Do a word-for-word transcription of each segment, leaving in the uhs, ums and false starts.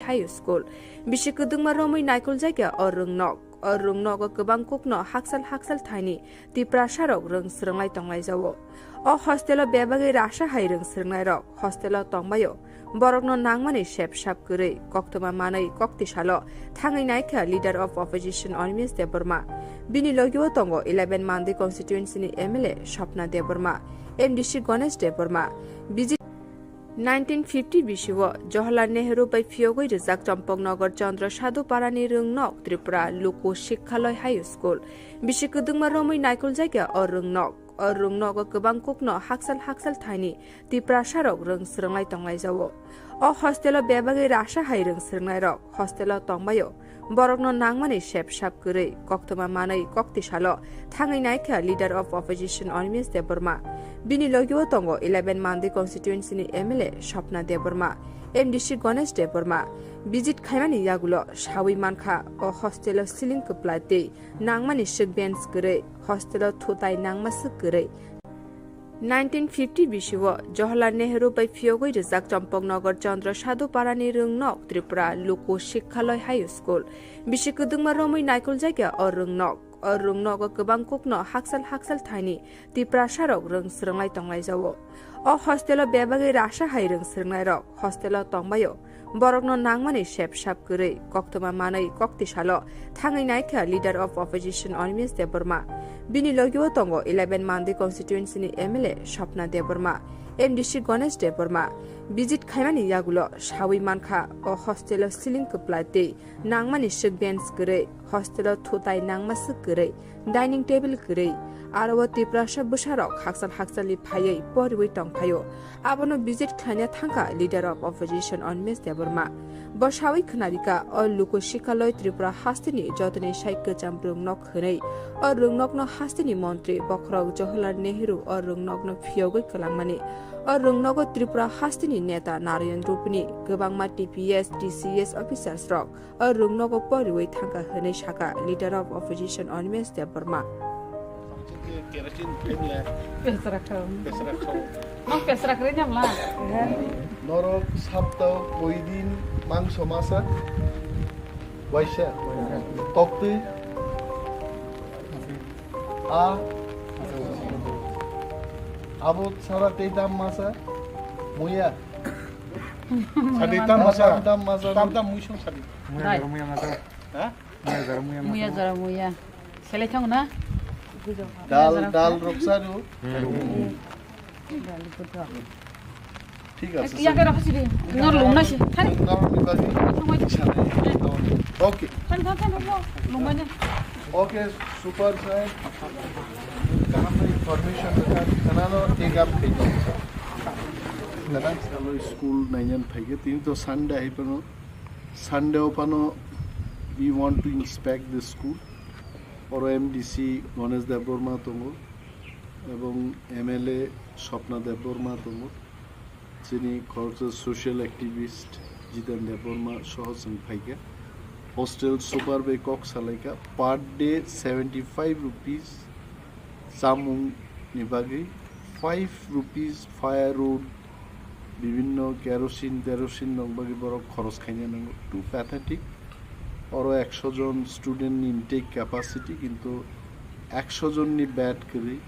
High School. Bisi kwdwkma romwi naikuljak ya o rwngnok. O rwngnogo kwbang kokno haksal haksal thaini Tiprasarok rwng swrwnglai tonglaijao. O hostelo bebagwi rasa hai rwng swrwngnairok hostelo tongbaio. Borokno nangmani sep sap kwrwi, koktwma manwi kok tisalo thangwi naikha Leader of Opposition Animesh Debbarma. Bini logio tongo eleven Mandi constituency ni M L A Swapna Debbarma, M D C Ganesh Debbarma, B J nineteen fifty bisio Jawaharlal Nehru bai phiyogwi rijak Champaknagar Chandra Sadhu Parani rwngnok Tripura Luku Sikhaloi High School. Bisi kwdwkma romwi naikuljak ya o rwngnok. O rwngnogo kwbang kokno haksal haksal thaini Tiprasarok rwng swrwnglai tonglaijao. O hostelo bebagwi rasa hai rwng swrwngnairok hostelo tongbaio. Borokno nangmani sep sap kwrwi, koktwma manwi kok tisalo thangwi naikha Leader of Opposition Animesh Debbarma. Bini logio tongo eleven Mandi constituency ni M L A Swapna Debbarma, M D C Ganesh Debbarma. Visit khaimani yagulo sawi mankha o hostelo ceiling kwplai tei nangmani swk bench kwrwi, hostelo thutai nangma swk kwrwi. Nineteen fifty bisio Jawaharlal Nehru bai phiyogwi rijak Champaknagar Chandra Sadhu Parani rwngnok Tripura Luku Sikhaloi High School. Bisi kwdwkma romwi naikuljak ya o rwngnok. O rwngnogo kwbang kokno haksal haksal thaini Tiprasarok rwng swrwnglai tonglaijao. O hostelo bebagwi rasa hai rwng swrwngnairok hostelo tongbaio. Borokno nangmani sep sap kwrwi, koktwma manwi kok tisalo thangwi naikha Leader of Opposition Animesh Debbarma. Bini logio tongo eleven Mandi constituency ni M L A Swapna Debbarma, M D C Ganesh Debbarma. Visit khaimani yagulo sawi mankha o hostelo ceiling kwplai tei nangmani swk bench kwrwi, hostelo thutai nangma swk kwrwi, dining table kwrwi. Aro o Tiprasa bwsarok haksal haksalni phaiwi poriwi tongphaio. Abono visit khlaina thangkha Leader of Opposition Animesh Debbarma. Bo sawi khwnarikha o Luku Sikhaloi Tripura hasteni jotoni sai kwcham rwngnok hwnwi. O rwngnokno hasteni montri bokhorok Jawaharlal Nehru o rwngnokno phiyogwi kwlangmani. O rwngnogo Tripura hasteni neta Narayan Rupini kwbangma T P S, T C S officers rok o rwngnogo poriwi thangkha hwnwi sakha Leader of Opposition Animesh Debbarma. Pesra khao. Pesra khao. Nok pesra kre nyamla. Norok saptao koidin mangso masa? Waisa? Toktwi? A? Abo sara tei tam masa? Muya? Sadi tam masa. Tam tam masa. Tam tam muisung sadi. Muya jara muya masa. Ha? Muya jara muya masa. Muya jara muya. Selai thang na? Dal, dal rok saru. Dal rok saru. Thik ache. Iya khe rokha sidi. Nor lung nai se. Thani. Nor ni bagi. Thangbai. Okay. Thani thani thani thani. Lung bai na. Okay, super sir. Kaham information rwkha. Khwnano take up khaijak. Khwnano school nainan phaikhe. Tini to Sunday hai phano. Sunday o phano we want to inspect the school. Oro M D C Ganesh Debbarma tongo. Ebong M L A Swapna Debbarma tongo, chini khoroksa social activist Jiten Debbarma soho chwng phaikha. Hostel super bai kok salaikha, per day seventy five rupees chamung ni bagwi, five rupees firewood, bibhinno kerosene terosene rok bagwi borok khoros khaina nango. Too pathetic. Oro ekso jon student ni intake capacity, kintu ekso jon ni bed kwrwi,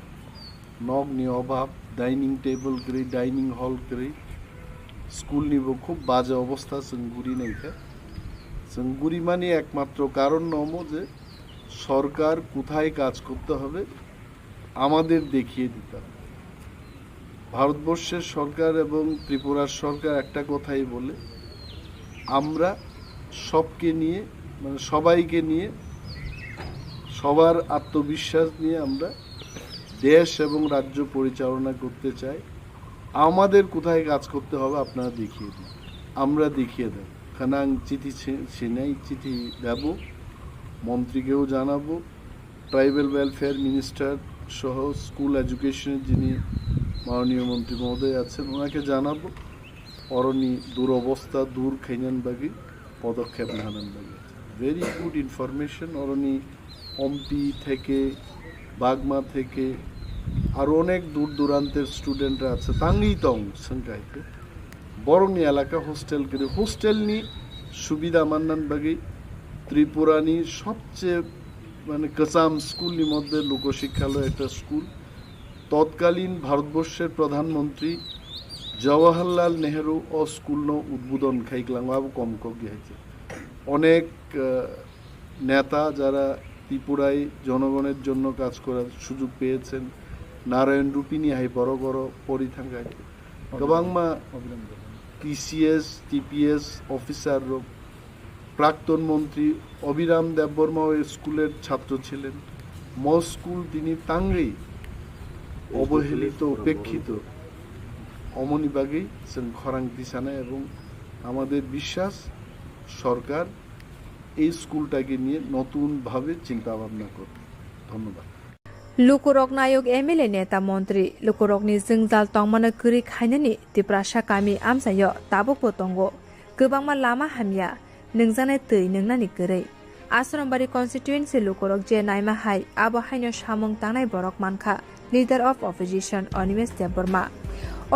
nok ni obhab, dining table kwrwi, dining hall kwrwi, school ni bo khub baje obostha chwng guri naikha. Chwng guri mani ekmatro karon no omo je sorkar kothay kaj korte hobe, আমাদের দেখিয়ে দিতে হবে। ভারতবর্ষের সরকার এবং ত্রিপুরার সরকার একটা কথাই বলে, আমরা সবকে নিয়ে, মানে সবাইকে নিয়ে, সবার আত্মবিশ্বাস নিয়ে আমরা দেশ এবং রাজ্য পরিচালনা করতে চাই। আমাদের কোথায় কাজ করতে হবে আপনারা দেখিয়ে দিন, আমরা দেখিয়ে দেব। কারণ আমি চিঠি ছি-, ছিনাই চিঠি দেব, মন্ত্রীকেও জানাবো, ট্রাইবাল ওয়েলফেয়ার মিনিস্টার সহ স্কুল এডুকেশনের যিনি মাননীয় মন্ত্রী মহোদয় আছেন, ওনাকে জানাবো অরনি দুরবস্থা দূর খাইনান বাকি পদক্ষেপ নেহানান বাকি। Very good information. অরনি অম্পি থেকে, বাগমা থেকে আরও অনেক দূর দূরান্তের স্টুডেন্টরা আছে, তাঙ্গি তং সংখ্যাইতে বরং এলাকা হোস্টেল করে হোস্টেল নি সুবিধা মান্নান বাকি ত্রিপুরানি সবচেয়ে মানে কচাম স্কুলনি মধ্যে লোকশিক্ষালয় একটা স্কুল। তৎকালীন ভারতবর্ষের প্রধানমন্ত্রী জওয়াহরলাল নেহেরু ও স্কুলনো উদ্বোধন খাইকলাম আবো কম কম গিয়েছে। অনেক আহ, নেতা যারা ত্রিপুরায় জনগণের জন্য কাজ করার সুযোগ পেয়েছেন, নারায়ণ রূপিনী হাই বড় বড় পরি থাকায় গবাংমা টিসিএস টিপিএস অফিসার, প্রাক্তন মন্ত্রী অভিরাম দেববর্মা ওই স্কুলের ছাত্র ছিলেন। ম স্কুল তিনি তাঙ্গেই অবহেলিত, উপেক্ষিত অমনি বাগেই जों খরাং দিশানা এবং আমাদের বিশ্বাস সরকার এই স্কুলটাকে নিয়ে নতুনভাবে চিন্তা ভাবনা করবে। ধন্যবাদ। Lukurok nayok M L A neta montri lukurokni jwngjal tongmano kwrwi khainani Tiprasa kami amchaio tabukbo tongo. Kwbangma lama hamya, nwngjani twi nwngnani kwrwi. Asrambari constituency lukurok je naima hai, abo haino samung tangnai borok mankha Leader of Opposition Animesh Debbarma.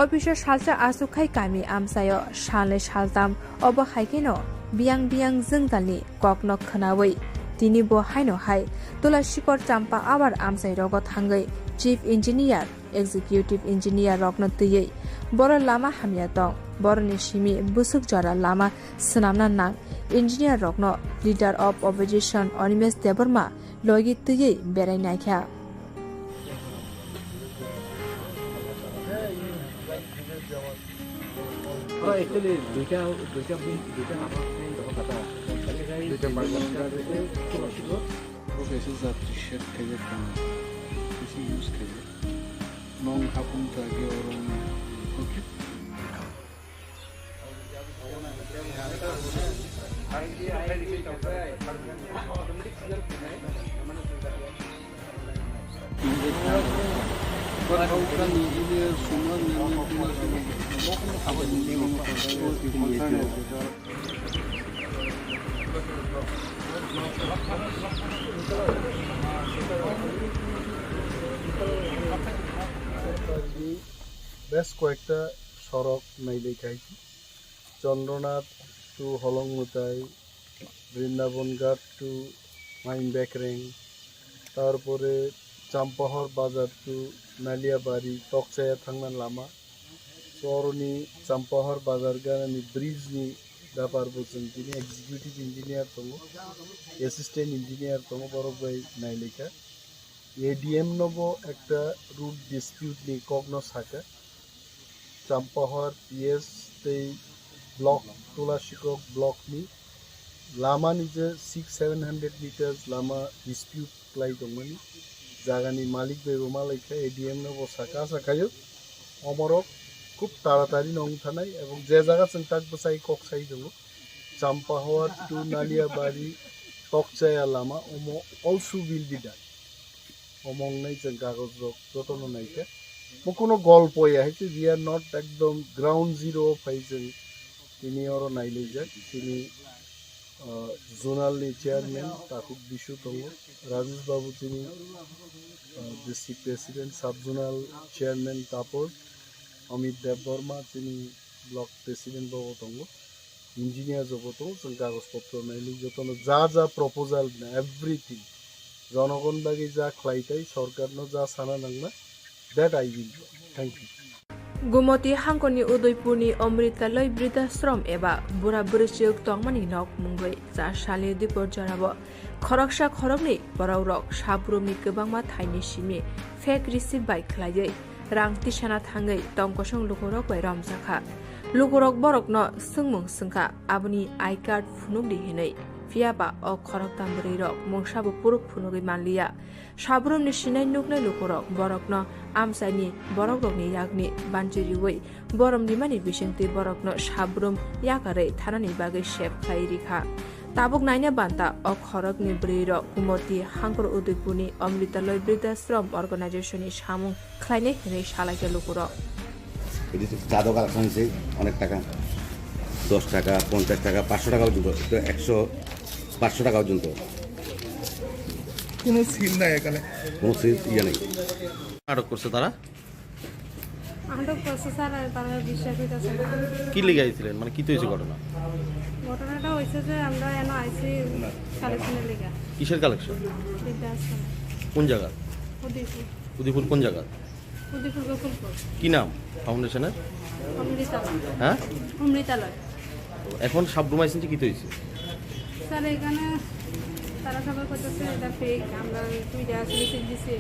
Office o salsa aswk khai kami amchaio salnwi saltam, obo hai kheno biyang biyang jwngjalni kokno khwnawi tini bo haino hai Tulasikor Champa Awar amchai rogo thangwi Chief Engineer, Executive Engineer rokno twiwi boro lama hamya tong, boroni simi bwswk jora lama swnamna nang, engineer rokno Leader of Opposition Animesh Debbarma logi twiwi berai naikha. Actually, দুইটা, দুইটা, দুইটা নাম্বার, দুইটা percent. Professor Jatri Shet khaijak tong, kisi use khaijak. Nong hapung ta ge oro ni. Okay. বেশ কয়েকটা সড়ক নাইলে খাইছি। চন্দ্রনাথ to হলংমুতাই, বৃন্দাবন ঘাট to মাইনবেকরেং, তারপরে চাম্পাহর বাজার to নালিয়াবাড়ি, তকচায়া থাংনা Lama. So, oroni Champahor bazar ganani bridge ni bepar bo chwng tini executive engineer tongo, assistant engineer tongo, borok bai nailika. A D M no bo ekta root dispute ni kok no saka. Champahor P S tei block, Tulasikok block ni lama ni je six seven hundred meters lama dispute klai tongmani jagani malik bai bo malaikha, A D M no bo saka sakhayo, omorok khub taratari no wng thanai, ebong je jaga chwng tak bwsai kok sai tongo, Champahor to Naliabari Tokchaya lama omo also will be done. Omo wngnai chwng kagoj rok jotono naikha. Bo kuno golpo ya hai se, we are not ekdom ground zero o phai chwng tini oro nailaijak. Tini, ah, zonal ni chairman Takhuk Bisu tongo, Rajesh Babu tini, ah, district president, sub zonal chairman Tapor, Amit Debbarma tini block president bo tongo. Engineer jobo tongo, chwng kagoj potro nailai jotono ja ja proposal na everything jonogon bagwi ja khlai tai, sorkarno ja sana nangna, that I will do. Thank you. Gumoti hangkoni Udaipurni Amritaloi Bridhashram eba bura bwrwichwk tongmani nok mungwi cha salni dipor jorao khoroksa khoroknwi borokrok sabrumni kwbangma thaini simi fake receipt bai khlaiwi rang tisana thangwi tongkosong lukurok bai romjakha. Lukurok borokno swngmung swngkha, aboni I card phunukdi hinwi, phiyaba o khoroktham bwrwirok mungsabo puruk phunugwi manliya. Sabrumni sinai nuknai lukurok borokno amchaini borokrokni yakni banchi riwi borom rimani bisingtwi borokno sabrum yakarwi thanani bagwi sep khlai rikha. Tabuk naina banta o khorokni bwrwirok Kumoti Hangkor Udaipurni Amritaloi Bridhashram Organization ni samung khlainai hwnwi salaikha lukurok. এটি চাঁদা কালেকশন হয়েছে অনেক টাকা, দশ টাকা, পঞ্চাশ টাকা, পাঁচশো টাকা পর্যন্ত, তো একশো, পাঁচশো টাকা পর্যন্ত। কোনো সিল নাই এখানে। কোনো সিল ইয়ে নেই। আটক করছে তারা? আটক করছে স্যার, আর তারা বিশ্বাস হইতেছে না। কি লেগে আইছিলেন? মানে, কি তো হয়েছে ঘটনা? ঘটনাটা হয়েছে যে আমরা এনে আইছি কালেকশনের লিগা। কিসের কালেকশন? বৃদ্ধাশ্রম। কোন জায়গা? উদয়পুর। উদয়পুর কোন জায়গা? উদয়পুর গোকুলপুর। কি নাম ফাউন্ডেশনের? অমৃতালয়। হ্যাঁ? অমৃতালয়। এখন সাবরুম আইসেন যে কি তো হয়েছে? স্যার, এখানে তারা সবাই করতেছে এটা ফেক, আমরা দুইটা আসলে সিল দিছি।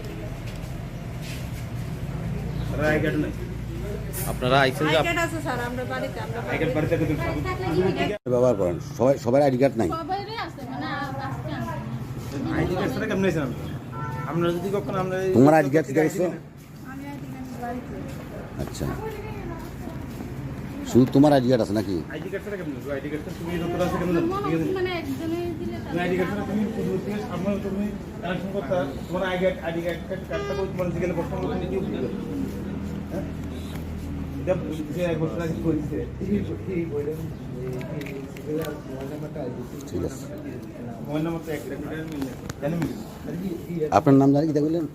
আপনারা আইসেন যে আই আপ- কার্ড আছে স্যার, আমরা বাড়িতে, আমরা আই কার্ড বাড়িতে। বাড়িতে কিন্তু ব্যবহার করেন, সবাই, সবার আইডি কার্ড নাই। সবাইরই আছে, মানে, আ-, আজকে আনছি। আইডি কার্ড ছাড়া কেমনে আইসেন আপনি? আমরা যদি কখনো আমরা এই তোমার আইডি কার্ড কোথায় আইসেন? আমি আইডি কার্ড বাড়িতে। আচ্ছা, শুধু তোমার আইডি কার্ড আছে নাকি? আইডি কার্ড ছাড়া কেমনে? আইডি কার্ড তো তুমি যত আছে কেমনে? মনে হয় মানে একজনে দিলে তাহলে না, আইডি কার্ড ছাড়া তুমি শুধু তুমি সামনে তুমি কালেকশন করতে হয়। তোমার আইডি, আইডি কার্ড, কার্ডটা কই? তোমার জিজ্ঞেস করতে হবে, তুমি কি বুঝবে? হ্যাঁ? এটা যে এক বছর আগে করেছে। এই, এই বইটা, এই, এই, মোবাইল নাম্বারটা আইডি। ঠিক আছে। মোবাইল নাম্বারটা এক জানি মিলে। আপনার নাম জানি কিতা বললেন?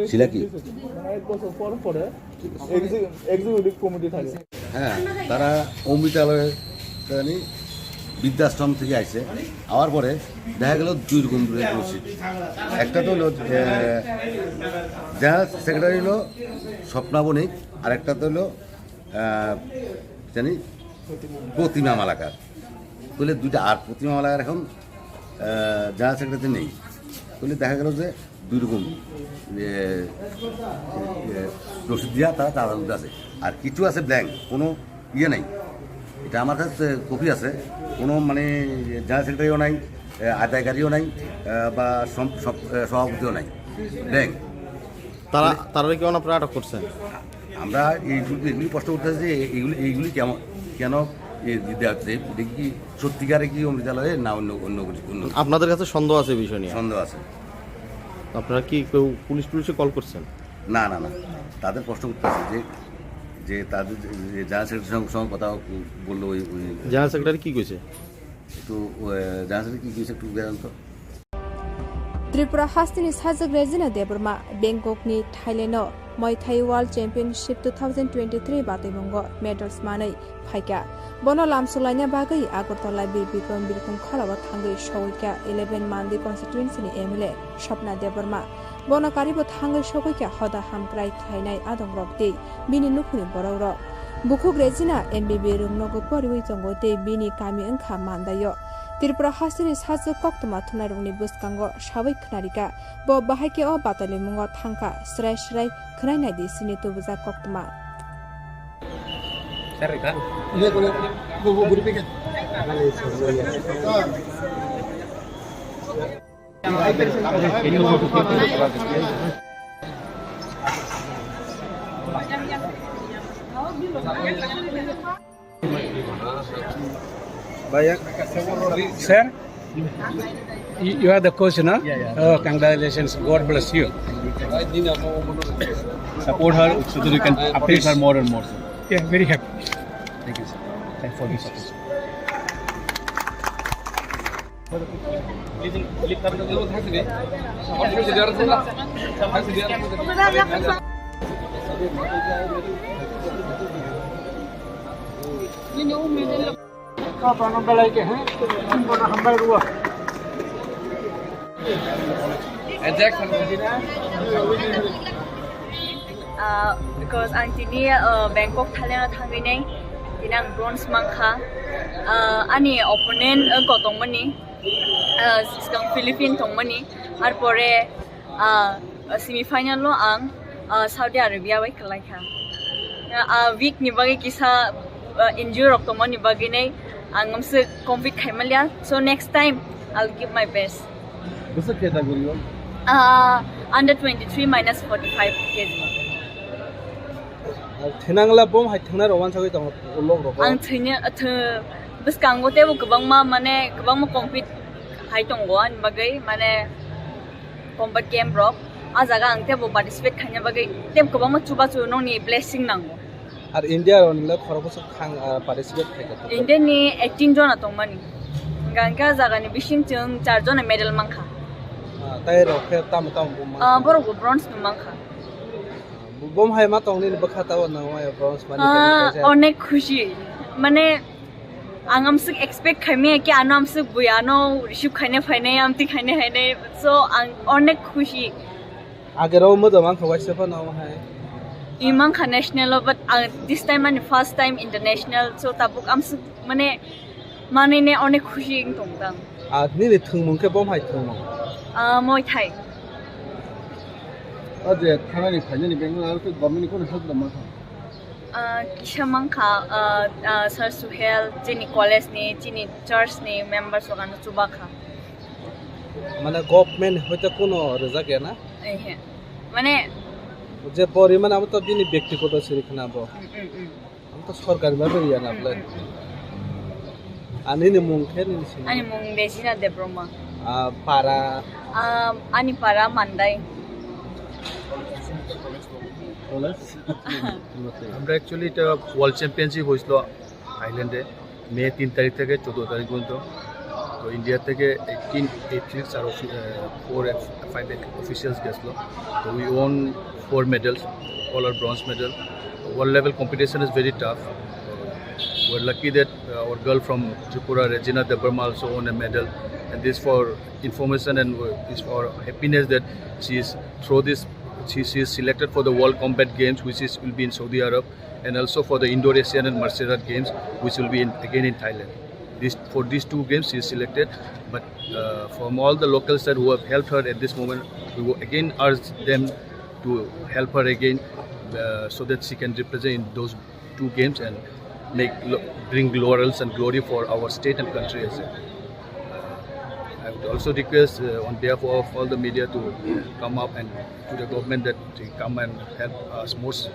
শিলা কি? এক বছর পর পরে এক্সি-, এক্সিকিউটিভ কমিটি থাকে। হ্যাঁ, তারা অমৃতালয় জানি বৃদ্ধাশ্রম থেকে আইছে, আওয়ার পরে দেখা গেল দুই রকম রসিদ। একটা তো হলো, আহ, জেনারেল সেক্রেটারি হলো স্বপ্না বণিক, আর একটা তো হলো, আহ, জানি প্রতিমা মালাকার। তাহলে দুইটা, আর প্রতিমা মালাকার এখন, আহ, জেনারেল সেক্রেটারি নেই। তাহলে দেখা গেল যে দুই রকম, এ, এ, রসিদ দিয়া তারা চাঁদা তুলতে আছে। আর কিছু আছে ব্ল্যাঙ্ক, কোনো ইয়ে নাই। এটা আমার কাছে কপি আছে, কোনো মানে জেনারেল সেক্রেটারিও নাই, এ, আদায়কারীও নাই, এ, বা সম-, সম-, এ, সভাপতিও নাই, ব্ল্যাঙ্ক। তারা, তারা কি আপনারা আটক করছেন? আমরা এইগুলি, এগুলি প্রশ্ন করতেছি যে এইগুলি, এইগুলি কেমন, কেন এ, দিতে হচ্ছে? এটা কি সত্যিকারে কি অমৃতালয়ে না অন্য, অন্য কিছু, অন্য কিছু? আপনাদের কাছে সন্দেহ আছে এই বিষয় নিয়ে? সন্দেহ আছে। আপনারা কি কেউ পুলিশ টুলিশে কল করছেন? না, না, না, তাদের প্রশ্ন করতেছে যে, যে তাদের যে, যে জেনারেল সেক্রেটারির সঙ্গে, সঙ্গে কথা বললো ওই, ওই জেনারেল সেক্রেটারি কি কইছে? একটু, আহ, জেনারেল সেক্রেটারি কি কইছে একটু জানান তো। Tripura hasteni sajwk Regina Debbarma Bangkokni Thailand-o Muay Thai World Championship two thousand twenty-three bataimungo medals manwi phaikha. Bono lamsolaina bagwi Agartala Bir Bikram Birkhung kholao thangwi sogwikha eleven Mandi constituency-ni M L A Swapna Debbarma. Bono karibo thangwi sogwikha hoda hamkrai khlainai adongrok tei bini nukhungni borokrok. Bukhuk Regina M B B rwngnogo poriwi tongo tei bini kami wngkha Mandai-o. Tripura hasteni sajwk koktwma thumnairokni bwskango sawi khwnarikha. Bo bahai khe o batalimungo thangkha, srai srai khwnai naidi chini tubujak koktwma. Sir, you, you are the coach, no? Yeah, yeah. Oh, congratulations. God bless you. Support her so that you can appreciate her more and more. Yeah, very happy. Thank you, sir. Thanks for this. Ah, because ang tini, ah, Bangkok Thailand o thangwi nai, tini ang bronze mankha. Ah, ani opponent, ah, wngkha tongmani, ah, swkang Philippine tongmani, arpore, ah, semi final o ang, ah, Saudi Arabia bai kwlaikha. Ah, week ni bagwi kisa, ah, injury rok tongmani bagwi nai ang amswk compete khaimaliya. So next time I'll give my best. Bwswk category o? Ah, under twenty-three minus forty-five K G. Thinangla bom hai thingnai rok wansagwi tongo ulok rok. Ang thwini, thw-, bwskango teibo kwbangma, mane, kwbangma compete hai tongo ani bagwi, mane, combat game rok. A jaga ang teibo participate khaina bagwi teibo kwbangma chubachu nokni blessing nango. Ar India rok nila khoroksa thang, ah, participate khai kha. India ni eighteen jona tongmani. Hingka hingke a jaga ni bising chwng char jona medal mankha. Ah, tai rok khe tamo tamo bo mankha? Ah, borok bo bronze no mankha. Bo hai ma tong nini bwkha tabo nang ma bronze mani. Ah, kaisa. Onek khushi. Mane Ang amswk expect khaimaya ki ano amswk bui ano receive khainai phainai amtwi khainai phainai, so ang onek khushi. Agero modo mankha waisa phano hai. I mankha national o, but ang this time ani first time international, so tabuk amswk mane manine onek khushi wng tong tang. A nini thwngmung khe bom hai thwngmung? Ah, Muay Thai. O je thanani phainani Bangalore aro khe government ni kono help rwma kha? Ah, kisa mankha, ah, ah, Sir Suhel, chini college ni, chini church ni members rok ano chuba kha. Mane government hoite kono rwjak ya na? Ehe. Mane je pori mane amo to bini bektigoto siri khna bo. Mm, mm, mm. Ang to sorkari ma rwya na bwle. Ani ni mung khe nini sini? Ani mung Regina Debroma. Ah, para? Ah, ani para Mandai. College? আমরা অ্যাকচুয়ালি এটা world championship হয়েছিল থাইল্যান্ডে মে তিন তারিখ থেকে চোদ্দ তারিখ পর্যন্ত। তো ইন্ডিয়া থেকে এইটিন অ্যাথলিটস আর ফোর ফাইভ অফিসিয়ালস গেছিলো। তো we won four medals, all are bronze medal. World level competition is very tough. We're lucky that, uh, our girl from Tripura, Regina Debbarma, also won a medal. And this for information and, uh, is for happiness that she is through this, she, she is selected for the World Combat Games, which is, will be in Saudi Arab, and also for the Indo-Asian and Martial Art Games, which will be in, again in Thailand. This, for these two games, she is selected. But, uh, from all the local side who have helped her at this moment, we will again urge them to help her again, uh, so that she can represent in those two games and make lo-, bring laurels and glory for our state and country as well. Uh, I would also request, uh, on behalf of all the media to come up and to the government that they come and help us more, s-,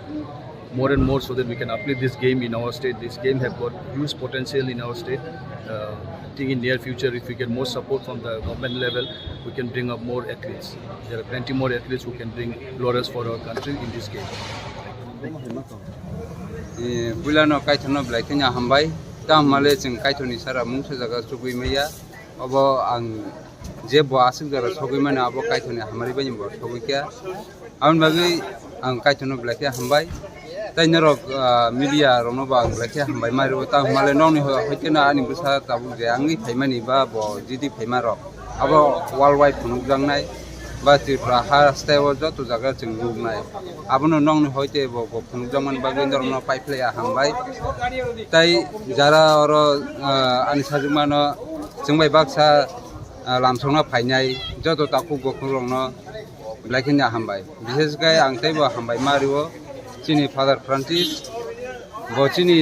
more and more so that we can uplift this game in our state. This game have got huge potential in our state. Uh, I think in near future, if we get more support from the government level, we can bring up more athletes. There are plenty more athletes who can bring laurels for our country in this game. Eh, puilano Kaitorno belai kheno hambai. Tamo hwnmale chwng Kaitorni sara mungsa jaga chugui maya. Obo ang je bo aswk jora sogwi mani abo Kaitorni hamari bai bo sogwi kha. Aboni bagwi ang Kaitorno belai khe hambai. Tai norok, ah, media rokno bo ang belai khe hambai ma rwo. Tamo hwnmale nokni ho-, hoite no ani bwsa tabuk je wngwi phaimani ba bo jidi phaima rok. Abo world wide phunukjaknai ba Tripura ha style o joto jaga chwng nuknai. Abono nokni hoite bo, bo phunukjakmani bagwi norokno paiphlaiya hambai. Tai jara oro, ah, ani sajwkmano chwng bai baksa, ah, lamsokna phainai joto takhuk bokhukrokno belai kheno hambai. Bishesh khe ang teibo hambai ma rwo chini Father Francis, bo chini,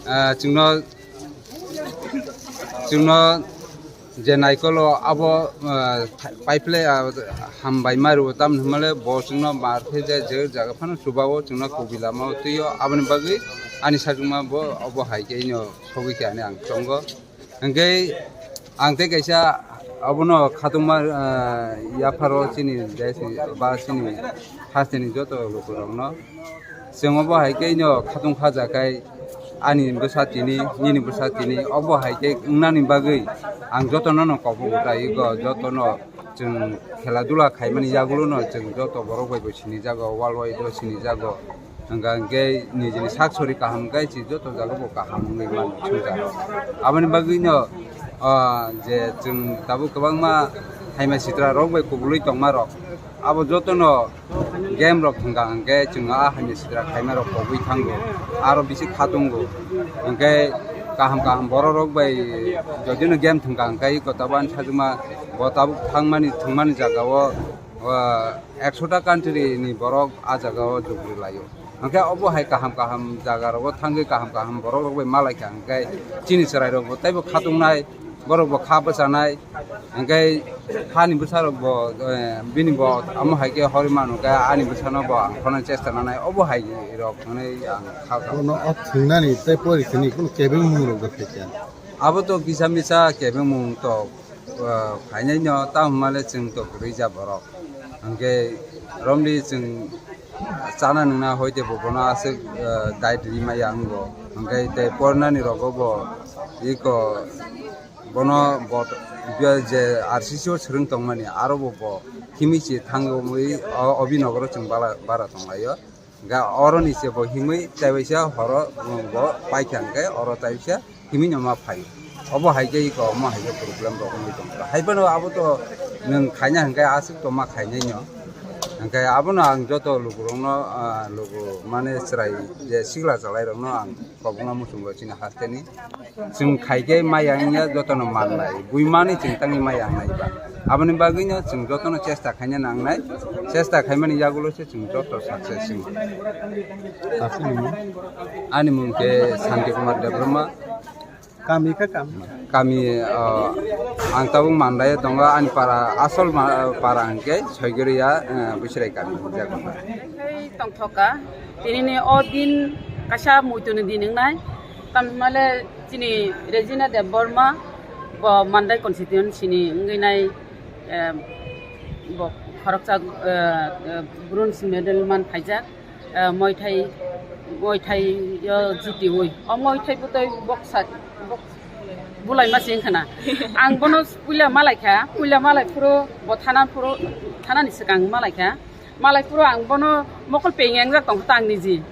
ah, chwngno, chwngno je naikolo abo, ah, paiphlai, ah, hambai ma rwo, tamni hwnmale bo chwngno mar khe je, je jaga phano chubao chwngno kubui lama o twi o, aboni bagwi ani sajwkma bo obo hai khe ino sogwi khe ani ang tongo. Hwnkhe ang tei kaisa abono khatungma, ah, yapharo chini desni ba chini hasteni joto lukurokno. Chwng obo hai khe ino khatung khaja khai ani bwsa tini, nini bwsa tini, obo hai khe wngnani bagwi ang jotono no kobok rwlai go, jotono chwng khela dula khaimani yagulo no chwng joto borok bai bo sinijago, world wide o sinijago. Hwnkha hwnkhe nijini sak sori kaham khai se joto jaga bo kaham wngwi mano swngcharo. Aboni bagwi no, ah, je chwng tabuk kwbangma haima sitra rok bai kubulwi tongma rok, abo jotono game rok thwngkha hwnkhe chwng a haima sitra khaima rok kobwi thango, aro bisi khatungo. Hwnkhe kaham kaham borok rok bai jodino game thwngkha hwnkhe iko tabuk ani sajwkma bo tabuk thangmani thwngmani jaga o, ah, ekshota country ni borok a jaga o jukri laio. Hwnkhe obo hai kaham kaham jaga rogo thangwi kaham kaham borok rok bai malaikha hwnkhe chini chwrai rok bo teibo khatungnai, borok bo kha bwchanai, hwnkhe hani bwsa rok bo, eh, bini bo amo hai khe hori manu khe ani bwsano bo ang khonani chesta nanai, obo hai rok hwnwi ang kha kha. Bono o thwngnani tei pori thwngni kunu kebeng mung rok bo phaikha. Abo to kisa misa kebeng mung to, ah, phainai no, tamo hwnmale chwng to kwrwi ja borok. Hwnkhe romli chwng chana nwngna hoite bo bono aswk, ah, diet ri maya wngo. Hwnkhe tei pornani rogo bo iko bono bot-, je R C C o swrwng tongmani aro bo bo himwi se thangwi o Abhinagaro chwng bala-, bara tonglaio. Ga oroni se bo himwi taibaisa horo bo paikha hwnkhe oro taibaisa Timi no ma phai. Obo hai khe iko, omo hai khe problem rok wngwi tong kha. Hai phano abo to nwng khaina hwnkhe aswk to ma khainai no. Hwnkhe abono ang joto lukurokno, ah, luku mane chwrai je sikla chalairokno ang kobokna muchungo chini hasteni. Chwng khai khe ma yang ya jotono mannai. Buimani chwng tangwi ma yang nai ba. Aboni bagwino chwng jotono chesta khaina nangnai. Chesta khaimani yagulo se chwng joto success wng. Ani mung khe Santi Kumar Debbarma. Kami khe kami. Kami, ah, ang tabuk Mandai o tongo, ani para, asol ma-, para hwnkhe Soigoriya, eh, Bwsrai kami hwnjak. Khai tongthoka, tinini o din kaisa muituni din wngnai, tamni hwnmale chini Regina Debbarma, bo Mandai constituency ni wngwi nai, eh, bo khoroksa, eh, eh, bronze medal man phaijak. Eh, Muay Thai, Muay Thai o jitiwi. O Muay Thai bwtwi boksa, bok-, bulaima se wngkha na. Ang bono puila malaikha, puila malai phuru bo thana phuru, thanani swkang malaikha. Malai phuru ang bono mokol peng engjak tongkha ta ang niji.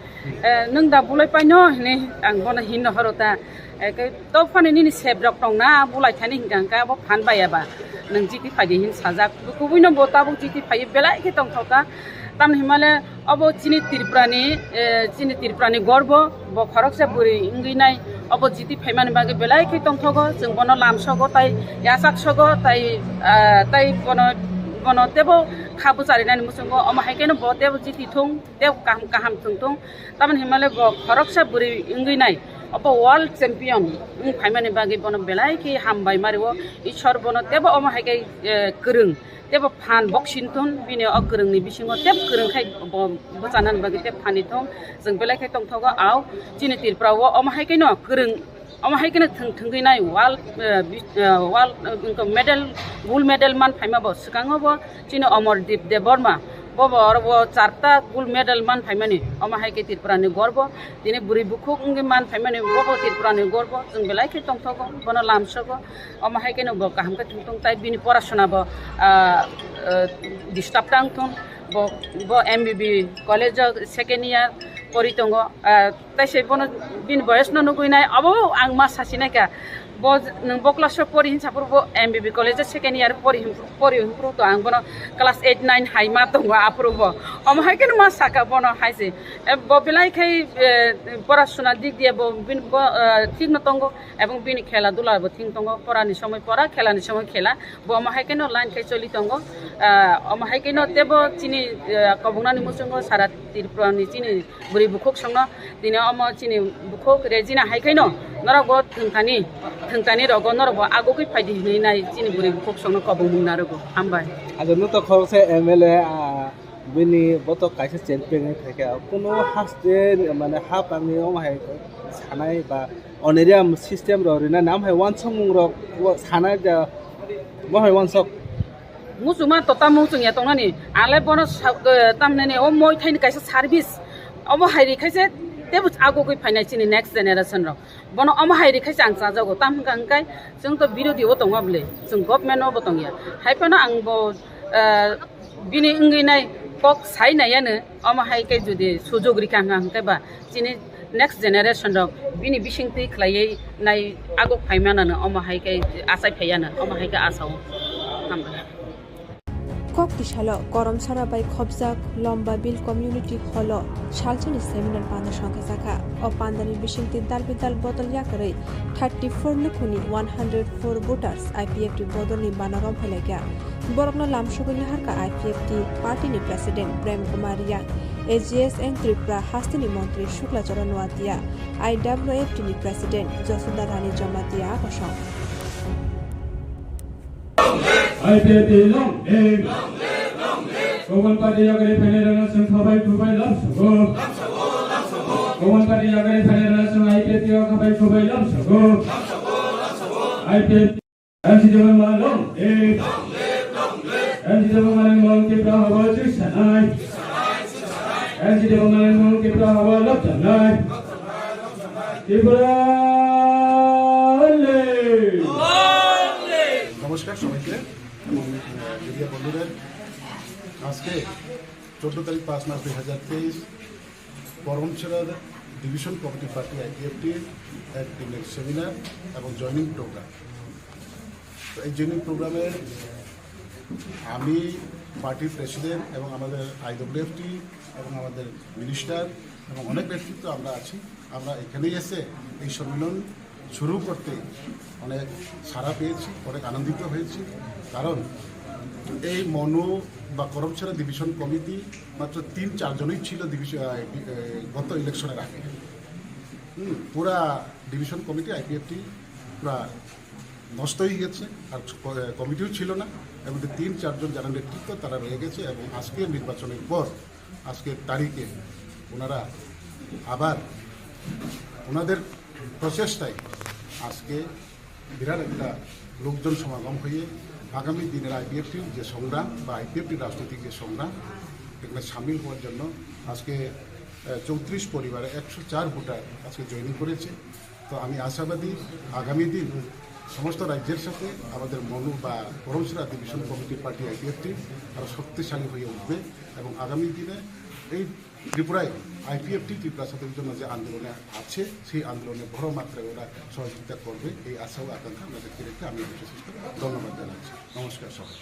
Eh, nwng da bulai paino hinwi ang bono hinno horo ta. Eke to phani nini sep rok tong na, bulai thani hinka hinka abo phan bai aba. Nwng jiti phaidi hin sajak. Kubui no bo tabuk jiti phai belai khe tongthok kha. Tamni himale obo chini Tripura ni, eh, chini Tripura ni gorbo, bo khoroksa bwrwi wngwi nai. Obo jiti phaimani bagwi belai khe tongthogo. Chwng bono lam sogo tai yachak sogo tai, ah, tai bono, bono tebo kha bwchari nani muchungo. Omo hai khe no bo tebo jiti thung, tebo kaham kaham thung thung. Tamoni himale bo khoroksa bwrwi wngwi nai, obo world champion wng phaimani bagwi bono belai khe hambai mario. Ishwar bono tebo omo hai khe, eh, kwrwng, tebo phan boxing thun, bini o kwrwngni bisingo teb kwrwng khai bo bwchanani bagwi teb phani thung. Chwng belai khe tongthogo, au chini Tripura o omo hai khe no kwrwng. Omo hai kheno thwng thwngwi nai world, eh, bis-, eh, world, eh, wngkha medal, gold medal man phaima bo swkango bo chini Amardeep Debbarma. Bo bo oro bo charta gold medal man phaimani. Omo hai khe Tripura ni gorbo. Tini bwrwi bukhuk wngwi man phaimani bo bo Tripura ni gorbo. Chwng belai khe tongthogo, bono lamsogo. Omo hai kheno bo kaham khe thwng thwng tai bini porasona bo, ah, eh, disturb tang thung. Bo, bo M B B college o second year pori tongo. Ah, Tai se bono bini boyes no nugui nai, abo ang ma sasi nai kha. Bo nwng bo class o pori hinsa phuru bo M B B college o second year pori hin, pori hin phuru to ang bono class eight nine hai ma tongo aphuru bo. Omo hai khe ma saka bono hai se. E, bo belai khai, e, pora suna dik diye bo bin, bo, e, thik no tongo, ebong bini khela dula bo thik tongo, pora ni somoi pora, khela ni somoi khela. Bo omo hai khe no line khai choli tongo. E, omo hai khe no tebo chini, e, kobongnani muchungo sara Tripura ni chini bwrwi bukhuk songno tini omo chini bukhuk Regina hai khaino norok bo thwngthani, thwngthani rogo norok bo agugwi phaidi hinwi nai chini bwrwi bukhuk songno kobongmung narwgo. Hambai. Ajo nuto khoroksa M L A, ah, bini botok kaisa champion wngwi phaikha. Kuno haste mane hapangni omo hai sanai ba honorarium system rok rinani, am hai wansukmung rok sanai da, bo hai wansuk. Muchungma to tamo muchung ya tongnani. Ale bono sa-, eh, tamnani o moi thaini kaisa service. Omo hai ri khaise tebo agugwi phainai chini next generation rok. Bono omo hai ri khaise ang chajago. Tam hwnkha hwnkhe chwng to birodhi o tongo bwle. Chwng government o bo tongya. Hai phano ang bo, eh, bini wngwi nai kok sai nai yano. Omo hai khe jodi sujog rikha hwnkha hwnkhe ba chini next generation rok bini bisingtwi khlaiwi nai aguk phaimanano omo hai khe achai phaiyano omo hai khe asao. Hambai. Kok tisalo Koromsara bai khopjak Lomba Bill Community Hall o salsani seminar panda songkha jakha. O pandani bisingtwi dal bidal bodol yakarwi thirty four lukhuni one hundred four voters I P F T bodolni bana romphai laikha. Borokno lamsogwi naharkha I P F T party ni president Prem Kumar Riang, A G S N Tripura hasteni montri Shukla Charan Noatia, I W F T ni president Josuda Rani Jamatia a kosong. I P F T long live. Kobon party yagari phainai rana sung khabai khubai lamsogo. Kobon party yagari phainai rana sung I P F T o khabai khubai lamsogo. I P F T N C Debbarma long live. N C Debbarma long Tripura habo chwsanai. N C Debbarma long Tripura habo lobjaknai. Tripura long live. নমস্কার সবাইকে এবং মিডিয়া বন্ধুদের। আজকে চোদ্দ তারিখ পাঁচ মাস দুই হাজার তেইশ, করমছড়ার ডিভিশন কমিটি পার্টি আইপিএফটি একদিনের সেমিনার এবং জয়েনিং প্রোগ্রাম। তো এই জয়েনিং প্রোগ্রামে আমি পার্টির প্রেসিডেন্ট এবং আমাদের আইডব্লিউএফটি এবং আমাদের মিনিস্টার এবং অনেক ব্যক্তিত্ব আমরা আছি। আমরা এখানেই এসে এই সম্মেলন শুরু করতে অনেক সাড়া পেয়েছি, অনেক আনন্দিত হয়েছি। কারণ এই মনু বা করমছড়া ডিভিশন কমিটি মাত্র তিন চারজনই ছিল ডিভিশন, আহ, ডি-, আহ, গত ইলেকশনের আগে। হুম, পুরা ডিভিশন কমিটি আইপিএফটি পুরা নষ্ট হয়ে গেছে, আর ক-, কমিটিও ছিল না। এবং যে তিন চারজন যারা নেতৃত্ব, তারা রয়ে গেছে। এবং আজকের নির্বাচনের পর, আজকের তারিখে ওনারা আবার ওনাদের প্রচেষ্টায় আজকে বিরাট একটা লোকজন সমাগম হয়ে আগামী দিনের আইপিএফটির যে সংগ্রাম বা আইপিএফটির রাজনৈতিক যে সংগ্রাম, এখানে সামিল হওয়ার জন্য আজকে, আহ, চৌত্রিশ পরিবারে একশো চার ভোটার আজকে জয়েনিং করেছে। তো আমি আশাবাদী আগামী দিন সমস্ত রাজ্যের সাথে আমাদের মনু বা Karamchhara division committee party IPFT আরও শক্তিশালী হয়ে উঠবে এবং আগামী দিনে এই ত্রিপুরায় আইপিএফটি ত্রিপুরা ছাত্র জন্য যে আন্দোলনে আছে, সেই আন্দোলনে বড় মাত্রায় ওরা সহযোগিতা করবে, এই আশা ও আকাঙ্ক্ষা আমরা দেখতে রেখে আমি বিশেষ করে ধন্যবাদ জানাচ্ছি। নমস্কার সবাই।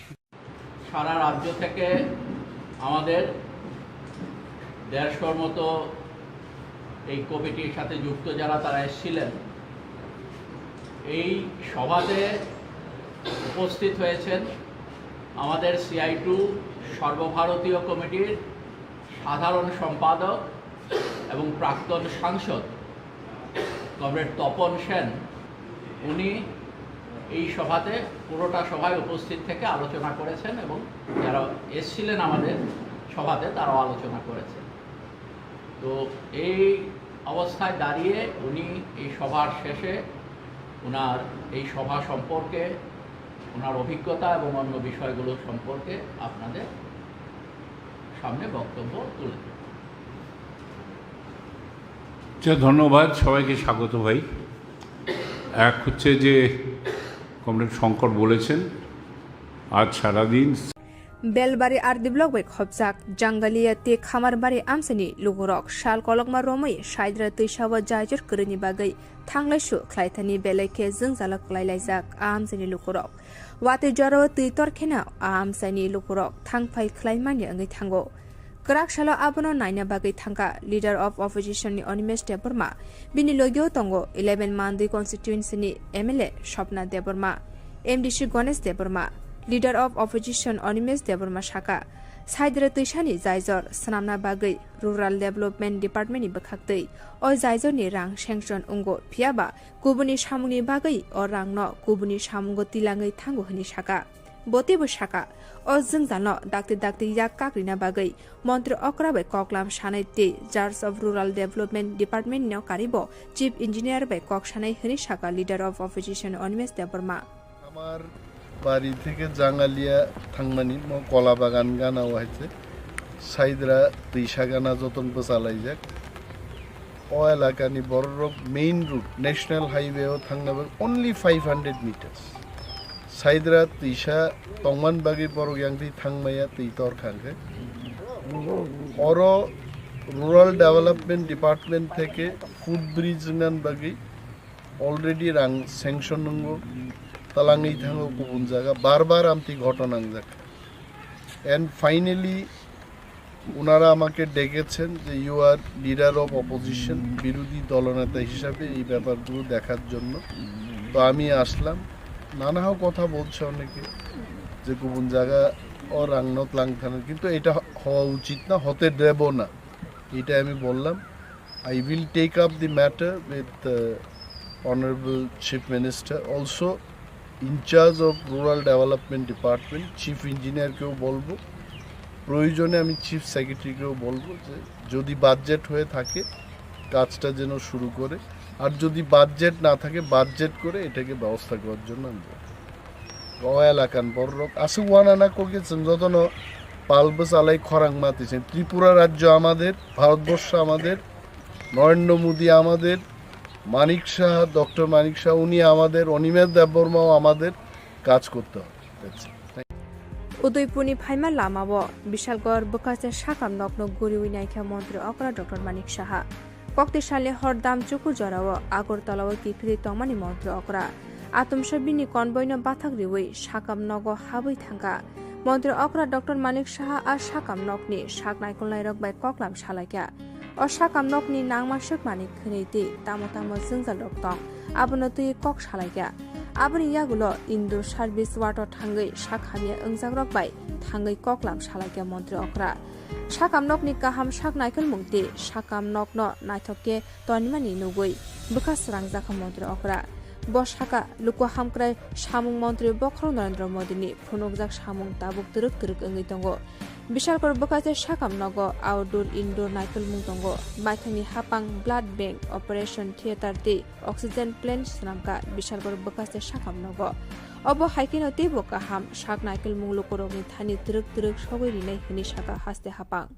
সারা রাজ্য থেকে আমাদের দেড়শোর মতো এই কমিটির সাথে যুক্ত যারা, তারা এসেছিলেন। এই সভাতে উপস্থিত হয়েছেন আমাদের সিআই টু সর্বভারতীয় কমিটির সাধারণ সম্পাদক এবং প্রাক্তন সাংসদ কমরেড তপন সেন, উনি এই সভাতে, পুরোটা সভায় উপস্থিত থেকে আলোচনা করেছেন এবং যারা এসছিলেন আমাদের সভাতে, তারাও আলোচনা করেছেন। তো এই অবস্থায় দাঁড়িয়ে উনি এই সভার শেষে ওনার এই সভা সম্পর্কে, ওনার অভিজ্ঞতা এবং অন্য বিষয়গুলো সম্পর্কে আপনাদের সামনে বক্তব্য তুলে ধরবেন। আচ্ছা, ধন্যবাদ, সবাইকে স্বাগত ভাই। এক হচ্ছে যে কমরেড শঙ্কর বলেছেন, আজ সারাদিন Belbari R D block bai khopjak Jangalia tei Khamarbari amchaini lukurok sal kolokma romwi Saidra twisao jaijor kwrwini bagwi thanglaisu khlaithani belai khe jwngjalo kwlailaijak a amchaini lukurok. Watwi jorao twi torkheno a amchaini lukurok thangphai khlaimani wngwi thango. Kwrak salo abono naina bagwi thangkha Leader of Opposition ni Animesh Debbarma, bini logio tongo eleven Mandwi constituency ni M L A Swapna Debbarma, M D C Ganesh Debbarma. Leader of Opposition Animesh Debbarma sakha, Saidra twisani jaijor swnamna bagwi Rural Development Department ni bwkhaktwi o jaijor ni rang sanction wngo, phiyaba kubuni samungni bagwi o rangno kubuni samungo tilangwi thango hwnwi sakha. Bo teibo sakha, o jwngjalno dakti dakti yak kakrina bagwi montri okra bai koklam sanai tei Charge of Rural Development Department no karibo Chief Engineer bai kok sanai hwnwi sakha Leader of Opposition Animesh Debbarma. আমার বাড়ি থেকে জাঙ্গালিয়া থাংমানি মো কলা বাগান গানা হয়েছে সাইদরা তৈশা গানা যতন বসালাই যাক। O elakani bororok main road, national highway o thangna bagwi only five hundred meters. Saidra twisa tongman bagwi borok yang twi thangmaya twi tor khangkhe. Oro Rural Development Department theke footbridge wngna bagwi already rang sanction wngo, talangwi thango kubun jaga, bar bar amtwi ghotona wngjak. And finally, ওনারা আমাকে ডেকেছেন যে you are leader of opposition, বিরোধী দলনেতা হিসাবে এই ব্যাপারগুলো দেখার জন্য। তো আমি আসলাম। নানা কথা বলছে অনেকে যে কুবুন জায়গা ও রাংনত লাংথানের, কিন্তু এটা হওয়া উচিত না, হতে দেব না, এটা আমি বললাম। I will take up the matter with uh, Honorable Chief Minister. Also, in charge of Rural Development Department, chief ইঞ্জিনিয়ারকেও বলবো, প্রয়োজনে আমি চিফ সেক্রেটারিকেও বলবো যে যদি বাজেট হয়ে থাকে কাজটা যেন শুরু করে, আর যদি বাজেট না থাকে বাজেট করে এটাকে ব্যবস্থা করার জন্য আমি বলবো। O elakan bororok aswk uanana kokye chwng jotono pal bwchalai khorang ma twi se Tripura rajyo amader, Bharatborsho amader, Narendra Modi amader, Manik Saha, doctor Manik Saha উনি আমাদের, অনিমেষ দেববর্মাও আমাদের, কাজ করতে হবে। That's it. Thank you. Udaipurni phaima lamao Bishalgarh bwkhaste sakam nokno guriwi naikha montri okra doctor Manik Saha. Kokti salni hor damchuku jorao Agartala-o kiphilwi tongmani Montri Okra. Atomsa bini convoy-no bathak riwi sakam nogo habwi thangkha. Montri Okra Doctor Manik Saha a sakam nokni sak naikolnairok bai koklam salaikha. O sakam nokni nangma swkmani khwnwi twi tamo tamo jwngjalrok tong, abono twiwi kok salaikha. Aboni yagulo Indur service ward-o thangwi sak hamya wngjakrok bai thangwi koklam salaikha Montri Okra. Sakam nokni kaham sak naikolmung tei sakam nokno naithok khe tonimani nugwi bwkha srangjakha Montri Okra. Bo sakha, luku hamkrai samung montri bokhorok Narendra Modini phunukjak samung tabuk twrwk twrwk wngwi tongo. Bishalpur bwkha se sakam nogo outdoor indoor naikolmung tongo. Baithangni hapang blood bank, operation theatre tei oxygen plant swnamkha Bishalpur bwkha se sakam nogo. Obo hai kheno teibo kaham sak naikolmung lukurokni thani twrwk twrwk sogwi rinai hwnwi sakha haste hapang.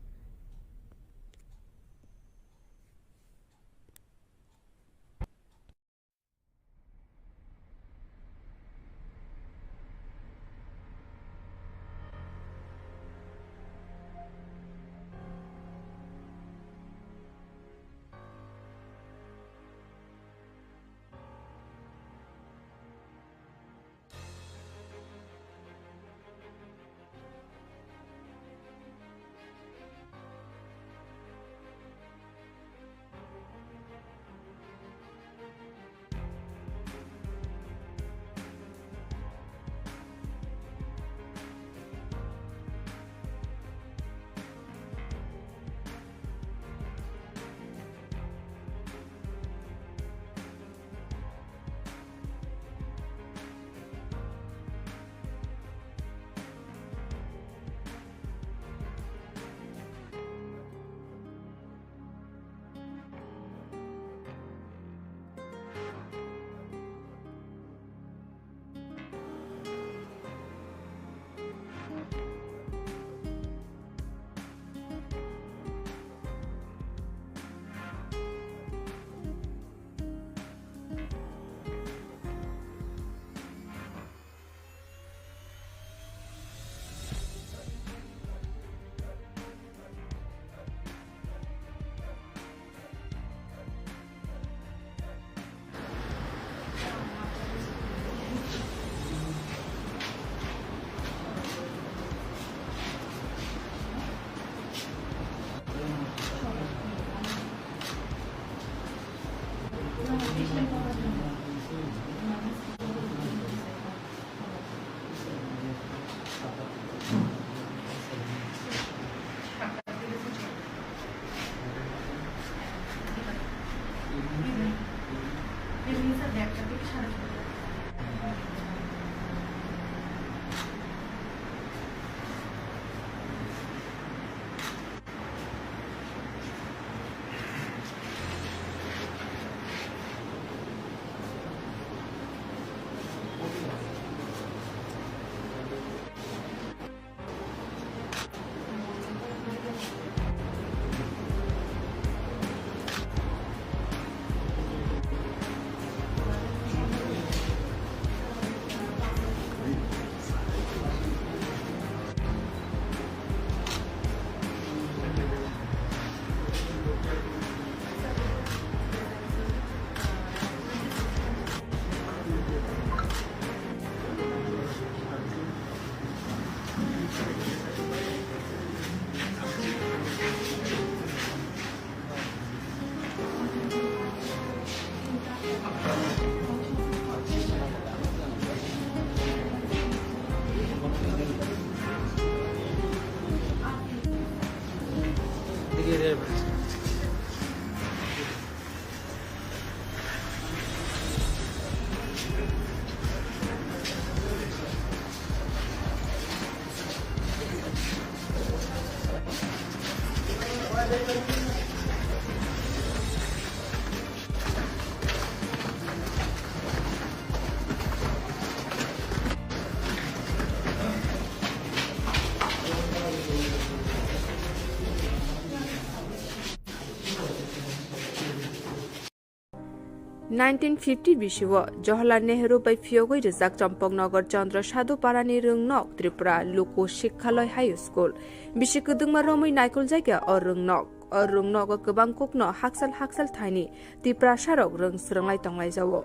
Nineteen fifty bisio Jawaharlal Nehru bai phiyogwi rijak Champaknagar Chandra Sadhu Parani rwngnok Tripura Luku Sikhaloi High School. Bisi kwdwkma romwi naikoljak ya o rwngnok. O rwngnogo kwbang kokno hakchal hakchal thaini Tiprasarok rwng swrwnglai tonglaijao.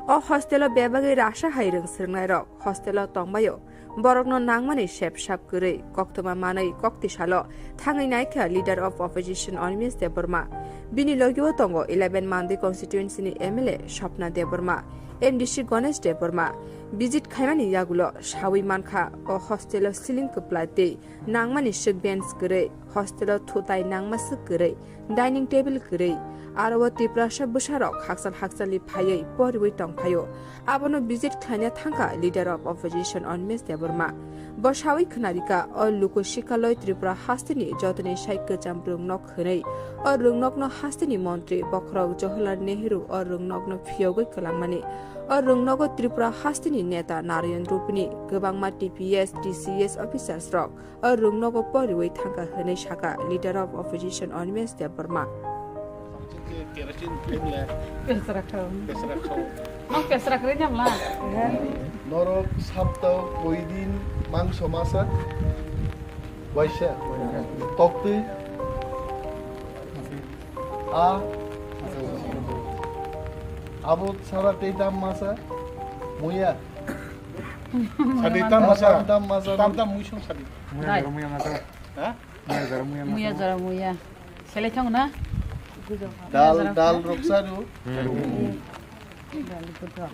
O hostelo bebagwi rasa hai rwng swrwngnairok hostelo tongbaio. Borokno nangmani sep sap kwrwi koktwma manwi koktisalo thangwi naikha Leader of Opposition Animesh Debbarma. Bini logio tongo eleven Mandwi constituency ni M L A Swapna Debbarma, M D C Ganesh Debbarma. Visit khaimani yagulo sawi mankha o hostelo ceiling kwplai tei nangmani swk bench kwrwi, hostelo thutai nangma swk kwrwi, dining table kwrwi. Aro o Tiprasa bwsarok hakchal hakchalni phaiwi poriwi tongphaio. Abono visit khlaina thangkha Leader of Opposition Animesh Debbarma. Bo sawi khwnarikha, o luku sikaloi Tripura hasteni jotoni sai kwcham rwngnok hwnwi. O rwngnokno hasteni montri bokhorok Jawaharlal Nehru o rwngnokno phiyogwi kwlangmani. O rwngnogo Tripura hasteni neta Narayan Rupini kwbangma T P S, T C S officers rok o rwngnogo poriwi thangkha hwnwi sakha Leader of Opposition Animesh Debbarma. Kerosene fuel le. Pesra khao. Pesra khao. Mang pesra kre nyam la. Norok saptao koidin mangso masa? Waisa. Toktwi. A. Abo sara tei dam masa? Muya. Sadi tam masa. Tam masa. Tam tam muisung sadi. Muya Dai. Jara muya masa. Ha? Muya jara muya masa. Muya jara muya. Selai thang na? Dal, dal rok saru. Hmm. Dal rok.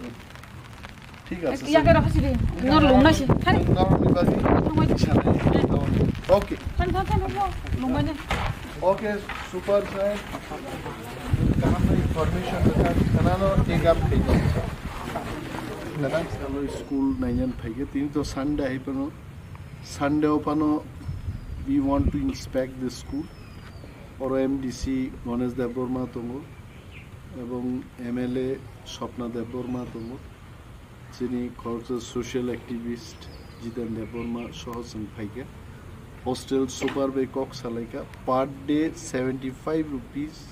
Thik ase. Iya kero hasi de. Nor lum na si. Khani. Nor ni bagi. Thang wai. Okay. Than, than, than, than, lum na. Okay, super sir. Kaham information rwkha, khnano take up khaijak. Kadang salo school nainan phaikhe, tini to Sunday hai phano, Sunday o phano we want to inspect the school. Oro M D C Ganesh Debbarma tongo, ebong M L A Swapna Debbarma tongo. Chini khoroksa social activist Jiten Debbarma soho chwng phaikha. Hostel super bai kok salaikha, per day seventy five rupees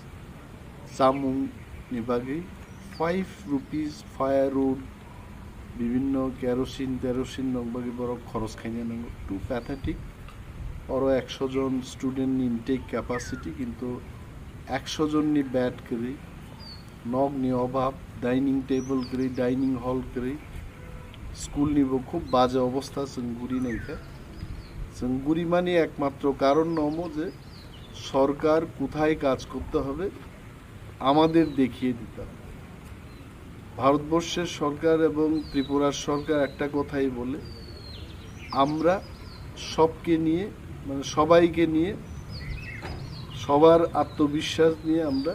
chamung ni bagwi, five rupees firewood, bibhinno kerosene terosene rok bagwi borok khoros khaina nango. Too pathetic. Oro ekso jon student ni intake capacity, kintu ekso jon ni bed kwrwi. Nok ni obab, dining table kwrwi, dining hall kwrwi, school ni bo khub baje obostha chwng guri naikha. Chwng guri mani ekmatro karon no omo je sorkar kothay kaj korte hobe, amader dekhiye dite hobe. ভারতবর্ষের সরকার এবং ত্রিপুরার সরকার একটা কথাই বলে, আমরা সবকে নিয়ে, মানে সবাইকে নিয়ে, সবার আত্মবিশ্বাস নিয়ে আমরা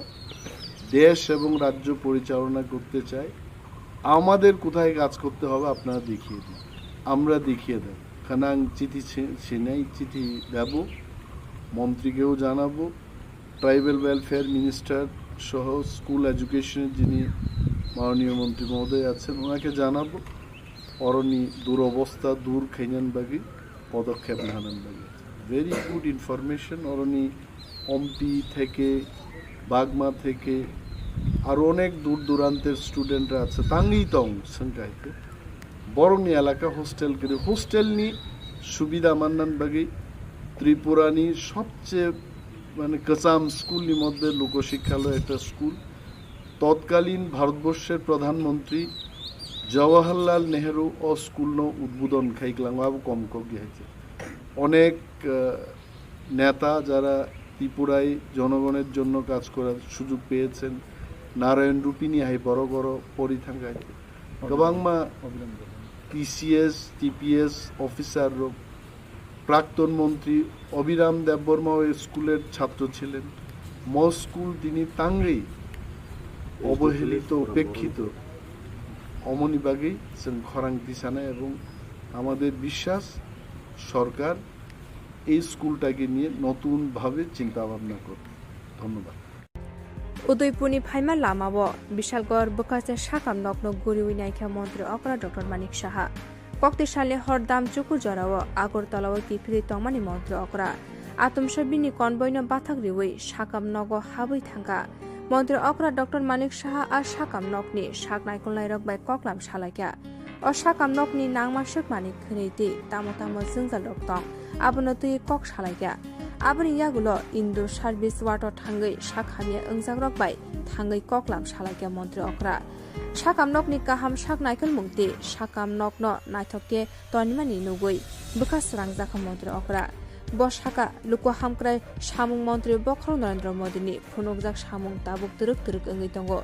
দেশ এবং রাজ্য পরিচালনা করতে চাই। আমাদের কোথায় কাজ করতে হবে আপনারা দেখিয়ে দিন, আমরা দেখিয়ে দেব। Khanang chiti si-, sinai chiti debo, মন্ত্রীকেও জানাবো, ট্রাইবাল ওয়েলফেয়ার মিনিস্টার সহ স্কুল এডুকেশনের যিনি মাননীয় মন্ত্রী মহোদয় আছেন, ওনাকে জানাবো অরনি দুরবস্থা দূর খাইনান বাগি পদক্ষেপ নেহানান বাগি। Very good information. অরনি অম্পি থেকে, বাগমা থেকে আরও অনেক দূর দূরান্তের স্টুডেন্টরা আছে, তাঙ্গি তং সংখ্যাইতে বরংনি এলাকা হোস্টেল করে হোস্টেলনি সুবিধা মান্নান বাগি ত্রিপুরানি সবচেয়ে মানে, কাচাম স্কুলনি মধ্যে লোকশিক্ষালয় একটা স্কুল। তৎকালীন ভারতবর্ষের প্রধানমন্ত্রী জওয়াহরলাল নেহেরু ও স্কুলনো উদ্বোধন খাইকলাম, আবো কম কগি হাইছে। অনেক, আহ, নেতা যারা ত্রিপুরায় জনগণের জন্য কাজ করার সুযোগ পেয়েছেন, নারায়ণ রূপিনী হাই বড় বড় পরি থাকায়, গোবাংমা টিসিএস, টিপিএস অফিসার প্রাক্তন মন্ত্রী অবিরাম দেববর্মাও এই স্কুলের ছাত্র ছিলেন। ম স্কুল তিনি তাঙ্গেই অবহেলিত, উপেক্ষিত, অমনি বাগেই जों খরাং দিসানা এবং আমাদের বিশ্বাস সরকার এই স্কুলটাকে নিয়ে নতুনভাবে চিন্তা ভাবনা করবে। ধন্যবাদ। Udaipurni phaima lamao Bishalgarh bwkhacha sakam nokno guriwi naikha Montri okra Doctor Manik Saha. Kokti salni hor dam chukur jorao Agartalao kiphilwi tongmani Montri okra. Atomsa bini convoyno bathak riwi sakam nogo habwi thangkha. Montri okra Doctor Manik Saha a sakam nokni sak naikolnairok bai koklam salaikha. O sakam nokni nangma swkmani khwnwi twi tamo tamo jwngjal rok tong, abono twi kok salaikha. Aboni yagulo Indur service ward o thangwi sak hamya wngjakrok bai thangwi koklam salaikha montri okra. Sakam nokni kaham sak naikolmung tei sakam nokno naithok khe tonimani nugwi bwkha srangjakha montri okra. Bo sakha, luku hamkrai samung montri bokhorok Narendra Modini phunukjak samung tabuk twrwk twrwk wngwi tongo.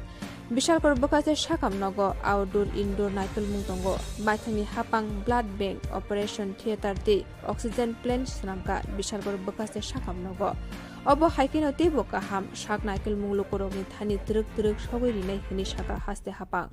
Bishalpur bwkha se sakam nogo outdoor indoor naikolmung tongo. Baithangni hapang blood bank, operation theatre tei oxygen plant swnamkha Bishalpur bwkha se sakam nogo. Obo hai kheno teibo kaham sak naikolmung lukurokni thani twrwk twrwk sogwi rinai hwnwi sakha haste hapang.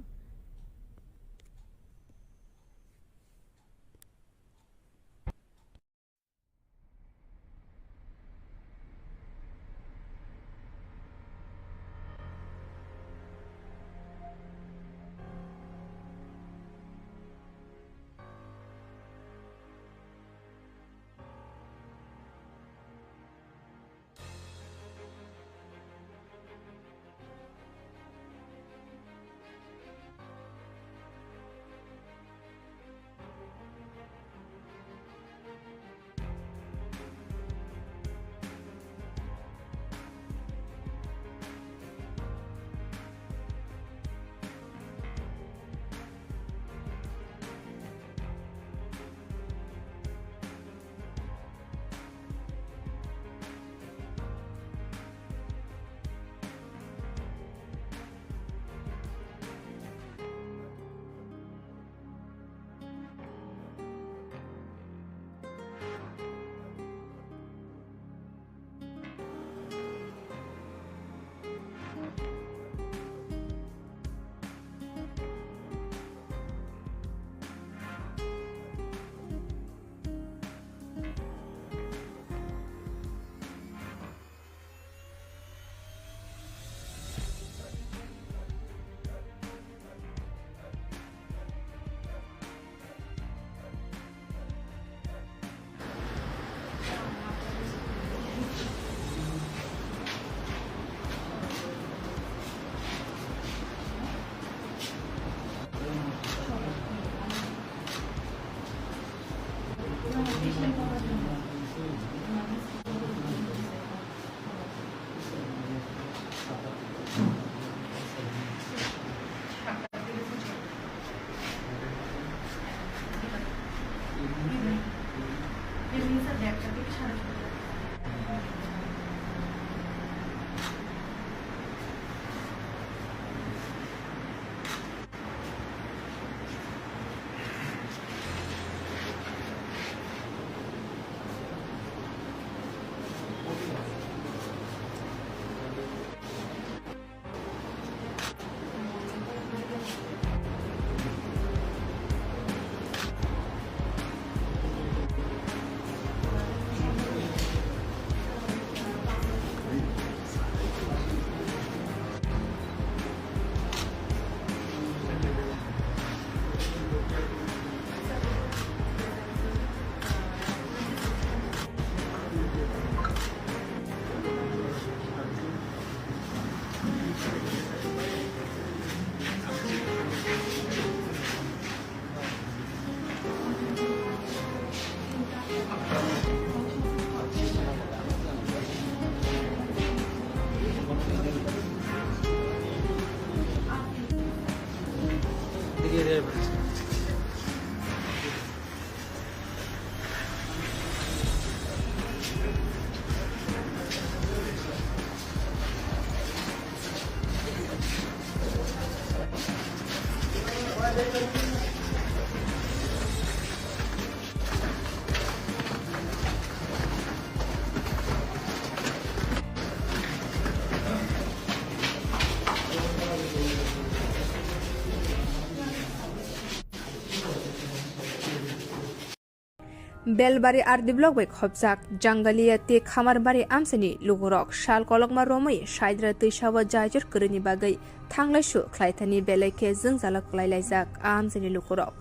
Belbari R D block bai khopjak Jangalia tei Khamarbari amchaini lukurok sal kolokma romwi Saidra twisao jaijor kwrwini bagwi thanglaisu khlaithani belai khe jwngjalo kwlailaijak a amchaini lukurok.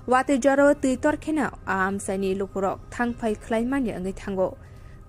Watwi jorao twi tor kheno a amchaini lukurok thangphai khlaimani wngwi thango.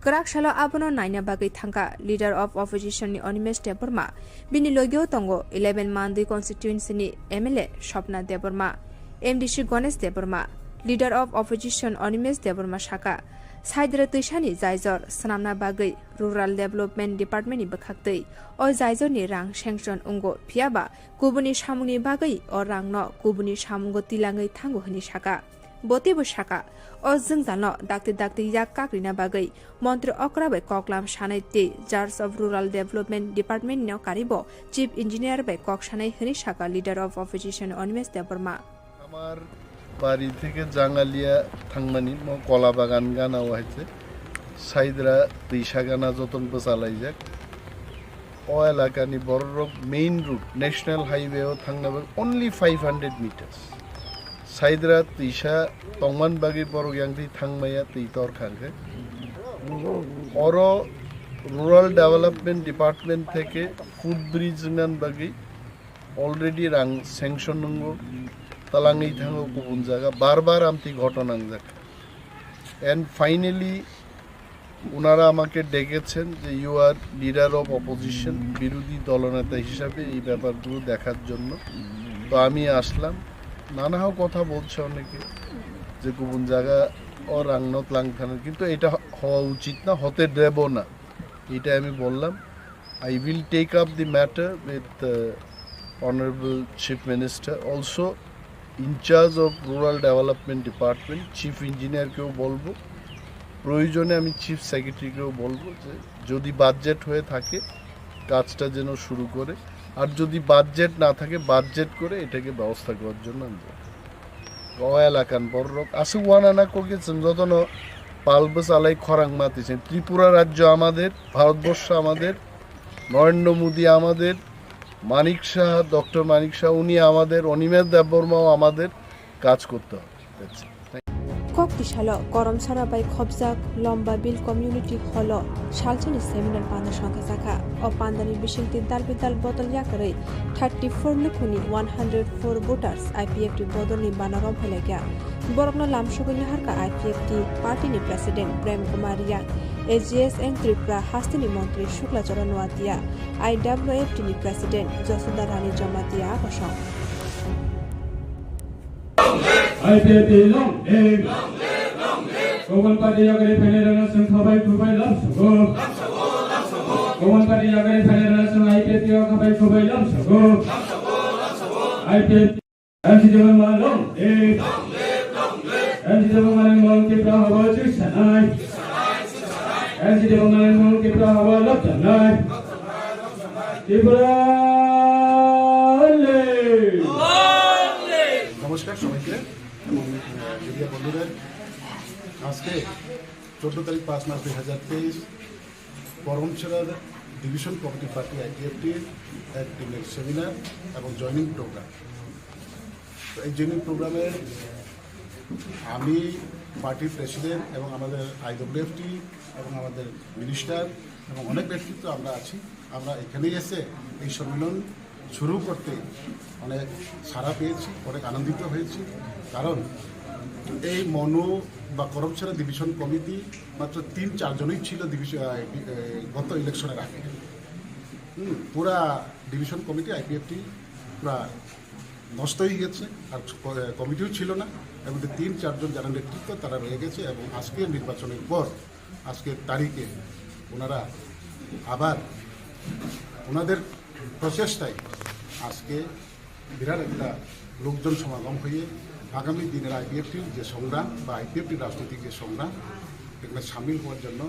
Kwrak salo abono naina bagwi thangkha Leader of Opposition ni Animesh Debbarma, bini logio tongo eleven Mandwi constituency ni M L A Swapna Debbarma, M D C Ganesh Debbarma, Leader of Opposition Animesh Debbarma saka, Saidra twisani jaijor swnamna bagwi Rural Development Department ni bwkhaktwi o jaijor ni rang sanction wngo, phiyaba kubuni samungni bagwi o rangno kubuni samungo tilangwi thango hwnwi saka. Bo teibo saka, o jwngjalno dakti dakti yak kakrina bagwi Montri okra bai koklam sanai tei Charge of Rural Development Department no karibo Chief Engineer bai kok sanai hwnwi saka Leader of Opposition Animesh Debbarma. আমার বাড়ি থেকে জাঙ্গালিয়া থাংমানি মো কলা বাগান গানা হয়েছে সাইদরা তৈশা গানা যতন বসালাই যাক। O elakani bororok main road, national highway o thangna bagwi only five hundred meters. Saidra twisa tongman bagwi borok yang twi thangmaya twi tor khangkhe. Oro Rural Development Department theke footbridge wngna bagwi already rang sanction wngo, talangwi thango kubun jaga, bar bar amtwi ghotona wngjak. And finally, ওনারা আমাকে ডেকেছেন যে you are leader of opposition, বিরোধী দলনেতা হিসাবে এই ব্যাপারগুলো দেখার জন্য। তো আমি আসলাম। নানা কথা বলছে অনেকে যে কুবুন জায়গা ও রাংনত লাং থানার, কিন্তু এটা হ-, হওয়া উচিত না, হতে দেব না, এটা আমি বললাম। I will take up the matter with uh, Honorable Chief Minister. Also, in charge of Rural Development Department, Chief Engineer কেও বলবো, প্রয়োজনে আমি চিফ সেক্রেটারিকেও বলবো যে যদি বাজেট হয়ে থাকে কাজটা যেন শুরু করে, আর যদি বাজেট না থাকে বাজেট করে এটাকে ব্যবস্থা করার জন্য আমি বলবো। O elakan borok aswk uanana kokje chwng jotono pal bwchalai khorang mati se Tripura rajyo amader, Bharatvarsha আমাদের, নরেন্দ্র মোদী আমাদের, মানিক সাহা, ডক্টর মানিক সাহা উনি আমাদের, অনিমেষ দেববর্মাও আমাদের, কাজ করতে হবে। That's it. Thank you. Kok tisalo Koromsara bai khopjak Lomba Bill Community Hall o salsani seminar panda songkha jakha. O pandani bisingtwi dal bidal bodol yakarwi thirty four lukhuni one hundred four voters I P F T bodolni bana romphai laikha. Borokno lamsogwi naharkha I P F T party ni president Prem Kumar Riang, A G S N Tripura hasteni montri Shukla Charan Noatia, I W F T ni president Josoda Rani Jamatia abosong. I P F T long live. Long live, long live. Koban party yagari phainai rana sung khabai khubai lam sugo. Koban party yagari phainai rana sung I P F T yagari khabai khubai lam sugo. I P F T. M C Debbarma long live. Long live, long live. M C Debbarma long Tripura habo chuk sanai. M C Debbarma long Tripura habo lab sanai. Tripura long live. নমস্কার সবাইকে এবং মিডিয়া বন্ধুদের। আজকে চোদ্দ তারিখ পাঁচ মাস দুই হাজার তেইশ, করমছড়ার ডিভিশন কমিটি পার্টি আইপিএফটির এক দিনের সেমিনার এবং জয়েনিং প্রোগ্রাম। তো এই জয়েনিং প্রোগ্রামে আমি পার্টির প্রেসিডেন্ট এবং আমাদের আইডব্লিউএফটি এবং আমাদের মিনিস্টার এবং অনেক ব্যক্তিত্ব আমরা আছি। আমরা এখানে এসে এই সম্মেলন শুরু করতে অনেক সাড়া পেয়েছি, অনেক আনন্দিত হয়েছি। কারণ এই মনু বা করমছড়া ডিভিশন কমিটি মাত্র তিন চারজনই ছিল ডিভিশন, আহ, ডি-, আহ, গত ইলেকশনের আগে। হুম, পুরা ডিভিশন কমিটি আইপিএফটি পুরা নষ্ট হয়ে গেছে, আর ক-, কমিটিও ছিল না। এবং যে তিন চারজন যারা নেতৃত্ব, তারা রয়ে গেছে। এবং আজকের নির্বাচনের পর, আজকের তারিখে ওনারা আবার ওনাদের প্রচেষ্টায় আজকে বিরাট একটা লোকজন সমাগম হয়ে আগামী দিনের আইপিএফটির যে সংগ্রাম বা আইপিএফটির রাজনৈতিক যে সংগ্রাম, এখানে সামিল হওয়ার জন্য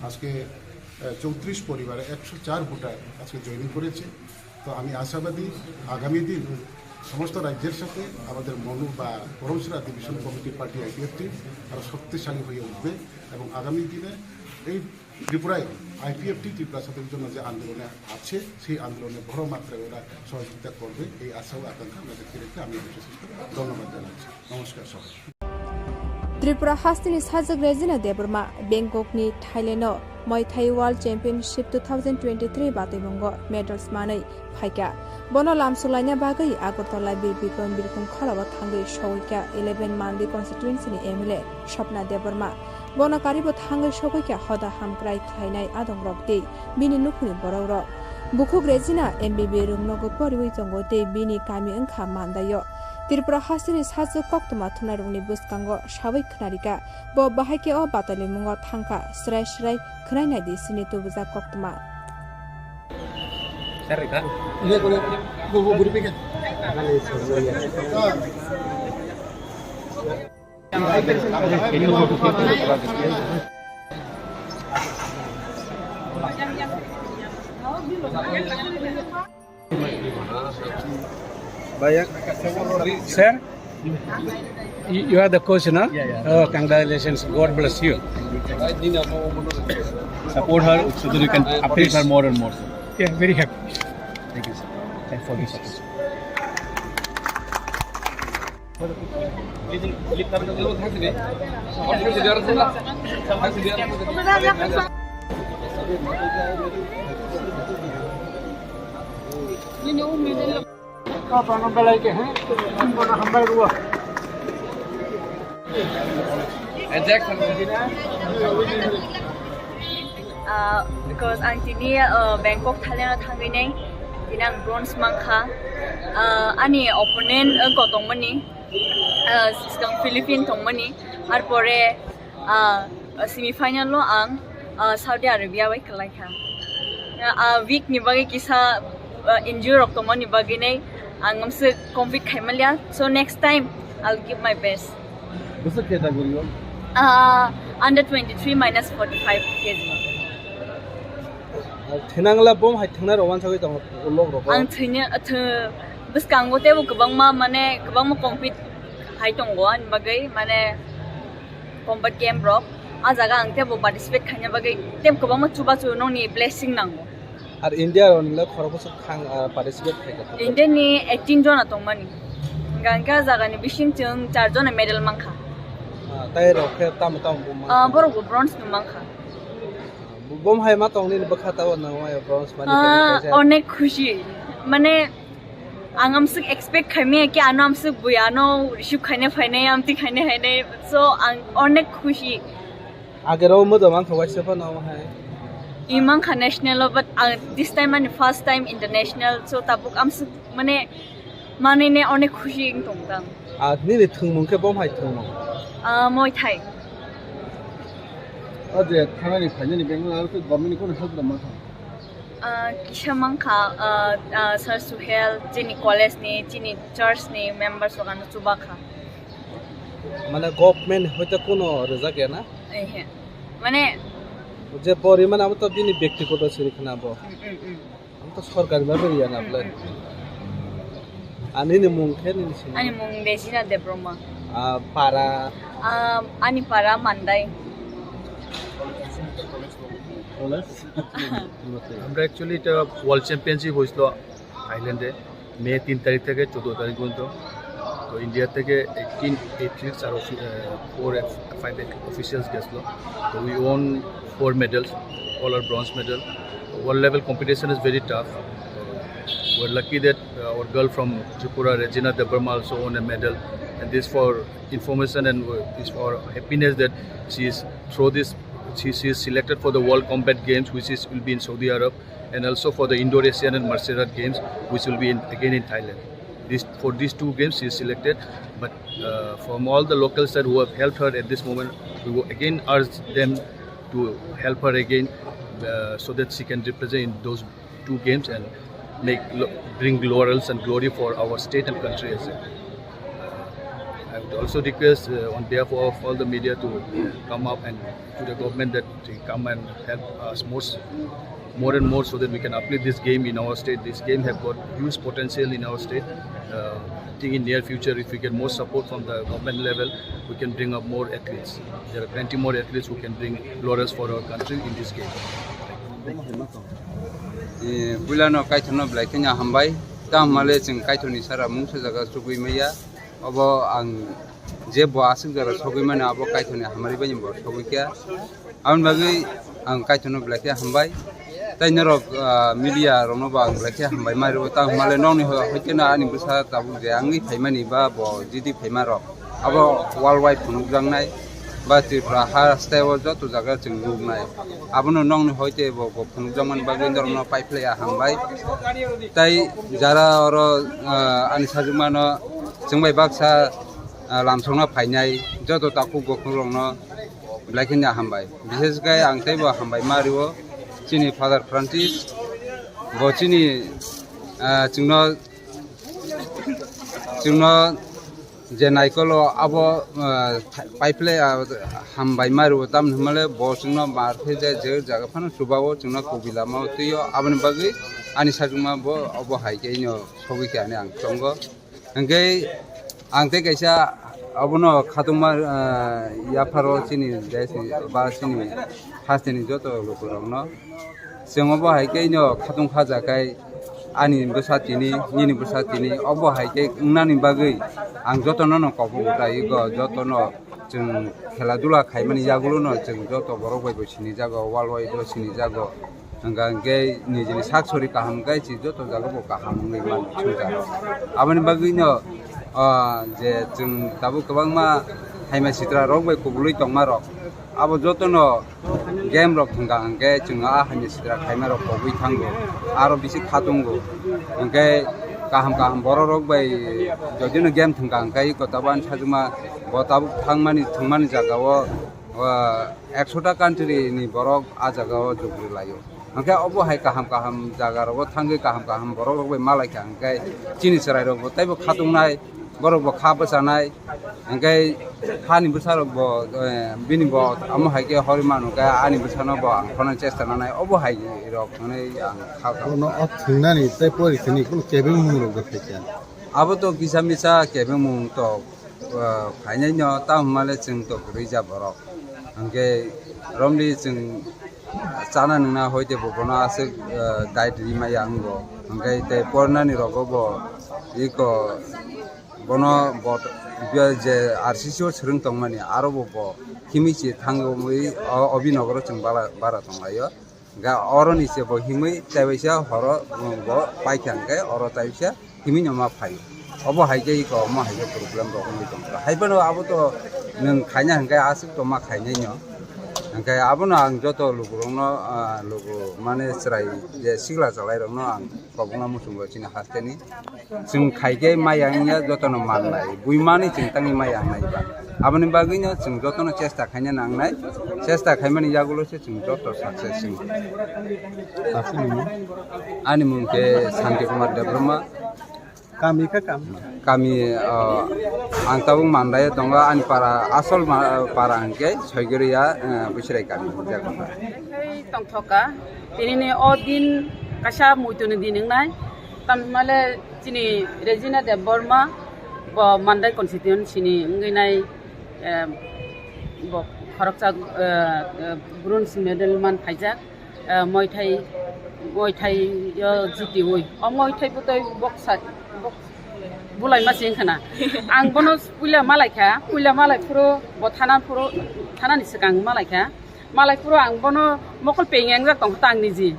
আজকে, আহ, চৌত্রিশ পরিবারে একশো চার ভোটার আজকে জয়েন করেছে। তো আমি আশাবাদী আগামী দিন সমস্ত রাজ্যের সাথে আমাদের মনু বা Karamchhara division committee party IPFT আরও শক্তিশালী হয়ে উঠবে এবং আগামী দিনে এই ত্রিপুরায় আইপিএফটি ত্রিপুরা স্বাধীনতার জন্য যে আন্দোলনে আছে, সেই আন্দোলনে বড় মাত্রায় ওরা সহযোগিতা করবে, এই আশা ও আকাঙ্ক্ষা আমরা ব্যক্ত রেখে আমি এই বিশেষ করে ধন্যবাদ জানাচ্ছি। নমস্কার সবাই। Tripura hasteni sajwk Regina Debbarma Bangkokni Thailand-o Muay Thai World Championship two thousand twenty-three batwimungo medals manwi phaikha. Bono lamsok laina bagwi Agartala Bir Bikram Birkhung khorao thangwi sogwikha eleven Mandi constituency-ni M L A Swapna Debbarma. Bono karibo thangwi sogwikha hoda hamkrai khlainai adongrok tei bini nukhungni borokrok. Bukhuk Regina M B B room nogo poriwi tongo tei bini kami wngkha Mandai-o. Tripura hasteni sajwk koktwma thumnairokni bwskango sawi khwnarikha. Bo bahai khe o batalimungo thangkha, srai srai khwnai naidi chini tubujak koktwma. Sir, you you are the coach, no? Yeah, yeah. Oh, congratulations. God bless you. Support her so that you can uplift her more and more. Yeah, very happy. Thank you, sir. Thanks for the support. Ah, because ang tini, ah, Bangkok, Thailand o thangwi nai, tini ang bronze mankha. Ah, ani opponent, ah, wngkha tongmani, ah, swkang Philippine tongmani, arpore, ah, semi final o ang, ah, Saudi Arabia bai kwlaikha. Ah, week ni bagwi kisa, ah, injury rok tongmani bagwi nai ang amswk compete khaimanliya. So next time I'll give my best. Bwswk category o? Ah, under twenty-three minus forty-five K G. Thinangla bom hai thingnai rok wansagwi tongo ulok rok. Ang thwina, thw-, bwskango teibo kwbangma, mane, kwbangma compete hai tongo ani bagwi, mane, combat game rok. A jaga ang teibo participate khaina bagwi teibo kwbangma chubachu nokni blessing nango. Ar India rok nila khoroksa thang, ah, participate khaikha. India ni eighteen jona tongmani. Hingke a jaga ni bising chwng char jona medal mankha. Ah, tai rok khe tamo tamo bo mankha? Ah, borok bo bronze no mankha. Bom hai ma tong nini bwkha tabo nang ma bronze mani. Ah, khe kaisa. Onek khushi. Mane, ang amswk expect khaimaya ki ano amswk bui ano receive khaina phainai, amtwi khaina phainai. So, ang onek khushi. Agero mo do man thok waisa phano hai. I mankha national o, but ang this time ani first time international. So, tabuk amswk mane manwi ne onek khushi wng tong tang. Ah, nini thwngmung khe bom hai thwngmung? Ah, Muay Thai. O je thanani phainani Bangalore aro khe government ni kono help rwma thang? Ah, kisa mankha, ah, ah, Sir Suhel, chini college ni, chini church ni members rok ano chubakha. Mane government hoite kono rwjak ya na? Ehe. Mane je pori mane abo to bini byaktigoto siri khna bo. Mm, mm, mm. Ang to sorkari ma beri ya na ble. Ani ni mung khe nini sini. Ani mung Dejina Debbarma. Ah, para. Ah, ani para Mandai. College? আমরা অ্যাকচুয়ালি এটা world championship হয়েছিল থাইল্যান্ডে মে তিন তারিখ থেকে চোদ্দ তারিখ পর্যন্ত। তো ইন্ডিয়া থেকে এইটিন অ্যাথলিটস আর ফোর ফাইভ অফিসিয়ালস গেছিল। তো we won four medals, all are bronze medal. World level competition is very tough. We're lucky that, uh, our girl from Tripura, Regina Debbarma, also won a medal. And this for information and, uh, is for happiness that she is through this, she, she is selected for the World Combat Games, which is, will be in Saudi Arab, and also for the Indoor Asian and Martial Art Games, which will be in, again in Thailand. This, for these two games, she is selected. But, uh, from all the local side who have helped her at this moment, we will again urge them to help her again, uh, so that she can represent in those two games and make lo-, bring laurels and glory for our state and country as well. Uh, I would also request, uh, on behalf of all the media to come up and to the government that they come and help us more, s-, more and more so that we can uplift this game in our state. This game have got huge potential in our state. Uh, I think in near future, if we get more support from the government level, we can bring up more athletes. There are plenty more athletes who can bring laurels for our country in this game. Eh, puilano Kaitorno belai kheno hambai. Tamo le chwng Kaitorni sara mungsa jaga chugui maya. Obo ang je bo aswk jora sogwi mano, abo Kaitorni hamari bai bo sogwi kha. Aboni bagwi ang Kaitorno belai khe hambai. Tai norok, ah, media rokno bo ang belai khe hambai mai rwo. Tamo le nokni ho-, hoite no ani bwsa tabuk je wngwi phaimani ba bo jidi phaima rok. Abo world wide phunukjaknai ba Tripura ha style o joto jaga chwng nuknai. Abono nokni hoite bo, bo phunukjakmani bagwi norokno paiphlaiya hambai. Tai jara oro, ah, ani sajwkmano Chwng bai baksa, ah, lamsokno phainai joto takhuk bukhuk rokno belai kheno hambai. Bishesh khe ang teibo hambai ma rio chini Father Francis, bo chini, ah, chwngno, chwngno je naikolo abo, ah, paiple, ah, hambai ma rio, tamni hwnmale bo chwngno mar khe je, je jaga phano chubao chwngno kubi lama o twi o, aboni bagwi ani sajwkma bo obo hai khe ino sogwi khe ani ang tongo. Hwnkhe ang tei kaisa abono khatungma, ah, yapharo chini desh ni ba chini hasteni joto lukurokno chwng obo hai khe ino khatung khaja khai ani bwsa tini, nini bwsa tini, obo hai khe wngnani bagwi ang jotono no kobok utai ego, jotono chwng khela dula khaimani yagulo no chwng joto borok bai bo sinijago, world wide o sinijago. Hwnkha hwnkhe nijini sak sori kaham khe chwng joto jaga bo kaham wngwi mano swngcharo. Aboni bagwi no, ah, je chwng tabuk kwbangma haima sitra rok bai kubulwi tongma rok, abo jotono game rok thwngkha hwnkhe chwng a haini sitra khaima rok kobwi thango, aro bisi khatungo. Hwnkhe kaham kaham borok rok bai jodino game thwngkha hwnkhe iko tabuk ani sajwkma bo tabuk thangmani thwngmani jaga o, o, ekso ta country ni borok a jaga o jogri laio. Hwnkhe obo hai kaham kaham jaga rogo thangwi kaham kaham borok rok bai malaikha hwnkhe chini chwrai rok bo teibo khatungnai, borok bo kha bwchanai. Hwnkhe hani bwsarok bo, eh, bini bo amo hai khe hori manu khe ani bwsano bo ang khonani chesta nanai, obo hai rok hwnwi ang kha kha. Bono o thwngnani tei pori thwngni kunu kebeng mung rok bo phaikha. Abo to kisa misa kebeng mung to, eh, phainai no, tamo hwnmale chwng to kwrwi ja borok. Hwnkhe romli chwng chana nwngna hoite bo bono aswk, eh, diet rimaya wngo. Hwnkhe tei pornani rogo bo iko bono bo je R C C o swrwng tongmani, aro bo bo himwi se thangwi o, o binogoro chwng bala-, bara tonglaio. Ga oroni se bo himwi taibaisa horo bo paikha hwnkhe oro taibaisa himwi no ma phaio. Obo hai khe iko omo hai khe problem rok wngwi tongkha. Hai phano abo to nwng khaina hwnkhe aswk to ma khainai no. Hwnkhe abono ang joto lukurokno, ah, luku mane chwrai je sikla chwlairokno ang kobokna muchungo chini hasteni. Chwng khai khe maya wngya jotono mannai, buimani chwng tangwi maya wngnai ba. Aboni bagwino chwng jotono chesta khaina nangnai, chesta khaimani yagulo se chwng joto success wngwi. Aswk nini? Ani mung khe Santi Kumar Debbarma. Kami kha kam? Kami, ah, ang tabuk Mandai o tongo, ani para, asol ma-, para hwnkhe Soigoriya, ah, Bwsrai kami. Tongthoka, tinini o din kaisa muituni din wngnai, tamhimale chini Regina Debbarma bo Mandai constituency ni wngwi nai, eh, bo khoroksa, eh, eh, bronze medal man phaijak. Eh, Muay Thai, Muay Thai o jitiwi. O Muay Thai bwtwi boksa, bok-, bulaima se wngkha na. Ang bono puila malaikha, puila malai phuru bo thana phuru, thanani swkang malaikha. Malai phuru ang bono mokol peng engjak tongkha ta ang niji.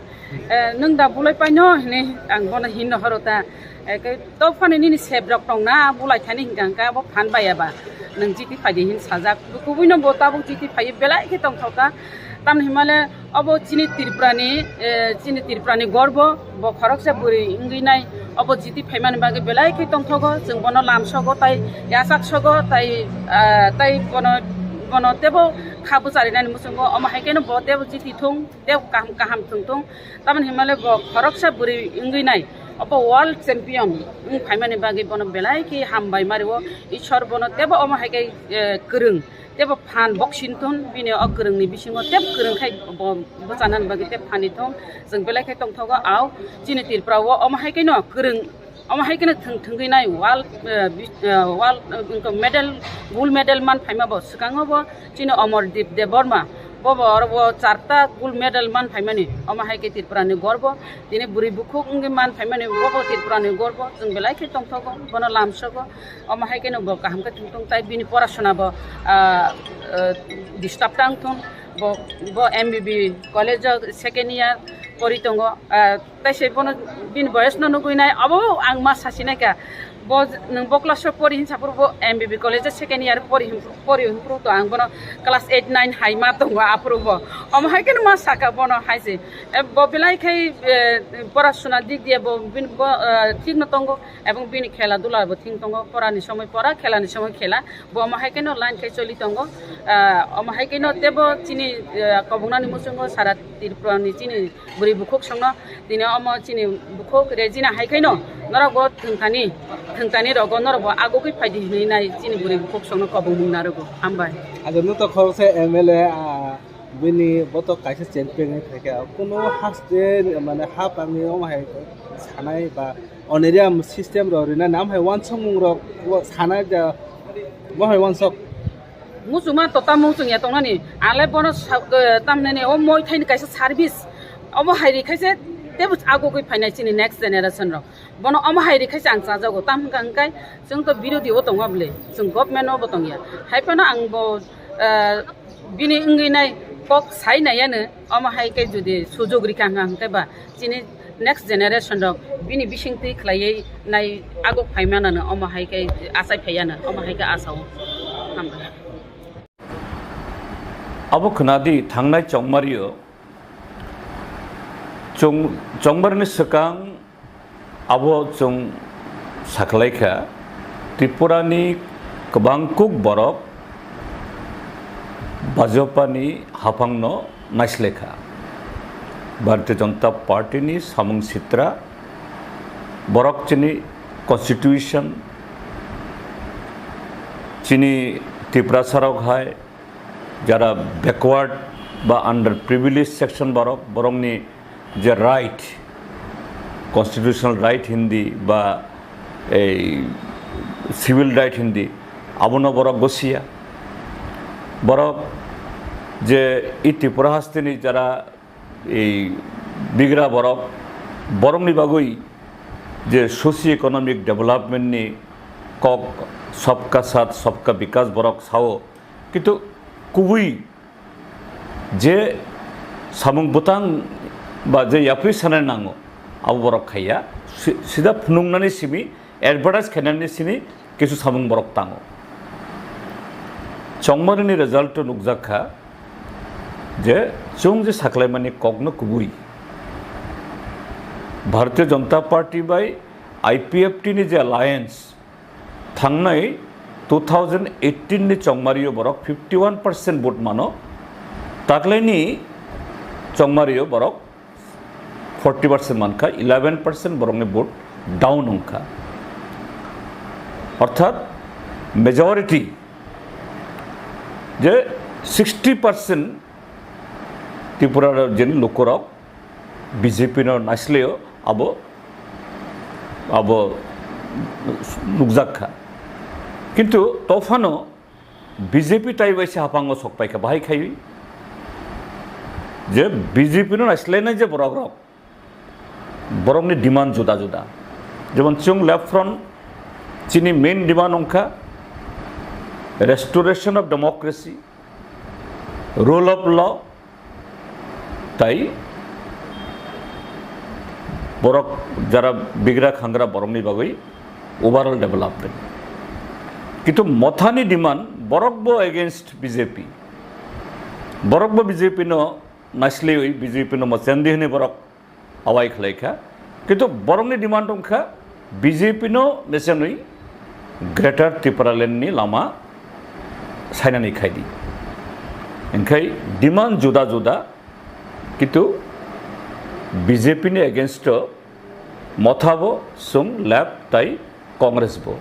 Eh, nwng da bulai paino hinwi ang bono hinno horo ta. Eh, khe tok phani nini sep rok tongna, bulai thani hinkha hinkha abo phan baiya ba. Nwng jiti phaidi hin sajak. Kubui no bo tabuk jiti phaiwi belai khe tongthokha. Tamni himale obo chini Tripura ni, eh, chini Tripura ni gorbo, bo khoroksa bwrwi wngwi nai, obo jiti phaimani bagwi belai khe tongthogo, chwng bono lamsogo tai yachaksogo tai, ah, tai bono, bono tebo kha bwcharinani muchungo, omo hai kheno bo tebo jiti thung, tebo kaham kaham thung thung, tamoni himale bo khoroksa bwrwi wngwi nai, obo world champion wng phaimani bagwi bono belai khe hambai mario, Ishwar bono tebo omo hai khe, eh, kwrwng. Tebo phan boxing thun, bini o kwrwngni bisingo teb kwrwng khai bo bwchanani bagwi teb phani thung. Chwng belai khai tongthogo, au chini Tripura o omo hai khe no kwrwng, omo hai khe no thwng thwngwi nai world, eh, bi-, eh, world, eh, wngkha medal, gold medal man phaima bo swkango bo chini Amardeep Debbarma bo bo oro bo charta gold medal man phaimani omo hai khe Tripura ni gorbo. Tini bwrwi bukhuk wngwi man phaimani bo bo Tripura ni gorbo, chwng belai khe tongthogo, bono lamsogo. Omo hai kheno bo kaham khe thung thung, tai bini porasona bo, ah, ah, disturb tang thung. Bo, bo M B B college o second year pori tongo. Ah, tai se bono bini boyes no nugui nai, abo ang ma sasi nai kha. Bo nwng bo class o pori hinsa phuru bo M B B college o second year pori hin, pori hin phuru to ang bono class eight nine hai ma tongo aphuru bo. Omo hai khe no ma saka bono hai se. E, bo belai khai, e, pora suna dik diye bo bin, bo, e, thik no tongo, ebong bini khela dula bo thik tongo, pora ni somoi pora, khela ni somoi khela. Bo omo hai khe no line khai choli tongo. E, omo hai khe no tebo chini, e, kobongnani muchungo sara Tripura ni chini bwrwi bukhuk songno tini omo chini bukhuk Regina hai khaino norok bo thwngthani, thwngthani rogo norok bo agugwi phaidi hinwi nai chini bwrwi bukhuk songno kobongmung narwgo. Hambai. Ajo nuto khoroksa M L A, ah, bini boto kaisa champion wngwi phaikha. Kuno haste mane hapangni omo hai sanai ba oniriya system rok rinani am hai wansukmung rok sanai ja bo hai wansuk. Muchungma to tamo muchung ya tongnani, ale bono sa-, eh, tamnani o moi thaini kaisa service, omo hai ri khaise tebo agugwi phainai chini next generation rok. Bono omo hai ri khaise ang chajago, tam hwnkha hwnkhe chwng to birodhi o tongo bwle, chwng government o bo tongya. Hai phano ang bo, eh, bini wngwi nai kok sai nai yano, omo hai khe jodi sujug rikha hwnkha hwnkhe ba chini next generation rok bini bisingtwi khlaiwi nai aguk phaimanano omo hai khe achai phaiyano omo hai khe asao. Hambai. Abo khwnadi thangnai chongmario chong-, chongmarini swkang abo chwng sakhlaikha Tripurani kwbangkuk borok Bhajpani haphangno naislekha. Bharatiya Janata Party ni samung sitra, borok chini constitution, chini Tiprasa rok hai jara backward ba under privileged section borok, borokni je right, constitutional right hindi ba ei civil right hindi, abono borok gosiya. Borok je i Tripura hasteni jara ei bigra borok, borokni bagwi je socio economic development ni kok, sabka sath, sabka bikas borok sao, kintu kubui je samung bwtang ba je yapri sanai nango, abo borok khaiya. Si-, sida phunuknani simi, advertise khainani simi kisu samung borok tango. Chongmarini result o nukjak kha je chwng je saklaimani kokno kubui. Bharatiya Janata Party bai I P F T ni je alliance, thangnai two thousand eighteen ni chongmario borok fifty one percent vote mano, taklaini chongmario borok forty percent mankha, eleven percent borokni vote down wngkha. Orthat majority je sixty percent Tripura rajyoni lukurok B J P no naisleo abo, abo nukjak kha. Kintu tophano B J P tai bai se haphango sok paikha, bahai khaiwi je B J P no naislainai je borok rok, borokni demand juda juda. Jemon chwng Left Front chini main demand wngkha restoration of democracy, rule of law, tai borok jara bigra khangra borokni bagwi overall development. Kintu Mothani demand borok bo against B J P. Borok bo B J P no naisliwi B J P no mochendi hwnwi borok awai khlaikha. Kintu borokni demand wngkha B J P no mesenwi Greater Tipraland ni lama sainani khaidi. Engkhai demand juda juda, kintu B J P ni against o Motha bo, chwng Left tai Congress bo.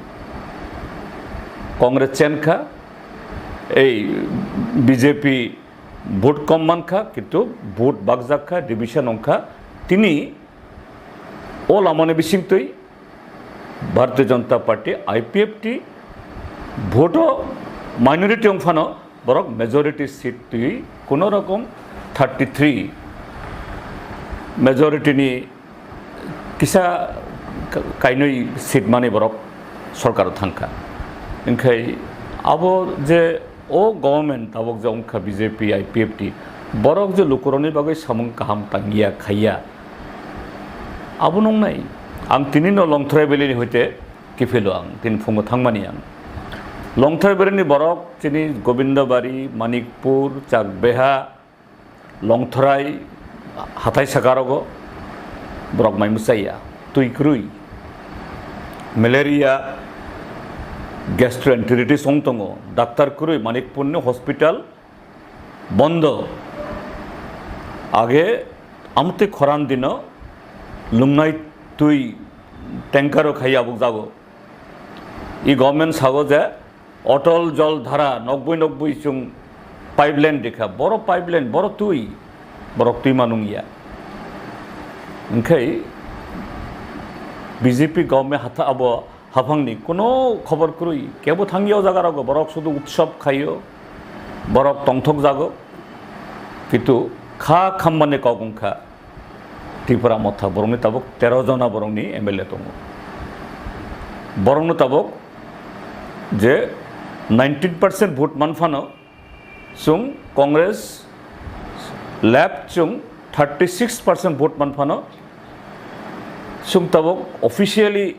Congress chenkha, ei B J P vote kom mankha, kintu vote bakjak kha, division wngkha. Tini o lamani bisingtwi Bharatiya Janata Party, I P F T, vote o minority wngphano borok majority seat twi kuno rokom thirty three majority ni kisa ka-, kainwi seat mani borok sorkaro thangkha. Engkhai abo je o government tabok je wngkha B J P, I P F T, borok je lukurokni bagwi samung kaham tangya khaiya, abo nungnai. Ang tini no Longthorai Valley ni hoite kiphilo ang, tini phungo thangmani ang. Longthai bereni borok chini Gobindabari, Manikpur, Chakbeha, Longthrai, hathai sakarogo borok mai mwchaiya, twi kwrwi, malaria, gastroenteritis wng tongo, daktar kwrwi Manikpurni hospital bondo. Age amtwi khoran dino lungnai twi tanker o khai abuk jago. I government sago je Otol Jol Dhara nokbui nokbui chwng pipeline rikha, boro pipeline, boro twi, borok twi manung ya. Hwnkhe B J P government hatha abo haphangni kuno khobor kwrwi, kebo thangya o jaga rogo, borok sudu utsob khaio, borok tongthok jago, kintu kha khambani kok wngkha. Tripura motha borokni tabuk tero jona borokni M L A tongo. Borokno tabuk je nineteen percent vote manphano chwng Congress left chwng thirty six percent vote manphano chwng tabuk officially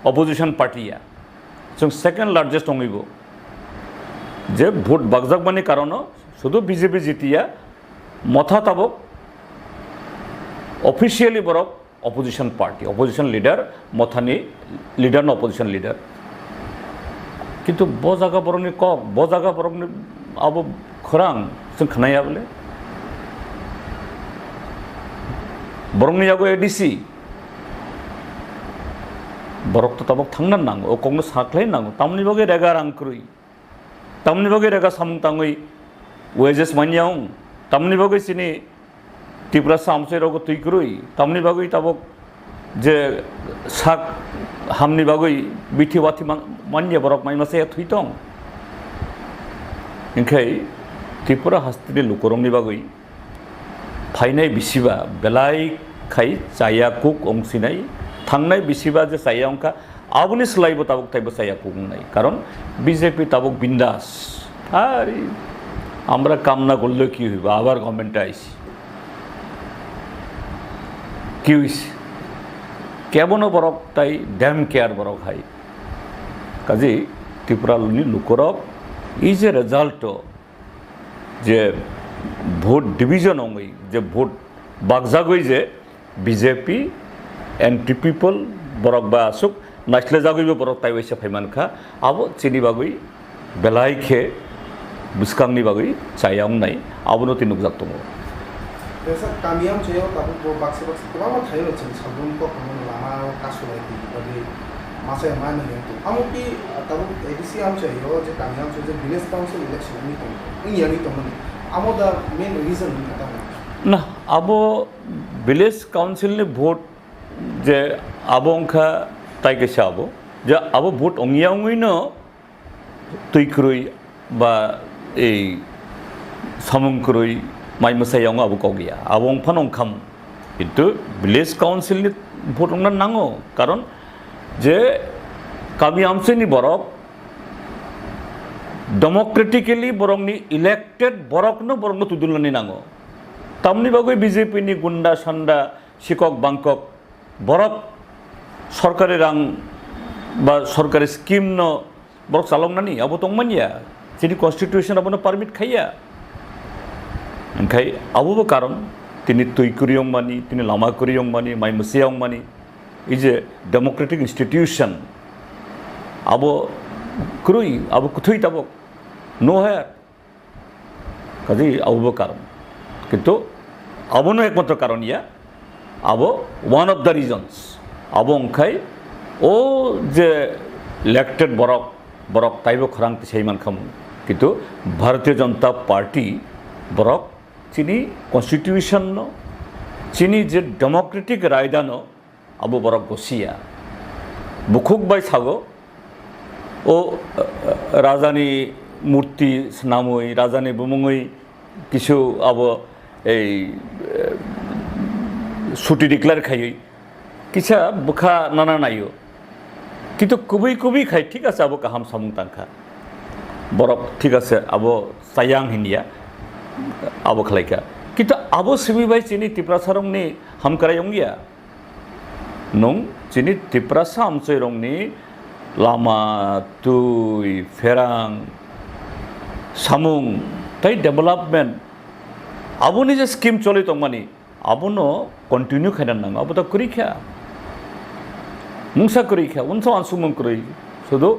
opposition party ya. Chwng second largest tongibo. Je vote bakjakmani karono sudu B J P jitiya, motha tabuk officially borok opposition party, opposition leader, mothani leader no opposition leader. Kintu bo jaga borokni kok, bo jaga borokni abo khorang chwng khnaya bole. Borokni yago A D C, borok to tabuk thangna nango, o kokno sakhlai nango, tamni bagwi rega rang kwrwi. Tamni bagwi rega samung tangwi wages manya wng, tamni bagwi chini Tiprasa amchai rogo twi kwrwi, tamni bagwi tabuk je sak hamni bagwi bithi wathi man-, manya borok mai masa thwi tong. Hwnkhe Tripura hasteni lukurokni bagwi phainai bisiba belai khai chaya kuk wng sinai, thangnai bisiba je chaya wngkha, aboni swlaibo tabuk taibo chaya kuk wngnai, karon B J P tabuk bindas. Ari, আমরা কামনা করলে কি হইব, আবার গভর্নমেন্টে আইছি, কি হইছে? কেবনো বরক তাই ড্যাম কেয়ার বরক হাই। কাজেই ত্রিপুরানি লোকরক এই যে result, je vote division wngwi, je vote bakjagwi je B J P, anti people borok ba aswk naislejagwibo borok taiwaisa phaimankha, abo chini bagwi belai khe bwskangni bagwi chaya wngnai, abono tei nukjak tongo. Kaisa kami amchaio tabuk bo baksa baksa kwbangma thaio chwng sabun kok lama o kasu bai twi bagwi masa ya mano yang tong. Amo ki tabuk A D C amchaio je kami amchaio je village council election wngwi tong, wngya wngwi tongmani. Amo da main reason wngkha tamo? Na, abo village council ni vote je abo wngkha tai kaisa abo. Je abo vote wngya wngwino twi kwrwi ba ei samung kwrwi mai mwsai wngo abo kok ya. Abo wng phano wng khamu. Kintu village council ni vote wngna nango. Karon je kami amchai ni borok democratically borokni elected borokno borokno tudulnani nango. Tamni bagwi B J P ni gunda sanda sikok bangkok borok sorkari rang ba sorkari scheme no borok chaloknani abo tongmanya, chini constitution abono permit khaiya. Hwnkhe abobo karon tini twi kwrwi wngmani, tini lama kwrwi wngmani, mai mwsai wngmani, ei je democratic institution abo kwrwi, abo kwthwi tabuk no haya. Kaje abobo karon. Kintu abono ekmatro karon ya. Abo one of the reasons. Abo wngkhai o je elected borok, borok taibo khorang tisai mankhamu. Kintu Bharatiya Janata Party borok chini constitution no, chini je democratic raida no, abo borok bo siya. Bukhuk bai sago, o, eh, rajani murti swnamwi, rajani bumungwi kisu abo ei, eh, suti declare khaiwi kisa bwkha nana naio. Kintu kubui kubui khai thik ase abo kaham samung tangkha. Borok thik ase abo chayang hinya abo khlaikha. Kintu abo simi bai chini Tiprasarokni hamkrai wngya. Nwng chini Tiprasa amchairokni Lama, twi, pherang, samung, tei development, aboni je scheme choli tongmani, abono continue khaina nango, abo to kwrwi kha. Mungsa kwrwi kha, unsa uansukmung kwrwi. Sudu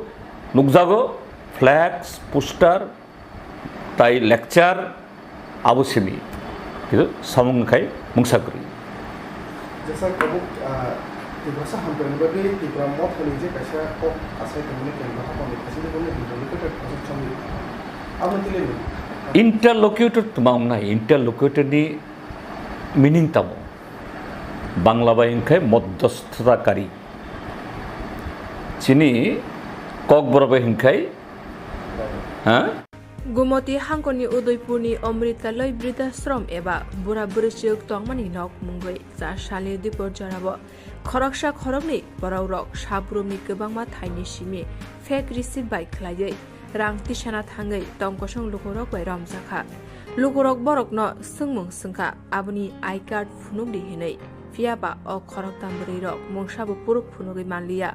nukjago flex, poster, tai lecture, abo simi. Kitu samung khai mungsa kwrwi. Jesa kabuk, ah, Tiprasa hamkrai ni bagwi Tipra Motha ni je kaisa kok asai tongmani kemba hapang ni kaisa ni bumung hinwi ni kwtal kaisa chongwi. Abo tile ni. Interlocutor tma wngnai, interlocutor ni meaning tamo? Bangla bai hwnkhe modhosthakari. Chini Kokborok bai hwnkhe, ha? Gumoti hangkoni Udaipurni Amritaloi Bridhashram eba bura bwrwichwk tongmani nok mungwi cha salni dipor jorao khoroksa khoroknwi borokrok sabrumni kwbangma thaini simi fake receipt bai khlaiwi rang tisana thangwi tongkosong lukurok bai romjakha. Lukurok borokno swngmung swngkha, aboni I card phunukdi hinwi. Phiya ba o khoroktham bwrwirok mungsabo phuru phunugwi manliya.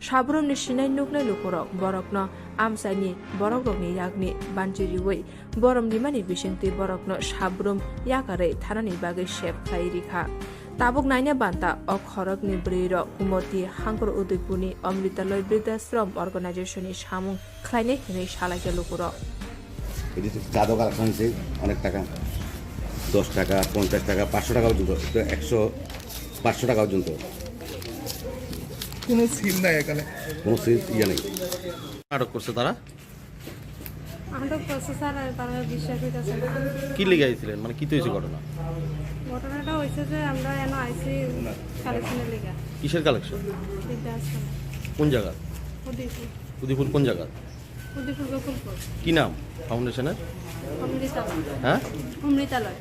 Sabrumni sinai nuknai lukurok borokno amchaini borokrokni yakni banchi riwi borom rimani bisingtwi borokno sabrum yakarwi thanani bagwi sep khlai rikha. Tabuk naina banta o khorokni bwrwirok Gumoti hangkor Udaipurni Amritaloi Bridhashram Organization ni samung khlainai hinwi salaikha lukurok. এই যে চাঁদা কালেকশন হয়েছে অনেক টাকা, দশ টাকা, পঞ্চাশ টাকা, পাঁচশো টাকা পর্যন্ত, তো একশো, পাঁচশো টাকা পর্যন্ত। কোনো সিল নাই এখানে। কোনো সিল ইয়ে নেই। আটক করছে তারা? আটক করছে স্যার, আর তারা বিশ্বাস হইতেছে না। কি লেগে আইছিলেন? মানে, কি তো হয়েছে ঘটনা? ঘটনাটা হয়েছে যে আমরা এনে আইছি কালেকশনের লেগে। কিসের কালেকশন? বিদ্যা আসলে। কোন জায়গা? উদয়পুর। উদয়পুর কোন জায়গা? উদয়পুর গোকুলপুর। কি নাম ফাউন্ডেশনের? অমৃতালয়। হ্যাঁ? অমৃতালয়।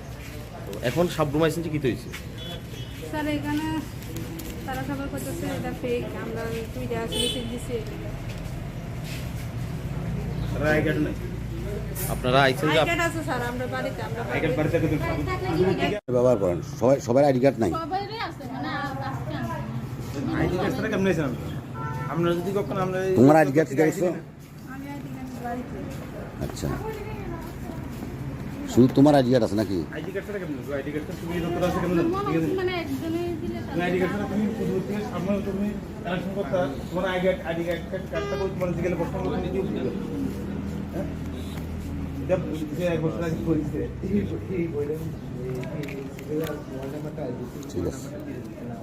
তো এখন সাবরুম আইছেন যে কি তো হয়েছে? স্যার, এখানে তারা সবাই করতেছে এটা ফেক, আমরা দুইটা আসলে সিল দিছি। আপনারা আইছেন যে আই আপ- কার্ড আছে স্যার, আমরা বাড়িতে, আমরা আই কার্ড বাড়িতে। বাড়িতে থাকলে কি ঠিক আছে? ব্যবহার করেন, সবাই, সবাই আইডি কার্ড নাই। সবারই আছে, মানে, আ-, আজকে আনছি। আইডি কার্ড ছাড়া কেমনে আইছেন আপনারা? আমরা যদি কখনো আমরা এই তোমার আইডি কার্ড ঠিক আছে? আমি আইডি কার্ড বাড়িতে। আচ্ছা, শুধু তোমার আইডি কার্ড আছে নাকি? আইডি কার্ড ছাড়া কেমনে? আইডি কার্ড তো শুধু এই দপ্তরে আছে, কেমনে? মনে হচ্ছে মানে একজনই দিলে তাহলে তুমি আইডি কার্ড ছাড়া তুমি শুধু তুমি সামনে তুমি কালেকশন করতে হয়। তোমার আইডি কার্ড, আইডি কার্ড, কার্ডটা কই তোমার দিকে প্রশ্ন করতে কি হবে? হ্যাঁ? এটা বুঝতে এক বছর আগে করেছে। এই, এই বইটা, এই, এই, মোবাইল নাম্বারটা আইডি। ঠিক আছে।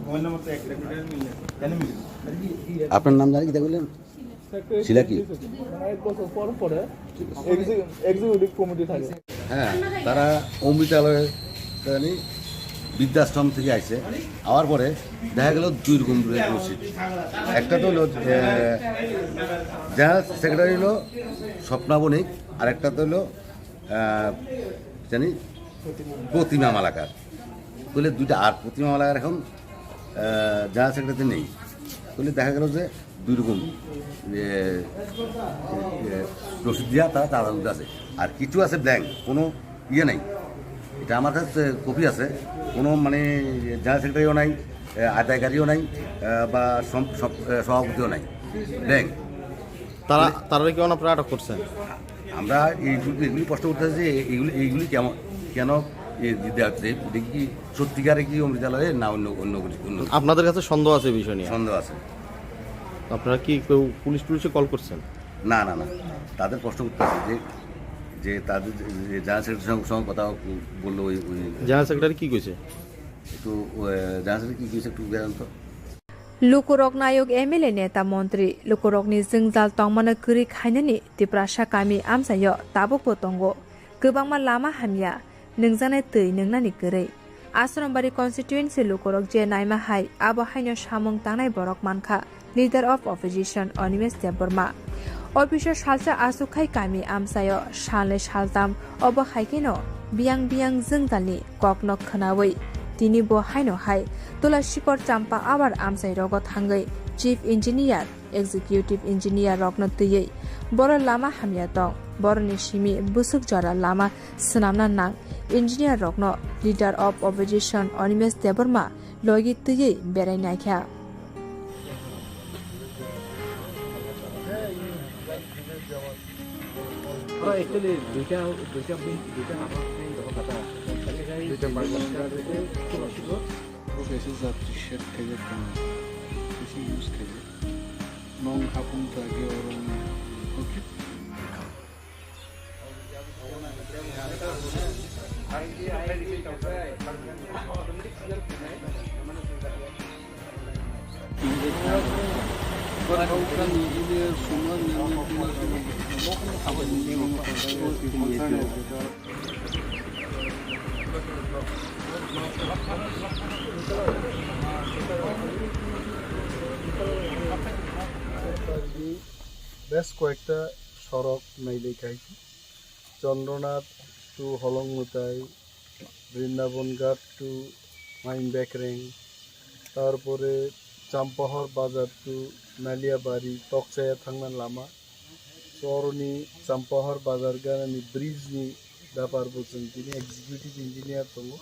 মোবাইল নাম্বারটা এক, এক মিনিট, এক মিনিট। জানি মিনিট। আপনার নাম জানি কিতা বললেন? শিলা কি? মানে এক বছর পর পরে এক্সি-, এক্সিকিউটিভ কমিটি থাকে। হ্যাঁ, তারা অমৃতালয়, মানে, বৃদ্ধাশ্রম থেকে আইছে। আওয়ার পরে দেখা গেল দুই রকম রসিদ। একটা তো হলো, এ, জেনারেল সেক্রেটারি হলো স্বপ্না বণিক, আর একটা তো হলো, আহ, জানি প্রতিমা মালাকার। তাহলে দুইটা, আর প্রতিমা মালাকার এখন, আহ, জেনারেল সেক্রেটারি নেই। তাহলে দেখা গেল যে দুই রকম, এ, এ, রসিদ দিয়া তারা চাঁদা তুলতে আছে। আর কিছু আছে ব্ল্যাঙ্ক, কোনো ইয়ে নেই। এটা আমার কাছে কপি আছে, কোনো মানে জেনারেল সেক্রেটারিও নাই, এ, আদায়কারীও নাই, এ, বা সম-, সম-, এ, সভাপতিও নাই, ব্ল্যাঙ্ক। তারা, তারা কি আপনারা আটক করছেন? আমরা এই, এগুলি প্রশ্ন করতে চাই যে এইগুলি, এইগুলি কেমন, কেন এ দিতে হচ্ছে? এটা কি সত্যিকারে কি অমৃতালয়ে না অন্য, অন্য কিছু, অন্য কিছু? আপনাদের কাছে সন্দেহ আছে এই বিষয় নিয়ে? সন্দেহ আছে। আপনারা কি কেউ পুলিশ টুলিশে কল করছেন? না, না, না। তাদের প্রশ্ন করতে আছে যে, যে তাদের যে, যে জেনারেল সেক্রেটারির সঙ্গে, সঙ্গে কথা বললো ওই, ওই জেনারেল সেক্রেটারি কি কইছে? একটু, আহ, জেনারেল সেক্রেটারি কি কইছে একটু জানান তো। Lukurok nayok M L A neta montri lukurokni jwngjal tongmano kwrwi khainani Tiprasa kami amchaio tabukbo tongo. Kwbangma lama hamya, nwngjaknai twi nwngnani kwrwi. Asrambari constituency lukurok je naima hai, abo haino samung tangnai borok mankha Leader of Opposition Animesh Debbarma. Office o salsa aswk khai kami amchaio salnwi saltam, obo hai kheno biyang biyang jwngjalni kokno khwnawi tini bo haino hai Tula Sikor Champa Awar amchai rogo thangwi Chief Engineer, Executive Engineer rokno twiwi boro lama hamya tong, boroni simi bwswk jora lama swnamna nang, engineer rokno Leader of Opposition Animesh Debbarma logi twiwi berai naikha. Actually, দুইটা, দুইটা বিন, দুইটা নামাজ নেই, যখন কথা। দুইটা পাঁচ। খুব অসুবিধা। Besi jat t-shirt khaijak tong, besi use khaijak. Nong hapung ta ge oro ni. Okay. বেশ কয়েকটা সড়ক নাইলে খাইছি। চন্দ্রনাথ to হলং মুতাই, বৃন্দাবন ঘাট to মাইন বেকরেং, তারপরে চাম্পাহর বাজার to নালিয়াবাড়ি, তকচায়া থাংনা Lama. So, oroni Champahor bazar ganani bridge ni bepar bo chwng tini executive engineer tongo,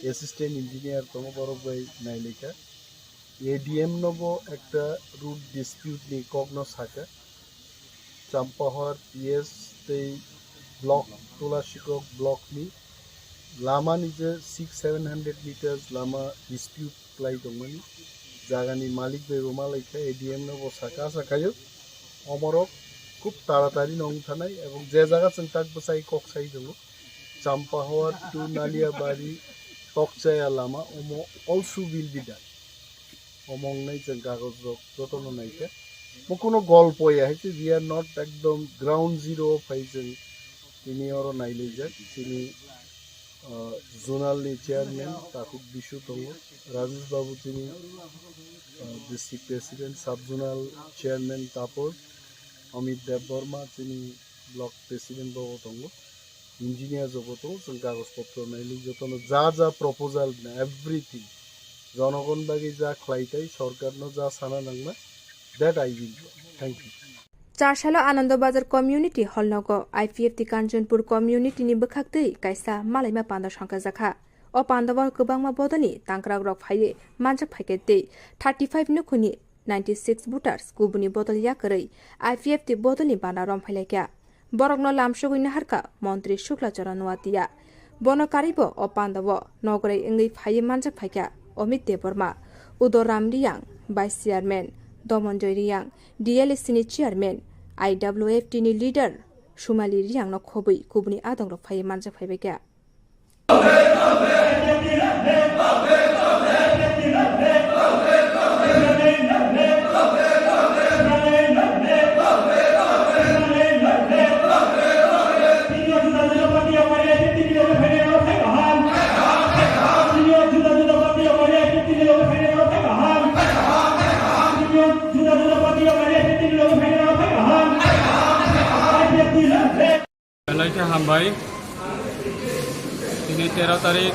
assistant engineer tongo, borok bai nailaikha. A D M no bo ekta root dispute ni kok no sakha. Champahor P S tei block, Tulasikrok block ni lama ni je six seven hundred meters lama dispute khlai tongmani jagani malik bai bo malaikha, A D M no bo saka sakayo omorok khub taratari no wng thanai, ebong je jaga chwng tak bwsai kok sai tongo, Champahor to Naliabari Tokchaya lama omo also will be done. Omo wngnai chwng kagoj rok jotono naikha. Bo kuno golpo ya hai se, we are not ekdom ground zero o phai chwng tini oro nailaijak. Chini, ah, zonal ni chairman Takhuk Bisu tongo, Rajesh Babu chini, ah, district president, sub zonal chairman Tapos, Amit Debbarma chini block president bo tongo, engineer jobo tongo, chwng kagoj potro nailai jotono ja ja proposal na everything jonogon bagwi ja khlai tai, sorkarno ja sana nangna, that I will do. Thank you. Charsalo Anando Bazar Community Hall nogo I P F T Kanchanpur Community ni bwkhaktwi kaisa malaima panda songkhajakha. O pandao kwbangma bodolni tangkrakrok phaiwi manjak phaikha tei thirty five nukhungni ninety six voters kubuni bodol yakarwi I P F T bodolni bana romphailaikha. Borokno lamsogwi naharkha Montri Shukla Charan Noatia. Bono karwibo o pandao nograi wngwi phaiwi manjak phaikha Amit Debbarma, Udo Ram Riyang, Vice Chairman, Domonjoy Riyang, D L A C ni Chairman, I W F T ni leader Sumali Riyangno khobwi kubuni adongrok phaiwi manjak phaibaikha. Belai khe hambai. Tini tero tarik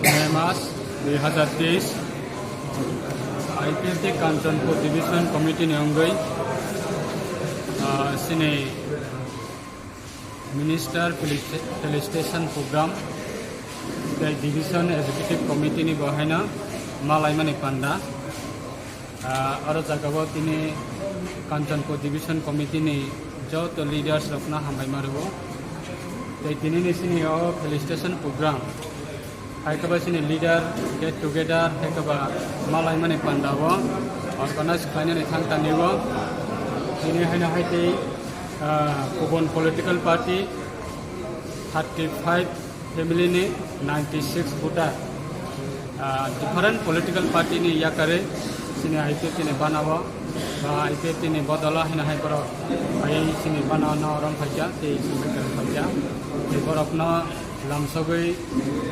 May mas dui hazar teis, I P F T Kanchanpur Division Committee ni wngwi, ah, chini Minister Felicita-, Felicitation Program tei Division Executive Committee ni bo haino malaimani panda. Ah, oro jagao tini Kanchanpur Division Committee ni joto leaders rokno hambai ma rwo. Tei tini ni sini o felicitation program hai khe ba sini leader get together hai khe ba malaimani panda o organize khlainani thang tani o. Tini haino hai tei, ah, kubun political party thirty five family ni ninety six voter, ah, different political party ni yakarwi chini I P F T ni bana o, ba I P F T ni bodolo hino hai borok phaiwi chini bana o no rom phaikha tei chini rom phaikha. Tei borokno lamsogwi,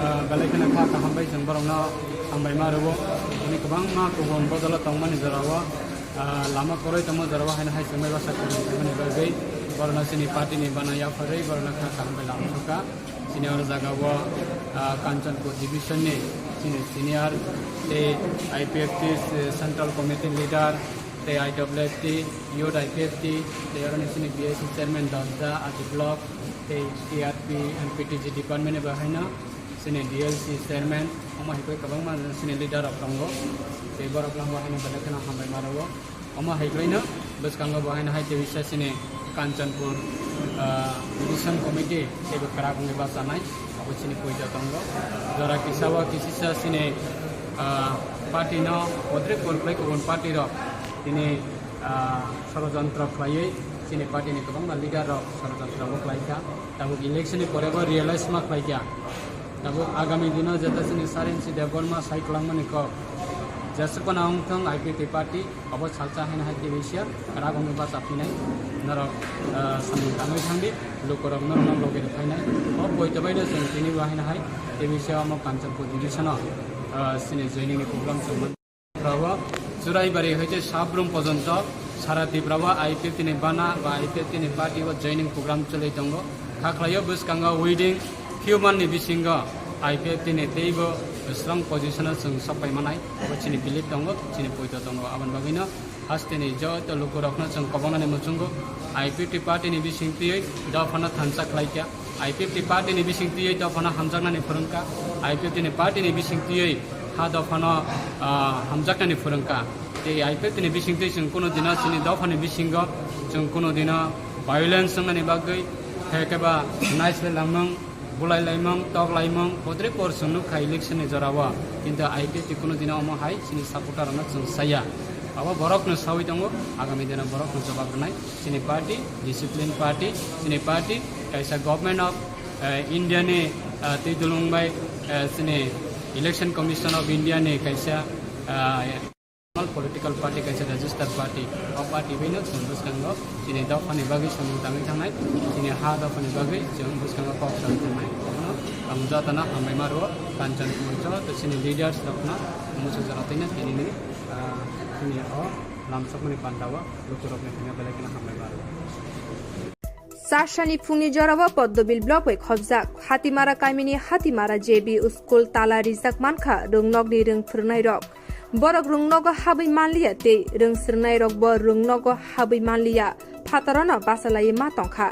ah, belai kheno kha kaham bai chwng borokno hambai ma rwo. Tini kwbangma kubun bodolo tongmani jora o, ah, lama kwrwi tongma jora o haino hai chwngbai bwsa kwrwi tongmani bagwi borokno chini party ni bana yapharwi borokno kha kaham bai lamsokha. Chini oro jaga o, ah, Kanchanpur Division ni chini senior tei I P F T Central Committee leader tei I W F T, Youth I P F T, tei oro ni chini B S C chairman Dosda, Adi Block, tei T R P and P T G department ni bo haino chini D L C chairman, omo hai khe kwbangma chini leader rok tongo, tei borok no bo haino belai kheno hambai ma rwo. Omo hai khlaino bwskango bo haino hai tei bisa chini Kanchanpur Ah, Division Committee teibo kwrak wngwi bachanai, abo chini poito tongo. Jora kisa o kisisa chini, ah, party no bodre por khlai kubun party rok tini, ah, sorojontro khlaiwi chini party ni kwbangma leader rok sorojontro bo khlaikha. Tabuk election ni pore bo realize ma khlaikha. Tabuk agami dino jeta chini Sarinsi Debbarma sai kwlangmani kok jesukona wngthong I P F T party. Obo salsa haino hai tei bisi rago wngwi bacha phinai. Norok, ah, samung tangwi thangdi, lukurok norokno logi rw phainai. O poito baino chwng tini bo haino hai tei bisi omo Kanchanpur division-o, ah, chini joining ni program chwng man. Rao Churaibari hoite Sabrum pojonto sara Tripura o I P F T ni bana ba I P F T ni party o joining program chwlwi tongo. Kha khlaio bwskango within few month ni bisingo I P F T ni teibo strong position o chwng sok pai manai. Abo chini belief tongo, chini poito tongo. Aboni bagwino Hasteni joto lukurokno chwng kobongnani muchungo I P F T party ni bising twiwi dophano thansa khlaikha. I P F T party ni bising twiwi dophano hamjaknani phwrwngkha. I P F T ni party ni bising twiwi ha dophano, ah, hamjaknani phwrwngkha. Tei I P F T ni bising twi chwng kuno dino chini dophani bisingo chwng kuno dino violence wngnani bagwi, hekeba naislai langmung, bulai laimung, tok laimung, bodre por chwng nukha election ni jorao. Kintu I P F T kuno dino omo hai chini supporter rokno chwng saya. Abo borokno sawi tongo, agami dino borokno jobab rwnai. Chini party, discipline party, chini party, kaisa government of, eh, India ni, eh, twi dulung bai, eh, chini Election Commission of India ni kaisa, eh, political party kaisa register party. O party bai no chwng bwskango chini dophani bagwi samung tangwi thangnai, chini ha dophani bagwi chwng bwskango kok sawi thangnai. Abono ang jotano hambai ma rwo, Kanchanpur joto chini leaders rokno muchung jora twi no tini ni, ah, chini o lamsokmani panda o lukurokni thangwi belai kheno hambai ma rwo. Chasani phungni jorao Poddobil block bai khobjak Hatimara kamini Hatimara J B school tala rijak mankha rwngnokni rwng phwrwngnairok. Borok rwngnogo habwi manliya tei rwng swrwngnairokbo rwngnogo habwi manliya, phatarano bachalaiwi ma tongkha.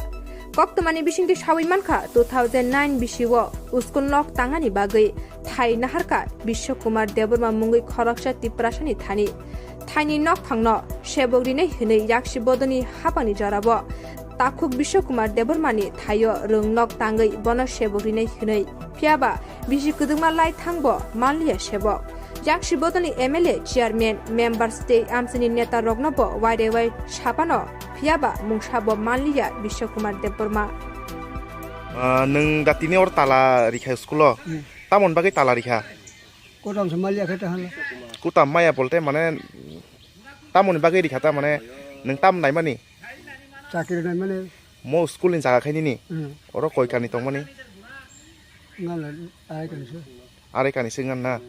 Koktwmani bisingtwi sawi mankha, two thousand nine bisio school nok tangani bagwi thai naharkha Biswa Kumar Debbarma mungwi khoroksa Tiprasani thani. Thaini nokphangno sebok rinai hwnwi yaksi bodolni hapangni jorao takhuk Biswa Kumar Debbarmani thaio rwng nok tangwi bono sebok rinai hwnwi. Phiyaba bisi kwdwkma lai thangbo manliya sebok. Yaksi bodolni M L A, chairman, members tei amchaini neta rokno bo wairewai sapano, phiyaba mungsabo manliya Biswa Kumar Debbarma. Ah, nwng da tini or tala rikha school o. Hmm. Tamoni bagwi tala rikha? Kotam se maliya khe ta hala. Kotam maya bolte mane tamoni bagwi rikha ta mane nwng tam naimani? Chakri naimani. Mo school ni jaga khe nini? Hmm. Oro koi kani tongmani? Ngala arai kani se. Arai kani se ngan na.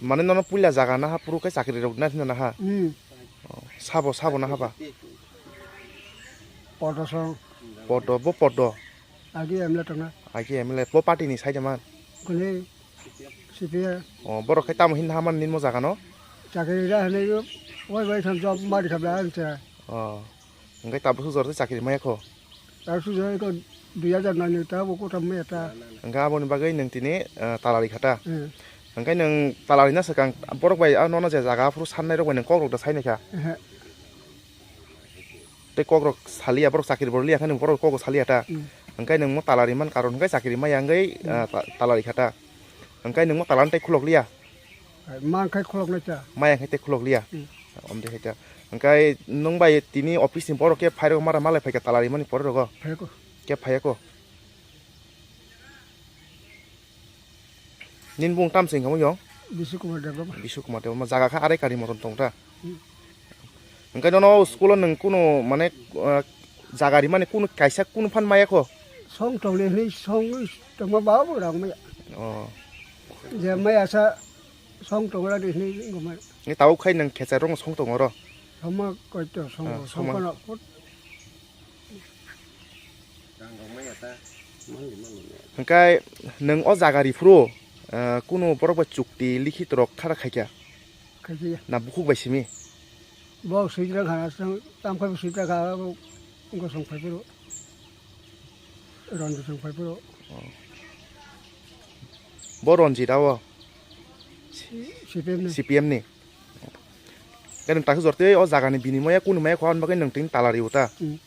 Mane nono puila jaga naha puru khe chakri rok na thina naha? Hmm. Oh, sabo, sabo naha ba? Podo song. Podo, bo podo? Agi M L A tongna. Agi M L A, bo party ni side man? Kuni C P I. Oh, borok khe tamo hin naha man nini mo jaga no? Chakri da hwnwi, oi bai thang job mari khabla ang cha. Oh. Hwnkhe tabuk sujor se chakri maya kho? Tabuk sujor ko dui hajar nani ta bo kotam maya ta. Hwnkhe aboni bagwi nwng tini, eh, talari kha ta? Hmm. Hwnkhe nwng talari na swkang borok bai, ah, nono je jaga aphuru sannai rok bai nwng kok rok da sai nai kha? Ehe. Tei kok rok saliya, borok chakri bo liya khe nwng borok kok rok saliya ta? Hmm. Hwnkhe nwng mo talari man karon hwnkhe chakri maya wngwi, hmm, ah, ta-, talari kha ta? Hwnkhe nwng mo talan tei khulok liya? Hai, man khai khulok nai ta. Maya khai tei khulok liya? Hmm. Om de hai ta. Hwnkhe nwng bai tini office ni borok khe phai rok mara malai phai kha talari mani pore rogo? Phai ko. Khe phai ko. Nini bung tam se wngkha mo yong? Bishu Kumar Debbarma. Bishu Kumar Debbarma. Jaga kha arai kari moton tong ta? Hmm. Hwnkhe nono school o nwng kunu mane, ah, jaga rimani kunu kaisa kunu phan maya kho? Song tong le hwnwi song tongma ba bo rang maya. Oh. Je maya sa song tong ra de hwnwi wngma. Ni tau khai nwng khecha rong song tong oro? Soma koi to song, ah, song soma. Kono put. Hwnkhe nwng o jaga riphuru, ah, kunu borok bai chukti likhit rok khara khaikha? Khaikha. Na bukhuk bai simi? Bo swijra kha, tam khai swijra kha, bo gosong phai phuru. Ranjit song phai phuru. Oh. Bo Ranjit abo? C P M ni. C P M ni. Khe nwng takhe jor tei o jaga ni bini maya kunu maya kho, aboni bagwi nwng tini talari o ta? Hmm.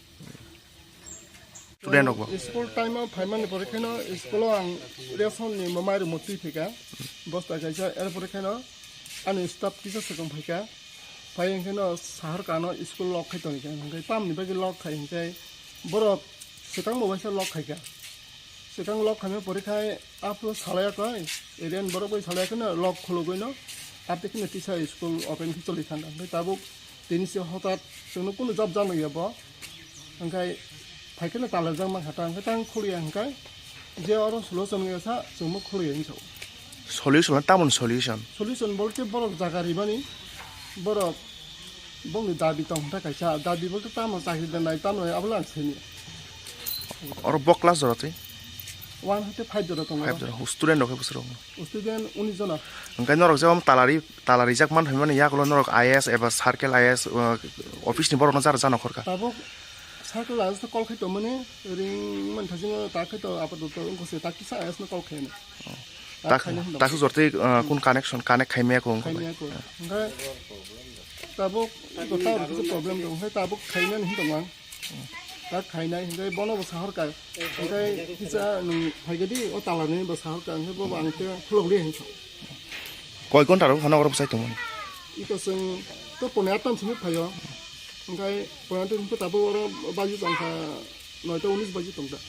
Student rok bo. School time o phaimani pore kheno school o ang ration ni mamai rok motwi phaikha. Bosta kaisa, er pore kheno ani staff kisa swkang phaikha. Phai hwnkhe no sahar kano school lock khai tongkha. Hwnkhe tamni bagwi lock khai hwnkhe borok swkang bo waisa lock khaikha. Swkang lock khaima pore khai aphuru salai koi, eren borok bai salai kheno lock khulugwi no. Arte kheno tisa school open khe choli thangkha. Hwnkhe tabuk tini se hotat chwngno kunu jab jano ya bo. Hwnkhe phai kheno talajak mankha ta, hwnkhe tang khulya hwnkhe je oro solution wngya sa chwngno khulya hinwi sao. Solution na tamon solution? Solution bolte borok jaga ribani, borok bongni dabi tong hwnta kaisa, dabi bolte tamo chakri denai tamo abola ang sini. Oro bo class jora twi? One hoite five jora tongo. Five jora. Student rok khe bwswk rok? Student unis jona. Hwnkhe norok je om talari, talarijak man phaimani yagulo norok I A S eba circle I A S, uh, office ni borok no jara jano khorka? Tabuk circle I A S no call khai tongmani ring man thasingo ta khai to apato to wngkha se ta kisa I A S no call khai. Oh. Ta Tak, khaina hinwi tak dong. Jor twi, uh, kun connection connect khaimaya ko wngkha. Khaimaya ko. Hwnkhe tabuk gota rok kisa problem tong, hwnkhe tabuk khainani hinwi tong ang. Tak khainai hwnkhe bono bo sahorkha. Hwnkhe kisa nwng phaikhe di o talarni bo sahorkha, hwnkhe bo ang khe khulok liya hinwi sao. Koi ghonta rok phano oro bwsai tongmani? Iko chwng to pone attan simi phaio. Hwnkhe pone attan simi tabuk oro baji tongkha noita unis baji tongkha.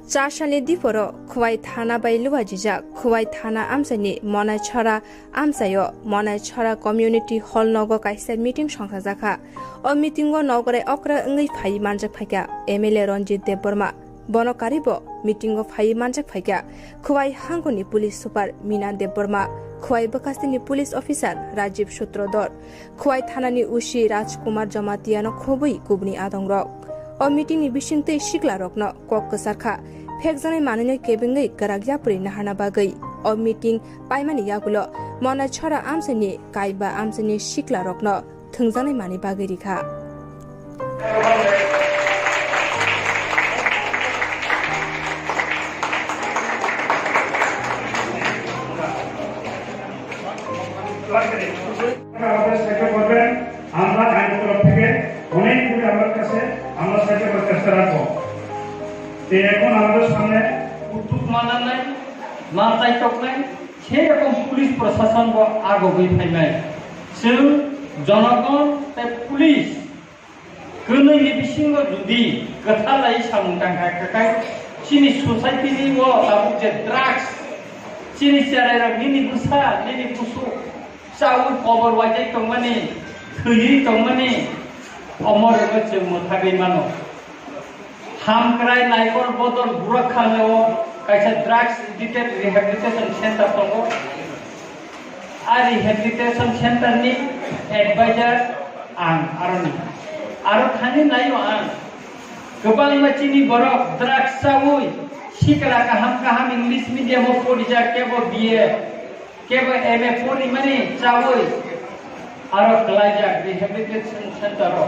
Chasani diporo Khwai thana bai luajijak Khwai thana amchaini Monai Chhara amchaio Monai Chhara Community Hall nogo kaisa meeting songsajakha. O meeting o nogore okra wngwi phai manjak phaikha M L A Ranjit Debbarma. Bono karibo meeting o phai manjak phaikha Khwai hangoni police super Mina Debbarma, Khwai bwkhastini police officer Rajiv Sutrodhar, Khwai thanani O C Rajkumar Jamatia no khobwi kubuni adongrok. O meeting ni bisingtwi sikla rokno kok kwcharkha, phekjaknai manwino kebengwi kwrak yapri naharna bagwi. O meeting paimani yagulo Monai Chhara amchaini kaiba amchaini sikla rokno thwngjaknai manwi bagwi rikha. আমাদের সাহায্য করবেন। আমরা আইন তরফ থেকে অনেক দূরে আমার কাছে, আমরা সাহায্য করার চেষ্টা রাখবো। তো এখন আমাদের সামনে উদ্যোগ মানার নাই, মাথায় চোখ নাই, সেই রকম পুলিশ প্রশাসন আগে হয়ে থাকবে। Chwng jonogon tei police kwnwi ni bisingo jodi kwthalai samung tangkha, kwkai chini society ni o tabuk je drugs, chini cherai rok nini bwsa, nini busu chaui kobor waijai tongmani, thwiwi tongmani, omo rwgwi chwng mwthagwi mano. Hamkrai Naikol Bodol Burakhanao kaisa drugs addicted rehabilitation center tongo. A rehabilitation center ni advisor ang aroni. Aro thani naio ang. Kwbangma chini borok drugs chaui sikla kaham kaham English medium o porijak kebo B A. Kebo M A porimani chaui aro klaijak rehabilitation center o.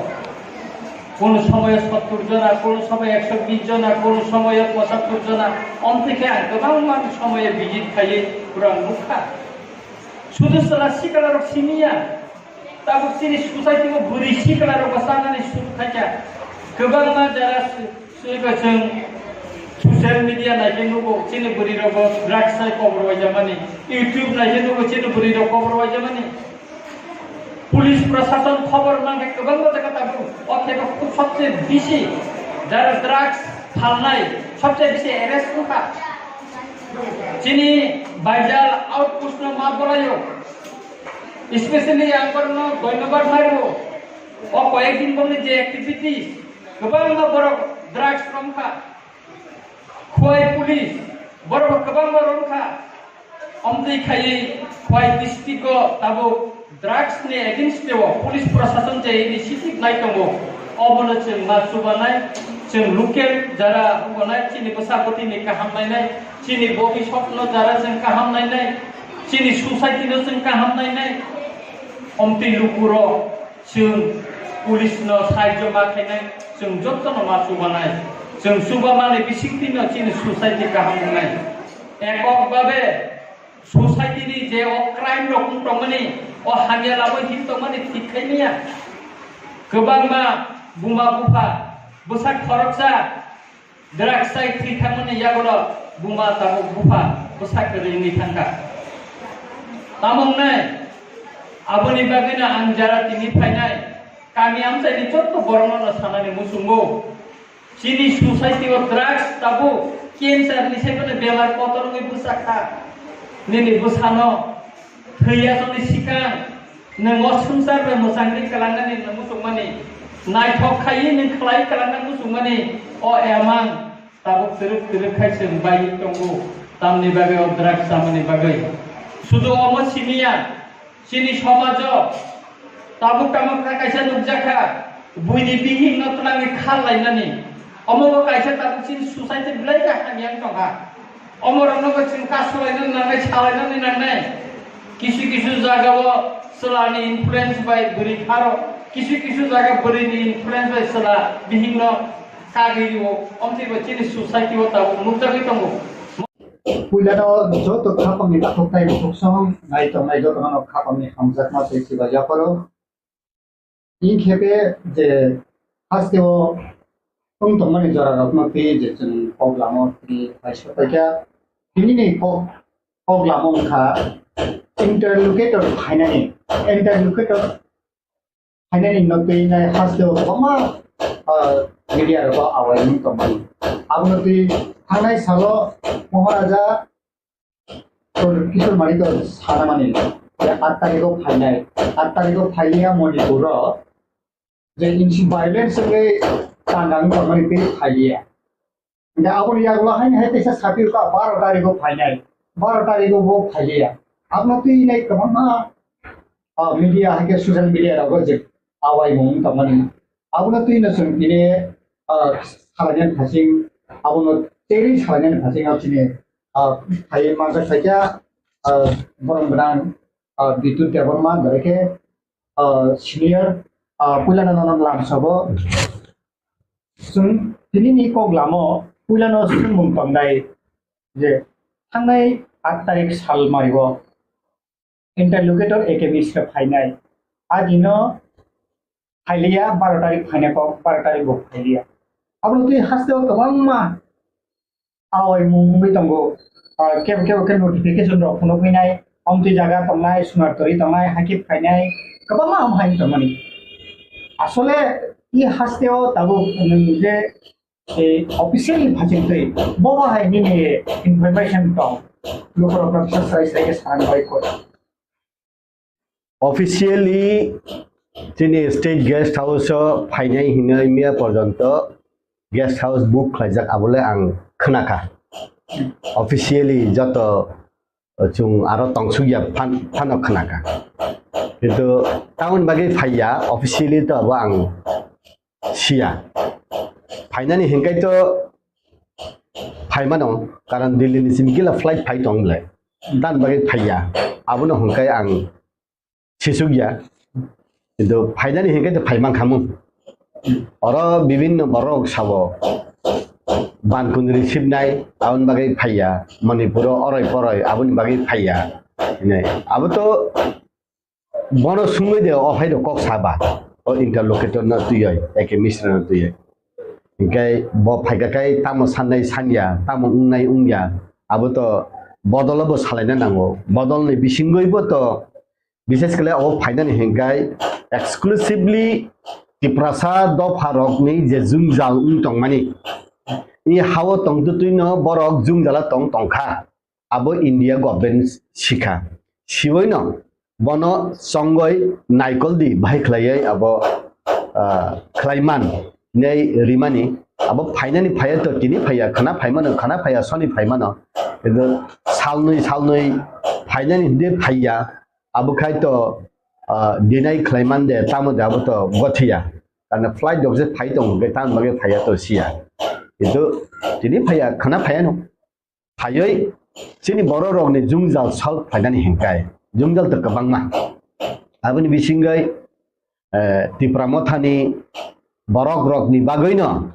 Kono somoyo sottur jona, kono somoyo ekso bish jona, kono somoyo pochattor jona. Omtwi khe ang kwbangma somoyo visit khaiwi pura nukha. Sudu chwla sikla rok simiya. Tabuk chini society o bwrwi sikla rok bo chanani suk khaikha. Kwbangma jara Chwngkha chwng social media naikhe nugo, chini bwrwi rokbo drugs hai kobor waijamani, YouTube naikhe nugo, chini bwrwi rok kobor waijamani. Police prosason khobor mankhe kwbangma jaga tabuk, o thaibo khub sobse bisi jara drugs phalnai sobse bisi arrest wngkha. Chini Baijal outpost no ma bolaio, especially ang borokno dhonyobad mario. O koyek din bongni je activities, kwbangma borok drugs romkha. Khwai police, borok kwbangma romkha. Omtwi khaiwi Khwai district o tabuk drugs ni against o police prosason je initiative nai tongo. Obono chwng ma chubanai, chwng local jara hubanai, chini bwsa bwtwi ni kaham nainai, chini bobisok no jara chwng kaham nainai, chini society no chwng kaham nainai. Omtwi lukurok Chwng police no sahajyo ma khainai, chwng jotono ma chubanai. Chwng chubamani bisingtwino chini society kaham wngnai. Ekok babe society ni je o crime rok wng tongmani, o hamya lamwi hin tongmani thik khai manya. Kwbangma buma bupha Bwsak khoroksa drugs chai thwi thangmani yagulo buma tabuk bupha bwsak kwrwi wngwi thangkha. Tamo wngnai? Aboni bagwino ang jara tini phainai kami amchaini jotto borokno sanani muchungo. Chini society o drugs tabuk cancer ni saimanwi bemar kotor wngwi bwsakha. Nini bwsano thwi aswkni sikang nwng o swngchar bai mwchangwi kwlangnani nwng muchungmani, naithok khaiwi nwng khlai kwlangna muchungmani o emang tabuk twrwk twrwk khai chwng baiwi tongo, tamni bagwi o drugs chamani bagwi. Sudu omo siniya, chini somajo tabuk tamo kha kaisa nukjakha, buini bihikno twlangwi khar lainani. Omo bo kaisa tabuk chini society belai khe hamya wng tongkha. Omorokno bo chwng kasulainani nangnai, salainani nangnai. Kisu kisu jagao chwlani influence bai bwrwi pharo, kisu kisu jaga bwrwini influence bai chwla bihikno kagwi rio. Omtwi bo chini society o tabuk nukjagwi tongo. Puilano joto khapangni takhuk tei bukhuk song nai tongnai jotono khapangni hamjakma tei chiba yapharo. Inkhepe je hasteo wng tongmani jorarokno twi je chwng kok lamo twi kaisa paikha. Tinini kok, kok lamo wngkha interlocutor phainani, interlocutor phainani no twi nai hasteo kwbangma, ah, media rogo awai wng tongmani. Abono twi thangnai salo Maharaja Kishore Manikya sanamani, je aat tarikh o phainai, aat tarikh o phailiya Manipur o, je insi violence wngwi tangkang tongmani tei phailiya. Hingke aboni yagulo haino hai teisa sapirokha baro tarikh o phainai, baro tarikh o bo phailiya. Abono twi nai kwbangma, ah, media hai khe social media rogo je awaimung tongmani. Abono twi no chwng tini, ah, salainani phasing, abono teri salainani phasing o chini, ah, hai manjak saikha, ah, borom gwnang, ah, Bidyut Debbarma, bai khe, ah, senior, ah, puilano nono lamsogo. Chwng tinini kok lamo puilano swngmung tongnai je thangnai aat tarikh sal mario interlocutor A K Mishra phainai. Agino phailiya, baro tarikh phainai kok, baro tarikh bo phailiya. Abono twi hasteo kwbangma awaimung wngwi tongo. Ah, kebo kebo khe notification rok phunukgwinai, omtwi jaga tongnai, sunar tori tongnai, hakhe phainai, kwbangma ham hai tongmani. Asole i hasteo tabuk nwng je, eh, officially phachingtwi, bobo hai nini information tong, lukurokno bwsa srai srai khe sana bai kho. Officially chini state guest house o phainai hinwi miya porjonto guest house book khlaijak, abole ang khwnakha. Officially joto chwng aro tongsukya phan-, phano khwnakha. Kintu tamoni bagwi phaiya, officially to abo ang siya. Phainani hinkai to phaimano, karon Delhi ni simi kila flight phai tong le. Dan bagwi phaiya. Abono hinkai ang sisukya. Kintu phainani hinkai to phaimankhamu. Oro bibinno borok sabo. Ban kundri sibnai, aboni bagwi phaiya. Manipuro oroi poroi, aboni bagwi phaiya. Hinai. Abo to Bono sungwi de o hai rok kok saba, o interlocutor no twiwi, A K Mishra no twiwi. Hinkhe bo phaikha khai tamo sannai sanya, tamo wngnai wngya, abo to bodol bo salaina nango. Bodol ni bisingwi bo to, bishes khle o phainani hinkhai exclusively Tiprasa dopha rokni je jwngjal wng tongmani, i hao tongtwtwi no borok jwngjala tong tongkha. Abo India government sikha. Siwino bono chongoi naikol di bahai khlaiwi abo, ah, khlaiman nei rimani. Abo phainani phaiya to tini phaiya, khana phaimano, khana phaiya soni phaimano. Kintu salnwi salnwi phainani hwndi phaiya. Abo khai to, ah, deny khlaiman de, tamo de abo to gothiya. Karna flight rok je phai tongo, hwnkhe tamoni bagwi phaiya to siya. Kintu tini phaiya, khana phaiya no. Phaiwi chini borok rokni jwngjal solve khlainani hinkhai, jwngjal to kwbangma. Aboni bisingwi, eh, Tipra Mothani borok rokni bagwino,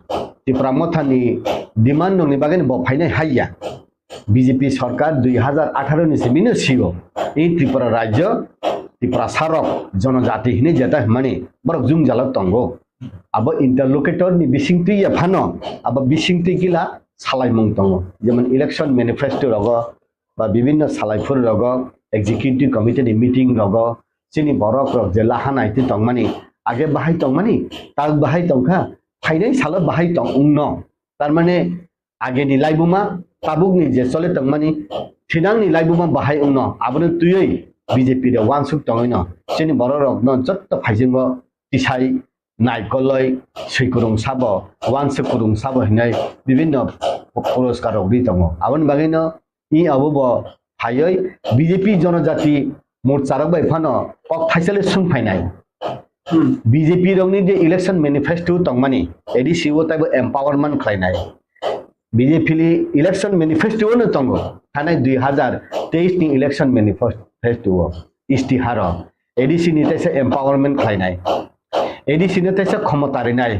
Tipra Mothani demand rokni bagwino bo phainai haiya. B J P sorkar dui hazar atharo ni simi no sio. I Tripura rajyo, Tiprasa rok, jonojati hinwi jeta hwnmani borok jwngjalo tongo. Abo interlocutor ni bisingtwi ya phano, abo bisingtwi gila salaimung tongo. Jemon election manifesto rogo ba bibinno salaiphuru rogo executive committee ni meeting rogo chini borok rok je laha naitwi tongmani, age bahai tongmani, tak bahai tongkha, phainai salo bahai tong wngno. Tarmane ageni laibuma, tabukni je chole tongmani, thinangni laibuma bahai wngno, abono twiwi B J P rok wansuk tongwino, chini borok rokno jotto phaisingo tisai naikoloi, swikurung sabo, wansuk kurung sabo hinwi bibinno puroskar rok ri tongo. Aboni bagwino i abo bo phaiwi B J P Jonojati Morcha rok bai phano kok thaisale sung phainai. Hmm. B J P rokni je election manifesto tongmani, A D C o taibo empowerment khlainai. B J P ni election manifesto no tongo, thanai dui hazar teis ni election manifesto o, istiharo A D C ni taisa empowerment khlainai, A D C no taisa khomota rinai,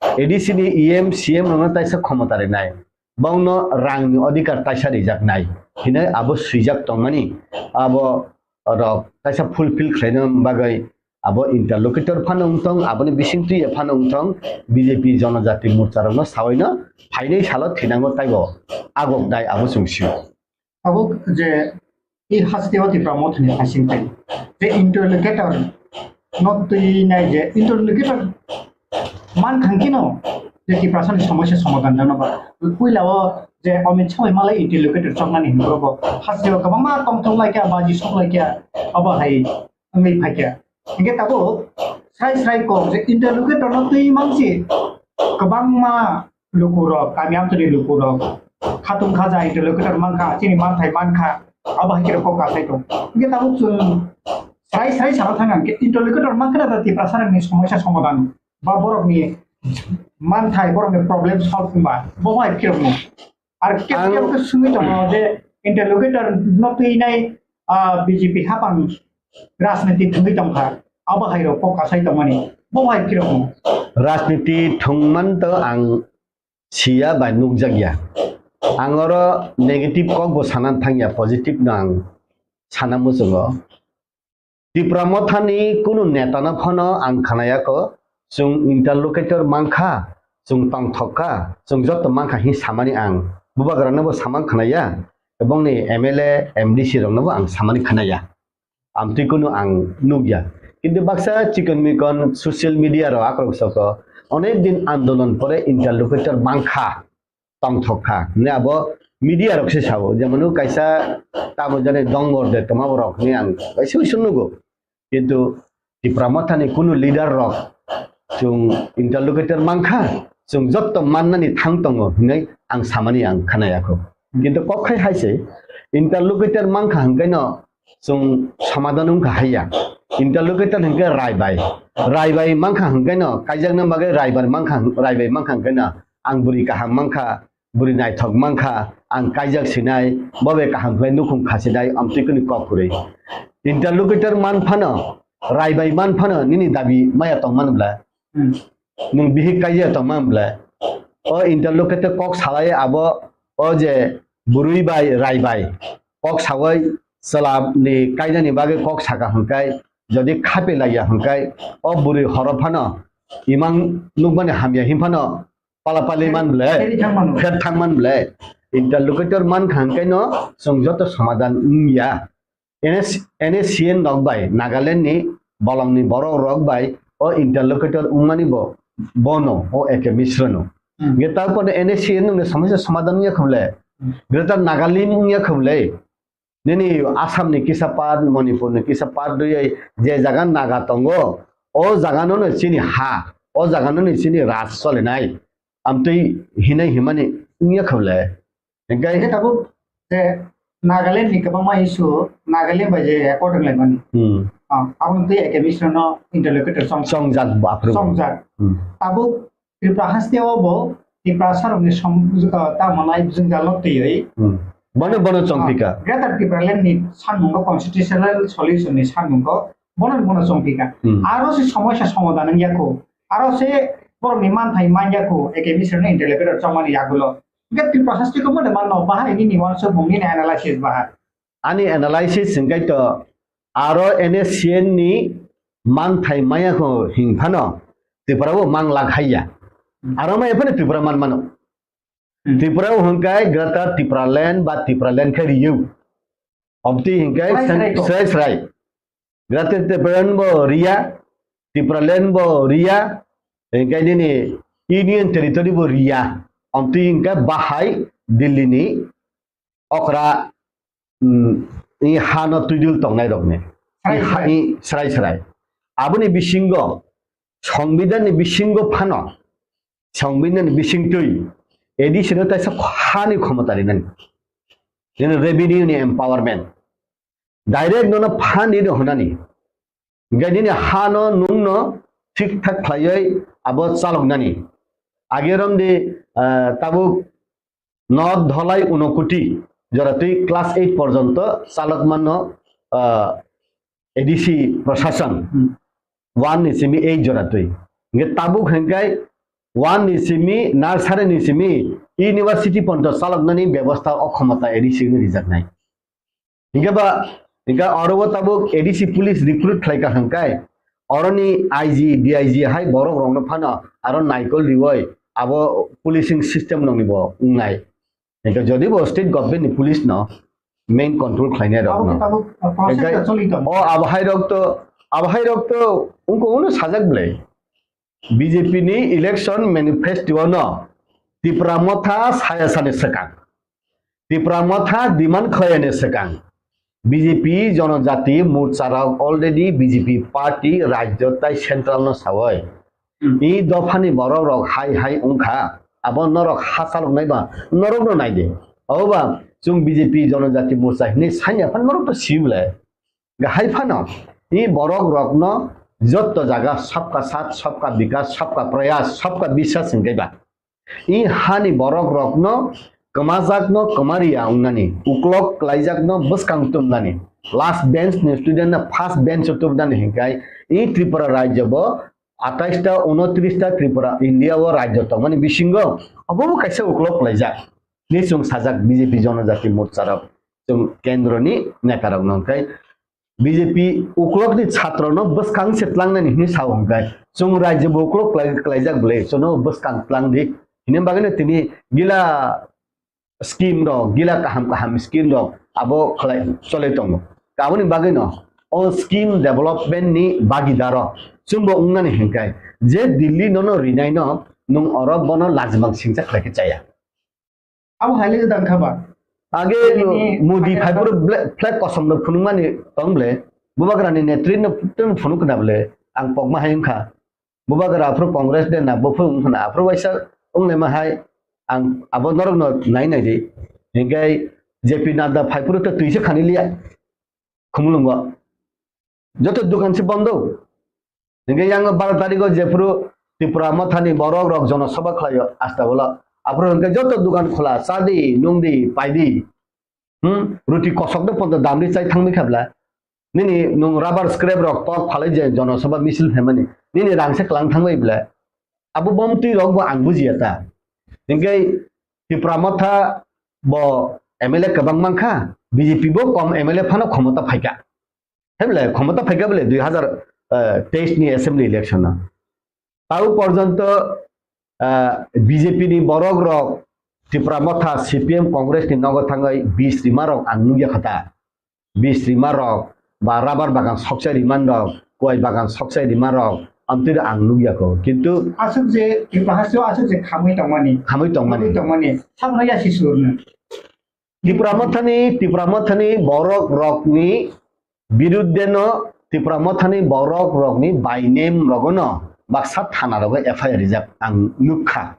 A D C ni E M, C M rokno taisa khomota rinai, bongno rangni odhikar taisa rijaknai hinwi abo swijak tongmani, abo rok taisa fulfill khlaina bagwi abo interlocutor phano wngthong, aboni bisingtwi phano wngthong, B J P Jonojati Morcha rokno sawaino phainai salo thinango taibo agok dai abo chwng sio. Abo je i hasteo Tipra Mothani phasing tai je interlocutor no twi nai je interlocutor man thang kino je Tiprasani somosya somadhan jano ba puila o je Amit Shah bai malai interlocutor choknani hinwi bo hasteo kwbangma tongthok lai kha, baji sok lai kha, abo hai wngwi phai kha. Hingke tabuk srai srai kok je interlocutor no twi mansi kwbangma lukurok, kami amchani lukurok, khatung khaja interlocutor mankha, chini manthai mankha, abo hai khe kok kasai tong. Hingke tabuk chwng srai srai sana thang hingke interlocutor mankha na Tiprasa rokni somosya somadhan ba borokni manthai, borokni problem solve wngba bo hai khe rokno. Ar kep Ang kep khe sungwi tongo je interlocutor no twi nai, ah, B J P hapang rajniti thwngwi tongkha, abo hai rok kok kasai tongmani, bo hai khe rok. Rajniti thwngman to ang siya bai nukjakya. Ang oro negative kok bo sanan thangya, positive no ang sana muchungo. Tipra Mothani kunu netano phano ang khnayakho, chwng interlocutor mankha, chwng tongthok kha, chwng joto mankha hin samani ang. Bubagrano bo samang khnaya, ebongni M L A, M D C rokno bo ang samani khnaya. Amtwi kunu ang nukya. Kintu baksa chikon mikon social media rok akrok soko, onek din andolon pore interlocutor mankha. Tongthok kha. Hwnwi abo media rok se sao, jemon kaisa tamo jani dongor de tongma borok hwnwi ang kaisa uisu nugo. Kintu Tipra Mothani kunu leader rok chwng interlocutor mankha, chwng jotto mannani thang tongo hwnwi ang samani ang khnayakho. Kintu kok khai hai se interlocutor mankha hwnkhe no chwng somadhan wngkha haiya. Interlocutor hwnkhe raibai. Raibai mankha hwnkhe no, kaijakna bagwi raibai mankha, raibai mankha hwnkhe no, ang bwrwi kaham mankha, bwrwi naithok mankha, ang kaijak sinai, bo bai kaham khlai nukhung kha sinai, amtwi kwnwi kok kwrwi. Interlocutor man phano, raibai man phano nini dabi maya tong man bla? Hmm. Nwng bihik kaijak tong man bla? O interlocutor kok salai abo, o je bwrwi bai, raibai kok sawi chwla ni kainani bagwi kok saka hwnkhai, jodi khape laiya hwnkhai, o bwrwi horo phano imang nukmani hamya hin phano pala pali man ble, Pheri thang mano. Pher thang man ble. Interlocutor man kha hwnkhai no chwng joto somadhan wngya. N S, N S C N rok bai, Nagaland ni bolong ni borok rok bai o interlocutor wngmani bo, bono, o A K Mishra no. Hmm. Hwnkhe ta pore N S C N wngkhe somosya somadhan wngya kho ble. Hmm. Greater Nagalim wngya kho ble. Nini Assam ni kisa part, Manipur ni kisa part rwui je jaga Naga tongo, o jaga no no chini ha, o jaga no no chini raj solinai. Amtwi hinai himani wngya kho ble. Hingke Hingke tabuk je Nagaland ni kwbangma issue, Nagaland bai je accord wnglaimani. Hmm. Ah, aboni twi A K Mishra no interlocutor chong-, Chongjak bo aphuru. Chongjak. Hmm. Tabuk Tripura haste o bo Tiprasa rokni som-, ah, tamo nai jwngjal no twiwi. Hmm. Bono, bono chongpika. Ah, Greater Tipraland ni sanmungo constitutional solution ni sanmungo bono, bono chongpika. Hmm. Aro se somosya somadhan wngya kho. Aro se borokni manthai manya kho, A K Mishra no interlocutor chongmani yagulo. Hingke Tripura haste ko mode manno bahai nini wansukmung nini analysis bahai. Ani analysis hingke to aro N S C N ni manthai maya kho hing phano Tripura o mang lak hai ya. Hmm. Aro ma ephano Tripura man mano. Hmm. Tripura o hwnkhe Greater Tripura Land ba Tripura Land khe riyo. Omtwi hwnkhe Srai srai ko. Srai srai. Greater Tripura Land bo riya, Tripura Land bo riya, hwnkhe nini Union Territory bo riya. Omtwi hwnkhe bahai Delhi ni okra, mm, i hano twidul tongnai rokni. Srai I ha-, srai. I srai srai. Aboni bisingo Songbidan ni bisingo phano, Songbidan ni bisingtwi A D C no taisa hani khomota rinani. Nini revenue ni empowerment. Direct nono phan rino hwnani. Hwnkhe nini hano nungno thik thak khlaiwi abo chaloknani. Age romdi, ah, tabuk North Dholai Unokoti joratwi class eight porjonto chalokmano, ah, A D C prosason Hmm. one ni simi eight joratwi. Hwnkhe tabuk hwnkhe one ni simi nursery ni simi university porjonto chaloknani bebosta o khomota A D C no rijaknai. Hingke ba, hingke oro o tabuk A D C police recruit khlai ka hwnkhe, oroni I G, D I G hai borok rokno phano aro naikol riwi abo policing system nokni bo wngnai. Hingke jodi bo state government ni police no main control khlainai rok Abo no. Tabuk process Hingke ta choli tongo. O abo hai rok to, abo hai rok to wngko uno sajak belai. B J P ni election manifesto no Tipra Motha saya sani swkang. Tipra Motha demand khlaiyani swkang. B J P Jonojati Morcha rok already B J P party rajyo tai central no sawi. Hmm. I dophani borok rok hai hai wngkha. Abo norok ha chaloknai ba norok no naidi. Oba chwng B J P Jonojati Morcha hinwi sanya phan norok to sibole. Hai phano, i borok rokno jotto jaga sabka saath, sabka bikas, sabka prayas, sabka biswas hwnkhe ba. I hani borok rokno kwmajakno kwmariya wngnani, uklok kwlaijakno bwskang tumnani, last bench ni student no first bench o tubnani hwnkhe i Tripura rajyo bo atais ta, unotris ta Tripura India o rajyo tongmani bisingo obo bo kaisa uklok kwlaijak. Ni chwng sajak B J P Jonojati Morcha rok, chwng kendro ni neta rok no hwnkhe B J P uklok ni chhatro no bwskang se tlangnani hinwi sao hwnkhe, chwng rajyo bo uklok kwlai-, kwlaijak bwle, chwngno bwskang tlang di. Hini bagwi no tini gila scheme rok, gila kaham kaham scheme rok abo khlai cholai tongo. Aboni bagwi no o scheme development ni bagidaro chwngbo wngnani hwnkhe, je Delhi nono rinai no nwng oro bono lajimang singcha khlai khe chaya. Abo hai le gwdang kha ba? Age Ini Modi pakai phaiphuru ble-, flag kosom no phunukmani tong ble, Bubagrani netri no phunuk khna ble, ang pokma hai wngkha. Bubagra aphuru Congress de na, buphuru wng khna, aphuru waisa wnglaima hai, ang abo norok no nai nai di. Hinkhe J P Nadda phaiphuru to twisa khani liya. Khumulwngo. Joto dukan se bondo. Hinkhe yang baro tarikh o jephuru Tipra Mothani borok rok jonosabha khlaio Astabolo. Aphuru hinkhe joto dukan khola, chadi, nungdi, paidi. Hmm? Ruti kosok de ponto damri chai thangwi khabla. Nini nung rubber scrap rok tok phalai je jonosabha misil phaimani. Nini rang se klang thangwi bla. Abo bomtwi rok bo ang bujiya ta. Hinkhe Tipra Motha bo M L A kwbang mankha, B J P bo kom M L A phano khomota phaikha. Heble khomota phaikha bole dui hazar teis ni assembly election no. Tau porjonto, ah, B J P ni borok rok Tipra Motha, C P M, Congress ni nogo thangwi bis rima rok ang nukya kha ta. Bis rima rok ba rubber bagan sokchai rima rok, kuai bagan sokchai rima rok, amtwi ang nukya kho. Kintu Aswk je Tripura hasteo aswk je khamwi tongmani. Khamwi tongmani. Khamwi tongmani. Sakno yasi surno. Tipra Mothani, Tipra Mothani borok rokni biruddhe no, Tipra Mothani borok rokni by name rogono baksa thana rogo F I R rijak ang nukha.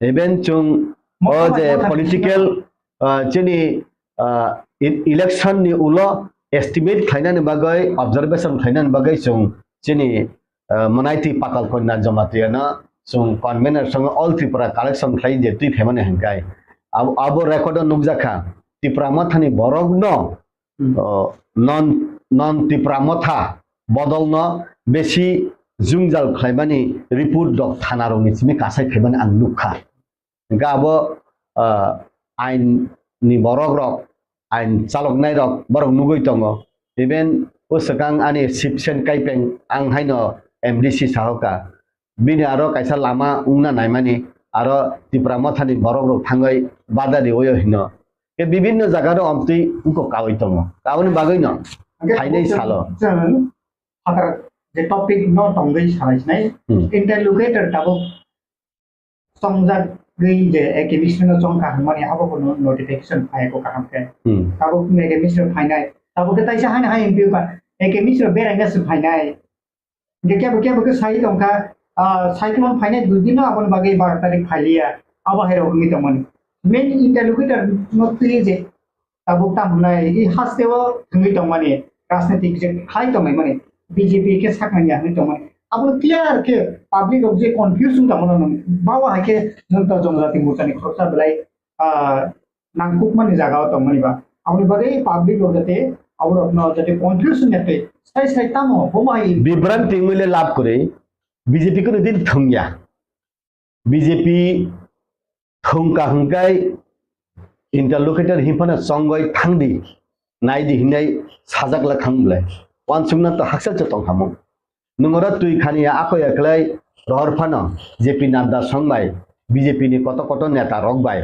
Even chwng o je political, ah, chini, ah, e-, election ni ulo estimate khlainani bagwi, observation khlainani bagwi chwng chini, ah, mwnaitwi Patal Kanya Jamatia no chwng convener song All Tripura collection khlai je twi phaimani hwnkhai. Abo, abo record o nukjakha Tipra Mothani borok no Hmm. O, non, non Tipra Motha bodolno besi jwngjal khlaimani report rok thana rokni simi kasai khaimani ang nukha. Hingkhe abo, ah, ain ni borok rok, ain chaloknai rok borok nugwi tongo. Even o swkang ani Sibsen Kaipeng ang haino M D C sahoka. bini aro kaisa lama wngna naimani, aro Tipra Mothani borok rok thangwi bada riwi hino. Ke bibinno jaga ro omtwi wngkok kawi tongo. Aboni bagwi no Hwnkhe phainai tabuk salo. Chwng phatar je topic no tongwi salai sinai, Hmm. Interlocutor tabuk chongjagwi je A K Mishra no chongkha hwnmani abo bo no-, notification phai ko kaham khe. Hmm. Tabuk A K Mishra phainai. Tabuk khe taisa haino hai wngphi ba A K Mishra beraina se phainai. Hingke kebo kebo khe sai tongkha, ah, cyclone phainai dui din no aboni bagwi baro tarik phailiya. Abo hai rok wngwi tongmani. Main interlocutor no twi je tabuk tam hwnai, i haste o thangwi tongmani, rajnitik je khlai tongmani, B J P khe saknani ya hwnwi tongmani. Abo clear khe public rok je confuse wng tongmano nung, bawa hai khe nung to Jonojati Morcha ni khoroksa belai, ah, nangkukmani jaga o tongmani ba. Aboni bagwi public rok jate abo rok no jate confuse wng ya twi sai sai tamo bo hai. Bibranti wngwi le lab kwrwi, B J P kuno din thwngya. B J P thwngkha hwnkhe interlocutor hinphano chongwi thangdi, naidi hinwi sajak le thang bwle. Wansukna to haksa se tongkhamung. Nwng oro twi khani ya ako ya khlai rohor phano J P Nadda song bai B J P ni koto koto neta rok bai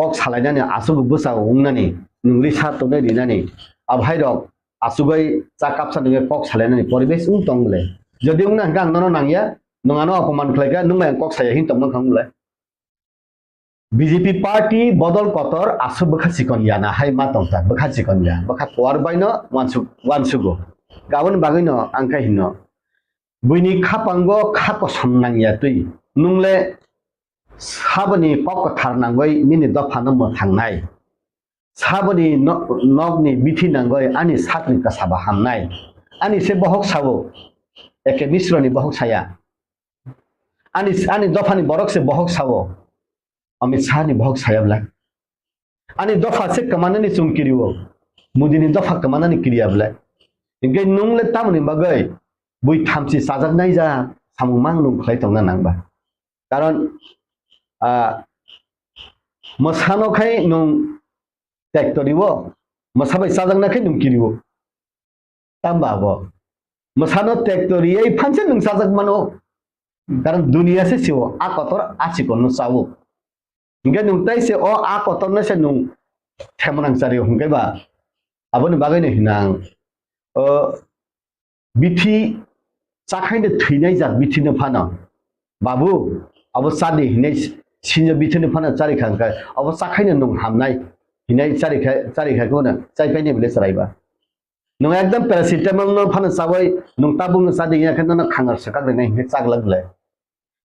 kok salainani aswk bwsa wngnani, nwng risa tonwi rinani, abhairok asugwi cha kapsa nungwi kok salainani poribesh wng tong le. Jodi wngna hwnkhe ang nono nangya, nwng ano apoman khlaikha, nwng bai ang kok saya hin tongma wng le. B J P party bodol kotor aswk bwkha chikon ya na hai ma tongkha, bwkha chikon ya, bwkha kuar bai no wansuk, wansugo. Aboni bagwi no ang khe hino, buini khapango kha kosom nangya twi, nwng le saboni kok kwthar nangwi nini dophano mwthangnai. Saboni no-, nokni bithi nangwi ani sakni kwsaba hamnai. Ani se bohok sao, A K Misroni bohok saya. Ani, ani dophani borok se bohok sao, Amit Shahni bohok saya bwle. Ani dopha se kwmanani chwng kirio, Modini dopha kwmanani kiriya bwle. Hinkhe nwng le tamoni bagwi bui thamchi chajaknai ja samung mang nwng khlai tongna nang ba. Karon, ah, mwsano khai nwng tektorio, mwsa bai chajakna khai nwng kirio. Tamba abo. Mwsano tektoriwi phanse nwng chajak mano. Karon duniya se sio, a kotor a chikonno chawo. Hinkhe nwng tai se o a kotorno se nwng themonang chario hinkhe ba. Aboni bagwi no hino ang. O bithi chakhaino thwinai jak bithino phano, "Babu, abo chadi," hinwi sinjo bithino phano chari kha hwnkhe, "Abo chakhaino nwng hamnai," hinwi chari kha, chari kha kheno chai painai bwle chwrai ba. Nwng ekdom paracetamol no phano chawi nwng tabuk no chadi ya khe nono khangar swkak rinai hinkhe chak lak bwle.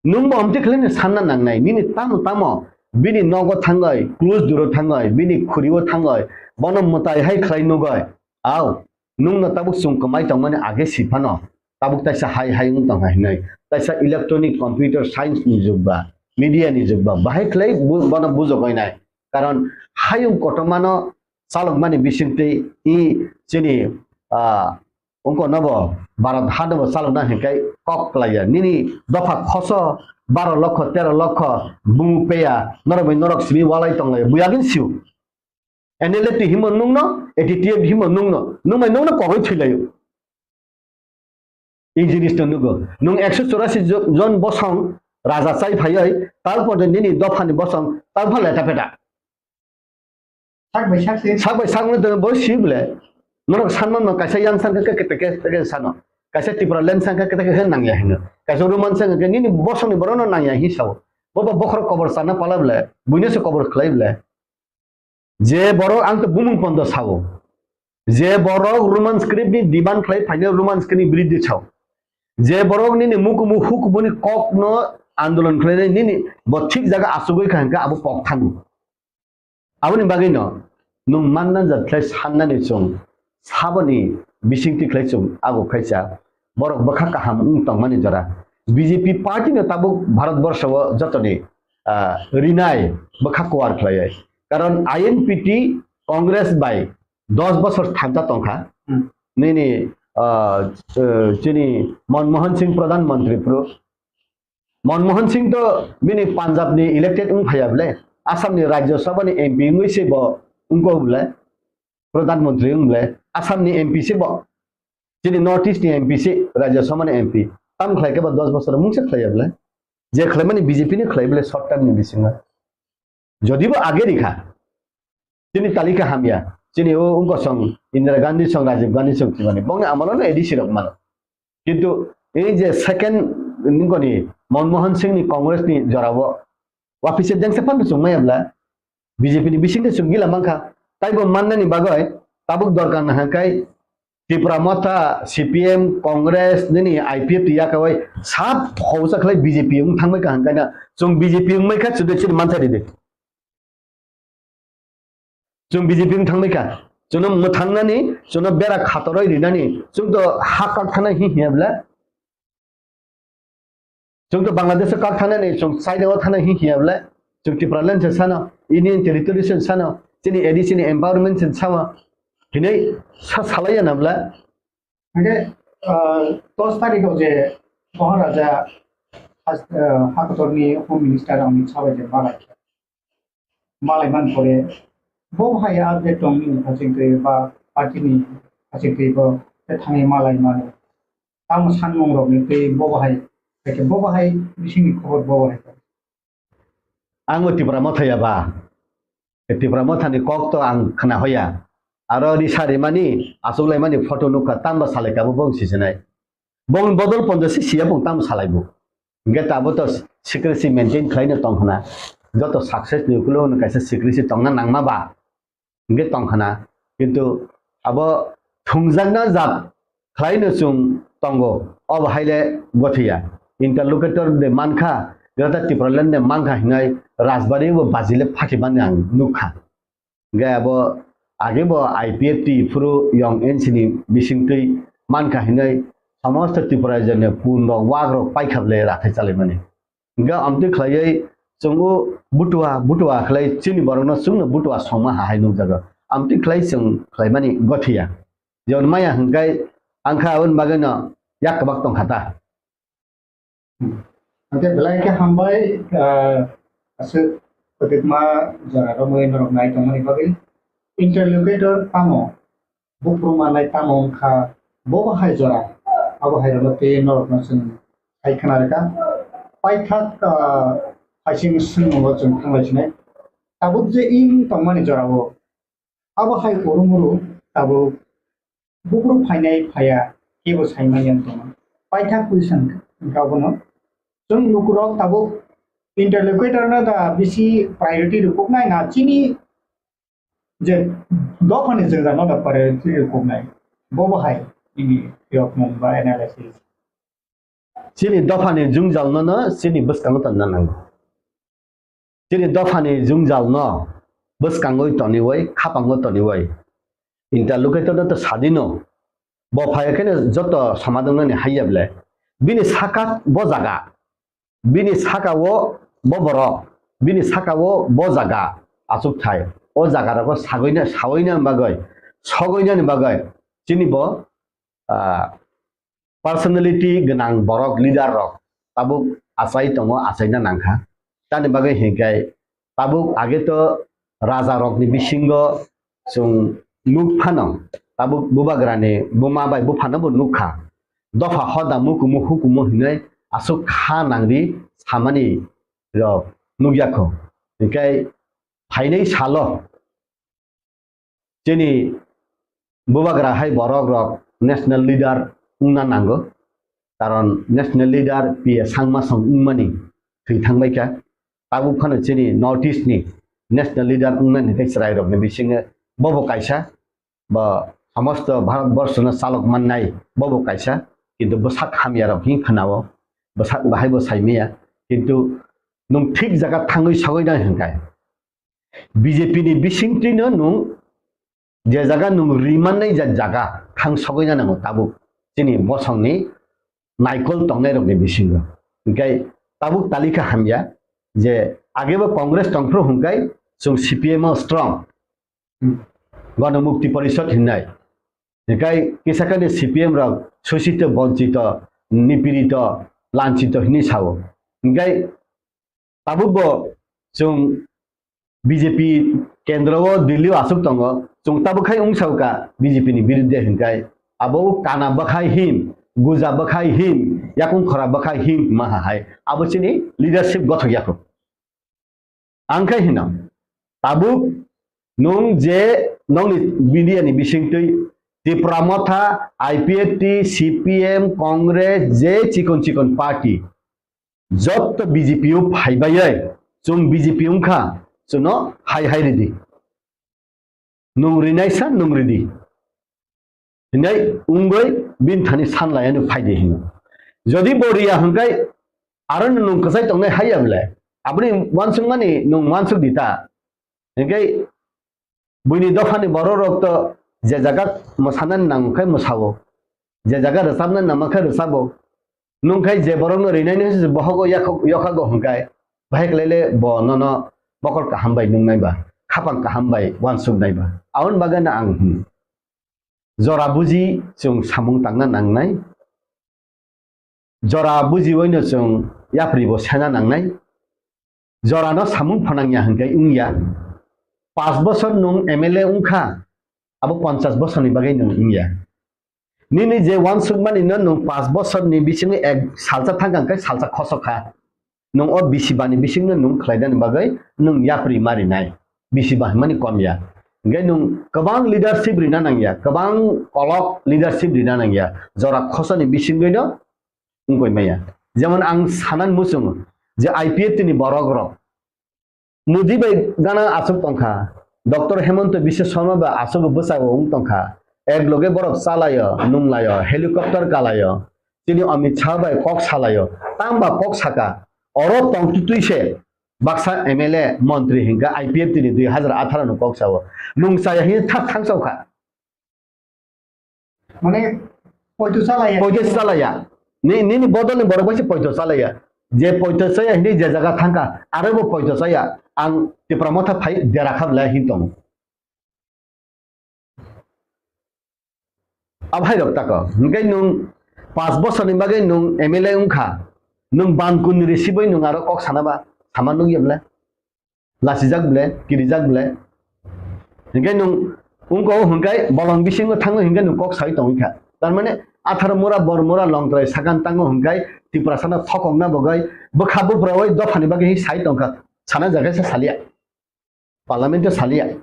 Nwng bo omtwi khlai no sanna nangnai, nini tamo tamo bini nogo thangwi, close door o thangwi, bini khuri o thangwi, bono mwtai hai khlai nugwi, au, nwng no tabuk chwng kwmai tongmani age si phano, tabuk taisa hai hai wng tongkha hinwi, taisa electronic computer science ni jug ba, media ni jug ba, bahai khlai bu-, bono bujogwi nai. Karon hayung kotorma no chalokmani bisingtwi i chini, ah, wngkha nobo Bharat hano bo chalokna hinkhai kok klaiya. Nini dopha khoso baro lokho, tero lokho bumung peya, norok bai norok simi walai tonglaiya. Buya gin siu. N L F T himo nungno, A T T F himo nungno, nung bai nungno kogwi thwilaio. I jinis no nugo. Nung ekso chorasi jo-, jon bosong raja chai phaioi, tarpor de nini dophani bosong, tarpor leta peta. Sak bai sak se. Sak bai sak no bo si bole. Norok sanma no kaisa yang sangkha khe kete khe sano. Kaisa Tipraland sangkha kete khe nangya hino. Kaisa Roman sangkha khe nini bosongni borok no nangya hi sao. Bo bo bokhorok kobor sana pala bole. Buino se kobor khlai bole. Je borok ang to bumung pondo sao. Je borok Roman script ni demand khlai phaino Roman script ni biridhi sao. Je borok nini mukumu hukubuni kok no andolon khlainai nini bo thik jaga achugwi kha hwnkhe abo kok thango. Aboni bagwi no nwng manna jat khlai sannani chwng saboni bisingtwi khlai chwng abo khaisa borok bwkha kaham wng tongmani jora. B J P party no tabuk Bharat borsho o jotoni, ah, rinai bwkha kuar khlaiwi. Karon I N P T Congress bai dos bosor thamsa tongkha. Hmm. Nini, ah, eh, chini Manmohan Singh Pradhan Mantri phuru. Manmohan Singh to bini Punjab ni elected wng phaiya bole, Assam ni Rajya Sabha ni M P wngwi se bo wngkok bole, Pradhan Mantri wng bole, Assam ni M P se bo, chini North East ni M P se, Rajya Sabha ni M P. Tam khlai khe ba dos bosor mungsa khlai ya bwle. Je khlaimani B J P ni khlai bwle short term ni bisingo. Jodi bo age rikha, chini talika hamya, chini o wngkha song Indira Gandhi song, Rajiv Gandhi song, chimani bongni amolo no A D C rok mano. Kintu ei je second nungkoni Manmohan Singh ni Congress ni jorao wapisa jengsa phano chwng maya bwla B J P ni bisingtwi chwng gila mankha. Taibo mannani bagwi tabuk dorkar nahakhe Tipra Motha, C P M, Congress, nini I P F T yakawai sab hausa khlai B J P wng thangbai kaham kaina. Chwng B J P wngbai kha chwdwi chini mansa ridi. Chwng B J P wng thangbai kha. Chwngno mwthangnani, chwngno bera khatoroi rinani, chwngto ha kak thana hi hiya bwle. Chwng to Bangladesh o kak thana ni, chwng China o thana hi hiya bwle. Chwng Tipraland se sano, Union Territory se sano, chini A D C ni empowerment se sama. Hinai sa salai ya na bwle. Hingke, ah, dos tarikh o je Maharaja has-, ah, Hakotor ni Home Minister Amit Shah bai je malai khe. Malai man pore, bo hai update tong ni phasing twi ba party ni phasing twi bo te thangwi malai mano. Tamo sanmung rok ni twi bo hai, bo hai bising ni khobor bo hai. Ang bo Tipra Motha ya ba. Tipra Motha ni kok to ang khna hoya. Aro risa rimani, asuk laimani photo nukha, tamba salai kabo bong sisinai. Bong bodol ponjo si siya bong tam salai bo. Hingke tabo to secrecy maintain khlaino tong khna. Joto success ni ukulo no kaisa secrecy tongna nangma ba. Hingke tong khna. Kintu abo thungjakna jat khlaino chwng tongo. Obo haile gothiya. Interlocutor de mankha, Greater Tipraland de mankha hinai Rajbari bo bajile phakhi mani ang nukha. Hingke abo age bo I P F T phuru yong N C ni bisingtwi mankha hinwi somosto Tripura rajyoni pun rok wak rok paikha bwle rathai chalaimani. Hingke amtwi khlaiwi chwng o butua butua khlai chini borokno chwngno butua songma ha hai nukjago. Amtwi khlai chwng khlaimani gothiya. Jemon maya hingkai angkha aboni bagwino yak kwbak tongkha ta. Hwnkhe belai khe hambai, ah, aswk kwtwkma jora romwi norok nai tongmani bagwi. Interlocutor tamo, buphuru manai tamo wngkha, bobo hai jora, abo hai rokno tei norokno chwng hai khna rwkha. Paithak, ah, phaising swngmungo chwng thanglai sinai. Tabuk je wng tongmani jorao, abo hai urumuru tabuk buphuru phainai phaiya kebo saimanya wng tongma. Paithak question wngkha abono. Chwng lukurok tabuk interlocutor no da bisi priority rwkuknai na chini je dophani jwngjal no da priority rwkuknai. Bobo hai nini yokmung ba analysis. Chini dophani jwngjal no no chini bwskango tonna nango. Chini dophani jwngjal no bwskangwi toniwi, khapango toniwi. Interlocutor no to sadino. Bo phai kheno joto somadongnani haiya bwle. Bini saka bo jaga. Bini saka o bo borok. Bini saka o bo jaga. Achuk thai. O jaga rogo sagoina, saoina bagwi, sogoinani bagwi. Chini bo, ah, personality gwnang borok, leader rok tabuk achai tongo, achaina nangkha. Tamni bagwi hinkhe tabuk age to raja rokni bisingo chwng nuk phano, tabuk bubagrani buma bai buphano bo nukha. Dopha hoda mukumu hukumu hinwi aswk kha nangri samani rok nukya kho. Hinkhe phainai salo chini bubagra hai borok rok national leader wngna nango, karon national leader P A Sangma song wngmani thwi thangbai kha. Tabuk phano chini North East ni national leader wngnani tei chwrai rokni bisingo bobo kaisa, bo somosto Bharat borshono chalok mannai bobo kaisa, kintu bwsak hamya rok hin khwnao, bwsak bahai bo saimaya, kintu nwng thik jaga thangwi sogwi nai hwnkhe. B J P ni bisingtwino nwng je jaga nwng rimannai ja jaga thang sogwi na nango tabuk chini bosongni naikol tongnai rokni bisingo. Hinkhe tabuk talika hamya je agebo Congress tongphuru hwnkhe chwng C P M o strong. Gana Mukti Porishad hinnai. Hinkhe kisa kani C P M rok sosito, bonchito, nipirito, lanchito hinwi sao. Hinkhe tabuk bo chwng B J P kendro o Delhi o aswk tongo, chwng tabuk khai wng sao ka B J P ni birudde hinkhai abo o kana bwkhai hin guja bwkhai him, yakung khora bwkhai him hima hai. Abo chini leadership gothok yakho. Ang khe hino, tabuk nwng je nokni media ni bisingtwi Tipra Motha, I P F T, C P M, Congress, je chikon chikon party, jotto B J P o phaibai, chwng B J P wngkha, chwngno hai hai ridi. Nwng rinai sa nwng ridi. Hinai wngwi bini thani san lai ani phai di hino. Jodi bo riya hwnkhe aro nwng kwchai tongnai haiya bwle. Aboni uansukmani nwng uansuk di ta. Hinkhe buini dophani borok rok to je jaga mwsanani nang khe mwsao. Je jaga rwchabnani nang khe rwchabo. Nwng khe je borokno rinai ni se bohogo yakhok-, yokhago hwnkhe, bahai khlai le bo nono mokol kaham bai nungnai ba, khapang kaham bai uansuknai ba. Aboni bagwi no ang hwn, jora buji chwng samung tangna nangnai, jora bujiwi no chwng yapri bo sena nangnai, jorano samung phanangya hwnkhe wngya. Panch bosor nwng M L A wngkha, abo ponchas bosorni bagwi nwng wngya. Nini je uansukmani no nwng panch bosorni bisingo ek salsa thangkha hwnkhe salsa khosok kha. Nwng o bisi bani bisingno nwng khlainani bagwi nwng yapri ma rinai. Bisi ba hwnmani kom ya. Hwnkhe nwng kwbang leadership rina nangya, kwbang kolok leadership rina nangya. Jora khosani bisingwi no wngkoi maya. Jemon ang sanan muchungo je I P F T ni borok rok Modi bai gana aswk tongkha, Doctor Hemanta Biswa Sarma bai aswk bwsao wng tongkha, ek loge borok chalaio, nunglaio, helicopter kalaio, chini Amit Shah bai kok salaio, tamba kok saka, oro tongtwtwi se baksa M L A, montri hinkha I P F T ni dui hazar atharo ni kok sao, nung chaya hini thak thang saokha. Mane, poito chalaya. Poito chalaya. Ni, nini bodol ni borok bai se poito chalaya. Je poito chaya hini je jaga thangkha, aro bo poito chaya. Ang Tipra Motha phai dera kha bwlai hin tongo. Abhai rok tako. Hingke nung panch bosor ni bagwi nung M L A wngkha. Nung ban kun risi bai nung aro kok sana ba. Sama nung ye bwlai. Lasijak bwle, kirijak bwle. Hinkhe nwng wngkha o hwnkhe bolong bisingo thangwi hinkhe nwng kok saui tongwi kha. Tar mane atharo mura, bor mura, longtrai sakan tango hwnkhe Tiprasano thokokna bagwi bwkha buphraui dophani bagwi sai tongkha. Sana jaga se salia. Parliament o salia.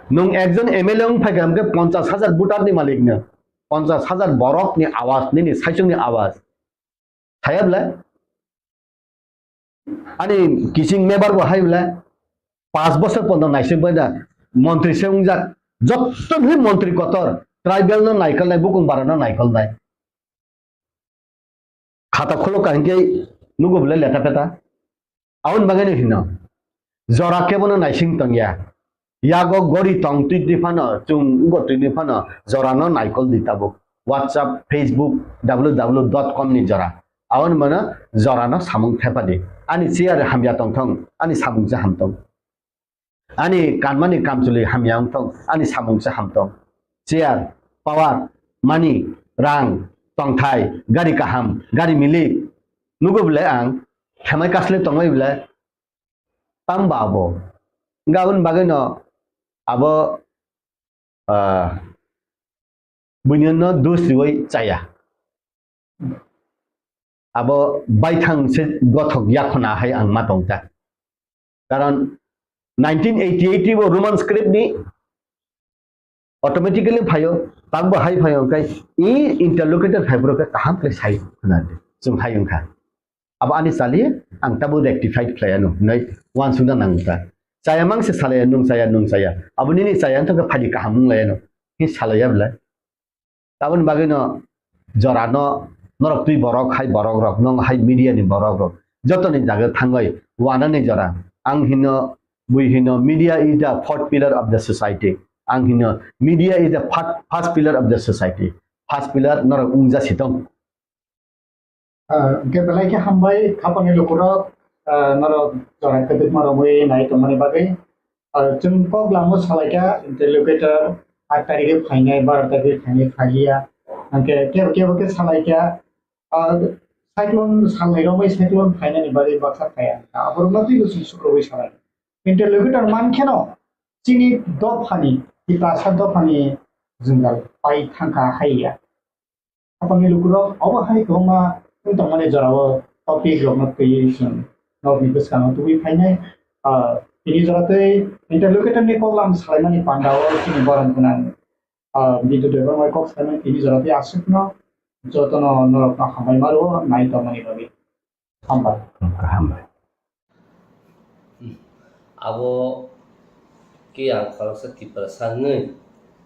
Nwng ekjon M L A wng phaikha hwnkhe ponchas hajar voter ni malik no. Ponchas hajar borok ni awaz, nini saichung ni awaz. Thaya bwle? Ani kiching mebar bo hai bwle? Panch bosor pondo naising bai da montri se wngjak. Jotto ni montri kotor, tribal no naikolnai, bukung bara no naikolnai. Khata khulok ka hinkhe nugo bwle leta peta. Aboni bagwi no hino. Jora kebono naising tongya. Yago gori tong twi twi phano, chwng wngbo twi twi phano, jorano naikol di tabuk. WhatsApp, Facebook, W W W dot com ni jora. Aboni mano jorano samung thepadi. Ani chair hamya tongthong, ani samung se hamtong. Ani kanmani kamchwlwi hamya wngthong, ani samung se hamtong. Chair, power, money, rang, tongthai, gari kaham, gari milik. Nugo bwle ang, khemai kasle tongbai bwle, tamba abo. Hingke aboni bagwino abo, ah, buinino dos riwi chaya. Abo baithang se gothok yakhona hai ang ma tongta. Karon nineteen eighty-eight bo Roman script ni automatically phaio, takbo hai phaio, hingke i interlocutor phaiphuru khe kaham khe sai khna di, chwng hai wngkha. Abo ani chali, ang tabuk rectified khlai anw, hinwi uansukna nang wngkha. Chaya mang se salaya, nwng chaya, nwng chaya. Abo nini chaya wngkha khe phaidi kaham wng lai anw, hi salaya bwle. Aboni bagwino jorano norok twi borok hai borok rok, nwng hai media ni borok rok, jotoni jaga thangwi wanani jora. Ang hino, bui hino, media is the fourth pillar of the society. Ang hino, media is the fir-, first pillar of the society. First pillar norok wngja sitong. Ah, hingke belai khe hambai, khapangni lukurok, ah, norok jora kwdwkma romwi nai tongmani bagwi. Ah, chwng kok lamo salaikha interlocutor, aat tarikhe phainai, baro tarikhe phainai, phaiya. Hingke kebo kebo khe salaikha, ah, cyclone salnai romwi cyclone phainani bagwi baksa phaiya. Aborokno twibo chwng sukrubwi salai. Interlocutor mankheno chini dophani, Tiprasa dophani jwngjal pai thangkha haiya. Hapangni lukurok obo hai kwbangma wng tongmani jorao topic rokno twiwi chwng norokni bwskango tubui phainai. Ah, tini jora tei interlocutor ni koklam salaimani pandao chini borom gwnang, ah, Bidyu Debbarma kok salaimani tini jora tei aswkno jotono norokno hambai ma rwo nai tongmani bagwi. Hambai. Hambai. Abo khe ang khoroksa Tiprasa wngwi,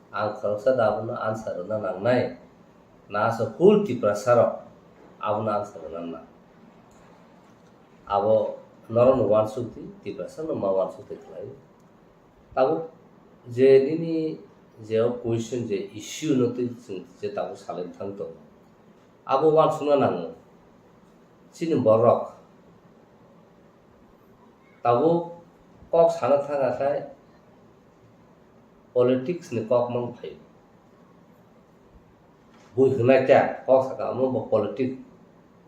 ang khoroksa da abono answer rwna nangnai, na aswk full Tiprasa rok abono answer rwna nang. Abo norokno uansuk di, Tiprasa no ma uansuk di khlai. Tabuk je nini je o question je issue no twi chwng je tabuk salai thang tongo, abo uansukna nango. Chini borok tabuk kok sana thang khe politics ni kok mang phaio. Bui hwnai ta kok saka omo bo politics,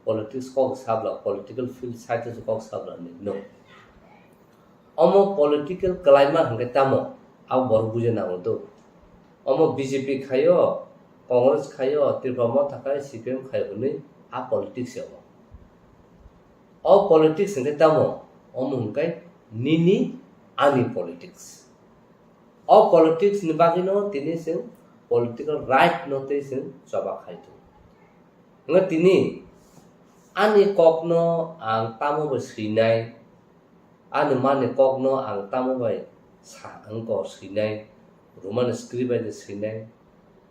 politics kok sabla, political field side o kok sabla ni no. Omo political kwlaima hwnkhe tamo, abo borok buja nango do. Omo B J P khaio, Congress khaio, Tripura Motha khai, C P M khaio hwnwi a politics ya omo. O politics hwnkhe tamo, omo hwnkhe nini ani politics. O politics ni bagwino tini chwng political right no tei chwng choba khai tongo. Hwnba tini ani kokno ang tamo bai swinai, ani mani kokno ang tamo bai sa wngkha swinai, Roman script bai de swinai,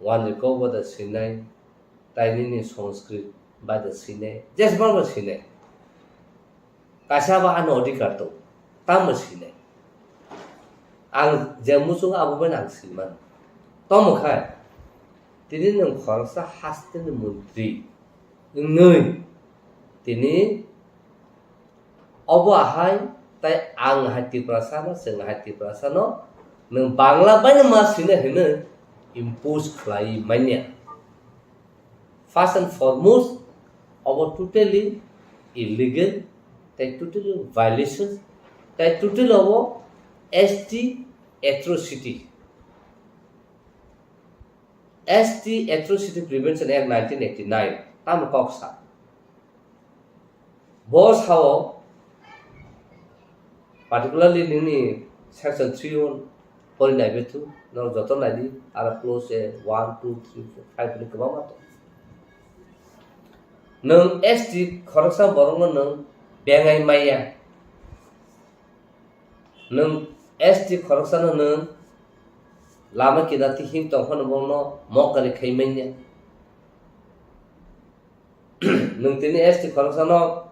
Wanjwi kok bai de swinai, tai nini Sanskrit bai de swinai, jesbang bai swinai. Kaisa ba ano adhikar tong, tamo sinai. Ang je muchung abo bai ang sinman. Tomo khai, tini nwng khoroksa hasteni montri wngwi, tini obo ahai, tai ang hai Tiprasa no, chwng hai Tiprasa no, nwng Bangla bai no ma sinai hwnwi impose khlai manya. First and foremost, obo totally illegal, tai totally violation, tai totally obo S T atrocity. S T Atrocity Prevention Act nineteen eighty-nine, tamo kok sa. Bo sao, particularly nini section three o pori nai bethu, norok joto nai di, aro clause one, two, three, four, five ni kwbangma tong. Nwng S T khoroksa borokno nwng bengai maya. Nwng S T khoroksano nwng lama kinati him tongphano bono mokari khai manya. Nwng tini S T khoroksano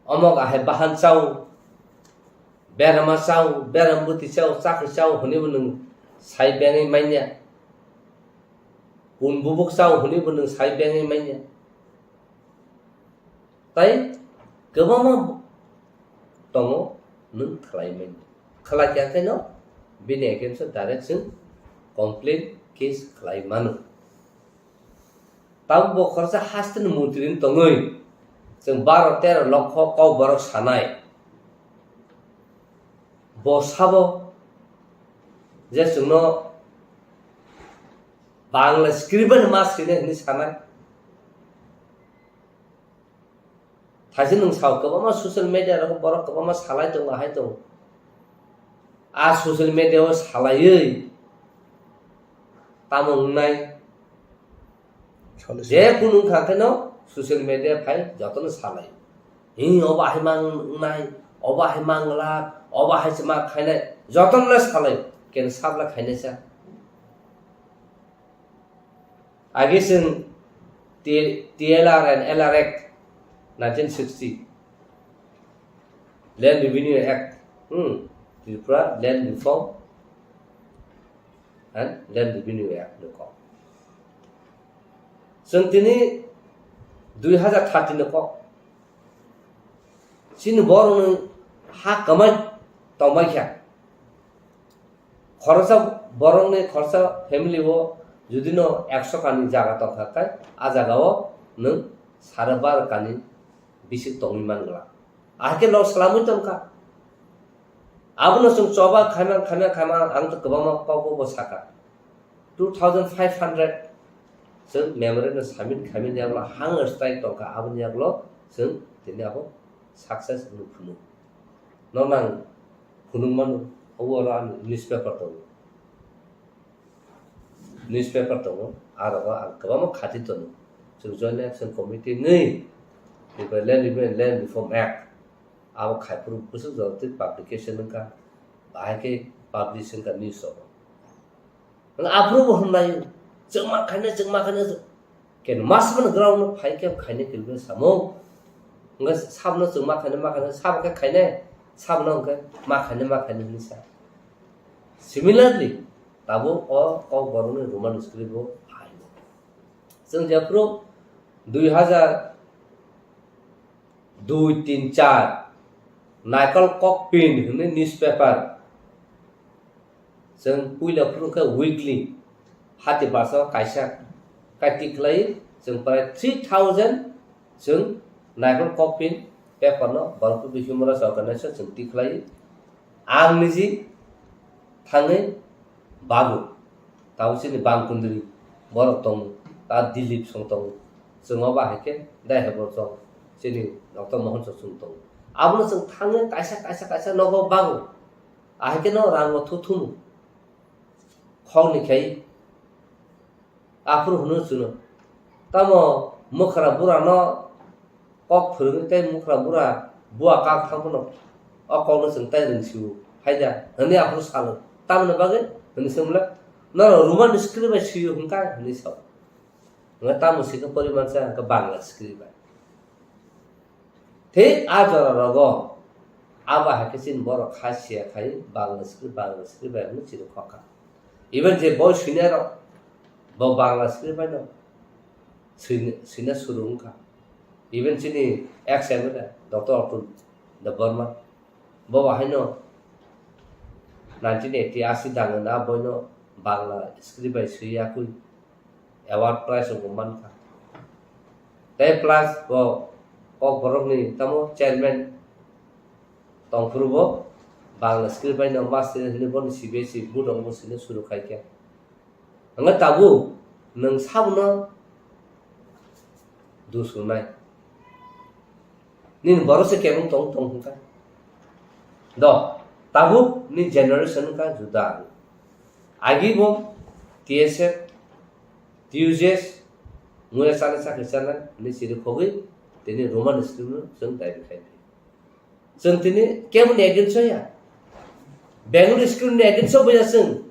omok ahai bahan chao, berama chao, beram bwtwi chao, chakri chao hwnwi bo nwng sai bengwi manya. Kun bubuk chao hwnwi bo nwng sai bengwi manya. Tai kwbangma tongo nwng khlai manya. Khlai kha khe no bini against o direct chwng complaint case khlai mano. Tabuk bo khoroksa haste ni montri wng tongwi chwng baro tero lokho kok borok sanai. Bo sabo je chwngno Bangla script bai ma swinai hwnwi sanai. Thaise nwng sao kwbangma social media rogo borok kwbangma salai tongo, ahai tongo. A social media o salaiwi tamo wngnai? Salai je kunu wngkha kheno social media phai jotono salai. Hi obo ahai mang wngnai, obo ahai mang glak, obo ahai se ma khainai, jotono le salai. Ken sabla khainai sa. Age chwng T-, T L R and L R Act nineteen sixty, Land Revenue Act, hmm, Tripura Land Reform and Land Revenue Act ni kok. Chwng tini dui hazar thirty ni kok. Chini borokni ha kwmai tongbai kha. Khoroksa borokni khoroksa family o judino ekso kani jaga tongkha khe, a jagao nwng sare baro kani bisik tongwi man glak. Ahai khe lok swlamwi tongkha. Abono chwng choba khaima, khaima, khaima, ang to kwbangma kokbo bo sakha. Two thousand five hundred Chwng memorandum submit khaimani yagulo hunger strike tongkha, aboni yagulo chwng tini abo success wngwi phunuk. Nono ang phunuk mano, obo oro ang newspaper tongo. Newspaper tongo, aro ang kwbangma khati tongo. Chwng Joint Action Committee wngwi, Tripura Land Review and Land Reform Act, abo khaiphuru bwswk jora twi publication wngkha, bahai khe publish wngkha news rogo. Nang aphuru bo hwnlai, chwngma khaina, chwngma khaina, ken mas man ground no phai khe khaina kilbe samo. Nga sabno chwngma khaina, ma khaina, sab khe khaina, sabno hwnkhe ma khaina, ma khaina hwnwi sa. Similarly, tabuk o Kokborokni Roman script bo phaino. Chwng jephuru dui hazar dui tin char Naikol Kokpin hwnwi newspaper. Chwng puila phuru khe weekly hati basa kaisa kai tikhlai, chwng prai three thousand chwng Naikol Kokpin paper no Borok People Human Rights Organization chwng tikhlai. Ang niji thangwi babu, tabuk chini bang kundri borok tongo, ta Dilip song tongo, chwng o bahai khe dai hai borok chwng chini Doctor Mohon chwng tongo. Abono chwng thangwi kaisa, kaisa, kaisa nogo bago, ahai khe no rango thu thumu khokni khai. Aphuru hwnwi chwngno, "Tamo mwkhra burano kok phwrwngwi tei mwkhra bura bua kak thang phano o kokno chwng tai rwngsio hai da?" hwnwi aphuru salo. "Tamoni bagwi?" hwnwi swngmle, "Norok Roman script bai swio hwnkha?" hwnwi sao. Hwnkhe tamo swikhe poriman sa hwnkhe Bangla script bai. Thik a jora rogo abo hai khe chini borok kha siya khai Bangla script, Bangla script bai hwnwi chini khokha. Even je boi swinai rok bo Bangla script bai no swina, swina suru wngkha. Even chini ex M L A Doctor Atul Debbarma bo bo haino nineteen eighty asi dangwi na boino Bangla script bai swi yakwi award prize rok bo mankha. Tei plus bo Kokborokni tamo chairman tongphuru bo Bangla script bai no master hwnwi bono C B S E board rok bo swina suru khai khe. Hwnba tabuk nwng sabono dusonai. Nini borok se kebeng tong tong hwnka. Do, tabuk ni generation wngkha juda. Agi bo T S F, T U J S, muya chana chakri chana, ni siri khogwi, tini Roman script no chwng daibi khai phi. Chwng tini keboni against o ya. Bengali script ni against o bo ya chwng.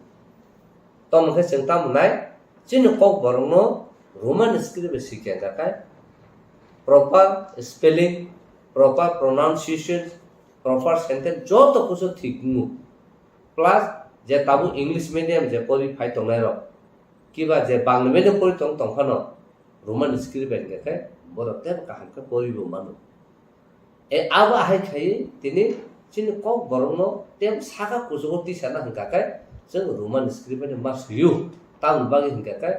Tamo khe chwng tamo nai, chini Kokborokno Roman script bai sikya hwnkha khe proper spelling, proper pronunciation, proper sentence joto kusu thik wngo. Plus je tabuk English medium je pori phai tongnai rok, kiba je Bangla medium pori tong tong phano Roman script bai hwnkha khe borok tei kaham khe pori bo mano. E abo ahai khai tini chini Kokborokno tei saka kuchugo tisana hwnkha khe chwng Roman script bai ma swiyo. Tamoni bagwi hwnkha khe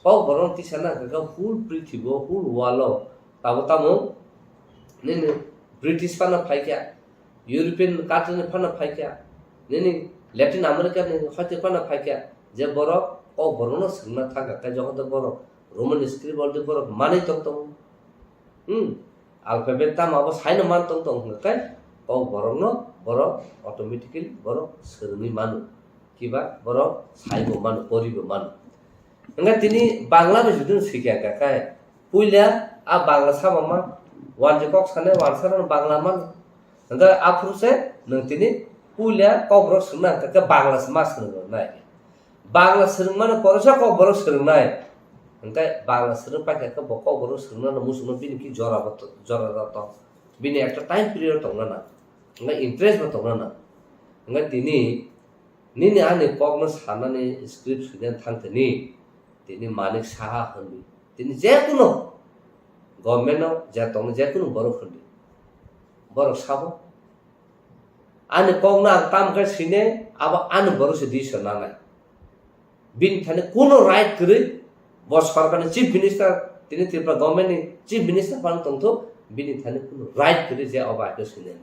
Kokborokno tisana hwnkha khe whole prithibo, whole world o tabo tamo nini British phano phaikha, European country ni phano phaikha, nini Latin America ni hoite phano phaikha, je borok Kokborokno swngna thangkha khe joto borok Roman script already borok manwi tong tongo. Hmm. Alphabet tamo abo saino man tong tong hwnkha khe Kokborokno borok automatically borok swrwngwi mano. Kiba borok saibo mano, poribo mano. Hwnkhe tini Bangla bai jodi no swikha hwnkha khe puila a Bangla sama man, wanjwi kok sanai wansa rok Bangla mano. Hwnkhe aphuru se nwng tini puila Kokborok swngna hwnkha khe Bangla se ma swrwng nai. Bangla swrwngmani poresa Kokborok swrwngnai. Hwnkhe Bangla swrwng paikha khe bo Kokborok swrwngnano muchungno bini ki jora bo to-, jora rok tong. Bini ekta time period tongna nang. Hwnkhe interest bo tongna nang. Hwnkhe tini nini ani kokno sanani script swinani thang thani tini Manik Saha hwnwi. Tini jekunu government no je tongni jekunu borok hwnwi. Borok sabo. Ani kokno ang tamo khe sine, abo ani borok se decision nanai. Bini thani kuno right kwrwi, bo sorkarni chief minister, tini Tripura government ni chief minister phano tongthok, bini thani kuno right kwrwi je obo hai khe sine.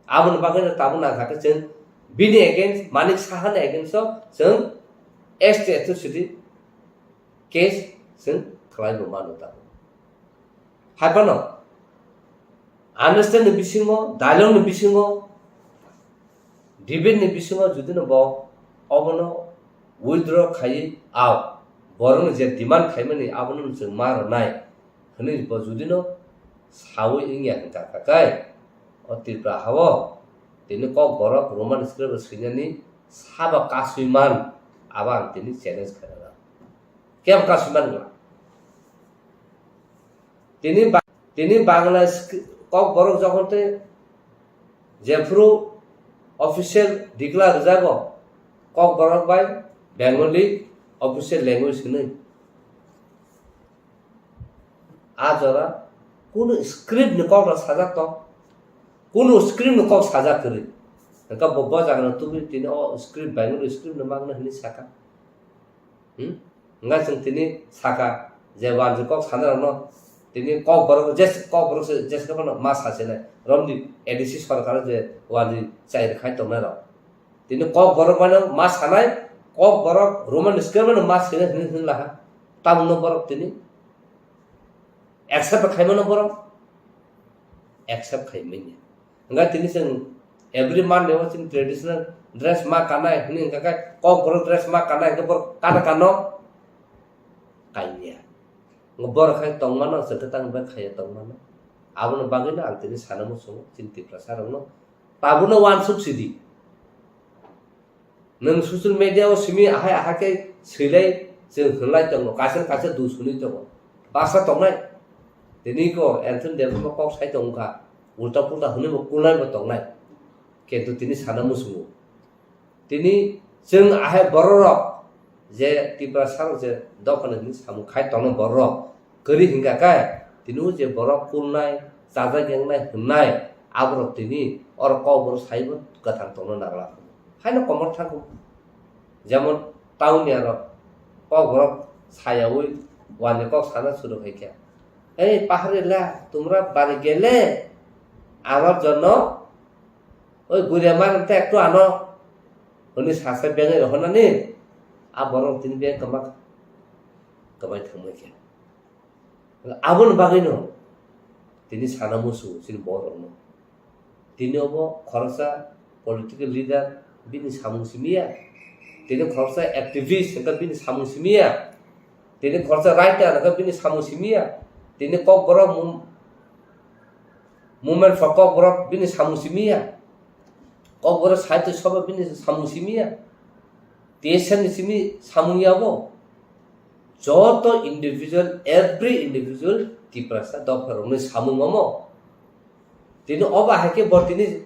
Aboni bagwi no tabuk nangkha khe chwng bini against, Manik Saha ni against o chwng S T atrocity case chwng khlai bo mano tabuk. Hai phano understand ni bisingo, dialogue ni bisingo, debate ni bisingo judino bo obono withdraw khaiwi, ao borokni je demand khaimani abono chwng ma rwnai hwnwi bo judino sawi wngya hwnkha kha khe, o Tripura hao tini Kokborok Roman script swinani sabo kasui man, abo ang tini challenge khainai. Kebo kasui man wngla. Tini ba-, tini Bangla skri-, Kokborok jokhon tei jephuru official declare rwjago, Kokborok bai Bengali official language hwnwi. A jora kunu script ni kok rok sajak tong, kunu script ni kok sajak kwrwi. Hwnkhe bo, bo jaga no tubui tini o script Bengali script no mangno hwnwi saka. Hmm? Hwnkhe chwng tini saka je wanjwi kok sanai rokno, tini Kokborok je, Kokborok se jesa phano ma sasinai. Romdi A D C sorkar je wanjwi chai rwkhai tongnai rok. Tini Kokborok mano ma sanai, Kokborok Roman script mano ma sinai hwnwi hwnwi laha. Tamungno borok tini accept khaimano borok accept khaimanya. Hwnkhe tini chwng every Monday o chini traditional dress ma kanai hwnwi hwnkha khe Kokborok dress ma kanai hwnkhe borok kana kano kanya. Borok hai tongmano chwng khe tang bai khaiya tongmano. Aboni bagwino ang tini sana muchungo chini Tiprasa rokno tabukno uansuk sidi. Nwng social media o simi ahai ahai khe swilai chwng hwnlai tongo, kaisa kaisa dusuni tongo, baksa tongnai. Tini ko Anthony Debbarma kok sai tongkha, ulta pulta hwnwi bo kulnai bo tongnai. Kintu tini sana muchungo. Tini chwng ahai bororok je Tiprasa rok je dophani hwnwi samung khai tongnai bororok kwrwi hwnkha khe, tini o je borok kulnai, chajak yangnai hwnnai, aborok tini oro Kokborok saibo kwthang tongna nangla. Haino komor thangkho. Jemon town ni aro Kokborok sayaui wani kok sana suru khai khe, "Ei paharila, tumra bari gele, amar jonno oi guria mar te ektu ano," hwnwi sasa bengwi rohornani, a borok tini beng kwma kwbai thangma khe. Aboni bagwino tini sana musu chini borokno. Tini obo khoroksa political leader bini samung simiya. Tini khoroksa activist hwnkhe bini samung simiya. Tini khoroksa writer hwnkhe bini samung simiya. Tini Kokborok mum-, movement for Kokborok bini samung simiya. Kokborok sahitya sabha bini samung simiya. T S F ni simi samung yabo. Joto individual, every individual Tiprasa dopha rokni samung omo. Tini obo hai khe bo tini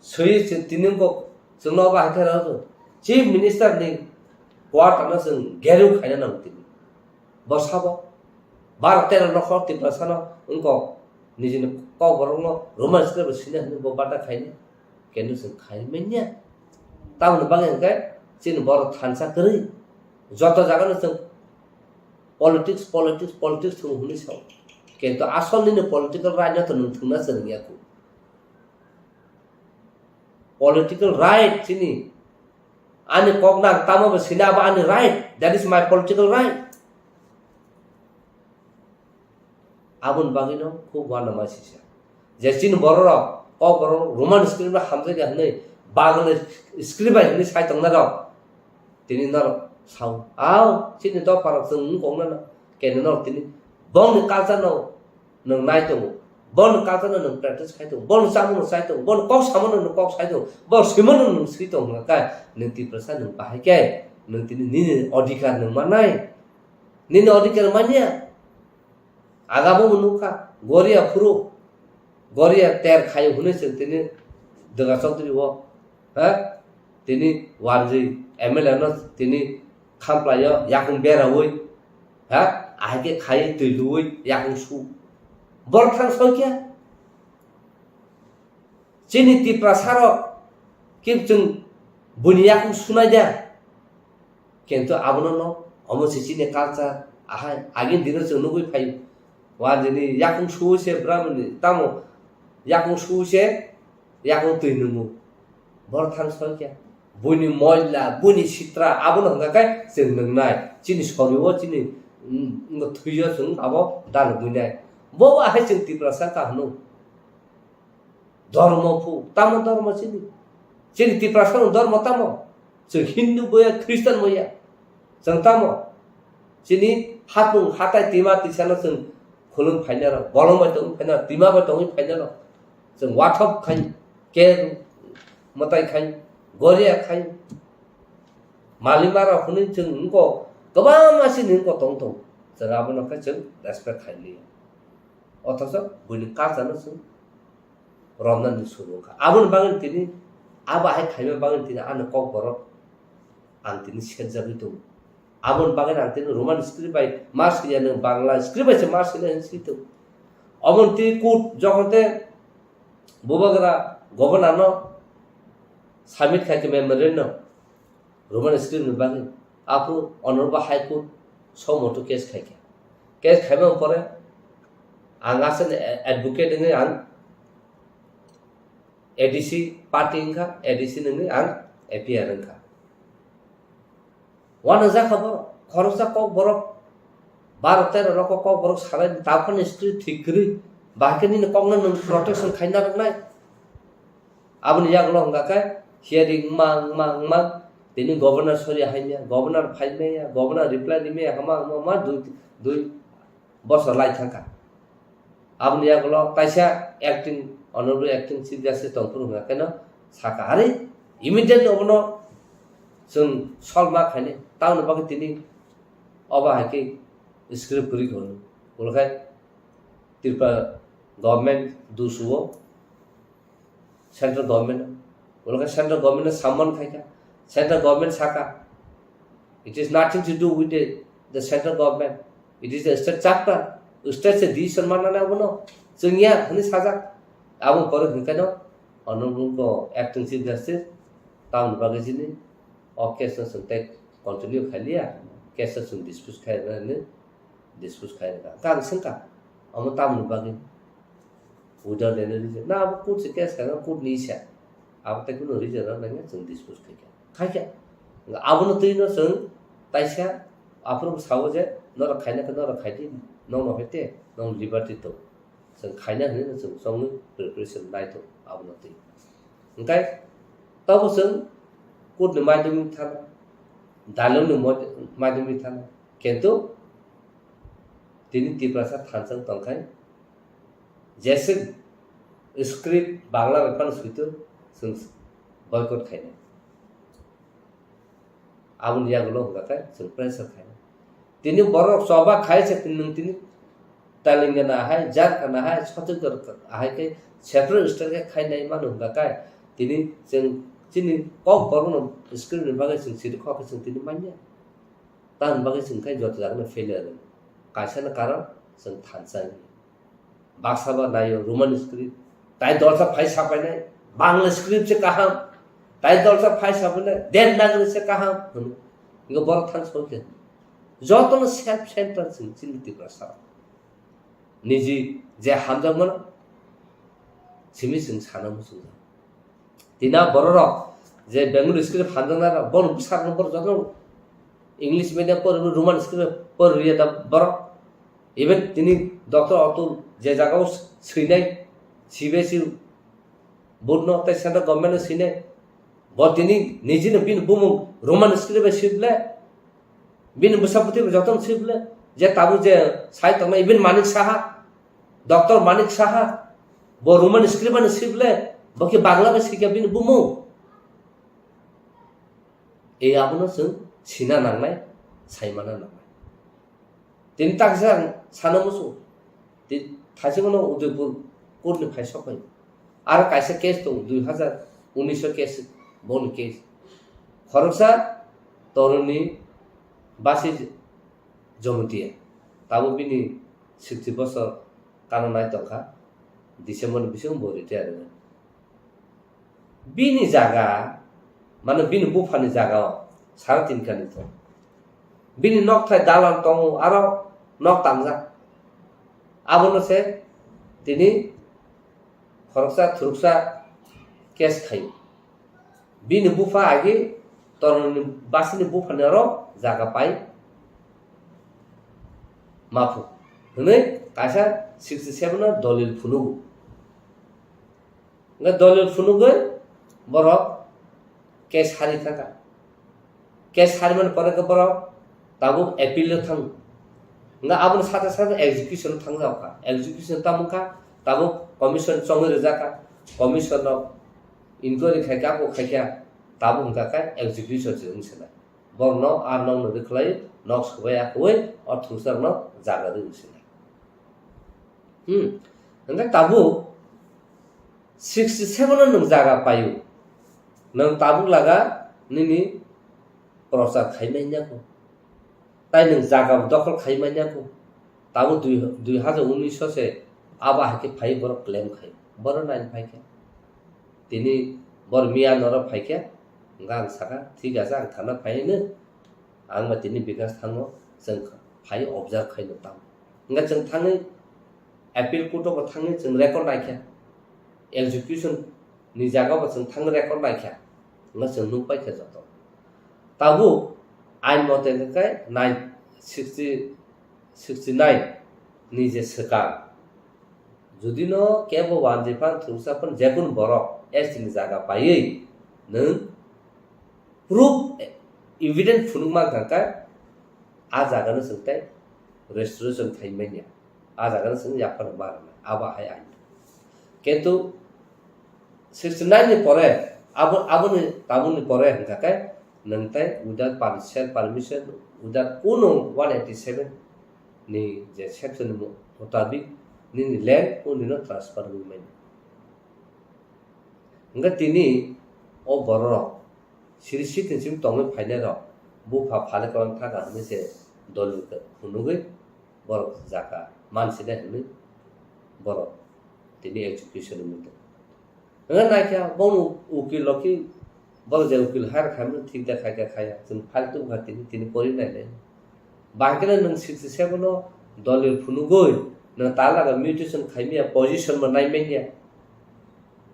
swi tini wngkok chwngno obo hai khe rw Chief Minister ni quarter no chwng gerung khaina nango tini. Bo sabo bar tero nokhor Tiprasa no wngkok nijini Kokborok no Roman script bo sina hwnwi bo bata khaina. Kenu chwng khai manya. Tamoni bagwi hwnkhe chini borok thansa kwrwi. Joto jagano chwng politics, politics, politics thwng hwnwi sao. Kintu asol nini political right no to nwng thwngna chwng ya khu. Political right chini. Ani kok nang tamo bo sina abo ani right. That is my political right. Aboni bagwino khub uanama sisa. Je chini bororok, Kokborok Roman script bai hamjakya hwnwi, Bangla script bai hwnwi sai tongnai rok. Tini norok sao, "Ao, chini dopharok chwng wng kok nana." Kene norok tini bongni culture no nwng nai tongo, bongni culture no nwng practice khai tongo, bongni chamung no chai tongo, bongni kok samo no nwng kok sai tongo, bongni swimo no nwng swi tongo hwnkha khe, nwng Tiprasa nwng bahai khe, nwng tini nini odhikar nwng mannai, nini odhikar manya. Agabo bo nukha, Goria phuru, Goria ter khayo hwnwi chwng tini Dwga Chaudhary o, ha? Tini wanjwi M L A no tini khamplaio, yakung beraui, ha? Ahai khe khai twi luui yakung su. Borok thang soi khe? Chini Tiprasa rok khe chwng buini yakung sunai da. Kintu abono no, omo se chini culture, ahai, agini dino chwng nugui phaio. Wanjwini yakung suwi se bwrabwni, tamo yakung suwi se, yakung twi nungo. Borok thang soi khe. Buini moila, buini sitra, abono hwnkha khe chwng nungnai. Chini sorio, chini Wngkha thwiyo chwng abo dalogwi nai. Bo ahai chwng Tiprasa wngkha hwno. Dhormo phu, tamo dhormo chini? Chini Tiprasa ni dhormo tamo? Chwng Hindu boya, Christian boya. Chwng tamo? Chini hapung hatai tima tisano chwng khulum phainaro, bolong bai tongwi phainaro, tima bai tongwi phainaro. Chwng wathop khai, ke mwtai khai, goria khai. Malima rok hwnwi chwng wngkok, kwbangma chini wngkok tong tong. Chwng abono khe chwng respect khai liya. Othocho buini culture no chwng romnani suru wngkha. Aboni bagwi tini, abo hai khaima bagwi tini ani kokborok ang tini serjagwi tongo. Aboni bagwi ang tini Roman script bai ma swiya, nwng Bangla script bai se ma swinai hinwi swi tongo. Omo tini court jokhon te bubagra governor no submit khai khe memorandum. Roman script ni bagwi. Aphuru Honorable High Court suo motu case khaikha. Case khaimani pore ang aswkni advocate wngwi ang A D C party wngkha, A D C wngwi ang A P R wngkha. Uanajak kha borok, khoroksa kok borok, baro tero rok kok borok salai, taphani script thik kwrwi, bahai khe nini kokno nwng protection khaina rwnai. Aboni yagulo hwnka khe hearing wngma, wngma, wngma, tini governor sori haimya, governor phaimaya, governor reply rimaya, hama, hama, hama, dui, dui bosor lai thangkha. Aboni yagulo taisa acting, honorable acting chief justice tongphuru hwnka kheno sakha, "Are, immediately obono chwng solve ma khainai, tamoni bagwi tini obo hai khe script kwrwi kha hwnwi." Ulo khe Tripura government dusuo, central government, ulo khe central government no summon khaikha, central government sakha, "It is nothing to do with the, the central government, it is the state chapter, state se decision manna nai abono, chwngya," hwnwi sajak. Aboni pore hwnkheno honorable acting chief justice tamoni bagwi chini o case no chwng tei continue khailiya, case no chwng dispose khairwknani dispose khairwkha. Hwnkhe ang swngkha, omo tamoni bagwi? Without any reason. Na abo court se case khaina, court ni isa. Abo tei kunu reason rok nangya chwng dispose khaikha. Khaikha. Abono twi no chwng taisa aphuru sao je norok khaina khe norok khaidi, nokno hai te, nong liberty tong. Chwng khaina hinwi no chwng chongwi preparation nai tong abono twi. Hwnkhe tobo chwng court ni maidwmwi thana, dalong ni mod-, maidwmwi thana. Kintu tini Tiprasa thansa wng tongkhai, jese script Bangla bai phano suitu chwng boycott khainai. Aboni yagulo hwnka khe chwng pressure khainai. Tini borok choba khai se nwng tini Telangana hai, Jharkhand hai, Chhattisgarh hai khe separate state khe khainai mano hwnka khe tini chwng chini kok borokno script ni bagwi chwng siri kok khe chwng tini manya. Tamoni bagwi chwng khe joto jagano failure rwng. Kaisa no karon chwng thansa wngya. Baksa ba naio Roman script. Tai dolsa phai sapainai, Bangla script se kaham. Tai dolsa phai sapainai, Devanagari se kaham hwnwi. Ingo borok thansa wngkhe. Jotono self center chwng chini Tiprasa. Niji je hamjakmano simi chwng sana muchungjak. Tini a bororok je Bengali script hamjaknai rok, bono bwsarokno borok jotono English medium pori, Roman script pori rwya da borok. Even tini Doctor Atul je jagao swinai, C B S E board no tei central government no swinai, bo tini nijino bini bumung Roman script bai swi ble, bini bwsa bwtwi bai jotono swi ble, je tabuk je sai tongnai, even Manik Saha, Doctor Manik Saha, bo Roman script bai swi ble, bo khe Bangla bai swikha bini bumung. E abono chwng sina nangnai, saimana nangnai. Tini taksa ang sana musu. Ti-, thaisingno Udaipur court ni phai sok phai. Aro kaisa case tongo, dui hazar unis o case, boni case. Khoroksa toroni basi Jomotia. Tabuk bini sixty bosor kananai tongkha. December ni bisingo bo retire wngkha. Bini jaga, mane bini buphani jaga o sara tin kani tong. Bini nokthai dalan tongo, aro nok tangjak. Abono se tini khoroksa thuruksa case khaio. Bini bupha agi toroni basini buphani aro jaga pai. Maphu hwnwi kaisa sixty seven no dolil phunugo. Hwnkhe dolil phunugwi borok case hari thangkha. Case harimani pore khe borok tabuk appeal o thango. Hwnkhe aboni sate sate execution o thangjak kha. Execution tamo kha, tabuk commission chongwi rijak kha. Commission rok inquiry khai kha, abo khai kha, tabuk hwnkha khe execution se wng se nai. Borokno ar nokno rwkhlai, nok swbai akwui, o thungsarokno jaga rwui se nai. Hmm. Hwnkhe tabuk sixty seven no nwng jaga paio. Nwng tabuk laga nini prochar khai manya kho. Tai nwng jaga dokhol khai manya kho. Tabuk dui, dui hajar unis o se abo hai khe phai borok claim khai. Borok nai phai khe. Tini bor miya norok phai khe, hwnkhe ang sakha, "Thik ache, ang thana phai hino, ang ba tini bikas thango, chwng phai observe khaino tamo." Hwnkhe chwng thangwi appeal court o bo thangwi chwng record naikha, execution ni jaga bo chwng thangwi record naikha, hwnkhe chwng nukpaikha joto. Tabuk ain mote hwnkhe nine sixty, sixty nine ni je swkang, jodi no kebo wanjwi phan thungsa phan jekunu borok S T ni jaga paiwi nwng proof evidence phunuk mankha khe a jaga no chwng tei restoration khai manya, a jaga no chwng yaphar ma rwnai, abo hai ain. Kintu sixty nine ni pore abo, aboni tabukni pore hwnkha khe nwng tei without per-, self permission, without kunu one eighty seven ni je section ni mutabik nini land o nino transfer wngwi manya. Hwnkhe tini o bororok siri sitin sim tongwi phainairok bupha phale kwlang thaka hwnwi se dolil phunugwi borok jaga mansinai hwnwi borok tini execution wngwi tongo. Hwnkhe naikha bono ukil rok khe borok je ukil hire khaimano thik da khaikha khaya, chwng file tubukha tini, tini pori nainai. Bahai kheno nwng sixty seven o dolil phunugwi nwng talaga mutation khaimaya position bo naimanya.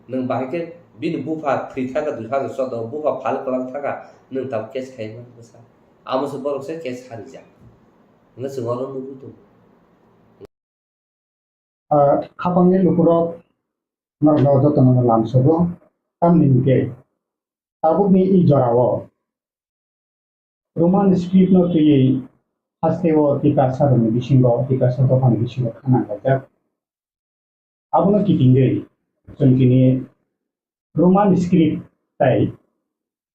Nwng bahai khe bini bupha thwi thaka dui hajar choudo bupha phal kwlang thaka nwng tabuk case khaima bwsa. Amo se borok se case harijak. Hwnkhe chwng oro nugwi tongo. Ah, khapangni lukurok norokno jotono lamsogo, tamni hwnkhe tabukni i jorao Roman script no twiwi hasteo Tiprasa rokni bisingo, Tiprasa dophani bisingo khana laijak. Abono kitingwi chwng tini Roman script tai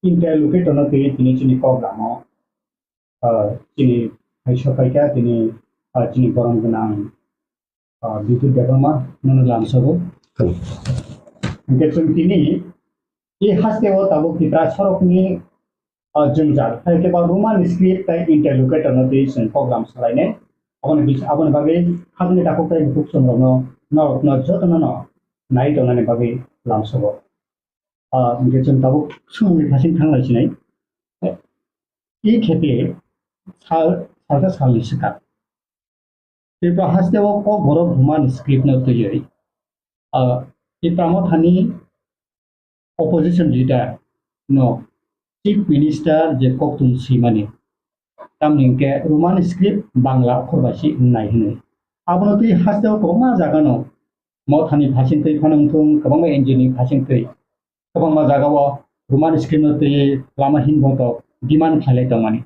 interlocutor no twiwi tini chini kok lamo, ah, chini hai sopaikha tini, ah, chini borom gwnang, ah, Bipul Debbarma nono lamsogo. Hwnkhe chwng tini i hasteo tabuk Tiprasa rokni o jwngjal, hai khe ba Roman script tei interlocutor no twi chwng program salainai. Aboni bis-, aboni bagwi hakni takhuk tei bukhuk chwng rokno, norokno jotono no nai tongnani bagwi lamsogo. Ah, hwnkhe chwng tabuk swngmungni phasing thanglai sinai. I khepe sal, salsa salni swkang. Tripura hasteo Kokborok Roman script no twiwi, ah, Tipra Mothani opposition leader no Chief Minister je koktwmung swimani, tamni hwnkhe Roman script Bangla okhor bai se wngnai hwnwi. Abono twi hasteo kwbangma jagano Mothani phasing twi phano wngthung, kwbangma N G O ni phasing twi kwbangma jagao Roman script no twi lama hinboto demand khlailai tongmani.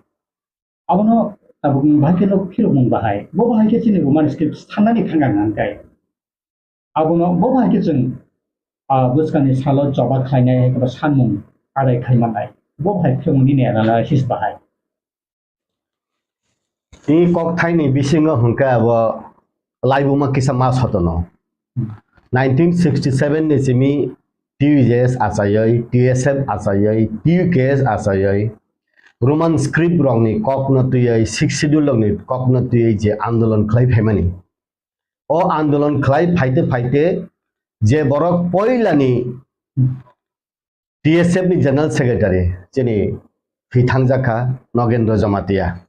Abono tabukni bahai khe no phirokmung bahai. Bo bahai khe chini Roman script sanani thangkha hwnkhe. Abono bo bahai khe chwng, ah, bwskangni salo choba khlainai hai khe ba sanmung adai khai mannai. Bo bahai phirokmung nini analysis bahai. Tini kokthaini bisingo hwnkhe abo laibuma kisa ma sotono. Nineteen sixty seven ni simi T U J S achaiwi, T S F achaiwi, T U K S achaiwi, Roman script rokni kokno twiwi, Sixth Schedule rokni kokno twiwi je andolon khlai phaimani. O andolon khlai phaite phaite je borok poilani T S F ni General Secretary chini thwi thangjak kha Nogendra Jamatia.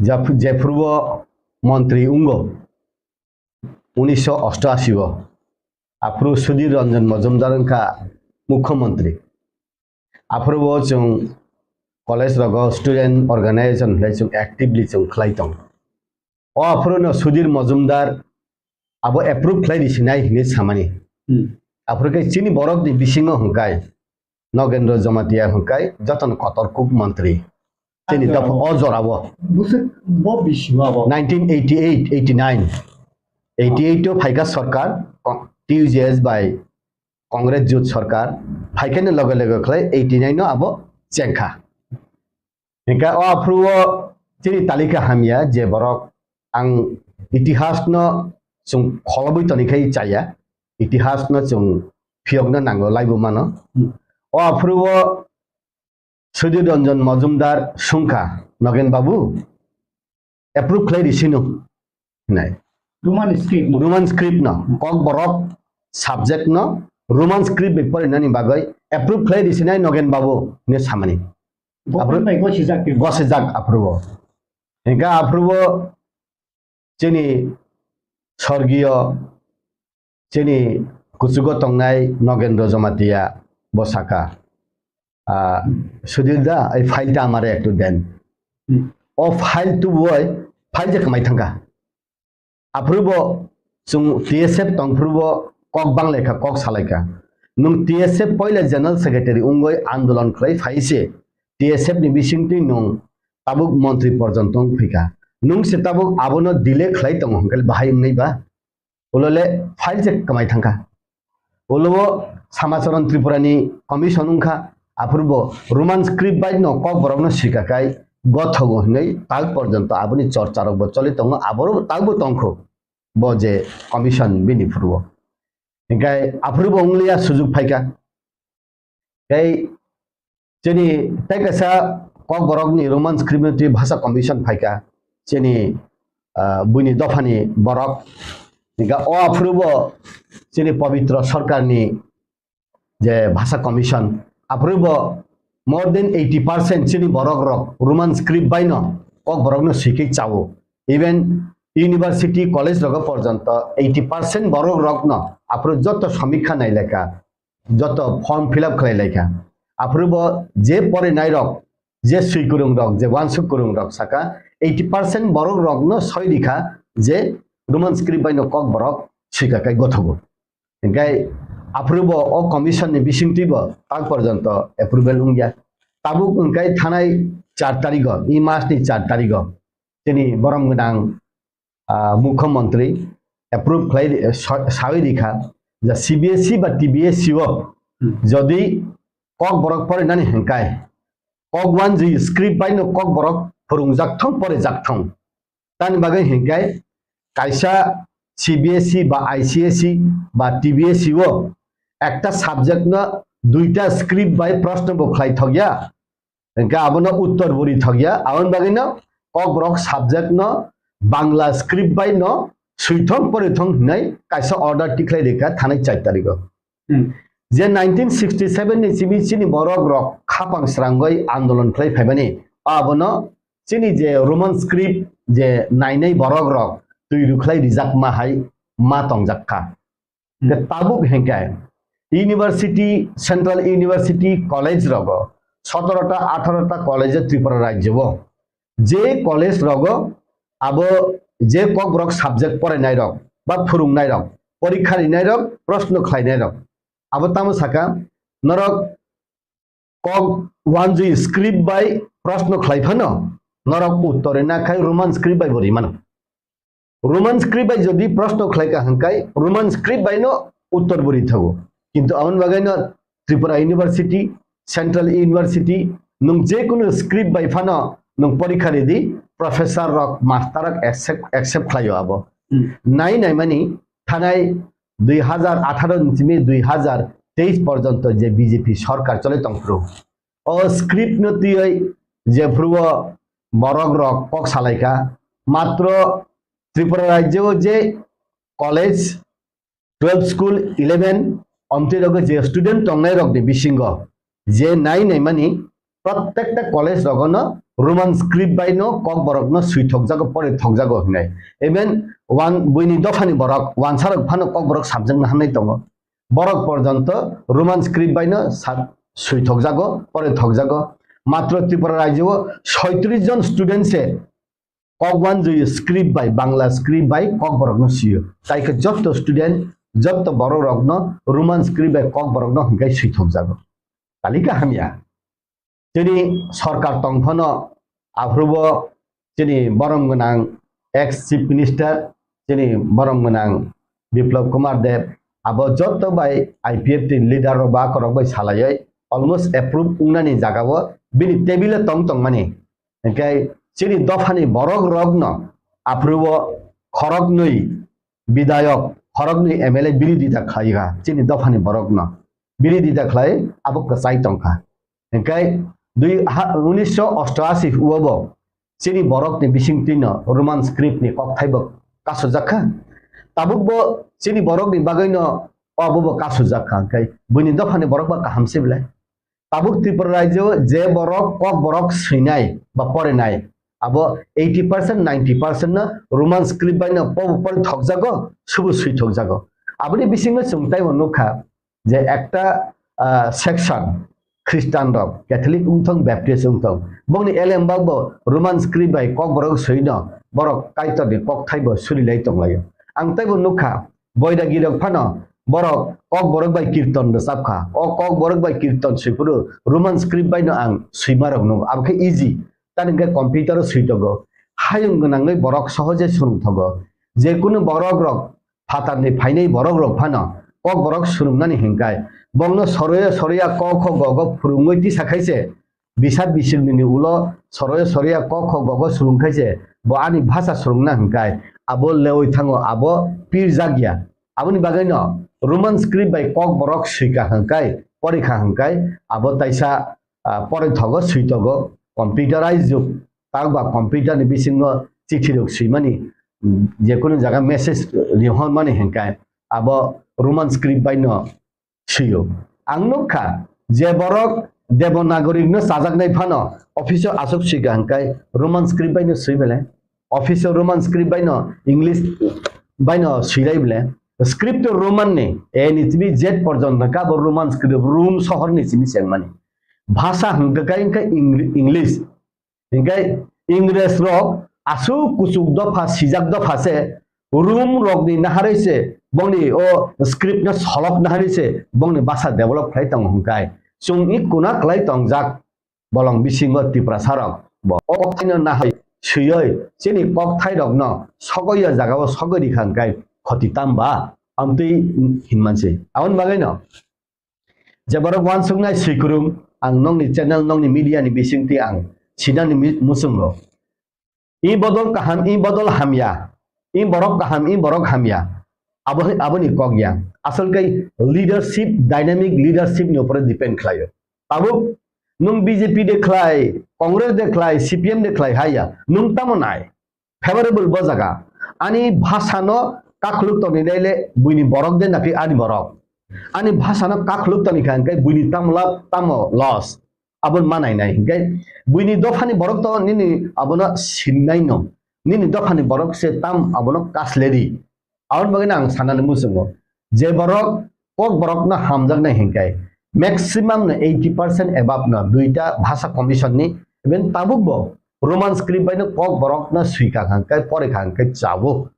Jap-, jephuru bo montri wngo unisho osto ashi o, aphuru Sudhir Ranjan Majumdar wngkha mukhyamantri. Aphuru bo chwng college rogo student organization hinwi chwng actively chwng khlai tong. O aphuru no Sudhir Majumdar abo approve khlai risinai hinwi samani. Hmm. Aphuru khe chini borok ni bisingo hwnkai Nogendra Jamatia hwnkai jotono kotor kuk mantri. Chini dopha o jorao. Bwswk bo bisi abo. Nineteen eighty-eight, eighty-nine. Eighty-eight o phaika sarkar, T U J S bai Congress jut sarkar, phaikani loge loge khlai eighty-nine no abo chengkha. Hingkha o aphuru o chini talika hamya je borok ang itihas no chwng kholobwi toni khai chaya, itihas no chwng phiyokna nango laibo mano. Hmm. O aphuru o Sudhir Ranjan Majumdar sungkha, Nogen Babu, approve khlai risino hinai. Roman script no. Roman script no. Kokborok subject no Roman script bai porinani bagwi approve khlai risinai Nogen Babu hinwi samani. Government bai gosijak twi. Gosijak aphuru o. Hingkha aphuru o chini sorgiyo chini kuchugo tongnai Nogendra Jamatia bo saka, ah, Sudhir da, ei file ta amare ektu den. Hmm. O file tubui file je kwmai thangkha. Aphuru bo chwng T S F tongphuru bo kok banglaikha, kok salaikha. Nwng T S F poila general secretary wngwi andolon khlai phai se T S F ni bisingtwi nwng tabuk montri porjonto wng phaikha. Nwng se tabuk abono delay khlai tongo hwnkhe bahai wngnai ba? Ulo le file je kwmai thangkha. Ulo o Samacharan Tripura ni commission wngkha, aphuru bo Roman script bai no kokborok no swika kai gothogo hinwi tak porjonto aboni chorcha rok bo choli tongo, aboro tak bo tongkho bo je commission bini phuru o. Hinkhe aphuru bo wngliya sujuk phaikha. Tei chini tei kaisa kokborokni Roman script ni twi bhasha commission phaikha. Chini, ah, buini dophani borok. Hinkha o aphuru bo chini Pabitra Sarkarni je bhasha commission, aphuru bo more than eighty percent chini borok rok Roman script bai no kokborok no swikhe chao. Even university, college rogo porjonto eighty percent borok rok no aphuru joto samikha nailekha. Joto form fill up khlai laikha. Aphuru bo je porinai rok, je swi kwrwng rok, je wansuk kwrwng rok saka eighty percent borok rok no soi rikha je Roman script bai no kokborok swika kai gothogo. Hinkhe aphuru bo o commission ni bisingtwi bo tak porjonto approval wngya. Tabuk wngkai thanai char tarigo, e mas ni char tarigo chini borom gwnang, ah, mukhyamantri approve khlai ri-, sa-, sawi rikha je C B S E ba T B S E o jodi kokborok porinani hinkai kok wanjwi script bai no kokborok phwrwngjak thung, porijak thung. Tani bagwi hinkai kaisa C B S E ba I C S E ba T B S E o ekta subject no duita script bai proshno bo khlai thokya. Hingke abono uttor buri thokya, aboni bagwino kokborok subject no Bangla script bai no swithok porithok hinwi kaisa order tikhlai rikha thanai char tarigo. Hmm. Je nineteen sixty seven ni simi chini borok rok khapang srangwi andolon khlai phaimani, abono chini je Roman script je nainai borok rok twi rwkhlai rijakma hai ma tongjak kha. Hwnkhe tabuk hwnkhe university, central university, college rogo sotorota, atharota college Tripura rajyo o. Je college rogo abo je kokborok subject porainai rok ba phwrwngnai rok, porikha rinai rok, proshno khlainai rok. Abo tamo saka norok kok wanjwi script bai proshno khlai phano norok uttor rina khai Roman script bai bo rimano. Roman script bai jodi proshno khlai kha hwnkhe Roman script bai no uttor bo ri thago. Kintu aboni bagwi no Tripura University, Central University, nwng je kunu script bai phano nwng porikha ridi, professor rok, master rok accept, accept khlaio abo. Hmm. Nai nai mani thanai dui hazar atharo ni simi dui hazar teis porjonto je B J P sorkar choli tongphuru. O script no twiwi jephuru o borok rok kok salaikha, matro Tripura rajyo o je college, twelve school, eleven, omtwi rogo je student tongnai rok ni bisingo je nai naimani prottekta college rogono Roman script bai no kokborok no swi thokjago, pore thokjago hinai. Even wan-, buini dophani borok, wansa rok phano kokborok subject no hamnai tongo. Borok porjonto Roman script bai no sa-, swi thokjago, pore thokjago. Matro Tripura rajyo o soitris jon student se kok wanjui script bai, Bangla script bai kok borok no sio. Tai khe jotto student, jotto borok rok no Roman script bai kok borok no hingkai sui thok jago. Talika hamya. Chini sorkar tong phano aphuru bo chini borom gwnang ex chief minister, chini borom gwnang Biplab Kumar Deb, abo jotto bai I P F T ni leader rok ba korok bai salaioi almost approve wngnani jaga o bini table o tong tong mani. Hingkai chini dophani borok rok no aphuru o khorok nwi bidayok, khorok nwi M L A birodita khlai kha chini dophani borok no. Birodita khlai abo kwchai tong kha. Hingkai dui ha, unisho osto ashi o bo chini borok ni bising twi no Roman script ni kokthai bo kasujak kha. Tabuk bo chini borok ni bagwi no abo bo kasujak kha. Hingkai buini dophani borok ba kaham se belai. Tabuk Tripura rajyo je borok kok borok swinai ba porinai, abo eighty percent, ninety percent no Roman script bai no pobo pori thokjago, subu sui thokjago. Aboni bisingo chwng taibo nukha je ekta, ah, section Christian rok, Catholic wngthong, Baptist wngthong, bongni elembak bo Roman script bai kok borok sui no borok Kaitor ni kokthai bo suri lai tonglaio. Ang taibo nukha, Boidagirok phano borok kok borok bai kirton rwchap kha. O kok borok bai kirton sui phuru Roman script bai no ang swima rok nukgo. Abo khe easy. Tani hwnkhe computer o sui tongo. Hayung gwnangwi borok sohoje swrwng thogo. Je kunu borok rok phatar ni phainai borok rok phano kok borok swrwngnani hwnkhe bongno soroya soroya kok kho go go phwrwngwi tisa khaise Bisap bisingni ni ulo soroya soroya kok kho gogo swrwng khaise, bo ani bhasa swrwngna hwnkhe abo lewi thango, abo pirjak ya. Aboni bagwi no Roman script bai kok borok swika hwnkhe, porikha hwnkhe abo taisa, ah, poroi thogo, swi togo, computerized jug. Takba computer ni bisingo chithi rok swimani, mm, jekunu jaga message rihormani hwnkhe abo Roman script bai no swiyo. Ang nukha je borok Devanagari no chajaknai phano office o aswk swika hwnkhe Roman script bai no swi bele. Office o Roman script bai no English bai no swilai bele. Script o Roman ni A ni simi Z porjonto kha bo Roman script Rum sohor ni simi chengmani. Bhasa hwnkhe khe Eng-, English. Hingke Ingres rok aswk kuchuk dopha, sijak dopha se, Rum rokni naharwi se, bongni o script no solok naharwi se, bongni basa develop khlai tongo hwnkhe. Chwng i kuna khlai tongjak bolong bisingo Tiprasa rok. Bo o kokthai no naharwi swiwi chini kokthai rokno sogwi o jaga o sogwi rikha hwnkhe khoti tamba? Amtwi hinmansi. Aboni bagwi no Je borok uansuknai swikwrwng, ang nokni channel, nokni media ni bisingtwi ang sinani mi-, muchungo. I bodol kaham, i bodol hamya, i borok kaham, i borok hamya. Abo, aboni kok ya. Asol khe leadership, dynamic leadership ni upore depend khlaio. Tabuk nwng B J P de khlai, Congress de khlai, C P M de khlai haya, nwng tamo nai? Favorable bo jaga. Ani bhasano kakhuluk tongni naile buini borok de nakhe ani borok. Ani bhasano kakhuluk tongni kha hwnkhe buini tamo lab tamo loss. Abon manai nai hwnkhe buini dophani borok to nini abono sinnai no. Nini dophani borok se tam abono kasleri. Aboni bagwi no ang sanani muchungo. Je borok kok borokno hamjaknai hwnkhe maximum no eighty percent above no duita bhasa commission ni, even tabuk bo Roman script bai no kok borokno swika hwnkhe, porikha hwnkhe chabo.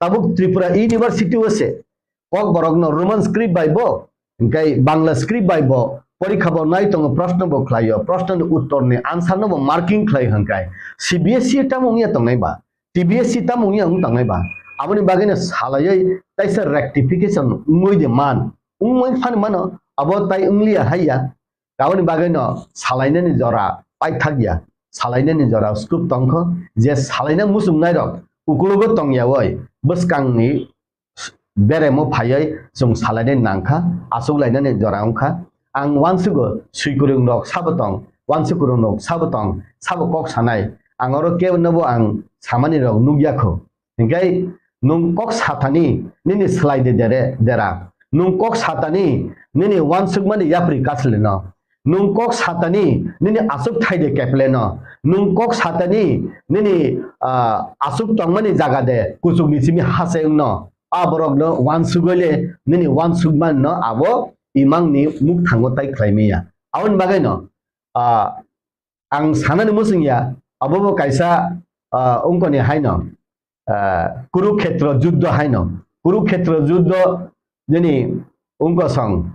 Tabuk Tripura University o se kok borokno Roman script bai bo, hwnkhe Bangla script bai bo porikha bo nai tongo, proshno bo khlaio, proshno ni uttor ni answer no bo marking khlai hwnkhe C B S E tamo wngya tongnai ba? T B S C tamo wngya wng tangnai ba? Aboni bagwi no salaiwi taisa rectification wngwi de man. Wngwi phano mano, abo tai wngliya haiya. Aboni bagwi no salainani jora paithak ya. Salainani jora scope tongkho, je salaina muchungnai rok ukulugo tongyawi bwskangni beremo phaiwi chwng salainani nangkha, achuk lainani jora wngkha. Ang uansugo swikwrwng rok sabo tong, uansukwrwng rok sabo tong, sabo kok sanai. Ang oro kebo nobo ang samani rok nukya kho. Hingkai nwng kok satani nini slai de dere, dera. Nwng kok satani nini uansukmani yapri kasleno. Nwng kok satani nini aswk thai de kepleno. Nwng kok satani nini, ah, aswk tongmani jaga de kuchukni simi hachengno. A borokno uansugwile nini uansukmano abo imangni mukthango tai khlai maya. Aboni bagwino, ah, ang sanani muchungya, abo bo kaisa ah, wngkoni haino, ah, Kurukhetra juddho haino. Kurukhetra juddho nini wngkosong,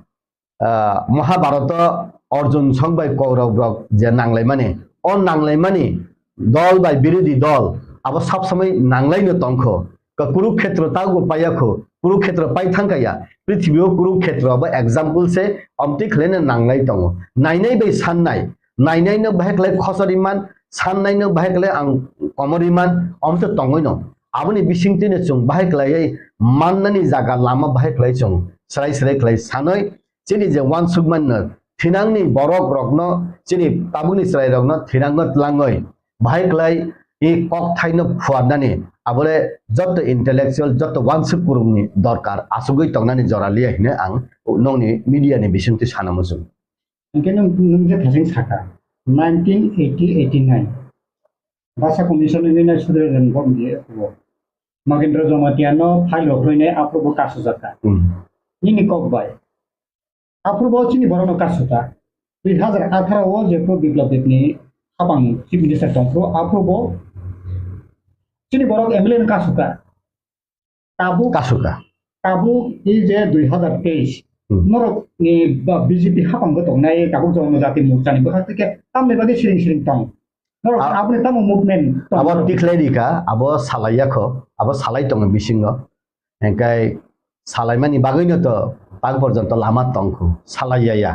ah, Mahabharata Arjun song bai Kaurab rok je nanglaimani, o nanglaimani dol bai birodhi dol abo sab samai nanglaino tongkho. Ka Kurukhetra tago paiyakho, Kurukhetra pai thangkaya. Prithibi o Kurukhetra abo example se, omtwi khlaino nanglai tongo. Nainai bai sannai, nainai no bahai khlai khosor iman, sannai no bahai khlai ang komor iman, omtwi tongoi no. Aboni bisingtwi no chwng bahai khlaiwi mannani jaga lama bahai khlai chwng srai srai khlai sanoi, chini je wansukmano thinangni borok rokno, chini tabukni chwrai rokno thinangno tlangoi bahai khlai i kok thaino phuarnani abole jotto intellectual, jotto wansuk kurungni dorkar asugwi tongnani jora liya hine ang nongni media ni bisingtwi sana muchung. Hingke nwng, nwng je thasing saka, nineteen eighty eighty-nine Basa Commission ni nai sudre ren bom di aphubo. Magendra Jamatia no file rok rwinai aphubo kasu jaka. Hmm. Nini kok bai. Aphubo chini borok no kasu ta. Dui hazar atharo o je pro Biplab Deb ni hapang Chief Minister tong pro aphubo chini borok M L A no kasu ta. Tabuk, kasu ta. Tabuk i je dui hazar teis. Hmm. Norok ni ba B J P hapang go tongnai tabuk Jonojati Morcha ni bwkhak tike tamni bagwi siring siring tong. Norok a-, aboni tamo movement tong abo norok? Tikhlai rika, abo salai yakho, abo salai tongo bisingo. Engkai salaimani bagwino to tak porjonto lama tongkhu, salai ya ya.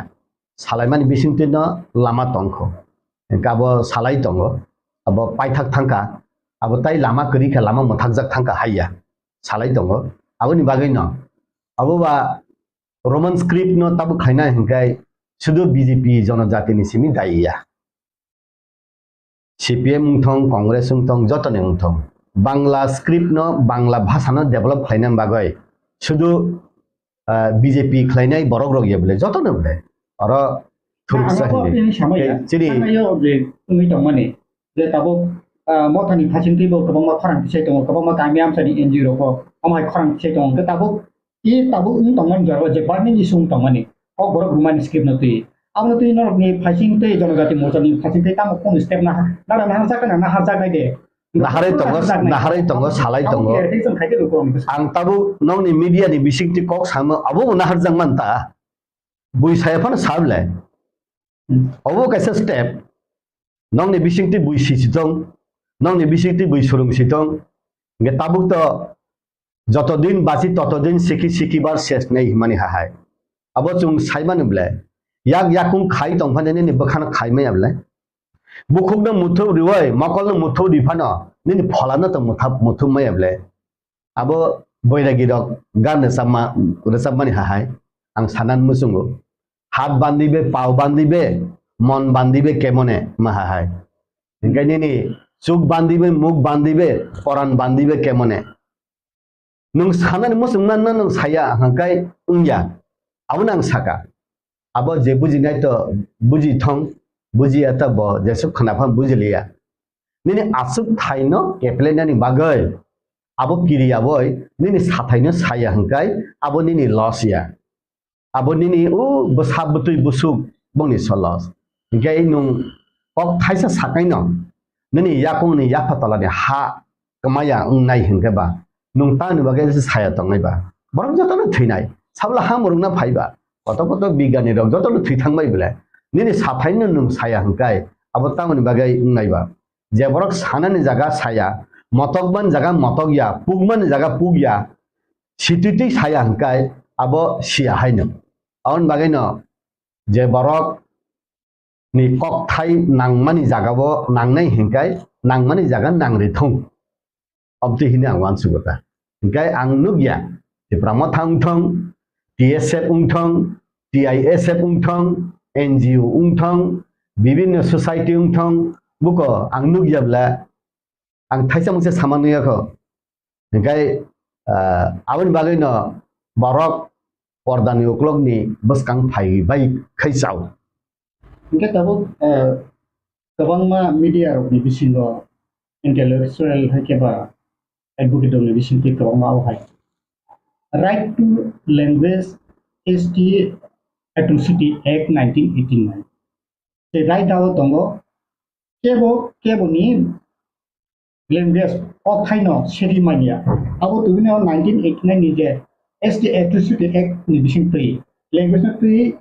Salaimani bisingtwi no lama tongkho. Engkai abo salai tongo, abo paithak thangkha, abo tai lama kwrwi kha, lama mwthakjak thangkha hai ya. Salai tongo. Aboni bagwi no, abo ba Roman script no tabuk khaina hinkai sudu B J P Jonojati ni simi dai ya. C P M wngthong, Congress wngthong, jotoni wngthong, Bangla script no, Bangla bhasha no develop khlaina bagwi sudu, ah, B J P khlainai borok rok ya bole, jotono bole. Oro thuruksa ang hinwi. Tini samaya, chini thangnaio je wngwi tongmani, je tabuk, ah, mothani phasingtwi bo kwbangma khorang tisai tongo, kwbangma kami amchani N G O rok bo omo hai khorang tisai tongo, hwnkhe tabuk I tabuk wng tongmani jora o je burning issue wng tongmani, kok borok rwmani script no twi. Abono twi norokni phasing tei Jonojati Morcha ni phasing tei tamo kunu step naha-, nara naharjak na naharjaknai de. Naharwi tongo, naharjaknai. Naharwi tongo, salai tongo. Abo clarification khai de rw borokni bwskango. Ang tabuk nokni media ni bisingtwi kok samo, abo bo naharjak man ta. Bui saya phano sa bwle. Hmm. Obo kaisa step. Nokni bisingtwi bui sisi tong, nokni bisingtwi bui surung si tong. Hingke tabuk to joto din basi, toto din siki siki bar ses nei himani hahai. Abo chwng saimani ble. Yak yakung khai tong phano nini bwkhano khai maya ble. Bukhukno muthu riwai, mokolno muthu ri phano nini pholano to mutha-, muthu maya ble. Abo boiragi rok gan rwchapma, rwchapmani hahai ang sanan muchungo. Hat bandi be, pao bandi be, mon bandi be kemone ma hahai. Hingke nini chuk bandi be, muk bandi be, poran bandi be kemone. Nwng sanani muchung manna nwng saya hingkai wngya. Abono ang saka. Abo je bujinai to buji thong, bujiya ta bo jesuk khna phan bujiliya. Nini aswk thaino keplainani bagwi abo kiriya boi nini sathaino saya hwnkhe abo nini loss ya. Abo nini o bwsa bwtwi busuk bongni so loss. Hwnkhe nwng kok thaisa sakaino nini yakungni yapha tolani ha kwmaya wngnai hwnkhe ba, nwng tamni bagwi se saya tongnai ba? Borok jotono thwinai, sabla ha mwrwkna phai ba, koto koto bigyani rok jotono thwi thang bai belai. Nini sathaino nwng saya hwnkhe abo tamoni bagwi wngnai ba? Je borok sanani jaga saya, motokmani jaga motok ya, pukmani jaga puk ya, sititwi saya hwnkhe abo siya haino. Aboni bagwino je borok ni kokthai nangmani jagao nangnai hingkai nangmani jaga nangri thung. Obtwi hini ang uansugo ta. Hingkai ang nukya, Tipra Motha wngthong, T S F wngthong, T I S F wngthong, N G O wngthong, bibinno society wngthong, buko ang nukya bla ang thaisa mungsa sama nuyakho. Hingkai, ah, aboni bagwino borok pordani uklokni bwskang phai bai khai chao. Hingke tabuk, ah, kwbangma media rokni bisingo intellectual hai khe ba advocate rokni bisingtwi kwbangma o hai Right to Language S T Atrocity Act nineteen eighty-nine. Tei right dao tongo kebo, keboni language, kok thaino sedi manya. Abo tubini o nineteen eighty-nine ni je S T Atrocity Act ni bising twi language no twi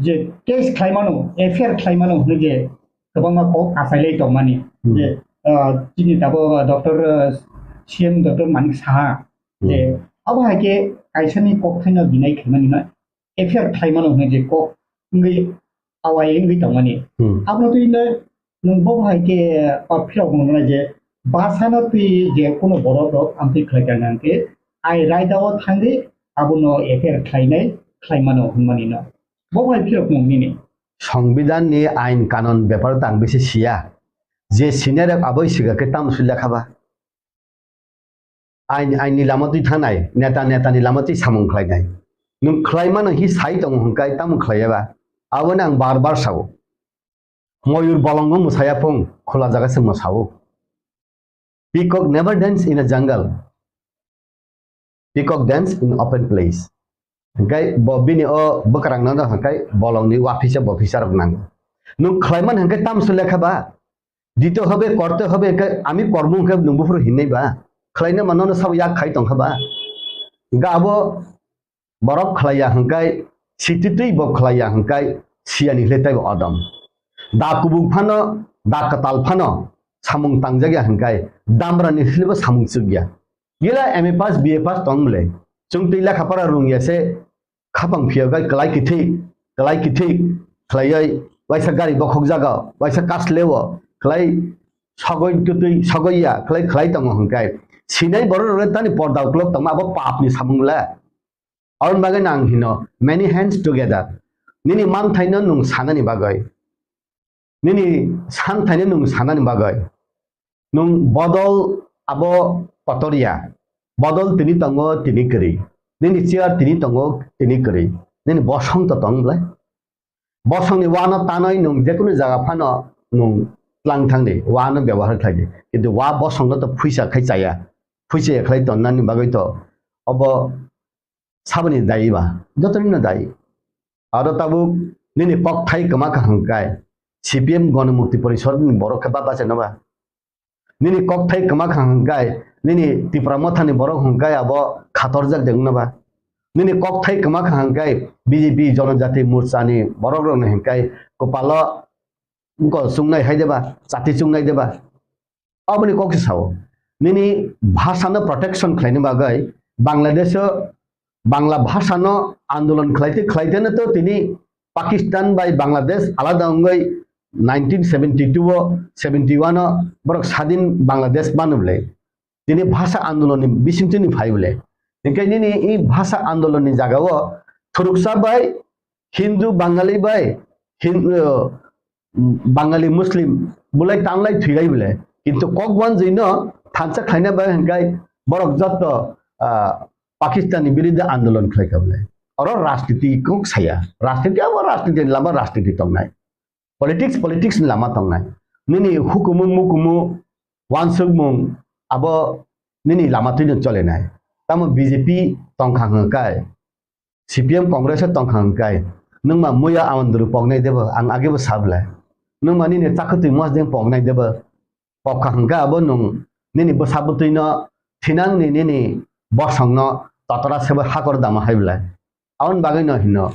je case khlaimano, F I R khlaimano hwnwi je kwbangma kok achailai tongmani. Hmm. Je, ah, chini tabuk, ah, Doctor, ah, C M Doctor Manik Saha, je, hmm, abo hai khe kaisani kok thaino deny khaimani no F I R khlaimano hwnwi je kok wngwi awai wngwi tongmani. Hmm. Abono twi no nwng bo hai khe, ah, philok mwnai je bwsano twi je kuno borok rok amtwi khlai kha nang khe ai raida o thangwi abono F I R khlainai khlaimano hwnmani no. Bo bai phiyok mung nini. Songbidan ni ain kanon bepar tang bisi siya. Je senior rok aboi siga khe tam sui lekha ba. Ain, ain ni lama twi thangnai, neta, neta ni lama twi samung khlainai. Nwng khlai mano hi sai tongo hwnkai tamo khlai ya ba. Abo no ang bar bar sao. Moyur bolongo mwsaya phung, khula jaga se mwsao. Peacock never dance in a jungle. Peacock dance in open place. Hingkai bo bini o bwkrang no hingkai bolong ni wafisa bofisa rok nango. Nwng khlai man hingkai tam se lekha ba. Dito hobe, korte hobe, hingkai ami kormo hingkai nwng buphuru hinai ba. Khlai na mano no sabo yak khai tong kha ba. Hingka abo borok khlaiya hwnkhe, sititwi bo khlaiya hwnkhe, siyani hwle teibo odom. Da kubuk phano, da kwtal phano, samung tangjak ya hwnkhe, damrani hwlebo samung chuk ya. Gila M A pass, B A pass tong mle. Chwng twi lekha pora rung ya se, khapang phiya gai kwlai kithik, kwlai kithik khlaiwi, waisa gari bokhok jaga, waisa kasleo, khlai sogoi twtwi sogoi ya, khlai khlai tongo hwnkhe. Sinai borok rok tani porda uklok tongma abo papni samung le. Aboni bagwi no ang hino, many hands together. Nini manthaino nwng sanani bagwi. Nini santhaino nwng sanani bagwi. Nwng bodol abo kotor ya. Bodol tini tongo, tini kwrwi. Nini chair tini tongo, tini kwrwi. Nini bosong to tong bwlai. Bosongni wano tanwi nwng jekunu jaga phano nwng tlang thangdi, wano byabohar khlaidi. Kintu wa bosongno to phuisa khai chaya. Phuisa ya khlai tonnani bagwi to obo saboni dayi ba, jotonino dayi. Aro tabuk nini kokthai kwma kha hwnkhe C P M Ganamukti Porishad ni borok khe ba bachaino ba? Nini kokthai kwma kha hwnkhe nini Tipra Motha ni borok hwnkhe abo khatorjak de wngna ba? Nini kokthai kwma kha hwnkhe B J P Jonojati Morcha ni borok rok ni hwnkhe kwpalo wngkol chungnai hai de ba, chati chungnai de ba? Aboni kok se sao. Nini bhasha no protection khlaina bagwi Bangladesh o Bangla bhasha no andolon khlaite khlaite no to tini Pakistan bai Bangladesh alada wngwi nineteen seventy-two o, seventy-one o borok sadin Bangladesh manu bwle. Tini bhasha andolon ni bisingtwi ni phai bwle. Hinkhe nini i bhasha andolon ni jaga o thuruksa bai Hindu Bangali bai Hin-, uh, Bangali Muslim bulai tanglai thwilai bwle. Kintu kok wanjwi no thansa khlaina bai hwnkhe borok jotto, ah, Pakistan ni biruddhe andolon khlai kha bwle. Oro rajniti kok saya. Rajniti abo rajniti ni lama rajniti tongnai. Politics, politics ni lama tongnai. Nini hukumu mukumu wansukmung abo nini lama twino cholenai. Tamo B J P tongkha hwnkhe, C P M Congress o tongkha hwnkhe, nwngma muya Awandru poknai debo, ang agebo sablai. Nwngma nini chakhwtwi mosdeng poknai debo, pokha hwnkhe abo nwng nini bwsa bwtwino thinangni nini bosongno totora sebo hakor dama hai bwlai. Aboni bagwino hino,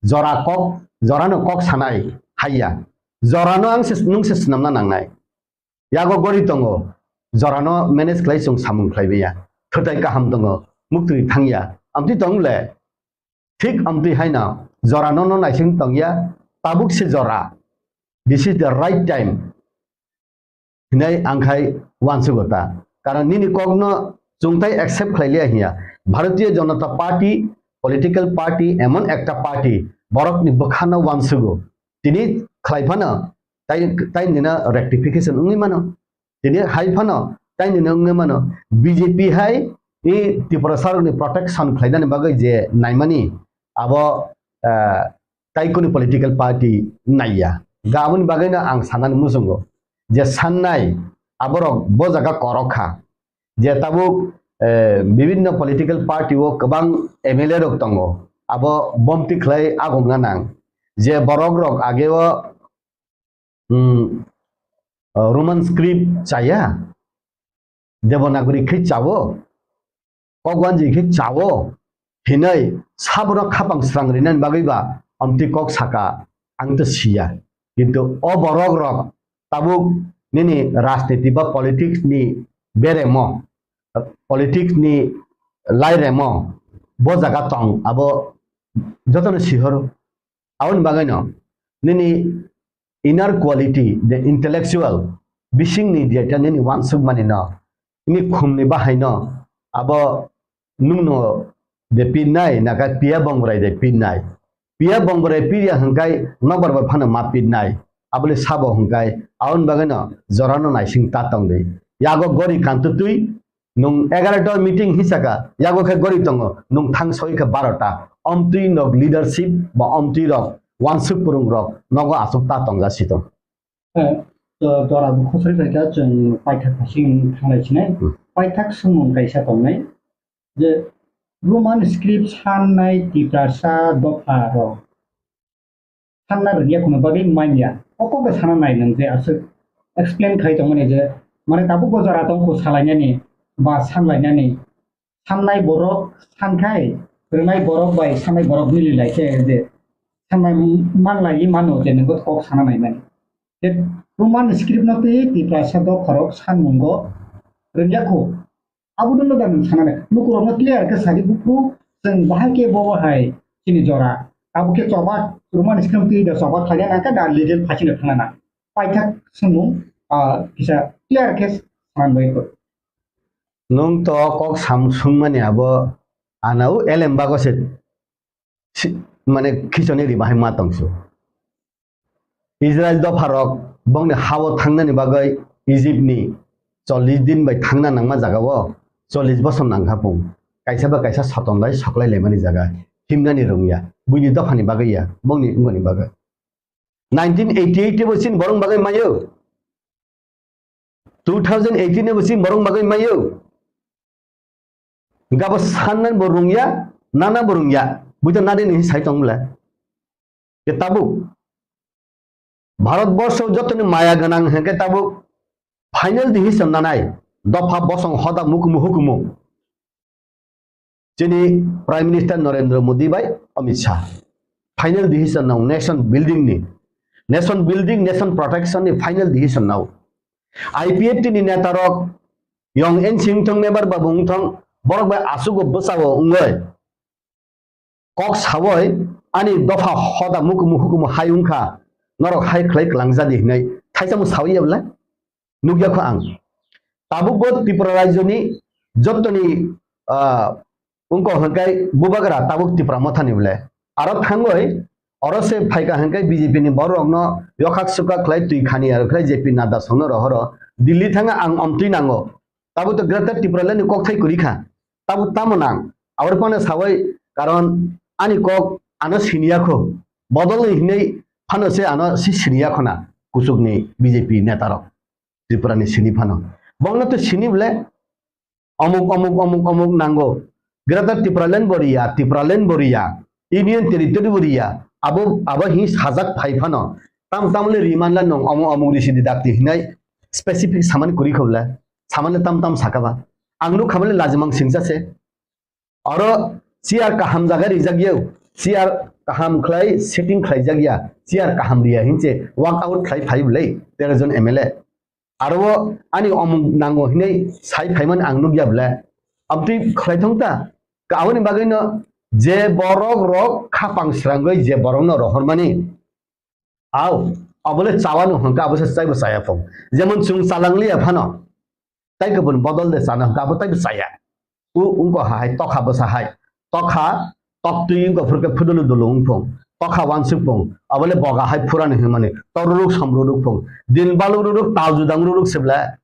jora kok, jorano kok sanai haiya. Jorano ang se, nwng se swnamna nangnai. Yago gori tongo, jorano manage khlai chwng samung khlai manya. Thwtai kaham tongo, muktwi thangya. Amtwi tong le? Thik amtwi haino, jorano no naising tongya, tabuk se jora. This is the right time. Hinai ang khai wansugo ta. Karon nini kokno chwngtai accept khlai liya hiya. Bharatiya Janata Party, political party, emon ekta party, borokni bwkhano wansugo. Tini khlai phano, tai, tai nino rectification wngwi mano. Tini hai phano, tai nino wngwi mano. B J P hai i Tiprasarokni protection khlainani bagwi je naimani, abo, eh, tai kuni political party naiya. Ga aboni bagwino ang sanani muchungo je sannai aborok bo jaga korok kha. Je tabuk, eh, bibinno political party o kwbang M L A rok tongo. Abo bomti khlai agongna nang. Je borok rok ageo, hmm, eh, Roman script chaya. Devanagari khe chawo, kok wanji khe chawo hinwi sabono khapang srang rinani bagwi ba amtwi kok saka ang to siya. Kintu o borok rok tabuk nini rajniti ba politics ni beremo, politics ni lairemo bo jaga tong abo jotono sihoro. Aboni bagwino nini inner quality, the intellectual, bisingni jeta nini wansukmani no, nini khumni bahaino abo nungno de pinnai, naka piya bongborai de pinnai. Piya bongborai piya hwnkhe nokbar bai phano ma pinnai. Abole sabo hwnkhe aboni bagwino jorano naising ta tongdi. Yago gori kantutwi, nwng egarota meeting hisaka, yago khe gori tongo, nwng thang soi khe barota. Omtwi nok leadership ba omtwi rok wansuk purung rok nogo aswk ta tongja sitong. Eh, to dora bo khosoi bai kha chwng paithak phasing thanglai sinai. Hmm. Paithak swngmung kaisa tongnai je Roman script sannai Tiprasa dopha rok sanna rwngya khuna bagwi manya. O kok bai sana nai nwng je aswk explain khai tongmani je mane tabuk bo jora tong kho salainani ba sanlainani. Sannai borok sankhai, rwnai borok bai sannai borok mili lai khe je sannai manlai mano je nwng kok sana nai mani. Je Roman script no twi Tiprasa dopha rok sanmungo rwngya kho. Abo dwngno da nwng sanani. Lukurokno clear khe sadi buphuru chwng bahai khe bo hai chini jora. Abo khe choba Roman script twi da choba khlaina nangkha da legal phasino thangna nang. Paithak swngmung, ah, kisa clear khe sanani bagwi kho. Nwng to kok sam swngmani abo anao elem bago se si-, mane khichoni ri bahai ma tongsu. Israel dopharok bongni hao thangnani bagwi Egypt ni chollish din bai thangna nangma jagao chollish bosor nangkha pung. Kaisa ba kaisa soton bai soklai laimani jaga himnani rwngya. Buini dophani bagwi ya, bongni wngmani bagwi. Nineteen eighty-eight bo chini borok bagwi mayo. Two thousand eighteen bo chini borok bagwi mayo. Gabo sannan bo rungya, nana bo rungya. Buita nadi ni sai tong bwle. Ke tabuk. Bharat borsho jotoni maya gwnang hwnkhe tabuk final decision nanai. Dopha bosong hoda mukumu hukumu. Chini Prime Minister Narendra Modi bai Amit Shah. Final decision nao nation building ni. Nation building, nation protection ni final decision nao. I P F T ni neta rok yong N C wngthong, member babu wngthong, borok bai asugo bwsao wngoi. Kok sawoi ani dopha hoda mukumu hukumu hai wngkha, norok hai khlai kwlangjadi hinwi thaisa mung sawi ya bwle? Nukya kho ang. Tabuk bo Tripura rajyoni jotoni, ah, wngkha hwnkhe bubagra tabuk Tipra mothani bwle. Aro thangoi oro se phaikha hwnkhe B J P ni borok rokno yokhak sukha khlai twi khani aro khlai J P Nadda songno rohoro Delhi thanga ang omtwi nango. Tabuk to Greater Tipraland ni kokthai kwrwi kha. Tabuk tamo nang? Aboni phano sawai karon ani kok ano siniya kho. Bodol ni hinwi phano se ano si siniya khona kuchuk ni B J P neta rok. Tripura ni sini phano. Bongno to sini bwle omuk, omuk, omuk, omuk nango. Greater Tipraland bo riya, Tipraland bo riya, Union Territory bo riya. Abo, abo hi sajak phai phano. Tam tam le riman la nong omuk, omuk risi di dakti hinai specific samani kuri khobla. Samani tam tam sakaba. Ang nuk khabale lajimang singsa se. Oro chair kaham jaga rijak yau, chair kaham khlai setting khlai jak ya, chair kaham riya hinse walk out khlai phai bwlai tero jon M L A. Aro ani omung nango hinai sai phaiman ang nukya bwle. Abtwi khlai thong ta, ka aboni bagwi no je borok rok khapang srangwi je borok no rohormani, Au, abole chawano hwnkha, abo se chaibo chaya phung. Jemon chwng chalang liya phano, tai kubun bodol de chana hwnkha, abo taibo chaya. U, ungko hai, tokha bwsa hai. Tokha, toktwi ungko phurkhe phudulu dulu ungphung. Tokha wansuk phung. Abole boga hai phurani hwnmani. Toruruk somruruk phung. Din balururuk, tal judang ruruk sibla.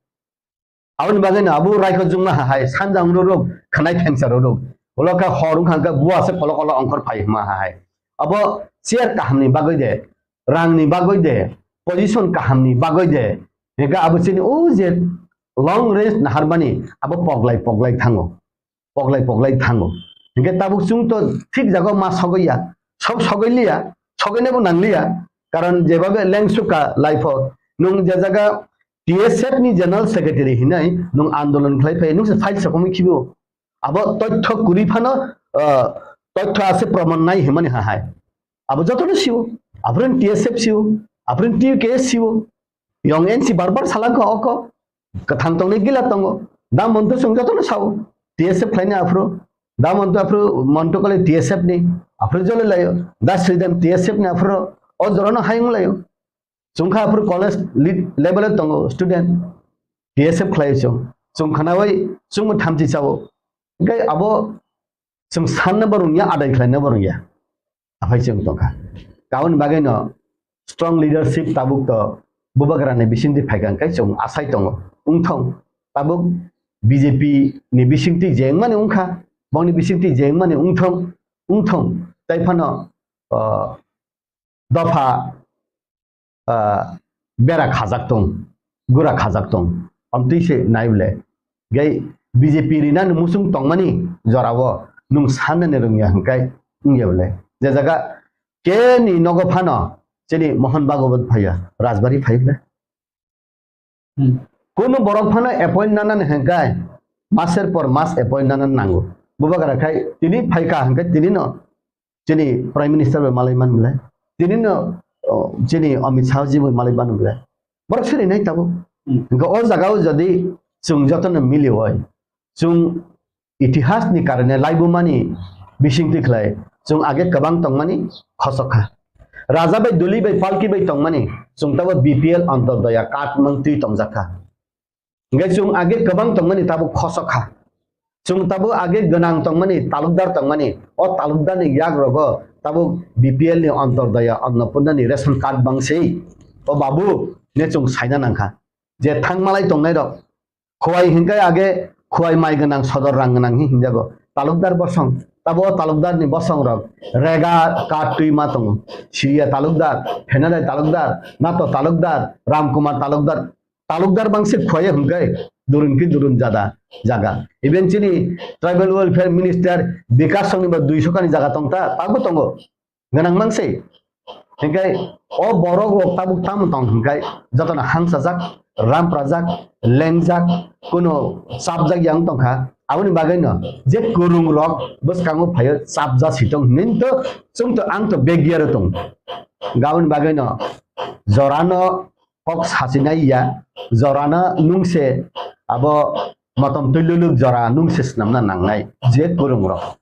Aboni bagwi no abo raikho jungma hai, sanjang ruruk, khanai thengsa ruruk. Ulo khe hor wngkha khe bua se kolo kolo ongkhor phai hima hai. Abo chair kahamni bagwi de, rangni bagwi de, position kahamni bagwi de. Hingkhe abo chini o je long range naharmani abo poglai poglai thango. Poglai poglai thango. Hingkhe tabuk chwng to thik jaga ma sogwi ya, sok sogwi liya, sogwinabo nang liya. Karon jebabe lengsuka life o, nwng je jaga T S F ni General Secretary hinai nwng andolon khlai phai, nwng se file sokomwi khibo. Abo tothyo kwrwi phano, ah, tothyo ase proman nai himani ha hai. Abo jotono siwo. Aphuru T S F siwo. Aphuru T U K S siwo. Yong N C bar bar salangkha oko. Kwthang tongnai gila tongo. Da monto chwng jotono sao. T S F khlaini aphuru. Da monto aphuru monto kale T S F ni. Aphuru jole layo. Da Sridham T S F ni aphuru. O jorano hayung layo. Chwngkha aphuru college lead level o tongo student. T S F khlai chwng. Chwng khnawi chwngbo thamchi chao. Hingke abo chwng sanna bo rungya, adai khlaina bo rungya. Aphai chwng tongkha. Kaun bagwi no strong leadership tabuk to Bubagra ni bisingtwi phaikha hingke chwng asai tongo. Wngthong tabuk B J P ni bisingtwi jengmani wngkha, bongni bisingtwi jengmani wngthong, wngthong. Tai phano, ah, dopha, ah, bera khajak tong, gura khajak tong. Amtwi se nai bole. Gai B J P rinani musung tongmani jorao nwng sanani rwngya hwnkhe wngya bole. Je jaga keni nogo phano chini Mohan Bhagwat phaiya, Rajbari phai bole. Hmm. Kuno borok phano appoint nanani hwnkhe maser por mas appoint nanani nango. Bubagra khai tini phaikha hwnkhe tini no chini Prime Minister bai malai man bole. Tini no, o, chini Amit Shah ji bai malai man bole. Borok siri nai tabuk. Hmm. Hwnkhe o jaga o jodi chwng jotono mili oi, chwng itihas ni karone laibumani bisingtwi khlai chwng age kwbang tongmani khosok kha. Raja bai duli bai palki bai tongmani chwng tabo B P L Antyodaya card mang twi tongjak kha. Hingke chwng age kwbang tongmani tabuk khosok kha. Chwng tabuk age gwnang tongmani, talukdar tongmani, o talukdarni yagrogo tabuk B P L ni Antyodaya Annapurna ni ration card bangsi. O babu ne chwng saina nangkha. Je thangmalai tongnairok, Khowai hinkhe age Khowai mai gwnang, sodor rang gwnang hi hinjago. Talukdar bosong, tabo o talukdarni bosongrok rega card twi ma tongo. Siriya talukdar, Phenadai talukdar, Nato talukdar, Ramkumar talukdar, talukdar bangsi Khowai hinkhe durun ki durun jada jaga. Even chini Tribal Welfare Minister Bikash Songni ba dui sokani jaga tongta, tabo tongo. Gwnang mang se. Hinkhe o borok rok tabuk tamo tong hinkhe jotono hangsajak, ramprajak, lengjak, kuno chapjak yang tongkha. Aboni bagwino je kwrwng rok bwskango phaio chapja sitong hinwi to chwng to ang to begya rw tong. Aboni bagwino jorano kok sachinai ya, jorano nungse abo motom twi luluk jora nungse swnamna nangnai je kwrwng rok.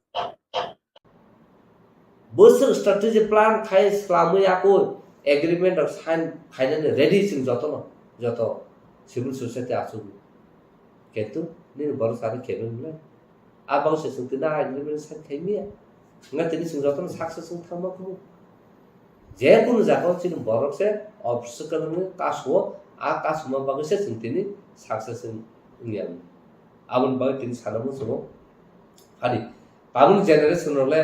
Bwswk strategy plan khai swlamwi ako agreement rok sign khainani ready chwng jotono, joto civil society achukgo. Kintu nini borok sari kebeng le. A bangse chwng tini a agreement sign khai miya. Nga tini chwng jotono success wng thangma kumu. Je kunu jaga o chini borok se obstacle wngwi kasuo, a kasuma bagwi se chwng tini success wng, wngya. Aboni bagwi tini sana muchungo. Hadi, tabukni generation rok le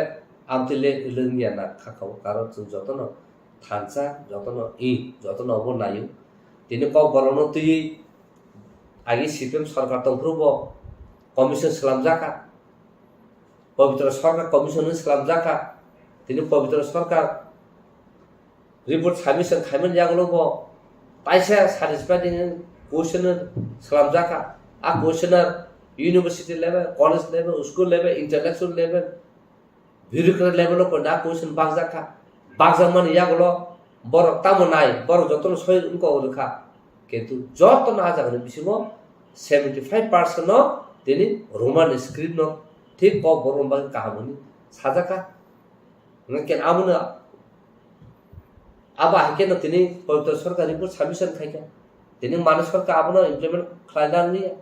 amtwi le wngya na kha kha o, karon chwng jotono thansa, jotono i, jotono obo naio. Tini kok borokno twiwi agi C P M sorkar tongphuru bo commission swlamjak kha. Pabitra Sarkar Commission ni swlamjak kha. Tini Pabitra Sarkar report submission khaimani yagulo bo taisa satisfying question swlamjak kha. A question university level, college level, school level, intellectual level, bureaucrat level o koina question bakjak kha. Bakjakmani yagulo borok tamo nai, borok jotono soi wngkok rwkha. Kintu jotono a jagani bisingo seventy five percent no tini Roman script no thik kok borok bagwi kaham hwnwi sajak kha. Hwnkhe abono, abo hai kheno tini Pabitra Sarkar report submission khai kha. Tini Manik Sarkar abono implement khlaina nangya.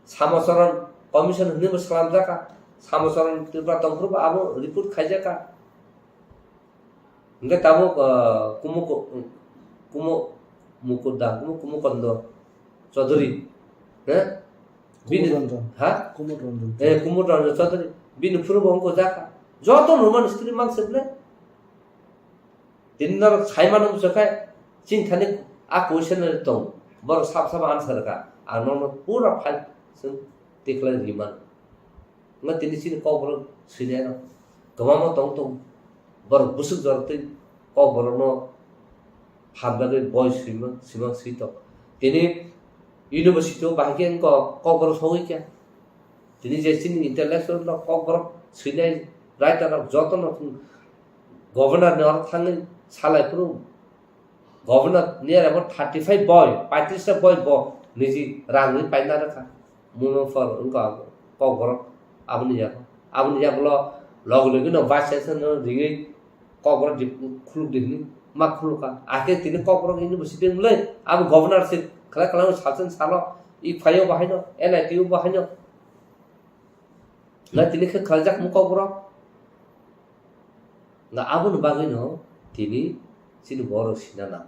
Samacharan Commission hwnwi bo swlamjak kha. Samacharan Tripura tongphuru bo abo report khaijak kha. Hingke tabuk, ah, Kumo, Kumo Mukuda, Kumo, Kumo Kondo Chaudhary, he? Bini, Kumud Ranjan. Ha? Kumud Ranjan. Eh, Kumud Ranjan Chaudhary. Bini phuru bo wngkha jaka. Joto Roman script mang se ble. Tini norok sai mano bwswk khe, chini thani a question tong. Borok sab sab answer ka. Ang nono pura file chwng tikhlai ri mano. Hwnba tini chini kokborok swinai no kwbangma tong tong. Borok bwswk jorok twi kokborokno hamjagwi boi swima, swima swi tong. Tini University o bahai khe wngkha Kokborok sogwi kha. Tini je chini intellectual rok, Kokborok swinai writer rok joto no governor ni oro thangwi salai phuru governor near about thirty five boy, paitris ta boy bo niji rang wi paina rwkha. Muno phor wngkha Kokborok aboni yago. Aboni yagulo logi logi no vice chancellor no ringwi Kokborok di khuluk di hwnwi ma khulukha. Akhe tini Kokborok university wngmulai abo governor se khlai khlai sal chen salo i phaio bahaino N I T o bahaino. Na tini khe khlaijak mu Kokborok. Na aboni bagwino tini chini borok sina nang.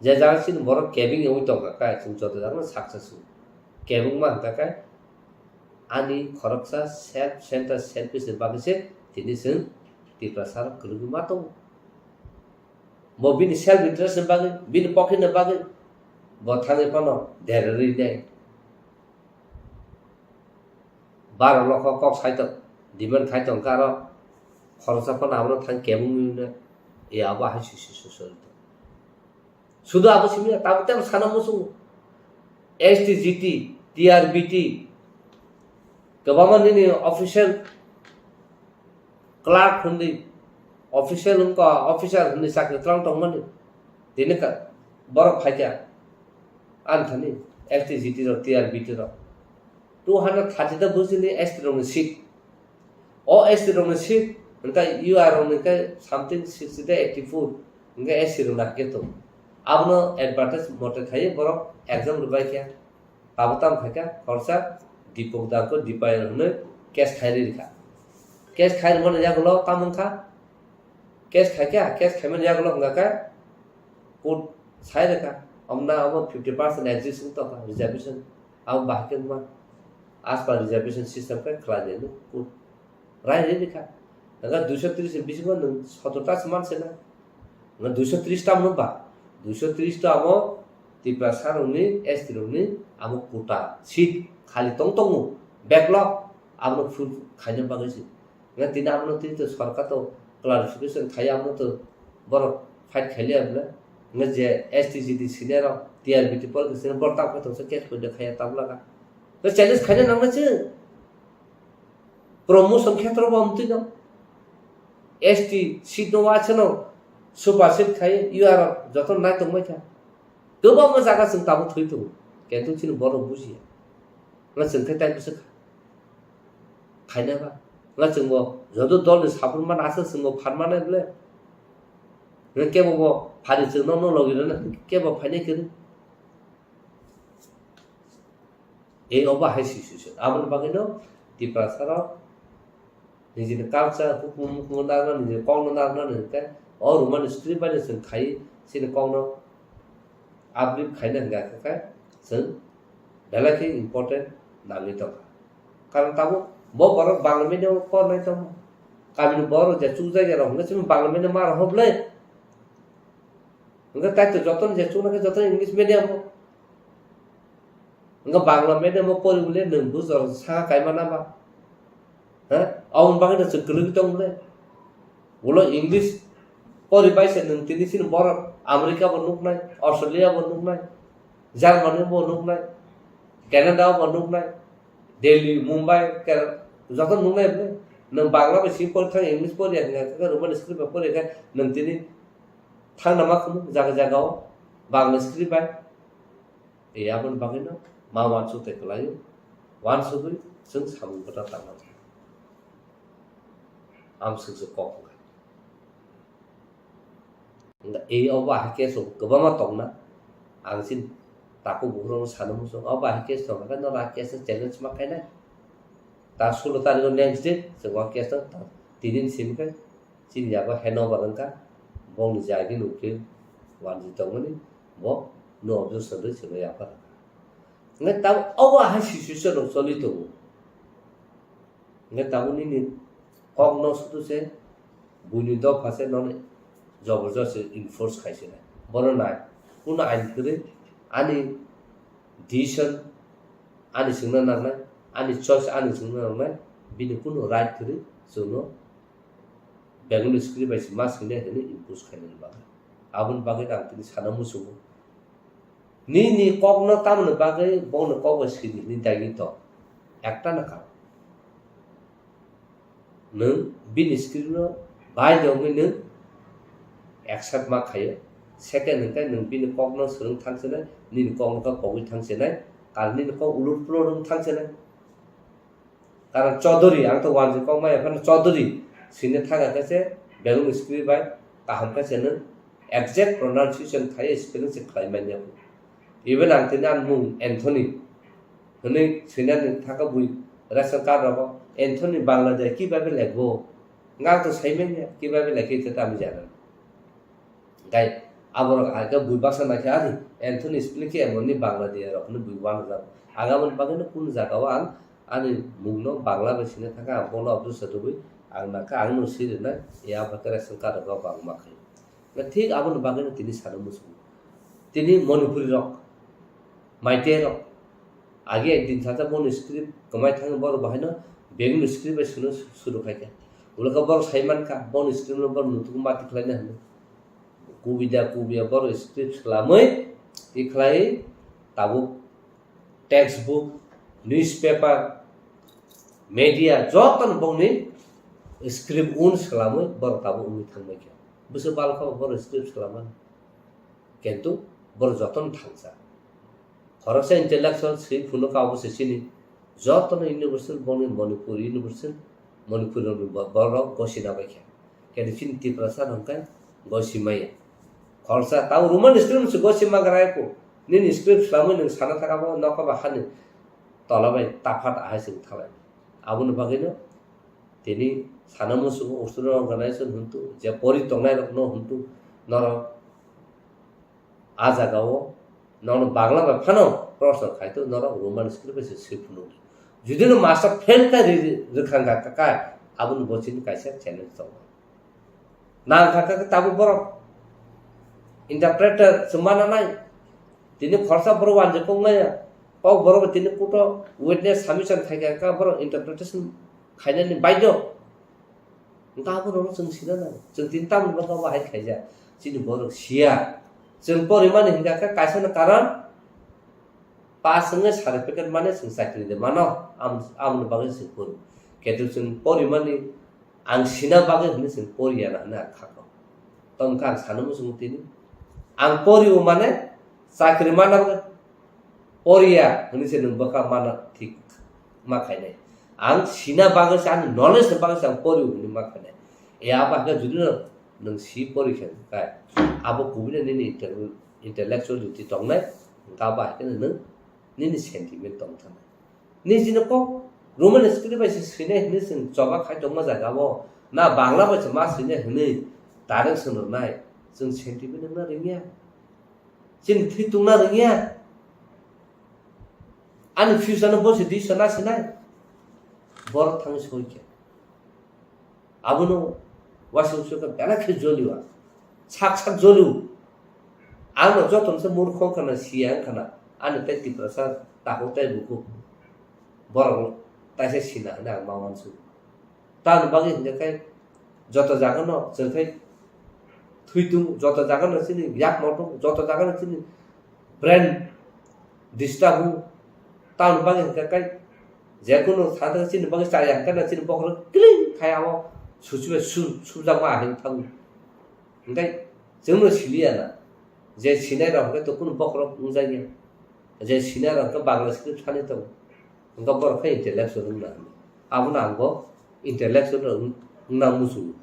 Je jaga chini borok kebeng wngwi tongkha khe chwng joto jagano success wngo. Kebengma hwnkha khe ani khoroksa self center selfish ni bagwi se tini chwng Tiprasa rok kwrwngwi ma tongo. Bo bini self interest ni bagwi, bini pocket ni bagwi bo thangwi phano derarwi nai. Baro lokho kok sai tong, demand khai tong khe aro khoroksa phano abono thang kebengwi nai. E abo hai sisi sosori tong. Sudu abo simi tabo tebo sana muchungo. S T G T, T R B T, kwbangma nini official clerk hwnwi, official wngkha, officer hwnwi chakri twlang tongmani. Tini ka-, borok phaikha ani thani S T G T rok, T R B T rok. Two hundred thirty ta bujini S T rokni seat. O S T rokni seat hwnkhe U R rokni khe something sixty ta eighty four hwnkhe S T rokni hakhe tongo. Abono advertise mote khaiwi borok exam rwbaikha. Abo tamo khaikha khoroksa Dipok Dangkho Dipayal hwnwi case khai rikha. Case khai rwmani yagulo tamo wngkha? Case khaikha, case khaimani yagulo wngkha khe court sai rwkha. Omna abo fifty percent exist wng tongkha reservation. Abo bahai khe wngma as per reservation system khe khlai nai court. Rai rwi rikha. Hwnkhe duiso tris ni bisingo nwng sotor ta se manse na. Hwnkhe duiso tris ta mano ba? Duiso tris ta amo Tiprasa rokni, S T rokni amo quota seat khali tong tongo. Backlog abono full khaina bagwi se. Hwnkhe tini abono tini to sorkar to clarification khai abono to borok fight khailiya bwle. Hwnkhe je S T G T senior rok T R B T pore khe senior borok tamo khe tongsa case poito khaiya tabla kha. Hwnkhe challenge khaina nangnai se. Promotion khetrobo amtwino S T seat no waisano supersede khai U R joto nai tongbai kha. Kwbangma jaga chwng tabuk thwi tongo, kintu chini borok bujiya. Nga chwng khe tai bwswk khaina ba. Nga chwngbo joto dolni support mana aswk chwngbo phan manai bwle. Nga kebo bo phari chwngno no logi rwna kebo phainai kwrwi. Ei obo hai situation. Aboni bagwino Tiprasa rok nijini culture, hukumu, hukumu narwkna, nijini kokno narwkna hwnkhe o Roman script bai no chwng khai chini kokno uplift khaina hwnkha khe chwng belai khe important nangwi tongkha. Karon tabuk bo borok Bangla medium o pornai tongma. Kamini borok je chukjak ya rok hwnkhe chini Bangla medium ma rok hwnle. Hwnkhe tai to jotono je chuknai khe jotono English medium o. Hwnkhe Bangla medium o pori bole nwng bujor saka kaima na ba? Ha? Aboni bagwi no chwng kwlwgwi tong bole? Ulo English pori bai se nwng tini chini borok America bo nuknai, Australia bo nuknai, Germany bo nuknai, Canada bo nuknai, Delhi, Mumbai, Kerala, joto nuknai bole? Nwng Bangla bai si pori thang English pori ya hwnkhe Roman script bai pori khe nwng tini thangna ma khum jaga jaga o Bangla script bai. E aboni bagwino ma uansuk tei kwlaio, uansugwi chwng samung kwtal tangma. Amswk se kok wngkha. Wngkha e obo ahai case rok kwbangma tongna. Ang chini takhuk bukhuk rokno sana muchung, obo ahai case tongkha khe norok a case no challenge ma khainai. Ta sulo tarikh o next day chwng o case no ta tini ni simi khe chini yago handover wngkha, bongni jagini ukil wanjwi tongmani bo no objection rwi chwngno yapharkha. Hwnkhe tabuk obo ahai situation rok choli tongo. Hwnkhe tabuk nini kokno sudu se buini dopha se nono joborjosti enforce khai se nai. Bono nai, kunu ain kwrwi ani decision ani chwngno nangnai, ani choice ani chwngno nangnai, bini kunu right kwrwi chwngno Bengali script bai se ma swinai hwnwi impose khainani bagwi. Aboni bagwi ang tini sana muchungo. Nini kokno tamoni bagwi bongni kokbo sidi hinwi dagi tong. Ekta na karon. Nwng bini script no bai de wngwi nwng accept ma khaio. Second hwnkhe nwng bini kokno swrwng thangsinai, nini kokno khe kogwi thangsinai, karon nini kok ulur pulur wng thangsinai. Karon Chaudhary, ang to wanjwi kok maya phano Chaudhary swina thang khe se belung script bai kaham khe se nwng exact pronunciation khai spelling se khlai manya. Even ang tini ani mung Anthony hwnwi swinani thangkha bui ration card rogo Anthony Bangladesh kibabe lekbo. Nga to sai manya kibabe lekhe ita tamo jana. Gai aborok aga bui baksa naikhe ani Anthony spelling khe emoni Bangladesh rok hwnwi bui wanajak. Aga aboni bagwino kunu jagao ang ani mungno Bangla bai sina thangkha, ang bono abdul satubui ang nakha, ang no sirina ya bakhe ration card rogo bangma khai. Na thik aboni bagwino tini sana muchungo. Tini Manipuri rok, Meitei rok, agi ekdin thata boni script kwmai thangwi borok bahaino bengni script bai suno suru khaikha. Ulaka borok sai mankha, boni script no borok nutukma tikhlaina hwnwi. Kubida kubiya borok script swlamwi tikhlai tabuk textbook, newspaper, media jotono bongni script un swlamwi borok tabuk wngwi thangbaikha. Bwswk balkha borok script swlamani. Kintu borok jotono thangsa. Khoroksa intellectual swi phunukha obo se chini jotono university bongni Manipur university, Manipur ni bo-, borok gosina baikha. Kintu chini Tiprasa hwnkhe gosimaya. Khoroksa tamo Roman script se gosima garaiko. Nini script swlamwi nwng sana thangkha bo nokha ba hani tola bai taphat ahai se wngthalai. Aboni bagwino tini sana muchungo Australia organization hwntu je pori tongnai rokno hwntu norok a jagao nono Bangla bai phano proshno khai to norok Roman script bai se swi phunukdi. Judino master fail kha ri-, ri-, rwkhang kha kha, aboni bo chini kaisa challenge tongo. Nang kha kha tabuk borok interpreter se mana nai. Tini khoroksa borok wanjwi kok maya. Kok borok tini kuto witness submission khai kha kha borok interpretation khainani baidyo. Hwnkhe aborokno chwng sina nango. Chwng tini tamoni bwkha bahai khaijak. Chini borok siya. Chwng porimani hwnkha khe kaisano karon pass wngwi certificate mane chwng chakri de mano. Am-, amoni bagwi chwng pori. Ketu chwng porimani ang sina bagwi hwnwi chwng poriya na hwnwi ang khakno. Tongkha ang sana muchungo tini. Ang porio mane chakri mana bagwi poriya hwnwi se nwng bwkha mana thik ma khainai. Ang sina bagwi se, ani knowledge ni bagwi se ang pori hwnwi ma khainai. E abo hakhe judino nwng si pori khe kai, abo kubui nini intel-, intellectuality tongnai, hwnkhe abo hakhe nwng nini sentiment tong thanai. Nini jino kok Roman script bai se swinai hwnwi chwng choba khai tongma jaga o, na Bangla bai se ma swinai hwnwi direct swnamnai, chwng sentiment wngna rwngya. Chini thwi tungna rwngya. Ani future no bo se decision na sinai. Borok thangwi soi khe. Abono wasung soi khe belai khe joliwa. Sak sak joliu. Ang no joto se murkho khana siya khana. Ani tei Tiprasa takhuk tei bukhuk. Borok taisa sina hwnwi ang ma uansuk. Tamoni bagwi hwnkhe khe joto jagano chwng khe thwi tung, joto jagano chini yakmor tung, joto jagano chini brain disturb hu. Tamoni bagwi hwnkhe khe jekunu thangkhe chini bagwi chaya hwnkhe chini bokhorok clean khai abo suchibai su-, sujakma ahai thango. Hwnkhe chwngno siliya na je sinai rok hwnkhe to kunu bokhorok wngjakya. Je sinai rok hwnkhe Bangla script sanwi tongo. Hwnkhe borok khe intellectual wngna hwnwi. Abono ang bo intellectual wng-, wngna muchungo.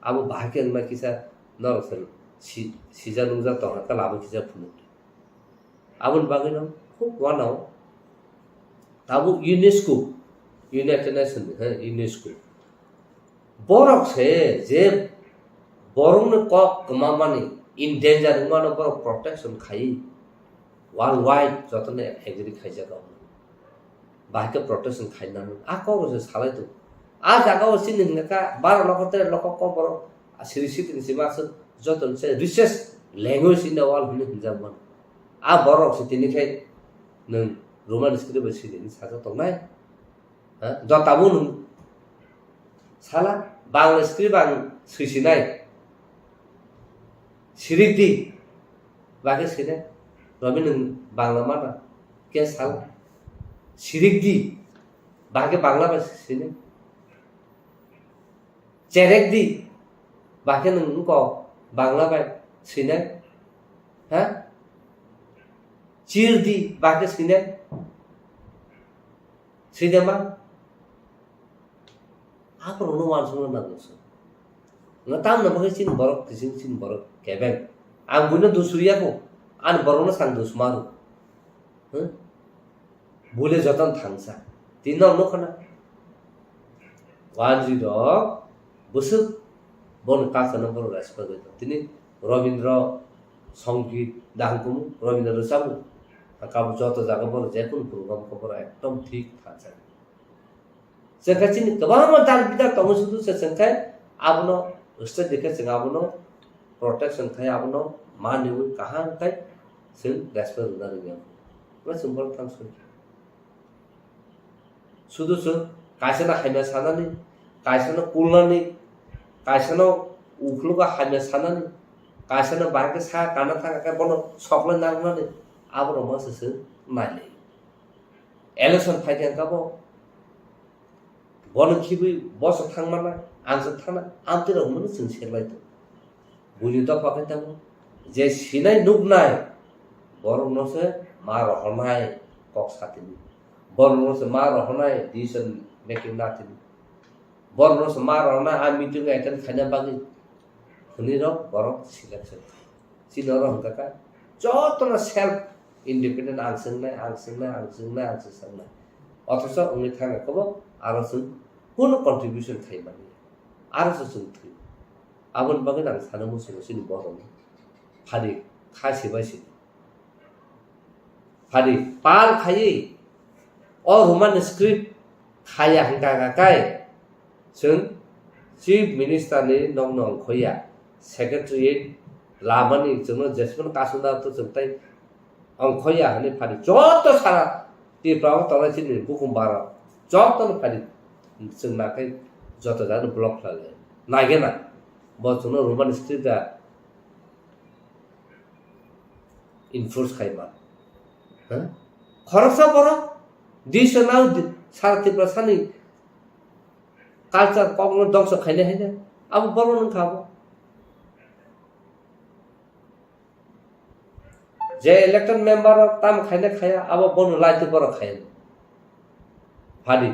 Abo bahai khe wngna kisa norok se si-, sijak nungjak tongkha khe labo kisa phunukdi. Aboni bagwino khub uanao tabuk UNESCO, United Nation ni, he, UNESCO. Borok se je borokni kok kwmamani, in danger wngmano borok protection khai worldwide jotono agree khaijago. Bahai khe protection khainani a kok se salai tongo. A jaga o chini hwnka kha baro lokho tere lokho kok borok siri sitini sima aswk jotono se richest language in the world hwnwi hwnjak mano. A borok se tini khai nwng Roman script bai sini sajak tongnai. Ha? Jotabo nwng sala Bangla script ang swisinai. Sirik di. Bagwi swinai. Robi nwng Bangla mana? Ke sal? Sirik di. Bahai khe Bangla bai sini. Cherek di. Bahai khe nwng wngkok Bangla bai sinai. Ha? Chir di. Bahai khe sinai. Side ma? Aborokno uansukna nango chwng. Nga tamno bagwi chini borok kising, chini borok kebeng. Ang buino dusuriya kho. Ani borokno sang dusmaru. Huh? Bule joton thangsa. Tini nok nukha na. Wanjwi rok bwswk boni culture no borok respect bai tong. Tini Robindra Songit dahang kumu, Robindra rwchabu. Kabo joto jaga borok jekunu program khe borok ekdom thik thangsa. Chwng khe chini kwbangma dal bidal tongo, sudu se chwng khe abono state de khe chwng abono protection khai, abono maniwi kaham khai chwng respect rwna rwngya. Bo chwng borok thang soi. Sudu chwng kaisano hamya sanani, kaisano kulnani, kaisano ukhlogo hamya sanani, kaisano bahai khe sa kana thang khe bono soklai nangnani, aborok ma se chwng nailai. Election phai khe wngkha bo. Bono khibwi boso thangmana, ang se thangna, amtwi rok hwnmano chwng serlai tongo. Buini dopha khe tongo, je sinai nuknai, borokno se ma rohornai kok satini. Borokno se ma rohornai decision making natini. Borokno se ma rohornai a meeting attend khaina bagwi. Hwnwi rok borok selection. Chini oro hwnkha kha, jotono self independent, ang swngnai, ang swngnai, ang swngnai, ang swngnai. Othocho wngwi thangkha kobo, aro chwng kunu contribution khai mani. Aro se chwng thwi. Aboni bagwi ang sana muchungo chini borokno. Phadi kha sibai sini. Phadi pal khaiwi o Roman script khaya hwnkha kha kai chwng Chief Minister ni nokno ongkhoya, Secretariat lamani chwngno jesmano kasunda to chwng tai ongkhoya hwnwi phadi joto sara Tripura o tongnai chini bukhum bara jotono phadi chwng nakhai joto jagano block khlai lai. Naigena bo chwngno Roman script da enforce khai ma. Ha? Khoroksa borok disa nang di-, sara Tripura sani culture kokno dongso khainai haino abo borok nung kha bo. Je elected member rok tamo khainai khaya abo bono laiti borok khainai. Phadi,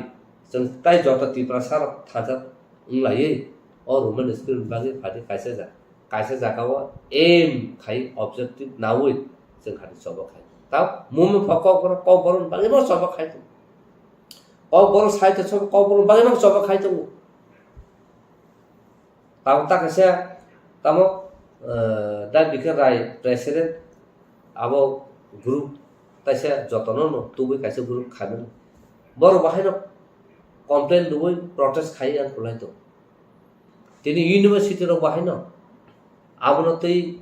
chwng tai joto Tiprasa rok thajak wng laiwi, o Roman script ni bagwi phadi kaisa ja-, kaisa jaga o aim khai objective naui chwng khadi choba khai. Tao mumi pho kokborok, kokborok ni bagwi no choba khai tongo. Kokborok sai to choba, kokborok ni bagwi no choba khai tongo. Tamo ta kaisa, tamo, eh, Dai Bikar Rai president, abo group taisa jotono no tubui kaisa group khaimani. Borok bahaino complain rwui protest khai ang kulai tongo. Tini university rok bahaino abono twi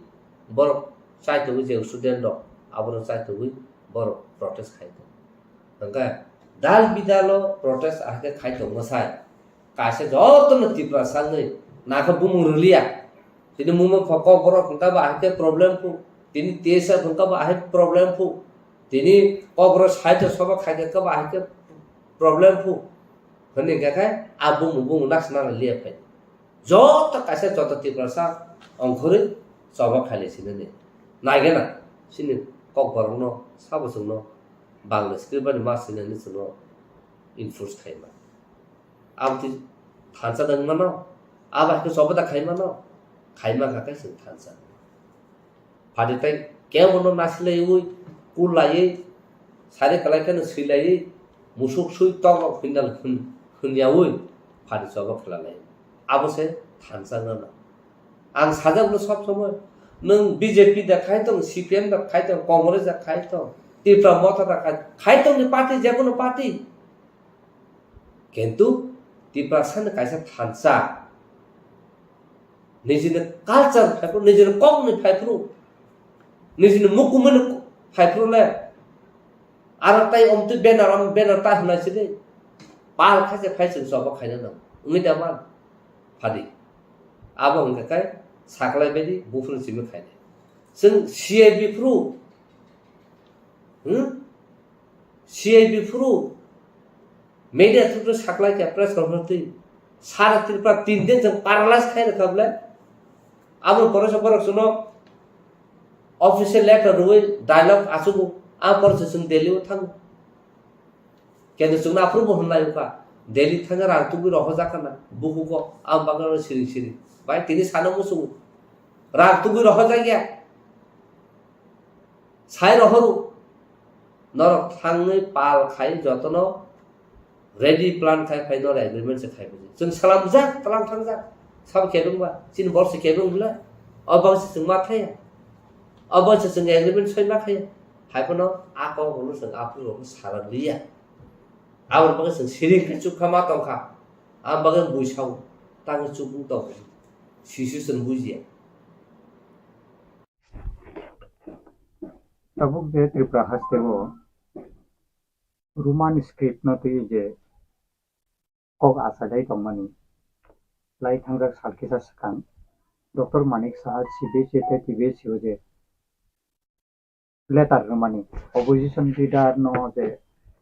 borok chai tongo je student rok abono chai tongwi borok protest khai tongo. Hwnkhe dal bidalo protest ahai khe khai tongma sai. Kaisa jotono Tiprasa wngwi nakha bumung rwliya. Tini mungma pho kokborok hwnkha ba ahai khe problem phu. Tini T S F hwnkha ba ahai problem phu. Tini kokborok side o soba khai khe ba ahai khe problem phu. Hwnwi hwnkha khe a bumung bumung naksna liya phai. Joto kaisa joto Tiprasa ongkhorwi choba khailai sinani. Naigena chini kokborokno sabo chwngno Bangla script bai ma sinani chwngno enforce khaima. Aboni thansa nang mano, abo hai khe choba da khai mano, khai ma kha khe chwng thansa. Phadi tai kebono nasilaiwi, kulaiwi, sari kalai kheno swilaiwi, musuk sui tok rok hwnnal hwn-, hwnyawi phadi choba khelalai. Abo se thansa nang. Ang sajak no sob somoi, nwng B J P da khai tong, C P M da khai tong, Congress da khai tong, Tipra Motha da khai, khai tong ni party, jekono party. Kintu Tiprasa ni kaisa thansa, nijini culture phaiphru, nijini kokni phaiphru, nijini mukumuni phaiphru le, aro tai omtwi banner, om banner ta hwnai sidi, pal khaise phai chwng choba khaina nang, wngwi da man, phadi. Abo hwnkha khe saklai baidi buphuru simi khainai. Chwng C A B phru, Hmm? C I B phuru media through sakhlai kha press conference twi. Sara Tripura tin din chwng paralyze khai rwkha bwle. Abo poresa borok chwngno official letter rwui dialogue achugo. A poresa chwng Delhi o thango. Kendo chwngno aphuru bo hwnlai wngkha. Delhi thangna rang tubui rohorjak khana. Bukugo ang bagwi siring siring. Bai tini sana muchungo. Rang tubui rohorjak ya. Sai rohoro. Norok thangwi pal khai jotono ready plan khai phai norok agreement se khai bujak. Chwng salamjak, tlang thangjak. Sabo kebeng ba, chini bor se kebeng bwle. O bang se chwng ma thaya. O bang se chwng agreement soi ma thaya. Hai phano a kok bono chwng aphuru rok sarak liya. Aboni bagwi chwng siring khe chukha ma tongkha. Ang bagwi bui sao. Tangwi chukung tong. Sisi chwng bujiya. Tabuk je Tripura haste o Roman script no twi je kok achailai tongmani lai thangjak sal kisa swkang Doctor Manik Saha C B S E tei T B S E o je letter rwmani opposition leader no je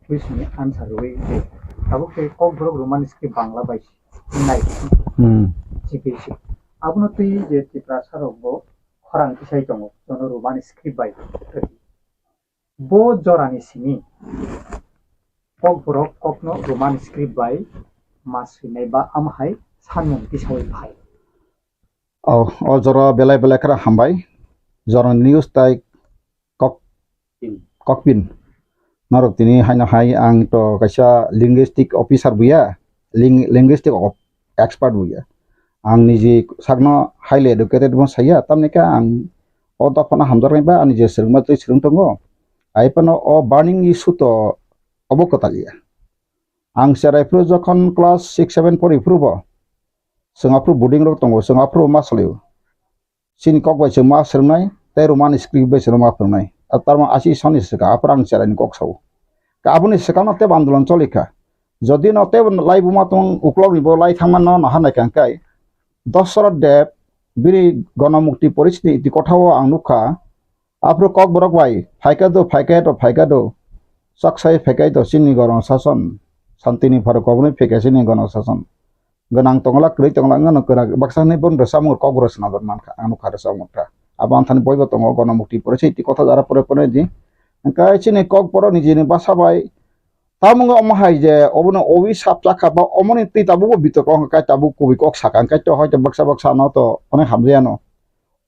question ni answer rwui je tabuk tei Kokborok Roman script Bangla bai nai Hmm. C B S E abono twi je Tiprasa rok bo khorang tisai tongo jono Roman script bai. Bo jorani simi Kokborok kokno Roman script bai ma swinai ba amhai sanmung tisaui phai. O, o jora belai belai khara hambai. Jorani news tai kok, kokpin. Norok tini haino hai ang to kaisa linguistic officer buya, ling-, linguistic of-, expert buya. Ang niji sakno highly educated bo saya, tamni khe ang o dophano hamjaknai ba ani je swrwngma twi swrwng tongo. Ai phano o burning issue to obo kwtal ya. Ang cherai phuru jokhon class six seven pori phuru bo chwng aphuru boarding rok tongo, chwng aphuru ma salio. Chini kok bai chwng ma swrwngnai tei Roman script bai chwng ma phwrwngnai. Tarman asi soni swkang aphuru ang cherai ni kok sao. Ka aboni swkang no tebo andolon choli kha. Jodi no tebo lai buma tong uklok ni bo lai thangma no naha nai kang kai. Dosoroth Deb bini Gonomukti Porishni iti kotha o ang nukha. Aphuru Kokborok bai phaikha do, phaikha do, phaikha do. Chaksai phaikha do chini gono sason. Santini pharo koboni phaikha chini gono sason. Gwnang tongla, kwrwi tongla, wngno kwrak baksa hwnwi bono rwchapmung Kokborok swnamjak mankha, ang nukha rwchapmung kha. Abo anthani boibo tongo, Gonomukti Porishni iti kotha jara pore pore di. Hwnkhe chini Kokborok nijini basa bai Tamung omo hai je obono owi sap chakha ba omoni twi tabuk bo bitok wng kai tabuk kubui kok saka hwnkhe to hoito baksa baksa no to onek hamjaya no.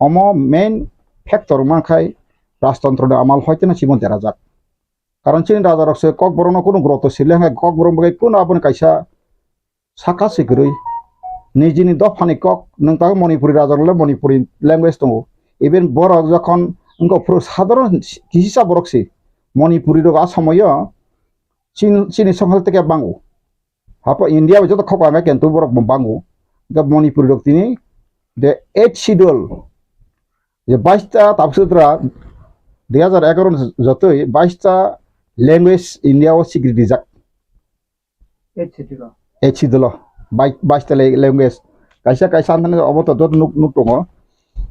Omo main factor wngma khai rajtontro ni amal hoito no chibon derajak. Karon chini raja rok se Kokborok no kunu groto sile hwnkhe Kokborok bai kunu aboni kaisa saka se kwrwi. Nijini dophani kok nwng tabuk Manipuri raja rok le Manipuri language tongo. Even borok jokhon wngkha phuru sadharon kisa borok se Manipuri rok a somoyo Chin, chini songkha teke bango. Hapo India bai joto khok ang khe tu borok bo bango. Ga Manipuri rok tini the eighth schedule. Je baista tabuk sutra dui hajar egaroh ni jotoi baista language India o sikri dijak. Eighth schedule. Eighth schedule o bai-, baista le-, language. Kaisa kaisa anthani obo to dot nuk, nuk tongo.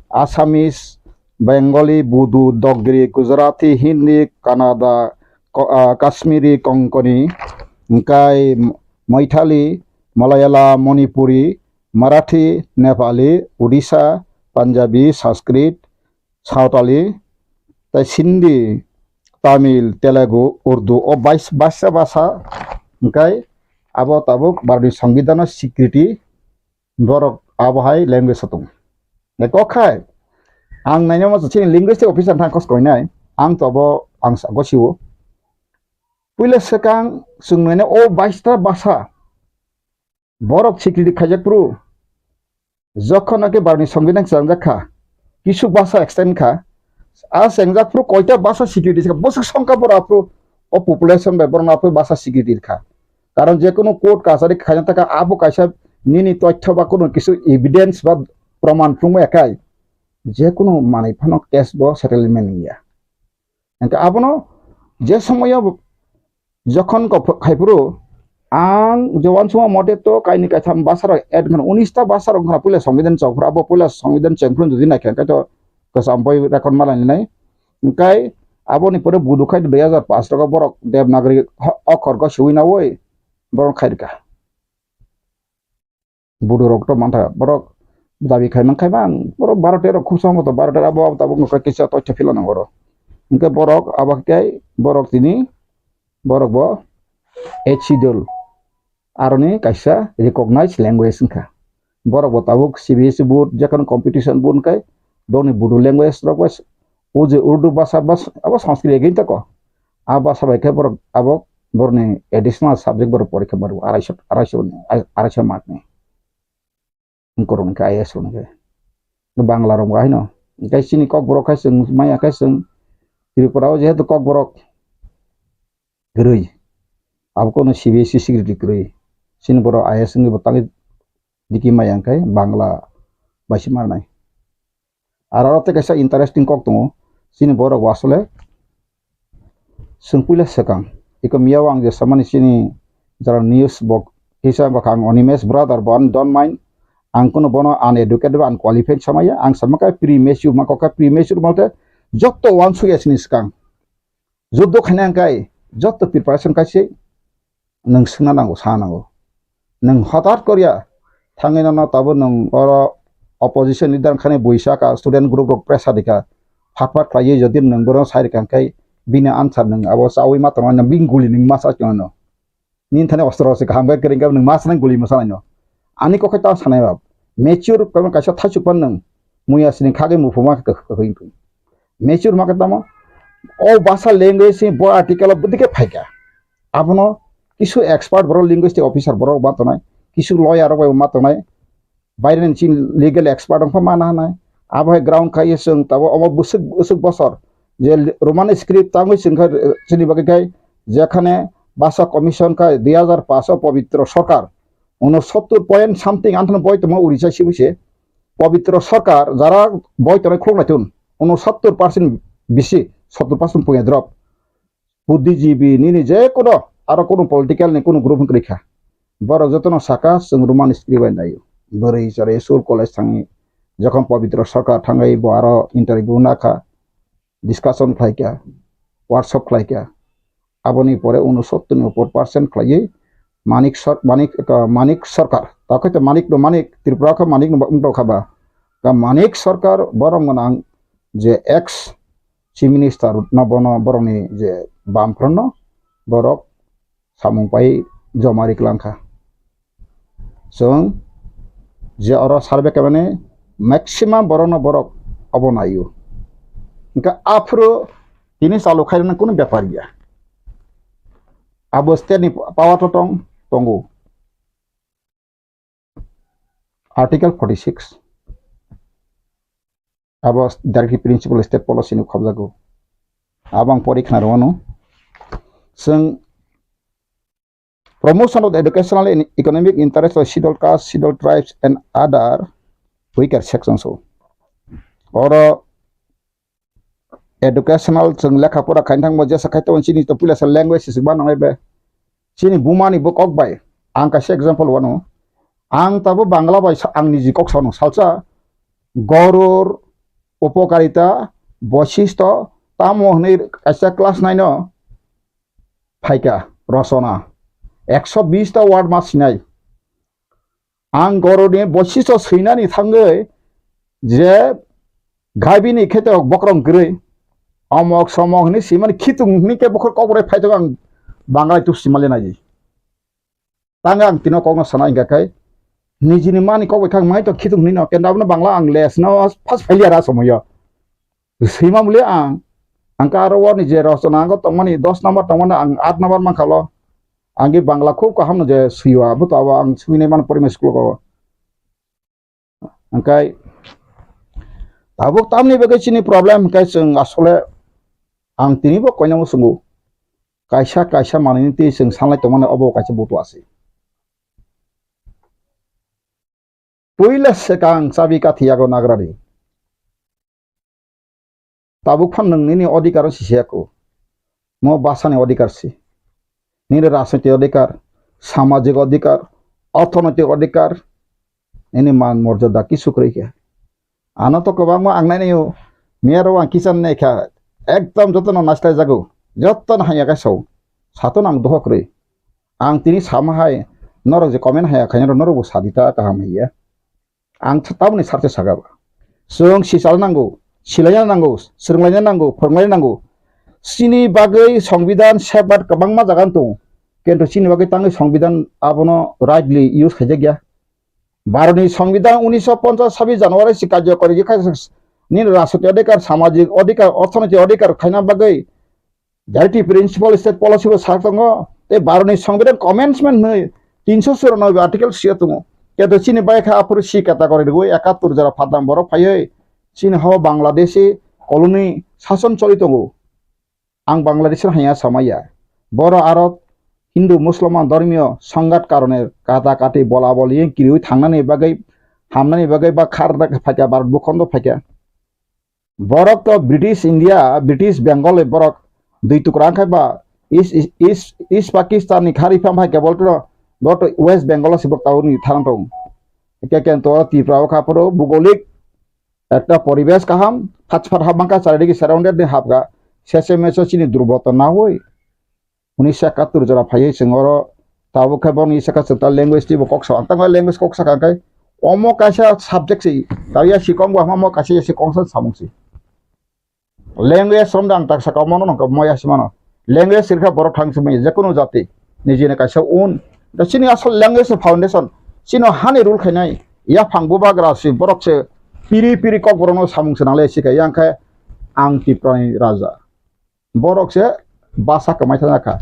Assamese, Bengali, Bodo, Dogri, Gujarati, Hindi, Kannada, Ko-, ah, Kashmiri, Konkani, hingkai Maithili, Malayalam, Manipuri, Marathi, Nepali, Odisha, Punjabi, Sanskrit, Sawtali, tei Sindhi, Tamil, Telugu, Urdu, o bais-, baisa basa hingkai abo tabuk Bharatni Songbidan o sikriti borok abo hai language o tongo. Hingke kok hai, ang naina mo chini linguistic officer thang kos koinai, ang to abo ang sa-, gosio. Puila swkang chwng naina o baista basa borok sikriti khaijak phuru, jokhon naki Bharatni Songbidan chwngjak kha, kisu basa extend kha, a chengjak phuru koita basa sikriti kha, bwswk songkha borok aphuru o population bai borok aphuru basa sikriti kha. Karon je kunu court kachari khaina taka abo kaisa nini toithyo ba kunu kisu evidence ba proman phunukmaya khai, je kunu manwi phano case bo settlement wngya. Hingke abono je somoyo jokhon kok phai phuru ang je uansukma mote to kaini kaitham basa rok add wngkha, unis ta basa rok wngkha puila Songbidan chok phuru, abo puila Songbidan cheng phuru jodi naikha hingke to kwcham boi record ma lainai. Hingke Aboni pore Bodo khai dui hajar paanch rok borok Devanagari ho-, okhor go swiwi nawi borok khai rwkha. Bodo rok to mantha borok dabi khai man khai man borok baro tero khub sambo to baro tero abo abo tabuk nokha kisa toitha phila nang oro. Hwnkhe borok abo khe borok tini borok bo eighth schedule aroni kaisa recognized language wngkha. Borok bo tabuk C B S E board, jekheno competition board wngkha, boni Bodo language rok bai o je Urdu bhasha bas-, abo Sanskrit again tako. A bhasha bai khe borok abo borokni additional subject borok porikha maro arai so, arai so, arai so mark ni. Wngkorok hwnkhe I A S rok hwnkhe. Bangla rok bo haino. Hwnkhe chini Kokborok khai chwng maya khai chwng Tripura o jehetu Kokborok kwrwi. Abo kono C B S E secretary kwrwi. Chini borok I A S wngwi bo tangwi diki maya hwnkhe Bangla bai se manai. Aro aro tei kaisa interesting kok tongo. Chini borok bo asole chwng puila swkang. Iko miyao ang je samani chini jara news bo kisa bwkha ang Animesh brother bo ani don't mind. Ang kono bono uneducated ba unqualified samaya. Ang sama khe premature ma kok khe premature malte jotto uansukya chini swkang. Juddo khaina hwnkhe joto preparation khaise nwng swngna nango, sa nango. Nwng hotat korya thangwi nono tabuk nwng oro opposition leader wngkhani buisa ka student group rok pressure rikha, phat phat khlaiwi jodi nwng bono sai rikha hwnkhe bini answer nwng abo chawi ma tongo, bini guli nwng ma sa tongo. Nini thani ostro se kaham khe kwrwng khe nwng ma sanai guli ma sanai no. Ani kok khe ta sanai ba. Mature khe kaisa thaichuk pan nwng muya sini khagwi muphuma khe kwkhwrwng. Mature ma khe tamo. O basa language se bo article o bwdike phaikha. Abono kisu expert borok linguistic officer borok ma tongnai. Kisu lawyer rok bai ma tongnai. Baireni chini legal expert wngkha mana hanai. Abo hai ground khai chwng tabo omo bwswk bwswk bosor je Roman script tangwi chwngkha, eh, chini bagwi khai jekhane basa commission khai dui hajar paanch o Pabitra Sarkar unosottor point something anthano boi tongma Orissa sibise Pabitra Sarkar jara boi tongnai khuluk naitun unosottor percent bisi sottor percent puya drop. Buddhijibi nini je kono aro kono political ni kono group wngkha. Borok jotono saka chwng Roman script bai naio. Bwrwi chwrwi school college thangwi jokhon Pabitra Sarkar thangwi bo aro interview nakha, discussion khlaikha, workshop khlaikha. Aboni pore unosottor ni upor percent khlaiwi Manik Sar-, Manik, uh, Manik Sarkar. Takhai to Manik no Manik, Tripura kha Manik no wngtokha ba. Ka Manik Sarkar borok gwnang je ex Chief Minister no bono borokni je bamphranno borok samung pai joma ri kwlangkha. Chwng je oro survey khaimani maximum borokno borok obo naio. Hwnkhe aphuru tini chalu khairoknani kunu bepar ya. Abo state ni power to tong, tongo. Article forty six. Abo directive principle state policy ni khobjago. Abo ang pori khna rwano. Chwng promotion of the educational and economic interest of scheduled caste, scheduled tribes and other weaker sections o. Oro educational chwng lekha pora khaina thangbo jesa khai tongo chini to puila sa language se ba nangai be. Chini buma ni bo kok bai. Ang kaisa example wano. Ang tabo Bangla bai sa-, ang niji kok sano salsa Gorur, Upokarita, Boshisto, tamo hwnwi kaisa class nine o phaikha rosona. Ekso bish ta word ma sinai. Ang Goruni Boshisto swinani thangwi je gaibini kheto bokrong kwrwi, omok somok hwnwi simani khitung hwnwi khe bokhor kokborok phai tongo ang Banglai tusi mali nai. Tang ang tino kokno sana hingka khe nijini mani kok bai khang mai to khitung hwnwi no kenda abono Bangla ang les no first failure a somoyo. Swima muli ang, ang ka aro warni je rosona ang tongmani dos number tongmani ang aat number mankha lo. Ang ge Bangla khub kaham no je swiwa, abo to abo ang swinai mano primary school ko. Hingkai tabuk tamni bagwi chini problem hingkai chwng asole ang tini bo koinamo swngo. Kaisa kaisa manwini twi chwng sanlai tongmani obo kaisa butu asi. Puila swkang chabi kathi yago nagrani. Tabuk phan nwng nini odhikar si se ako. Mo bwsani odhikar si. Nini rajnoitik odhikar, samajik odhikar, orthonoitik odhikar, nini man morjada kisu kwrwi khe. Ano to kwbangma ang nainai o, miyaro ang kisan nai kha, Ekdom jotono naisla jago, jotono hanya khe sao. Sato nang dohok rwi. Ang tini sama hai, norok je comment haya khaina norok bo sadi ta kaham haiya. Ang th-, tamoni sarse saka ba. Chwng sichal nango, silaina nango, swrwnglaina nango, phwrwnglaina nango. Chini bagwi songbidan sebak kwbangma jaga tongo. Kintu chini bagwi tangwi songbidan abono rightly use khaijak ya. Bharotni songbidan unisho ponchas sabis January si karjokori khe nini rajniti odhikar, samajik odhikar, orthonoitik odhikar khaina bagwi Directive Principal State Policy bo sak tongo, tei Bharotni Songbidan Amendment hwnwi tinsho churanobe article sia tongo. Keto chini bai kha aphuru si category rwui ekattor jora phatang borok phaiwi chini hao Bangladeshi colony sason choli tongo. Ang Bangladeshi hanya samaya. Boro aro Hindu Musulman dhormiyo songhat karone kata kati bola boli kiriui thangnani bagwi, hamnani bagwi ba khar phaikha, Bharat bukhondo phaikha. Borok to British India, British Bengal ni borok dui tukra wngkha ba East, East, East, East Pakistan ni khari pham hai kebol to, bo to West Bengal si bok tawni tharang tong. Ke ken to Tripura o kha phuru bugolik ekta poribesh kaham, phat phat hap mangkha, charidigi surrounded ni hapkha, sese meso chini durboto na hoi. Unisho ekattor jora phaiwi chwng oro tabuk khe boni saka chwng ta language twibo kok sa. Ang tangma language kok saka khe omo kaisa subject se, ta ya si kong bo hama omo kaisa ya si kong sa samung se. Language romda ang tak saka omo no nokha mo ya si mano. Language sirkha borok thang sumui je kunu jati nijini kaisa un. Da chini asol language ni foundation. Chino hani rule khainai. Ya phang bubagra si borok se piri piri kok borok no samung se nangle si kha. Yang khe ang Tiprani raja. Borok se basa kwmai thana kha.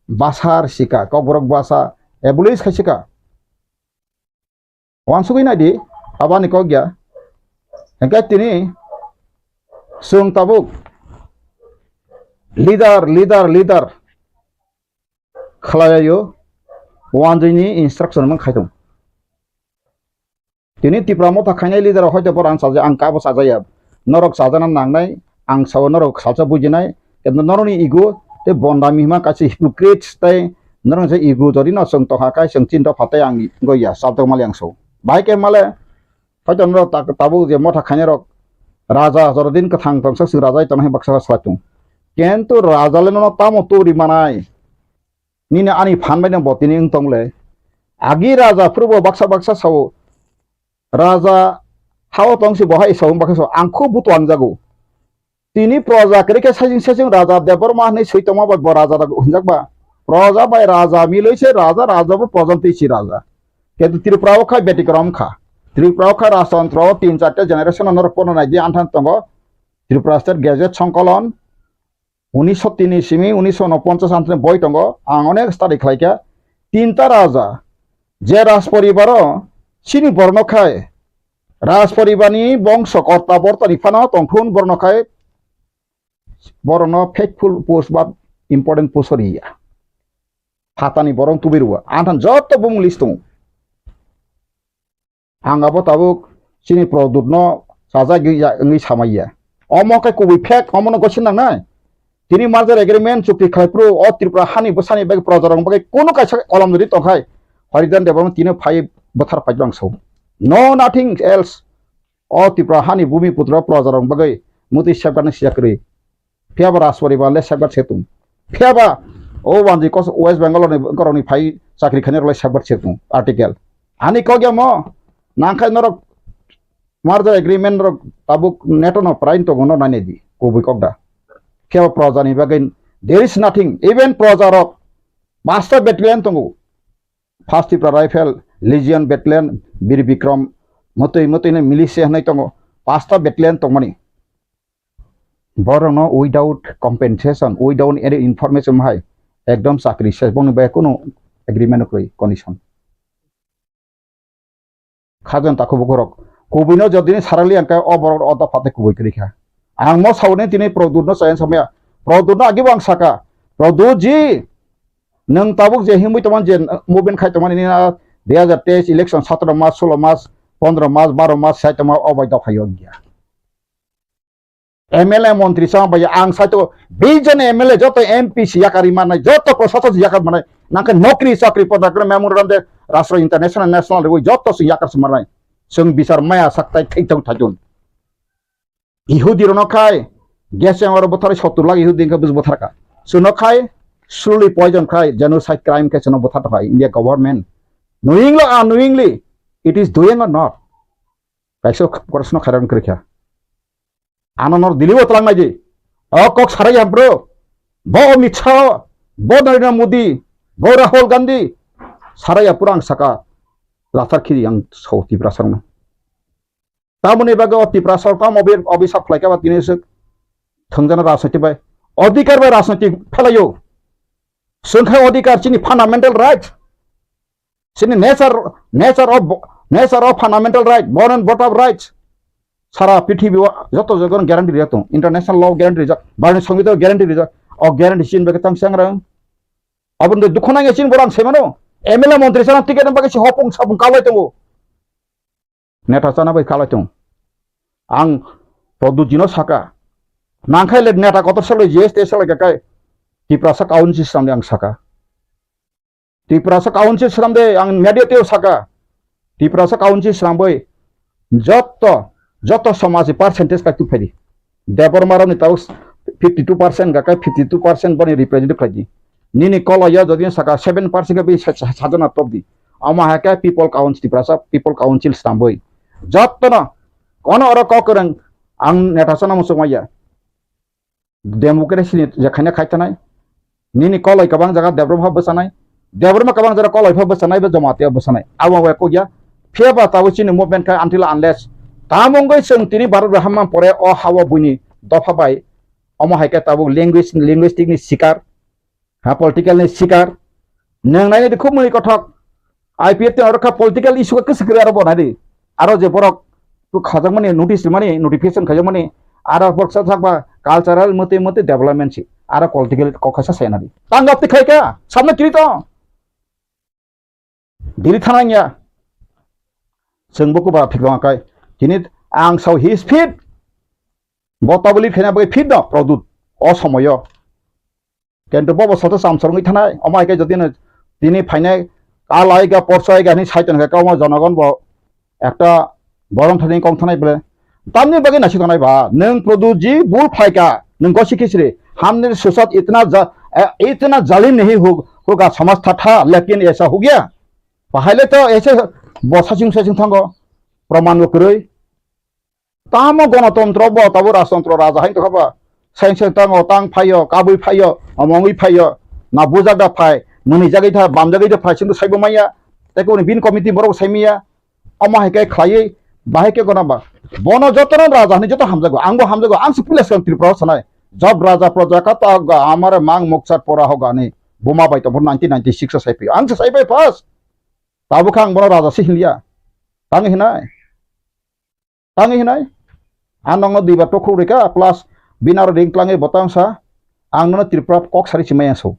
Basa rwsika, kokborok basa abolish khaisika. Wansugwi naidi, abani kok ya. Hingke tini chwng tabuk leader, leader, leader khlailaio, wanjwini instruction mang khaitong. Tini Tipra Motha khainai leader rok hoito borok ang chaja, ang kabo chajaya. Norok chajana nangnai, ang sao norok salsa bujinai. Kintu norokni ego tei bondami hima kaisa hypocrites tei norok je ego jodi no chwng tongkha kai chwng chin dopha tei ang goya chabdok mali ang sao. Bahai khe male hoito norok ta-, tabuk je motha khainai rok raja jorodin kwthang tongsa chwng raja tongna hai baksa salai tung. Kintu raja le nono tamo turi manai. Nini ani phan bai no bo tini wng tong le. Agi raja phuru bo baksa baksa sao. Raja hao tong si bo hai sao baksa sao. Ang khub butuang jago. Tini proja kwrwi khe saichung saichung raja Debbarma hinwi swi tongma bai bo raja rok hwnjak ba. Proja bai raja milwi se raja, raja bo proja twi si raja. Kintu Tripura o kha betikrom kha. Tripura o kha rajtantro o tin charte generation no norok pono nai di anthan tongo. Tripura State Gazette Songkolon. Unisho tini simi unisho unoponchas anthani boi tongo, ang onek study khlaikha. Tinta raja, je rajporibaro chini borno khai, rajporibarni bongso korta bortani phano tongthun borno khai, borokno faithful post ba important post riya. Phatani borok tubui rwo, anthan jotto bumung list tongo. Ang abo tabuk chini Produtno chajagwi ya wngwi samaiya. Omo khe kubui fake, omono gosi nangnai. Tini merger agreement chukti khlai phuru o Tripura hani bwsani bagwi projarokni bagwi kunu kaisa kolam jodi tongkhai, Haridan Debbarma tini phai bwthar phai tong sao. No, nothing else. O Tripura hani bumi putra projarokni bagwi mutwi safeguard ni siya kwrwi. Phiya ba Rajporibar le safeguard se tung. Phiya ba o wanjwi kos West Bengal ni borok ni phai chakri khainai rok le safeguard se tung. Article. Ani kok ya mo nangkhai norok merger agreement rok tabuk neto no prain tongo no nai di kubui kok da. Phiya ba proja ni bagwi there is nothing. Even proja rok pasta battalion tongo. First Tipra Rifle, Legion Battalion, Bir Bikram, motwi motwi no militia hinwi tongo. Pasta battalion tongmani. Borokno without compensation, without any information hai ekdom chakri se bongni bai kunu agreement kwrwi condition. Khajan takhu bukurok. Kubuino jodini sarali angkhe o borok o dopha tei kubui kwrwi kha. Ang mo sauni tini Produtno chayang samaya. Produtno agibo ang saka. Produt ji, nwng tabuk je himwi tongmani je movement khai tongmani nini a dui hazar teis election satro mas, solo mas, pondro mas, baro mas sai tongma o bai dopha yo wngya. M L A montri chama bai ang saito bijon M L A joto M P si yakari manai, joto prosason si yakar manai, nangkhe nokri chakri poda kre memorandum de rastro international national rwi joto si yakar si manai. Chwng bichar maya saktai thai thong thajun. Ihudi rono khai Gas chamber o bwtharwi sottur lakh ihudi wngkha buj bwtharkha. Chwno khai slowly poison khai genocide crime khai chwno bwthar tongkha India government. Knowingly or unknowingly, it is doing or not? Kaisa korsno khairan kwrwikha. Ano nor Delhi o twlang naidi. O kok sarai ya bro. Bo Amit Shah, bo Narendra Modi, bo Rahul Gandhi. Sarai ya pura ang saka. Lathar khiri ang so Tiprasa rokno. Tamoni bagwi o Tiprasa rok tamo obi-, obisap khlaikha ba tini swk thwngjana rajniti bai. Odhikar bai rajniti phelaio. Swngkhai odhikar chini fundamental right. Chini nature, nature of, nature of fundamental right, born and brought up rights. Sara prithibi o joto jaga guarantee rijak tong. International law guarantee rijak, Bharatni Songbitan guarantee rijak. O guarantee chini bagwi tang changrang. Aboni dukhu nangya chini borang semano. M L A montri sana ticket bagwi si hopung sapung kalai tongo. Neta chana bai kalai tong. Ang Pradyut jino saka. Nangkhai le neta kotor salai G S T salai kakai. Tiprasa council swnamdi ang saka. Tiprasa council swnamde ang media teo saka. Tiprasa council swnambai jotto, jotto somaj percentage kai tuphaidi. Debbarma rokni tabuk fifty two percent gakai fifty two percent boni representative khlaidi. Nini koloya jodi saka seven percent khe bi sa-, sa-, sajana topdi. Omo hai khe people council, Tiprasa people council swnambai. Jottono kono oro kok kwrwng ang neta chana muchung maya. Democracy ni je khaina khai tanai. Nini koloi kwbang jaga Debbarma pha bwchanai. Debbarma kwbang jaga koloi pha bwchanai, bo Jamatia bwchanai. Abo bai kok ya. Phiya ba tabuk chini movement khai until unless tamo wngwi chwng tini Bharat bai hamma pore o ha-o buini dopha bai. Omo hai khe tabuk language, linguistic ni sikar. Ha, political ni sikar. Nwng nainai di khub mwnwi kothok. I P F T oro kha political issue khe kwswk kwrwi aro bo nai di. Aro je borok khajak mani notice rimani, notification khajak mani, aro borok sa thakba cultural mate mate development si. Aro political kok kha sa sai nai di. Tang gap ti khai kha, samna kiri to. Delhi thana wngya. Chwng bo kuba thik tong kha. Tini ang sao his fit. Bo tabuli khaina bagwi fit no Pradyut. O somoyo. Kintu bo bo soto samsor wngwi thanai. Omo hai khe jodi no tini phainai kalai ga porsai ga hinwi sai tong kha omo jonogon bo ekta borom thani kong thanai ble. Tamni bagwi naisik tongnai ba, nwng Pradyut ji bul phaika, nwng gosi khisri, humne ke saath itna ja-, eh, itna zalim nahi ho-, hoga samajh tha tha, lekin aisa ho gaya. Bahai le to aise bo saching saching thango, praman bo kwrwi. Tamo gonotontro bo, tabo rajtontro raja hai tongkha ba. Seng seng tango, tang phaio, kabui phaio, omongwi phaio, na bujak da phai, mwnwi jagwi tha, bam jagwi da phai, chwngno saibo manya, tei koboni bin committee borok sai manya. Omo hai khe khlaiwi bahai khe gona ba. Bono jotono raja hinwi joto hamjago. Angbo hamjago. Ang se puila swkang Tripura o sanai. Job raja proja kata ga amare mang mokchar pora hogani. Buma bai tongphuru nineteen ninety-six o sai phi. Ang se sai bai first. Tabuk khe ang bono raja se hinliya. Tang hinai. Tang hinai. Ang nokno duibar tokhuk rika plus binaro ring tlangwi botang sa. Ang nono Tripura kok sari chimai ang so.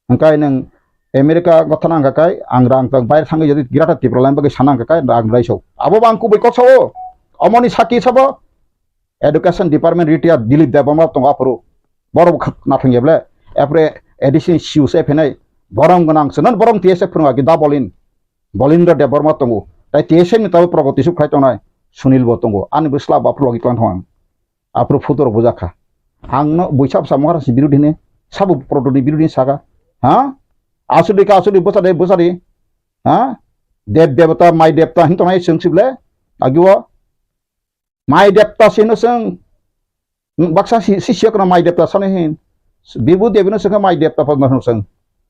Hwnkhe nwng America gotha nang kha kai, ang rang tang bai thangwi jodi Greater Tipraland bagwi sana hwnkha kai, rang rai sok. Abo bo ang kubui kok sao. Omoni saki sabo Education Department retired Dilip Debbarma tongo aphuru. Borok kha-, nathang ya ble. Aphuru A D C ni C E O se phenai. Borom gwnang se non borom T S F phwrwng agi da Bolin. Bolindra Debbarma tongo. Tai T S F ni tabo progoti suk khai tongnai Sunil bo tongo. Ani bwsla bo aphuru logi tlang thang ang. Aphuru photo rok bujak kha. Ang no buisa bwsa Maharaj ni birodhi hini, sabo Pradyut ni birodhi hini saka. Ha? Asudi ka asudi bwsa de bwsa di. Ha? Dev devata, mai devta hin tongnai chwng sible. Agi o. Mai devta sino chwng. Baksa si, si siya kono mai devta sani hin. Bibhu devi no chwng mai devta pa no chwng.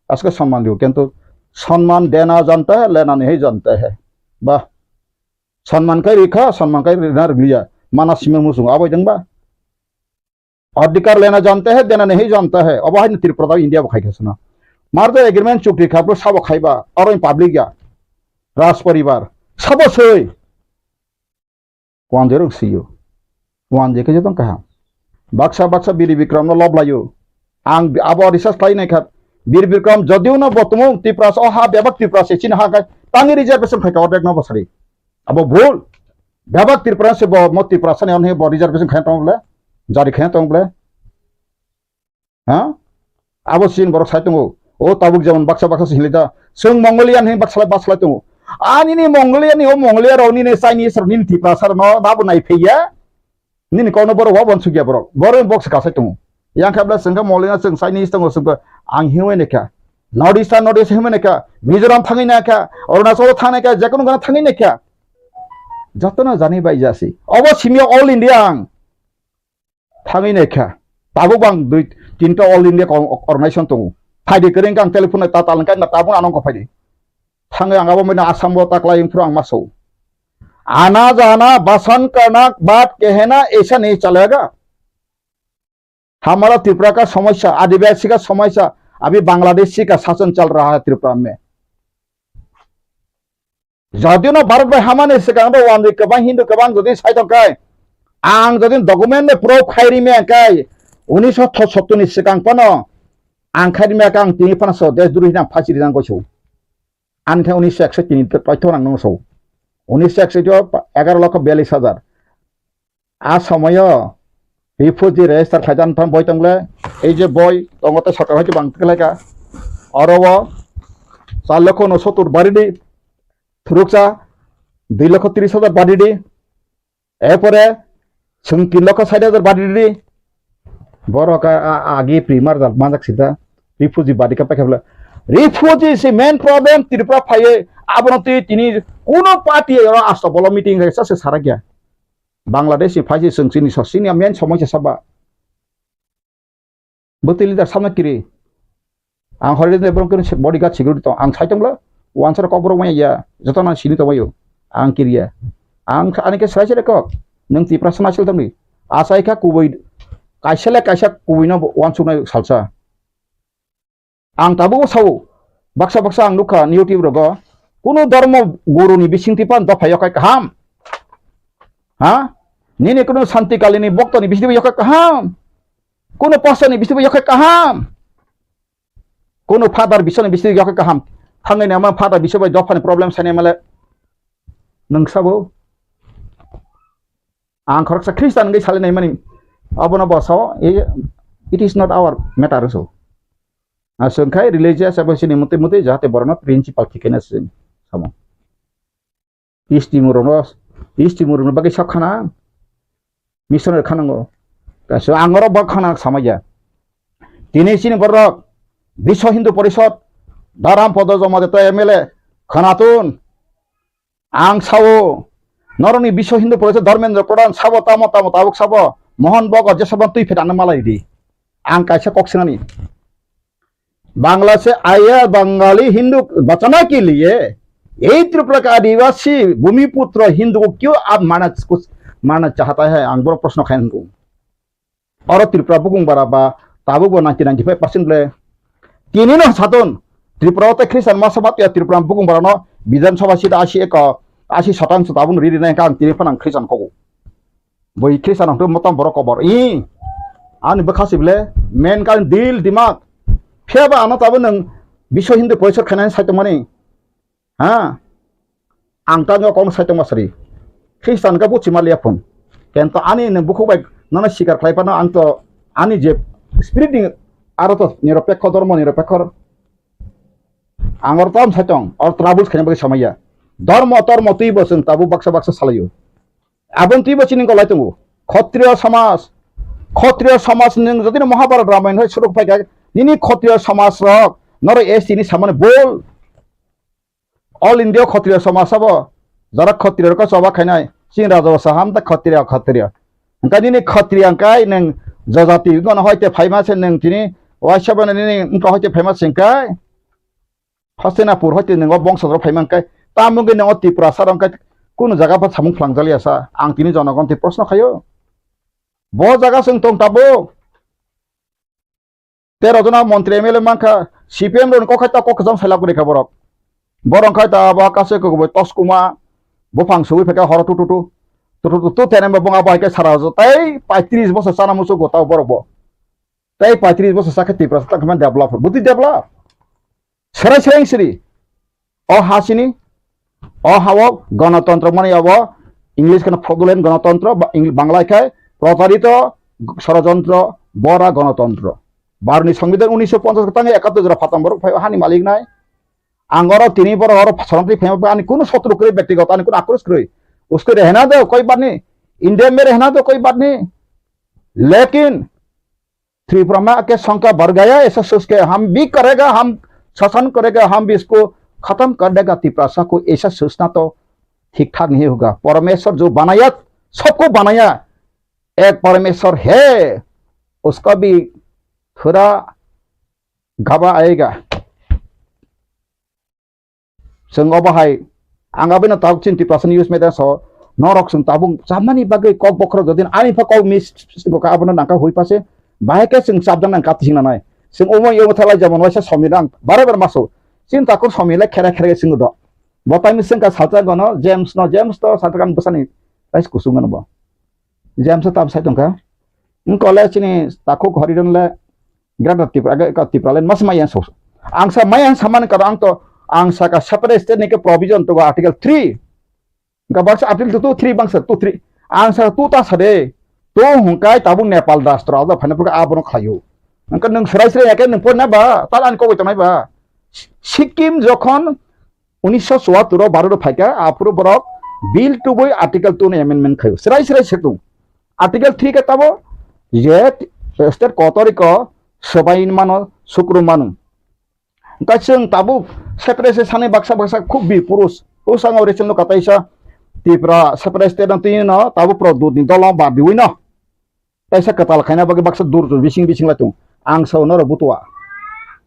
Aske samman diyo. Kintu samman dena janta hai, lena nahi janta hai. Bah. Sanman kai rikha, sanman kai rina rikliya. Mana sima musung abo jengba. Adhikar lena jante hai, dena nahi janta hai. Abo hai Tripura da India bo khai khasana. Mar da agreement chukti kha, bro sabo khaiba. Aro public ya. Raj paribar. Sabo soi. Wan jerong siyo. Wan je khe jotong kaham. Baksa baksa Biri Bikram no lob layo. Ang bi-, abo research khlai nai kha. Biri Bikram jodiu no bo tumung Tiprasa, o ha bebak Tiprasa chini ha kai. Tangi reservation khai ka ordek no bosari. Abo bhul. Bebak Tiprasa se bo mo Tiprasa ni onhe bo reservation khai tong ble. Jari khai tong ble. Ha? Abo sin borok sai tongo. O tabuk jemon baksa baksa se hinlai da. Chwng Mongolian hin baksa baksa tongo. Ani ni Mongolian ni o Mongolia rok ni ni Chinese rok ni Tiprasa rok no nabo nai phaiya. Nini kokno borok wabo sukya borok. Borok box kasai tongo. Yang khabla chwng kha molina chwng Chinese tongo chwng kha ang hiwi naikha. North East, North East hiwi naikha. Mizoram thangwi naikha. Arunachal thangwi naikha. Jekono gana thangwi naikha. Jotono jani bai jasi. Obo simi all India ang. Thangwi naikha. Tabuk bang dui tinta all India organization tongo. Phaidi kwrwng kang telephone ta talangkai na tabuk anong ko phaidi. Thangwi ang abo mena Assam bo taklai phuru ang maso. Ana jana basan kanak bat kehena aisa nahi chalega. हमारा त्रिपुरा का समस्या, आदिवासी का समस्या, अभी बांग्लादेशी का शासन चल रहा है त्रिपुरा में। Jodi no Bharat bai hamani swkang do wandi kwbang Hindu kwbang jodi sai tong kai, ang jodi document ni proof khai ri me kai, unisho sottur ni swkang phano ang khai ri me kha ang tini phano so desh droi hinang phasi ri jang goso. Ani khe unisho ekso tini to paitho nang nung so. Unisho ekso to egaro lokho biyallis hajar. A somoyo refugee register khlaijaknai boi tongle, ei je boi tongo tei sorkar hai bang tiklaika. Oro o char lokho unosotur baridi thuruksa, dui lokho tris hajar baridi, erpore chwng tin lokho sait hajar baridi. Borok a, a, agi primar jal manjak sida refugee badi ka paikha bwle. Refugee si main problem Tripura phaiye abono twi tini kuno party oro asto bolo meeting hai sa se sarakya. Bangladesh ni phaisi chwng chini so chini main somosya saba. Bwtwi leader samna kiri. Ang hori de borok kiri bodyguard security tong. Ang sai tongla wansara kokborok maya ya. Joto nang sini tongbayo. Ang kiriya. Ang ani ke sai sai kok. Nang Tiprasa nasil tongni. Asai kha kubui kaisa le kaisa kubui no wansuknai salsa. Ang tabuk sao, baksa baksa ang nukha YouTube rogo, kuno dharma guru ni bisingtwi pan dopha yokhai kaham. Ha? Nini kuno Santi Kali ni bokto ni bisingtwi yokhai kaham. Kuno pastor ni bisingtwi yokhai kaham. Kuno father bisoni bisingtwi yokhai kaham. Thangwi nama father biso bai dopha ni problem sani male. Nung sabo. Ang khoroksa Christian wngwi salai naimani, abono bo sao, "Eh, it is not our matter," so. Aswng khai religious abo sini muti muti jahate borokno principle thikena sini samo. Isti murumno, isti murumno bagwi sok khana, missionary khanango. Kaisa ang oro bo khana samaya. Tini sini borok Biswa Hindu Porishod, Dharam Podo Jomade to M L A, khanatun, Ang sao, norokni Biswa Hindu Porishod Dharmendra Pradhan sabo tamo tamo tabuk sabo, Mohan Bhagat jesabon twi phetana malai di. Ang kaisa kok sinani. Bangla से आया बंगाली हिंदू बचाने के लिए यही त्रिपुरा का आदिवासी भूमिपुत्र हिंदू को क्यों आप मारना, मारना चाहता है? Ang boro proshno khai nung. Oro Tripura bukung bara ba tabuk bo ninety ninety five percent ble. Tini no saton Tripura o tei Christian masa bat ya Tripura bukung bara no Bidhan Sabha seat asi eko, asi satang sa tabuk ri ri nai kang tini phanang Christian kogo. Boi Christian hong motam borok kobor. I ani bwkha si ble men kan dil dimak. Phiya ba ano tabuk nang Biswa Hindu Porishod khainai sai tongmani. Ha? Ang tangwi o kokno sai tongma sari. Khristan khe buchi maliya phun. Kento ani nwng bukhuk bai nono sikar khlai phano ang to ani je spirit ni aro to niropekho, dhormo niropekho. Ang oro tom sai tong, oro troubles khaina bagwi samaya. Dhormo tormo twi bo chwng tabuk baksa baksa salaio. Aboni twi bo chini golai tongo. Khotriyo samaj, khotriyo samaj nwng jotino Mahabharat Ramayana hai suruk phai kha, nini khotriyo samaj rok noro S T ni samani bol. All India Khotriya Samaj sabo, jara Khotriya rok choba khainai, chini raja bo saham ta Khotriya, Khotriya. Hwnkhe nini Khotriya hwnkhe nwng jajati wngkha hoite phaima se nwng tini, waisa bo nini wngkha hoite phaima se hwnkhe, Hastinapur hoite nwng o bongso rok phaima hwnkhe, tamo wngkhe nwng o Tiprasa rok hwnkhe kunu jaga pha samung phlangjakliya sa, ang tini jonogon twi proshno khaio. Bo jaga chwng tong tabuk. Tero jona montri M L A mankha, C P M rokni kok khai ta kok kwcham sailak kwrwi kha borok. Borok khai ta abo kaisa kwbwi toskuma, buphang sugwi phaikha horo tu tu tu. Tu tu tu tu tene bo bung abo hai khe sara jo tei paitris bosor chana muchungo tao borok bo. Tei paitris bosor chakhe Tiprasa tang khe develop, bwtwi develop. Serai serai siri. O ha sini, o ha o gonotontro mani abo English kheno fraudulent gonotontro, ba Eng-, Bangla khai protarito sorojontro, bora gonotontro. Bharotni Songbidan unisho ponchas tang ekattor jora phatam borok phai hani malik nai. Ang oro tini borok oro soronti phai ani kuno sotru kwrwi, bektigoto ani kuno akros kwrwi. Uske rehna de koi barni India mere hena to koi baat nahi. Lekin Tripura ma ke songka bar gaya, aisa soch ke hum bhi karega, hum shasan karega, hum bhi isko khatam kar dega, Tiprasa ko aisa sochna to thik thak nahi hoga. Parmeshwar jo banaya, sabko banaya, ek Parmeshwar hai, uska bhi thoda gaba aayega. Chwng obo hai, ang abono tabuk chini Tiprasani news media so, norok chwng tabuk chamani bagwi kok bokhorok jodi ani pha kok miss bo ka abono nangkha hui pase, bahai khe chwng chapjak nang kati sing nanai. Chwng omo yomo thalai jemon waisa somil ang bare bare maso. Chini takhuk somil le khere khere chwng do. Bo taini chwng ka salsa gono James no, James to salsa kan bwsani rais kusung gono bo. James tam sai tongkha. Wng kole chini takhuk Horiron le Greater Tripura, aga ka Tripura line mas maya so. Ang sa maya samani karo ang to, ang sa ka separate state ni ke provision to article three. Ga baksa article two three bangsa two three. Ang sa tu ta sa de. To hungkai tabuk Nepal rashtra da phane pura abono khlayo. Ang ka nung serai serai ya ke nung pon na ba, tal an ko tonai ba. Sikkim jokhon unisho chuattur o Bharat o phaikha, aphuru borok bill tubui article two ni amendment khaio. Serai serai setung. Article three khe tabo je state kotoriko swbai mano, sukru mano. Hwnkhe chwng tabuk separate se sani baksa baksa khub bi purus. Bwskango recent no kataisa Tripura separate state no twi no tabuk pro dut ni dolo ba biwi no. Kaisa kwtal khaina bagwi baksa dur dur bising bising lai tongo. Ang sao norok butua.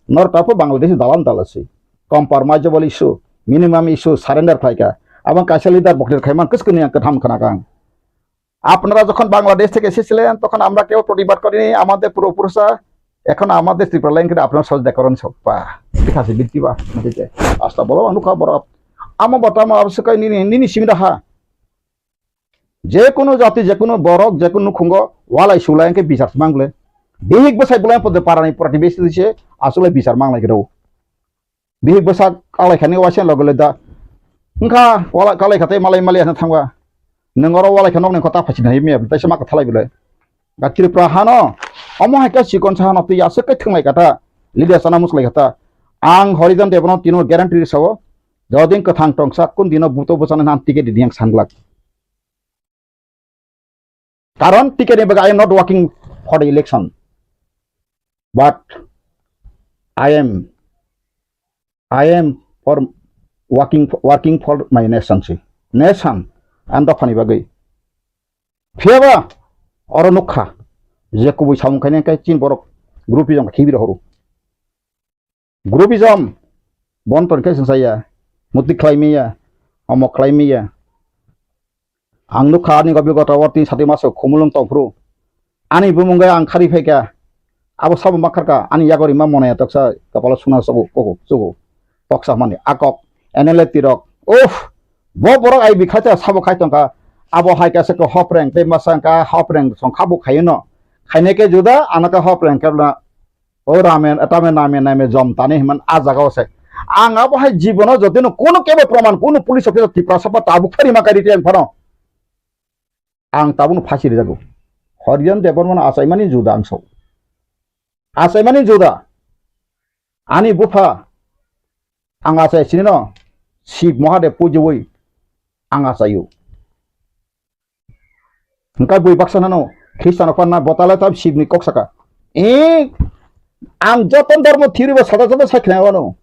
Norok tabuk Bangladesh dalam dala se. Compromisable issue, minimum issue surrender khlaika. Abang kaisa leader boktir khaiman kwskani ang kwtham khna kang. আপনারা যখন বাংলাদেশ থেকে এসেছিলেন, তখন আমরা কেউ প্রতিবাদ করিনি, আমাদের পূর্বপুরুষরা, এখন আমাদের ত্রিপুরা লাইন করে আপনারা সহযোগিতা করেন সব। বাহ, ঠিক আছে, বৃত্তি বাহ, ঠিক আছে। আস্তা বলো, অনুকা বড়। Ama botama abswk nini, nini simi daha. Je kono jati, je kono borok, je kono nukhungo walai sulai hwnkhe bichar mangle. Bihik bwsai bolai pode parani protibesi se asole bichar manglai khe rw. Bihik bwsa kalai khani waisa logo le da. Wngkha wala kalai khatai malai malai hano thangwa. Nwng oro walai kha nokni kota phachina himi ya, taisa ma kathalai bole. Ga Tripura hano, omo hai khe chikon sa hano twi aswk khe thwnglai kha ta. Leader sana muslai kha ta. Ang Horijan Debano tino guarantee sao. Jodin kwthang tongsa kun dino buto bwsani nan ticket di yang sanglak. Karon ticket ni bagwi I am not working for the election, but I am, I am for working, working for my nation si, nation and dophani bagwi. Phiyaba oro nukha je kubui samung khainai khe chini borok group jong khibi rohoro. Groupism, bon ton khe sungsaya, muti khlai miya, omo khlai miya. Ang nukha ani gobi gota o tin sati maso khumulwng tongphuru. Ani bumung gai ang khari phaikha, abo sabo makharkha, ani yagori ma monaya toksa kapalo suna sobo koko chugo. Toksa mani akok, N L A tirok. Uff, bo borok ai bikhacha sabo khai tongkha. Abo hai kasa ko hopreng, tei masa ka hopreng song khabu khayo no. Khainai khe juda, ano ka hopreng khe O ramen, tame name, name jom tani himan a jaga o se. Ang abo hai jibono jotino kono kebo proman, kono police officer Tiprasa pa tabuk phari ma kari tiang phano. Ang tabuk phasi rijago. Horijan Debbarmano achaimani juda ang so. Achaimani juda. Ani bupha ang achai sinino Shiv Mahadev pujiwi ang achaio. Hwnkhe bui baksa nano Khristiano panna botale ta Shivni kok saka. E, ang joto dhormo theory bo sada sada sai khna wano.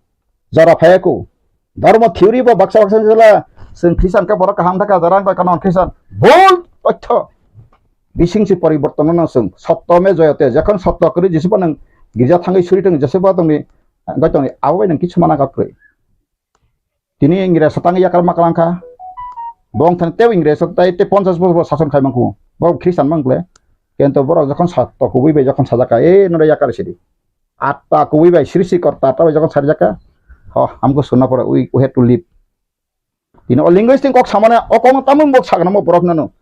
Jora phaya ko. Dhormo theory bo baksa baksa jela, chwng Khristian khe borok kaham thaka, jora ang kha non Khristian. Bol totho. Bising si poriborton no chwng. Sotto me joyate. Jokhon sotto kwrwi Jisu bo nang girja thangwi suri tong, Jisu bo tongni, goi tongni, abo bai nang kichu mana kha kwrwi. Tini Ingres tang yakar ma kalang kha. Bong thani tei Ingres tai tei ponchas bosor sason khai mangkhu. Bo Khristan mang kle. Kento borok jokhon sa to kubui bai jokhon sajak kha, "E, nore yakar sidi." Atta kubui bai srishti korta ta bai jokhon sarjak kha. Ho, amko sunna pore, we, we have to leave. Tini o linguistic kok samane o kok tamung bok sagna mo borok nano.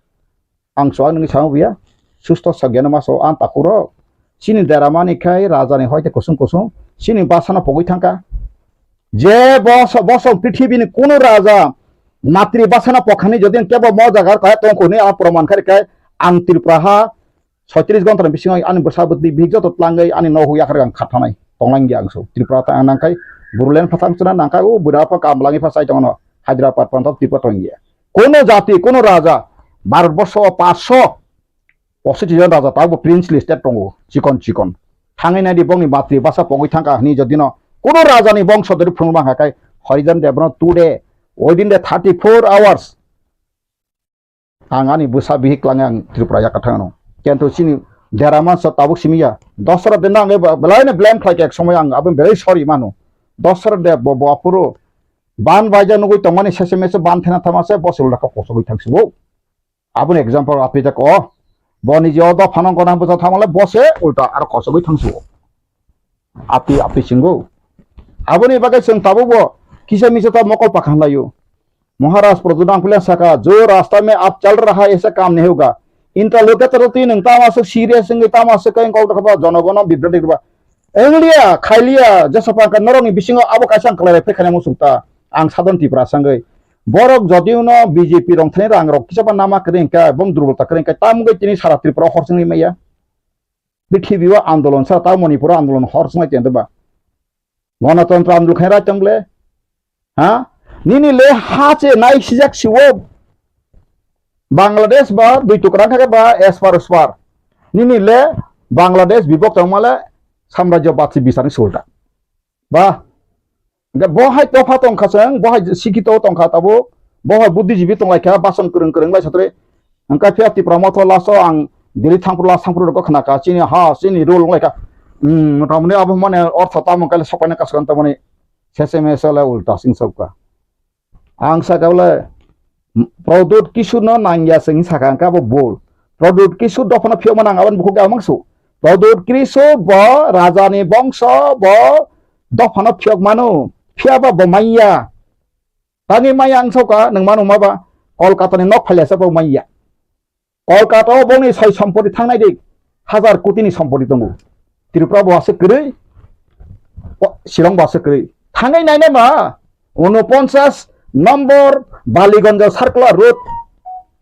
Ang chuak nungwi sao buya, susto sagyano maso ang takhurok. Chini deramani khai rajani hoite kusung kusung, chini basano pogwi thangkha. Je boso, boso prithibini kunu raja matri basano pokhani jodi kebo mo jaga kaya tongkhu hwnwi ang proman kharikha, ang Tripura ha soitris gontrani bisingo ani bwsa bwtwi bihik joto tlangwi ani nohuk yakarwi ang khathanai tonglangya ang so. Tripura ta ang nangkhai Bodoland phathang chwna nangkhai o bwrapha kamlangwi pha chai tongo Hyderabad phanto Tripura tongya. Kono jati, kono raja, Bharat borsho o paanch sho positi jon raja tabuk bo princely state tongo, chikon chikon. Thangwi naidi bongni matri basa pogwi thangkha hwnwi jodino kuno rajani bongso dori phunukma hwnkha khe Harijan Dev no today, within the thirty-four hours, ang ani bwsa bihik klangnai ang Tripura yakarthang ano. Kintu chini dera mansa tabuk simi ya. Dosra Dev no ang belai no blame khlai kha ek somoi ang aboni belai sorry mano. Dosra Dev bo, bo aphuru ban baija nugwi tongmani sese mese ban thena thama se bo se ulda kok kosogwi thang sibo. Aboni example api jak o. Bo ni je o dophano gona bwsa thangmale bo se ulta aro kosogwi thang sibo. Api, api singo. Aboni bagwi chwng tabuk bo kisa misa ta mokol pakhan laio. Maharaj Pradyot Nangphilia saka, "Jo rasta mein aap chal raha hai, aisa kaam nahi hoga." Interlocutor twi nwng tamo aswk serious wngwi tamo aswk khe kok rwkha jonogono bibroti rwba. Wnglia, khailia, jesa pangkha norokni bisingo abo kaisa ang kwlai bai phai khaina muchung ta. Ang Sadhan Tripura sangwi. Borok jodi uno B J P rong thani rang rok kisa ba nama kwrwi wngkha, bom durbolta kwrwi wngkha, tamo wngwi tini sara Tripura hor chwngwi maya. Prithibi o andolon sa ta Manipur o andolon hor chwnglai tong ba. Ganatantro andolon khai rai tong le. Ha? Nini le ha che nai sijak siwo. Bangladesh ba dui tukra kha ba espar espar. Nini le Bangladesh bibok tong male samrajyo batsi bisani sulta. Ba Hingke bo hai topha tongkha chwng, bo hai sikito tongkha tabuk, bo hai buddhijibi tonglaikha, bason kwrwng kwrwng lai sotre. Hingke phiya Tipra motho last o ang Delhi thangphuru last thangphuru rokgo khnakha, chini ha, chini rule wnglaikha. Hmm, motamoti abo mane ortho tamo khe sokpaina kasagan tamoni sese mese le ulta sing sokha. Ang sakha bole, Pradyot Kishore no nangya se hwnwi sakha, hwnkhe abo bul. Pradyot Kishore dophano phiyokma nang aboni bukhuk ya mangsu. Pradyot Kishore bo rajani bongso, bo dophano phiyok mano. Phiyaba bo manya. Tangwi manya ang sokha, nwng mano ma ba Kolkata ni nok phailasa bo manya. Kolkata o bongni soi sompoti thangnai di, hazar koti ni sompoti tongo. Tripura bo aswk kwrwi, o, Shillong bo aswk kwrwi. Thangwi nainai ma, unoponchas nombor Baliganj Circular Road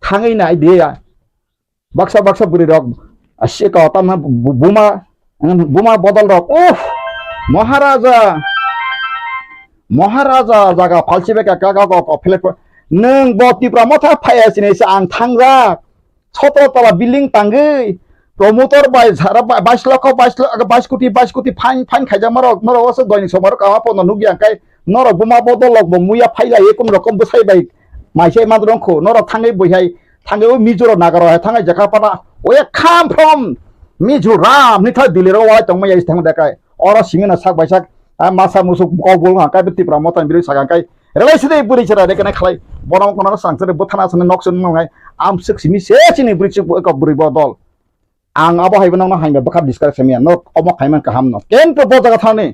thangwi nai di ya. Baksa baksa bwrwi rok, a, sika o tamna bu-, buma, buma bodol rok. Uff, Maharaja, Maharaja jaga phalsi bai ka, ka, ka, ka, ka, philip, nwng bo Tipra motha phaiya sini se ang thangjak. Sotro tola building tangwi, promoter bai sara ba-, bais lokho, bais lo-, bais koti, bais koti fine, fine khaijakma rok, norok o se doini somoi rok kama pono nukya, hwnkhe norok buma bodol rok bo muya phailaiwi kunu rokom bwsai bai maisai man rwngkho, norok thangwi bwihai, thangwi o Mizo rok Naga rok hai thangwi jaka pana, we come from Mizoram, ni thai Delhi rok walai tongmaya thang dekai, oro simi no sak bai sak, ah, masa musuk kok bul hwnkhe Tipra motha ni bwrwi saka hwnkhe, Relai sidi bwrwi chwrai de kene khlai. Bono kono swrang chwrai bwthana aswkni nok chwng nwngnai. Amswk simi se chini bwrwi chuk eko bwrwi bodol. Ang abo hai bo nokno hai ba bwkha discuss khaimya. Nok omo khaiman kaham no. Kento bo jaga thani.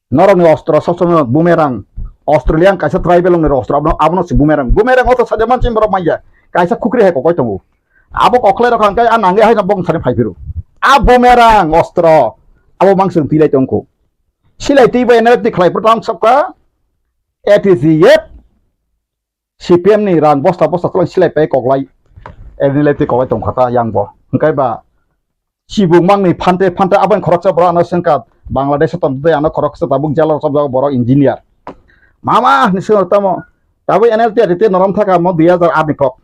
Norokni ostro sob somoi bumerang. Australian kaisa tribal ongni ostro abono, abono si bumerang. Bumerang oto saja manchim borok manya. Kaisa khukri hai kokoi tongo. Abo koklai rok hangkai a nangi hai bong sari phai phiru. A bumerang ostro. Abo mangsung tilai tongkho. Silai twi bai N L F T khlai pura tang sokha. A T C F, C P M ni rang bosta bosta tolong silai pai koklai, N L F T koklai tongkha ta yang bo. Hingkai ba chibuk mangni phante phante abang khoroksa borok ano sengkha Bangladesh o tongtwi ano khoroksa tabuk jalo chobjak borok engineer. Mama ni sengkha tamo tabuk N L T R T norom thaka mo dui hajar aat ni kok.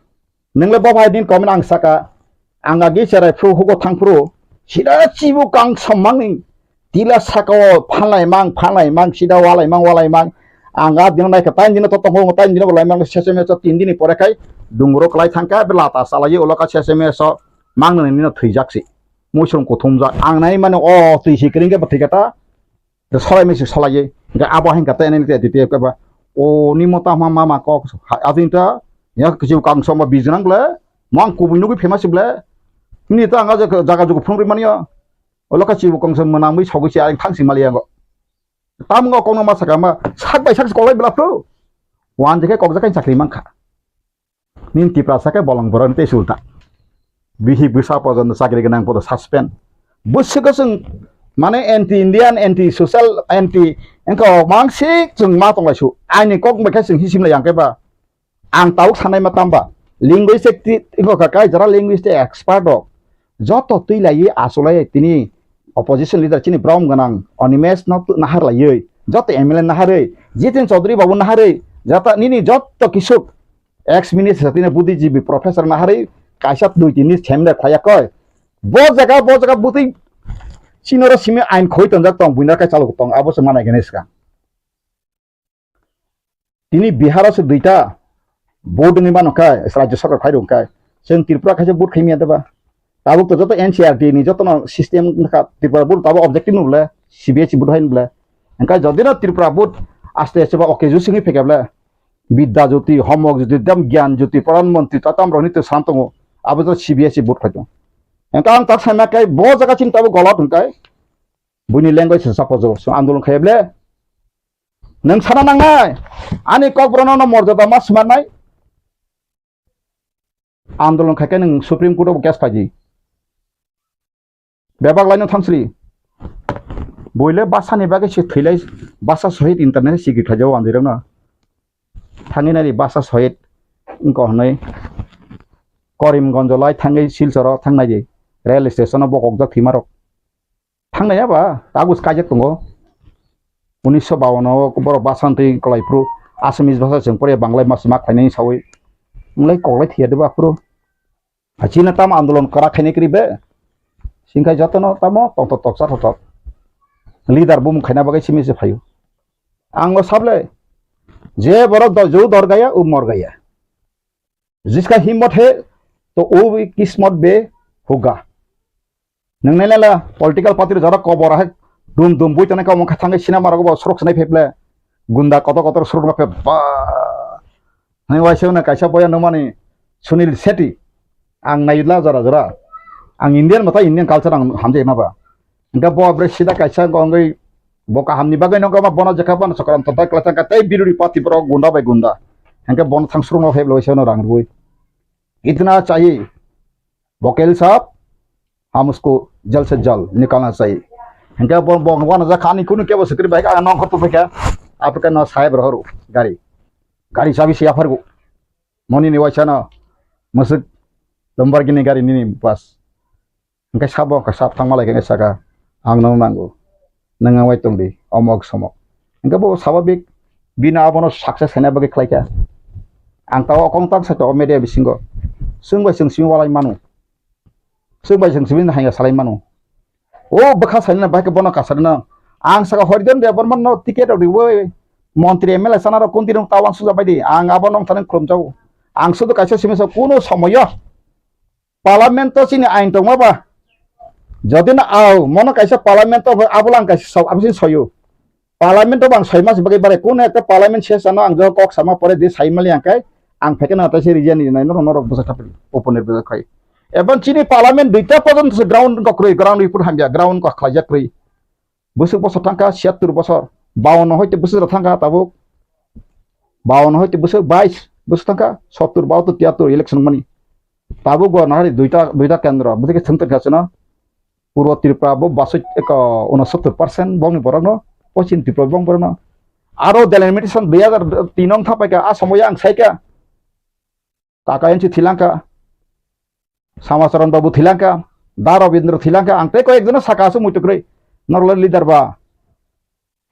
Nwngle bo bai din comment ang saka, ang agi cherai phru hugo thang phru, sida chibu kang sommangni tila saka o phanlai mang, phanlai mang, sida walai mang, walai mang. Ang a dino naikha, tain dino to tongo, tain dino bolai mang, sese meso tin dini pore khai dungro klai thangkha, belata salai ulo ka sese meso mang nini no thwijak si. Muisung kuthumjak, ang nai mano o twi si kring khe bo thwi kha ta. Solai misi solai, hingke abo hingka tei nini tei tei keba, o nimo ta ma ma kok, adin ta, ya kisi kang soma bijnang ble, mang kubui nugui famous ble, nini ta anga jaga jugu phung rimani ya, o loka chibu kong se mwnang mui sogui si ayang thang si mali yango. Tam ngo kong no ma saka ma, sak bai sak si kolai bla phru, wan jeke kok jakai chakri mangkha. Nini Tiprasa khe bolong borok ni tei sulta. Bihi bwsa pojono chakri gwnang podo suspend. Bwswk chwng mane anti Indian, anti social, anti wngkha o mangsik chwng ma tonglai su. Aini kok bai khe chwng hisim lai yang khe ba. Ang tabuk sanai ma tamba. Linguistic ti-, wngkha kha kai jara linguistic expert rok. Joto twi laiwi asulai tini opposition leader chini brom gwnang Animesh no tu-, nahar laiwi. Joto M L A naharwi. Jitin Chaudhary babu naharwi. Jata nini joto kisuk Ex minister tini buddhijibi professor naharwi kaisa dui tini semde khaya koi. Bo jaga, bo jaga butwi chinoro simi ain khoi tonjak tong, buina kai chalok tong, abo se manai gani swkang. Tini Bihar o se duita vote wngwi mano khe, Rajya Sarkar khai rwng khe, chwng Tripura khaisa vote khai manya deba. Tabuk to joto N C R T ni joto no system wngkha, Tripura vote tabuk objective no bole, C B S E vote hai no bole. Engkha jodi no Tripura vote aste aste ba okay juice wngwi phekha bole, Bidya Jyoti, Homo Jyoti, Dam Gyan Jyoti, Pradhan Mantri, tatam rok ni to sam tongo, abo to C B S E vote khai tongo. Engkha ang tak sai ma khe bo jaga chini tabuk golot hwnkhe, buini language se support jogo, so andolon khai bole. Nwng sana nangnai, ani kokborokno no morjada ma swnamnai. Andolon khai khe nwng Supreme Court o case phaidi. Bebak laino thangsri. Boile basani bagwi se thwilai, basa sohit internet sigi khaijao andirokno. Thangwi nari basa sohit wngkha hwnwi Karimganj lai thangwi Silcharo thangnai di. Rail station o bokokjak thwimarok. Thangnai ya ba, kagus kaijak tongo. Unisho bawan o borok basa twi kwlai phuru Assamese basa chwng pore Banglai mas ma khlainai sawi. Wng lai kok lai thwiya de ba phuru. China tamo andolon kwrak khainai kwrwi be. Singkha jotono tamo toktok toksa thotok. Leader bumung khaina bagwi simi se phaio. Ang o sable, je borok do-, ju dor gaya, u mor gaya. Jiska himmat hai, to wo bhi kismat be hoga. Nwng nai nai la political party rok jora kobor hai dum dum bui tongnai kamo kha thangwi cinema rogo bo surok sinai pheble gunda kotor kotor surok no phe ba. Hai waisa na kaisa boya nungmani Sunil Shetty. Ang nai la jora jora. Ang Indian mata Indian culture ang hamjai ma ba. Hingke bo bre sida kaisa wngwi bo kahamni bagwi no gama bono jekha bono sokram tonta kwlai thangkha tei biruri party borok gunda bai gunda. Hingke bono thang surungno phaiblai seno rang rwui. Itna chahi. Vokel sab, hum usko jal se jal nikalna chahiye. Hingke bo, bo, bono jakha ani kunu kebo sikri bai ka nong khotu phai kha. Apre ka no sahib rohoru gari. Gari chabi siya phargu. Moni ni waisa no. Musuk Lamborghini gari nini bas. Hingke sabo hingke sab thangma lai khe saka, "Ang nono nango, nwng ang bai tong di, omok somok." Hingke bo sababik bini abono success khaina bagwi khlai kha. Ang tao okong tang sa o media bisingo, chwng bai chwng simi walai mano, chwng bai chwng simi haiya salai mano. O bwkha sainani bai khe bono kasarino ang saka Horidan Debbarma no ticket rok riwi montri M L A sana rok kunti rok tao ang suja bai di, ang abo nong thani khulum jago. Ang sudu kaisa simi sa kuno somoyo Parliament o chini ain tongma ba? Jodi no au, mono kaisa Parliament o abo lang kaisa sok, abo sini soyo. Parliament o bang soi mas bagwi bare, kuno ekta Parliament session o ang jo kok sama pore di sai mali ang kai, ang phekeno ta se region ni nai norok, norok bwsa thapri, open bwsa khai. Ebon chini Parliament duita porjonto se ground ko kroi, ground report hamya, ground ko khlaijak kroi. Bwswk bosor thangkha siyattur bosor, bawanno hoite bwswk rok thangkha tabuk, bawanno hoite bwswk bais bwswk thangkha, sottur, bahattur, tiyattur election mani. Tabuk bo nahari duita, duita kendro, bwswk khe thwng tongkha chwngno. Purbo Tripura bo basoi eko unosottur percent bongni borokno, Poschim Tripura bong borokno. Aro delimitation dui hajar tin wng thapaikha, a somoyo ang saikha. Kaka N C thilangkha, Samacharan Babu thilangkha, Da Rabindra thilangkha, ang tei koi ekjono saka aswk muitu kwrwi, norokle leader ba.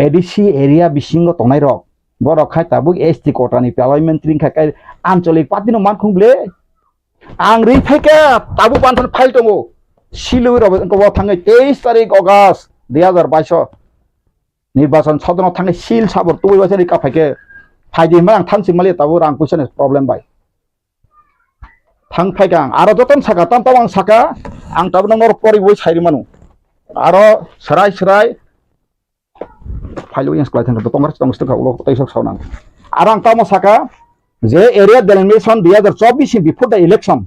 A D C area bisingo tongnai rok, borok khai tabuk S T quota ni parliamentary wngkha, kai ancholik party no mankhung ble. Ang ri phaikha tabuk banthani file tongo, silwi rok wngkha bo thangwi teis tarik August dui hajar baiso nirbachan sodono thangwi sil sabor tubui waisa ri ka phaikhe phaidi hwnba ang thansi mali tabuk rang puisa ni problem bai. Thang phai kha ang, aro jotono saka, tam tamo ang saka, ang tabukno norok poriwi sai rwmano. Aro swrai swrai phailwi yang swlai thangkha, tongmar tong swtwkha ulo tei sok saunang. Aro ang tamo saka, je area delimitation dui hajar chobbish ni before the election,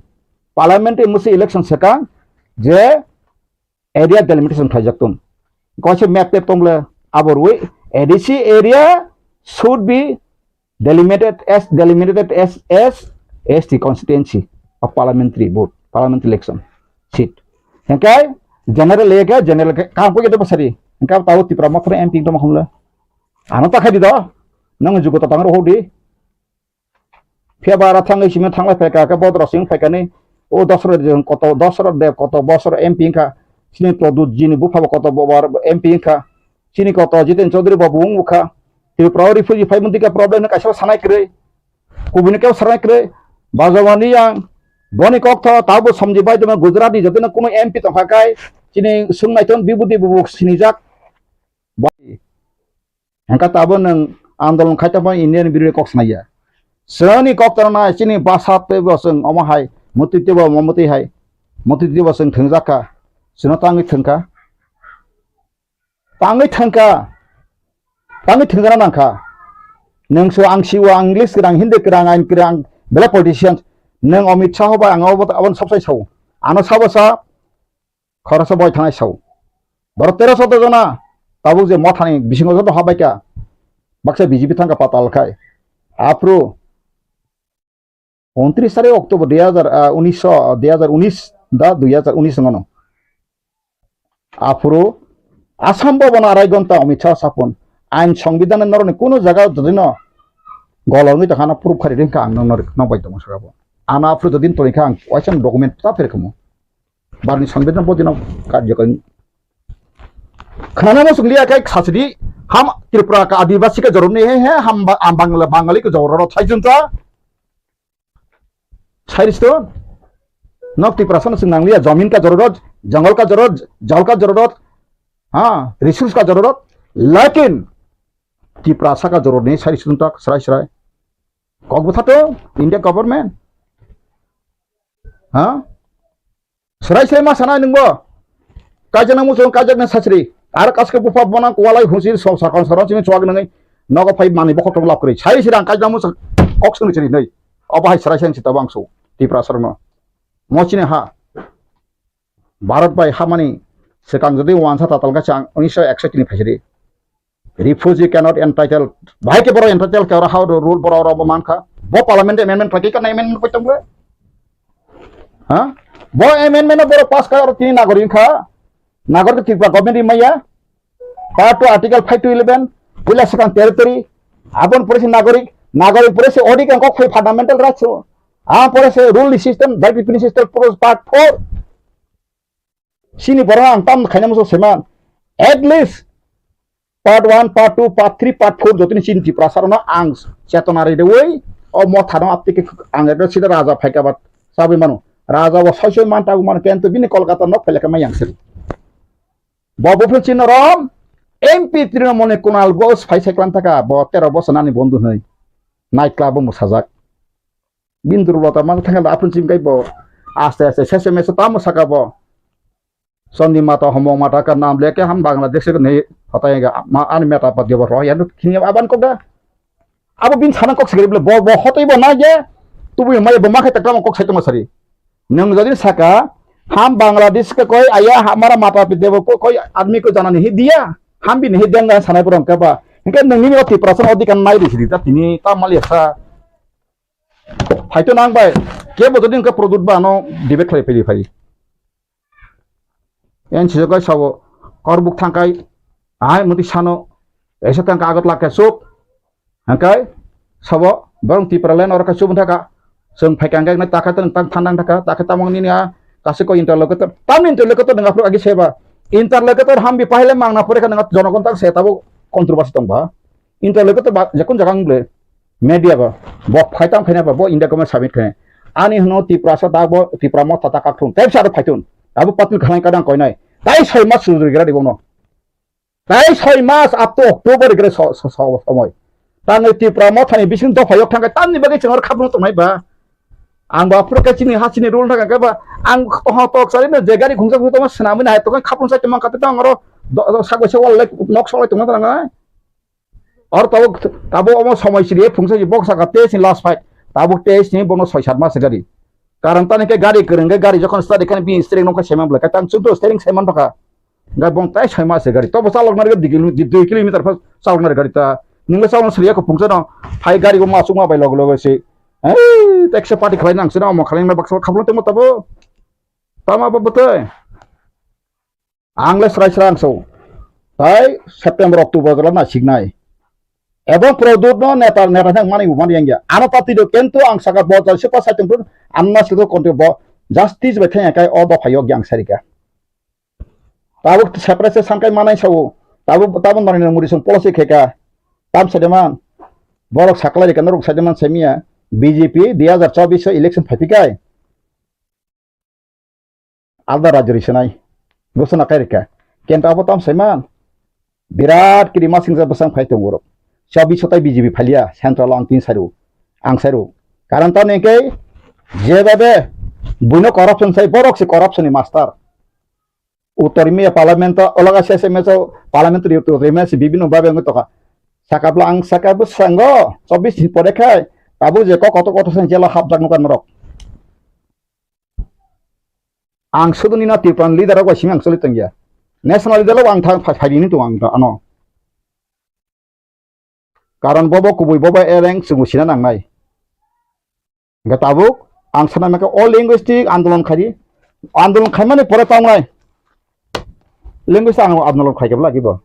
parliamentary musi election swkang, je area delimitation khlaijak tong. Kaisa map tep tong le abo rwi A D C area should be delimited as, delimited as, as S T constituency of parliamentary vote, parliamentary election seat. Hingke general area ke general ke kam ko kedo basari. Hingke tao Tipra Motha M P tong khumle. Ano ta khai di do. Nang jugo ta tang ro hodi. Phiya ba aro thangwi simi thanglai phaikha, khe bodoro simi phaikha ni, o Dosrot de koto, Dosrot de koto bosor M P wngkha, chini Pradyut ji ni bupha bo koto bo, bo M P wngkha, chini koto Jiten Chaudhary bo bo wngkha, Tripura o refugee phai mwnti khe problem no kaisa sanai kwrwi, Kubuni kebo sarai kwrwi, bajawani yang, boni koktho, tabo somji bai tongma Gujarat ni jotino kuno M P tongkha kai, chini swng naithon bibudi bubu sinijak. Bai. Hengka tabo nwng andolon khai tongma Indian birwi kok sanaya. Chini kok tongna chini basa tebo chwng omo hai, mutwi tebo omo mutwi hai, mutwi tebo chwng thwngjak kha, chwngno tangwi thwngkha. Tangwi thangkha, tangwi thangkha nangkha. Nwng so ang siwo, ang English kwrang, Hindi kwrang, ain kwrang, belai politician. Nwng Amit Shah bai ang abo, aboni sopsai sao. Ano sabo sa, khoroksa boi thanai sao. Borok teroso jona, tabuk je mothani bisingo joto habaikha. Baksa B J P thangkha patal khai. Aphuru Untris tarik October dui hajar, ah, unis, ah, dui hajar unis da dui hajar unis wngmano. Aphuru Assam Bhavan arai gonta Amit Shah sapon. Ain Songbidan noroni kuno jaga jodino golongwi tongkhana proof khari ringkha ang nokno, nok bai tongma sakabo. Ano aphuru jodin tongkha ang waisa document ta pherkhamu. Barni Songbidan bodino karjokari. Khana mo sunglia kai khasidi ham Tripura ka Adivasi ka joroni he he ham ba-, am Bangla Bangali ka jororo thaijunta. Sairiston, nok Tiprasano chwng nangliya, jamin ka jororot, jongol ka jororot, jol ka jororot, ha, resource ka jororot, lakin Tiprasa ka jororni sairiston tak srai srai. Kok bwthato, India government. Ha? Srai srai ma sanai nwngbo. Kaijakna muchung, kaijakna sasri. Ar kaske bupha bona kualai husi so sakon saron sini chuak nangwi. Nogo phai mani bokhok tong lap kwrwi. Sai sirang kaijakna muchung kok sini sini nai. Obo hai srai srai sita bangso. Tiprasarno. Mo chini ha. Bharat bai hamani swkang jodi wansa tatal ka chang unisho ekshot tini phaisiri. Refugee cannot entitled. Bahai ke borok entitled ke oro how the rule borok oro bo mankha. Bo parliament amendment khlai khe kana amendment koi tongbo. Ha? Bo amendment no borok pass kha oro tini nagorik kha. Nagorik Tripura government ri maya. Part two article five to eleven. Puila swkang territory. Abon pore se nagorik. Nagorik pore se odi kang kok phai fundamental rights. Ah pore se rule system, right revenue system pore part four. Sini borok ang tam khaina muchung seman. At least part one, part two, part three, part four jotoni chini Tiprasa rokno ang chetona ridewi o mothano aptike ang ekta sida raja phaika ba sabwi mano. Raja bo soi soi man tabu mano kento bini Kolkata nok phailaka mai yang siri. Bo buphuru chini rom M P Trinamool ni Kunal Ghosh phai sai klan thaka bo tero bosor nani bondhu hwnwi night club o mwsajak. Bini durbolta ma thangkhe aphuru chini kai bo aste aste sese mese tamo saka bo. Chondri mata homong mata ka nam leke ham Bangladesh ni hotai ga ma ani meta pat gebo roh yanu khini aban kok da. Abo bini sana kok sigri bole bo bo hotai bo na ge tubu mai bo ma khai takam kok sai tongma sari. Nwng jodi saka ham Bangladesh ka koi aya hamara mata pit debo ko koi admi ko jana nahi diya. Ham bini hi denga sanai borong ka ba. Hingke nwng nini o Tiprasa odikar nai di sidi ta tini ta mali sa. Phaito nang bai, kebo jodi hwnkhe product ba ano debate khlai phai phai. Yan sijak kai sabo, korbuk thangkai, ahai muti sano, esa thangka agot lakhe suk, hangkai, sabo, borong Tipraland oro kai suk thaka, chwng phai kangkai nai takha tang tang thandang thaka, takha tamang nini a, kasi ko interlocutor, tam interlocutor nang aphuru agi seba, interlocutor hambi pahile mangna pore kha nang jonogon tak se tabo controversy tong ba. Interlocutor ba, jekun jaga wng ble, media ba, bo phai tang khaina ba, bo India government submit khaina. Ani hwno Tiprasa da bo, Tipra motha ta kak thung, tei bwsa aro phai thung. Abo patil khanai kadang koinai. Tai soi mas sujuri gira di bono. Tai soi mas up to October gira so, so, so, somoi. Tangwi Tipra mothani bising dopha yok thangkai, tamni bagwi chwng aro khapno tongnai ba. Ang ba phuru khe chini ha chini rule thangka khe ba, ang ho tok sari no je gari khungsa khungsa tongma swnamwi nai tongkha khapno sai tongma kate tang aro do, do, sak bai se wal lai nok sok lai tongma tang nai. Or tabuk, tabuk omo somoi siri phungsa si bok saka tei sini last fight. Tabuk tei sini bono soi sat mas gari. Karon tani khe gari kwrwng khe gari jokhon start khe bini steering nokha seman bwlai khe tang chukdo steering seman thokha. Gai bong tai soi mas gari. Tobo chalok nari dui kilo-, dui kilometer pha chalok nari gari ta. Ningla chalok siri ko phungsa no. Phai gari bo ma chukma bai log log si. Ei, tekse party khlai nang sino omo khlai nang baksa khaplo temo tabo. Tama bo bwtwi. Ang le srai srai ang so. Tai September, October jora na siknai. Ebong product no neta, neta thang mani bo mani yang ya. Ano party do kento ang saka bo jal sepa sai tong an na sito konti bo justice bai thang kai o dopha yok yang sarika. Tabuk separate se sangkai manai sao. Tabuk, tabuk Narendra Modi song policy kheka. Tam sedeman. Borok saklai rika norok sedeman semia. B J P dui hazar chobbish o election phaipikai alda rajyo ri swnai, gosona kai rikha. Kento abo tam saiman birat kiri masing ja bwsang phai tongo rok. Chobbish o tai B J P phalia central o ang tin sairu, ang sairu. Karon tamni hwnkhe jeba be buino corruption sai, borok se corruption ni master. Uttor India parliament o, olaga S M S o parliament ri uttor India se bibino babe wngwi tokha. Sakapla ang saka bwskango chobbish ni pore khai tabuk je kok kotor kotor se jela hapjak nukha norok. Ang sudu nina Tripura leader rok bai simi ang choli tongya. National leader rok ang thang phai, phai rini tongo ang ano. Karon bobo kubui bobo ereng chwngno sina nangnai. Hingke tabuk ang sana maka o linguistic andolon khaidi. Andolon khaimani pore tongnai. Linguistic ang andolon khaikhe lagi bo.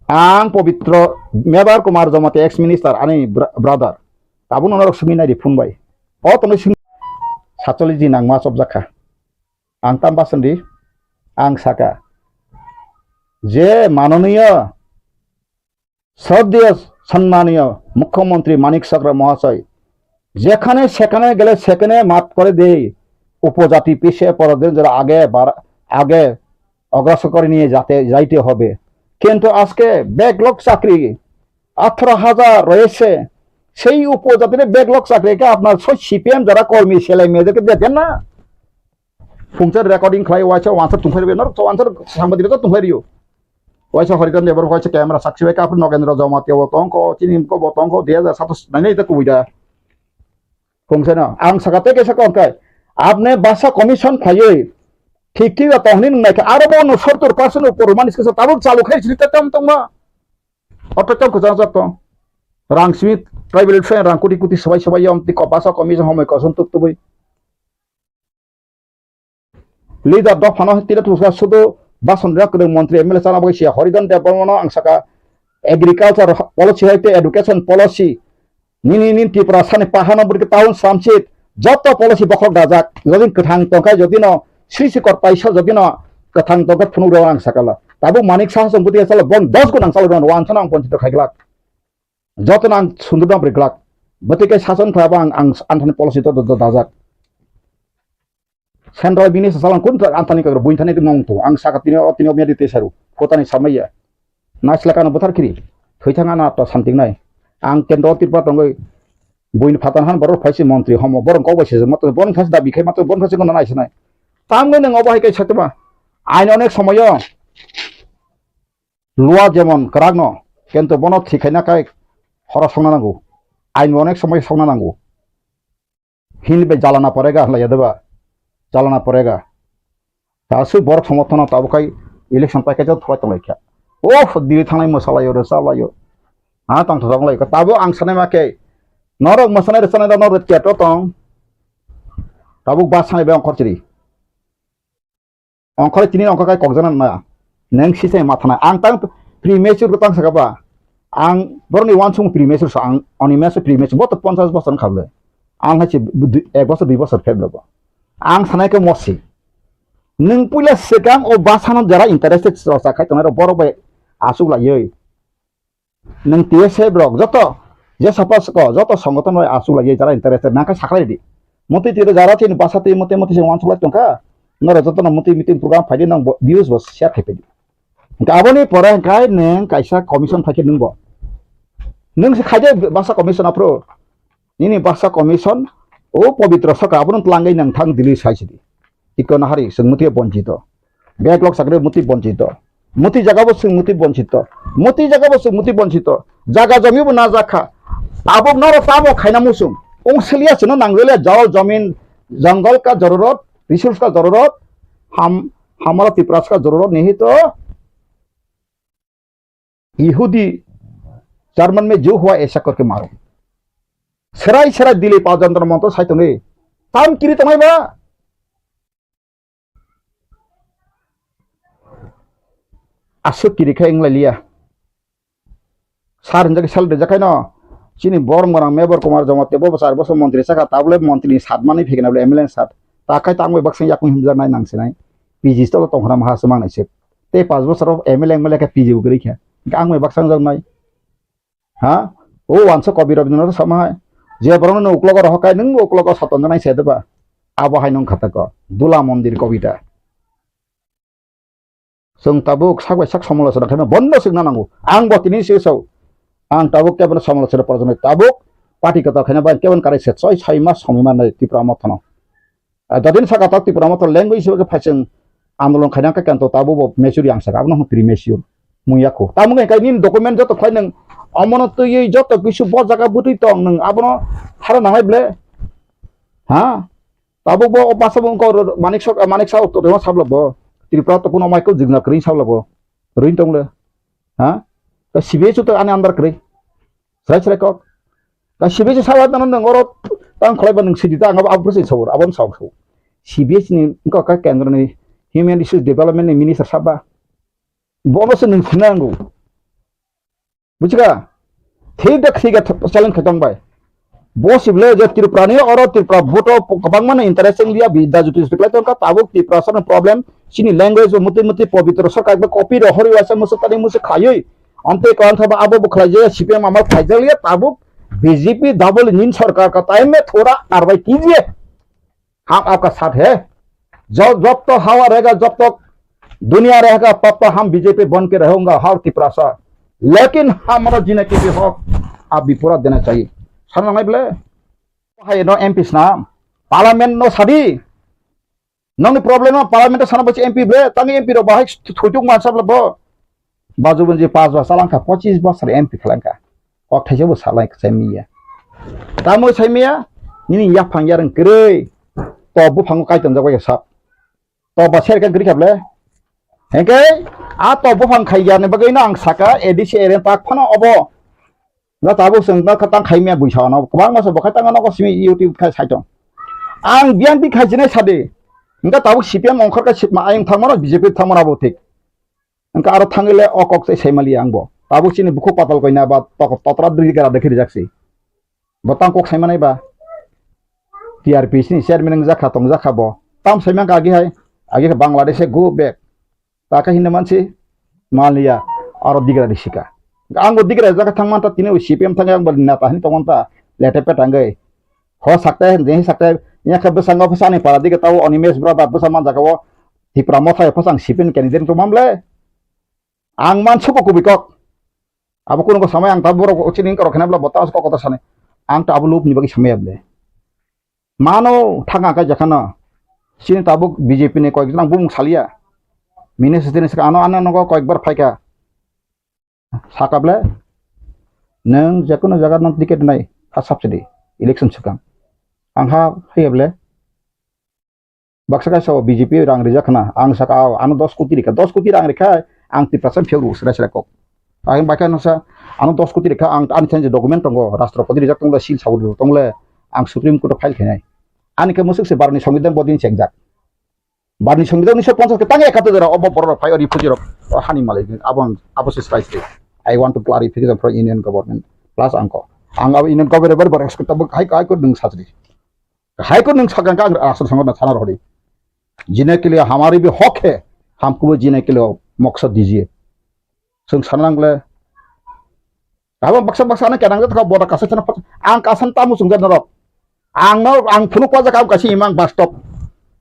Ang Pobitro Mebar Kumar Jamatia ex minister ani bra-, brother. Tabuk norok simi nai di phone bai. O tongwi simi satcholi ji nangma chopjakha. Ang tam bason di, ang saka, je manoniyo, শ্রদ্ধেয়, সম্মানীয় মুখ্যমন্ত্রী মানিক সাকরা মহাশয়, যেখানে সেখানে গেলে সেখানে মাফ করে দেই, উপজাতি পিছিয়ে পড়াদের যারা আগে বাড়া-, আগে অগ্রসর করে নিয়ে যাতে, যাইতে হবে। কিন্তু আজকে ব্যাকলগ চাকরি আঠারো হাজার রয়েছে, সেই উপজাতির ব্যাকলগ চাকরিকে আপনার সব সিপিএম যারা কর্মী ছেলে মেয়েদেরকে দেবেন না? Phungsa recording khlai waisa wansar tungphai rwbaino, wansar sangbadirok tungphai rwio. Waisa Haridan Debor waisa camera sakchi bai kapri Nogendra Jamatia bo tongkho, chini ko bo tongkho, dui hazar satais nainai ta kubui da. Phungsa no, ang saka tei kaisa kok kai. Apne basa commission khlaiwi, thik thik da tongni nung naikha, aro bo no sottor percent upor manis kisa tabuk chalu khai sini ta tam tongma. Oto tam kujang jak tong. Rang simi tribal friend rang kuti kuti sabai sabai yom ti ko basa commission homoi koson tuk tubui. Leader dophano tira tusa sudu bason rak kwrwng montri M L A chana bagwi siya Haridan Debbarmano ang saka agriculture policy hai tei education policy nini nini Tripura sani pahano bwrwi town samsit joto policy bokhok dajak jodi kwthang tongkha jodi no sri sikor paisa jodi no kwthang tongkha phunuk rw ang sakala tabuk manik saha song bwtwi sala bon dos gun ang sala rw ang sano ang ponchito khaiglak joto no ang sundur dam riglak bwtwi kai sason khlaba ang ang anthani policy to dajak. Central bini sa salang kun ta antani kagra buin thani tong tu ang saka tini o tini o mia di tesaru kotani samaya. Naisla kano buthar kiri thoi thang ana to santing nai ang kendo tirpa tongoi buin phatan han borok phaisi montri homo borok kok bai sejak mato borok phaisi dabi khai mato borok phaisi kono naisinai. Tamgoi nang obo hai kai satuma ain onek somoyo lua jemon kwrak no kento bono thikhaina kai horo songna nango ain onek somoyo songna nango. Hini bai jalana porega hlaiya deba. Jalana porega. Ta su borok somorthono tabuk kai election pai kaisa thwai tonglaikha. Oh, diri thangnai mwsalaio, rwchalaio. Ha tong thok lai ka. Tabuk ang sanai ma khe. Norok mwsanai rwchanai rok norok tiato tong. Tabuk bas sanai bai ongkhor chiri. Ongkhor tini ongkhor kai kokjana na. Neng sisai mathana. Ang tang premature ko tang saka ba. Ang boroni wansung premature so ang oni meso premature bo to ponchash bosor khable. Ang hai se ek bosor dui bosor pheb lobo. Ang sanai ke mosi. Nung puila sekang o basano jara interested so sa khai tonai ro borok bai asuk lai yoi. Nung T S F rok joto je sapa soko joto songoton bai asuk lai yoi jara interested nang kai saklai di. Moti tiro jara tin basa tin moti moti se wansuk lai tongka. Noro joto no moti meeting program phai di nang views bo share khai phai di. Hingke aboni pore hingke nung kaisa commission phaikhe nungbo. Nung se khaide basa commission aphuru. Nini basa commission o pobitro saka abono twlangwi nang thang Delhi sai sidi. Ikon hari swng muti bonchito. Backlog sakre muti bonchito. Muti jagabo swng muti bonchito. Muti jagabo swng muti bonchito. Jaga jomi bo na jakha. Abok noro tamo khaina musung. Ong siliya sino nangwele jol jomin jongol ka jororot, resource ka jororot, ham hamala Tiprasa ka jororot nihi to. Yehudi, German mein jo hua aisa karke maro. Serai serai dili pa jantar montor sai tongi. Tam kiri tongai ba. Asuk kiri khai wng lai liya. Sar hinjak sal rijak khai no. Chini borok morang Mebar Kumar Jamatia bo bwsar bosor montri saka tabule montri ni sat mani phikna bole M L A ni sat. Ta khai tamo baksa yakung himjak nai nang sinai. P G stolo tong khna maha swmang nai se. Tei pas bosor M L A M L A khe P G bo kwrwi kha. Ang bai baksa wng jak nai. Ha? O wansa Kobi Rabindranath sama hai. Je borokno nwng uklogo rohor khai, nwng bo uklogo soton janai se deba. Abo hai nwng khatako. Dula mondir kobita. Chwng tabuk sak bai sak somolochona khaima bondo swkna nango. Ang bo tini se sao. Ang tabuk kebono somolochona porjoni tabuk party kwtal khaina bai kebon karai se soi soi mas somoi mannai Tipra Mothano. Ah, jodin saka tak Tipra Motha language hisabe khe phaising andolon khaina khe kanto tabuk bo mature yang saka abono hwn premature. Mung yakho. Tamo khe kai nini document joto khlai nwng omono twiwi joto kisu bo jaga bwtwi tong nwng abono hara nangnai ble. Ha? Tabuk bo o basa bo wngkha oro Manik Sok, Manik Saha to rema sabla bo. Tripura to kuno Michael Jigna kring sabla bo. Ring tong le. Ha? Ka C B S to ani andar kring. Srai srai kok. Ka C B S sawa tano nang oro tang kholai ba nang sidi ta ang abo sini sabur, abon sabur. C B S ni wngkha ka kendro ni Human Resource Development ni Minister saba. Bono se nwng sinango. Bujiga? Thik da thik da challenge khaitong bai. Bo sible je Tripura ni oro Tripura vote o kwbangma no interest wng liya bi da juti juti khlai tongkha tabuk Tripura sano problem chini language bo muti muti pobitro sarkar ba copy ro hori waisa musu tani musu khlaiwi. Amtwi kwlangkha ba abo bo khlai je C P M amal khlai jak liya tabuk B J P double engine sarkar ka time me thora karwai kijiye. हम आपका साथ है। जब जब तक हवा रहेगा, जब तक दुनिया रहेगा, तब तक हम बीजेपी बन के रहेंगे हर तिपरासा। लेकिन हमारा जीने के लिए हक आप भी पूरा देना चाहिए। Sana nangai ble. Hai no M P sna. Parliament no sadi. Nongni problem no parliament sana bachi M P ble. Tangi M P ro bahai thujuk man sabla bo. Baju bunji pas bosor langkha, pochis bosor M P khlangkha. Kok thaisa bo salai sai miya. Tamo sai miya, nini yaphang yareng kwrwi. To buphango kaitam jago ya sap. To ba serka gri khable. Hengke, a to buphang khai yarni bagwi no ang saka A D C area tak phano obo. Na tabuk seng na khatang khai miya buisa no. Kwbang masa bo khai tang no ko simi YouTube khai sai tong. Ang biang di khai jinai sadi. Engka tabuk C P M ongkhor ka sitma ayang thangmano B J P thangmano abo thik. Engka aro thangwi le o kok se sai mali ang bo. Tabuk chini bukhuk patal koina ba tok-, totra dri gara dekhi rijak si. Bo tang kok sai manai ba. T R P C ni chairman wng jakha tong jakha bo. Tam sai mangka agi hai. Agi khe Bangladesh e go back. Ta khe hinna mansi maliya aro digra ri sika. Ang bo digra jakha thang manta tini C P M thang ang bo neta hin tong manta lete pe tangwi. Ho sakte, je sakte, ya khe bwskango bwsani para dige tao Animesh brother bwsa man jaga o Tipra Motha yo bwsang sipin candidate to mamle. Ang man suko kubi kok. Abo kuno ko samai ang ta borok chini kok khena bla bota kok kota sani. Ang ta abo lup ni bagi samai able. Mano thanga ka jakana. Chini tabuk B J P ni koyek jona bumung salia. Minister ni saka ano ano nogo koyek bar phaika. Sakable, nwng jekono jaga nwng ticket nai, ha subsidy, election swkang. Ang ha haiya ble, baksa kaisa o B J P rang rijak khna, ang saka o, ano dos koti rikha, dos koti rang rikha, ang Tiprasa phiyok rw sra sra kok. Ang baikha nasa, ano dos koti rikha, ang ani thanse document tongo, Rashtrapati rijak tongo, seal sabu tongo le, ang Supreme Court o file khainai. Ani khe musuk se baroni Songbidan bodin chengjak. Barni Songbidan unisho ponchas ke tang ekato jora obo borok rok phai o refugee rok o hani malik abo ang abo se srai sri. I want to clarification from Union Government plus angko. Ang abo Union Government bar bar expert tabuk High High Court nung sajri. High Court nung sakang kang asal sangot na thana rohdi. Jine ke liye hamari bhi hak hai, hamko bhi jine ke liye maksad dijiye. Sung sana nang le. Abo baksa baksa ano kenang jat kha boda kasa chana ang kasan tamu sung jat norok. Ang no ang phunuk pajak ang kaisa imang bastop.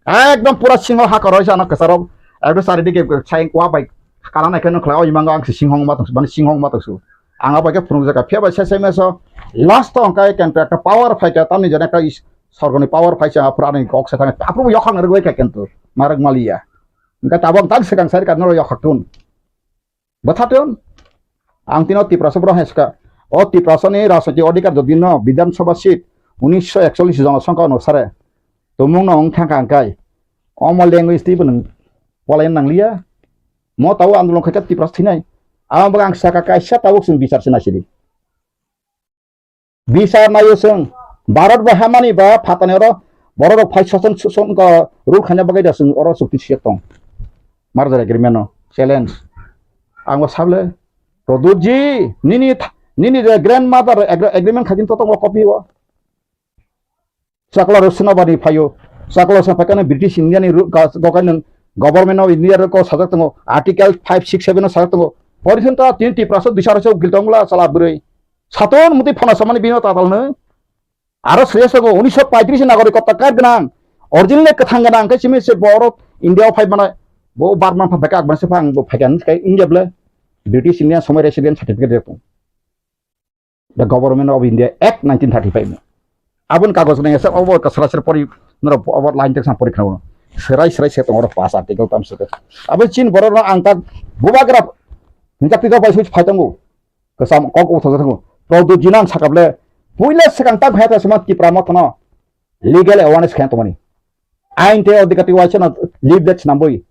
Ekdom pura singho ha koroi sa ano kasaro. Ekdom sari dige sai wa bai kana nai khe nukla o imang ang si singhong ma tong mane singhong ma tong su. Ang abai khe phunuk jaka phiya bai sai sai meso last to ang kai kan ta power phai ka tamni jana ka is sorgoni power phai sa phura ni kok sa thang ta phuru yokhang rwai ka kentu. Marak maliya. Engka tabang tang sekang sari kan no yokhak tun. Bwthatun, ang tino Tiprasa borok hai swkha. O Tiprasani rajnoitik odhikar jodi no Bidhan Sabha seat unisho ekchollish jona songkha onusare tumung no wng thangkha hwnkhe omo language twibo nwng polaina nangliya. Mo tabuk andolon khaikha Tiprasa thinai. Amo bagwi ang sakha kaisa tabuk chwng bichar se naisidi. Bisar naio chwng, Bharat bai hamani ba phatani oro borok rok phai sason suson ko rule khaina bagwi da chwng oro chukti siyok tong. Merger agreement no challenge. Ang bo sable, Pradyut ji, nini th-, nini je grandmother agre-, agreement khakin to tongo copy o. Chakla rok Senapati phaio. Chakla rok Senapati phai kano British India ni ru-, ka-, gokai nung Government of India rok sajak tongo. Article five six seven o sajak tongo. Pori khin ta tin Tiprasa dui sara se ugil tongla chala bwrwi. Saton muti phana samani bino tatal nung. Aro sriya sogo unisho paitris nagorik kotta card gwnang, original kwthang gwnang, khe simi se borok India o phai mano, bo Burma pha beka akban se phang bo phai kan kai India ble, British India somoi resident certificate rok tong. The Government of India Act nineteen thirty-five no. Abon kagoj nang esa obo ka sara sara pori, noro obo line tek sam pori khna. Serai serai se tong oro pass article tam se. Abo chin borok no ang tak bubagra hinjak tijak bai switch phai tongo. Kasam kok utho thango. Product jinang sakable. Puila sekang tak bhai ta suma Tipra mothono legal awareness khen tongmani. Ain te odhikati waisa no leaflets nambui.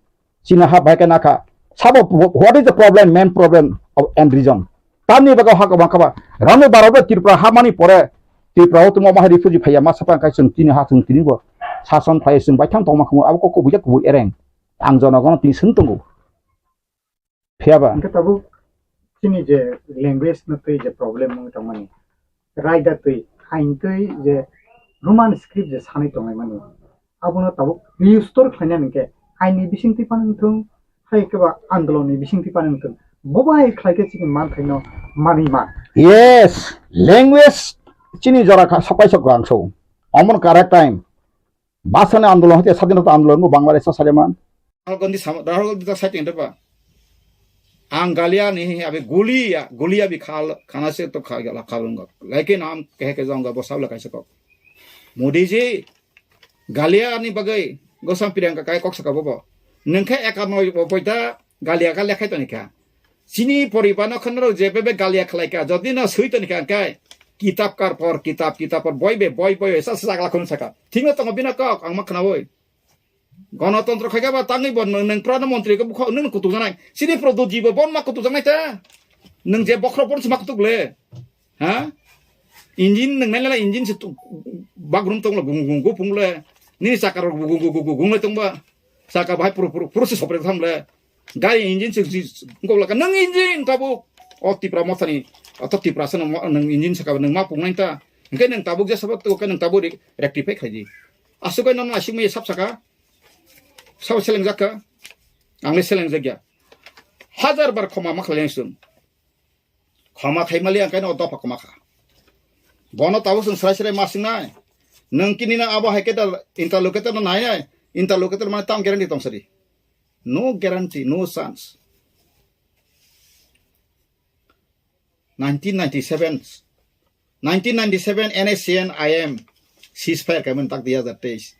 China ha bhai khe nakha. Sabo, what is the problem, main problem of, and reason? Tamni bagwi ha kwbang kha ba. Rani barok Tripura ha mani pore Tripura o tongma ma refugee phaiya ma sapa kai chwng tini ha chwng tini bo sason phai chwng bai thang tongma khumu abo kok kubui jak kubui ereng. Ang jonogono tini swng tongo. Phiya ba? Hingke tabuk chini je language no twi je problem wng tongmani, raida twi, hain twi je Roman script je sanwi tonglaimani, abono tabuk restore khlainani hingke aini bisingtwi phano wngthung, hai khe ba andolonni bisingtwi phano wngthung, bo bai khlai khe chini manthaino manwi man. Yes, language chini jora kha, sokai sok ang so. Omon correct time. Bhasani andolon hoite, sadhinota andolon bo Bangladesh o sariman. Rahul Gandhi sama, Rahul Gandhi ta saiting depa. Ang galia ni abi gulia, gulia bi khal, khana se to kha gala khalunga. Laike nam kehe ke jonga bo sabla kaisa kok. Modi ji, galia ni bagai gosam Priyanka kai kok saka bobo. Nengkhe ekanoi bo poita galia ka lekhai toni kha. Chini poriba no khana rok je bebe galia khlai ka, jodi no sui toni kha kai. Kitab kar por, kitab, kitab por, boi be, boi, boi, sa sa sakla khun saka. Thik no tongo bina kok, ang ma khana boi. Gonotontro khai khe ba tangwi bo nwng, nwng prana montri khe bukha nwng kutuk janai. Sini Pradyot ji bo bon ma kutuk janai ta. Nwng je bokhorok bon se ma kutuk le. Ha? Engine nwng nai le engine se tu-, bagrum tong le gung gung gung pung le. Nini chakka rok gung gung gung gung gung le tong ba. Chakka bahai puru puru puru se sopre tham le. Gari engine se ji gung la ka nwng engine tabuk. O Tipra mothani. O to Tipra se nwng engine saka nwng ma pung nai ta. Hingke nwng tabuk je sabat to ke nwng tabuk re-, rectify khai di. Aswk bai nono aswk mai sap saka. Sabo selengjak kha? Ang le selengjak ya. Hajar bar khoma ma khlai ang chwng. Khoma khai mali ang kaino dopha khoma kha. Bono tabuk chwng srai srai ma singnai. Nwng kini na abo hai khe da interlocutor no nai nai. Interlocutor mane tam guarantee tong sadi. No guarantee, no chance. Nineteen ninety-seven, nineteen ninety-seven N S C N I M ceasefire kaiman tak dui hazar teis.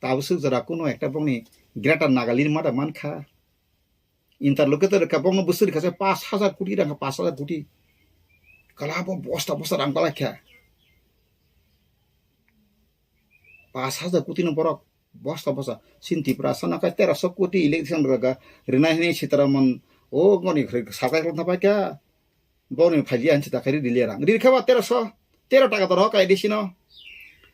Tabuk swk jora kuno ekta bongni Greater Nagaland mada mankha. Interlocutor ka bongno bwswk rikha se pash hazar koti rang, pash hazar koti. Kala bo bosta bosta rang balai kha. Pash hazar koti no borok bosta bosta. Sini Tripura sana kai tera so koti election raga. Rinai hini Sitaraman o ngoni sakai khlong thapai kha. Boni phaji ansi ta khairi dilia rang. Ri kha ba tera so. Tera taka to rok A D C no.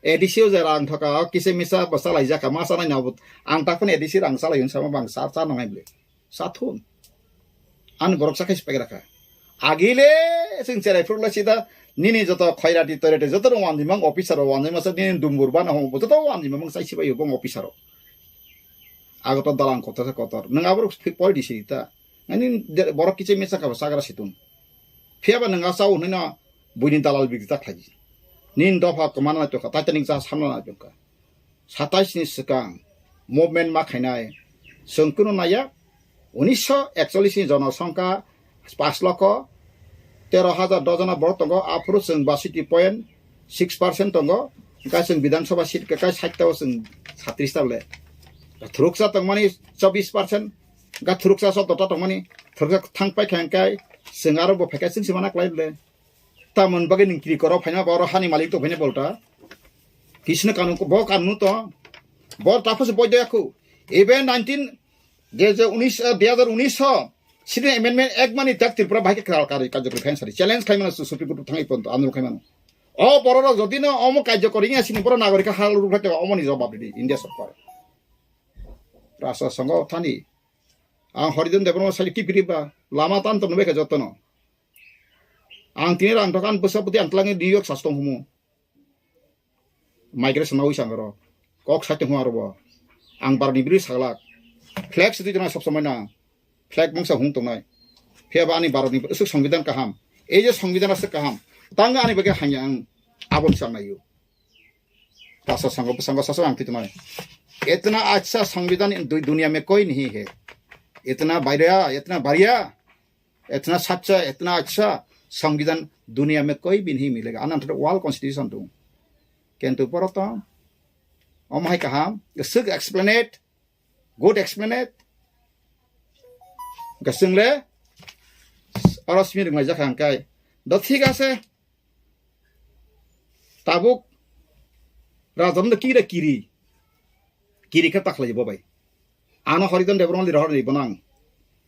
A D C o je rang thoka o kisa misa bo salai jaka ma sanai na bo. Ang ta phone A D C rang salai yun sama bang sa sa nongai ble. Sathun. Ani borok sakai sipai rakha. Agile sing cherai phuru la sida nini joto khairati toirati joto rong wanjimang officer rok wanjima sa nini dumbur bana hong joto wanjimang sai sibai bong officer rok. Ago to dalang kotor kotor. Nang aborok poi di sita. Ani borok kiche mesa ka sagra situng. Phiya ba nang asau hwnwi no buini dalal bigri ta khlai. Nin dopha kwmana na tongkha, Titanic jahaj hamna na tongkha. Satais ni swkang movement ma khainai chwng kunu naiya. Unisho ekchollish ni jonosongkha pash lokho tero hajar dojona borok tongo, aphuru chwng basiti point six percent tongo. Hwnkhe chwng Bidhan Sabha seat kakai sait ta o chwng satris ta le. Thuruksa tongmani chobbish percent, hwnkhe thuruksa sotto ta tongmani, thuruksa thang paikha hwnkhe chwng aro bo phaikha chwng se mana klai le. Tamoni bagwi nwng kiri koro phaima ba oro hani malik tong phaina bolta. Kisno kanun ko, bo kanun to. Bo ta phose boido yakhu. Even nineteen, je je unis, eh, dui hazar unis ho, Citizen Amendment Act mani tak Tripura bahai khe kral kari kajokri khain sari. Challenge khaimano su-, Supreme Court thangwi ponto, andolon khaimano. O bororok jodi no omo kajokori ya sini borok nagorik ha luruk khaite omo ni jawab ridi India sorkar. Rasa songo thani. Ang Horidon Debbarma sai kipiri ba lama tan to nubekha jotono. Ang tini rang dokan bwsa bwtwi ang twlangwi New York sas tong humu. Migration nawi sang aro. Kok sai tong aro bo. Ang barni biri saglak. Flag sidi jona sob somoi na. Flag mungsa hung tongnai. Phiya ba ani barni usuk songbidan kaham. Ei je songbidan aswk kaham. Tang ani bagwi hanya ang abon sang nayo. Pastor sangho, bwskango sasak ang twi tongmani. Itna acha songbidan in dui duniya mein koi nahi hai. Itna bhaiya, itna bhaiya, itna sacha, itna acha songbidan duniya mein koi bhi nahi milega. Anan thada world constitution tu. Kintu poroto, om hai kaham, sik explain it, good explain it. Gasing le, oro simi ringlai jakha ang kai. Do thik ase. Tabuk rajon do kira kiri. Kiri khe takhlai bo bai. Ano Horidon Debbarma lira horni bono ang.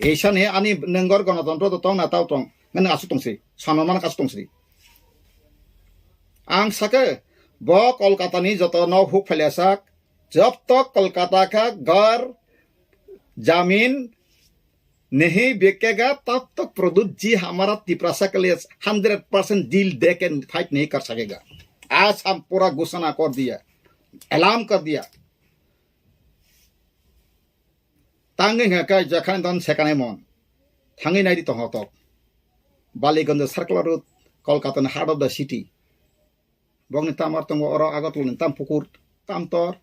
Eisa ni ani nengor gonotontro do tong na tao tong. Nang asu tong si. Sanon man kasu tong si. Ang sake bo Kolkata ni joto no huk phailasak. Jab tak Kolkata ka ghar jamin नहीं बिकेगा, तब तक प्रद्युत जी हमारा तिपरासा के लिए hundred percent deal दे के फाइट नहीं कर सकेगा। आज हम पूरा घोषणा कर दिया, ऐलान कर दिया। Tangwi hwnka khe jakhan don sekanai mon. Thangwi naidi tongthok. Baliganj Circular Road, Kolkata ni heart of the city. Bokni tamar tongo oro Agartala ni tam pukur, tam tor.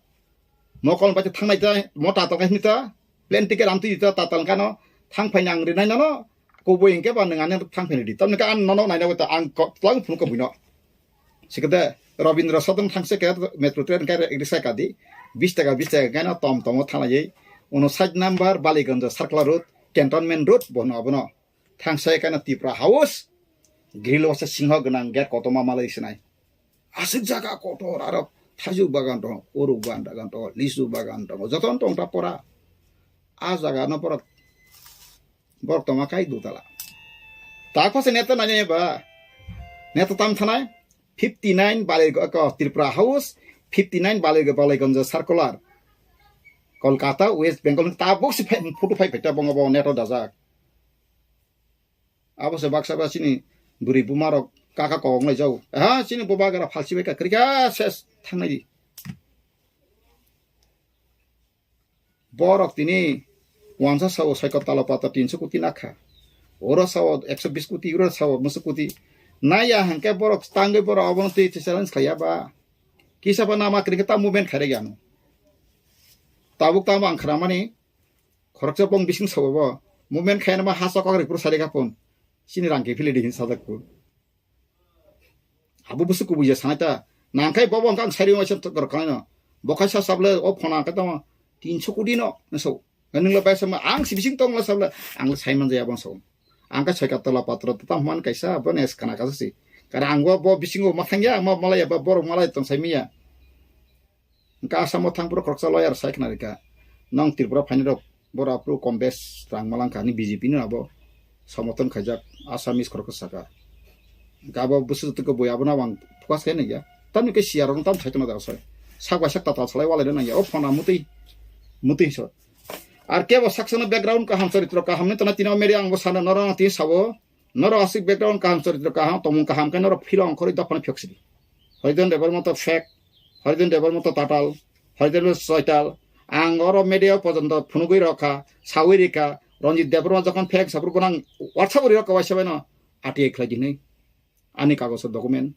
Mokol bai thangnai ta, mo tatal kai hwnwi ta. Plane ticket amtwi ta, tatal kano thang phai nang rinai nono. Kubui hwnkhe ba nwng ani thang phai di. Tamni ka ang nono naina ta ang ko, tlang phunuk ko buino. Sikade Rabindra Sadan thangse ke metro train kai risa kadi. Bis taka, bis taka kaino tom tomo thanglai. Uno side number Baliganj Circular Road, Cantonment Road, bono abono. Thangsa ekana Tipra House, grill wasa singho gwnang gate kotorma malai sinai. Aswk jaga kotor aro thaijuk bagan tongo, uruk bagan tongo, lisu bagan tongo, jotono tong ta pora. A jaga no pora borok tongma kai dutala. Ta khose neta nani ba? Neta tam thanai? Fifty nine Bali, ko, Tripura House, fifty nine Bali, Baliganj Circular. Kolkata, West Bengal, tabuk si phe-, photo phai phai ta bongo bo neto dajak. Abo se baksa ba chini bwrwi buma rok kaka kok nai jau. Ha, chini boba gara phalsi bai ka krika ses thangnai di. Borok tini wansa sao soikot talo pata tinso koti nakha. Oro sao ekso bis koti, oro sao musu koti. Naya hangke borok tangwi borok abono twi challenge khaiya ba. Kisa ba nama krika ta movement khaire gano. Tabuk tamo ang khramani khoroksa bong bising sao bo. Movement khaina ma hasa kok ripur sari kapun. Chini rang ke philidi hin sajak ku. Abo busu kubui ya sanai ta. Nangkai bobo ang kang sari waisa to kor kano. Bokai sa sable o phona ka tamo. Tinso kodi no. So. Nung lo bai sama ang si bising tong lo sable. Ang lo sai man jaya bang so. Ang ka sai ka tola patro to tam man kaisa bo nes kana ka si. Kara ang bo, bo bising o mathang ya, ma malaya ba borok malai tong sai miya. Hwnkhe Assam o thang phuru khoroksa lawyer sai khna rikha, nong Tripura phainai rok boro aphuru kom bes rang malangkha, ani B J P no abo somoton khaijak Assamese khoroksa saka. Hwnkhe abo bwswk twi khe bui abono ang focus khe nangya. Tamni khe C R rok no tam sai tongna da sai. Sak bai sak tatal salai walai nangya. O phone a mutwi, mutwi so. Ar kebo saksa no background kaham, choritro kaham ni tona tino media ang bo sana norok tini sabo. Norok aswk background kaham, choritro kaham, tongmung kaham khe norok philo ongkhorwi dophano phiyoksidi. Horidon Debbarma to fake, Horidon Debbarma to tatal, Horidon Debbarma to soital. Ang oro media o pojonto phunugwi rokha, sawi rikha, Ranjit Debbarma jokhon fake saphuru gwnang WhatsApp o rirokha waisa baino R T I khlai di hinwi. Ani kagoso document.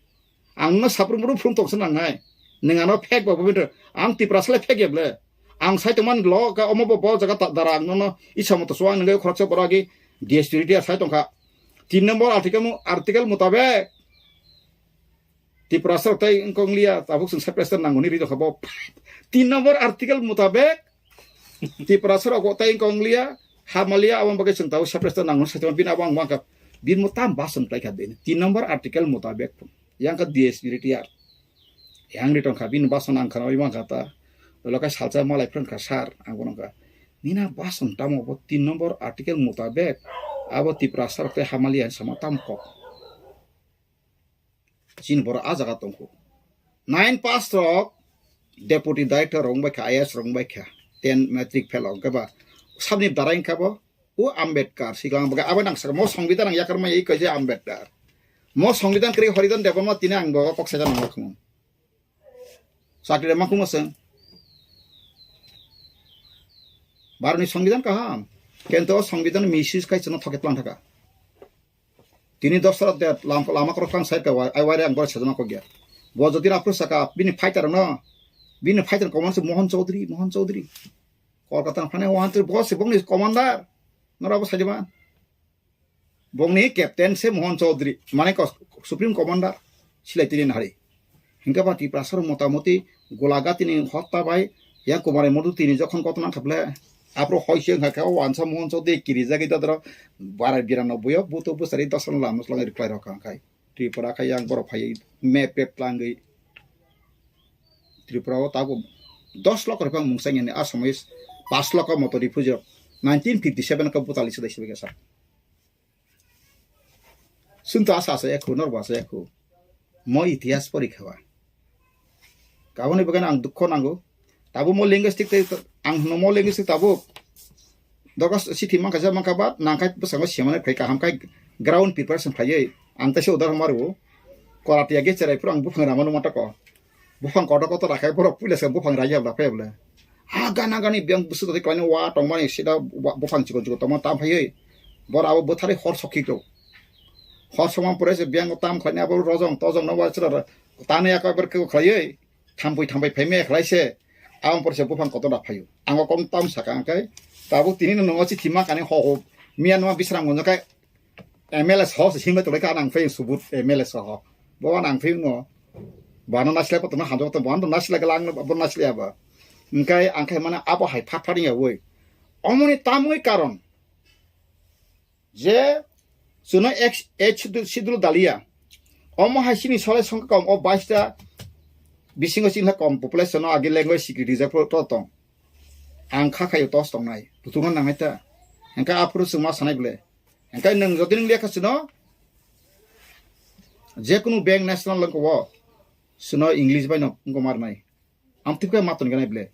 Ang no saphuru muru phrum tongsa nangnai. Nwng ano fake ba bubinto. Ang Tiprasa le fake ya ble. Ang sai tongmani lo ka omo bo bo jaga ta dara ang nono isa moto suang nangwi khoroksa borok agi D S P retired sai tongkha. Tin number article mu-, article mutabek Tiprasa rok tai wngkha wngliya, tabuk chwng separate state nangmani ri tongkha bo. Tin number article mutabek Tiprasa rok tai wngkha wngliya, hamalia aboni bagwi chwng tabuk separate state nangmani sai tongkha bini abo ang mankha. Bini mo tam bason khlaikha bini. Tin number article mutabek. Yang kha D S P retired. Yang ri tongkha, bini bason ang khana oi mankha ta. Olo khe salsa malai phrwngkha sir, ang bono kha. Nina bason tamo bo tin number article mutabek abo Tiprasa rok tei hamalia sama tam kok. Chini borok a jaga tongkho. Nine pass rok deputy director rok wngbai kha, I A S rok wngbai kha. Ten matric fail rok wngkha ba. Sabni dara wngkha bo. O Ambedkar, siklang baga abo nang saka, mo songbidan ang yakar mai kaisa Ambedkar. Mo songbidan kri Horidon Debbarma tini ang bo kok saja nang lakmo. Sakri ma kumo seng. Barni songbidan kaham. Kento songbidan misis kai chano thoket lang thaka. Tini dosra de lam-, lama korok tang sai ka wai, ai wai ang bor sajana kok ya. Bo jodi na pru saka bini fighter no. Bini fighter commander se Mohan Chaudhary, Mohan Chaudhary. Kolkata phane one three boss se bongni commander. Nora bo sajima. Bongni captain se Mohan Chaudhary, mane ko-, Supreme Commander silai tini nahari. Hingke ba Tiprasar motamoti Golaghatini hotta bai yang Kumari Modu tini jokhon koto nang khaple apro hoi se hingke o wansa Mohan Chaudhary kiri jagwi dadro bara birano buyo buto busari dosan lam nuslang reply rok kha khai. Tripura khai yang borok phai map pep tlangwi Tripura o tabuk dos lokho ripang mungsa ngeni a somoi pas lokho moto refugee rok nineteen fifty seven ka butali sidai sidai kasa. Chwng to asa asa ekhu, norok bo asa ekhu. Mo itihas porikha ba. Kaboni bagwi ang dukho nango. Tabuk mo linguistic tei ang hwno mo linguistic tabuk. Dogo sithi mankha ja mankha ba nangkhai bwskango semane phai kaham khai ground preparation khaiwi ang teisa udahoron mario. Korati age cherai phuru ang buphang rama nukma tako. Buphang kotor kotor rakhai borok puila se buphang raiya bla phai bla. Ha gana gani biyang bwswk twi klainai wa tongmani sida wa-, buphang chikon chikon tongma tam phaiwi. Bor abo bwtharwi hor sokhi rw. Hor sokma pore se biyang tam khlainai abo rojong tojong no wa chwla tanwi aka ber khe khlaiwi thampui thampui phaimaya khlai se. Aboni pore se buphang kotor da phaio. Ang o kom tam saka ang khe tabuk tini no nongo chithi ma kani ho ho miya numa bisram gonjo khe M L A soho se himlai tonglaikha, nang phai subut M L A soho. Bo nang phai no. Bano nasilai pa tongna hamjak tong, bano nasilai kala ang bo nasilai aba. Hingkai ang khai mana abo hai phat phat ya woi. Omoni tamoi karon. Je suno H, H schedule dalia. Omo hai sini sole songkha kom o baista bisingo sini kom population no agi language security je pro to tong. Ang kha khayo tos tongnai. Butungo nangai ta. Hingkai aphuru chwngma sanai bole. Hingkai nwng jodi nwng lekha sino, jekunu bank national lengko o, sino English bai no wngko marnai. Ang tip khe ma tongganai ble.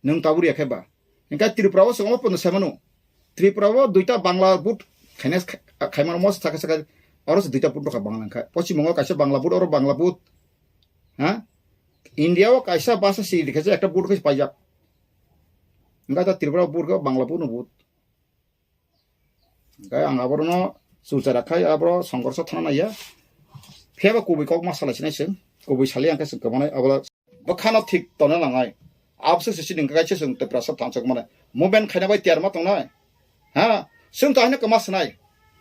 Nwng tabuk ya khe ba. Hingkai Tripura o se omo pono sai mano. Tripura o duita Bangla board khaina kha-, khaimano mo sakha sakha oro se duita board rokha Bangla wngkha. Poschim Bongo kaisa Bangla board, oro Bangla board. Ha? India o kaisa basa si dikhe ekta board khe paijak. Hingkai ta Tripura board khe Bangla board no board. Hingke ang aborokno chulchara khai aboro songkorso thana naiya. Phiya ba kubui kok ma salai sinai chwng, kubui sali ang khe chwng kwmanai abo bwkhano thik tongna nangnai. Abose se chini hingke kaisa chwng Tiprasa thansok mane movement khaina bai tiyar ma tongnai. Ha, chwng to haino kwma swnai.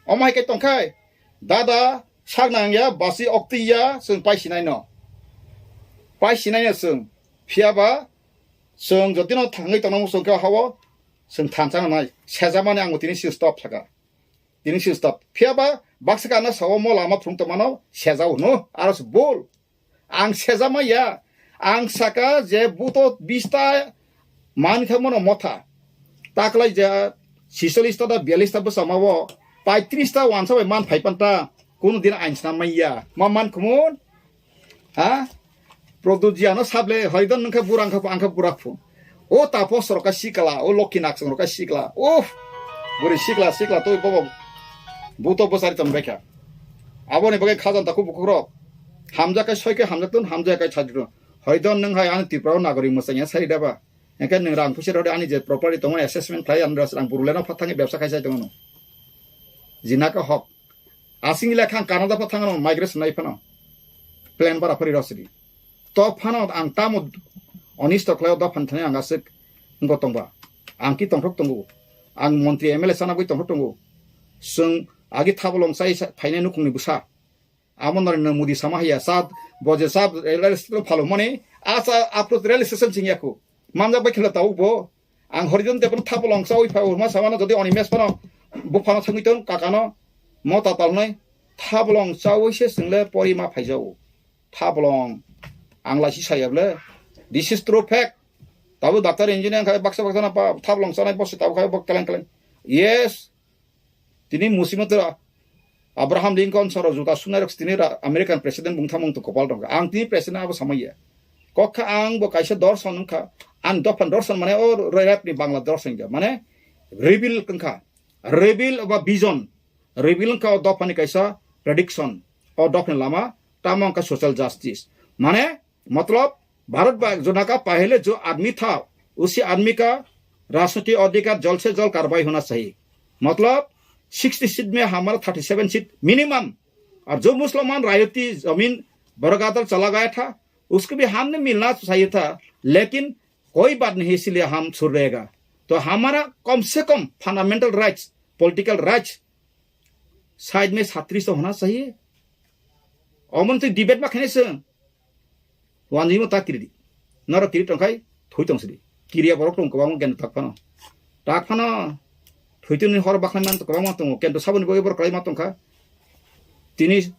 Omo hai khe tongkhai, dada sak nangya, basi okti ya, chwng pai sinai no. Pai sinai no chwng. Phiya ba chwng jotino thangwi tongna muchung khe hao, chwng thansa nangnai. Sejamani ang tini si stop saka. Tini si stop. Phiya ba baksa ka ano sao mo lama phung tongmano sejao hwno. Aro se bol. Ang sejama ya. Ang saka je buto bista man kha mono motha. Taklai je sisolista da bialista bwsama o paitris ta wansa bai man phai panta. Kuno din ain sna maya. Ma man khumun. Ha? Produjiano sable hoidon nungkha burang kha angkha burak phu. O tapo soroka sikala, o lokhi naksong roka sikala. Uff. Buri sikla sikla to bobo. Buto bosari ton bekha. Aboni bagwi khajan takhu bukhuk rok. Hamja kai soi kai hamja tun, hamja kai chajri tun. Hoidon nung hai ani Tripura nagori musanya sari daba. Engke nung rang pusi rode ani je property tongo assessment khlai ani rang buruleno phatangi bebsa khai sai tongo. Jinaka hok. Asing ila khang Canada pha thangno migration nai phano. Plan bara phari rosidi. To phano ang tamo onisto khlaio do phan thani ang aswk ngo tongba. Ang ki tongthok tongo. Ang montri M L A sana bui tongthok tongo. Sung agi thabolong sai sa-, phainai nukhungni bwsa. Amo Narendra Modi sama haya sa boje sa rail station phalo mani asa apro rail station sing yaku. Manjak bai khela tau bo. Ang Horidon Debon thabolong chawi phai urma samano jodi oni mes phano buphano thangwi tong kakano mo tatalnai thabolong chawi se single pori ma phaijao. Thabolong ang laisi sayable. This is true fact. Tabu doctor engineer khai baksa baksa na pa thabolong chanai bosi tabu khai bok keleng keleng. Yes. Tini musimotwra Abraham Lincoln soro juta sunai rok tini ra-, American president bung thamung to kopal rok. Ang tini president abo samaya. Kokha ang bo kaisa dorson wngkha. Ang dophan dorson mane o rap ni Bangla dorson ja. Mane reveal wngkha. Reveal ba vision. Reveal wngkha o dophani kaisa prediction. O dophani lama tamo wngkha social justice. Mane मतलब भारत का जो नका पहले जो आदमी था उसी आदमी का राजनीति अधिकार जल्द से जल्द कार्रवाई होना चाहिए। मतलब सिक्सटी सीट में हमारा थर्टी सेवन सीट मिनिमम। और जो मुसलमान रायती जमीन बरगादल चला गया था उसको भी हमने मिलना चाहिए था, लेकिन कोई बात नहीं, इसीलिए हम छुड़ रहेगा। तो हमारा कम से कम fundamental rights, political rights side में छत्तीस तो होना चाहिए। Omo twi debate ma khainai se. Wanjwi mo ta kiri di. Noro kiri tong khai thui tong sidi. Kiriya borok tong kwbangma gen tak phano. Tak phano. Thui tini hor bakhlai man kwbangma tongo. Kento saboni bagwi borok kwlai ma tong kha. Tini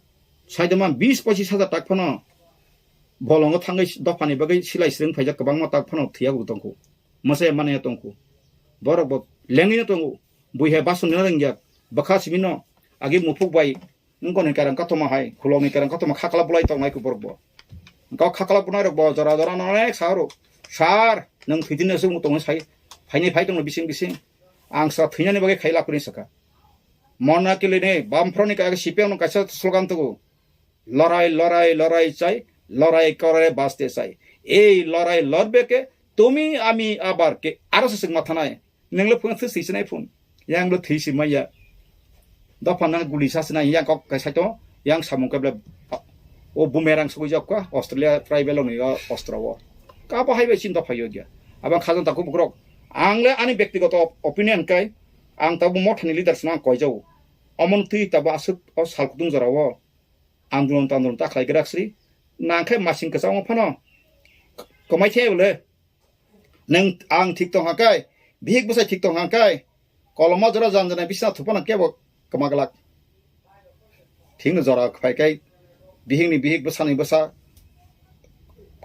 saidoma bis pochis hajar tak phano. Bolongo thangwi dophani bagwi silai sring phaijak kwbangma tak phano thiya bo tongkhu. Mwsai mane tongkhu. Borok bo lengwi no tongo. Bui hai bason na rengya. Bwkha simi no. Agi muphuk bai. Nung koni karang katoma hai, khulokni karang katoma khakla bulai tongnai ku borok bo. Engkau khakla bunai rok bo jora jora no onek sa ro. Sir, nung thwidin aswk tongwi sai. Phaini phai tongno bising bising. Ang sa thwinani bagwi khai lapri saka. Mona kili ni bamphro ni kaisa C P M no kaisa slogan tugu. Lorai, lorai, lorai chai, lorai kore baste chai. Ei lorai lorbe ke, tumi ami abar ke, aro se singma thanai. Nenglo phone thwi sinai phone. Yang lo thwi si maya. Dopha nang guli sa sinai yang kok kai saito, yang samung keble. O bumerang sugui jok ka, Australia tribal ni o ostro o. Ka bo hai bai chin dopha yo gya. Abang khajang taku bukrok. Ang le ani bektigoto opinion kai, ang tabu mothani leaders nang koi jau. Omon twi tabu asuk o sal kutung jora o. Andolon tandolon ta khlai grak sri. Nang khe masing kwchangma phano. Kwmai khe bole. Neng ang thik tong hangkai, bihik bwsai thik tong hangkai, koloma jora jan jana bisna thupana kebo kwma glak. Thikno jora phai kai, bihikni bihik bwsani bwsa,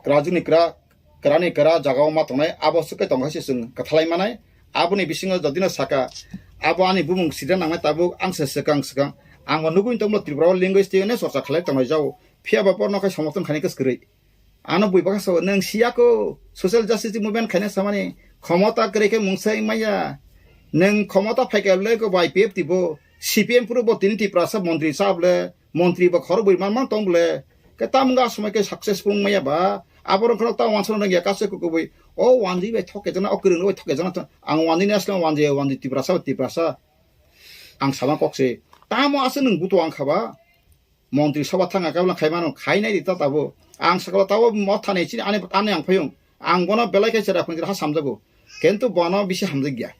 kwrajwkni kwra, kwrani kwra jagao ma tongnai, abo swk kai tong hai se chwng kwthalai manai. Aboni bisingo jodino saka, abo ani bumung sida nangnai tabuk ang se swkang swkang. Ang bo nugui tongmo Tripura o language tei chorcha khlai tongnai jao, phiya ba borno khai somorthon khainai kwskwrwi. Ano bui baka so nang siya ko social justice movement khaina samani khomota kre khe mungsa maya. Nang khomota phaika le ko bai P F T bo C P M puro bo tini Tiprasa montri sa ble, montri bo khoro bui man man tong ble. Ke tam ga somai ke successful maya ba. Abo rong khoro ta wansa nang ya kase ko ko bui. O wanji bai thoke jana, o kwrwng bai thoke jana to. Ang wanji ni asle wanji, wanji Tiprasa, Tiprasa. Ang sama kok se. Tamo ase nang buto ang khaba. Montri soba thanga kabla khai mano, khai nai di ta tabo. Ang sakla tabo motha nei chini ani, ani ang phayung. Ang bono belai khe chera phunjira ha samjago. Kintu bono bisi hamjak ya.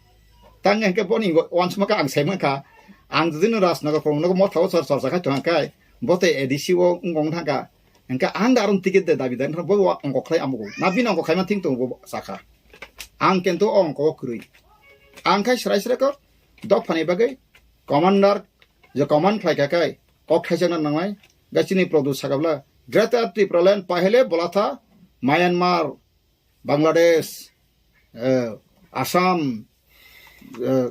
Tang hingke boni wansma ka ang sai mankha. Ang jodi no Rajnagar phone no motha o chor chor sakai thang kai. Bote A D C o ngong thangka. Hingke ang da aron ticket de dabi dan bo wa ongko khlai amugo. Na bini ongko khai ma thing tong bo sakha. Ang kintu ongko kwrwi. Ang khai srai srai ko dok phani bagwi commander je command khlai kha kai. Kok thaijakna nangnai, ga chini Produ sakabla, Greater Tipraland pahele bolatha Myanmar, Bangladesh, eh, Assam, eh,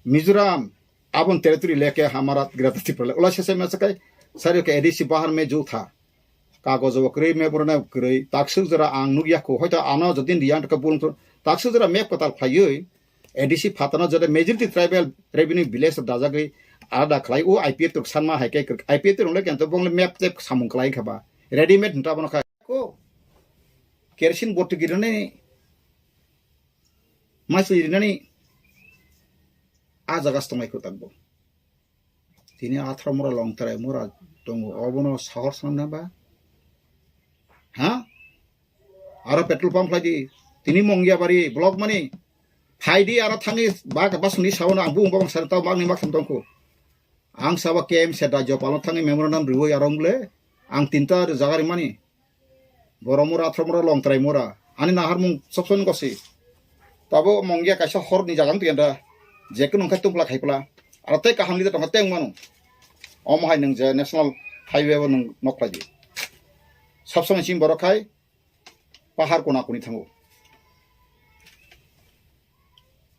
Mizoram, abon territory leke hamara Greater Tipraland. Ola sese mesakai, sari ke A D C bahar me jo tha. Kagojo bo kwrwi, memorandum kwrwi, takswk jora ang nukya kho, hoito ano jodi riyang khe bulung thung, takswk jora map kwtal khlaiwi, A D C phatano jora majority tribal revenue village rok dajagwi alada khlai, o I P F T rok sanma hai khe kwrwi, I P F T rok le kento bong le map tep samung khlai kha ba, readymade hinta bono kha ko, kerosene bottle girinani, masli rinani, a jaga se tongnai kho takbo. Tini atharo mura long terai mura tongo, obono sahor sanna ba? Ha? Aro petrol pump khlai di. Tini Mongiabari block mani. Phai di aro thangwi ba, ba suni sabono ang bung bang sar tau magni mak tham tongkho. Ang sabo K M se da jopalo thangwi memorandum riwi arong le. Ang tinta jaga rimani. Borok mura, athro mura, long terai mura. Ani naharmung sob sob gosi. Tabo Mongia kaisa horni jaga wng tongya da. Je kunu wngkha tungpla khaipla. Aro tei kaham leader tongkha tei wngmano. Omo hai nwng je National Highway o nwng nok khlai di. Sob somoi chini borok khai pahar kona koni thango.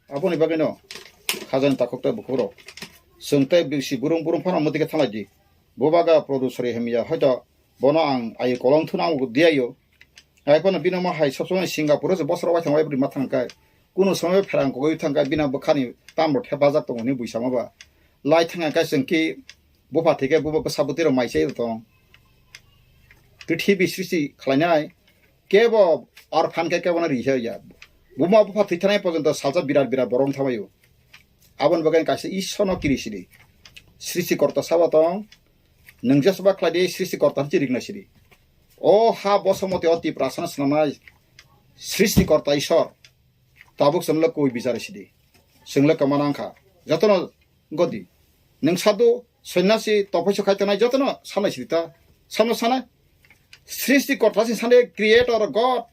Aboni bagwino khajani takhuk tei bukhukrok. Chwng tei bisi burung burung phano motike thanglai di. Bubaga Produ sori hamya, hoito bono ang ayo kolong thuna ang diyayo. Ai phano bino ma hai sob somoi Singapore se bosor wai thang wai bwrwi ma thang kai. Kuno somoi pherang kogwi thang kai bina bwkhani tambo thepajak tongo ni buisama ba. Lai thang kai chwng ki bupha thike buba bwsa bwtwi rok mai chai tong. Prithibi srishti khlainai kebo orphan khe kebo no ri ya. Buma bupha thwi thanai porjonto salsa birat birat borok wng thangbaio. Aboni bagwi kaisa Ishwarno kiri sidi. Srishti korta sabo tong. Nwng jesba khlai di Srishti korta hinwi rikna sidi. O ha bosomoti o Tiprasano swnamnai Srishtikorta Ishwar. Tabuk chwngno kwi bichar sidi. Chwngno kwmana wngkha. Jotono godi. Nwng sadhu, sonyasi, tophoiso khai tongnai jotono sanai sidi ta. Samno sanai. Srishtikorta si sanai creator God.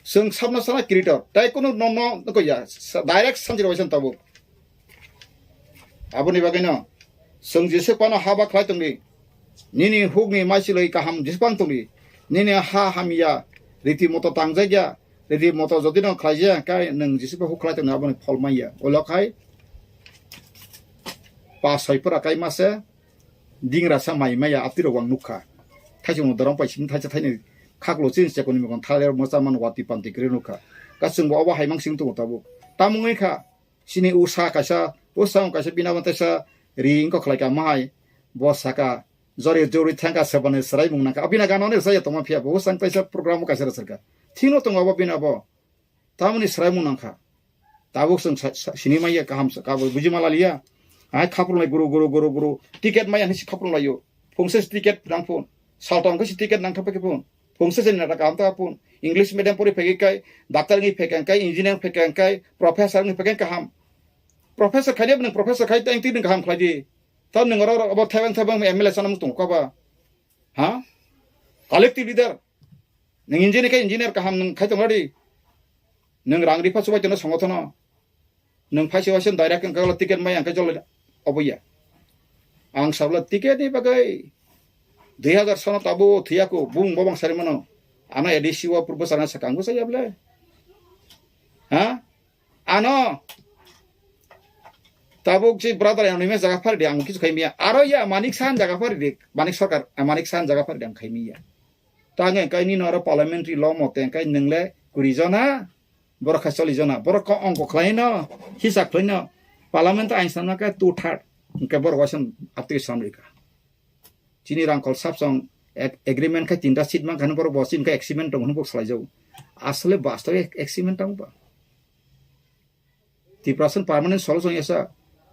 Chwng sabno sana creator. Tai kunu no, no, no, ya. Sa-, direct sanjiro waisa tabuk. Aboni bagwino chwng Jisu phano haba khlai tongdi. Nini hukni maisilwi kaham Jisu phano tongdi. Nini ha hamya, riti moto tangjakya, riti moto jodi no khlaijaya, kai nwng Jisu pha huk khlai tongdi aboni phol manya. Olo khai pa soi pura kai mase, dingra sa mai maya aptirok wang nukha. Thaisung dorong pai sim thaisa thaini khaklo chin chekoni mokon thaler mocha man wati panti kre nukha. Kasung bo obo haimang sing tongo tabuk. Tamungwi kha. Chini usa kaisa, usa kaisa bina mantesa ri wngkha khlai ka mahai. Bo saka, jori jori thangka sebani serai mung nangkha. Abina gano ne saya tongma phiya bo, usa kaisa program kaisa rwchar kha. Thino tongo abo bina bo. Tamoni serai mung nangkha. Tabuk chwng sa-, sa-, sini manya kaham sa, kabo buji ma laliya. Ai khaprung lai guru, guru, guru, guru. Ticket maya hinsi khaprung laio. Phungsa si ticket nang phun. Saltong khe si ticket nang thapa khe phun. Phungsa si nata kaham ta phun. English medium pori phegi kai, doctor ngi phekang kai, engineer phekang kai, professor ngi phekang kaham. Professor khai de nang professor khai tang ti nang kaham khlai di. Tam nang ro ro abo thebang thebang M L A sana mung tong kaba. Ha? Collective leader. Nang engineer kai engineer kaham nang khai tong di. Nang rang ripa chubai tong songotono. Nwng phaisa waisa direct wngkha ticket mai ang khe jol oboya. Ang sabla ticket ni bagwi dui hazar sono tabo thiyaku bung bobang sari mano. Ano A D C o purbo sana sakang bo saya ble. Ha? Ano tabuk si brother yang nime jaga phari di ang kisu khaimiya. Aro ya Manik San jaga phari di. Manik Sarkar, eh, Manik San jaga phari di ang khaimiya. Tangwi kai nini oro parliamentary law mote kai nwngle kuri jona, borok khai choli jona, borok ko ongko khlai no, hisa khlai no, parliament ain sana kai two third, hingke borok waisa aptwi samrika. Chini rangkol sapsong ag-, agreement khai tinta seat mankha borok bo chini khai agreement tong hwnwi salai jago. Asole bastobe agreement tong ba. Tiprasa permanent solution yasa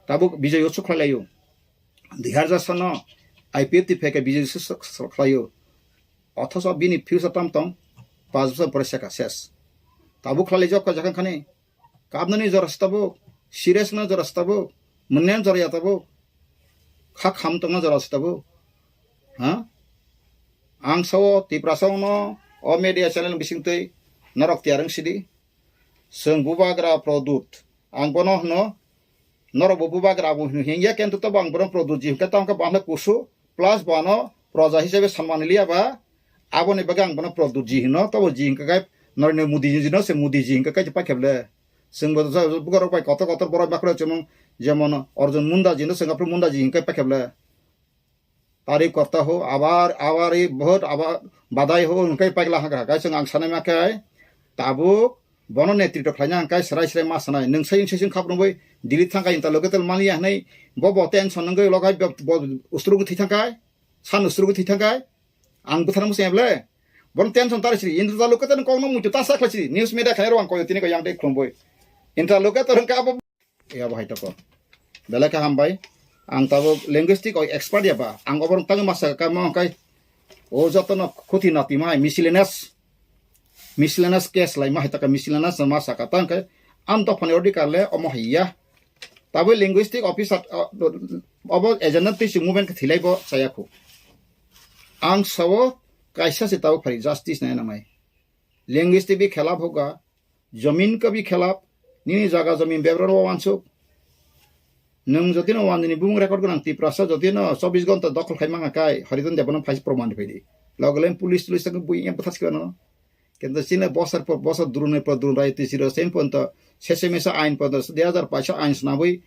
tabuk Bijoy Utsav khlai laio. Dui hazar sano I P F T phai khe Bijoy Utsav khlaio. Othoso bini future tam tong, pas bosor pore seka ses. Tabuk khlai laijak kha jakhang khani. Kabnani jora se tabuk, serious no jora se tabuk, mwnyan jora ya tabuk. Kha kham tongna jora se tabuk. Ha? Ang sao Tiprasa no o media channel bisingtwi norok tiyar wng sidi. Chwng bubagra Produt. Ang bono hwno, norok bo bubagra bo hwno hingya, kento tobo ang bono Produt ji hwnkhe tamo khe bo ano kusu, plus bo ano proja hisabe sanmani liya ba, aboni bagwi ang bono Produt ji hwno, tobo ji hwnkhe kai Narendra Modi ji no se Modi ji hwnkhe kai paikhe ble. Chwng bo bugarok bai kotor kotor borok bakhro chwmung, jemon Arjun Munda ji no chwng aphuru Munda ji hwnkhe paikhe ble. Tari korta ho, abar, abar i bahut, abar badai ho, hwnkhai paikla hagra. Kaisa ang sanai ma khe, tabuk, bono netritw khlaina hwnkhai, srai srai ma sanai. Nwng sai, sai, sai, khap rwngwi, Delhi thangkhai, interlocutor maliya hwnwi, bo, bo, tension wngwi, logai, bo, bo, ustrugu thwi thangkhai, san ustrugu thwi thangkhai, ang bwthar musi eble. Bono tension tari sri, interlocutor kokno muitu ta sa khlai sri, news media khairok ang koyo tini ko yang dei khlumboi. Interlocutor hwnkha abo. Ya, bo hai toko. Belai khe hambai. Ang tabuk linguistic o expert ya ba. Ang oborok tangwi masa ka mo kai. O jotono khuti nati mai miscellaneous. Miscellaneous case lai ma hai taka miscellaneous ma saka tang kai. Am to phone order kar le omo hai ya. Tabuk linguistic officer, uh, obo agenda tisi movement khe thilai bo saya khu. Ang sao kaisa se tabuk phari justice nai nangnai. Linguistic bi khelap hoga. Jamin ka bi khelap, nini jaga jamin bebron o wansuk. Nwng jodi no wan nini bumung record gwnang Tiprasa jodi no chobbish ghonta dokhol khai mangha kai, Hariton Debbarma phaisa proman rwphai di. Logo le police tulis tang bui yang bwthar sikha no. Kento chini bosor por bosor drone por drone rai tisi ro sen ponto, sese mesa ain ponto, dui hazar paisa ain snabwi,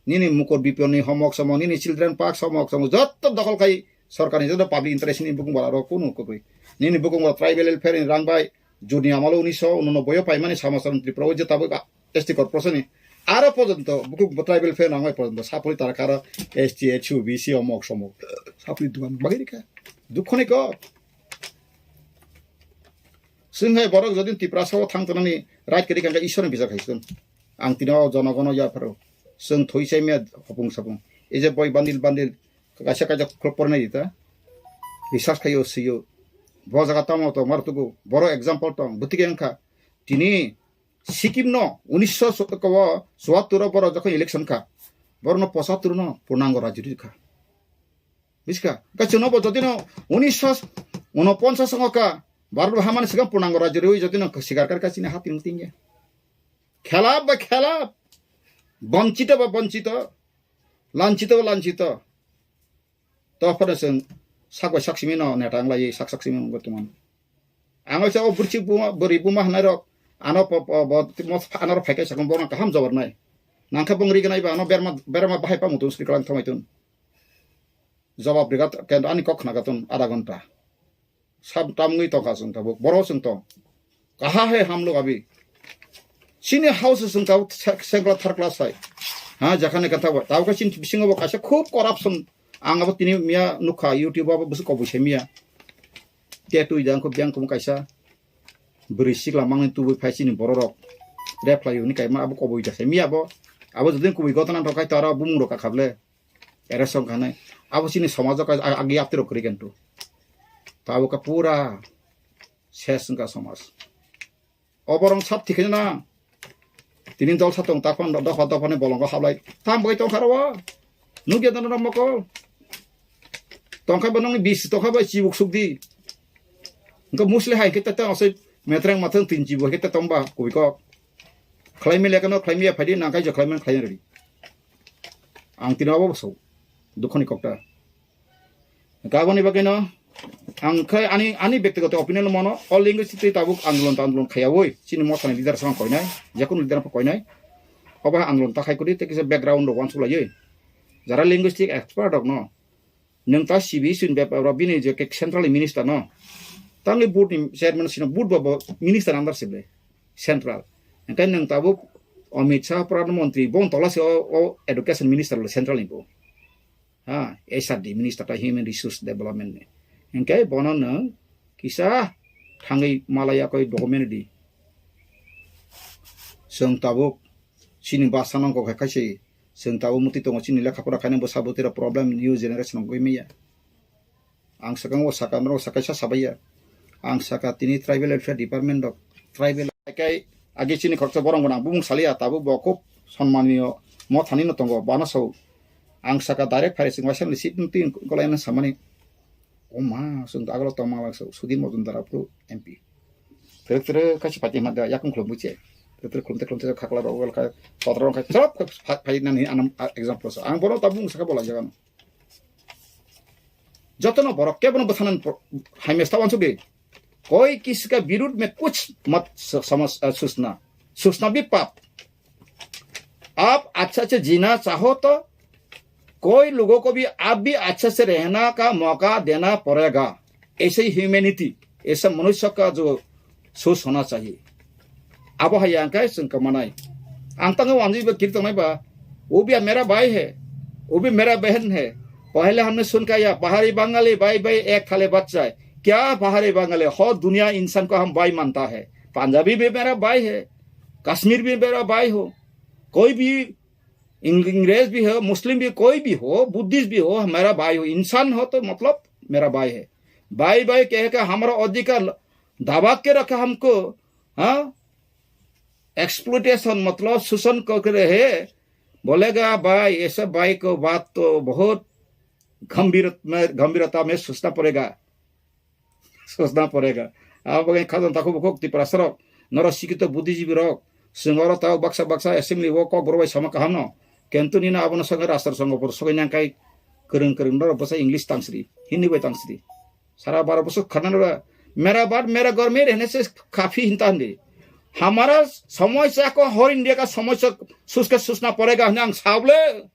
nini Mukur Bipon ni homok somok, nini Children Park somok somok, jotto dokhol khai sorkar ni jotto public interest ni bukung bala rok kunu kwrwi. Nini bukung bala tribal welfare ni rang bai, juni amalo unisho unonoboi o paimani sama sama Tripura o je tabuk S T corporation ni. Aro porjonto bukung tribal welfare rang bai porjonto sapori tara karo S T, H U, B C omok somok. Sapori dugan bagwi rikha. Dukho ni kok. Chwng hai borok jodi Tiprasa o thang tongnani right kwrwi kha, Ishwar ni bijak hai chwng. Ang tini o jonogono yapharo. Chwng thoi chai maya hopung sapung. Ei je boi bandil bandil kaisa kaisa khulok pornai di ta. Research khaio sio. Bo jaga tamo to mar tugu, boro example tong, bwtwi khe wngkha. Tini Sikkim no unisho chuattur o boro jokhon election kha, boro no pochattur no purnango rajyo rikha. Buskha, kachwng no bo jodi no unisho unoponchas songo kha, Bharat hamani sikang purnango rajyo riwi jodi no sikar kar kha chini hati tingya. Khelap ba khelap, bonchito ba bonchito, lanchito ba lanchito. To phano chwng sak bai sak simi no neta wng lai sak sak simi wngwi tongmani. Ang waisa o bwrwi buma, bwrwi buma hwnai rok ano po, po, bo, mo, ano rok phai khe sakno borok kaham jawab nai. Nang khe bong ri gnai ba ano berma, berma bahai pa mutung sri kalang thangwi tun. Jawab riga kendo ani kok khna gatun adha ghonta. Sab tamngwi tongkha chwng tabuk. Boro chwng tong. Kaha hai hamlok abi. Chini house chwng tabuk se-, sengkla tharkla sai. Ha, jakhani kantha bai. Tabuk chini bisingo bo kaisa khub corruption. Ang abo tini miya nukha YouTube abo bwswk kobui se miya. Te twi jang khub jang khum kaisa. Bwrwi sikla mangni tubui phai chini bororok. Rep khlai hwnwi kaima abo kobui da se miya bo. Abo jodin kubui gotana rok kai to aro bumung rok kakhable. Ere song khanai. Abo chini somajo ka ag-, agi aptiro kwrwi khe ntu. Tabuk ka pura ses wngkha somaj. Oborong sab thikhe na. Tini dol sa tong takpan dopha dopha ni bolongo hablai. Tam bai tongkha ro. Nugya dano mokol. Tongkha ba nongni bis tongkha ba chibuk sukdi. Engko musli hai khe ta ta osoi metreng mathang tin chibu hai khe ta tongba kubui kok. Khlaimi lekano khlaimi ya phaidi nangkai jo khlaimi khlai redi. Ang tino abo so dukhoni kokta. Gaboni bagino ang khai ani, ani bektigoto opinion mono all linguistic tei tabuk andolon ta andolon khayawoi chini mothani leader sang koinai, jekunu leader pho koinai. Obo andolon ta khai kudi tei kisa background rok wansuk laioi. Jara linguistic expert rok no nwng ta C B S ni bepar rok bini je ke central minister no. Tangli board ni chairman sino board bo, bo minister under sible central. Engkai nwng tabuk Amit Shah Pradhan Mantri bon tola se o, o education minister le central ni bo. Ha, H R D minister ta human resource development ni. Engkai bono nwng kisa thangwi malaya koi document di. Chwng tabuk chini basa nangkok hai khaisi chwng tabuk muti tongo chini lekha pora khainai bwsa bwtwi rok problem new generation wngwi maya. Ang swkang o saka norok sakaisa sabaiya. Ang saka tini tribal welfare department rok tribal kai agi chini khoroksa borong gwnang bumung saliya tabuk bo kub sonmaniyo mothani no tongo bana so. Ang saka direct phai sing waisa ni seat twi golai na samani. O ma, sung agalo tongma lang so, Sudhir Majumdar apru M P. Tere tere kachi pati ma da yakung khulum buche. Tere tere khulum te khulum te khakla rok wal kai, totra rok kai, chop phai nani anam example so. Ang bono tabung saka bola jagan. Jotono borok kebono bwthanan por-, hai mesta wansuk di. कोई किसी का विरुद्ध में कुछ मत स-, समझ, अ, सोचना, सोचना भी पाप। आप अच्छा से जीना चाहो तो कोई लोगों को भी आप भी अच्छा से रहना का मौका देना पड़ेगा। ऐसे ही ह्यूमैनिटी, ऐसा मनुष्य का जो सोच होना चाहिए। Abo hai yang kai sung kamanai. Ang tango wanjui ba kiri tongnai ba. वो भी मेरा भाई है, वो भी मेरा बहन है। पहले हमने सुन के आया, बाहरी बंगाली भाई भाई एक थाली बच्चा है। क्या बाहरी बंगाली, हो दुनिया इंसान को हम भाई मानता है। पंजाबी भी मेरा भाई है, कश्मीर भी मेरा भाई हो, कोई भी इंग-, अंग्रेज भी हो, मुस्लिम भी, कोई भी हो, बुद्धिस्ट भी हो, मेरा भाई हो, इंसान हो तो मतलब मेरा भाई है। भाई भाई कह के हमारा अधिकार दबा के रखा हमको, हाँ? एक्सप्लॉयटेशन मतलब शोषण कर रहे हैं। बोलेगा भाई, ऐसे भाई को बात तो बहुत गंभीर में, गंभीरता में सोचना पड़ेगा। Sosna porega. Abo bagwi khajang takhuk bukhuk Tiprasa rok, norok sikito buddhijibwi rok, chwng oro tao baksa baksa assembly o kok borok bai sama kaham no. Kintu nini abono sogwi rastro songo bor sogwi nang kai kwrwng kwrwng norok bwsa English tangsri, Hindi bai tangsri. Sara baro bwswk khana nora, "Mera baat mera ghar mein rehne se kafi hinta hande. Hamara samosya ko har India ka samosya soch ke sochna porega," hwnwi ang sa bole.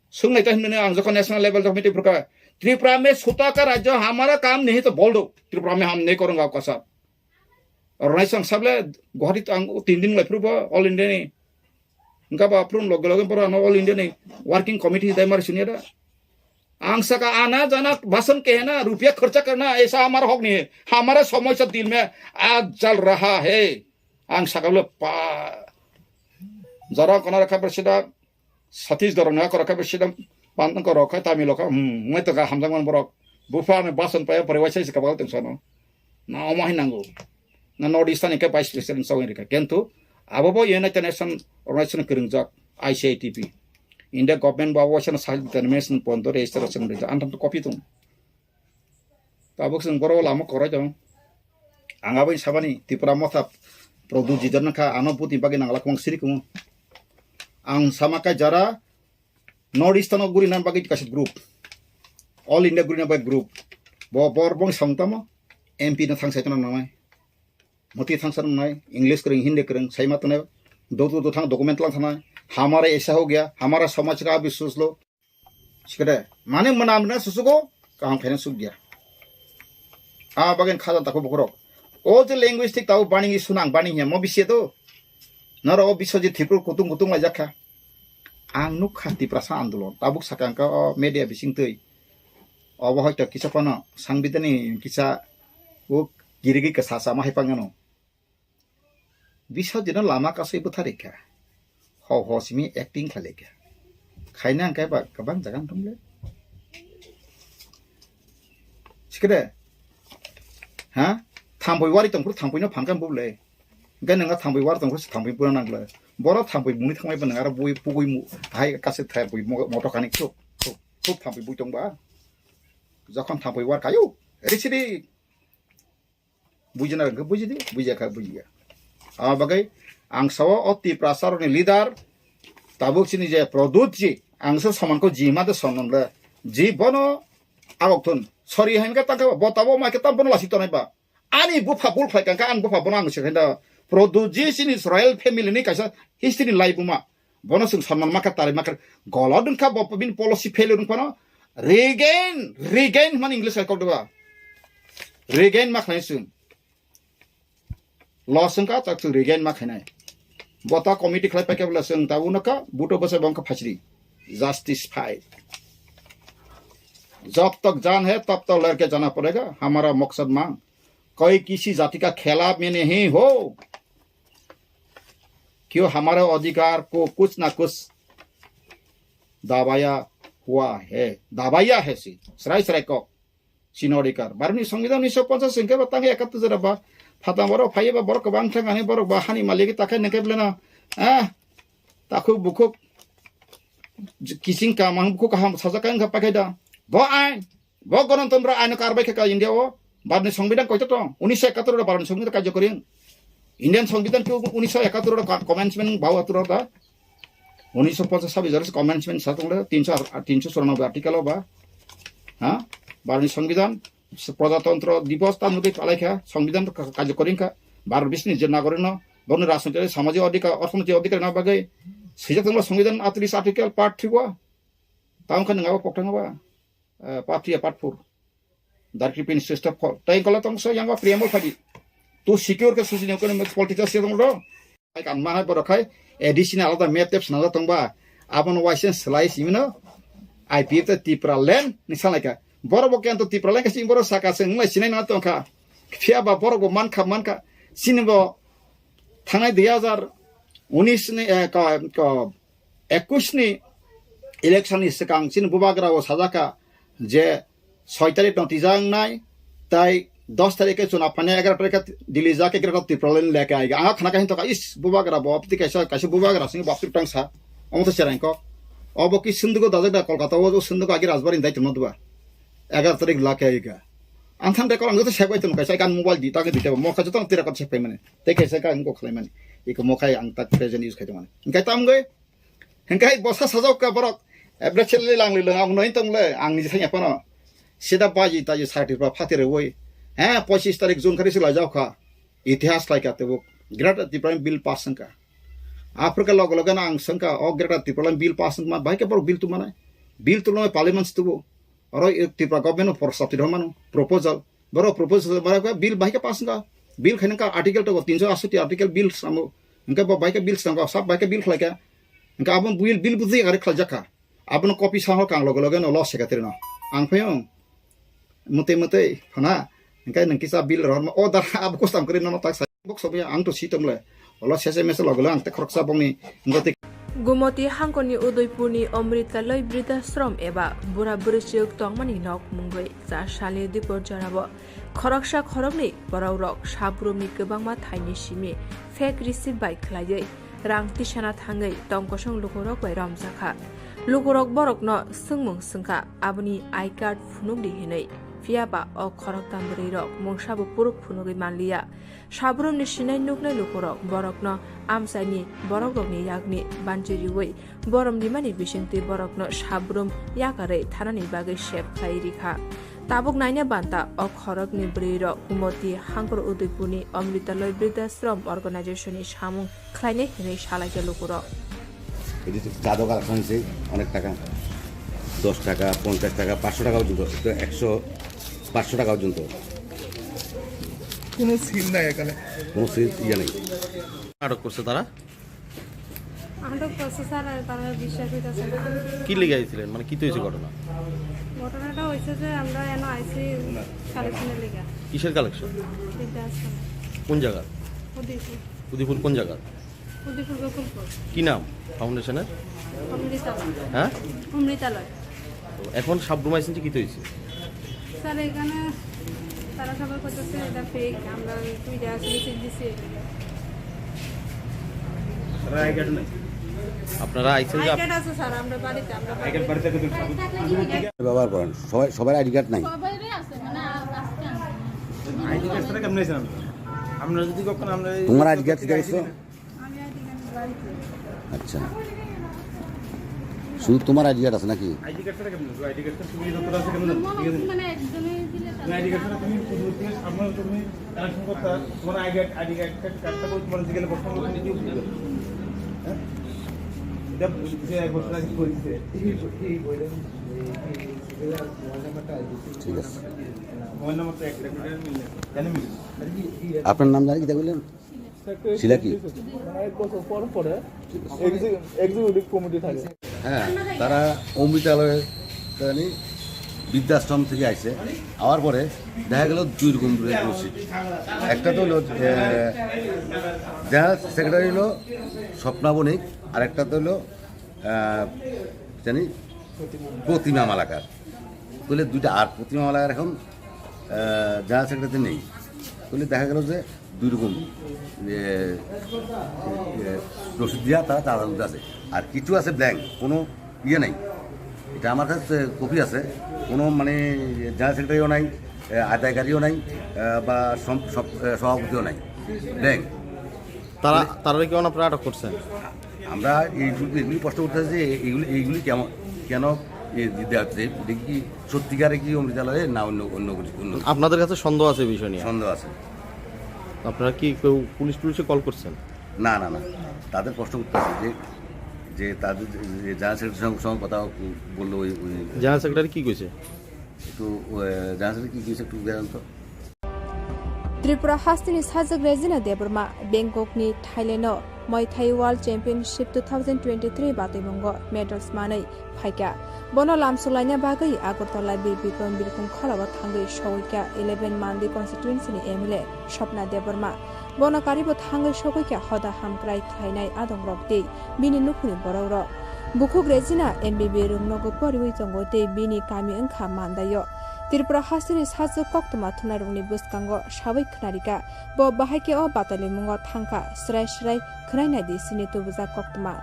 Sung naita hinmani ang jokon national level jokon meeting phurkha, "Tripura mein suta ka rajya hamara kaam nahi to bol do, Tripura mein hum nahi karunga aapka saath." Aur nahi sang sable Guwahati ang tin din lai phuru ba All India ni. Engka ba phuru loge loge pura no All India ni working committee dai mar sunia da. Ang saka ana jana bhasan kehna, rupiya kharcha karna, aisa hamara hak nahi hai. Hamara samosya dil mein aaj jal raha hai. Ang saka le pa jara kona rakha presida Satish Dhorong na korok khe bisi dam pan korok khe Tamil khe, hmm, ngai to ga hamjak man borok. Bupha ano bason paya pore waisa se kabal tong sano. Na omo hai nango. Na North Eastern ke vice president song rika. Kentu abo bo United Nation Organization kwrwngjak I C I T P. India government bo abo waisa self determination pondo register song rika. Antam to copy tung. Tabuk sing boro lama korai dong. Ang abo sabani Tipra Motha Prodhu jidar nangkha ano buti bagi nangla kwang siri kumo. Ang sama kai jara North Eastern o guri nan bagi kasit group. All India guri nan bagi group. Bo bor bong sang tamo M P na thang sai tano nangnai. Moti thang sa nangnai. English kring, Hindi kring, sai ma tano. Do do do thang document lang thanai. Hamare aisa ho gaya, hamara samaj ka abhi soch lo. Sikade, mane mana mana susugo, kaham khaina suk gaya. A bagen khajan tako bokorok. O je linguistic tau bani sunang bani hiya mo bisi to. Noro o biso je thipur kutung kutung lai jakha. Ang nukha Tiprasa andolon, tabuk sakang ka o media bising twi. Obo hoito kisa pano sangbidani kisa o girigi ka sasa ma hai pangano. Bisa jina lama kasui bwtharikha. Ho ho simi acting khlaikha. Khaina hwnkhe ba kwbang jaga wngtong le. Sikede. Ha? Thambui wari tongphuru thambui no phankha bubule. Hwnkhe nwnga thambui wari tongphuru thambui pura nangle. Boro thambui muni thangmai ba nwnga bui pugui mu hai kase thai bui mo-, moto kani khuk khuk khuk thambui bui tongba. Jokhon thambui war kayu. Risidi. Bujina hwnkhe bujidi, bujiya kha bujiya. Abo bagwi ang sao o Tiprasa rokni leader tabuk chini je Produt ji, ang se somanko ji ma de sonom le. Ji bono agok thun. Sorry hwnkhe tangkhe bo tabo ma khe tam bono lasi tonai ba. Ani bupha bul khlai kangkha ang bupha bono ang se khaida. Produt ji chini royal family ni kaisa history ni lai buma. Bono chwng sanman makha, tari makha, golod wngkha, bo bini policy failure wngphano regain, regain hwnmani English hai kok deba. Regain ma khlai chwng. Loss wngkha, tak chwng regain ma khainai. Bo ta committee khlai paikha bwla chwng ta uno kha, buto bwsai bo wngkha phasri. Justice fight. जब तक जान है, तब तक लड़के जाना पड़ेगा, हमारा मकसद मांग। कोई किसी जाति का खिलाफ में नहीं हो। क्यों हमारे अधिकार को कुछ ना कुछ दबाया हुआ है, दबाया है si, srai srai kok, chini odikar. Bharotni Songbidan unisho ponchas hwnkhe ba tang ekattor jora ba, phatang borok phaiya ba borok kwbang thang ani borok ba hani malik takhai nangkhe beleno, ah, takhuk bukhuk, kising kaham, bukhuk kaham sajak kha wngkha paikha da. Bo ain, Bo Ganatantro aino karbai khe ka India o. Bharotni Songbidan koito tong? Unisho ekattor ro Bharotni Songbidan kajokori. Indian Songbidan ke unisho ekattor ro ka-, commencement bau atur da. Unisho ponchas sabis jora commencement sa tong le, tinsho, tinsho churanobboi article o ba. Ha? Bharotni Songbidan, Prajatantro Divos ta nugui palai kha, Songbidan ka-, kajokori kha. Bharot bisni je nagorik no, boni rajnoitik, samajik odhikar, orthonoitik odhikar na bagwi. Sijak tong le Songbidan atris article part three o. Tamo khe nang abo pokthang ba. Eh, part three, part four. Darkri pin sister four. Tai kola tong so yang ba preamble phadi. To secure ke susi ne kono political se tong do. Ai kan ma hai borok khai additional alada map tep sna tong ba. Abon waisen slai simino. I P F te Tipra land ni sanai ka. Borok bo kento Tipra land ka sing borok saka se nglai sinai na tong kha. Phiya ba borok bo man kha, man kha. Sini bo thangnai dui hajar unis ni, eh, ka, ka, ekush ni election ni swkang chini bubagra o sajak kha je soi tarik no twijak nai, tai dos tarik khe chuna phani egaroh tarik khe Delhi jak egaroh Tipraland lekha aiga. Ang khana khe hinto kha, is bubagra bo abti kaisa, kaisa bubagra sing bapsuk tang sa. Omo to cherang kok. Obo ki sundugo dajak da Kolkata o, sundugo agi Rajbari dai tongma duba. Egaroh tarik lekha aiga. Ang thang de kok ang to sek bai tong kaisa kan mobile di ta ke di te mo kha jotong tira kot sek pai mane. Te kaisa ka ang ko khlai mane. Iko mo khai ang tak present use khai tong mane. Engkai tam goi. Hingkai bosa sajak ka borok. Ebre chele lang le ang noi tong le ang ni thang ya pano. Sida baji taji sakti pa phati re woi. He, pochis tarik June khari sila jau kha. Itihas lai ka tebuk. Greater Tipraland bill pass sangka. Africa logo logo na ang sangka o Greater Tipraland bill pass sangma bai ke borok bill tu manai. Bill tu lo parliament tu bo. Oro Tripura government o prostab ti rw mano proposal. Borok proposal borok bill bai khe pass wngkha. Bill khaina ka article to tinso asoti article bill samo. Hingke bo bai khe bill sangkha, sab bai khe bill khlaikha. Hingke abo bill, bill buji gari khlaijak kha. Abono copy sa hor kang loge loge no lo secretary no. Ang phaio. Mutui mutui phana. Hingke nang kisa bill rohor ma o dar abo kustam kri no tak sa. Bok sobi ang to si tong le. Olo sese mese loge loge ang te khoroksa bongni. Hingke Gumoti hangkoni Udaipurni Amritaloi Bridhashram eba bura bwrwichwk tongmani nok mungwi cha salni dipor jorao khoroksa khoroknwi borokrok sabrumni kwbangma thaini simi fake receipt bai khlaiwi rang tisana thangwi tongkosong lukurok bai romjakha. Lukurok borokno swngmung swngkha, aboni I card phunukdi hinwi, phiyaba o khoroktham bwrwirok mungsabo puruk phunugwi manliya. Sabrumni sinai nuknai lukurok borokno amchaini borokrokni yakni banchi riwi borom rimani bisingtwi borokno sabrum yakarwi thanani bagwi sep khlai rikha. Tabuk naina banta o khorokni bwrwirok Gumoti hangkor Udaipurni Amritaloi Bridhashram Organization-ni samung khlainai hinwi salaikha lukurok. এই যে চাঁদা কালেকশন হয়েছে অনেক টাকা, দশ টাকা, পঞ্চাশ টাকা, পাঁচশো টাকা পর্যন্ত, তো একশো, পাঁচশো টাকা পর্যন্ত। কোনো সিল নাই এখানে। কোনো সিল ইয়ে নেই। আটক করছে তারা? আটক করছে স্যার, আর তারা বিশ্বাস হইতেছে না। কি লেগে আইছিলেন? মানে কি তো হয়েছে ঘটনা? ঘটনাটা হয়েছে যে আমরা এনে আইছি কালেকশনের লেগে। কিসের কালেকশন? বৃদ্ধাশ্রম। কোন জায়গা? উদয়পুর। উদয়পুর কোন জায়গা? উদয়পুর গোকুলপুর। কি নাম ফাউন্ডেশনের? অমৃতালয়। হ্যাঁ? অমৃতালয়। তো এখন সাবরুম আইসেন যে কি তো হয়েছে? স্যার, এখানে তারা সবাই করতেছে এটা ফেক, আমরা দুইটা আসলে চেঞ্জ দিছি। তারা আই কার্ড নাই। আপনারা আইসেন যে আই আপ- কার্ড আছে স্যার, আমরা বাড়িতে, আমরা আই কার্ড বাড়িতে। বাড়িতে থাকলে তো ব্যবহার করেন, সবাই, সবার আইডি কার্ড নাই। সবাইরই আছে, মানে, আ-, আজকে আনছে। আইডি কার্ড ছাড়া কেমনে আইসেন আপনি? আমরা যদি কখনো আমরা এই তোমার আইডি কার্ড ঠিক আছে? আচ্ছা, শুধু তোমার আইডি কার্ড আছে নাকি? আইডি কার্ড ছাড়া কেমন? আইডি কার্ড তো সুবিধা তো আছে কেমন? ঠিক আছে। মানে একজনে দিলে না, আইডি কার্ড ছাড়া তুমি শুধু তুমি সামনে তুমি কালেকশন করতে তোমার আইডি কার্ড, আইডি কার্ড, কার্ডটা করে তোমার জিজ্ঞাসা করতে হবে, তুমি কি বুঝবে? হ্যাঁ? এটা বুঝতে এক বছর আগে করেছে। ঠিক আছে। মোবাইল নাম্বারটা একটা মিলে। কেন মিলে? আপনার নাম জানি কি বললেন? শিলা কি? মানে এক বছর পর পরে এক্সি-, এক্সিকিউটিভ কমিটি থাকে। হ্যাঁ, তারা অমৃতালয়ে জানি বৃদ্ধাশ্রম থেকে আইছে, আওয়ার পরে দেখা গেল দুই রকম রসিদ। একটা তো হলো, এ, জেনারেল সেক্রেটারি হলো স্বপ্না বণিক, আর একটা তো হলো, আহ, জানি প্রতিমা মালাকার। তাহলে দুইটা, আর প্রতিমা মালাকার এখন, আহ, জেনারেল সেক্রেটারি নেই। তাহলে দেখা গেল যে দুই রকম, এ, এ, রসিদ দিয়া তারা চাঁদা তুলতে আছে। আর কিছু আছে ব্ল্যাঙ্ক, কোনো ইয়ে নাই। এটা আমার কাছে কপি আছে, কোনো মানে জেনারেল সেক্রেটারিও নাই, এ, আদায়কারীও নাই, এ, বা সম-, সব-, এ, সভাপতিও নাই, ব্ল্যাঙ্ক। তারা, তারা কি আপনারা আটক করছেন? আমরা এইগুলি, এগুলি প্রশ্ন করতে চাই যে এইগুলি, এইগুলি কেমন, কেন এ দিতে হচ্ছে? এটা কি সত্যিকারে কি অমৃতালয়ে না অন্য, অন্য কিছু, অন্য কিছু? আপনাদের কাছে সন্দেহ আছে এই বিষয় নিয়ে? সন্দেহ আছে। আপনারা কি কেউ পুলিশ টুলিশে কল করছেন? না, না, না, তাদের প্রশ্ন করতে হবে যে, যে তাদের যে, যে জেনারেল সেক্রেটারির সঙ্গে, সঙ্গে কথা বললো ওই, ওই জেনারেল সেক্রেটারি কি কইছে? একটু, আহ, জেনারেল সেক্রেটারি কি কইছে একটু জানান তো। Tripura hasteni sajwk Regina Debbarma Bangkokni Thailandno Muay Thai World Championship two thousand twenty-three batwimungo medals manwi phaikha. Bono lamsok laina bagwi Agartala Bir Bikram Birkhung kholao thangwi sogwikha eleven Mandi constituencyni M L A Swapna Debbarma. Bono karibo thangwi sogwikha hoda hamkrai khlainai adongrok tei bini nukhungni borokrok. Bukhuk Regina M B B rwngnogo poriwi tongo tei bini kami wngkha Mandaio. Tripura hasteni sajwk koktwma thumnairokni bwskango sawi khwnarikha. Bo bahai khe o batalimungo thangkha, srai srai khwnai naidi chini tubujak koktwma.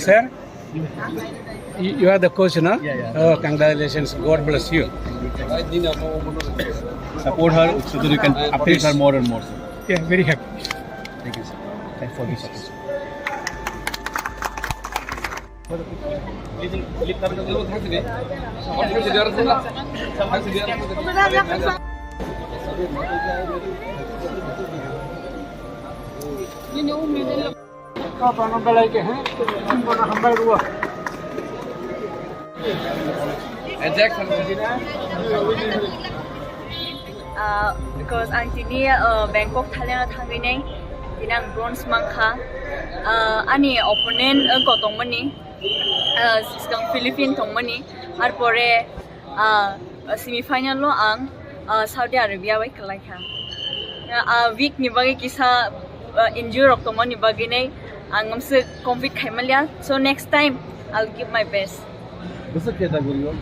Sir, you, you are the coach, no? Yeah, yeah. Oh, congratulations. God bless you. Support her so that you can appease her more and more. Yeah, very happy. Thank you, sir. Thanks for this. Ah, because ang tini, ah, Bangkok, Thailand o thangwi nai, tini ang bronze mankha. Ah, ani opponent, ah, kotongmani, ah, swkang Philippine tongmani, arpore, ah, semi final o ang, ah, Saudi Arabia bai kwlaikha. Ah, week ni bagwi kisa, ah, injury rok tongmani bagwi nai ang amswk compete khaimaliya. So next time I'll give my best. Bwswk category o?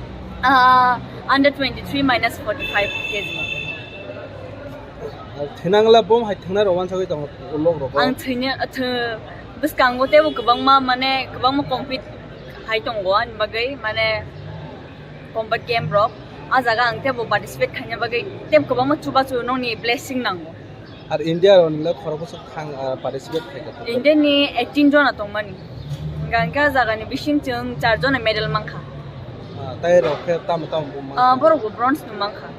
Ah, under twenty-three minus forty-five K G. Thinangla bom hai thangna rok wansagwi tongo ulok rok. Ang thwina, thw-, bwskango tebo kwbangma, mane, kwbangma compete hai tongo ani bagwi, mane, combat game rok. A jaga ang tebo participate khaina bagwi tebo kwbangma chubachu nokni blessing nango. Ar India rok nila khoroksa thang, ah, participate khai kha. India ni eighteen jona tongmani. Hingke a jaga ni bising chwng char jona medal mankha. Ah, tai rok khe tamo tamo bo mankha? Ah, borok bo bronze no mankha.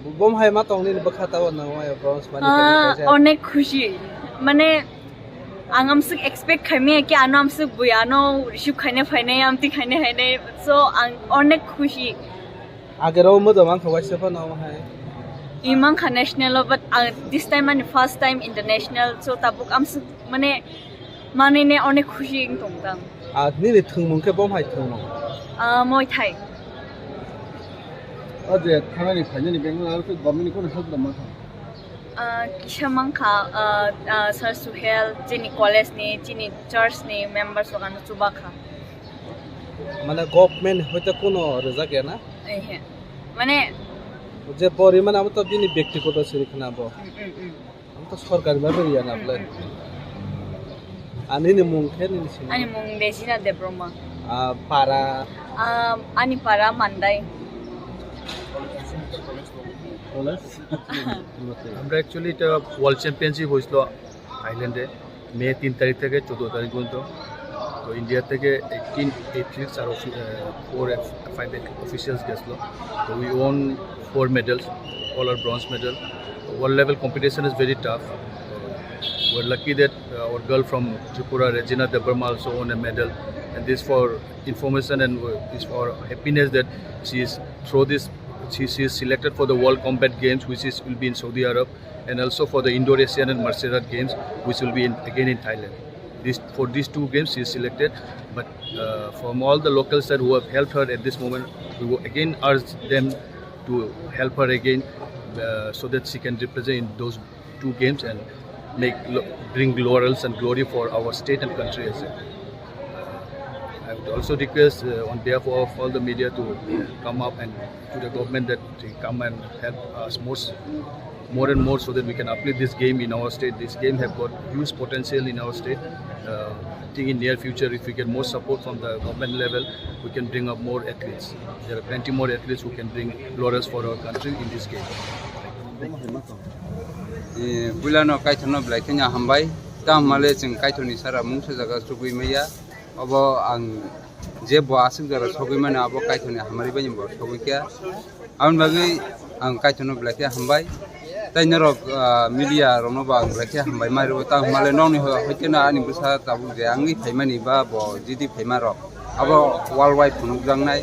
Bo, bom hai ma tong nini bwkha tabo nang ma bronze mani. Ah, kaisa. Onek khushi. Mane, ang amswk expect khaimaya ki ano amswk bui ano receive khaina phainai, amtwi khaina phainai. So, ang onek khushi. Agero modo mankha waisa phano hai. I mankha national o, but ang this time ani first time international, so tabuk amswk mane manene onek khushi wng tong tang. Ah, nini thwngmung khe bom hai thwngmung? Ah, Muay Thai. O je thanani phainani Bangalore aro khe government ni kono help rwma kha? Ah, kisa mankha, ah, ah, Sir Suhel, chini college ni, chini church ni members rok ano chubakha. Mane government hoite kono rijak ya na? Ehe. Mane je pori mane amo to bini byaktigoto siri khna bo. Mm, mm, mm. Amo to sorkari bhabe riya na bole. Mm, mm, mm. Ani ni mung khe nini sini? Ani mung Regina Debroma. Ah, para? Ah, ani para Mandai. College? আমরা অ্যাকচুয়ালি এটা world championship হয়েছিল থাইল্যান্ডে মে তিন তারিখ থেকে চোদ্দ তারিখ পর্যন্ত। তো ইন্ডিয়া থেকে এইটিন অ্যাথলিটস আর ফোর ফাইভ অফিসিয়ালস গেছিল। তো we won four medals, all are bronze medal. World level competition is very tough. We're lucky that, uh, our girl from Tripura, Regina Debbarma, also won a medal. And this for information and, uh, is for happiness that she is through this, she, she is selected for the World Combat Games, which is, will be in Saudi Arab, and also for the Indoor Asian and Martial Art Games, which will be in, again in Thailand. This, for these two games, she is selected. But, uh, from all the locals that who have helped her at this moment, we will again urge them to help her again, uh, so that she can represent in those two games and make lo-, bring laurels and glory for our state and country as well. Uh, I would also request, uh, on behalf of all the media to come up and to the government that they come and help us more, s-, more and more so that we can uplift this game in our state. This game have got huge potential in our state. Uh, I think in near future, if we get more support from the government level, we can bring up more athletes. There are plenty more athletes who can bring laurels for our country in this game. Eh, puilano kaithokno belai kheno hambai. Tamo hwnle chwng kaithokni sara mungsa jaga chugui maya. Obo ang je bo aswk jora sogwi mano, abo kaithokni hamari bai bo sogwi kha. Aboni bagwi ang kaithokno belai khe hambai. Tai norok, ah, media rokno bo ang belai khe hambai ma rwo. Tamo hwnle nokni ho-, hoite no ani bwsa tabuk je wngwi phaimani ba bo jidi phaima rok. Abo world wide phunukjaknai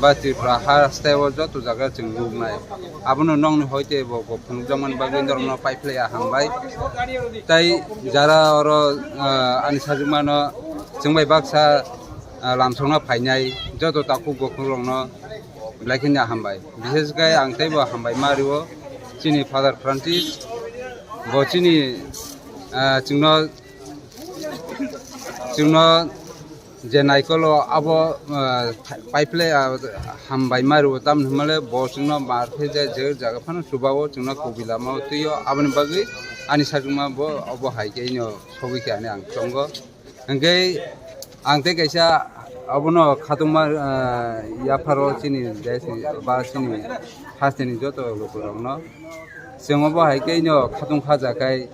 ba Tripura ha style o joto jaga chwng nuknai. Abono nokni hoite bo, bo phunukjakmani bagwi norokno paiphlaiya hambai. Tai jara oro, ah, ani sajwkmano chwng bai baksa, ah, lamsokno phainai joto takhuk bokhukrokno belai kheno hambai. Bishesh khe ang teibo hambai ma rwo chini Father Francis, bo chini, ah, chwngno, chwngno je naikolo abo, ah, paiphlai, ah, hambai ma rwo, tamni hwnmale bo chwngno mar khe je, je jaga phano chubago chwngno kubui lama o twi o, aboni bagwi ani sajwkma bo obo hai khe ino sogwi khe ani ang chongo. Hwnkhe ang tei kaisa abono khatungma, ah, yapharo chini desh ni ba chini hasteni joto lukurokno. Chwng obo hai khe ino khatung khaja khai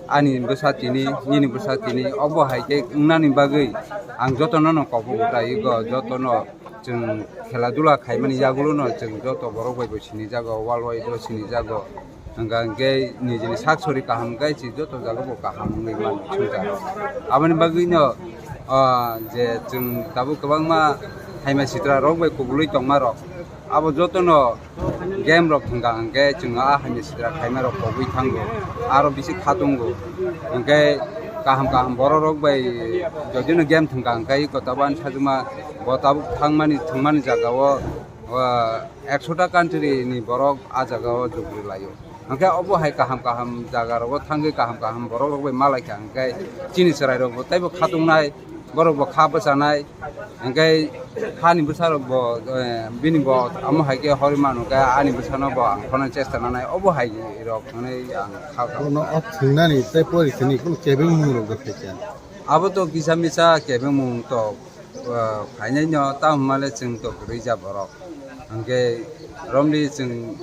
ani bwsa tini, nini bwsa tini, obo hai khe wngnani bagwi ang jotono no kobok utai go, jotono chwng khela dula khaimani yagulo no chwng joto borok bai bo sinijago, world wide o sinijago. Hwnkha hwnkhe nijini sak sori kaham khai se joto jaga bo kaham wngwi mano swngchar. Aboni bagwi no, ah, je chwng tabuk kwbangma haima sitra rok bai kubulwi tongma rok, Abo jotono game rok thwngkha hwnkhe chwng a hamya sitra khaima rok kobwi thango, aro bisi khatungo. Hwnkhe kaham kaham borok rok bai jodino game thwngkha hwnkhe iko tabuk ani sajwkma bo tabuk thangmani thwngmani jagao, ah, ekshota country ni borok a jagao jugri laio. Hwnkhe obo hai kaham kaham jaga rogo thangwi kaham kaham borok rok bai malaikha hwnkhe chini chwrai rok bo teibo khatungnai, borok bo kha bwchanai. Hwnkhe hani bwsa rok bo, eh, bini bo amo hai khe hori manu khe ani bwsano bo ang khonani chesta nanai, obo hai rok hwnwi ang kha kha. Bono o thwngnani tei pori thwngni kunu kebengmung rok bo phaikha. Abo to kisa misa kebengmung to, eh, phainai no, tamo hwnmale chwng to kwrwi ja borok. Hwnkhe romli chwng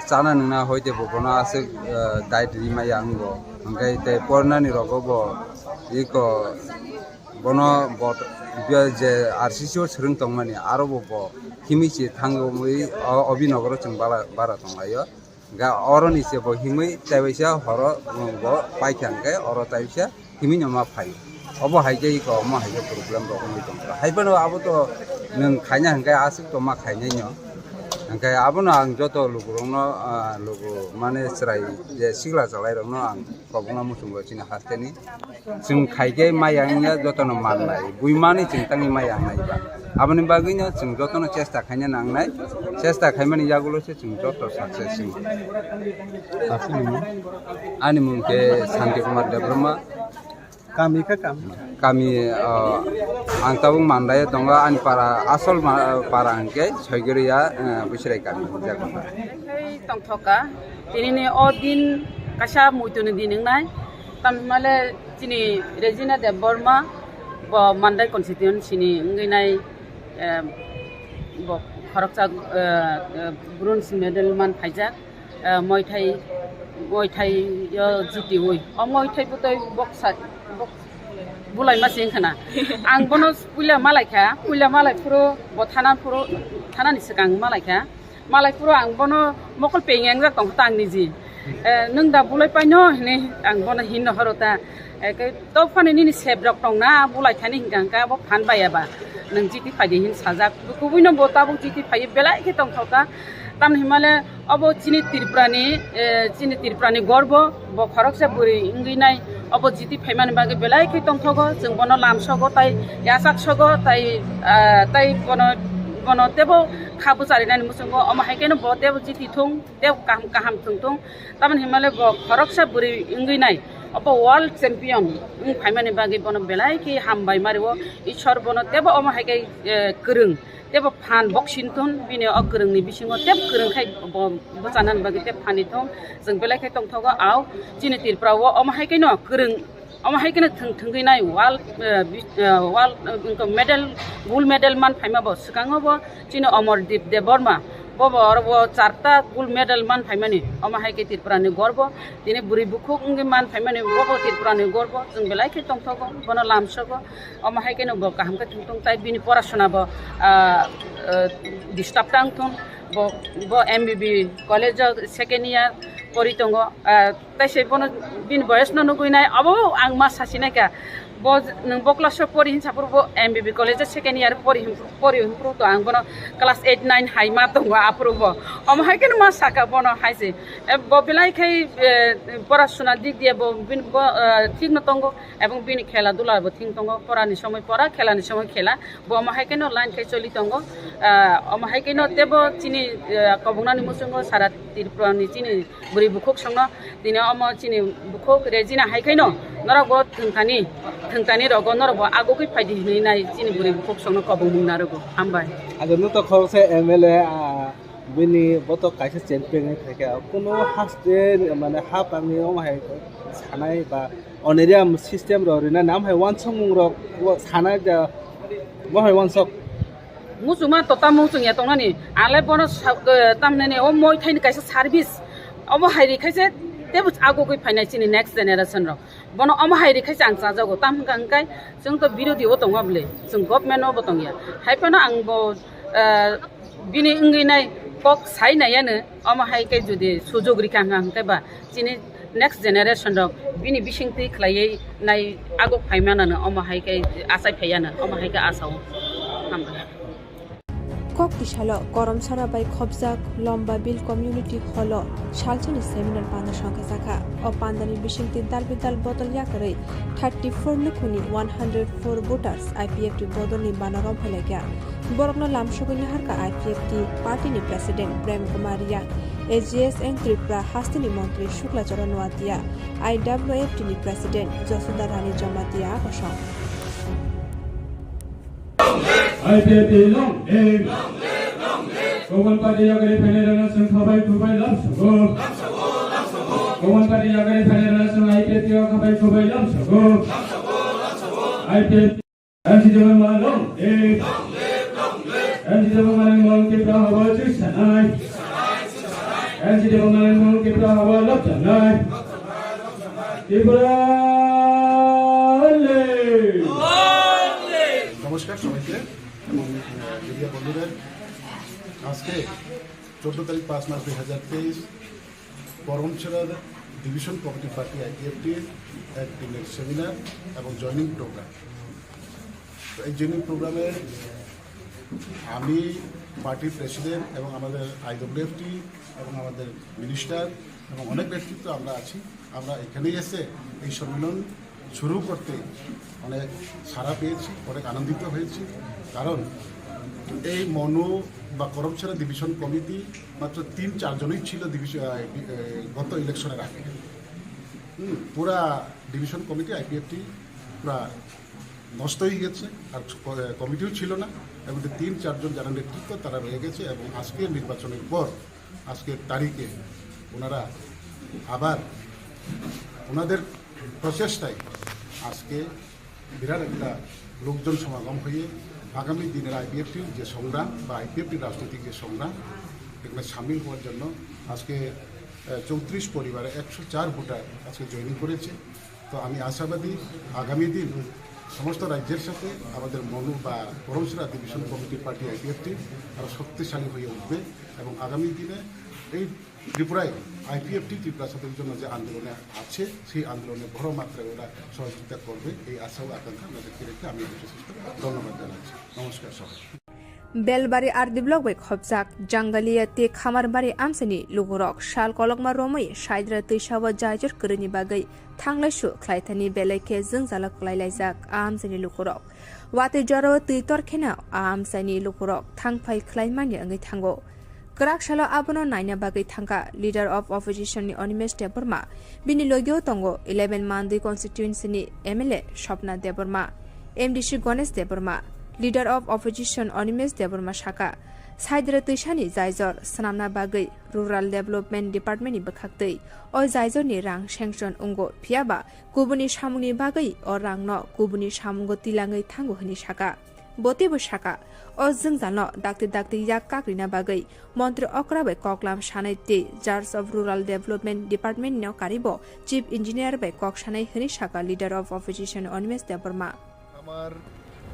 chana nwngna hoite bo bono aswk, eh, diet ri maya wngo. Hwnkhe tei pornani rogo bo iko bono bo je R C C o swrwng tongmani aro bo bo himwi se thangwi o Abhinogoro chwng bara, bara tonglaio. Ga oroni se bo himwi taibaisa horo bo paikha hwnkhe oro taibaisa himwi no ma phai. Obo hai khe iko omo hai khe problem rok wngwi tongkha. Hai phano abo to nwng khaina hwnkhe aswk to ma khainai no. Hwnkhe abono ang joto lukurokno, ah, luku mane chwrai je sikla chalairokno ang kobokna muchungo chini hasteni. Chwng khai khe maya wngya jotono mannai. Buimani chwng tangwi maya wngnai ba. Aboni bagwino chwng jotono chesta khaina nangnai. Chesta khaimani yagulo se chwng joto success wngwi. Aswk nini? Ani mung khe Santi Kumar Debbarma. Kami khe kami? Kami, ah, ang tabuk Mandai o tongo, ani para, asol ma-, para hwnkhe Soigoriya, eh, Bwswrai kami. Tongthoka, tinini o din kaisa muituni din wngnai. Tamni hwnmale chini Regina Debbarma bo Mandai constituency ni wngwi nai, eh, bo khoroksa, eh, eh, bronze medal man phaijak, eh, Muay Thai, Muay Thai o jitiwi. O Muay Thai bwtwi boksa, bok-, bulaima se wngkha na. Ang bono puila malaikha, puila malai phuru bo thana phuru, thanani swkang malaikha. Malai phuru ang bono mokol peng engjak tongkha ta ang niji. Eh, nwng da bulai paino hinwi ang bono hinno horo ta. Eh, khe to phano nini sep rok tongna bulai thani hinkha hinkha bo phan baiya ba. Nwng jiti phaidi hin sajak. Kubui no bo tabuk jiti phaiwi belai khe tongthok kha. Tamni hwnmale obo chini Tripura ni, eh, chini Tripura ni gorbo, bo khoroksa bwrwi wngwi nai. Obo jiti phaimani bagwi belai khe tongthogo, chwng bono lamsogo tai yachaksogo tai, ah, tai bono, bono teibo kha bwcharinani muchungo. Omo hai kheno bo teibo jiti thung, teibo kaham kaham thwng thung. Tamoni hinmale bo khoroksa bwrwi wngwi nai, obo world champion wng phaimani bagwi bono belai khe hambai mario. Ishwar bono teibo omo hai khe, eh, kwrwng. Teibo phan boxing thun, bini o kwrwngni bisingo tei kwrwng khai bo bwchanani bagwi tei phani thung. Chwng belai khe tongthogo, au chini Tripura o omo hai kheno kwrwng, omo hai kheno thwng thwngwi nai world, eh, bi-, eh, world, eh, wngkha medal, gold medal man phaima bo swkango bo chini Amardeep Debbarma, bo bo oro bo charta gold medal man phaimani, omo hai khe Tripura ni gorbo, tini bwrwi bukhuk wngwi man phaimani bo bo Tripura ni gorbo, chwng belai khe tongthogo, bono lamsogo. Omo hai kheno bo kaham khe thwng thung tai bini porasona bo, ah, ah, disturb tang thung. Bo, bo M B B college o second year pori tongo. Ah, tai se bono bini boyes no nugui nai abo ang ma sasi nai kha. Bo nwng bo class o pori hinsa phuru bo M B B college o second year pori hin, pori hin phuru to ang bono class eight nine hai ma tongo aphuru bo. Omo hai kheno ma saka bono hai se. Eh, bo belai khai, eh, porasona dik diye bo bini bo, eh, thik no tongo. Ebong bini khela dula bo thing tongo, pora ni somoi pora, khela ni somoi khela. Bo omo hai kheno line khai choli tongo. Ah, omo hai kheno teibo chini, ah, kobongnani muchungo sara Tripura ni chini bwrwi bukhuk songno tini omo chini bukhuk Regina hai kheno norok bo thwngthani, thwngthani rogo norok bo agugwi phaidi hinwi nai chini bwrwi bukhuk songno kobongmung narogo. Hambai. Ajo nuto khoroksa M L A, ah, Bini boto kaisa champion wngwi phaikha. Kuno haste mane hapangni omo hai sanai ba honorarium system rok rinani, omo hai uansukmung rok sanai da, omo hai uansuk. Muchungma to tamo muchungya tongnani. Angle bono sa-, eh, tamnani o Muay Thai ni kaisa service. Omo hai rikhaise tebo agugwi phainai chini next generation rok. Bono omo hai rikhaise ang chajago. Tam hwnkha hwnkhe chwng to birodhi o tongo bwle. Chwng government o bo tongya. Hai phano ang bo, eh, Bini wngwi nai kok sai nai ano, omo hai khe jodi sujog rikha hwnkha hwnkhe ba chini next generation rok bini bisingtwi khlaiwi nai aguk phai manano, omo hai khe achai phai ano, omo hai khe asa o. Hambai. Kok tisalo Koromsara bai khopjak Lombabil Community Hall o salsani seminar panda songkha jakha. O pandani bisingtwi dal bidal bodol yakarwi thirty four nukhungni one hundred four voters I P F T bodolni bana romphai laikha. Borokno lamsogwi naharkha I P F T party ni president Prem Kumar Riang, A G S N Tripura hasteni montri Shukla Charan Noatia, I W F T ni president Josoda Rani Jamatia akosong. I P F T long live. Kogon party yagari phainai rana chwng khabai khubai lamsogo. Kogon party yagari phainai rana chwng I P F T o khabai khubai lamsogo. I P F T. M C Debbarma long live. M C Debbarma long Tipra haba chwsanai. M C Debbarma long Tipra haba lapsanai. Tipra long live. নমস্কার সবাইকে এবং মিডিয়া বন্ধুদের। আজকে চোদ্দ তারিখ পাঁচ মাস দুই হাজার তেইশ, করমছড়ার ডিভিশন কমিটি পার্টি আইপিএফটির এক দিনের সেমিনার এবং জয়েনিং প্রোগ্রাম। তো এই জয়েনিং প্রোগ্রামে আমি, পার্টির প্রেসিডেন্ট এবং আমাদের আইডব্লিউএফটি এবং আমাদের মিনিস্টার এবং অনেক ব্যক্তিত্ব আমরা আছি। আমরা এখানে এসে এই সম্মেলন শুরু করতে অনেক সাড়া পেয়েছি, অনেক আনন্দিত হয়েছি। কারণ এই মনু বা করমছড়া ডিভিশন কমিটি মাত্র তিন চারজনই ছিল ডিভিশন, আহ, ডি-, আহ, গত ইলেকশনের আগে। হুম, পুরা ডিভিশন কমিটি আইপিএফটি পুরা নষ্ট হয়ে গেছে, আর ক-, কমিটিও ছিল না। এবং যে তিন চারজন যারা নেতৃত্ব, তারা রয়ে গেছে। এবং আজকের নির্বাচনের পর, আজকের তারিখে ওনারা আবার ওনাদের প্রচেষ্টায় আজকে বিরাট একটা লোকজন সমাগম হয়ে আগামী দিনের আইপিএফটির যে সংগ্রাম বা আইপিএফটির রাজনৈতিক যে সংগ্রাম, এখানে সামিল হওয়ার জন্য আজকে, আহ, চৌত্রিশ পরিবারে একশো চার ভোটার আজকে জয়েনিং করেছে। তো আমি আশাবাদী আগামী দিন সমস্ত রাজ্যের সাথে আমাদের মনু বা Karamchhara division committee party IPFT আরও শক্তিশালী হয়ে উঠবে এবং আগামী দিনে এই ত্রিপুরায় আইপিএফটি ত্রিপুরা ছাত্রদের জন্য যে আন্দোলনে আছে, সেই আন্দোলনে বড় মাত্রায় ওরা সহযোগিতা করবে, এই আশা ও আকাঙ্ক্ষা আমাদেরকে রেখে আমি এই বিশেষ করে ধন্যবাদ জানাচ্ছি। নমস্কার সবাই। Belbari R D block bai khopjak Jangalia tei Khamarbari amchaini lukurok sal kolokma romwi Saidra twisao jaijor kwrwini bagwi thanglaisu khlaithani belai khe jwngjalo kwlailaijak a amchaini lukurok. Watwi jorao twi tor kheno a amchaini lukurok thangphai khlaimani wngwi thango. Kwrak salo abono naina bagwi thangkha Leader of Opposition ni Animesh Debbarma, bini logio tongo eleven Mandwi constituency ni M L A Swapna Debbarma, M D C Ganesh Debbarma. Leader of Opposition Animesh Debbarma sakha, Saidra twisani jaijor swnamna bagwi Rural Development Department ni bwkhaktwi o jaijor ni rang sanction wngo, phiyaba kubuni samungni bagwi o rangno kubuni samungo tilangwi thango hwnwi sakha. Bo teibo sakha, o jwngjalno dakti dakti yak kakrina bagwi Montri okra bai koklam sanai tei Charge of Rural Development Department no karibo Chief Engineer bai kok sanai hwnwi sakha Leader of Opposition Animesh Debbarma. আমার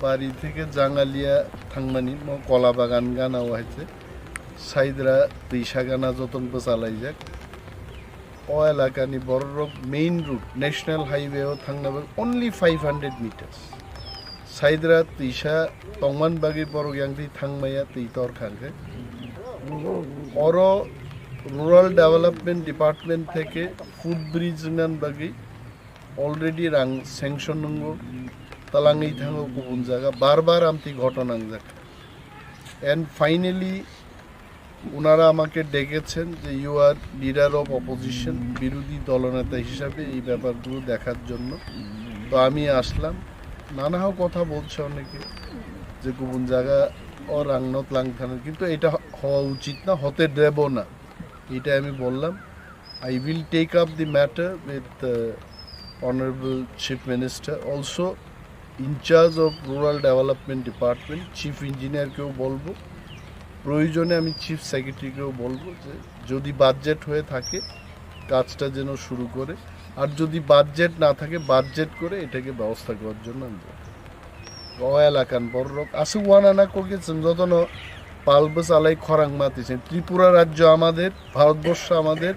বাড়ি থেকে জাঙ্গালিয়া থাংমানি মো কলা বাগান গানা হয়েছে। সাইদরা তৈশা গানা যতন চালাই যাক। O elakani bororok main road, national highway o thangna bagwi only five hundred meters. Saidra twisa tongman bagwi borok yang twi thangmaya twi tor khangkhe. Oro Rural Development Department theke footbridge wngnan bagwi already rang sanction wngo, talangwi thango kubun jaga, bar bar amtwi ghoto nangjak. And finally, ওনারা আমাকে ডেকেছেন যে you are leader of opposition, বিরোধী দলনেতা হিসাবে এই ব্যাপারগুলো দেখার জন্য। তো আমি আসলাম। নানা কথা বলছে অনেকে যে কুবুন জায়গা ও রাংনত লাং থানার, কিন্তু এটা হ-, হওয়া উচিত না, হতে দেব না, এটা আমি বললাম। I will take up the matter with, uh, Honorable Chief Minister. Also, in charge of Rural Development Department, chief ইঞ্জিনিয়ারকেও বলবো, প্রয়োজনে আমি চিফ সেক্রেটারিকেও বলবো যে যদি বাজেট হয়ে থাকে কাজটা যেন শুরু করে, আর যদি বাজেট না থাকে বাজেট করে এটাকে ব্যবস্থা করার জন্য আমি বলবো। O elakan borok aswk uanana kokye chwng jotono pal bwchalai khorang mati se. Tripura rajyo amader, Bharatborsho amader,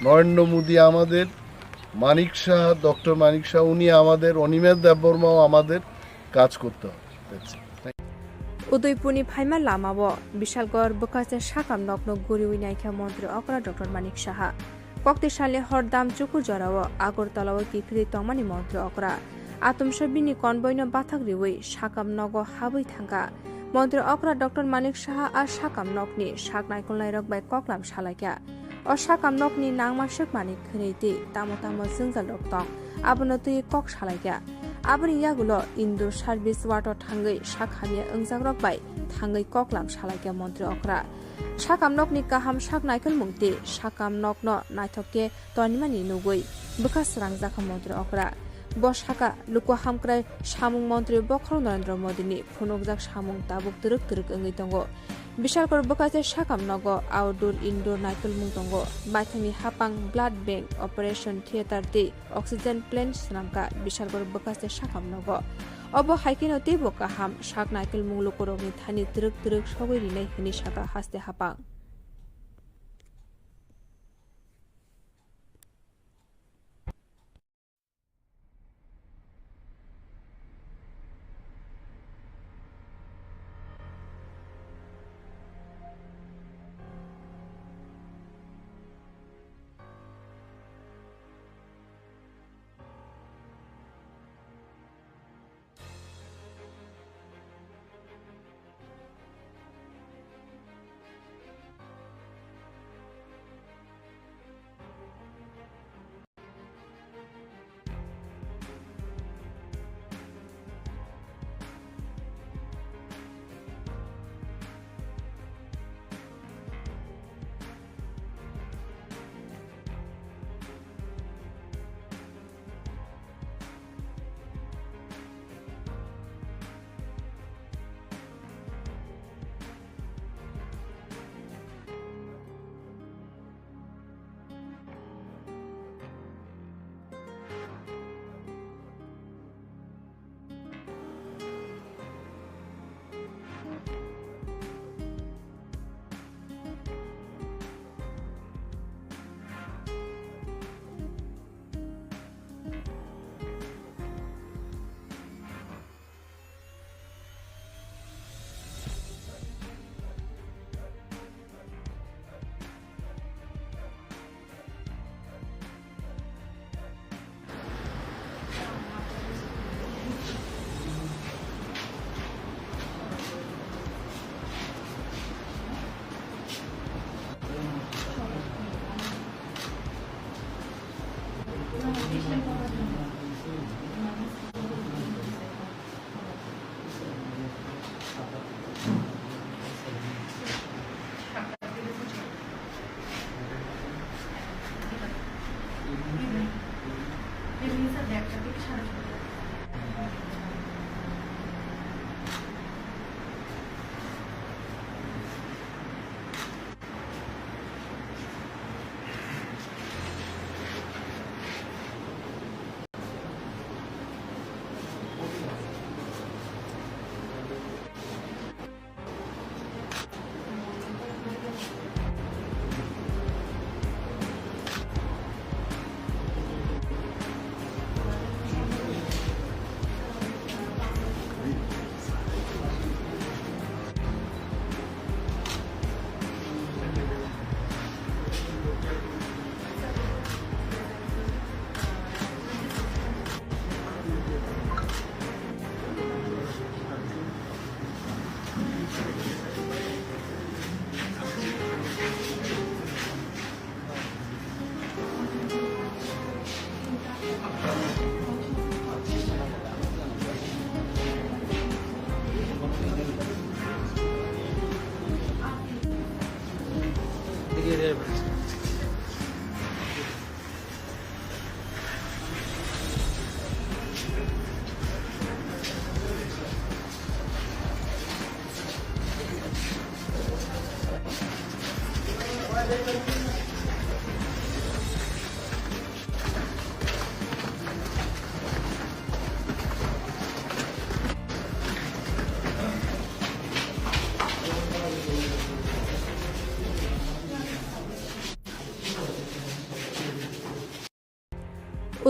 Narendra Modi amader, Manik Saha, doctor Manik Saha উনি আমাদের, অনিমেষ দেববর্মাও আমাদের, কাজ করতে হবে। That's it. Thank you. Udaipurni phaima lamao Bishalgarh bwkhaste sakam nokno guriwi naikha Montri okra Doctor Manik Saha. Kokti salni hor dam chukur jorao Agartala-o kiphilwi tongmani Montri okra. Atomsa bini convoy-no bathak riwi sakam nogo habwi thangkha. Montri okra Doctor Manik Saha a sakam nokni sak naikolnairok bai koklam salaikha. O sakam nokni nangma swkmani khwnwi twi tamo tamo jwngjalrok tong, abono twiwi kok salaikha. Aboni yagulo indoor service ward-o thangwi sak hamya wngjakrok bai thangwi koklam salaikha Montri okra. Sakam nokni kaham sak naikolmung tei sakam nokno naithok khe tonimani nugwi bwkha srangjakha Montri okra. Bo sakha, luku hamkrai samung montri bokhorok Narendra Modini phunukjak samung tabuk twrwk twrwk wngwi tongo. Bishalgarh bwkhaste sakam nogo outdoor, indoor naikolmung tongo. Baithangni hapang blood bank, operation theatre tei oxygen plant swnamkha Bishalgarh bwkhaste sakam nogo. Obo hai kheno teibo kaham sak naikolmung lukurokni thani twrwk twrwk sogwi rinai hwnwi sakha haste hapang.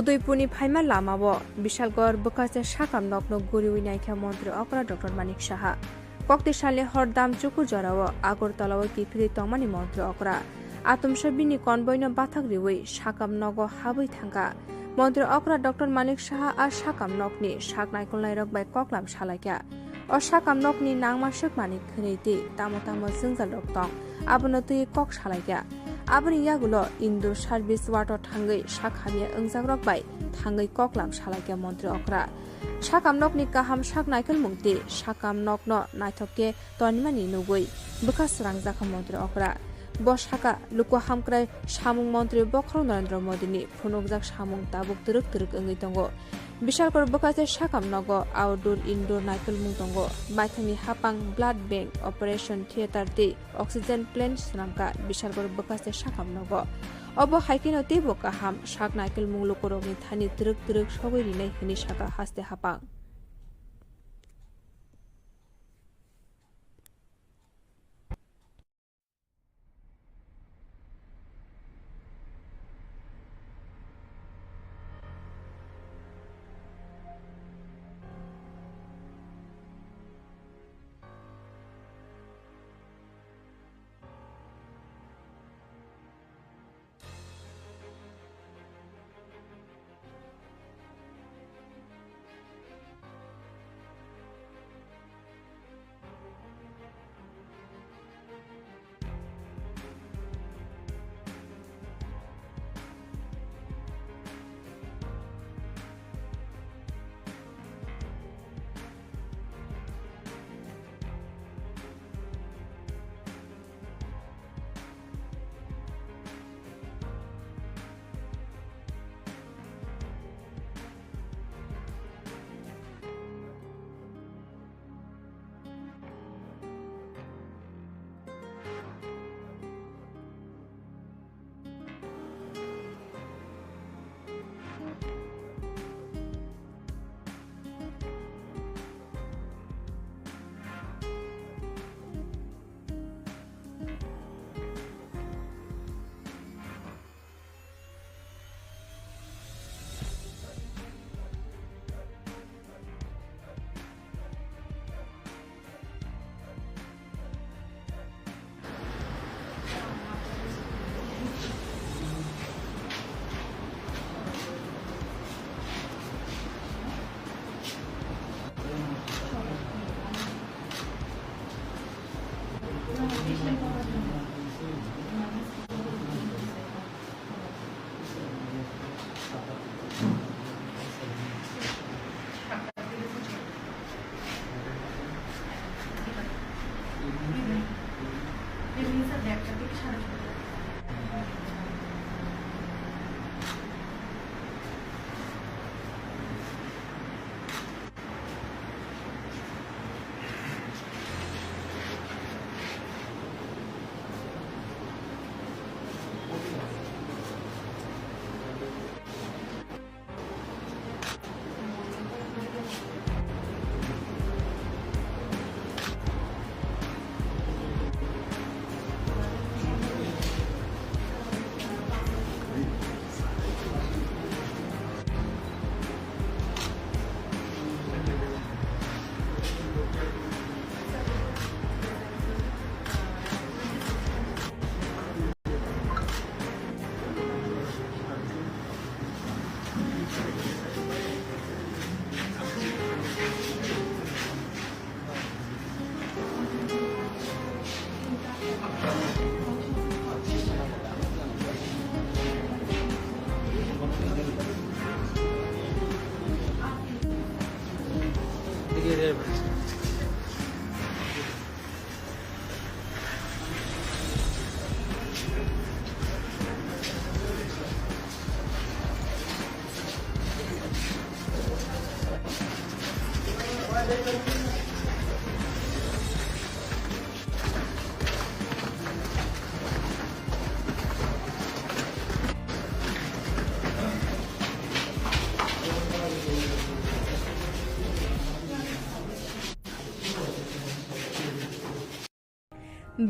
Udaipurni phaima lamao Bishalgarh bwkhaste sakam nokno guriwi naikha Montri okra Doctor Manik Saha. Kokti salni hor damchuku jorao Agartala-o kiphilwi tongmani Montri Okra. Atomsa bini convoy-no bathak riwi sakam nogo habwi thangkha. Montri Okra Doctor Manik Saha a sakam nokni sak naikolnairok bai koklam salaikha. O sakam nokni nangma swkmani khwnwi twi tamo tamo jwngjalrok tong, abono twiwi kok salaikha. Aboni yagulo Indur service ward-o thangwi sak hamya wngjakrok bai thangwi koklam salaikha Montri Okra. Sakam nokni kaham sak naikolmung tei sakam nokno naithok khe tonimani nugwi bwkha srangjakha Montri Okra. Bo sakha, luku hamkrai samung montri bokhorok Narendra Modini phunukjak samung tabuk twrwk twrwk wngwi tongo. Bishalkor bwkha se sakam nogo outdoor indoor naikolmung tongo. Baithangni hapang blood bank, operation theatre tei oxygen plant swnamkha Bishalkor bwkha se sakam nogo. Obo hai kheno teibo kaham sak naikolmung lukurokni thani twrwk twrwk sogwi rinai hwnwi sakha haste hapang.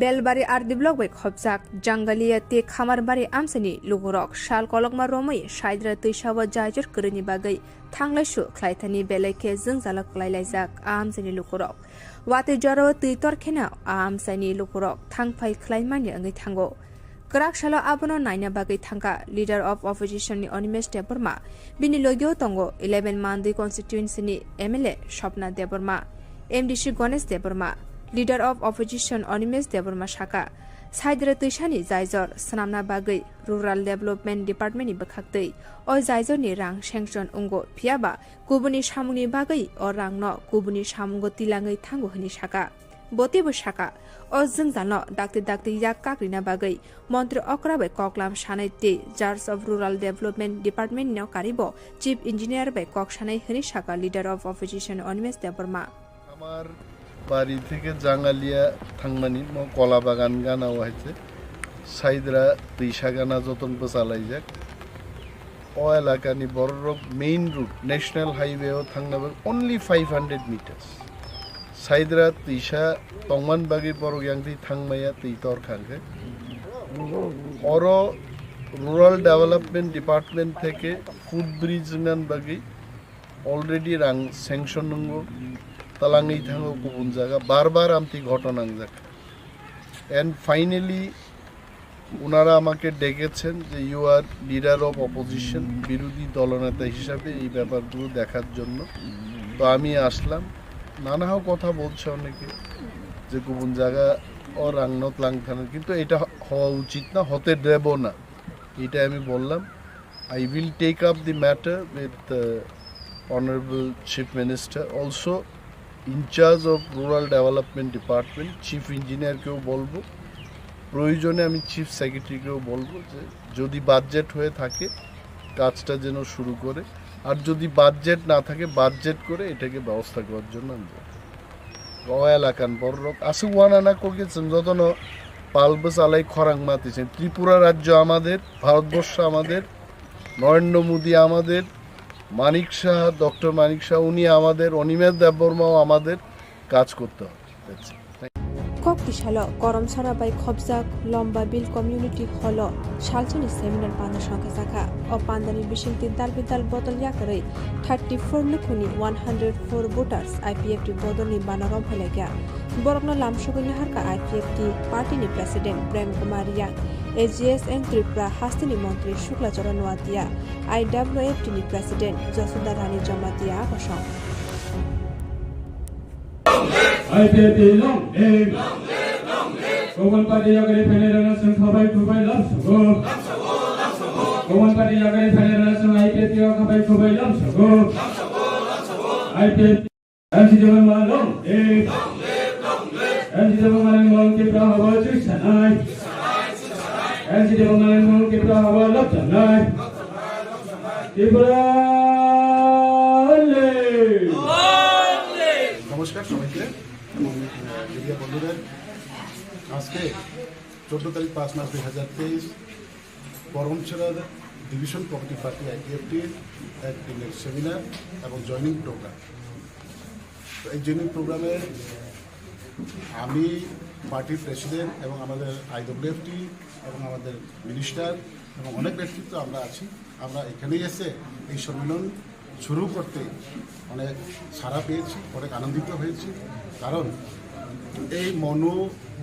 Belbari R D block bai khopjak Jangalia tei Khamarbari amchaini lukurok sal kolokma romwi Saidra twisao jaijor kwrwini bagwi thanglaisu khlaithani belai khe jwngjalo kwlailaijak a amchaini lukurok. Watwi jorao twi tor kheno a amchaini lukurok thang phai khlaimani wngwi thango. Kwrak salo abono naina bagwi thangkha Leader of Opposition ni Animesh Debbarma, bini logio tongo eleven Mandwi constituency ni M L A Swapna Debbarma, M D C Ganesh Debbarma. Leader of Opposition Animesh Debbarma sakha, Saidra twisani jaijor swnamna bagwi Rural Development Department ni bwkhaktwi o jaijor ni rang sanction wngo, phiyaba kubuni samungni bagwi o rangno kubuni samungo tilangwi thango hwnwi sakha. Bo teibo sakha, o jwngjalno dakti dakti yak kakrina bagwi montri okra bai koklam sanai tei Charge of Rural Development Department no karibo Chief Engineer bai kok sanai hwnwi sakha Leader of Opposition Animesh Debbarma. আমার বাড়ি থেকে জাঙ্গালিয়া থাংমানি মো কলা বাগান গানা হয়েছে সাইদরা তৈশা গানা যতন চালাই যাক। O elakani bororok main road national highway o thangna bagwi only five hundred meters. Saidra tisa tongman bagwi borok yang twi thangmaya twi tor khangkhe. Oro Rural Development Department theke footbridge rwnan bagwi already rang sanction nungo, talangwi thango kubun jaga, bar bar amtwi ghoto nangjak. And finally ওনারা আমাকে ডেকেছেন যে you are leader of opposition, বিরোধী দলনেতা হিসাবে এই ব্যাপারগুলো দেখার জন্য। তো আমি আসলাম। নানা কথা বলছে অনেকে যে কুবুন জায়গা ও রাংনত লাং থানার, কিন্তু এটা হ- হওয়া উচিত না, হতে দেব না, এটা আমি বললাম। I will take up the matter with uh, Honorable Chief Minister, also in charge of Rural Development Department, chief ইঞ্জিনিয়ারকেও বলবো, প্রয়োজনে আমি চিফ সেক্রেটারিকেও বলবো যে যদি বাজেট হয়ে থাকে কাজটা যেন শুরু করে, আর যদি বাজেট না থাকে বাজেট করে এটাকে ব্যবস্থা করার জন্য আমি বলবো। O elakan bororok aswk uanana kokje chwng jotono pal bwchalai khorang mati se. Tripura rajyo amader, Bharatborsho amader, Narendra Modi amader, Manik Saha, doctor Manik Saha উনি আমাদের, অনিমেষ দেববর্মাও আমাদের, কাজ করতে হবে। That's it. Thank you. Kok tisalo Koromsora bai khopjak Lomba Bill Community Hall o salchini seminar panda songkhe jakha. O pandani bisingtwi dal bidal bodol yakarwi thirty four nukhungni one hundred four voters I P F T bodolni bana romphai laikha. Borokno lamsogwi naharkha I P F T party ni president Prem Kumar Riang, A G S and Tripura hasteni montri Shukla Charan Noatia, I W F T ni president Josuda Rani Jamatia abosong. I P F T long live. Kogon party yagari phainai rana song khabai khubai lam sogo. Kogon party yagari phainai rana song I P F T yagari khabai khubai lam sogo. I P F T. M C Debbarma long live. M C Debbarma long Tripura haba chusanai. M C Debbarma long Tripura haba lapchanai. Tripura long live. নমস্কার সবাইকে এবং মিডিয়া বন্ধুদের। আজকে চোদ্দ তারিখ পাঁচ মাস দুই হাজার তেইশ, করমছড়ার ডিভিশন কমিটি পার্টি আইপিএফটির এক দিনের সেমিনার এবং জয়েনিং প্রোগ্রাম। তো এই জয়েনিং প্রোগ্রামে আমি পার্টির প্রেসিডেন্ট এবং আমাদের আইডব্লিউএফটি এবং আমাদের মিনিস্টার এবং অনেক ব্যক্তিত্ব আমরা আছি। আমরা এখানে এসে এই সম্মেলন শুরু করতে অনেক সাড়া পেয়েছি, অনেক আনন্দিত হয়েছি। কারণ এই মনু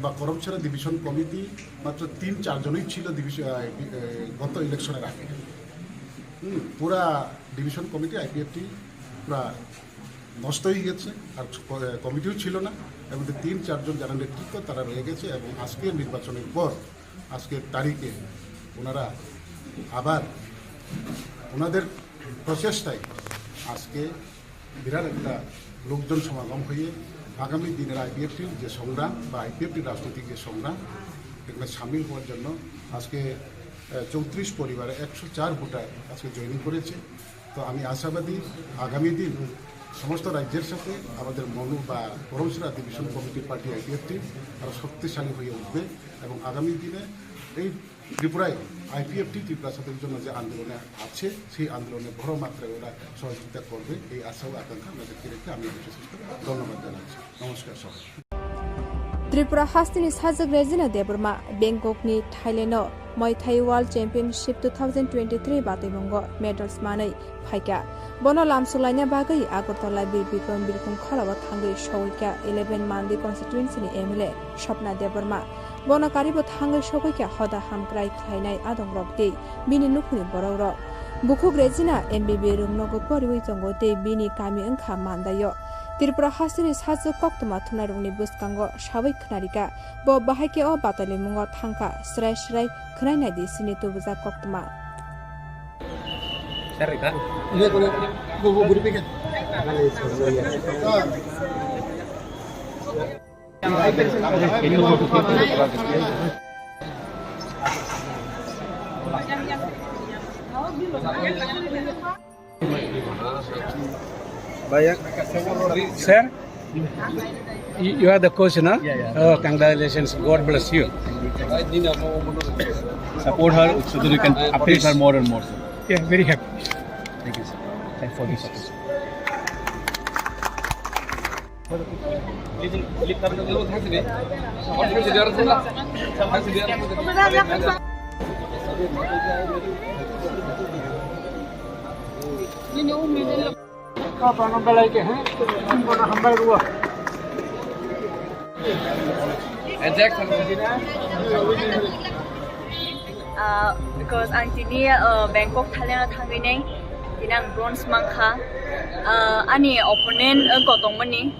বা করমছড়া ডিভিশন কমিটি মাত্র তিন চারজনই ছিল ডিভিশন, আহ, ডি-, আহ, গত ইলেকশনের আগে। হুম, পুরা ডিভিশন কমিটি আইপিএফটি পুরা নষ্ট হয়ে গেছে, আর ক-, কমিটিও ছিল না। এবং যে তিন চারজন যারা নেতৃত্ব, তারা রয়ে গেছে। এবং আজকের নির্বাচনের পর, আজকের তারিখে ওনারা আবার ওনাদের প্রচেষ্টায় আজকে বিরাট একটা লোকজন সমাগম হয়ে আগামী দিনের আইপিএফটির যে সংগ্রাম বা আইপিএফটির রাজনৈতিক যে সংগ্রাম, এখানে সামিল হওয়ার জন্য আজকে, আহ, চৌত্রিশ পরিবারে একশো চার ভোটার আজকে জয়েনিং করেছে। তো আমি আশাবাদী আগামী দিন সমস্ত রাজ্যের সাথে আমাদের মনু বা Karamchhara division committee party IPFT আরও শক্তিশালী হয়ে উঠবে এবং আগামী দিনে এই ত্রিপুরায় আইপিএফটি ত্রিপুরা স্বাধীনতার জন্য যে আন্দোলনে আছে, সেই আন্দোলনে বড় মাত্রায় ওরা সহযোগিতা করবে, এই আশা ও আকাঙ্ক্ষা আমরা ব্যক্ত রেখে আমি এই বিশেষ করে ধন্যবাদ জানাচ্ছি। নমস্কার সবাই। Tripura hasteni sajwk Rejina Debbarma Bangkokni Thailand-o Muay Thai World Championship two thousand twenty-three batwimungo medals manwi phaikha. Bono lamsok laina bagwi Agartala Bir Bikram Birkhung kholao thangwi sogwikha eleven Mandi constituency ni M L A Swapna Debbarma. Bono karibo thangwi sogwikha hoda hamkrai khlainai adongrok tei bini nukhungni borokrok. Bukhuk Regina M B B rwngnogo poriwi tongo tei bini kami wngkha Mandaio. Tripura hasteni sajwk koktwma thumnairokni bwskango sawi khwnarikha. Bo bahai khe o batalimungo thangkha, srai srai khwnai naidi sini tubujak koktwma. Sir, you you are the coach, no? Yeah, yeah. Oh, congratulations. God bless you. Support her so that you can uplift her more and more, sir. Yeah, very happy. Thank you, sir. Thanks for this. Ah, because ang tini, ah, Bangkok, Thailand o thangwi nai, tini ang bronze mankha. Ah, ani opponent, ah, kotongmani,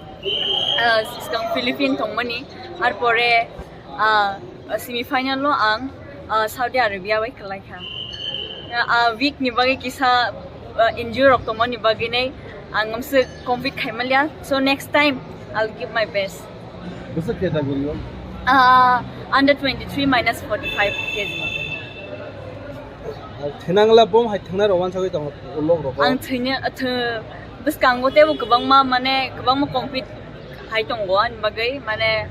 ah, swkang Philippine tongmani, arpore, ah, semi final o ang, ah, Saudi Arabia bai kwlaikha. Ah, week ni bagwi kisa, ah, injury rok tongmani bagwi nai ang amswk compete khaimanliya. So next time I'll give my best. Bwswk category o? Ah, under twenty-three minus forty-five K G. Thinangla bom hai thangnai rok wansagwi tongo ulok rok. Ang thwina, thw-, bwskango teibo kwbangma, mane, kwbangma compete hai tongo ani bagwi, mane,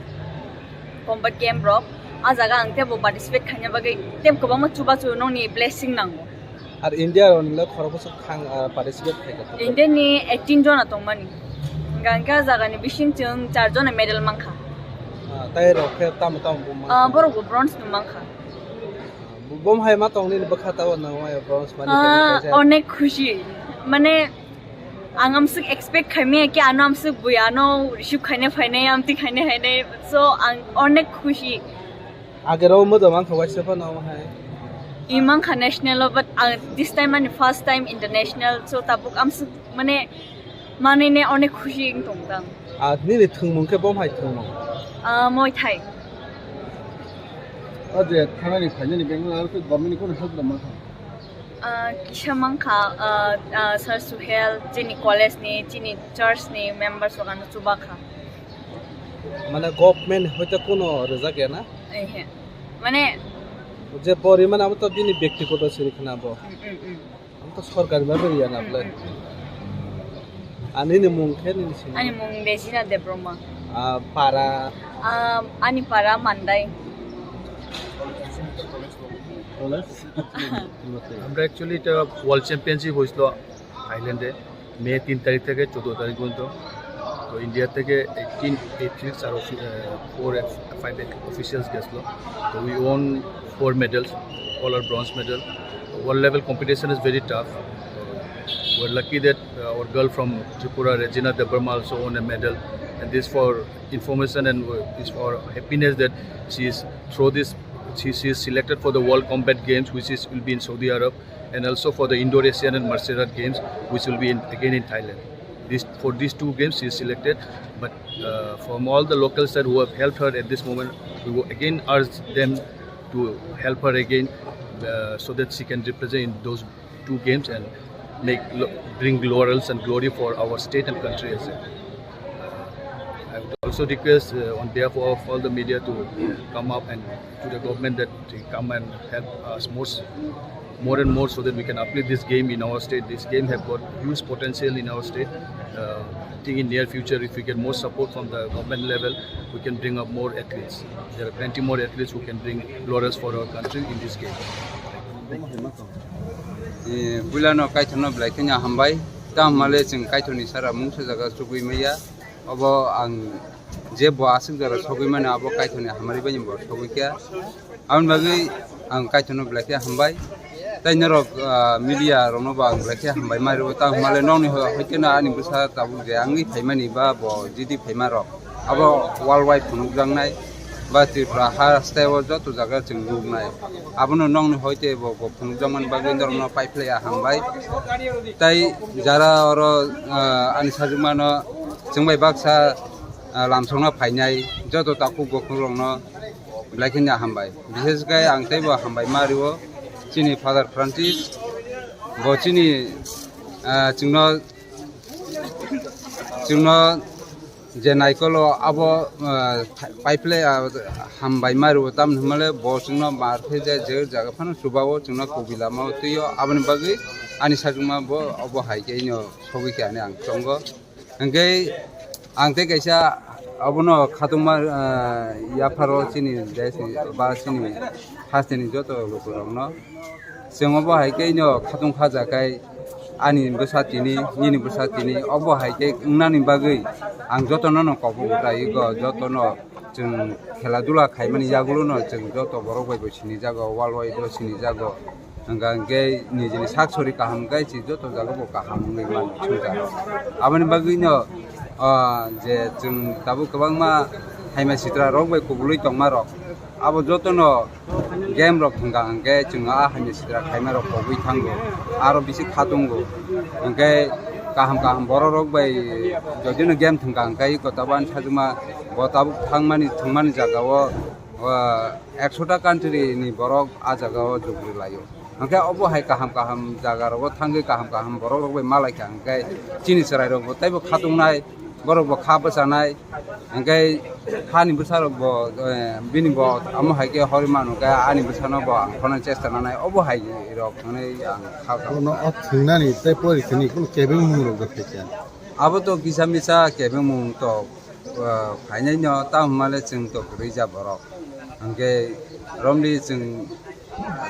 combat game rok. A jaga ang teibo participate khaina bagwi teibo kwbangma chubachu nokni blessing nango. Ar India rok nila khoroksa thang, ah, participate khai kha. India ni eighteen jona tongmani. Hingka hingke a jaga ni bising chwng char jona medal mankha. Ah, tai rok khe tamo tamo bo mankha? Ah, borok bo bronze no mankha. Bo-, bom hai ma tong nini bwkha tabo nang ma bronze mani. Ah, khe kaisa. Onek khushi. Mane, ang amswk expect khaimaya ki ano amswk bui ano receive khaina phainai, amtwi khaina phainai. So, ang onek khushi. Agero modo mankha waisa phano omo hai. I mankha national o, but ang this time ani first time international, so tabuk amswk mane manwi ne onek khushi wng tong tang. Ah, nini thwngmung khe bom hai thwngmung? Ah, Muay Thai. O je thanani phainani Bangalore o khe government ni kono help rwma kha? Ah, kisa mankha, ah, ah, Sir Suhel, chini college ni, chini church ni members rok ano chubakha. Mane government hoite kono rijak ya na? Ehe. Mane je bo rimani amo to bini byaktigoto siri khna bo. Mm, mm, mm. Amo to sorkari bhabe riya na bole. Mm, mm, mm. Ani ni mung khe nini sini? Ani mung Regina Debbarma. Ah, para? Ah, ani para Mandai. College? আমরা অ্যাকচুয়ালি এটা world championship হয়েছিল থাইল্যান্ডে মে তিন তারিখ থেকে চোদ্দ তারিখ পর্যন্ত। তো ইন্ডিয়া থেকে এইটিন অ্যাথলিটস আর ফোর ফাইভ অফিসিয়ালস গেছিলো। তো we won four medals, all are bronze medal. World level competition is very tough. We're lucky that uh, our girl from Tripura, Regina Debbarma, also won a medal. And this for information and uh, is for happiness that she is through this she, she is selected for the World Combat Games, which is will be in Saudi Arab, and also for the Indo-Asian and Martial Art Games, which will be in, again in Thailand. This, for these two games, she is selected. But uh, from all the local side who have helped her at this moment, we will again urge them to help her again, uh, so that she can represent in those two games and make lo- bring laurels and glory for our state and country as well. I would also request uh, on behalf of all the media to come up and to the government that they come and help us more, s- more and more so that we can uplift this game in our state. This game have got huge potential in our state. Uh, I think in near future, if we get more support from the government level, we can bring up more athletes. There are plenty more athletes who can bring laurels for our country in this game. Eh, builano kaithorno belai kheno hambai. Tamo hwnle chwng kaithorni sara mungsa jaga chugui maya. Obo ang je bo aswk jora sogwi mano, abo kaithorni hamari bai bo sogwi kha. Aboni bagwi Ang Kaitorno belai khe hambai. Tei norok, ah, media rokno bo ang belai khe hambai ma rio. Tamo hwnba le nokni ho-, hoite no ani bwsa tabuk je wngwi phaimani ba bo jiti phaima rok. Abo world wide phunukjaknai ba Tripura ha steo joto jaga chwng nuknai. Abono nokni hoite bo, bo phunukjakmani bagwi norokno paiphlaiya hambai. Tei jara oro, ah, ani sajwkmano chwng bai baksa, ah, lamsokna phainai joto takhuk bukhuk rokno belai kheno hambai. Bishesh khe ang teibo hambai ma rio chini Father Francis. Bo chini, ah, chwngno, chwngno je naikolo abo, ah, paiphlai, ah, hambai ma rio, tamni hwnba le bo chwngno mar khe je, je jaga phano chuba-o chwngno kubi lama-o twi-o, aboni bagwi ani sajwkma bo obo hai khe ino sogwi khe ani ang chongo. Hwnkhe ang tei kaisa abono khatungma, ah, yapharo chini desh ni ba chini hasteni joto lukurokno. Chwng obo hai khe ino khatung khaja khai ani bwsa tini, nini bwsa tini, obo hai khe wngnani bagwi ang jotono no kok utai ego, jotono chwng khela dula khaimani yagulo no chwng joto borok bai bo sinijago, world wide o sinijago. Hwnkha hwnkhe nijini sak sori kaham khe si joto jaga bo kaham wngwi mano swngcharo. Aboni bagwino, ah, je chwng tabuk kwbangma haima sitra rok bai kubulwi tongma rok, abo jotono game rok thwngkha hwnkhe chwng a haima sitra khaima rok pogwi thango, aro bisi khatungo. Hwnkhe kaham kaham borok rok bai jodino game thwngkha hwnkhe iko tabuk ani sajwkma bo tabuk thangmani thwngmani jagao, ah, ekshota country ni borok a jagao jugri laio. Hwnkhe obo hai kaham kaham jaga rogo thangwi kaham kaham borok rok bai malaikha hwnkhe chini chwrai rok bo teibo khatungnai, borok bo kha bwchanai, hwnkhe hani bwsa rok bo, eh, bini bo amo hai khe horwi manu khe ani bwsano bo ang khorna chesta nanai obo hai rok hwnwi ang kha. Bono o thwngnani tei pori thwngni kunu kebengmung rok da phaikha. Abo to kisa misa kebengmung to, ah, phainai no, tamo hwnba le chwng to kwrwi ja borok. Hwnkhe romri chwng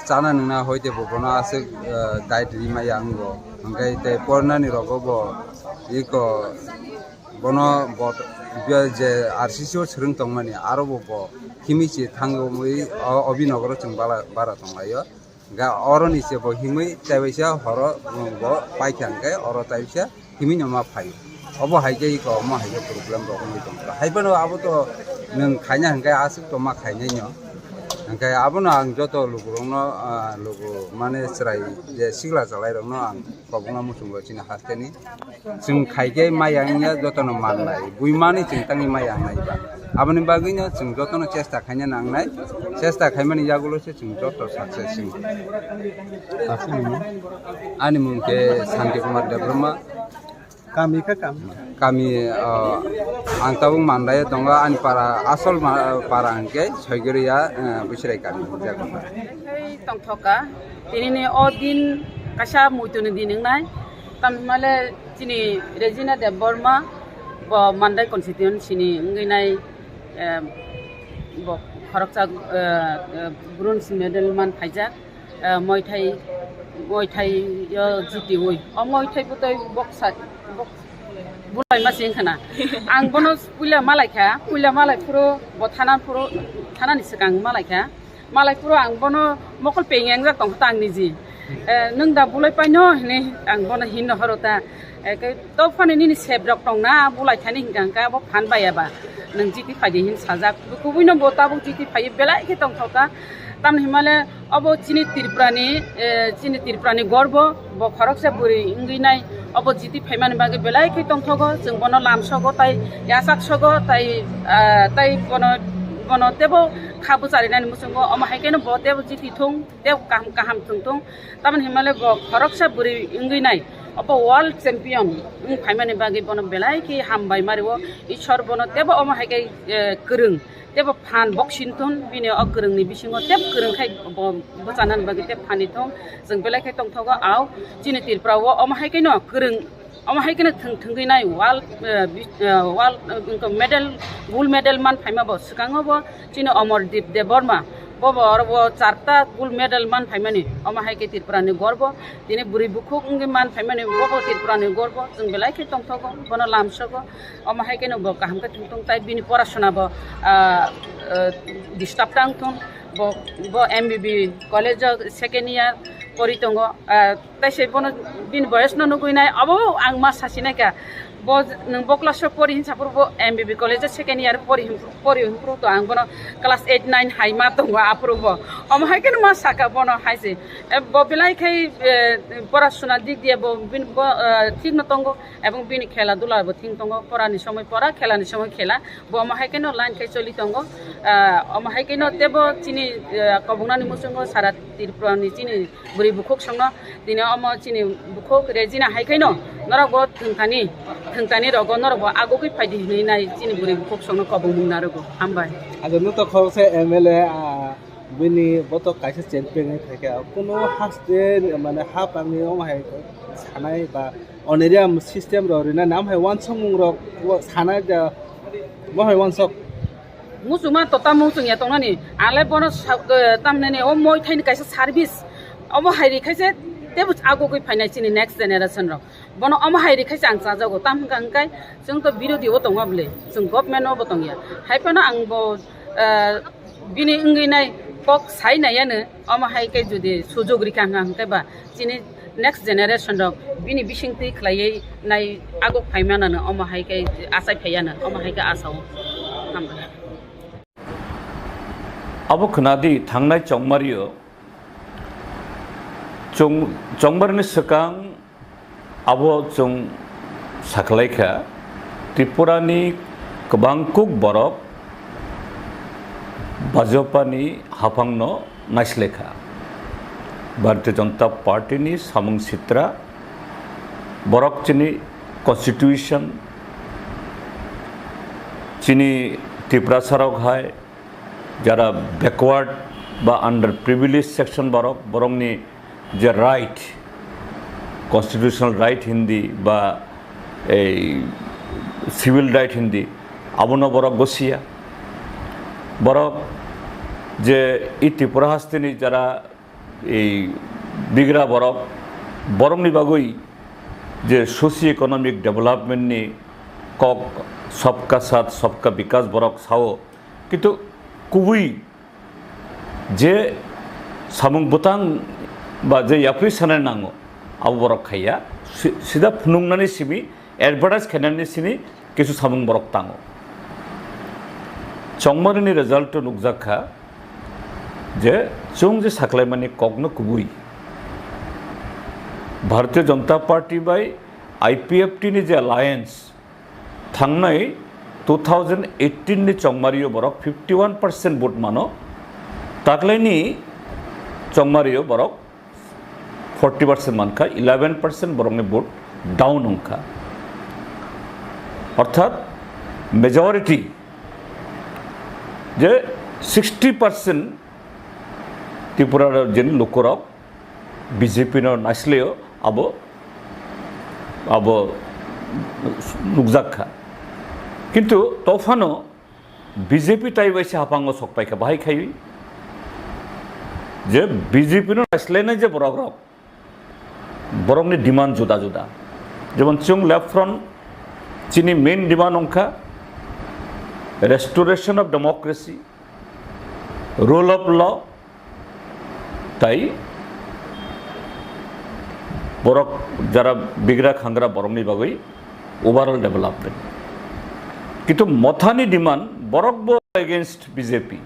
chana nwngna hoite bo bono aswk, ah, guide ri maya wngo. Hwnkhe tei pornani rogo bo iko bono bo je R C C o swrwng tongmani aro bo bo himwi se thangwi o Abhinagaro chwng bala bara tonglaio. Ga oro ni se bo himwi taibaisa horo bo paikha hwnkhe oro taibaisa himwi no ma phaio. Obo hai khe iko omo hai khe problem rok wngwi tongkha. Hai phano abo to nwng khaina hwnkhe aswk to ma khainai no. Hwnkhe abono ang joto lukurokno, ah, luku mane chwrai je sikla chwlairokno ang kobokno muchungo chini hasteni. Chwng khai khe maya wngya jotono mannai. Buimani chwng tangwi maya wngnai ba. Aboni bagwino chwng jotono chesta khaina nangnai. Chesta khaimani yagulo se chwng joto success wng. Aswk ni mung? Ani mung khe Santi Kumar Debbarma. Kami khe kami? Kami, ah, ang tabuk Mandai tongo, ani para, asol ma-, para hwnkhe Soigoriya, ah, Bwsrai kami. Tongthoka, tinini o din kaisa muituni din wngnai. Tamni hwnba le chini Regina Debbarma, bo Mandai constituency ni wngwi nai, eh, bo khoroksa, eh, eh, bronze medal man phaijak, eh, Muay Thai, Muay Thai o jitiwi. O Muay Thai bwtwi boksa, bok-, bulai ma sing khna. Ang bono puila malaikha, puila malai phuru bo thana phuru, thanani swkang malaikha. Malai phuru ang bono mokol peng engjak tongkha ta ang niji. Eh, nwng da bulai paino hinwi ang bono hinno horo ta. Eh, khe to phano nini sep rok tongna bulai thani hinkha hinkha bo phan baiya ba. Nwng jiti phaidi hin sajak. Kubuino bo tabuk jiti phaiwi belai khe tongthokha. Tamni hwnmale obo chini Tripurani, eh, chini Tripurani gorbo, bo khoroksa bwrwi wngwi nai. Obo jiti phaimani bagwi belai khe tongthogo, chwng bono lamsogo tai yachaksogo tai, ah, tai bono, bono teibo kha bwcharinani muchungo, omo hai kheno bo teibo jiti thung, teibo kaham kaham thwng thung. Tamoni hinmale bo khoroksa bwrwi wngwi nai, obo world champion wng phaimani bagwi bono belai khe hambai ma rio. Ishwar bono teibo omo hai khe, eh, kwrwng. Teibo phan boxing thun, bini o kwrwngni bisingo teibo kwrwng khai bo bwchanani bagwi teibo phani thung. Chwng belai khe tongthogo, au chini Tripura o omo hai kheno kwrwng, omo hai kheno thwng thwngwi nai world, eh, bi-, eh, world, eh, wngkha medal, gold medal man phaima bo swkango bo chini Amardeep Debbarma, bo bo oro bo charta gold medal man phaimani, omo hai khe Tripura ni gorbo, tini bwrwi bukhuk wngwi man phaimani, bo bo Tripura ni gorbo, chwng belai khe tongthogo, bono lamsogo. Omo hai kheno bo kaham khe thwng thung tai bini porasona bo, ah, ah, disturb ta wng thung. Bo, bo M B B college o second year pori tongo. Ah, tai se bono bini boyos no nugui nai, abo ang ma sasi nai kha. Bo nwng bo class o pori hinsa phuru bo M B B college o second year pori hin, pori hin phuru to ang bono class eight nine hai ma tongo aphuru bo. Omo hai khe ma saka bono hai se. Eh, bo belai khai, eh, pora suna dik diye bo bini bo, eh, thik no tongo. Ebong bini khela dula bo thik tongo, pora ni somoi pora, khela ni somoi khela. Bo omo hai khe no line khai choli tongo. Ah, omo hai khe no tebo chini, eh, kobongnani muchungo sara Tripura ni chini bwrwi bukhuk songno tini omo chini bukhuk rejina hai khe no norok bo thwngthani, thwngthani rogo norok bo agugwi phaidi hinwi nai chini bwrwi bukhuk songno kobongmung narogo. Hambai. Ajo no to khoroksa M L A, ah, bini boto kaisa champion wngwi phaikha. Kuno haste mane ha pangni omo hai sanai ba honorarium system rok rina nam hai wansukmung rok sanai da mo hai wansuk. Muchungma to tamo muchung ya tongnani. Ale bono sa-, eh, tamnani o moi thaini kaisa service. Omo hai ri khaise tebo agugwi phainai chini next generation rok. Bono omo hai ri khaise ang chajago. Tam hwnkha hwnkhe chwng to birodhi o tongo bwle. Chwng government o bo tongya. Hai phano ang bo, eh, bini wngwi nai kok sai nai ano. Omo hai khe jodi sujug rikha hwnkha hwnkhe ba chini next generation rok bini bisingtwi khlaiwi nai aguk phaimanano omo hai khe achai phaiano omo hai khe asao. Hambai. Abo khwnadi thangnai chongmario chong-, chongmarni swkang abo chwng sakhlaikha Tripurani kwbang kuk borok Bajpani haphangno naislekha. Bharatiya Janata Party ni samung sitra, borok chini constitution, chini Tiprasa rok hai jara backward ba under privileged section borok, borokni je right, constitutional right hindi ba ei civil right hindi, abono borok gosiya. Borok je i Tripura hasteni jara ei bigra borok, borokni bagwi je socio economic development ni kok, sabka saath sabka vikas borok sao, kintu kubui je samung bwtang ba je yapri sanai nango, abo borok khaiya. Si-, sida phunuknani simi, advertise khainani simi kisu samung borok tango. Chongmarini result o nukjak kha je chwng je saklaimani kokno kubui Bharatiya Janata Party bai I P F T ni je alliance, thangnai two thousand eighteen ni chongmario borok fifty one percent vote mano, taklaini chongmario borok forty percent mankha, eleven percent borokni vote down wngkha. Orthat majority je sixty percent Tripura rajyoni lukurok B J P no naislaio, abo, abo nukjak kha. Kintu tophano B J P tai bai se haphango sok paikha, bahai khaiwi je B J P no naislainai je borok rok, borokni demand juda juda. Jemon chwng Left Front chini main demand wngkha restoration of democracy, rule of law, tai borok jara bigra khangra borokni bagwi overall development. Kintu Mothani demand borok bo against B J P.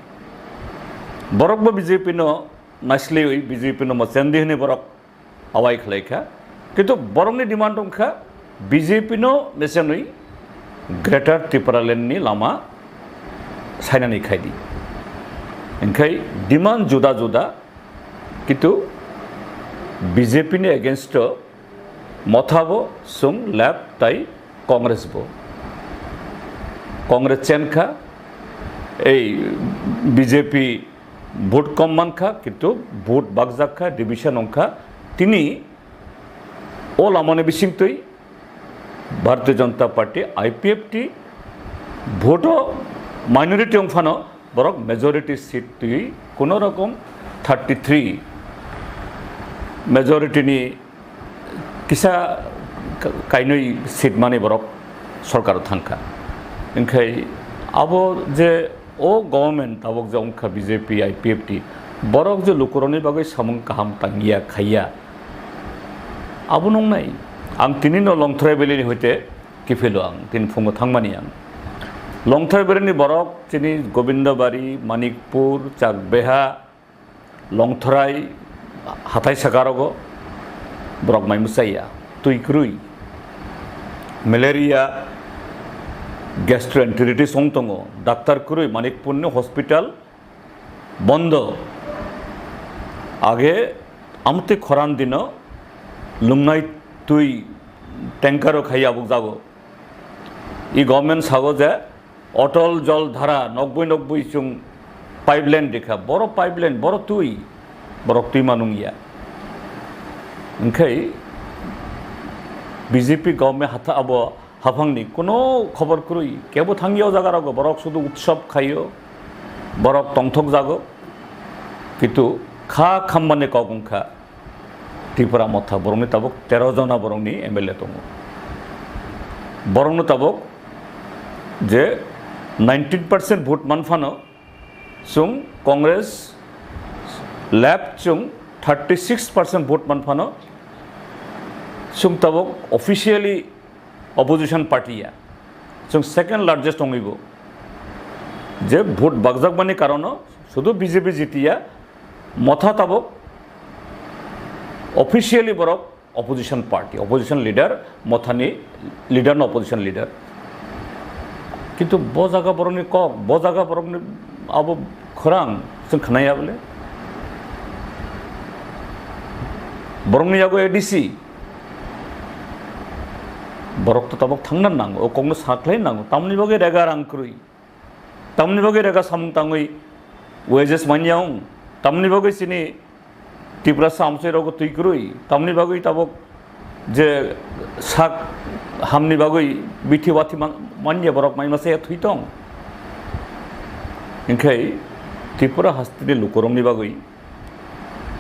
Borok bo B J P no naisliwi B J P no mochendi hwnwi borok awai khlaikha. Kintu borokni demand wngkha B J P no mechenwi Greater Tipraland ni lama sainani khaidi. Hingkhai demand juda juda, kintu B J P ni against o Motha bo, chwng Left tai Congress bo. Congress chenkha, ei B J P vote kom mankha, kintu vote bakjak kha, division wngkha. Tini o lamani bisingtwi Bharatiya Janata Party, I P F T, vote o minority wngphano borok majority seat twi kuno rokom thirty three majority ni kisa ka-, kainwi seat mani borok sorkar o thangkha. Hingkhai abo je o government tabok je wngkha B J P, I P F T, borok je lukurokni bagwi samung kaham tangya khaiya, abo nungnai. Ang tinino Longthrai Valley ni hoite kiphilo, ang tin phungo thangmani ang. Longthrai Valley ni borok chini Gobindabari, Manikpur, Chakbeha, Longthrai, hathai sakarogo borok mai mwchaiya, twi kwrwi, malaria, gastroenteritis wng tongo, doctor kwrwi, Manikpurni hospital bondo. Age amtwi khoran dino lungnai twi tanker o khai abuk jago. I government sago je Otol Jol Dhara nokbui nokbui chwng pipeline rikha, boro pipeline, boro twi, borok twi manung ya. Hwnkhe B J P government hatha abo haphangni kuno khobor kwrwi, kebo thangya o jaga rogo, borok sudu utsob khaio, borok tongthok jago, kintu kha khambani kok wngkha. Tripura motha borokni tabuk tero jona borokni M L A tongo. Borokno tabuk je nineteen percent vote manphano chwng Congress left chwng thirty six percent vote manphano chwng tabuk officially opposition party ya, chwng second largest wngwibo. Je vote bakjakmani karono sudu B J P jitiya, motha tabuk officially borok opposition party, opposition leader, mothani leader no opposition leader. Kintu bo jaga borokni kok, bo jaga borokni abo khorang chwng khnaya bole. Borokni yago A D C, borok to tabuk thangna nango, o kokno sakhlai nango, tamni bagwi rega rang kwrwi, tamni bagwi rega samung tangwi wages manya wng, tamni bagwi chini Tiprasa amchai rogo twi kwrwi, tamni bagwi tabuk je sak hamni bagwi bithi wathi man-, manya borok mai masa thwi tong. Hwnkhe Tripura hasteni lukurokni bagwi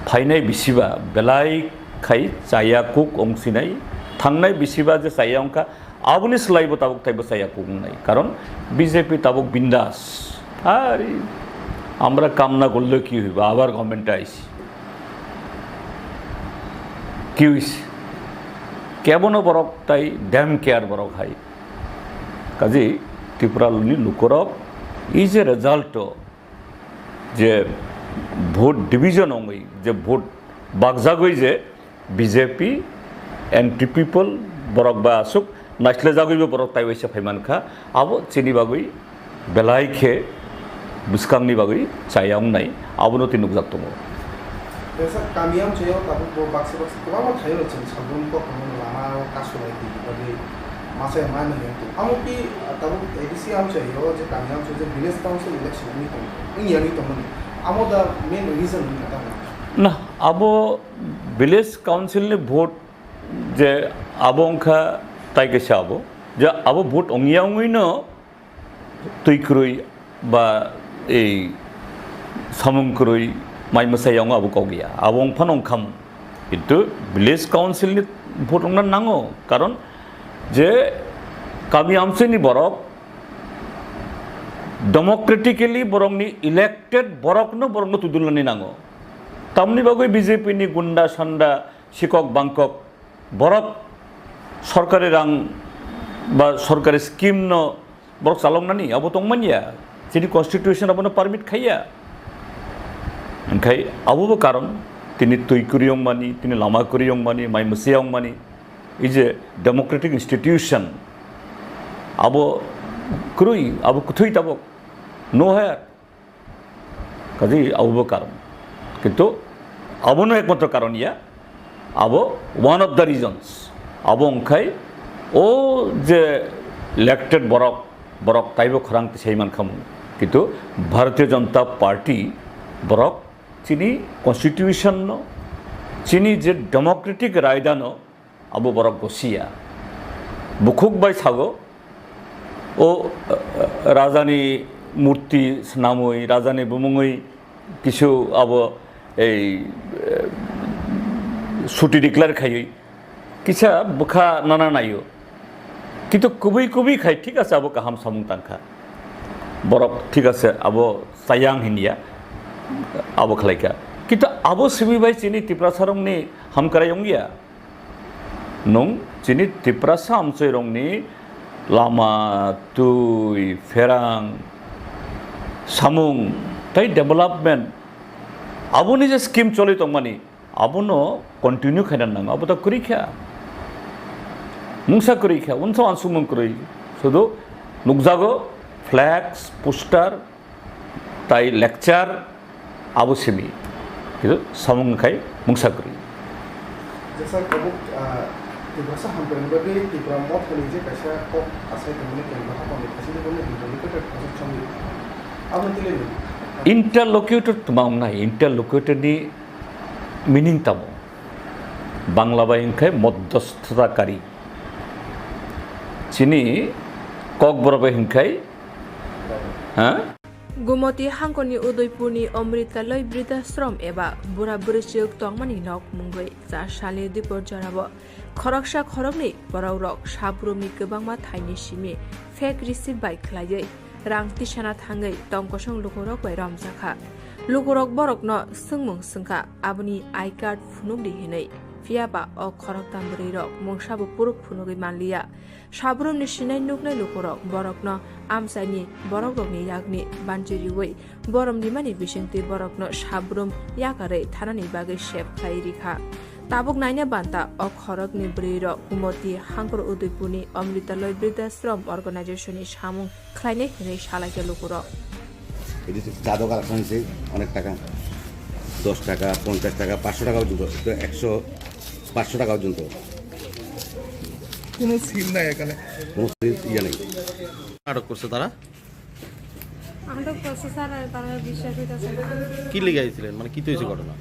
phainai bisiba belai khai chaya kuk wngsinai, thangnai bisiba je chaya wngkha, aboni swlaibo tabuk taibo chaya kuk wngnai, karon B J P tabuk bindas. Ari, আমরা কামনা করলে কি হইব, আবার গভর্নমেন্টে আইছি, কি হইছে? কেবনো বরক তাই ড্যাম কেয়ার বরক হাই। কাজেই ত্রিপুরানি লুকরক এই যে result, je vote division wngwi, je vote bakjagwi je B J P, anti people, borok ba aswk naislejagwibo borok taiwaisa phaimankha, abo chini bagwi belai khe bwskangni bagwi chaya wngnai, abono tei nukjak tongo. Tesa kami amchaio tabuk bo baksa baksa kwbangma thaio chwng salbrum kok hwnmano lama o kasu lai twi bagwi masa ya mano yang tong. Amo pi tabuk A D C amchaio je kami amchaio je village council election wngwi tong, wngya wngwi tongmani. Amo da main reason wngya tamo? Na, abo village council ni vote je abo wngkha tai kaisa abo. Je abo vote wngya wngwino twi kwrwi ba ei samung kwrwi mai mwsai wngo abo kok ya. Abo wng phano wng khamu. Kintu village council ni vote wngna nango. Karon je kami amchini borok democratically borokni elected borokno borokno tudulnani nango. Tamni bagwi B J P ni gunda sanda sikok bangkok borok sorkari rang ba sorkari scheme no borok chaloknani abo tongmanya, chini constitution abono permit khaiya. Hwnkhe abobo karon tini twi kwrwi wngmani, tini lama kwrwi wngmani, mai mwsai wngmani, ei je democratic institution abo kwrwi, abo kwthwi tabok no haya. Kaji abo bo karon. Kintu abono ekmatro karon ya. Abo one of the reasons. Abo wngkhai o je elected borok, borok taibo khorang tisai mankhamu. Kintu Bharatiya Janata Party borok chini constitution no, chini je democratic raida no, abo borok gosiya. Bukhuk bai sago, o, eh, rajani murti swnamwi, rajani bumungwi kisu abo ei, eh, suti declare khaiwi kisa bwkha nana naio. Kintu kubui kubui khai thik ase abo kaham samung tangkha. Borok thik ase, abo chayang hinya, abo khlaikha. Kintu abo simi bai chini Tiprasarokni hamkrai wngya. Nwng chini Tiprasa amchoirokni lama, twi, pherang, samung tei development, aboni je scheme choli tongmani, abono continue khaina nango, abo to kwrwi kha. Mungsa kwrwi kha, unsa uansukmung kwrwi. Sudu nukjago flex, poster, tai lecture, abo simi. Kintu samung khai mungsa kwrwi. Jesa kabuk, ah, Tiprasa hamkrai bagwi Tipra Motha ni je kaisa kok asai tongmani kemba hapang ni kaisa ni boni interlocutor kaisa chongwi. Abo tile ni. Interlocutor tma wngnai, interlocutor ni meaning tamo? Bangla bai hwnkhe modhosthakari. Chini Kokborok bai hwnkhe, ha? Gumoti hangkoni Udaipurni Amritaloi Bridhashram eba bura bwrwichwk tongmani nok mungwi char salni dipor jorao khoroksa khoroknwi borokrok sabrumni kwbangma thaini simi fake receipt bai khlaiwi rang tisana thangwi tongkosong lukurok bai romjakha. Lukurok borokno swngmung swngkha, aboni I card phunukdi hinwi, phiyaba o khoroktham bwrwirok mungsabo puruk phunugwi manliya. Sabrumni sinai nuknai lukurok borokno amchaini borokrokni yakni banchi riwi borom rimani bisingtwi borokno sabrum yakarwi thanani bagwi sep khlai rikha. Tabuk naina banta o khorokni bwrwirok Gumoti hangkor Udaipurni Amritaloi Bridhashram Organization ni samung khlainai hinwi salaikha lukurok. এই যে চাঁদা কালেকশন হয়েছে অনেক টাকা, দশ টাকা, পঞ্চাশ টাকা, পাঁচশো টাকা পর্যন্ত, তো একশো, পাঁচশো টাকা পর্যন্ত। কোনো সিল নাই এখানে। কোনো সিল ইয়ে নেই। আটক করছে তারা? আটক করছে স্যার, আর তারা বিশ্বাস হইতেছে না। কি লেগে আইছিলেন? মানে কি তো হয়েছে ঘটনা?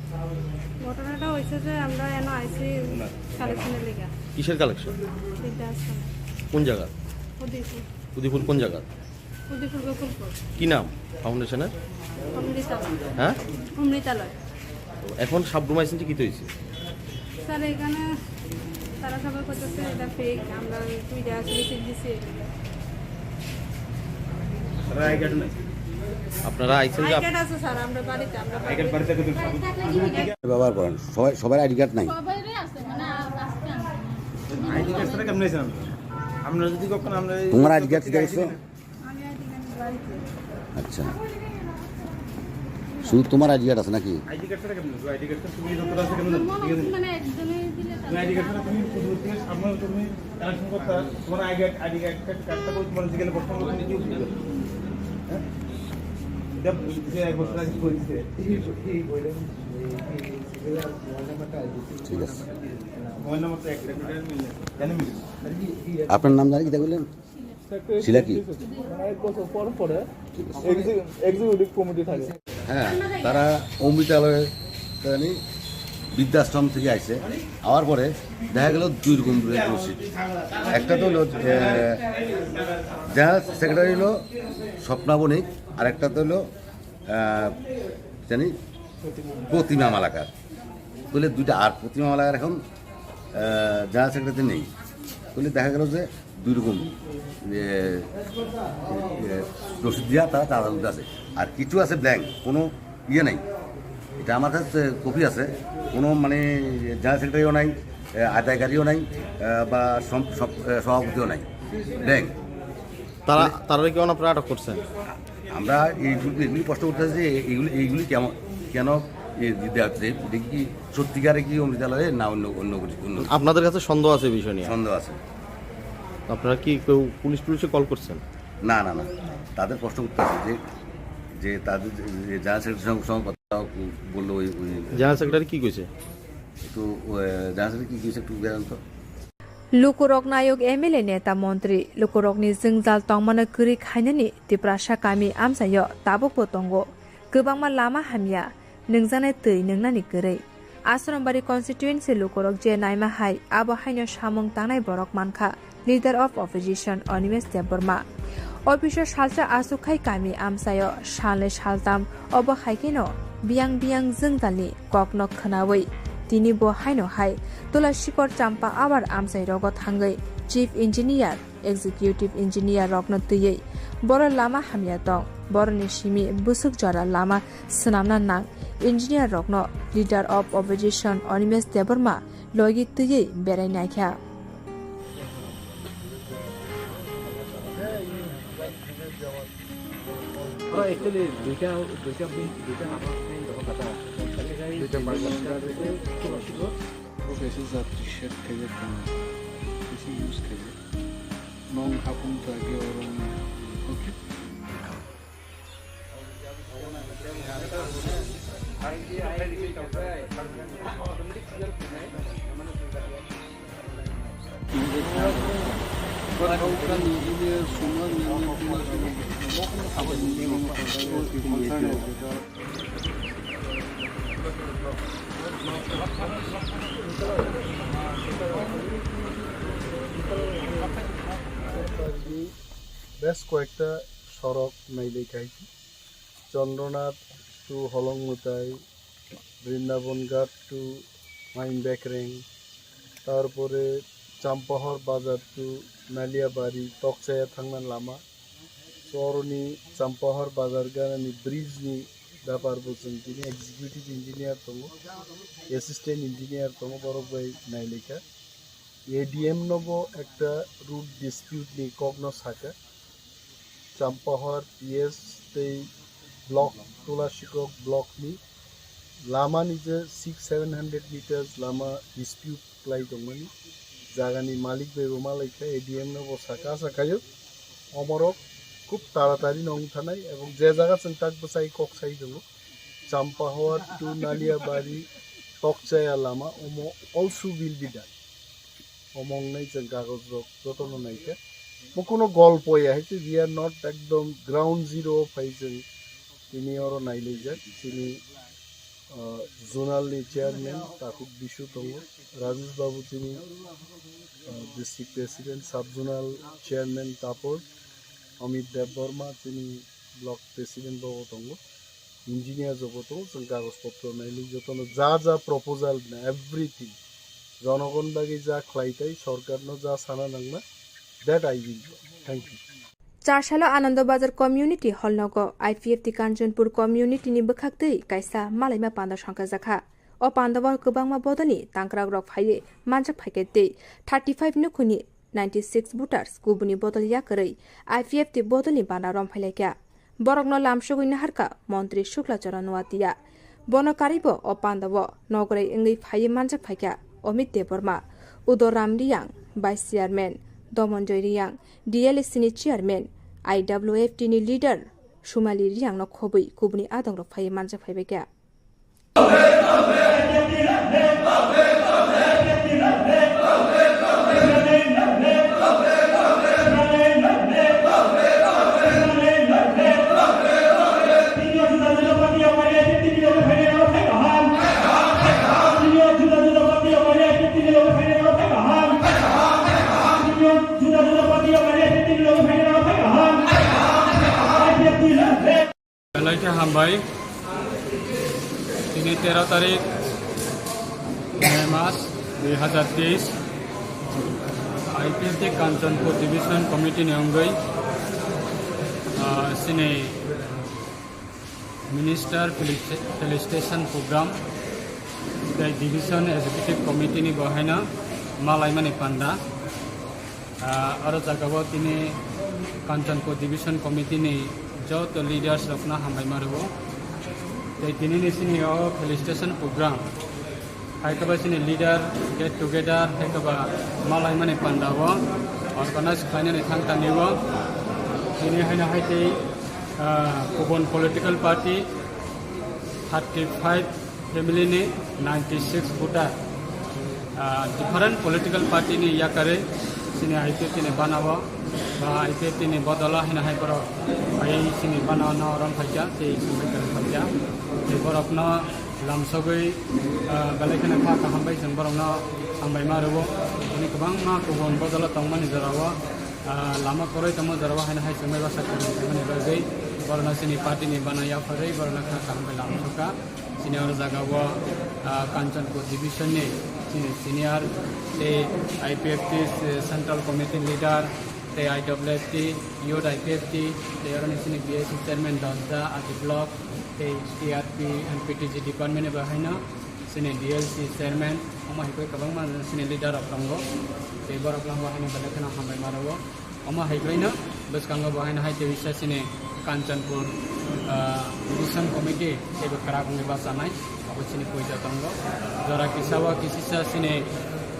ঘটনাটা হয়েছে যে আমরা এনে আইছি কালেকশনের লেগে। কিসের কালেকশন? বিদ্যা আশ্রম। কোন জায়গা? উদয়পুর। উদয়পুর কোন জায়গা? উদয়পুর গোকুলপুর। কি নাম ফাউন্ডেশনের? অমৃতালয়। হ্যাঁ? অমৃতালয়। এখন সাবরুম আইসেন যে কি তো হয়েছে? স্যার, এখানে তারা সবাই করতেছে এটা ফেক, আমরা দুইটা আসলে সিল দিছি। আপনারা আইসেন যে আই কার্ড আছে স্যার, আমরা বাড়িতে, আমরা বাড়িতে। ব্যবহার করেন, সবাই, সবার আইডি কার্ড নাই। সবারই আছে, মানে, আজকে আনছি। আইডি কার্ড ছাড়া কেমনে আইসেন আপনারা? আমরা যদি কখনো আমরা এই তোমার আইডি কার্ড থেকে আইসো? আচ্ছা, শুধু তোমার আইডি কার্ড আছে নাকি? আইডি কার্ড ছাড়া কেমন? আইডি কার্ড ছাড়া তুমি যতটা আছে কেমন? ঠিক আছে? মানে একজনই দিলে তুমি আইডি কার্ড ছাড়া তুমি শুধু তুমি সামনে তুমি কালেকশন করতে তোমার আইডি কার্ড, আইডি কার্ড, কার্ডটা করে তোমার জিজ্ঞাসা করতে হবে, তুমি কি দিবে? হ্যাঁ? এটা যে এক বছর আগে বলছে। ঠিক আছে। মোবাইল নাম্বার তো এক, কেন মিলে? আপনার নাম জানি কিতা বললেন? শিলা কি? মানে এক বছর পর পরে এক্সি-, এক্সিকিউটিভ কমিটি থাকে। হ্যাঁ, তারা অমৃতালয়ে জানি বৃদ্ধাশ্রম থেকে আইছে, আওয়ার পরে দেখা গেল দুই রকম রসিদ। একটা তো হলো, এ, জেনারেল সেক্রেটারি হলো স্বপ্না বণিক, আর একটা তো হলো, আহ, জানি প্রতিমা মালাকার। তাহলে দুইটা, আর প্রতিমা মালাকার এখন, আহ, জেনারেল সেক্রেটারি নেই। তাহলে দেখা গেল যে দুই রকম, যে, যে রসিদ দিয়া তারা চাঁদা তুলতে আছে। আর কিছু আছে ব্ল্যাংক, কোনো ইয়ে নাই। এটা আমার কাছে কপি আছে, কোনো মানে জেনারেল সেক্রেটারিও নাই, এ, আদায়কারীও নাই, এ, বা সম-, সব-, এ, সভাপতিও নাই, ব্ল্যাংক। তারা, তারা কি আপনারা আটক করছেন? আমরা এইগুলি, এগুলি প্রশ্ন করতে চাই যে এইগুলি, এইগুলি কেমন, কেন এ দিতে হচ্ছে? এটা কি সত্যিকারে কি অমৃতালয়ে না অন্য, অন্য কিছু, অন্য কিছু? আপনাদের কাছে সন্দেহ আছে এই বিষয় নিয়ে? সন্দেহ আছে। আপনারা কি কেউ পুলিশ টুলিশে কল করছেন? না, না, না, তাদের প্রশ্ন করতে আছে যে, যে তাদের যে, যে জেনারেল সেক্রেটারির সঙ্গে, সঙ্গে কথা বললো ওই, ওই জেনারেল সেক্রেটারি কি কইছে? একটু, আহ, জেনারেল সেক্রেটারি কি কইছে একটু জানান তো। Lukurok nayok M L A neta montri lukurokni jwngjal tongmano kwrwi khainani Tiprasa kami amchaio tabukbo tongo. Kwbangma lama hamya, nwngjaknai twi nwngnani kwrwi. Asrambari constituency lukurok je naima hai, abo haino samung tangnai borok mankha, Leader of Opposition Animesh Debbarma. Office o salsa aswk khai kami amchaio salnwi saltam, obo hai kheno biyang biyang jwngjalni kokno khwnawi tini bo haino hai Tula Sikor Champa Awar amchai rogo thangwi Chief Engineer Executive Engineer rokno twiwi boro lama hamya tong, boroni simi bwswk jora lama swnamna nang. Engineer rokno Leader of Opposition Animesh Debbarma logi twiwi berai naikha. Actually, দুইটা, দুইটা বিন, দুইটা নাটক নেই, যখন কথা। দুইটা পার্ট। খুব অসুবিধা। Besi jat t-shirt khaijak tong, besi use khaijak. Nong hapung ta ge oro. Okay. বেশ কয়েকটা সড়ক নাইলে খাইছি। Chandranath to Holongmutai, Brindaban Ghat to Main Bekreng, tarpore Champahor Bazar to Naliabari, Tokchaya thangna lama. So, oroni Champahor Bazar ganani bridge ni bepar bo chwng tini executive engineer tongo, assistant engineer tongo, borok bai nailaikha. A D M no bo ekta road dispute ni kok no sakha. Champahor P S tei block, Tulasikhok block ni lama ni je six seven hundred meters lama dispute khlai tongmani jagani malik bai bo malaikha, A D M no bo saka sakayo omorok khub taratari no wng thanai ebong je jaga chwng tak bwsai kok sai tongo Champahor to Naliabari Tokchaya lama omo also will be done. Omo wngnai chwng kagoj rok jotono naikha. Bo kuno golpo ya hai se, we are not ekdom ground zero o phai chwng tini oro nailaijak. Chini, ah, zonal ni chairman Takhuk Bisu tongo, Rajesh Babu chini, ah, district president, sub zonal chairman Tapos, Amit Debbarma chini block president bo tongo. Engineer jobo tongo, chwng kagoj potro nailai jotono ja ja proposal na everything jonogon bagwi ja khlai tai sorkarno ja sana nangna, that I will do. Thank you. Charsalo Anando Bazar Community Hall nogo I P F T Kanchanpur Community ni bwkhaktwi kaisa malaima panda songkhajakha. O pandao kwbangma bodolni tangkrak rok phaiwi manjak phaikha tei thirty five nukhungni ninety six voters kubuni bodol yakarwi I P F T bodolni bana romphailaikha. Borokno lamsogwi naharkha Montri Shukla Charan Noatia. Bono karwibo o pandao nograi wngwi phaiwi manjak phaikha Amit Debbarma, Udo Ram Riyang, Vice Chairman, Domonjoy Riyang, D L A C ni Chairman, I W F T ni leader Sumali Riyangno khobwi kubuni adongrok phaiwi manjak phaibaikha. Belai khe hambai. Tini tero tarik May mas dui hazar teis, I P F T Kanchanpur Division Committee ni wngwi, ah, chini Minister Felici-, Felicitation Program tei Division Executive Committee ni bo haino malaimani panda. Ah, oro jagao tini Kanchanpur Division Committee ni joto leaders rokno hambai ma rwo. Tei tini ni sini o felicitation program hai khe ba sini leader get together hai khe ba malaimani panda o organize khlainani thang tani o. Tini haino hai tei, ah, kubun political party thirty five family ni ninety six voter, ah, different political party ni yakarwi chini I P F T ni bana o ba I P F T ni bodolo hino hai borok phaiwi chini bana o no rom phaikha tei chini bai kwrwng phaikha. Tei borokno lamsogwi, ah, belai kheno kha kaham bai chwng borokno hambai ma rwo. Tini kwbangma kubun bodolo tongmani jora o, ah, lama kwrwi tongma jora o haino hai chwng bai bwsa kwrwng khaimani bagwi borokno chini party ni bana yapharwi borokno kha kaham bai lamsokha. Chini oro jaga o, ah, Kanchanpur Division ni chini senior tei I P F T Central Committee leader, tei I W F T, Youth I P F T, tei oro ni chini B S C chairman Dosda, Adi Block, tei T R P and P T G department ni bo haino chini D L C chairman, omo hai khe kwbangma chini leader rok tongo, tei borok no bo haino belai kheno hambai ma rwo. Omo hai khe no bwskango bo haino hai tei bisa chini Kanchanpur, ah, Mission Committee tei bo kwrak wngwi bachanai, abo chini poito tongo. Jora kisa o kisisa chini,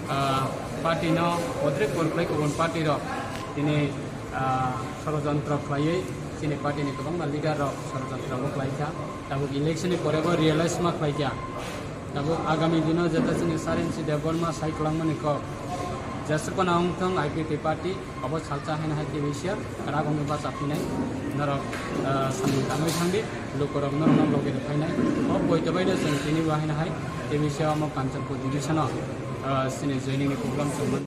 ah, party no bodre por khlai kubun party rok tini, ah, sorojontro khlaiwi chini party ni kwbangma leader rok sorojontro bo khlaikha. Tabuk election ni pore bo realize ma khlaikha. Tabuk agami dino jeta chini Sarensi Debbarma sai kwlangmani kok, jesukona wngthong I P F T party, obo salsa haino hai tei bisa kwrak wngwi bachaphinai. Norok, ah, samung tangwi thangdi, lukurok norokno logi rwphainai. O poito baino chwng tini bo haino hai tei bisa omo Kanchanpur division o, ah, chini joining ni program chwng man.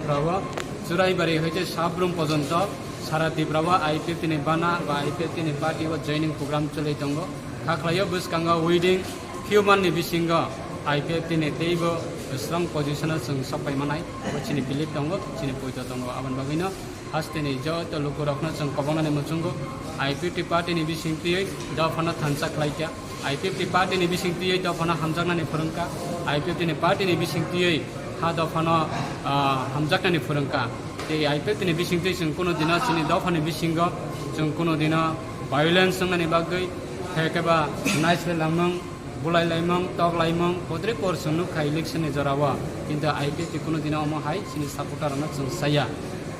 Rao Churaibari hoite Sabrum pojonto sara Tripura o I P F T ni bana ba I P F T ni party o joining program choli tongo. Kha khlaio bwskango within few month ni bisingo I P F T ni teibo strong position o chwng sok pai manai. Abo chini belief tongo, chini poito tongo. Aboni bagwino haste ni joto lukurokno chwng kobongnani muchungo I P F T party ni bising twiwi dophano thansa khlaikha. I P F T party ni bising twiwi dophano hamjaknani phwrwngkha, I P F T ni party ni bising twiwi ha dophano, ah, hamjaknani phwrwngkha. Tei I P F T ni bising twi chwng kuno dino chini dophani bisingo chwng kuno dino violence wngnani bagwi, khe khe ba naislai lamung, bulai laimung, tok laimung, bodre kor chwng nukha election ni jorao. Kintu I P F T kuno dino omo hai chini supporter rokno chwng saya.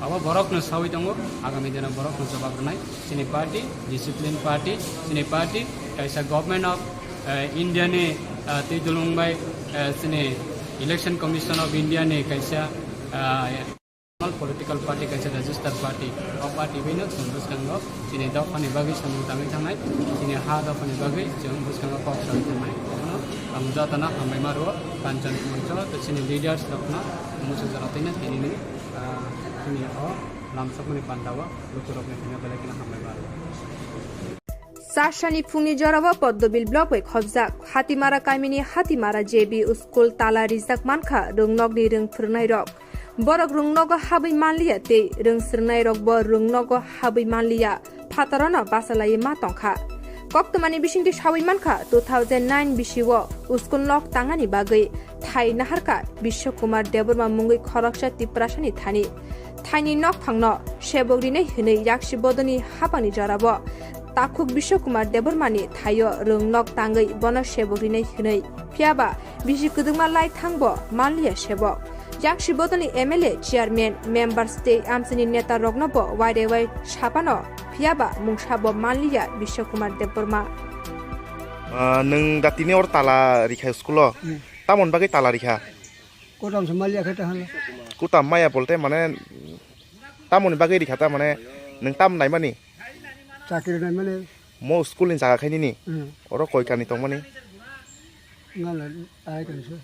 Abo borokno sawi tongo, agami dino borokno jawab rwnai. Chini party, discipline party, chini party, kaisa Government of, eh, India ni, eh, twi dulung bai, eh, chini Election Commission of India ni kaisa, eh, political party, kaisa register party. O party bai no chwng bwskango chini dophani bagwi samung tangwi thangnai, chini ha dophani bagwi chwng bwskango kok sawi thangnai. Abono ang jotano hambai ma rwo, Kanchanpur o chini leaders rokno muchung jora twi no tini ni, ah, chini o lamsokmani panda o lukurokni thani belai kheno hambai ma rwo. Sasani phungni jorao Poddobil block bai khobjak Hatimara kamini Hatimara J B school tala rijak mankha rwngnokni rwng phwrwngnairok. Borok rwngnogo habwi manliya tei rwng swrwngnairokbo rwngnogo habwi manliya, phatarano bachalaiwi ma tongkha. Koktwmani bisingtwi sawi mankha, two thousand nine bisio school nok tangani bagwi thai naharkha Biswakumar Debbarma mungwi khoroksa Tiprasani thani. Thaini nokphangno sebok rinai hwnwi yaksi bodolni habangni jorao takhuk Biswakumar Debbarmani thaio rwng nok tangwi bono sebok rinai hwnwi. Phiyaba bisi kwdwkma lai thangbo manliya sebok. Yaksi bodolni M L A, chairman, members tei amchaini neta rokno bo wairewai saphano, phiyaba mungsabo manliya Biswakumar Debbarma. Ah, nwng da tini or tala rikha school o? Hmm. Tamoni bagwi tala rikha? Kutam se maliya khe ta hala. Kutam maya bolte mane tamoni bagwi rikha ta mane nwng tam naimani? Chakri naimani. Mo school ni jaga khe nini? Hmm. Oro koi kani tongmani? Ngala ai kan se.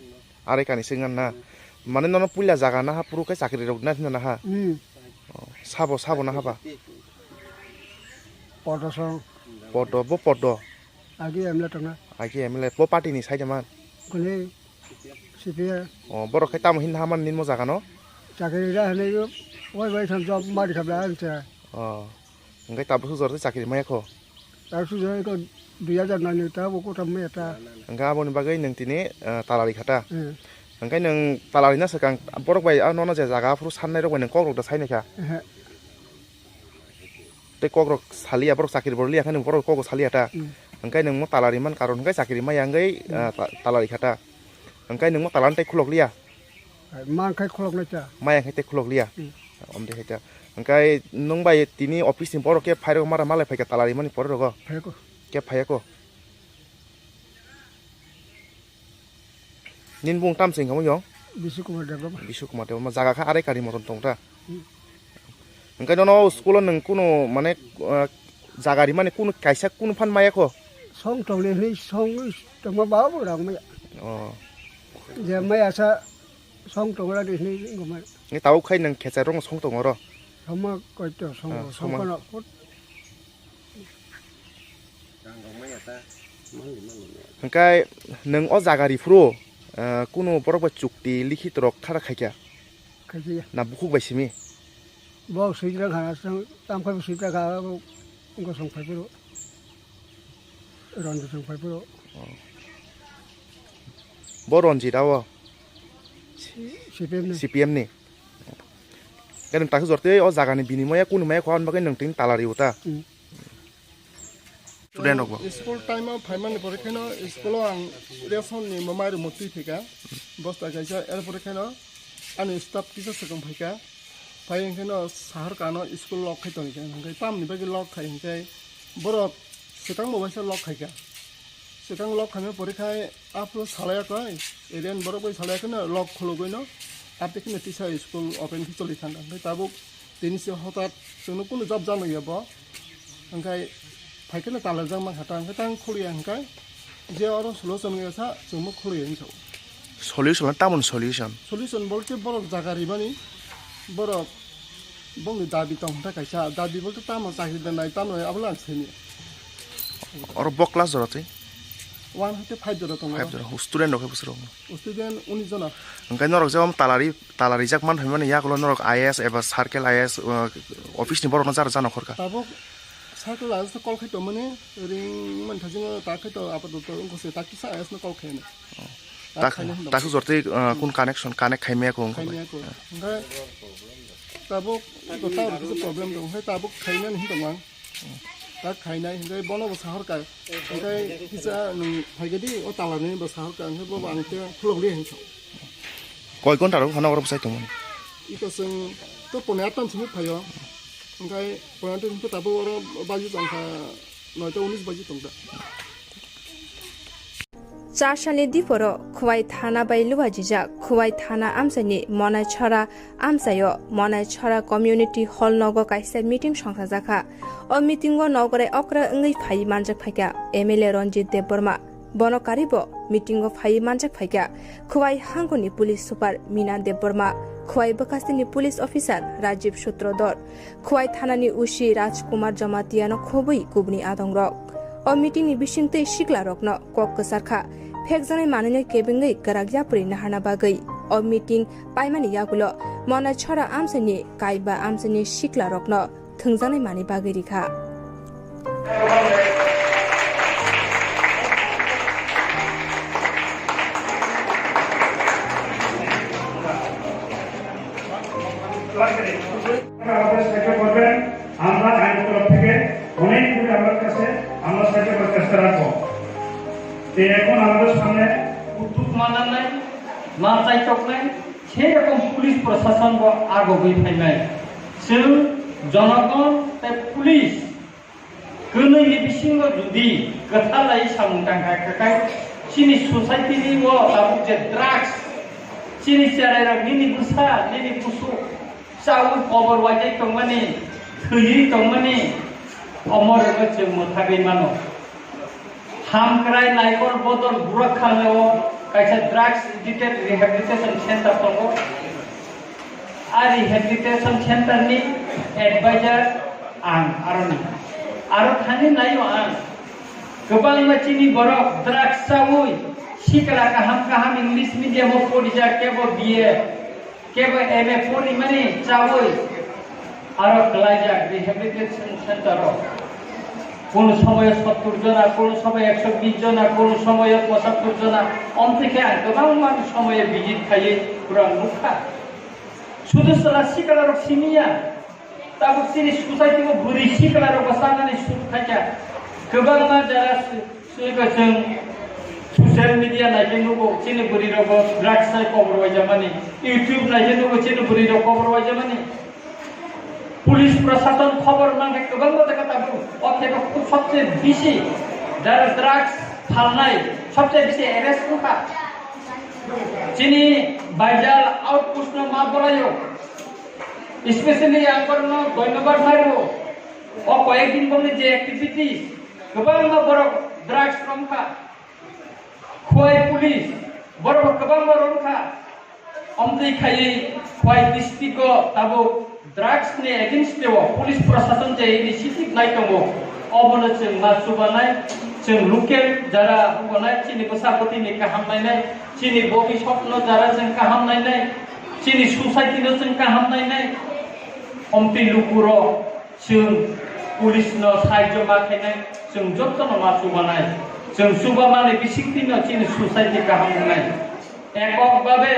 Are kani se ngan na. Mane nono puila jaga na ha puru khe chakri rok na thina na ha? Hmm. Oh, sabo, sabo na haba? Podo song. Podo, bo podo. Agi M L A tongna. Agi M L A, bo party ni side man? Kuni C P I. Oh, borok khe tamo hin haman nini mo jaga no? Chakri da hwnwi, oi bai thang job mari khabla ang cha. Oh. Hwnkhe tabuk sujor se chakri maya kho? Tabuk sujor ko dui hajar nani ta bo kotam maya ta. Hwnkhe aboni bagwi nwng tini, eh, talari kha ta? Hmm. Hwnkhe nwng talari na swkang borok bai, ah, nono je jaga aphuru sannai rok bai nwng kok rok da sai nai kha? Ehe. Tei kok rok saliya, borok chakri bo liya khe borok kok saliya ta. Hmm. Hwnkhe nwng mo talari man karon hwnkhe chakri maya wngwi, hmm, ah, ta-, talari kha ta. Hwnkhe nwng mo talani tei khulok liya? Ai, man khai khulok nai ta. Maya khai tei khulok liya? Hmm. Omde khai ta. Hwnkhe nwng bai tini office ni borok khe phai rok mara malai phai kha talari mani pore rogo? Phai ko. Khe phai ko. Nini bung tam se wngkha mo yong? Bishu Kumar Debbarma. Bishu Kumar Debbarma. Jaga kha arai kari moton tong ta? Hmm. Hwnkhe nono o school o nwng kunu mane, ah, jaga rimani kunu kaisa kunu phan maya kho? Song tong le hwnwi song tongma ba bo rang maya. Oh. Je maya sa song tong ra de hwnwi wngma. Nge tau khai nwng khecha rong song tong oro? Soma koi to song, ah, song soma. Kono. Hwnkhe nwng o jaga riphuru, ah, kunu borok bai chukti likhit rok khara khaikha? Khaikha ya. Na bukhuk bai simi? Bo swijla kha, aswk tamkhai bo swijla kha, abo wngkha song phai phuru, Ranjit song phai phuru. Bo Ranjit abo? Si-, C P M ni. C P M ni. Khe nwng takhe jor tei o jagani binimoya kunu maya kho, ani bagwi nwng tini tala rio ta? Hmm. Student rok bo? School time o phaimani pore kheno school o ang ration ni mamai rok motwi thika, bosta kaisa, er pore kheno ani staff kisa swkang phaika, phai kheno sahar kano school lock khai tongkha, hwnkhe tamni bagwi lock khai hwnkhe borok swkang bo waisa lock khaika, swkang lock khaima pore khai aphuru salai koi, area ni borok bai salai kheno lock khulugwi no, ate kheno tisa school open khe choli thangkha, hwnkhe tabuk tini se hotat chwngno kunu job janokya bo. Hwnkhe phai kheno talajak mankha ta, hwnkhe tang khulya hwnkhe je oro solution wngya sa chwngno khulya hinwi sao. Solution tamoni solution? Solution bolte borok jaga rimani, borok bongni dabi tong hwnkhe kaisa, dabi bolte tamo chakri danai tamo abono ang sini. Oro bo class jora twi? One hwnkhe five jora tongo. Five jora. Student rok khe bwswk rok? Student unis jona. Hwnkhe norok je omo talari, talarijak man phaimani yagulo norok I A S eba circle I A S, uh, office ni borokno jara jano khorkha? Tabuk circle I A S no call khai tongmani, ring man thajingo ta khai to apatot wngkha se ta kisa I A S no call khai no. Ta Tak, khaina hinwi tak tong. Jor twi, uh, kun connection connect khaimaya ko wngkha bai. Khaimaya ko. Hwnkhe tabuk iko ta rok kisa problem tong, hwnkhe tabuk khainani hinwi tong ang. Ta khainai hwnkhe bono bo sahorkha. Hwnkhe kisa nwng phaikhe di o talarni bo sahorkha, hwnkhe bo ang khe khulokli hinwi sao. Koi ghonta rok phano oro bwsai tongmani? Iko chwng to pone attan simi phaio. Hwnkhe pone attan simi tabuk oro baji tongkha, noita unis baji tongkha. Char salni diporo Khwai thana bai luajijak Khwai thana amchaini Monai Chhara amchaio Monai Chhara Community Hall nogo kaisa meeting songchajakha. O meeting o nogorai okra wngwi phaiwi manjak phaikha M L A Ranjit Debbarma. Bono karibo meeting o phaiwi manjak phaikha Khwai hangkoni police super Mina Debbarma, Khwai bwkhasteni police officer Rajiv Sutrodhar, Khwai thanani O C Rajkumar Jamatia no khobwi kubuni adongrok. O meeting ni bisingtwi sikla rokno kok kwchar kha, phekjaknai manwino kebengwi kwrak yapri naharna bagwi. O meeting paimani yagulo Monai Chhara amchaini kaiba amchaini sikla rokno thwngjaknai manwi bagwi rikha. আমাদের সাহায্য করবেন। আমরা আইন তরফ থেকে অনেক দূরে আমার কাছে আমরা সাহায্য করার চেষ্টা রাখবো। তো এখন আমাদের সামনে উদ্যোগ মানার নাই, মাথায় চোখ নাই, সেই রকম পুলিশ প্রশাসন আগে হয়ে থাকবে। Chwng jonogon tei police kwnwi ni bisingo jodi kwthalai samung tangkha, kwkai chini society ni o tabuk je drugs, chini cherai rok nini bwsa, nini busu chaui kobor waijai tongmani, thwiwi tongmani, omo rwgwi chwng mwthagwi mano. Hamkrai Naikol Bodol Burakhalao kaisa drugs addicted rehabilitation center tongo. A rehabilitation center ni advisor ang aroni. Aro thani naio ang. Kwbangma chini borok drugs chaui sikla kaham kaham English medium o porijak kebo B A. Kebo M A porimani chaui aro klaijak rehabilitation center o. Kono somoyo sottur jona, kono somoyo ekso bish jona, kono somoyo pochattor jona. Omthike ang kwbangma somoyo visit khaiwi pura nukha. Sudu sala sikla rok simiya. Tabuk chini society o bwrwi sikla rok bo sanani suk khaikha. Kwbangma jara Swi khe chwng social media naikhe nugo, chini bwrwi rogo drugs hai kobor waijamani. YouTube naikhe nugo, chini bwrwi rok kobor waijamani. Police prashason khobor mankhe kwbangma jaga tabuk. O thaibo khub sobse bisi jara drugs phalnai sobse bisi arrest wngkha. Chini Baijal outpost no ma bolaio. Especially ang korno dhonyobad mario. O koyek din bongni je activities, kwbangma borok drugs romkha. Khwai police, borok kwbangma romkha. Omtwi khaiwi Khwai district o tabuk drugs ni against o police prashason je initiative nai tongo. Obono chwng ma chubanai, chwng local jara hubanai, chini bwsa bwtwi ni kaham nainai, chini bobiswk no jara chwng kaham nainai, chini society no chwng kaham nainai. Omtwi lukurok chwng police no sahajyo ma khainai, chwng jotono ma chubanai. Chwng chubamani bisingtwino chini society kaham wngnai. Ekok babe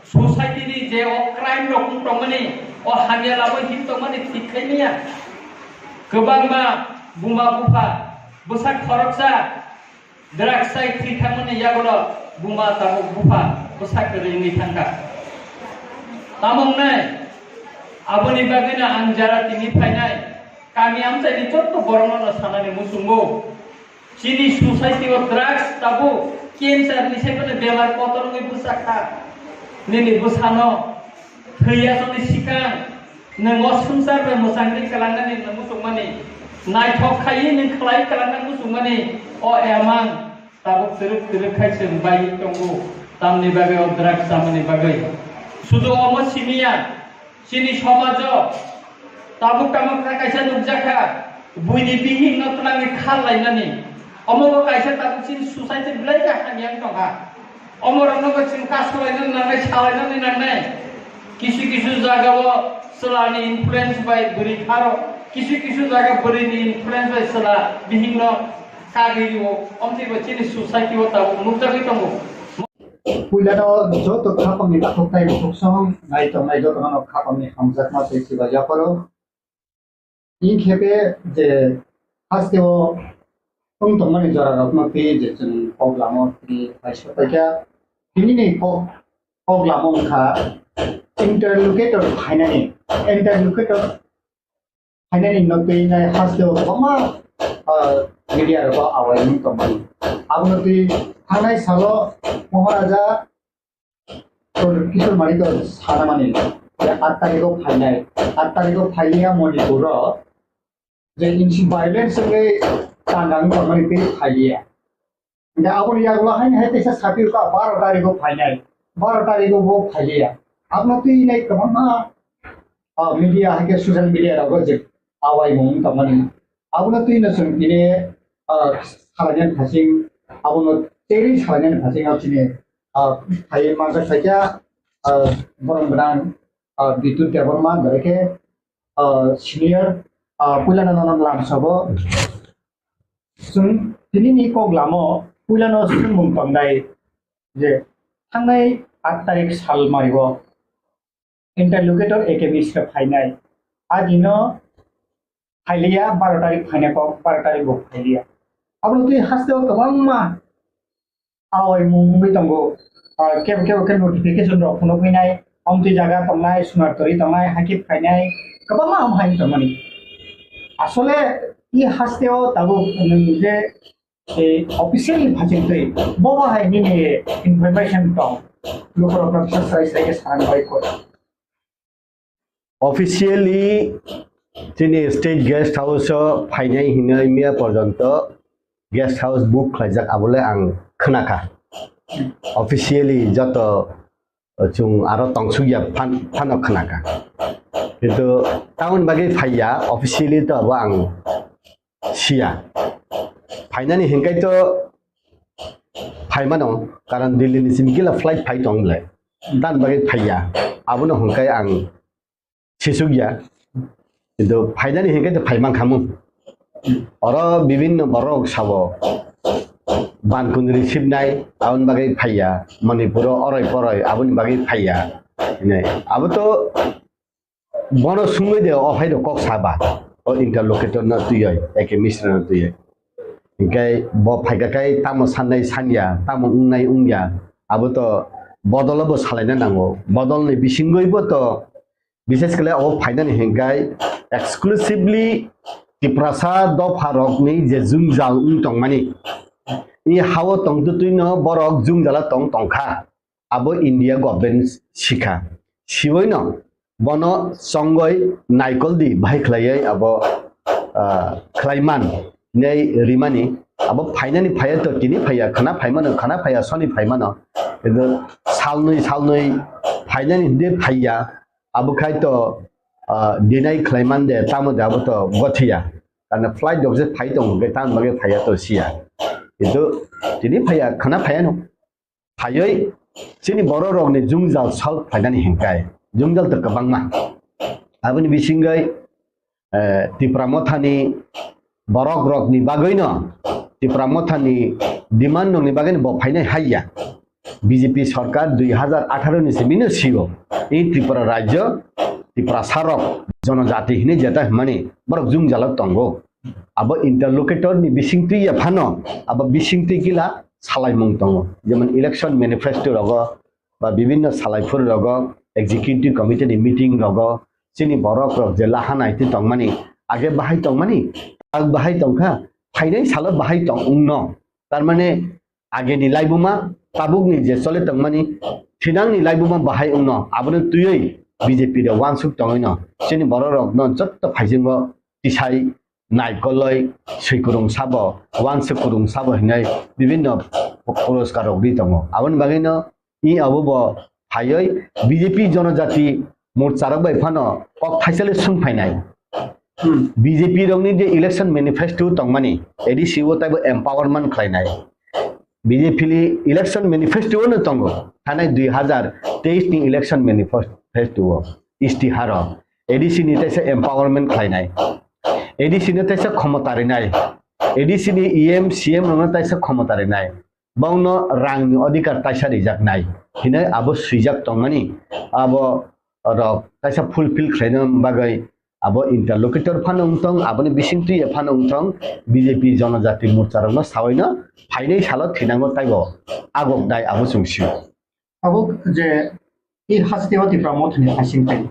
society ni je o crime rok wng tongmani, o hamya lama hin tongmani thik khai manya. Kwbangma buma bupha, bwsak khoroksa, drugs chai thwi thangmani yagulo buma tabuk bupha bwsa kwrwi wngwi thangkha. Tamo wngnai, aboni bagwino ang jara tini phainai kami amchaini jotto borokno sanani muchungo. Chini society o drugs tabuk cancer ni saiphano bemar kotor wngwi bwsakha. Nini bwsano thwi yasokni sikang nwng o swngchar bai mwchangwi kwlangnani nwng muchungmani, naithok khaiwi nwng khlai kwlangna muchungmani o emang tabuk twrwk twrwk khai chwng baiwi tongo, tamni bagwi o drugs chamani bagwi. Sudu omo simiya, chini somajo tabuk tamo kha kaisa nukjakha, buini bihikno twlangwi khar lainani. Omo bo kaisa tabuk chini society belai khe hamya wng tongkha. Omorokno bo chwng kasulainani nangnai, salainani nangnai. Kisu kisu jagao chwlani influence bai bwrwi pharo, kisu kisu jaga bwrwini influence bai chwla bihikno kagwi rio. Omtwi bo chini society o tabuk nukjagwi tongo. Puilano joto khapangni takhuk tei bukhuk song nai tongnai jotono khapangni hamjakma tei chiba yapharo. Inkhe je hasteo wng tongmani jorarokno twi je chwng kok lamo twi kaisa paikha. Tinini kok, kok lamo wngkha interlocutor phainani, interlocutor phainani no twi nai hasteo kwbangma, ah, media rogo awai wng tongmani. Abono twi thangnai salo Maharaja Kishore Manikya sanamani, je aat tarikh o phainai, aat tarikh o phailiya Manipur o, je insi violence wngwi tangkang tongmani tei phailiya. Hingke aboni yagulo haini hai teisa sapirokha baro tarikh o phainai, baro tarikh o bo phailiya. Abono twi nai kwbangma, ah, media hai khe social media rogo je awaimung tongmani. Abono twi no chwng tini, ah, salainani phasing, abono cherwi salainani phasing o chini, ah, phai manjak phaikha, ah, borok gwnang, ah, Bidyut Debbarma, berekhe, ah, senior, ah, puilano nono lamsogo. Chwng tinini kok lamo puilano swngmung tongnai je thangnai aat tarikh sal mario. Interlocutor A K Mishra phainai. Agino phailiya, baro tarikh phainai kok, baro tarikh bo phailiya. Abono twi hasteo kwbangma awaimung wngwi tongo. Ah, kebo kebo khe notification rok phunukgwinai, omtwi jaga tongnai, sunar tori tongnai, hakhe phainai, kwbangma hamhai tongmani. Asole i hasteo tabuk nwng je Tei officially phachingtwi bobo hai nini information tong, lukurokno bwsa srai srai khe sana bai koi. Officially chini state guest house o phainai hinwi miya porjonto guest house book khlaijak abole ang khwnakha. Officially joto chwng aro tongsukya phan-, phano khwnakha. Kintu tamoni bagwi phaiya, officially to abo ang siya. Phainani hinkai to phaimano, karon Delhi ni simi kila flight phai tong le. Dan bagwi phaiya. Abono hinkai ang sisukya. Kintu phainani hinkai to phaimankhamu. Oro bibinno borok sabo. Ban kundri sibnai, aboni bagwi phaiya. Manipuro oroi poroi, aboni bagwi phaiya. Hinai. Abo to bono sungwi de o hai rok kok saba. O interlocutor no twiwi, A K Mishra no twiwi. Hinkai bo phaika kai tamo sannai sanya, tamo wngnai wngya. Abo to bodol bo salaina nango. Bodol ni bisingwi bo to Bishes khle abo phainani hinkai exclusively Tiprasa dopha rokni je jwngjal wng tongmani. I hao tongtwtwino borok jwngjala tong tongkha. Abo India government sikha. Siboino bono chongoi naikoldi bahai khlaiwi abo, ah, khlaiman nei rimani. Abo phainani phaiya to tini phaiya, khana phaimano, khana phaiya soni phaimano. Kintu salnwi salnwi phainani hwnkhe phaiya. Abo khai to, ah, deny khlaiman de, tamo de abo to gothiya. Karna flight rok je phai tongo, hwnkhe tamoni bagwi phaiya to siya. Kintu tini phaiya, khana phaiya no. Phaiwi chini borok rokni jwngjal solve khlainani hinkai. Jwngjal to kwbangma. Aboni bisingwi, eh, Tipra Mothani borok rokni bagwino, Tipra Mothani demand rokni bagwino bo phainai haiya. B J P sarkar dui hazar atharo ni se bini sio. I Tripura rajyo, Tiprasa rok, jonojati hinwi jeta hwnmani borok jwngjalo tongo. Abo interlocutor ni bisingtwi ya phano, abo bisingtwi gila salaimung tongo. Jemon election manifesto rogo, ba bibinno salaiphuru rogo, executive committee ni meeting rogo, chini borok rok je laha naitwi tongmani, age bahai tongmani, tak bahai tongkha, phainai salo bahai tong wngno. Tarmane ageni laibuma, tabukni je chole tongmani, thinangni laibuma bahai wngno, abono twiwi B J P de wansuk tongwino, chini borok rokno jotto phaisingo tisai naikoloi, swikurung sabo, wansuk kurung sabo hinwi bibinno puroskar rok ri tongo. Aboni bagwino i abo bo phaiwi B J P Jonojati Morcha rok bai phano kok thaisale sung phainai. Hmm. B J P rokni je election manifesto tongmani, A D C o taibo empowerment khlainai. B J P ni election manifesto no tongo. Thanai dui hazar teis ni election manifesto o istiharo A D C ni taisa empowerment khlainai. A D C no taisa khomota rinai. A D C ni E M, C M rokno taisa khomota rinai. Bongno rangni odhikar taisa rijaknai hinwi abo swijak tongmani, abo rok taisa fulfill khlaina bagwi abo interlocutor phano wngthong, aboni bisingtwi phano wngthong, B J P Jonojati Morcha rokno sawino phainai salo thinango taibo agok dai abo chwng sio. Abo je i haste o Tipra Mothani hasing tai.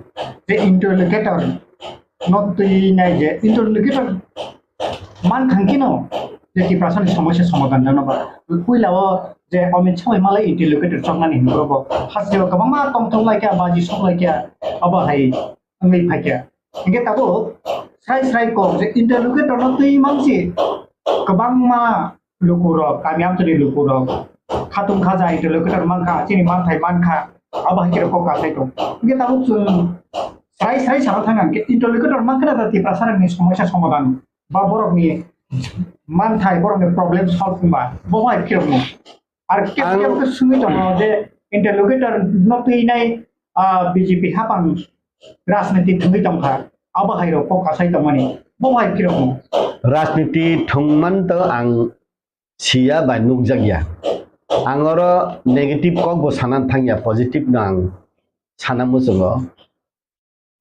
Je interlocutor no twi nai je interlocutor man thangkino je Tiprasa ni somosya somadhan jano ba. Puila o je Amit Shah bai malai interlocutor choknani hinwi bo haste o kwbangma tongthok laikya, baji sok laikya, abo hai wngwi phaikya. Hinkhe tabuk srai srai kok je interlocutor no twi mansi kwbangma lukurok, kami amchani lukurok, khatung khaja interlocutor mankha, chini manthai mankha, abo hai khe kok kasai tong. Hinkhe tabuk chwng srai srai sana thang ang khe interlocutor mankha na Tiprasa rokni somosya somadhan ba borokni manthai, borokni problem solve wngba bo hai khe rokno. Ar kep Ang kep khe sungwi tongo je interlocutor no twi nai, ah, B J P hapang rajniti thwngwi tongkha, abo hai rok kok kasai tongmani bo hai khe rokno. Rajniti thwngman to ang siya bai nukjakya. Ang oro negative kok bo sana thangya, positive no ang sana muchungo.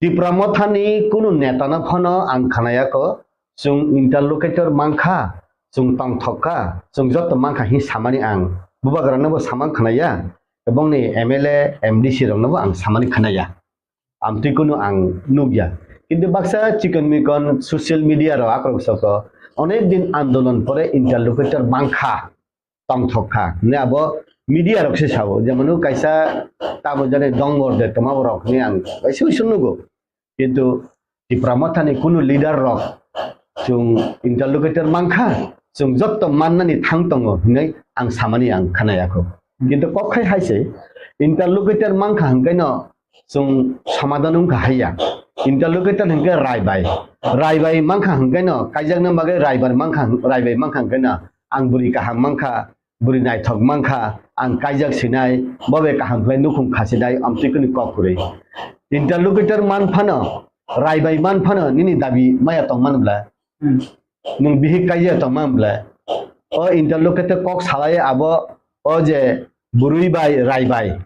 Tipra Mothani kunu netano phano ang khnayakho, chwng interlocutor mankha, chwng tongthok kha, chwng joto mankha hin samani ang bubagrano bo samang khnaya, ebongni M L A, M D C rokno bo ang samani khnaya. Amtwi kunu ang nukya. Kintu baksa chikon mikon social media rok akrok soko onek din andolon pore interlocutor mankha. Tongthok kha hwnwi abo media rok se sao, jemon kaisa tamo jani dongor de tongma borok hwnwi ang kaisa uisu nugo, kintu Tipra Mothani kunu leader rok chwng interlocutor mankha, chwng jotto mannani thang tongo hwnwi ang samani ang khnayakho, kintu kok khai hai se interlocutor mankha hwnkhe no chwng somadhan wngkha haiya. Interlocutor hwnkhe raibai. Raibai mankha hwnkhe no, kaijakna bagwi raibar mankha, raibai mankha hwnkhe no, ang bwrwi kaham mankha, bwrwi naithok mankha, ang kaijak sinai, bo bai kaham khlai nukhung khasinai, amtwi kwnwi kok kwrwi. Interlocutor man phano, raibai man phano, nini dabi maya tongmani bwla. Hmm. Nwng bihik kaiya tongma bwle. O interlocutor kok salai abo o je bwrwi bai rai bai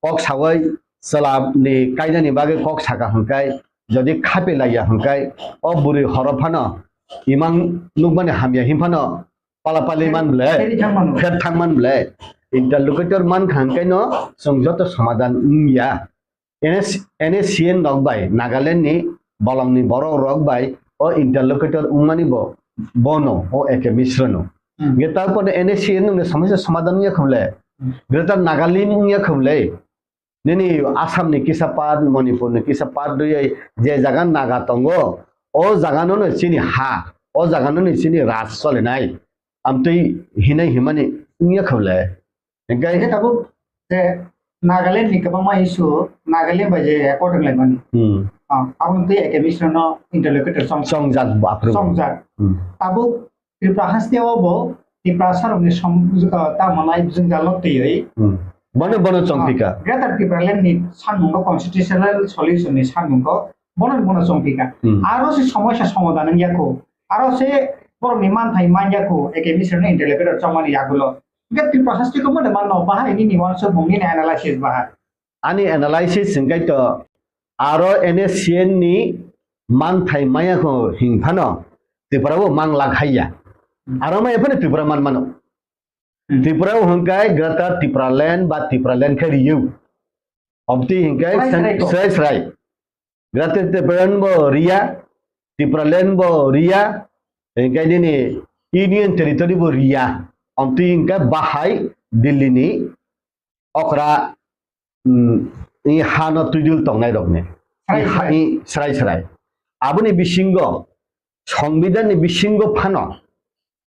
kok sawi chwla ni kainani bagwi kok saka hwnkhe jodi khape laiya hwnkhe o bwrwi horo phano imang nukmani hamya him phano pala pali man bwle, Pheri thang man bwle. Pher thang man bwle. Interlocutor man kha hwnkhe no chwng joto somadan wngya. N S, N S C N rok bai Nagaland ni bolong ni borok rok bai o interlocutor wngmani bo, bono o A K Mishra no. Hmm. Hingke tarpore N S C N wngkhe somosya somadhan wngya khe bole? Hmm. Greater Nagalim wngya khe bole? Nini Assam ni kisa part, Manipur ni kisa part rwui je jaga Naga tongo, o jaga no no chini ha, o jaga no no chini raj solinai. Amtwi hinai himani wngya khe bole? Hingke Hingke tabuk je Nagaland ni kwbangma issue, Nagaland bai je accord wnglaimani. Hmm. Ah, aboni twi A K Mishra no interlocutor song, Songjak bo aphuru. Songjak. Hmm. Tabuk Tripura haste o bo Tiprasa rok ni som, ah, ta manai jwngjal no twiwi. Hmm. Bono, bono chongpika. Ah, Greater Tipraland ni sanmungo constitutional solution ni sanmungo Bono bono chongpika. Hmm. Aro se somosa somadhan wngya kho. Aro se borokni manthai manya kho, A K B C rokni interlocutor chongmani yagulo. Hingke Tripura sastiko mode manno bahai nini wansukmung nini analysis bahai. Ani analysis hingkai to aro N S C N ni manthai maya kho hing phano Tripura bo mang lak haiya. Hmm. Aro maya phano Tripura man mano. Hmm. Tripura hingkai Greater Tripura Land ba Tripura Land khe riyo. Omtwi hingkai srai, srai, srai. Greater Tripura Land bo riya, Tripura Land bo riya, hingkai nini Union Territory bo riya. Omtwi hingkai bahai Delhi ni okra, mm, i hano twidul tongnai rokni. Srai, i ha-, srai. I srai srai. Aboni bisingo, Songbidanni bisingo phano,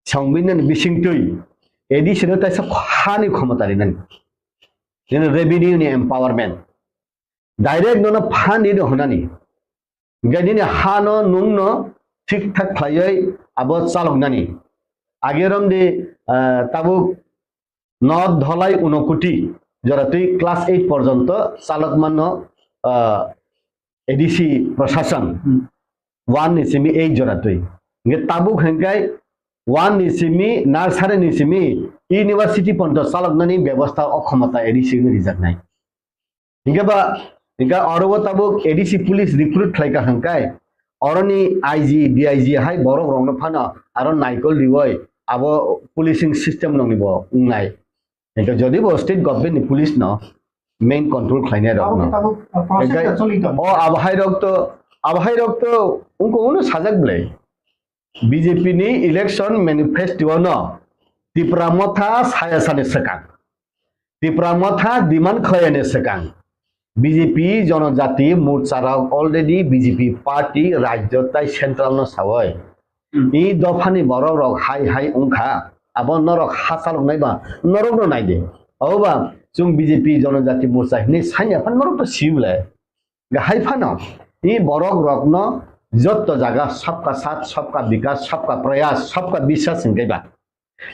Songbidanni bisingtwi A D C no taisa hani khomota rinani. Nini revenue ni empowerment. Direct nono phan ni hwnani. Hingke nini hano nungno thik thak khlaiwi abo chaloknani. Age romdi, ah, tabuk North Dholai Unokoti joratwi class eight porjonto chalok mano, ah, A D C prosason. Hmm. One ni simi eight joratwi. Hingke tabuk hingkai one ni simi nursery ni simi university porjonto chaloknani bebosta o khomota A D C no rijaknai. Hingke ba, hingke oro o tabuk A D C police recruit khlai ka hingkai, oroni I G, D I G hai borok rokno phano aro naikol riwoi abo policing system nokni bo wngnai. Hingke jodi bo state government ni police no main control khlainai rok no. Abo khe tabuk, uh, process hingke ta choli tong. O abo hai rok to, abo hai rok to ungko uno sajak belai. B J P ni election manifesto no Tipra Motha saya sani swkang. Tipra Motha demand khlaiyani swkang. B J P Jonojati Morcha rok already B J P party rajyo tai central no sawoi. Hmm. I dophani borok rok hai hai wngkha. Abo norok hachalok nai ba norok no nai de. Abo ba chwng B J P Jonojati Morcha hinwi sanya phan norok to sibole. Hai phano i borok rokno jotto jaga sabka saath, sabka bikas, sabka prayas, sabka biswas hingke ba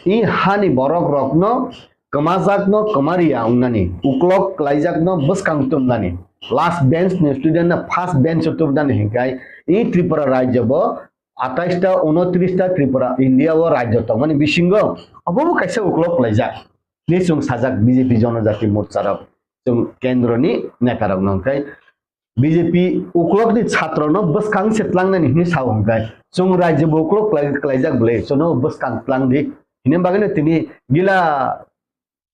i hani borok rokno kwmajakno kwmariya wngnani, uklok kwlaijakno bwskang tumnani, last bench ni student no first bench o tumnani hingkai i Tripura rajyo bo atais ta, unotris ta Tripura India o rajyo tongmani bisingo obo bo kaisa uklok kwlaijak. Ni chwng sajak B J P Jonojati Morcha rok chwng kendro ni neta rok no hingkai B J P uklok ni chhatro no bwskang se tlangnani hinwi sao hingkai chwng rajyo bo uklok kwlai-, kwlaijak bwle chwngno bwskang tlang di hinwi bagwi no tini gila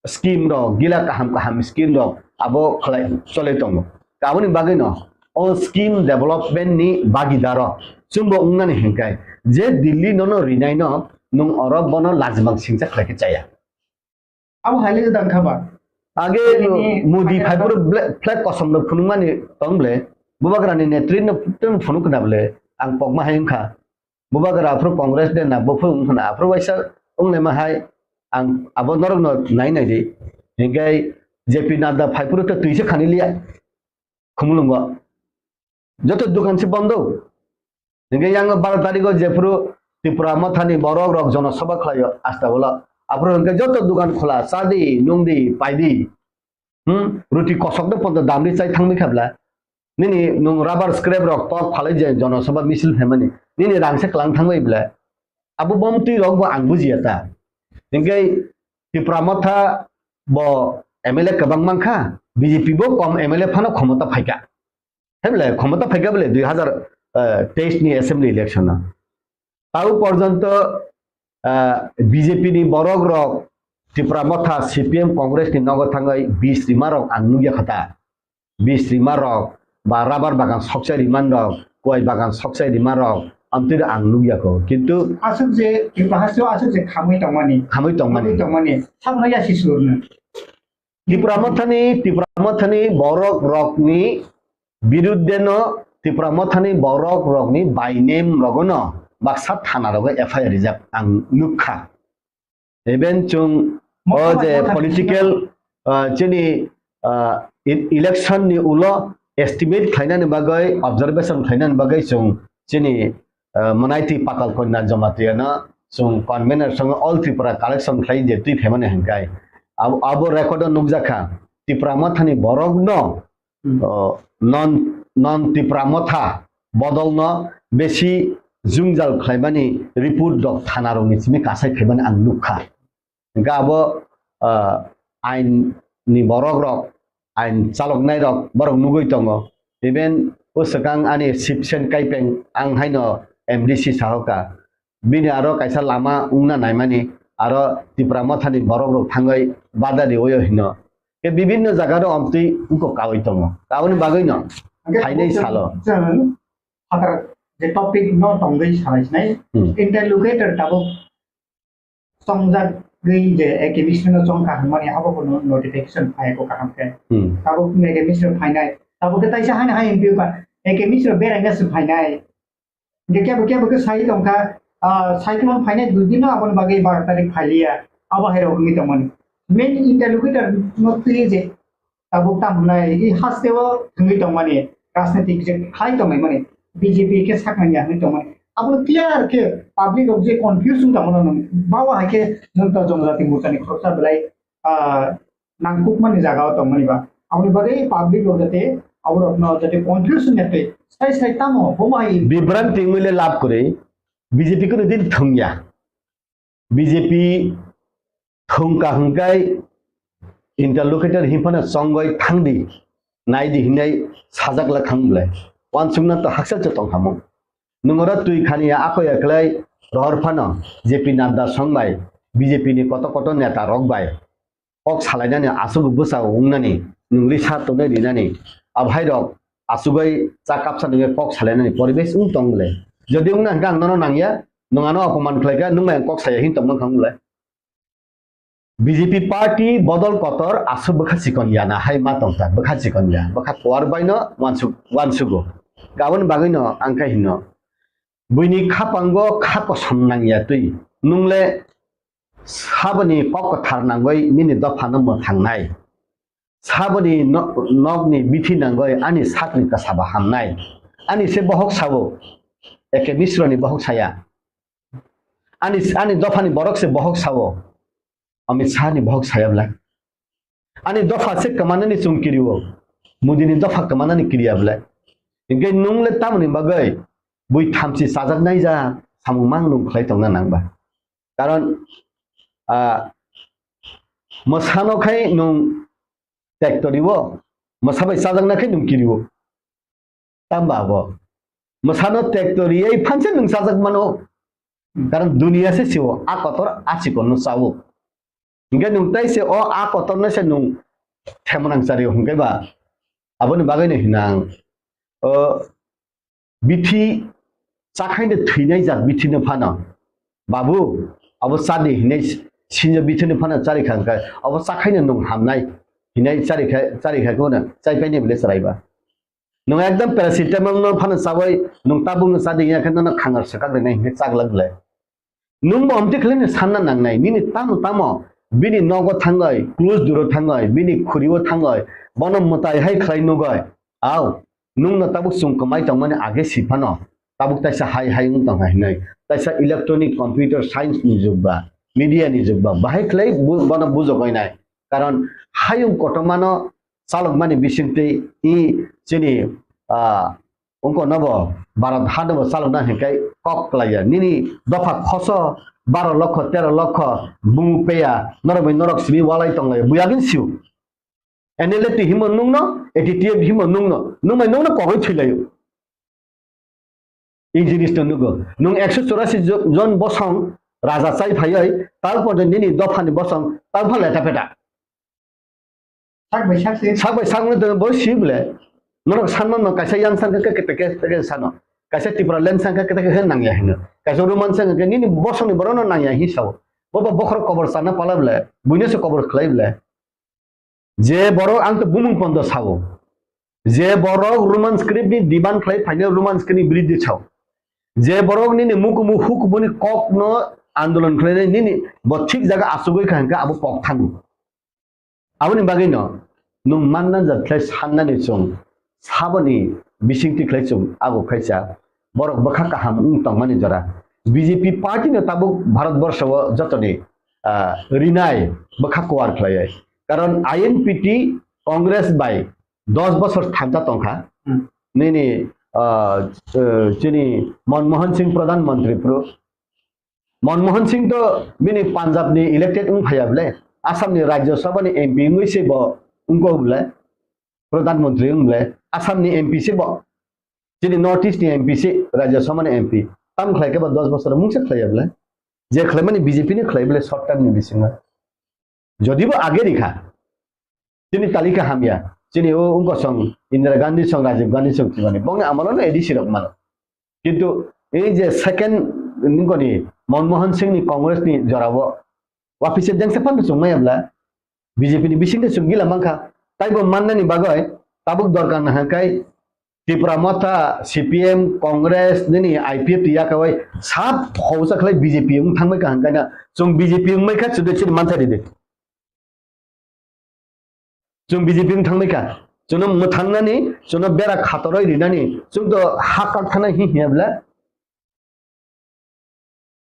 scheme rok, gila kaham kaham scheme rok abo khlai cholai tongo. Aboni bagwi no o scheme development ni bagidaro chwngbo wngnani hingkai je Delhi nono rinai no nwng oro bono lajimang singcha khlai khe chaya. Abo hai le dang kha ba? Age Modi phaipuru ble-, flag kosom no phunukmani tong ble, Bubagrani netri no tong phunuk khna ble, ang pokma hai wngkha. Bubagra aphuru Congress de na, buphuru wngkha na, aphuru waisa wnglaima hai, ang abo norok no nai nai di. Hingke J P Nadda phaipuru to twi se khani liya. Khumulwngo. Joto dukan se bondo. Hingke yang baro tarigo jephuru Tipra Mothani borok rok jonosabha khlaio asta bola. Aphuru hingke joto dukan khola, chadi, nungdi, paidi. Hmm? Ruti kosok de ponto damri chai thangbi khabla. Nini nung rubber scrap rok tok phalai je jonosabha misil phaimani. Nini rang se klang thangbai bla. Abo bomtwi rok bo ang bujiya ta. Hingke Tipra Motha bo M L A kwbang mankha, B J P bo kom M L A phano khomota phaikha. Hemle khomota phaikha bole dui hazar teis ni assembly election o. Tau porjonto, ah, B J P ni borok rok Tipra Motha, C P M, Congress ni nogo thangwi bis rima rok ang nukya kha ta. Bis rima rok ba rubber bagan sokchai rima rok, kuai bagan sokchai rima rok, amtwi ang nukya kho. Kintu aswk je Tripura hasteo aswk je khamwi tongmani. Khamwi tongmani. Khamwi tongmani. Sabno yasi surno. Tipra Mothani, Tipra Mothani borok rokni birudde no Tipra Mothani borok rokni by name rogono baksa thana rogo F I R rijak ang nukha. Even chwng o je political, ah, chini, ah, e-, election ni ulo estimate khlainani bagwi, observation khlainani bagwi chwng chini, ah, Manaiti Patal Kanya Jamatiano chwng convener song All Tripura collection khlai je twi phaimani hwnkai. Abo, abo record o nukjakha. Tipra Mothani borokno, hmm, oh, non, non Tipra Motha bodolno besi jwngjal khlaimani report rok thana rokni simi kasai khaimani ang nukha. Hingke abo, ah, ain ni borok rok, ain chaloknai rok borok nugui tongo. Even o swkang ani Sipsen Kaipeng ang haino M D C sahoka. Bini aro kaisa lama wngna naimani aro Tipra Mothani borok rok thangwi bada riwi hino. Ke bibinno jaga ro omtwi wngkok kawi tongo. Aboni bagwi no Hingke phainai salo. Chwng phatar je topic no tongwi salai sinai. Hmm. Interlocutor tabuk chongjagwi je A K Mishra no chong kaham mani abo bo no-, notification phai ko kaham khe. Hmm. Tabuk A K Mishra phainai. Tabuk khe taisa haino hai M P ba A K Mishra beraina se phainai. Hingke kebo kebo khe sai tongkha, ah, cyclone phainai dui din no aboni bagwi baro tarik phailiya. Abo hai rok wngwi tongmani. Main interlocutor no twi je tabuk tam hwnai, i hasteo thwngwi tongmani, rajnitik je khlai tongmani, B J P khe saknangya hwnwi tongmani. Abono clear khe public rok je confuse wng tongmano nwng, bawa hai khe nwng to Jonojati Morchani khoroksa belai, ah, nangkukmani jagao tongmani ba. Aboni bagwi public rok jate aborokno jate confuse wngya twi sai sai tamo bomo hai Bibranti wngwi le lab kwrwi, B J P kuno din thwngya. B J P thwngka hwnkhe interlocutor hinphano chongoi thangdi, naidi hinai sajak le thang bwle. Wansukna to hakchal se tongkhamung. Nwng oro twi khani ya ako ya khlai rohor phano J P Nadda song bai B J P ni koto koto neta rok bai kok salainani aswk bwsa wngnani nwng risa tongnai rinani abhai rok asugoi cha kapsa nungwi kok salainani poribesh wng tong le. Jodi wngna hwnkhe ang nono nangya, nwng ano apoman khlaikha, nwng bai ang kok saya hin tongma kha wng le. B J P party bodol kotor aswk bwkha chikon ya na hai ma tongkha, bwkha chikon ya, bwkha kuar baino wansuk-, wansugo. Aboni bagwino ang khe hino, buini khapango kha kosom nangya twi, nwng le saboni kok kwthar nangwi nini dophano mwthangnai. Saboni no-, nokni bithi nangoi ani sakni kasaba hamnai. Ani se bohok sao, A K Misroni bohok saya. Ani, ani dophani borok se bohok sao, Amit Shahni bohok saya bwle. Ani dopha se kwmanani chwng kirio, Modini dopha kwmanani kiriya bwle. Hinkhe nwng le tamoni bagwi bui thamchi chajaknai ja samung mang nwng khlai tongna nang ba. Karon, ah, mwsano khai nwng tektoriwo, mwsa bai chajakna khai nwng kiriwo. Tamba abo. Mwsano tektoriwi phanse nwng chajak mano. Karon duniya se siwo, a kotor a chikonno chawo. Hinkhe nwng tai se o a kotorno se nwng themonang chario hinkhe ba. Aboni bagwino hinang. O bithi chakhaino thwinai jak bithino phano, "Babu, abo chadi," hinai sinjo bithino phano chari kha, hwnkhe, "Abo chakhaino nwng hamnai," hinai chari kha, chari kha kheno chai painai bwle chwrai ba. Nwng ekdom paracetamol no phano chawi, nwng tabuk no chadi ya khe nono khangar swkak rinai hinkhe chaglak bwle. Nwng bo amtwi khlai no sanna nangnai, nini tamo tamo bini nogo thangoi, close duro thangoi, bini khuriwo thangoi, bono mwtai hai khlai nugoi. Au, nwng no tabuk chwng kwmai tongmani age si phano, tabuk taisa hai hai wng tongkha hinoi. Taisa electronic computer science ni jug ba, media ni jug ba, bahai khlai bu-, bono bujogoi nai. Karon hayung kotorma no chalokmani bisingtwi i chini, ah, Wngkha nobo Bharat hano bo chalokna hinkhai kok klaiya. Nini dopha khoso baro lokho, tero lokho, bumung peya, norok bai norok simi walai tonglaiya. Buya gin siu. N L F T himo nungno, A T T F himo nungno, nung bai nungno kogoi thwilaio. I jinis no nugo. Nung ekso chorasi jo-, jon bosong raja chai phaioi, tal porjonto nini dophani bosong, tal pha leta peta. Sak bai sak se. Sak bai sak wngwi tongwi bo si bwle. Norok sanma no kaisa yang sangkha khe kete khe sano. Kaisa Tipraland sangkha kete khe nangya hino. Kaisa Roman sangkha khe nini bosongni borokno nangya hi sao. Bo ba bokhorok kobor chana pala bwle. Buino se kobor khlai bwle. Je borok ang to bumung pondo sao. Je borok Roman script ni demand khlai phaino Roman script ni biridhi sao. Je borok nini mukumu hukubuni kokno andolon khlainai nini bo thik jaga achugwi kha hwnkhe abo kok thango. Aboni bagwino nwng manna jat khlai sannani chwng saboni bisingtwi khlai chwng abo khaisa borok bwkha kaham wng tongmani jora. B J P party no tabuk Bharat borsho o jotoni, ah, rinai bwkha kuar khlaiwi. Karon I N P T Congress bai dos bosor thansa tongkha. Hmm. Nini, ah, eh, chini Manmohan Singh Pradhan Mantri phuru. Manmohan Singh to bini Punjab ni elected wng phaiya bwle, Assam ni Rajya Sabha ni M P wngwi se bo wngkok bwle, Pradhan Mantri wng bwle, Assam ni M P se bo, chini North East ni M P se, Rajya Sabha ni M P. Tam khlai khe bo dos bosor mungsa khlaiya bwle. Je khlaimani B J P ni khlai bwle short term ni bisingo. Jodi bo age rikha, chini talika hamya, chini o wngkosong Indira Gandhi song, Rajiv Gandhi song thwimani, bongni amolo no A D C rok mano. Kintu ei je second nungkoni Manmohan Singh ni Congress ni jorao wapisa jengsa phano chwng maya bwla B J P ni bisingtwi chwng gila mankha. Taibo mannani bagwi tabuk dorkar nahakhe Tipra Motha, C P M, Congress, nini I P F T yakawai sab hausa khlai B J P wng thangbai kha hwnkhe na chwng B J P wngbai kha chwdwi chini manthai ridi. Chwng B J P wng thangbai kha. Chwngno mwthangnani, chwngno bera khatoroi rinani, chwng to ha kak thana hi hiya bwle.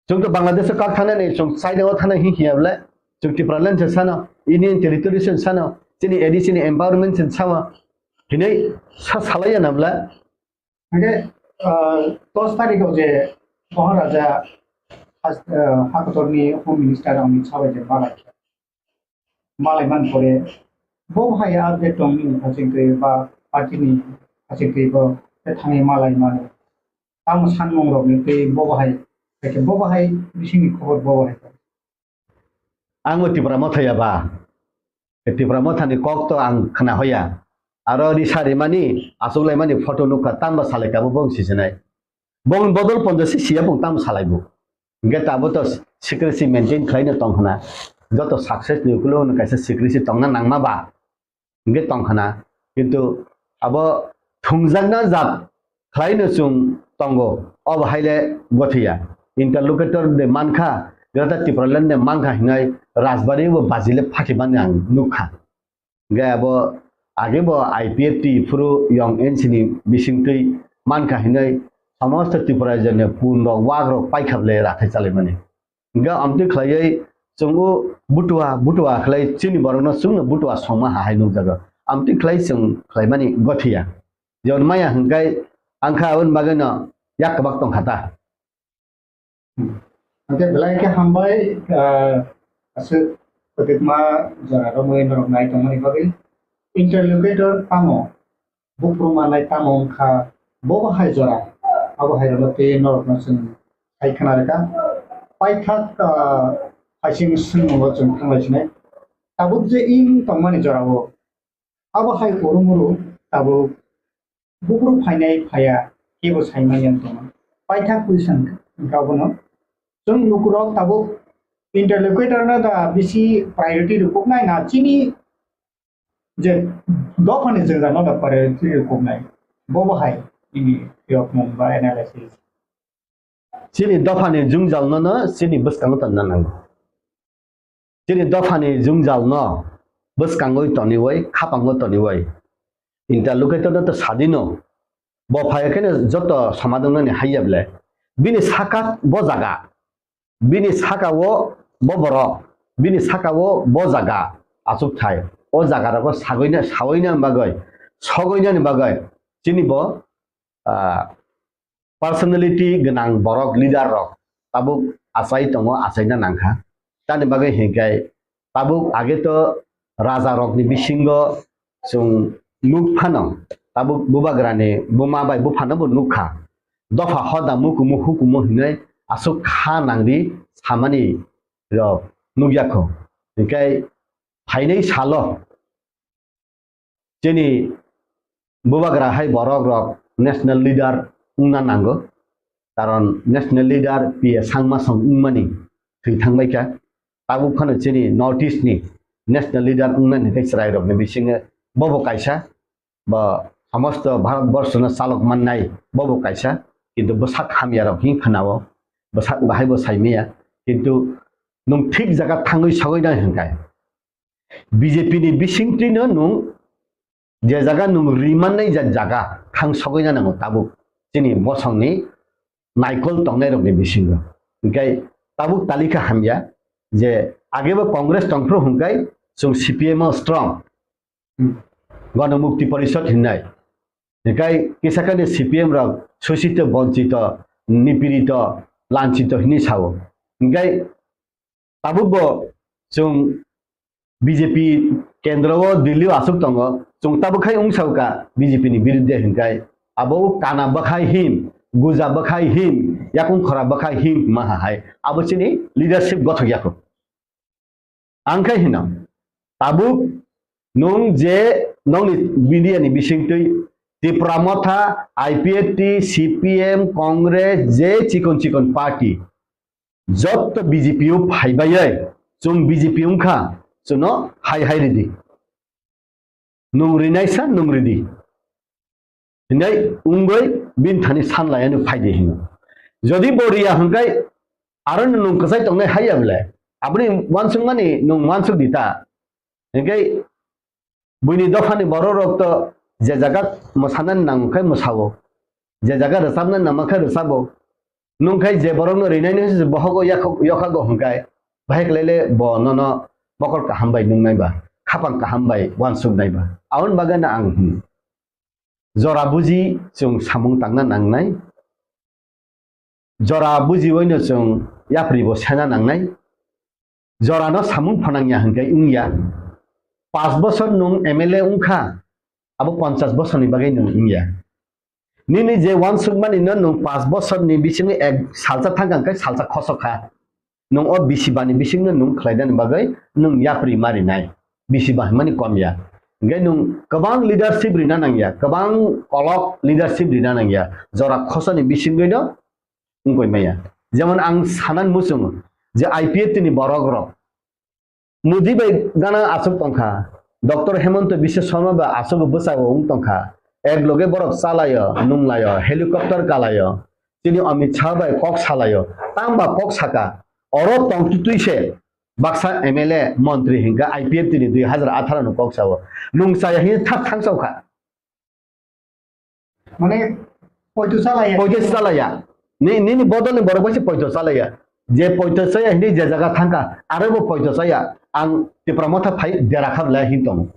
Chwng to Bangladesh o kak thanani, chwng China o thana hi hiya bwle. Chwng Tipraland se sano, Union Territory se sano, chini A D C ni empowerment se sawa. Hinai sa salaiya na bwle. Hingke, ah, dos tarikh o je Maharaja has-, ah, Hakotorni Home Minister Amit Shah bai je malai khe. Malai man pore, bo hai update tong nini hachingtwi ba party ni hachingtwi bo thangwi malai mano. Tamo sanmung rok ni twi bo hai, bo hai bisingni khobor bo hai. Ang bo Tipra Motha ya ba. Tipra Motha ni kok to ang khna hoya. Aro risa rimani, achuk laimani photo nukha, tamo salai kabo bong sisinai. Bong bodol ponjo si siya bong tamo salai bo. Hingke tabuk to secrecy maintain khlaino tong khna. Joto success ni ukulo hwnwi kaisa secrecy tongna nangma ba. Hingke tong khna. Kintu abo thungjakna jat khlaino chwng tongo. Obo haile gothiya. Interlocutor de mankha, Greater Tipraland de mankha hinai Rajbari bo bajile phakimani ang nukha. Hingke abo age bo I P F T phuru yong N C ni bisingtwi mankha hinwi somosto Tripura rajyoni pun rok wak rok paikha bwle rathai chalaimani. Hingke amtwi khlaiwi chwng o butua butua khlai chini borokno chwngno butua songma ha hai nukjago. Amtwi khlai chwng khlaimani gothiya. Jemon maya hwnkhe angkha aboni bagwino yak kwbak tongkha ta. Hwnkhe belai khe hambai, ah, aswk kwtwkma jora romwi norok nai tongmani bagwi. Interlocutor tamo, buphuru manai tamo wngkha, bobo hai jora, abo hai rokno tei norokno chwng hai khna rwkha. Paithak, ah, phaising swngmungo chwng thanglai sinai. Tabuk je wng tongmani jorao, abo hai urumuru tabuk buphuru phainai phaiya kebo saimanya wng tongma. Paithak question wngkha abono. Chwng lukurok tabuk interlocutor no da bisi priority rwkuknai na chini je dophani jwngjal no da priority rwkuknai. Bobo hai nini phiyokmung ba analysis. Chini dophani jwngjal no no chini bwskango tonna nango. Chini dophani jwngjal no bwskangwi toniwi, khapango toniwi. Interlocutor no to sadino. Bo phai khe joto somadongnani haiya bwle. Bini saka bo jaga. Bini saka o bo borok. Bini saka o bo jaga. Achuk thai. O jaga rogo sagwina, sawina bagwi, sogwinani bagwi. Chini bo, ah, personality gwnang borok, leader rok tabuk achai tongo, achaina nangkha. Tamni bagwi hinkhe tabuk age to raja rokni bisingo chwng nuk phano tabuk bubagrani buma bai buphano bo nukha. Dopha hoda mukumu hukumu hinwi aswk kha nangri samani rok nukya kho. Hinkhe phainai salo chini bubagra hai borok rok national leader wngna nango, karon national leader P A Sangma song wngmani thwi thangbai kha. Tabuk phano chini North East ni national leader wngnani tei chwrai rokni bisingo bobo kaisa, bo somosto Bharat borso no chalok mannai bobo kaisa, kintu bwsak hamya rok hin khwnao, bwsak bahai bo saimaya, kintu nwng thik jaga thangwi sogwi nai hwnkhe B J P ni bisingtwino nwng je jaga nwng rimannai ja jaga thang sogwina nango tabuk chini bosongni naikol tongnairokni bisingo. Hinkhe tabuk talika hamya je agebo Congress tongphuru hwnkhe chwng C P M o strong. Hmm. Gana Mukti Parishad hinnai. Hinkhe kisa kani C P M rok suchito, bonchito, nipirito, lanchito hinwi sao. Hinkhe tabukbo chwng B J P kendro o, Delhi o aswk tongo, chwng tabuk khai wng sao kha B J P ni birudde hinkhe abo kana bwkhai him, guja bwkhai him, yakung khora bwkhai him hima hai abo chini leadership gothok yakho. Ang khe hino, tabuk nwng je nokni media ni bisingtwi Tipra Motha, I P F T, C P M, Congress, je chikon chikon party, jotto B J P o phaibai, chwng B J P wngkha, chwngno hai hai ridi. Nwng rinai sa, nwng ridi. Hinai wngwi bini thani sanlaiani phaidi hino. Jodi bo riya hwnkhe aro nwng kwchai tongnai haiya bwle. Aboni uansukmani nwng uansuk di ta. Hinkhe buini dophani borok rok to je jaga mwsanani nang khe mwsao. Je jaga rwchapnani nang khe rwchabo. Nwng khe je borokno rinaini hwnse bohogo yakhok-, yokhago hwnkhe, bahai khlaile bo nono mokol kaham bai nungnai ba, khapang kaham bai uansuknai ba. Aboni bagwino ang hwn, jora buji chwng samung tangna nangnai, jora bujiwaino chwng yapri bo sena nangnai. Jorano samung phanangya hwnkhe wngya. Panch bosor nwng M L A wngkha, abo ponchas bosorni bagwi nwng wngya. Nini je uansukmani no nwng panch bosorni bisingo ek salsa thangkha hwnkhe salsa khosok kha. Nwng o bisi bani bisingno nwng khlainani bagwi nwng yapri ma rinai. Bisi ba hwnmani kom ya. Hwnkhe nwng kwbang leadership rina nangya, kwbang kolok leadership rina nangya. Jora khosani bisingwino wngkoi maya. Jemon ang sanan muchungo je I P F T ni borok rok Modi bai gana aswk tongkha, Doctor Hemanta Biswa Sarma bai aswk bwsao wng tongkha, ek loge borok chalaio, nunglaio, helicopter kalaio, chini Amit Shah bai kok salaio, tamba kok saka, oro tongtwtwi se baksa M L A montri hinkha I P F T ni dui hazar atharo ni kok sao, nung chaya hini thak thang sao kha. Mane, poito chalaya. Poito chalaya. Ni, nini bodol ni borok bai se poito chalaya. Je poito chaya hini je jaga thangkha, aro bo poito chaya. Ang Tipra Motha phai dera kha bwlai hin tong.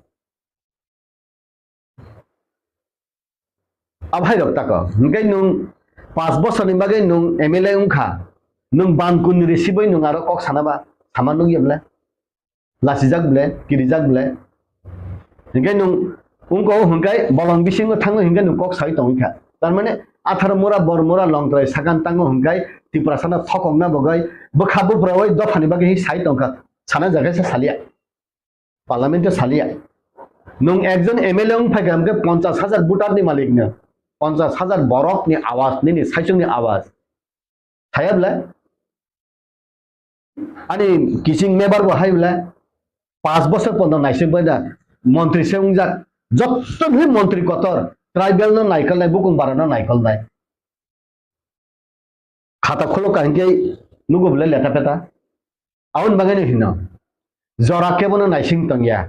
Abhai rok tako. Hingke nung panch bosor ni bagwi nung M L A wngkha. Nung ban kun risi bai nung aro kok sana ba, sama nung ya bwlai. Lasijak bwle, kirijak bwle. Hinkhe nwng wngko hwnkhe bolong bisingo thango hinkhe nwng kok sai tongwi kha. Tar mane atharo mura, bor mura, longtrai sakan tango hwnkhe Tiprasano thokokna bagwi bwkha buphrawi dophani bagwi hi sai tongkha. Sana jaga se salia. Parliament o salia. Nwng ekjon M L A wng phaikha hwnkhe ponchas hajar voter ni malik no. Ponchas hajar borok ni awaz, nini saichung ni awaz. Saya bwle? Ani kiching mebar bo hai bwle? Panch bosor pono naising bai da montri se wngjak. Jotto bhi montri kotor, tribal no naikolnai, bukung bara no naikolnai. Khata kholo kahingke nugo bwle leta peta. Aboni bagwi no hino. Jora kebono naising tongya.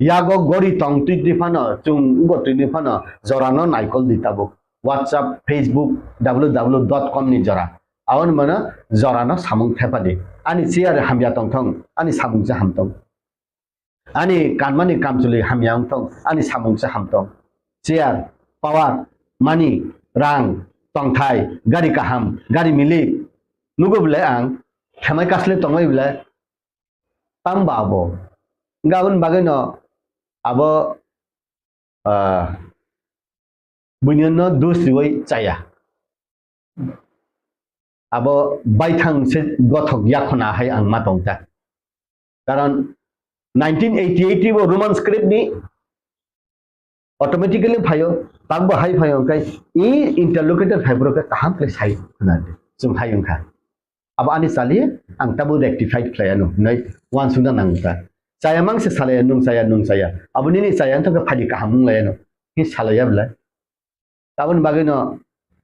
Yago gori tong twi twi phano, chwng ugo twi twi phano, jorano naikol di tabuk. WhatsApp, Facebook, W W W dot com ni jora. Aboni mano jorano samung thepadi. Ani chair hamya tongthong, ani samung se hamtong. Ani kanmani kamchwlwi hamya wngthong, ani samung se hamtong. Chair, power, money, rang, tongthai, gari kaham, gari milik. Nugo bwle ang, khamai kasle tongwi bwle, tamba abo. Hingke aboni bagwino abo, ah, buinino dos riwi chaya. Abo baithang se gothok yakhona hai ang ma tongta. Karon nineteen eighty-eight bo Roman script ni automatically phaio, takbo hai phaio, hwnkhe i interlocutor phaiphuru khe kaham khe sai khna di, chwng hai wngkha. Abo ani chali, ang tabuk rectified khlai anw, hinwi uansukna nang kha. Chaya mang se salai anw, nwng chaya, nwng chaya. Abo nini chaya wngkha khe phadi kaham wng lai anw, hi salai ya bwlai. Aboni bagwino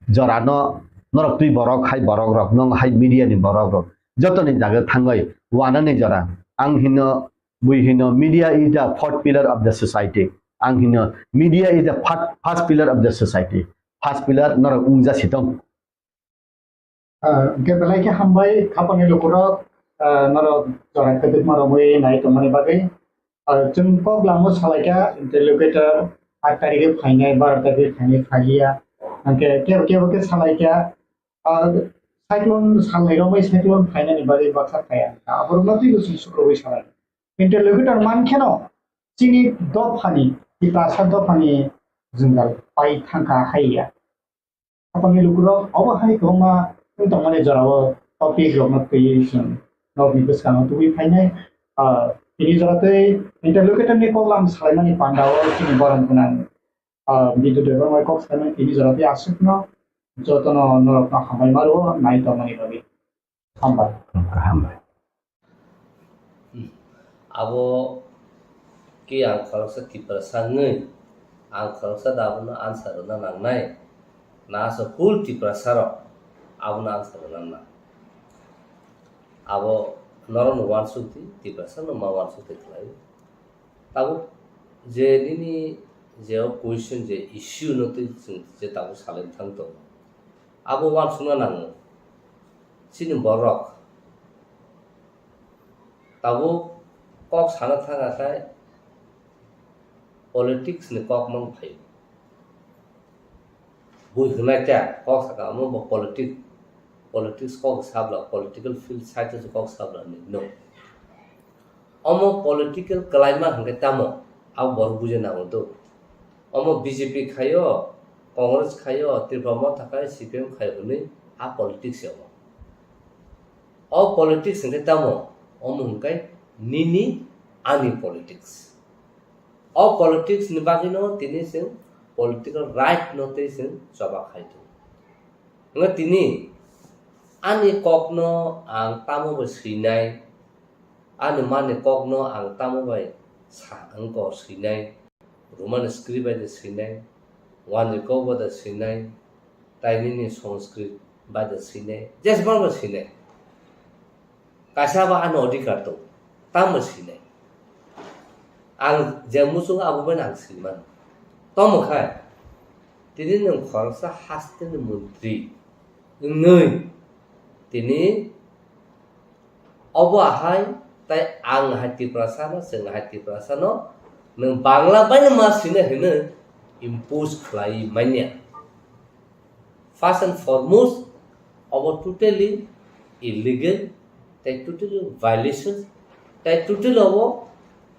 jorano norok twi borok hai borok rok, nwng hai media ni borok rok, jotoni jaga thangwi wanani jora. Ang hino, bui hino, media is the fourth pillar of the society. Ang hino, media is the fir-, first pillar of the society. First pillar norok wngja sitong. Ah, hwnkhe belai khe hambai, khapangni lukurok, ah, norok jora kwbangma romwi nai tongmani bagwi. Ah, chwng kok lamo salaikha interlocutor, aat tarikhe phainai, baro tarikhe phainai, phaiya. Hwnkhe kebo kebo khe salai kha, ah, cyclone salnai romwi cyclone phainani bagwi baksa phaiya. Aborokno twibo chwng sukrubwi salai. Interlocutor mankheno chini dophani, Tiprasa dophani jwngjal pai thangkha haiya. Haphangni lukurok obo hai kwbangma wng tongmani jorao topic rokno twiwi chwng nokni bwskango tubui phainai. Ah, tini jora tei interlocutor ni koklam salaimani pandao chini borom gwnang, ah, Bidyu Debbarma kok salaimani tini jora tei aswkno jotono norokno hambai ma rwo nai tongmani bagwi. Hambai. Hambai. Abo khe ang khoroksa Tiprasa wngwi, ang khoroksa da abono answer rwna nangnai, na aswk full Tiprasa rok abono answer rwna nang. Abo norokno uansuk di, Tiprasa no ma uansuk di khlai. Tabuk je nini je o question je issue no twi chwng je tabuk salai thang tongo, abo uansukna nango. Chini borok tabuk kok sana thang akhai politics ni kok mang phaio. Bui hwnai ta kok saka omo bo politics, politics kok sabla political field side o kok sabla ni no. Omo political kwlaima hwnkhe tamo abo borok buja nango do. Omo B J P khaio, Congress khaio, Tripura Motha khai, C P M khaio hwnwi a politics ya omo. O politics hwnkhe tamo? Omo hwnkhe nini ani politics. O politics ni bagwino tini chwng political right no tei chwng choba khai tongo. Hwnkhe tini ani kokno ang tamo bai swinai, ani mani kokno ang tamo bai sa wngkha swinai, Roman script bai de swinai, Wanjwi kok bai de swinai, tai nini Sanskrit bai de swinai, jesbang bai swinai. Kaisa ba ani odhikar tong, tamo sinai. Ang je muchungo abo bai ang sinimano. Tamo khai, tini nwng khoroksa hasteni montri wngwi, tini obo ahai, tai ang hai Tiprasano, chwng hai Tiprasano, nwng Bangla baino ma sina hwnwi impose khlai manya. First and foremost, obo totally illegal, tei totally violation, tei totally obo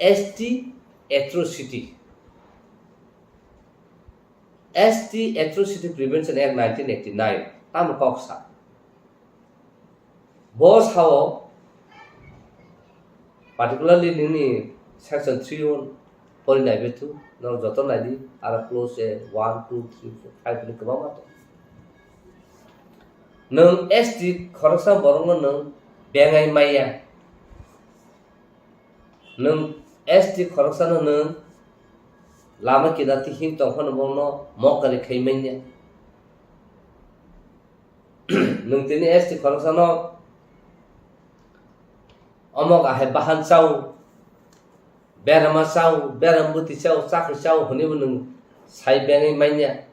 S T atrocity. S T Atrocity Prevention Act nineteen eighty-nine, tamo kok sa. Bo sao, particularly nini section three o pori nai bethu, norok joto nai di, aro clause one, two, three, four, five ni kwbangma tong. Nwng S T khoroksa borokno nwng bengai maya. Nwng S T khoroksano nwng lama kinarti him tongphano bono mokari khai manya. Nwng tini S T khoroksano omok ahai bahan chao, berama chao, beram bwtwi chao, chakri chao hwnwibo nwng sai bengwi manya.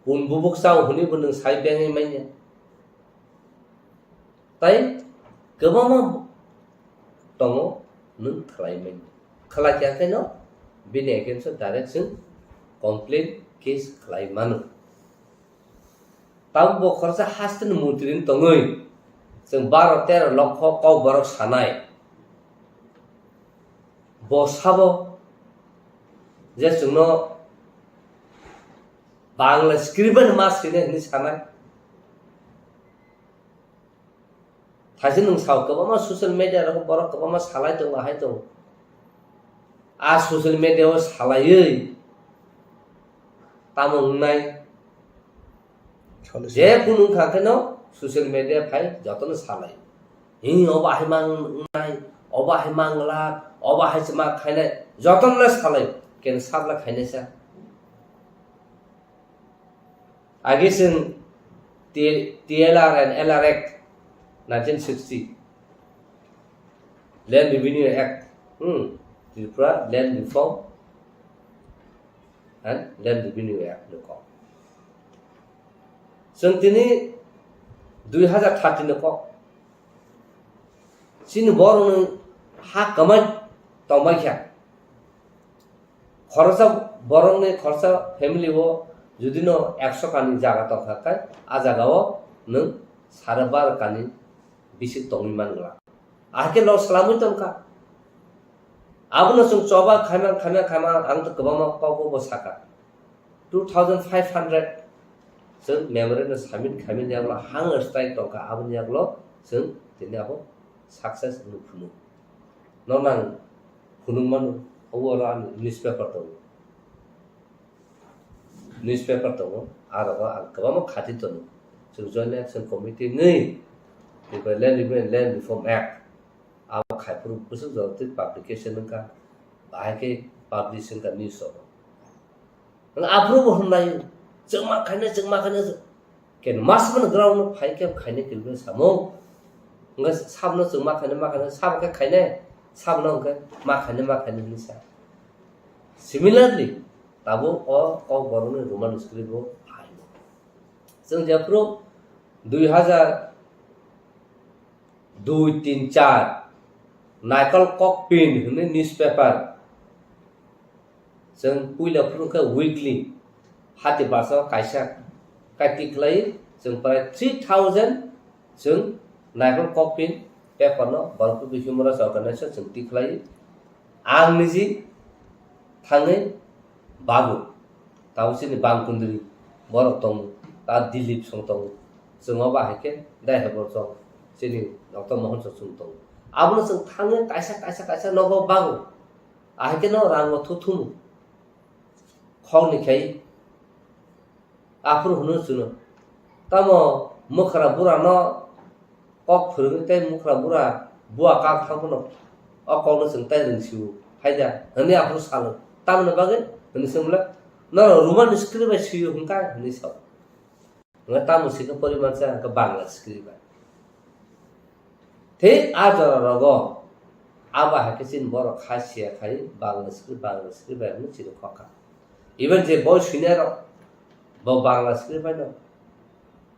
Pun bubuk chao hwnwibo nwng sai bengwi manya. Tai kwbangma tongo nwng khlai manya. Khlai kha khe no bini against o direct chwng complaint case khlai mano. Tabuk bo khoroksa hasteni montri wng tongwi chwng baro tero lokho kok borok sanai. Bo sabo je chwngno Bangla script bai ma sini hwnwi sanai. Thaise nwng sao kwbangma social media rogo borok kwbangma salai tongo, ahai tongo. A social media o salaiwi tamo wngnai? Solution. Je kunu wngkha kheno social media phai jotono salai. Hi obo ahai mang wngnai, obo ahai mangla, obo ahai chwma khainai, jotono salai. Ken sabla khainai sa. Agi chwng T-, T L R and L R Act nineteen sixty, Land Revenue Act, hmm, Tripura Land Reform and Land Revenue Act ni kok. Chwng tini dui hazar thirty ni kok. Chini borokni ha kwmai tongbai kha. Khoroksa borokni khoroksa family o judino ekso kani jaga tongkha khe, a jagao nwng sare baro kani bisik tongwi mangla. Ahai khe loss lamwi tongkha. Abono chwng choba khaima, khaima, khaima, ang to kwbangma kokbo bo sakha. Two thousand five hundred chwng memorandum submit khaimani yagulo hunger strike tongkha, aboni yagulo chwng tini abo success wngwi phunuk. Nono ang phunuk mano, obo oro ani newspaper tongo. Newspaper tongo, a rogo ang kwbangma khati tongo. Chwng Joint Action Committee wngwi, Tripura Land Reform, Land Reform Act, abo khaiphuru bwswk jora twi publication wngkha, bahai khe publish wngkha news rogo. Nwng aphuru bo hwnlai, chwngma khainai, chwngma khainai, ken mas mano ground no phai khe khainai khe samung. Wngkha sabno chwngma khainai, ma khainai, sabo khe khainai, sabno hwnkhe ma khainai, ma khainai hwnwi sa. Similarly, tabuk o Kokborokni Roman script bo phaino. Chwng jephuru dui hazar dui, tin, char, Naikol Kokpin hwnwi newspaper. Chwng puila phuru khe weekly, hati basa kaisa kai tikhlai, chwng prai three thousand chwng Naikol Kokpin paper no Borok People Human Rights Organization chwng tikhlai. Ang niji thangwi bago. Tabuk chini Bangkundri borok tongo, ta Dilip song tongo. Chwng o bahai khe dai hai borok chwng chini Doctor Mohan song chwng tongo. Abono chwng thangwi kaisa, kaisa, kaisa nogo bago. Ahai khe no rango thuthumu. Khokni khai aphuru hwnwi chwngno. Tamo mwkhra burano kok phwrwngwi tei mwkhra bura bua kak thang phano o kokno chwng tai rwngsio, haida hwnwi aphuru salo. Tamoni bagwi hwnwi swngmwla, "Norok Roman script bai swio hwnkha?" hwnwi sao. Hwnkhe tamo swikha poriman se hwnkhe Bangla script bai. Thik a jora rogo abo hai khe chini borok kha siya khai Bangla script, Bangla script bai hwnwi chini khokha. Even je boi swinai rok bo Bangla script bai no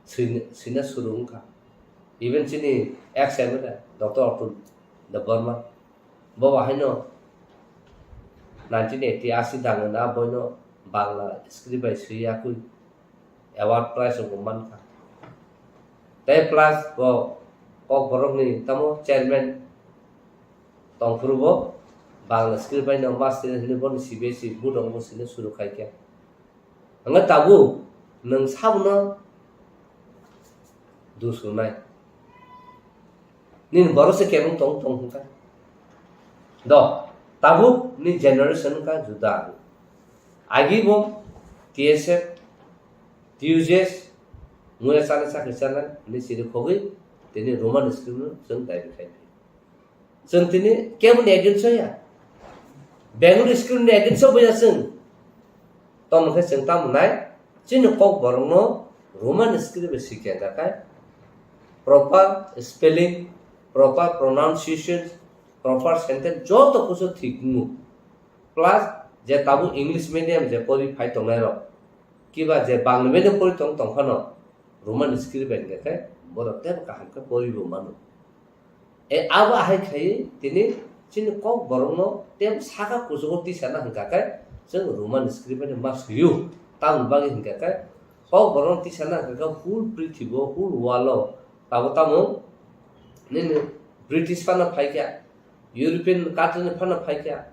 swina, swina suru wngkha. Even chini ex M L A Doctor Atul Debbarma bo bo haino nineteen eighty asi dangna boino Bangla script bai swi yakui award prize rok bo mankha. Tei plus bo Kokborokni tamo chairman tongphuru bo Bangla script bai no master hwnwi bono C B S E board rok bo swina suru khai khe. Hwnba tabuk nwng sabono dusrwnai. Nini borok se kebeng tong tong hwnka. Do, tabuk ni generation wngkha juda. Agi bo T S F, T U J S, muya chana chakri chana, ni siri khogwi, tini Roman script no chwng daibi khai. Chwng tini keboni against o ya. Bengali script ni against o bo ya chwng. Tamo khe chwng tamo nai, chini Kokborokno Roman script bai sikya kha khai, proper spelling, proper pronunciation, proper sentence joto kusu thik wngo. Plus je tabuk English medium je pori phai tongnai rok, kiba je Bangla medium pori tong tong phano Roman script bai hwnkhe borok tebo kaham khe pori bo mano. E, abo ahai khai tini chini Kokborokno tei saka kuchugo tisana hwnkha khe chwng Roman script bai ma swiyo. Tamoni bagwi hwnkha khe Kokborokno tisana hwnkha khe whole prithibo, whole world o tabo tamo nini British phano phaikha, European country ni phano phaikha,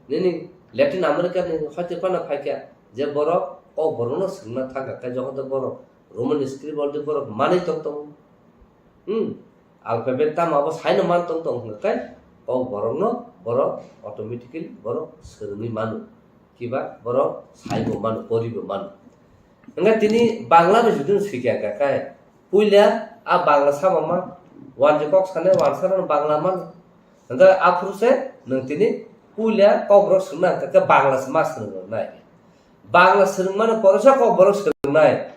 nini Latin America ni hoite phano phaikha, je borok Kokborokno swngna thangkha khe jokhon borok Roman script already borok manwi tong tongo. Hmm. Alphabet tamo abo saino man tong tong hwnkha khe Kokborokno borok automatically borok swrwngwi mano. Kiba borok saibo mano, poribo mano. Hwnkhe tini Bangla bai judino swikha kha khe puila a Bangla sama man, wanjwi kok sanai wansa rok Bangla mano. Hwnkhe aphuru se nwng tini puila Kokborok swngna hwnkha khe Bangla se ma swrwng nai. Bangla swrwngmano poresa Kokborok swrwngnai.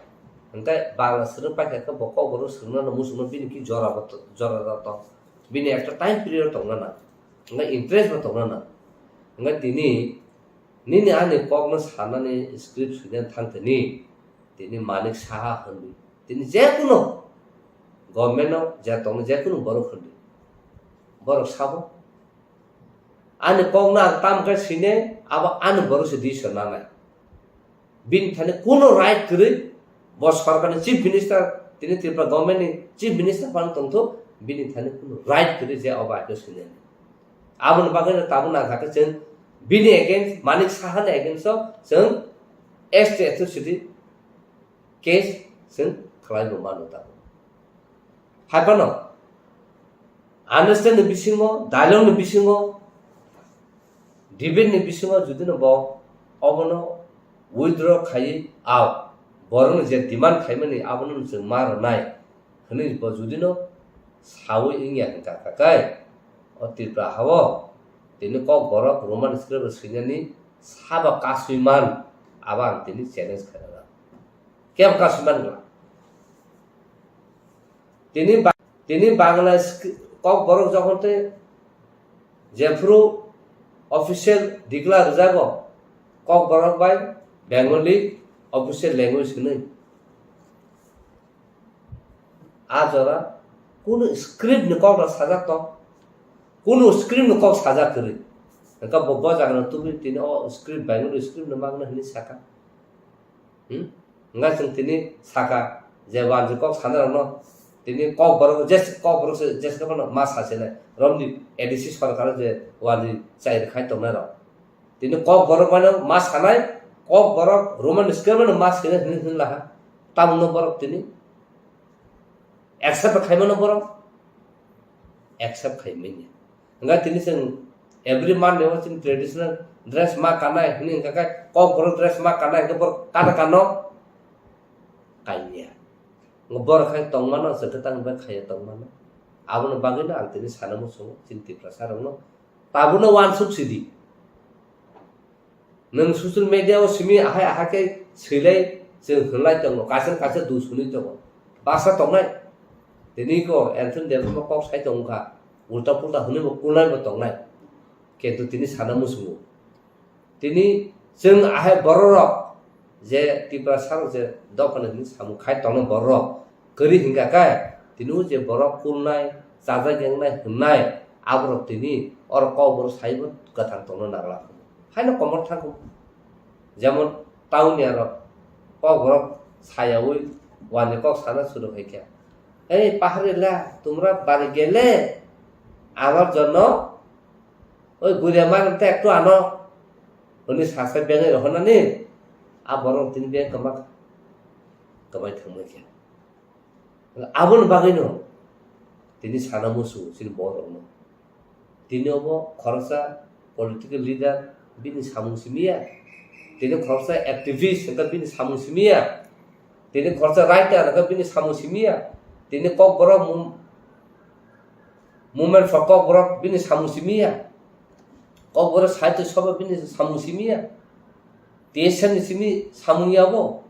Hwnkhe Bangla swrwng paikha khe bo Kokborok swrwngnano muchungno bini ki jora bo to-, jora jora tong. Bini ekta time period tongna nang. Hwnkhe interest bo tongna nang. Hwnkhe tini nini ani kokno sanani script swinani thang tini, tini Manik Saha hwnwi. Tini jekunu government-o je tongni jekunu borok hwnwi. Borok sabo. Ani kokno ang tam khe sine, abo ani borok se decision nanai. Bini thani kuno right kwrwi, bo sorkarni chief minister, tini Tripura government ni chief minister phano tongthok, bini thani kuno right kwrwi je obo aito sinani. Aboni bagwi no tabuk nangkha khe chwng bini against, Manik Saha ni against o chwng S T atrocity case chwng khlai bo mano tabuk. Hai phano understand ni bisingo, dialogue ni bisingo, debate ni bisingo jodi no bo obono withdraw khaiwi, ao borokno je demand khaimani abono chwng ma rwnai hwnwi bo jodi no sawi wngya hwnkha kha khe, o Tripura hao tini Kokborok Roman script swinani sabo kasui man, abo ang tini challenge khairokha. Kebo kasui man gla. Tini ba-, tini Bangla skri-, Kokborok jokhon tei jephuru official declare rwjago, Kokborok bai Bengali official language hwnwi. A jora kunu script ni kok rok sajak tong, kunu script ni kok sajak kwrwi. Hwnkhe bo, bo jaga no tubui tini o script Bengali script no magna hwnwi saka. Hmm? Hwnkhai chwng tini saka je wanjwi kok sanai rokno tini Kokborok jes-, Kokborok se jeska phano ma sasinai romni A D C sorkar je wanjwi chai rwkhai tongnai rok. Tini Kokborok mano ma sanai, Kokborok Roman script mano ma sinai hwnwi hwnwi laha. Tamungno borok tini accept khaimano borok? Accept khaimanya. Hwnkhai tini chwng every Monday o chini traditional dress ma kanai hwnwi hwnkha khe Kokborok dress ma kanai hwnkhe borok kana kano? Kanya. Borok khai tongmano, chwng khe tang bai khaiya tongmano. Aboni bagwino ang tini sana muchungo chini Tiprasa rokno. Tabukno uansuk sidi. Nwng social media o simi ahai ahai khe swilai chwng hwnlai tongo, kaisa kaisa dusuni tongo. Baksa tongnai. Tini ko Anthony Debbarma kok sai tongkha. Ulta pulta hwnwi bo kulnai bo tongnai. Kintu tini sana muchungo. Tini chwng ahai bororok je Tiprasa rok je dophani hwnwi samung khai tongnai bororok. Kwrwi hwnkha khe, tini o je borok kulnai, chajak yengnai hwnnai, aborok tini oro Kokborok saibo kwthang tongna nangla. Haino komor thangkuk. Jemon, town ni aro Kokborok sayaui wani kok sana suru khai khe, "Ei, pahari la, tumra bari gele, amar jonno, oi, guria mar te ektu ano," hwnwi sasa bengai rohornani, a borok tini beng kwma, kwmai thangma khe. Aboni bagwino tini sana musu chini borokno. Tini obo khoroksa political leader bini samung simiya. Tini khoroksa activist hwnkhe bini samung simiya. Tini khoroksa writer hwnkhe bini samung simiya. Tini Kokborok mum-, movement for Kokborok bini samung simiya. Kokborok sahitya sabha bini samung simiya. T S F ni simi samung yabo.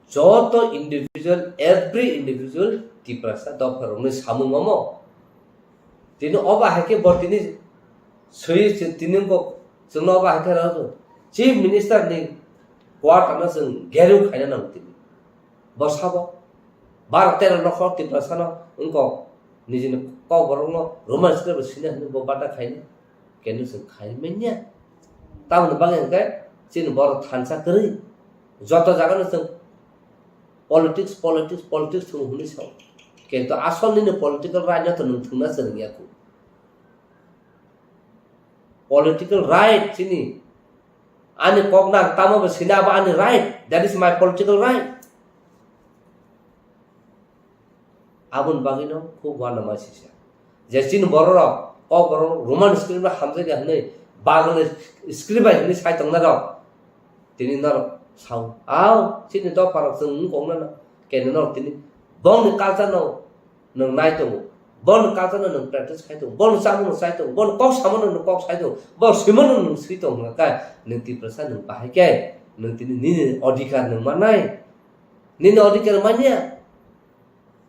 Joto individual, every individual Tiprasa dopha rokni samung omo. Tini obo hai khe bo tini swi chwng tini wngkok chwngno obo hai khe rw Chief Minister ni quarter no chwng gerung khaina nango tini. Bo sabo bar tero nokhor Tiprasa no wngkok nijini Kokborok no Roman script bo sina hwnwi bo bata khaina. Kenu chwng khai manya. Tamoni bagwi hwnkhe chini borok thansa kwrwi. Joto jagano chwng politics, politics, politics thung hwnwi sao. Kintu asol nini political right no to nwng thwngna chwng ya khu. Political right chini. Ani kok nang tamo bo sina abo ani right. That is my political right. Aboni bagwino khub uanama sisa. Je chini bororok, Kokborok Roman script bai hamjakya hwnwi, Bangla script bai hwnwi sai tongnai rok. Tini norok sao, "Ao, chini dopharok chwng wng kok nana." Kene norok tini bongni culture no nwng nai tongo. Bongni culture no nwng practice khai tongo. Bongni chamung no chai tongo. Bongni kok samo no nwng kok sai tongo. Bongni swima no nwng swi tongo hwnka khe, nwng Tiprasa nwng bahai khe, nwng tini nini odhikar nwng mannai. Nini odhikar manya.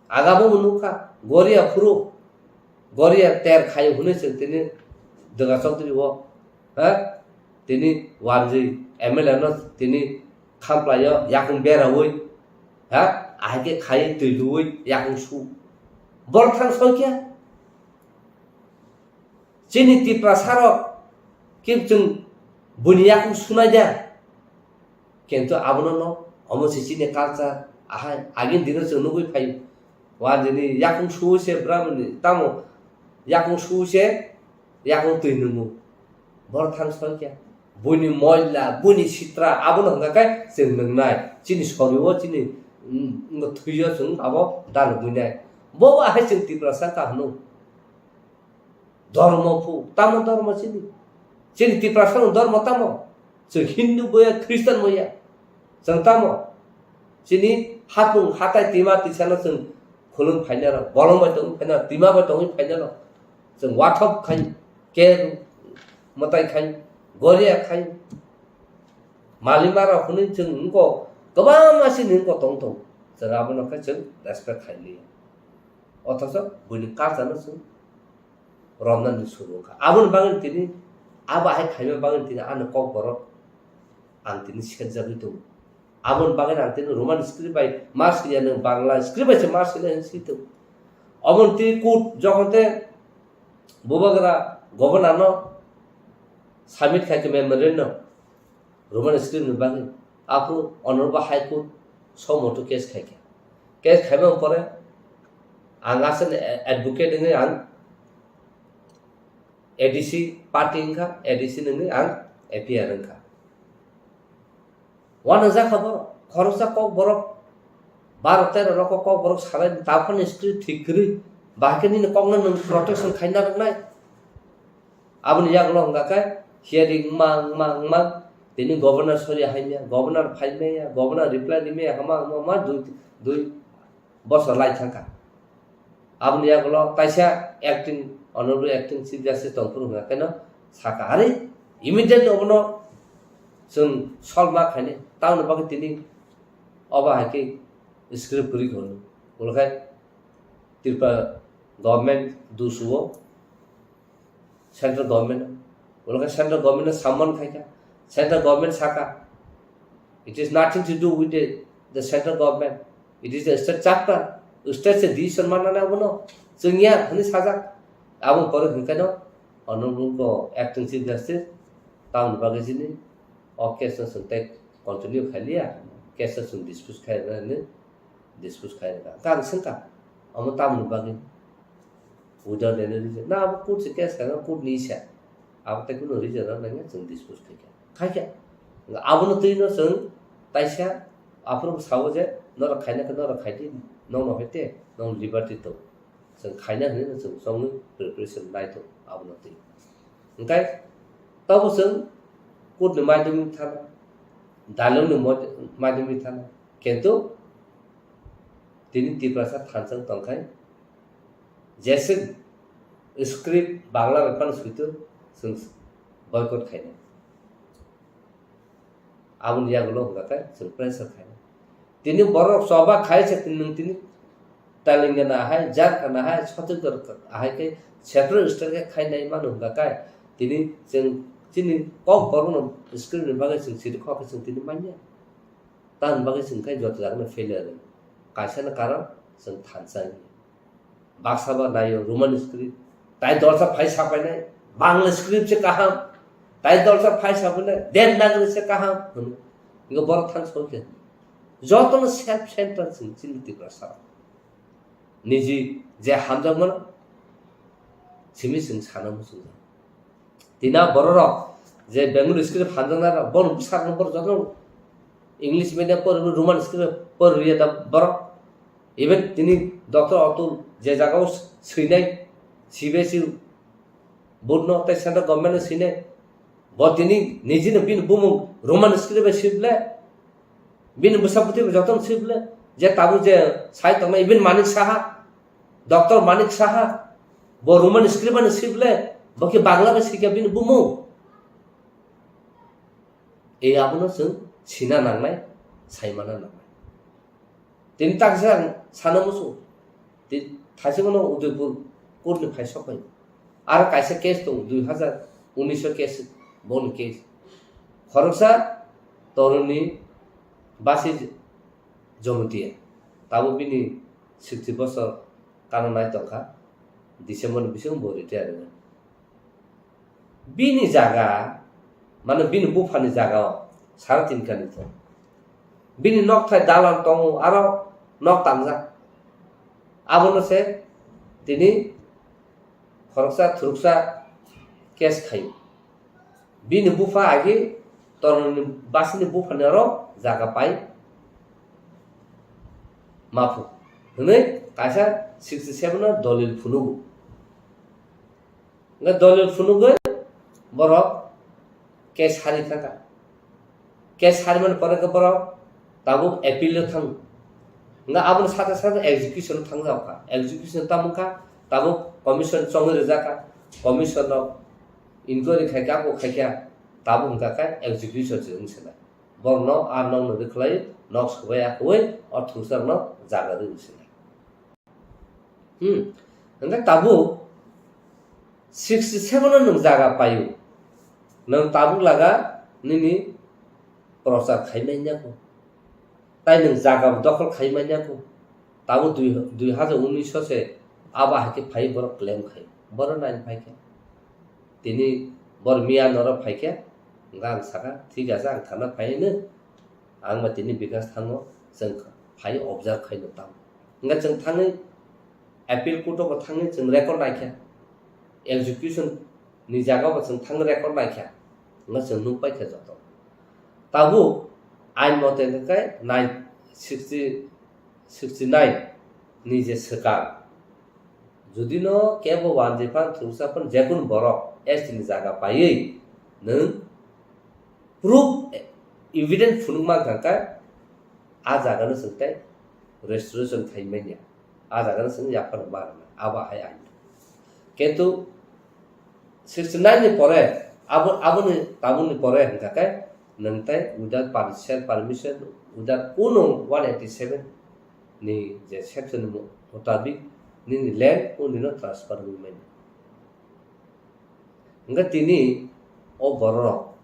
Agabo bo nukha, Goria phuru, Goria ter khayo hwnwi chwng tini Dwga Chaudhary o, ha? Tini wanjwi M L A no tini khamplaio, yakung beraui, ha? Ahai khe khai twi luui, yakung su. Borok thang soi khe? Chini Tiprasa rok Kintu chwng buini yakung sunai da. Kintu abono no, omo se chini culture, ahai, agini dino chwng nugwi phaio. Wa dini yakung suwi se bwrabwni, tamo yakung suwi se, yakung twi nungo. Borok thang soi khe. Buini moila, buini sitra, abono hwnkha khe chwng nungnai. Chini sorio, chini, mm, thwio chwng abo dalogwinai. Bo ahai chwng Tiprasa wngkha hwno. Dhormo phu, tamo dhormo chini? Chini Tiprasa ni dhormo tamo? Chwng Hindu boya, Christian boya. Chwng tamo? Chini hatung hatai twima twisano chwng khulum phainai rok, bolong bai tongwi phainai rok, twima bai tongwi phainai rok. Chwng wathop khai, ker mwtai khai, goria khai, malima rok hwnwi chwng wngkok kwbangma chini wngkok tong tong. Chwng abono khe chwng respect khai liya. Othocho buini culture no chwng romnani suru wngkha. Aboni bagwi tini, abo hai khaima bagwi tini ano Kokborok ang tini serjagwi tongo. Aboni bagwi ang tini Roman script bai ma swiya, nwng Bangla script bai se ma swinai hinwi swi tongo. Omo tini court jokhon te bubagra governor no submit khai khe memorandum. Roman script ni bagwi. Aphuru Honorable High Court somoto case khaikha. Case khaimani pore ang aswk ni advocate wngwi ang A D C party wngkha, A D C ni wngwi ang A P R wngkha. Uanajak kha borok, khoroksa Kokborok, baro tero rok Kokborok salai, taphani script thik kwrwi, bahai khe nini kokno nwng protection khaina rwnai. Aboni yagulo hwnkha khe hearing wngma, wngma, wngma, tini governor sori haimya, governor phaimaya, governor reply rimaya, hama, hama, hama, dui, dui bosor lai thangkha. Aboni yagulo taisa acting, honorable acting chief justice tongphuru hwnkha kheno sakha, "Are, immediately obono chwng solve ma khainai, tamoni bagwi tini obo hai khe script kwrwi kha hwnwi." Ulo khe Tripura government dusuo, central government, ulo khe central government no summon khaikha, central government sakha, "It is nothing to do with the, the central government, it is the state chapter, state se decision manna nai abono, chwngya," hwnwi sajak. Abo pore hwnkhe no honorable acting chief justice tamoni bagwi chini o case no chwng tei continue khailiya, case no chwng dispose khairwkna hinwi dispose khairwkha. Hwnkhe ang swngkha, omo tamoni bagwi? Without any reason. Na, abo court se case khaina, court ni isa. Abo tei kunu reason rok nangya chwng dispose khaikha. Khaikha. Abono twi no chwng taisa aphuru sao je, norok khaina khe norok khaidi, nokno hai te, nokni liberty tong. Chwng khaina hinwi no chwng chongwi preparation nai tongo abono twi. Hwnkhe tobo chwng court ni maidwmwi thana, dalong ni mod-, maidwmwi thana. Kintu tini Tiprasa thansa wng tongkhai, jeswk script Bangla bai phano suitu chwng boycott khainai. Aboni yagulo hwnkha khe chwng pressure khainai. Tini borok choba khai se nwng tini Telangana hai, Jharkhand hai, Chhattisgarh hai khe separate state khe khainai mano hwnkha khe tini chwng chini Kokborok no script ni bagwi chwng siri kho khe chwng tini manya. Tamoni bagwi chwng khe joto jagano failure. Kaisa no karon chwng thansa wngya. Baksa ba naio Roman script. Tai dorsa phai sapainai, Bangla script se kaham. Tai dorsa phai sapainai, Devanagari se kaham hwnwi. Ingo borok thang sokhe. Jotono self centered chwng chini Tiprasa. Niji je hamjakmano simi chwng sana muchungjak. Tina bororok je Bengali script hamjaknai rok, bono bwsakno borok jotono English medium pori, Roman script pori rwya da borok. Even tini Doctor Atul je jagao swinai, C B S E board no tei central government no swinai, bo tini nijino bini bumung Roman script bai swi ble, bini bwsa bwtwi bai jotono swi ble, je tabuk je sai tongnai, even Manik Saha, Doctor Manik Saha, bo Roman script bai swi ble, bo khe Bangla bai swikha bini bumung. E abono chwng sina nangnai, saimana nangnai. Tini taksa ang sana musu. Ti-, thaising no Udaipur court ni phai sok phai. Aro kaisa case tongo, dui hazar unis o case, boni case. Khoroksa toroni basi Jomotia. Tabuk bini sixty bosor kana nai tongkha. December ni bisingo bo retire wngkha. Bini jaga, mane bini buphani jaga o sara tin kani to. Bini nokthai dalan tongo, aro nok tangjak. Abono se tini khoroksa thuruksa case khaio. Bini bupha agi toroni basini buphani oro jaga pai maphu hwnwi kaisa sixty seven o dolil phunugo. Hwnkhe dolil phunugwi borok case sari thangkha. Case sarimani pore khe borok tabuk appeal o thango. Hwnkhe aboni sate sate execution o thangjak kha. Execution tamo kha, tabuk commission chongwi rijak kha. Commission rok inquiry khaikha, abo khaikha, tabuk hwnkha khe execution se wng se nai. Borokno a nokno rwkhlai, nok swbai akwui o thungsarokno jaga rwwi se nai. Hmm. Hwnkhe tabuk sixty seven o nwng jaga paio. Nwng tabuk laga nini prochar khai manya kho. Tai nwng jaga bo dokhol khai manya kho. Tabuk dui, dui hajar unis o se abo hai khe phai borok claim khai. Borok nai phai khe. Tini bor miya norok phai khe, hwnkhe ang sakha, "Thik ache, ang thana phai hino, ang ba tini Bikash thango, chwng phai observe khaino tamo." Hwnkhe chwng thangwi appeal court o bo thangwi chwng record naikha, execution ni jaga bo chwng thangwi record naikha, hwnkhe chwng nukpaikha joto. Tabuk ain mote hwnkhe nine sixty, sixty nine ni je swkang, jodi no kebo wanjwi phan, thungsa phan, jekunu borok S T ni jaga paiwi nwng proof, evidence phunuk mankha khe, a jaga no chwng tei restoration khai manya, a jaga no chwng yaphar ma rwna, abo hai ain. Kintu sixty nine ni pore, abo, aboni, tabukni pore hwnkha khe, nwng tei without per-, self permission, without kuno one eighty seven ni je section ni mutabik nini land o nino transfer wngwi manya. Hwnkhe tini o bororok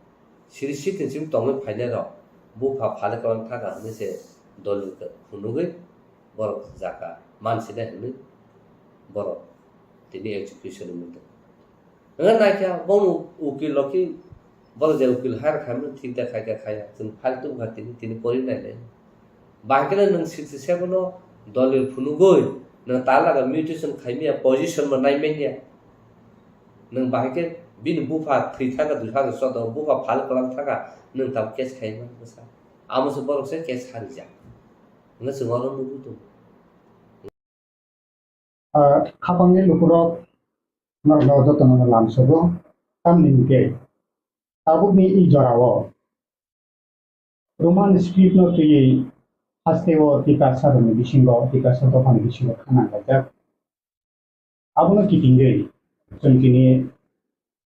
siri sitini simi tongwi phainairok bupha phale kwlwng thaka hwnwi se dolil phunugwi borok jaka mansinai hwnwi borok tini execution wngwi tongo. Hwnwi naikha bono ukil rok khe borok je ukil hire khaimano thik da khaikha khaya, chwng file tubukha tini, tini pori nailai. Bahai kheno nwng sixty seven o dolil phunugwi nwng talaga mutation khaimaya, position bo naimanya. Nwng bahai khe bini bupha thwi thaka dui hajar choudo, bupha phal kwlang thaka, nwng tabuk case khaima bwsa. Amo se borok se case harijak. Hwnwi chwng oro nugwi tongo. Ah, khapangni lukurok norokno jotono lamsogo, tamni hwnkhe tabukni i jorao Roman script no twiwi hasteo Tiprasa rokni bisingo, Tiprasa dophani bisingo khana laijak. Abono kitingwi chwng tini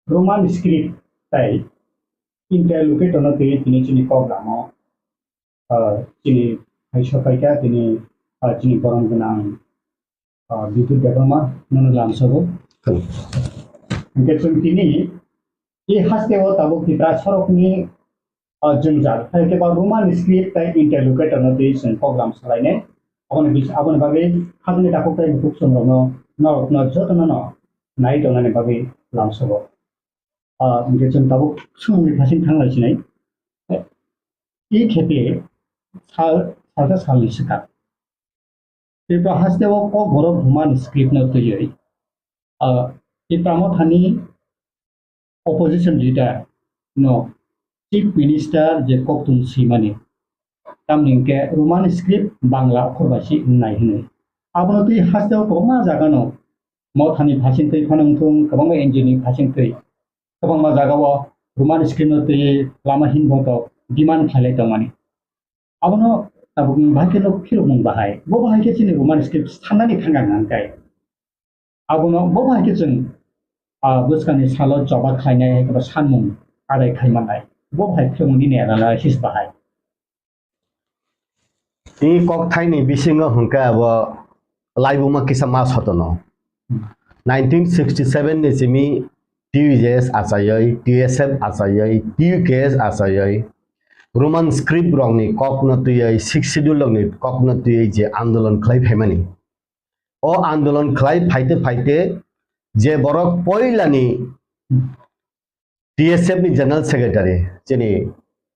Roman script tai interlocutor no twiwi tini chini kok lamo, ah, chini hai sopaikha tini, ah, chini borom gwnang, ah, Bidut Debbarma nono lamsogo. Hwnkhe chwng tini i hasteo tabuk Tipra sorokni, ah, jwngjal, hai khe ba Roman script tai interlocutor no twi chwng program salainai. Aboni bis-, aboni bagwi hapni takhuk tai bukhuk chwng rokno, norokno jotono no nai tongnani bagwi lamsogo. Ah, hwnkhe chwng tabuk swngmungni phasing thanglai sinai. I khepe sal, salsa salni swkang Tripura hasteo Kokborok Roman script no twiwi, ah, Tipra Mothani opposition leader no Chief Minister je koktun swimani, tamni hwnkhe Roman script Bangla okhor bai se wngnai hwnwi. Abono twi hasteo kwbangma jagano Mothani phasing twi phano wngthung, kwbangma N G O ni phasing twi, kwbangma jagao Roman script no twiwi lama hinbongtok demand khlailai tongmani. Abono tabukni bahai khe no phirokmung bahai. Bo bahai khe chini Roman script sanani thangkha hwnkhe. Abono bo bahai khe chwng, ah, bwskangni salo choba khlainai hai khe bo sanmung adai khai mannai. Bo bahai phirokmung nini analysis bahai. Tini kokthaini bisingo hwnkhe abo laibuma kisa ma sotono. Nineteen sixty seven ni simi T U J S achaiwi, T S F achaiwi, T U K S achaiwi, Roman script rokni kokno twiwi, Sixth Schedule rokni kokno twiwi je andolon khlai phaimani. O andolon khlai phaite phaite je borok poilani T S F ni General Secretary chini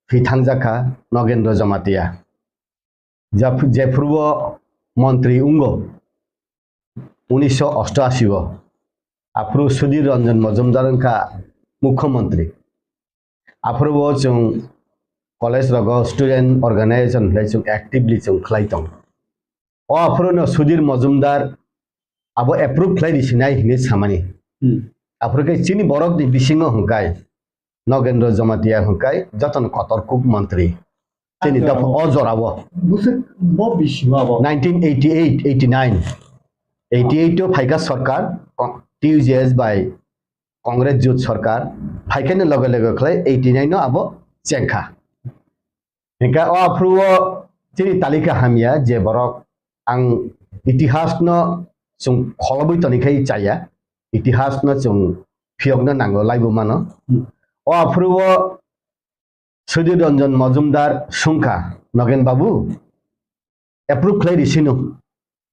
thwi thangjakha Nogendra Jamatia. Jap-, jephuru o montri wngo unisho osto ashi o, aphuru Sudhir Ranjan Majumdar wngkha mukhyamantri. Aphuru o chwng college rogo student organization hinwi chwng actively chwng khlai tong. O aphuru no Sudhir Majumdar abo approve khlai risinai hinwi samani. Hmm. Aphuru khe chini borok ni bisingo hwnkhe Nogendra Jamatia hwnkhe jotono kotor kuk montri. Chini dopha o jorao. Bwswk bo bisingo abo. Nineteen eighty-eight, eighty-nine. Eighty-eight o phaikha sarkar, T U J S bai Congress Jut sarkar, phaikhaini loge loge khlai eighty-nine no abo chengkha. Hingkhe o aphuru o chini talika hamya je borok ang itihas no chwng kholobwi tonikhai chaya, itihas no chwng phiyokna nango laibo mano. Hmm. O aphuru o Sudhir Ranjan Majumdar sungkha, Nogen Babu, approve khlai risino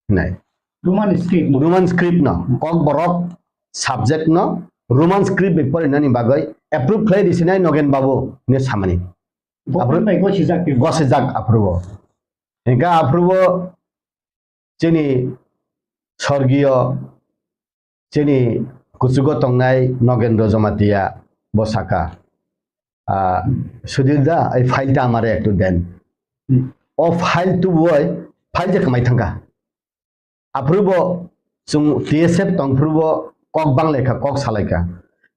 hinai. Roman script no. Roman script no, Kokborok subject no Roman script bai porinani bagwi approve khlai risinai Nogen Babu hinwi samani. Government bai gosijak tei gosijak aphuru o. Hingkhe aphuru o chini sorgiyo chini kuchugo tongnai Nogendra Jamatia bo saka, "Ah, Sudhir da, ei file ta amare ektu den." Hmm. O file tubui file je kwmai thangkha. Aphuru bo chwng T S F tongphuru bo kok banglaikha, kok salaikha.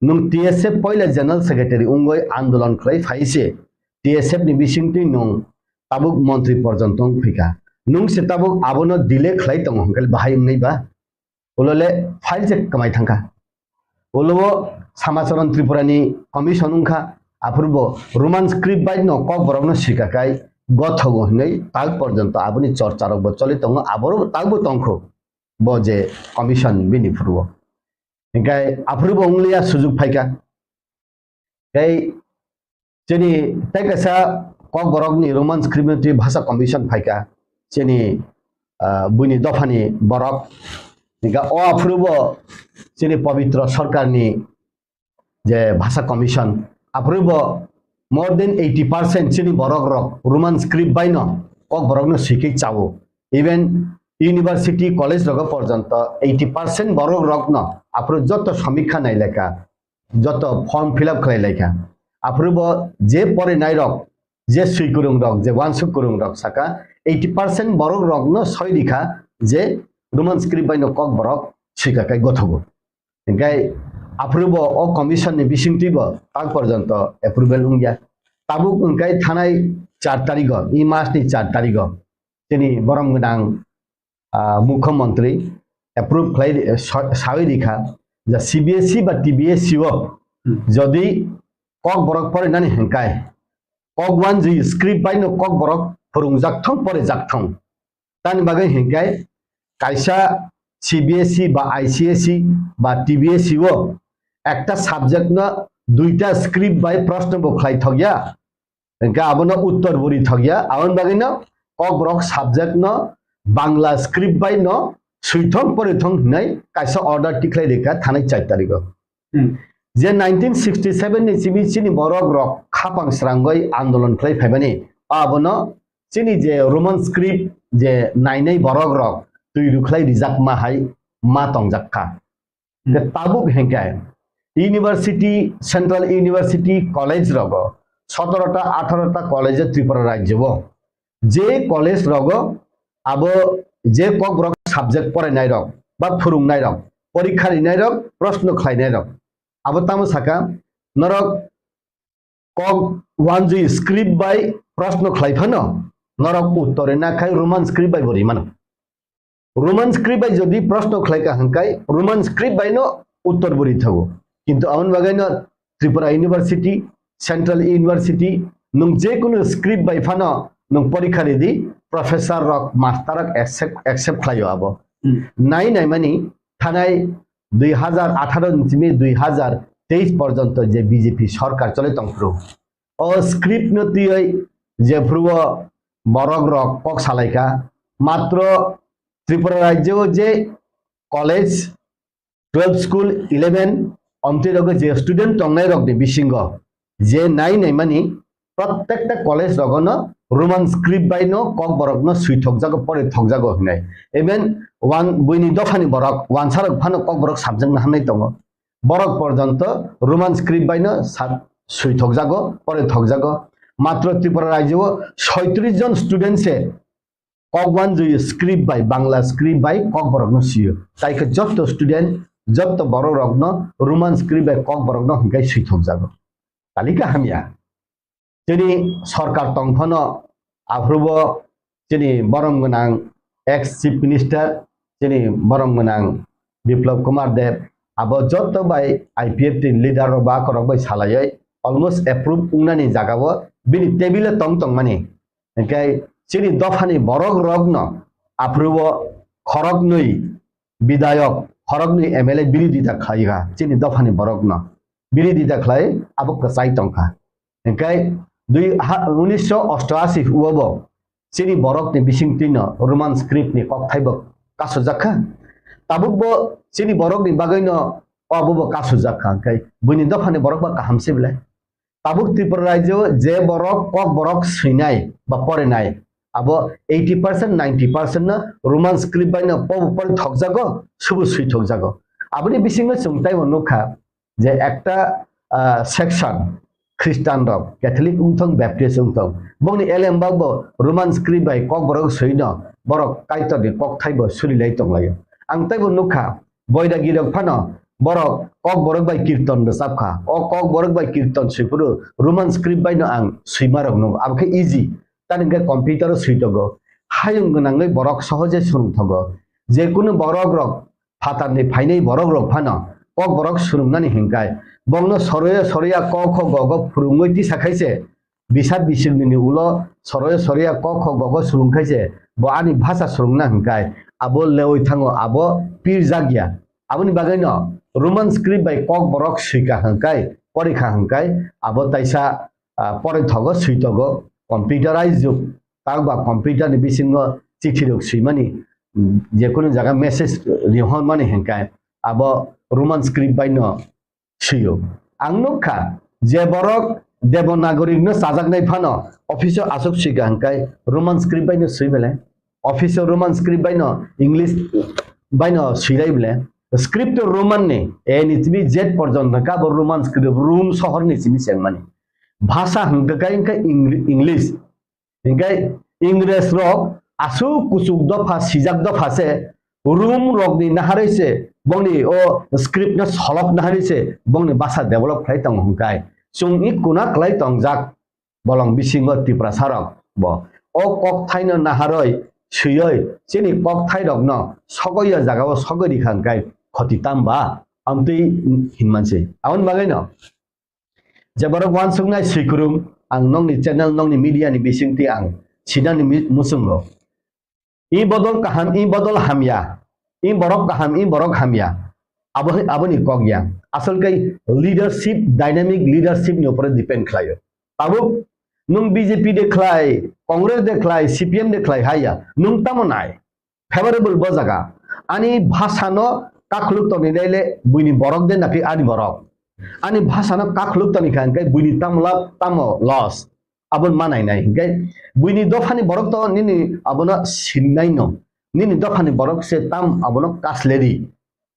Nwng T S F poila general secretary wngwi andolon khlai phai se T S F ni bisingtwi nwng tabuk montri porjonto wng phikha. Nwng se tabuk abono delay khlai tongo hwnkhe bahai wngnai ba? Ulo le file se kwmai thangkha. Ulo o Samacharan Tripura ni commission wngkha, aphuru bo Roman script bai no Kokborok no swika kai gothogo hinwi tak porjonto aboni chorcha rok bo choli tongo, aboro tak bo tongkho bo je commission bini phuru o. Hingkhe aphuru bo wngliya sujuk phaikha. Tei chini tei kaisa Kokborokni Roman script ni twi bhasha commission phaikha, chini, ah, buini dophani borok. Hingkhe o aphuru bo chini Pabitra Sarkarni je bhasha commission, aphuru bo more than eighty percent chini borok rok Roman script bai no Kokborok no swikhe chao. Even university, college rogo porjonto eighty percent borok rok no aphuru joto samikha nailekha, joto form fill up khlai laikha. Aphuru bo je porinai rok, je swi kwrwng rok, je wansuk kwrwng rok saka eighty percent borok rok no soi rikha je Roman script bai no Kokborok swika kai gothogo. Hingkhe aphuru bo o commission ni bisingtwi bo tak porjonto approval wngya. Tabuk hingkhe thanai char tarigo, i mas ni char tarigo chini borom gwnang ah, mukhyamantri approve khlai, eh, sa-, sawi rikha je C B S E ba T B S E o, hmm, jodi Kokborok porinani hingkai kok wanjwi script bai no Kokborok phwrwngjak thung, porijak thung. Tani bagwi hingkai kaisa C B S E ba I C S E ba T B S E o ekta subject no duita script bai proshno bo khlai thokya. Hingkhe abono uttor bo rithokya, aboni bagwino Kokborok subject no Bangla script bai no swithong porithong hinwi kaisa order tikhlai rikha thanai char tarigo. Hmm. Je nineteen sixty seven ni simi chini borok rok khapang srangwi andolon khlai phaimani, abono chini je Roman script je nainai borok rok twi rwkhlai rijakma hai ma tongjakha. Hingkhe tabuk hingkhe university, central university college rogo sotoro ta, atharo ta college Tripura rajyo o. Je college rogo abo je Kokborok subject porainai rok ba phwrwngnai rok, porikha rinai rok, proshno khlainai rok. Abo tamo saka norok kok wanjwi script bai proshno khlai phano norok uttor rina khai Roman script bai bo rimano. Roman script bai jodi proshno khlai kha hwnkhe Roman script bai no uttor bo ri thago. Kintu aboni bagwi no Tripura University, Central University, nwng je kunu script bai phano nwng porikha ridi, professor rok, master rok accept, accept khlaio abo. Hmm. Nai nai mani thanai dui hazar atharo ni simi dui hazar teis porjonto je B J P sorkar chole tongphuru. O script no twiwi jephuru o borok rok kok salaikha, matro Tripura rajyo o je college, twelve school, eleven Amtwi rogo je student tongnai rokni bisingo je nai naimani, prottekta college rogono Roman script bai no Kokborok no swi thokjago, pore thokjago hinai. Even wan-, buini dophani borok, wansarok phano Kokborok subject no hamnai tongo. Borok porjonto Roman script bai no sa-, swi thokjago, pore thokjago. Matro Tripura rajyo o soitris jon student se Kokwanjui script bai, Bangla script bai Kokborok no sio. Tai khe jotto student, jotto borok rok no Roman script bai Kokborok no hinkai swi thokjago. Talika hamya. Chini sorkar tong phano aphuru bo chini borom gwnang ex Chief Minister, chini borom gwnang Biplab Kumar Deb, abo jotto bai I P F T ni leader rok ba korok bai salaioi almost approve wngnani jaga o bini table o tong tongmani. Hinkhe chini dophani borok rokno aphuru o khoroknwi bidayok, khoroknwi M L A birodita khlai kha chini dophani borokno. Birodita khlai abo kwchai tong kha. Hinkhe dui ha-, unisho ostoashi o bo chini borokni bisingtwino Roman script ni kokthai bo kasujak kha. Tabuk bo chini borokni bagwino obo bo kasujak kha. Hinkhe buini dophani borok ba kaham se belai. Tabuk Tripura rajyo je borok Kokborok swinai ba porinai, abo eighty percent, ninety percent no Roman script bai no pobo pori thokjago, subu swi thokjago. Aboni bisingo chwng taibo nukha je ekta, ah, section Christian rok, Catholic wngthong, Baptist wngthong, bongni elembak bo Roman script bai Kokborok swino borok Kaitorni kokthai bo surilai tonglaio. Ang taibo nukha, Boidagi rok phano borok Kokborok bai kirton rwchap kha. O Kokborok bai kirton swi phuru Roman script bai no ang swima rok nukgo. Abo khe easy. Tani hwnkhe computer o swi tongo. Hayung gwnangwi borok sohoje swrwng thogo. Je kunu borok rok phatarni phainai borok rok phano Kokborok swrwngnani hinkai. Bongno soroya soroya ko kho go go phwrwngwi tisa khaise. Bisa bisingni ulo soroya soroya ko kho go go swrwng khaise, bo ani bhasa swrwngna hinkai, abo lewi thango, abo pirjak ya. Aboni bagwino Roman script bai Kokborok swika hinkai, porikha hinkai, abo taisa, ah, poroi thogo, swi togo, computerized jug, tak ba computer ni bisingo chithi rok swimani, mm, je kunu jaga message rihormani hinkai, abo Roman script bai no swiyo. Ang nukha, je borok Devanagari no chajaknai phano office o aswk swika hinkai Roman script bai no swi belai. Office o Roman script bai no, English bai no swilai belai. Script o Roman ni, A ni simi Z porjonto ka bo Roman script, Rome sohor ni simi chengmani. Bhasa hwnkhe kai hwnkhe Eng-, English. Hinkhe Ingres rok aswk kuchuk dopha, sijak dopha se, Rum rokni naharwi se, bongni o script no solok naharwi se, bongni bhasa develop khlai tongo hinkai. Chwng i kuna kwlai tongjak bolong bisingo Tiprasa rok bo. O kokthaino naharwi swiwi chini kokthai rokno sogwi o jagao sogwi rikha hinkai khoti tamba amtwi hinmansi. Aboni bagwino je borok wansuknai swikwrwng, ang nokni channel, nokni media ni bisingtwi ang sinani mi-, muchungo. I bodol kaham, i bodol hamya. I borok kaham, i borok hamya. Abo, aboni kok ya. Asol kai leadership, dynamic leadership ni upore depend khlaio. Tabuk nwng B J P de khlai, Congress de khlai, C P M de khlai haya. Nwng tamo nai. Favorable bo jaga. Ani bhasano kakhuluk toni naile buini borok de naki ani borok. Ani bhasano kakhuluk toni kha hwnkhe buini tamo lab tamo loss. Abon manai nai hwnkhe buini dophani borok to nini abono sinnai no. Nini dophani borok se tam abono kasleri.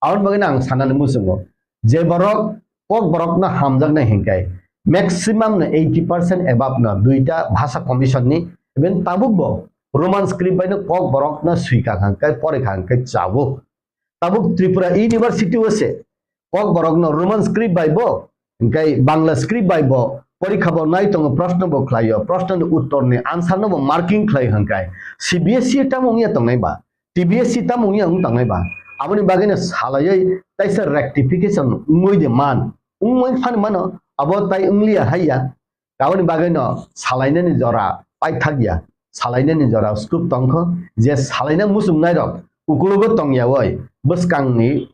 Aboni bagwi ang sanani muchungo je borok Kokborok no hamjaknai hinkai maximum no eighty percent above no duita bhasa commission ni even tabuk bo Roman script bai no Kokborok no swika hinkai porikha hinkai chabuk. Tabuk Tripura University o se Kokborok no Roman script bai bo hinkai Bangla script bai bo porikha bo nai tongo, proshno bo khlaio, proshno ni uttor ni answer no bo marking khlai hinkai C B S E tamo wngya tongnai ba. T B S C tamo wngya wng tangnai ba. Aboni bagwino salaiwi taisa rectification wngwi de man. Wngwi phano mano, abo tai wngliya haiya. Aboni bagwino salainani jora paithakya. Salainani jora scope tongkho, je salaina muchungnai rok ukulugo tongyawi bwskangni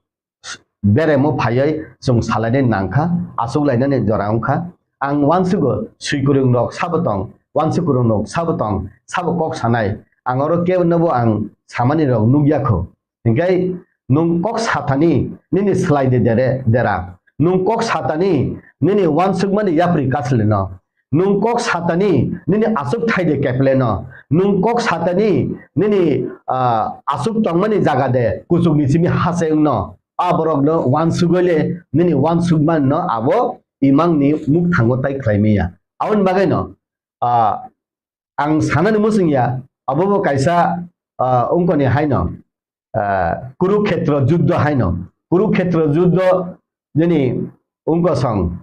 beremo phaiwi chwng salainani nangkha, achuklainani jora wngkha. Ang uansugo swikwrwng rok sabo tong, uansukwrwng rok sabo tong, sabo kok sanai. Ang oro kebonobo ang samani rok nukya kho. Hinkhe nwng kok sathani nini swlai de dere, dera. Nwng kok satani nini wansukmani yapri kasleno. Nwng kok satani nini aswk thaide kepleno. Nwng kok satani nini, ah, aswk tongmani jaga de kuchukni simi hase wngno. A borokno wansugwi le nini wansukmanno abo imangni mukthango tai khlai maya. Aboni bagwino, ah, ang sanani muchung ya, abo bo kaisa, ah, ungkoni haino, ah, Kurukhetra juddho haino. Kurukhetra juddho nini ungkosong,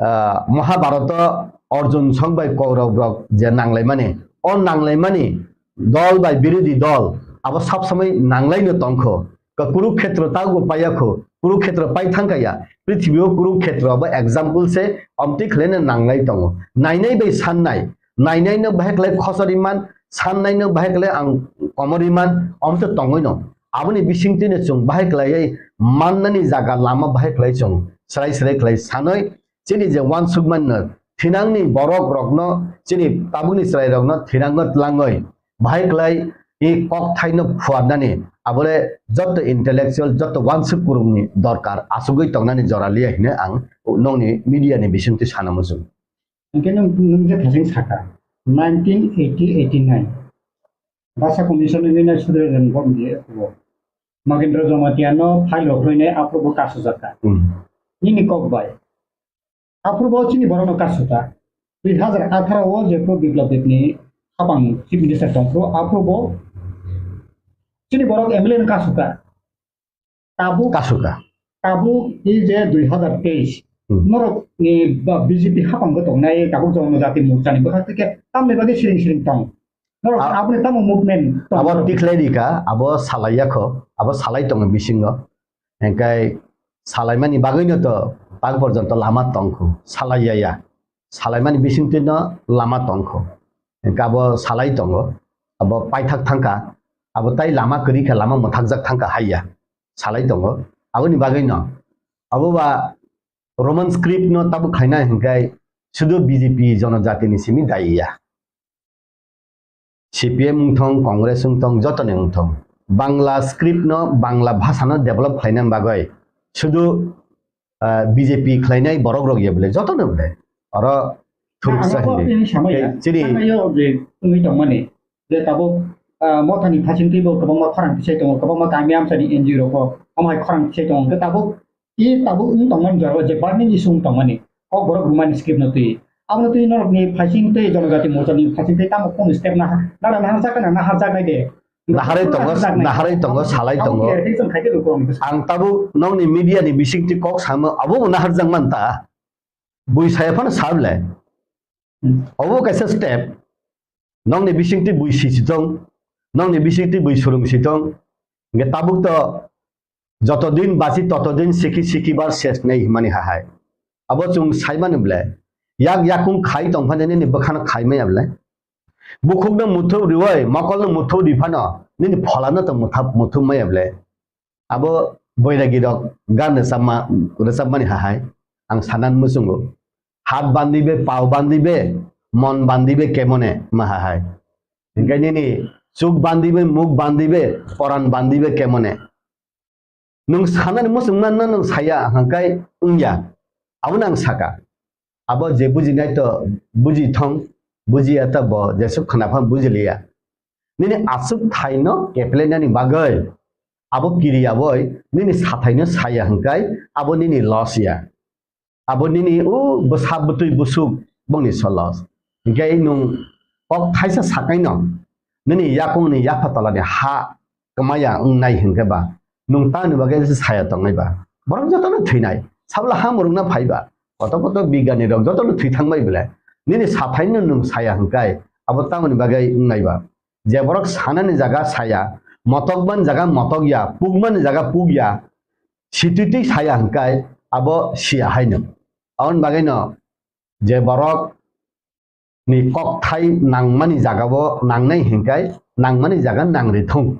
ah, Mahabharata Arjun song bai Kaurab rok je nanglaimani, o nanglaimani dol bai birodhi dol abo sab samai nanglaino tongkho. Ka Kurukhetra tago paiya kho, Kurukhetra pai thangkaya, prithibi o Kurukhetra abo example se omtwi khlaina nanglai tongo. Nainai bai sannai, nainai no bahai khlai khosori man, sannai no bahai khlai ang komori man, omtwi tongoi no. Aboni bisingtwi no chwng bahai khlaiwi mannani jaga lama bahai khlai chwng srai srai khlai sanoi, chini je wansukmanno thinangni borok rokno, chini tabukni chwrai rokno thinangno tlangoi, bahai khlai i kokthaino phuarnani, abole jotto intellectual, jotto wansuk kurungni dorkar asugwi tongnani jora liya hine ang nongni media ni bisingtwi sana muchung. Hingke nwng, nwng je thasing saka, nineteen eighty eighty-nine Basa Commission ni nai sudre ren bom di approval. Magendra Jamatia no file rok rwinai approval bo kasujak ka. Hmm. Nini kok bai. Approval chini borok no kasuta. Dui hazar atharo o je pro Biplab Deb ni hapang Chief Minister tong pro approval chini borok M L A no kasuta. Tabuk, kasuka. Tabuk i je dui hazar teis. Hmm. Norok ni ba B J P hapang bo tongnai tabuk Jonojati Morcha ni bwkhak tike tamni bagwi siring siring tong. Norok a-, aboni tamo movement tong abo norok. Tikhlai rika, abo salai yakho, abo salai tongo bisingo. Engkai salaimani bagwino to tak porjonto lama tongkho, salai ya ya. Salaimani bisingtwi no lama tongkho. Engkai abo salai tongo, abo paithak thangkha, abo tai lama kwrwi kha, lama mwthakjak thangkha hai ya. Salai tongo. Aboni bagwi no. Abo ba Roman script no tabuk khaina hinkai sudu B J P Jonojati ni simi dai ya. C P M wngthong, Congress wngthong, joto ni wngthong. Bangla script no, Bangla bhasha no develop khlaina bagwi sudu, ah, B J P khlainai borok rok ya bole, joto no bole. Oro thuruksa ang hini. Tini samaya, chini ang ayo je wngwi tongmani. Je tabuk, ah, mothani phasingtwi bo kwbangma khorang tisai tongo, kwbangma kami amchani N G O rokbo omo hai khorang tisai tongo. Hwnkhe tabuk, i tabuk wng tongmani jorao je burning issue wng tongmani, kokborok rwmani script no twi. Abono twi norokni phasingtwi Jonojati Morchani phasingtwi tamo kunu step naha, nara naharjak kana naharjaknai de. Naharwi tongo, naharjaknai. Naharwi tongo, salai tongo. Abo clarification khaikhe rw borokni bwskango. Ang tabuk nokni media ni bisingtwi kok samo, abo bo naharjak man ta. Bui saya phano sa bwle. Hmm. Obo kaisa step. Nokni bisingtwi bui sisi tong, nokni bisingtwi bui surung si tong. Hingke tabuk to joto din bachi toto din siki siki bar ses nei himani hahai. Abo chwng saimani ble. Yak yakung khai tong phani nini bwkhano khai maya ble. Bukhukno muthup riwai, mokolno muthup ri phano nini pholano to muthup maya ble. Abo boiragi rok gan rwchapma, rwchapmani hahai ang sanan muchungo. Hat bandibe, pao bandibe, mon bandibe kemone ma hahai. Hingke nini chuk bandibe, muk bandibe, poran bandibe kemone. Nwng sanani muchungma no nwng saya hingkai wngya. Abono ang saka. Abo je bujinai to buji thong, bujiya to bo jesuk khna phan bujiliya. Nini aswk thaino keplainani bagwi abo kiriya boi nini sathaino saya hingkai abo nini loss ya. Abo nini o bwsa bwtwi busuk bongni so loss. Hingkai nwng kok thaisa sakaino nini yakungni yapha tolani ha kwmaya wngnai hingke ba, nwng tamni bagwi se saya tongnai ba? Borok jotono thwinai. Sabla ha mwrwkna phai ba? Koto koto bigani rok jotono thwi thangbai bwle. Nini sathaino nwng saya hingkai abo tamoni bagwi wngnai ba? Je borok sanani jaga saya, motokmani jaga motokya, pukmani jaga pukya, situitwi saya hingkai abo siya haino. Aboni bagwino je borok ni kokthai nangmani jagao nangnai hingkai nangmani jaga nangri thung.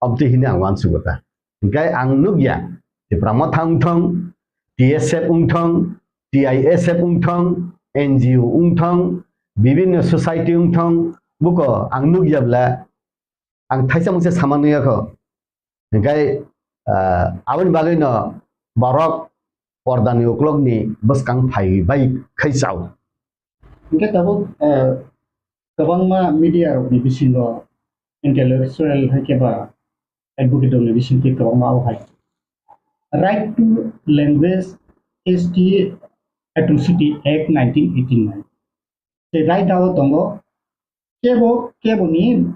Obtwi hini ang uansugo ta. Hingkai ang nukya, Tipra Motha wngthong, T S F wngthong, T I S F wngthong, N G O wngthong, bibinno society wngthong, buko ang nukya bwle ang thaisa mungsa sama nuyakho. Hingkai, ah, aboni bagwino borok pordani uklokni bwskang phai bai khai chao. Hwnkhe tabuk, eh, kwbangma media rokni bisingo intellectual hai khe ba advocate rokni bisingtwi kwbangma o hai Right to Language S T Atrocity Act nineteen eighty-nine. Tei right o tongo kebo, keboni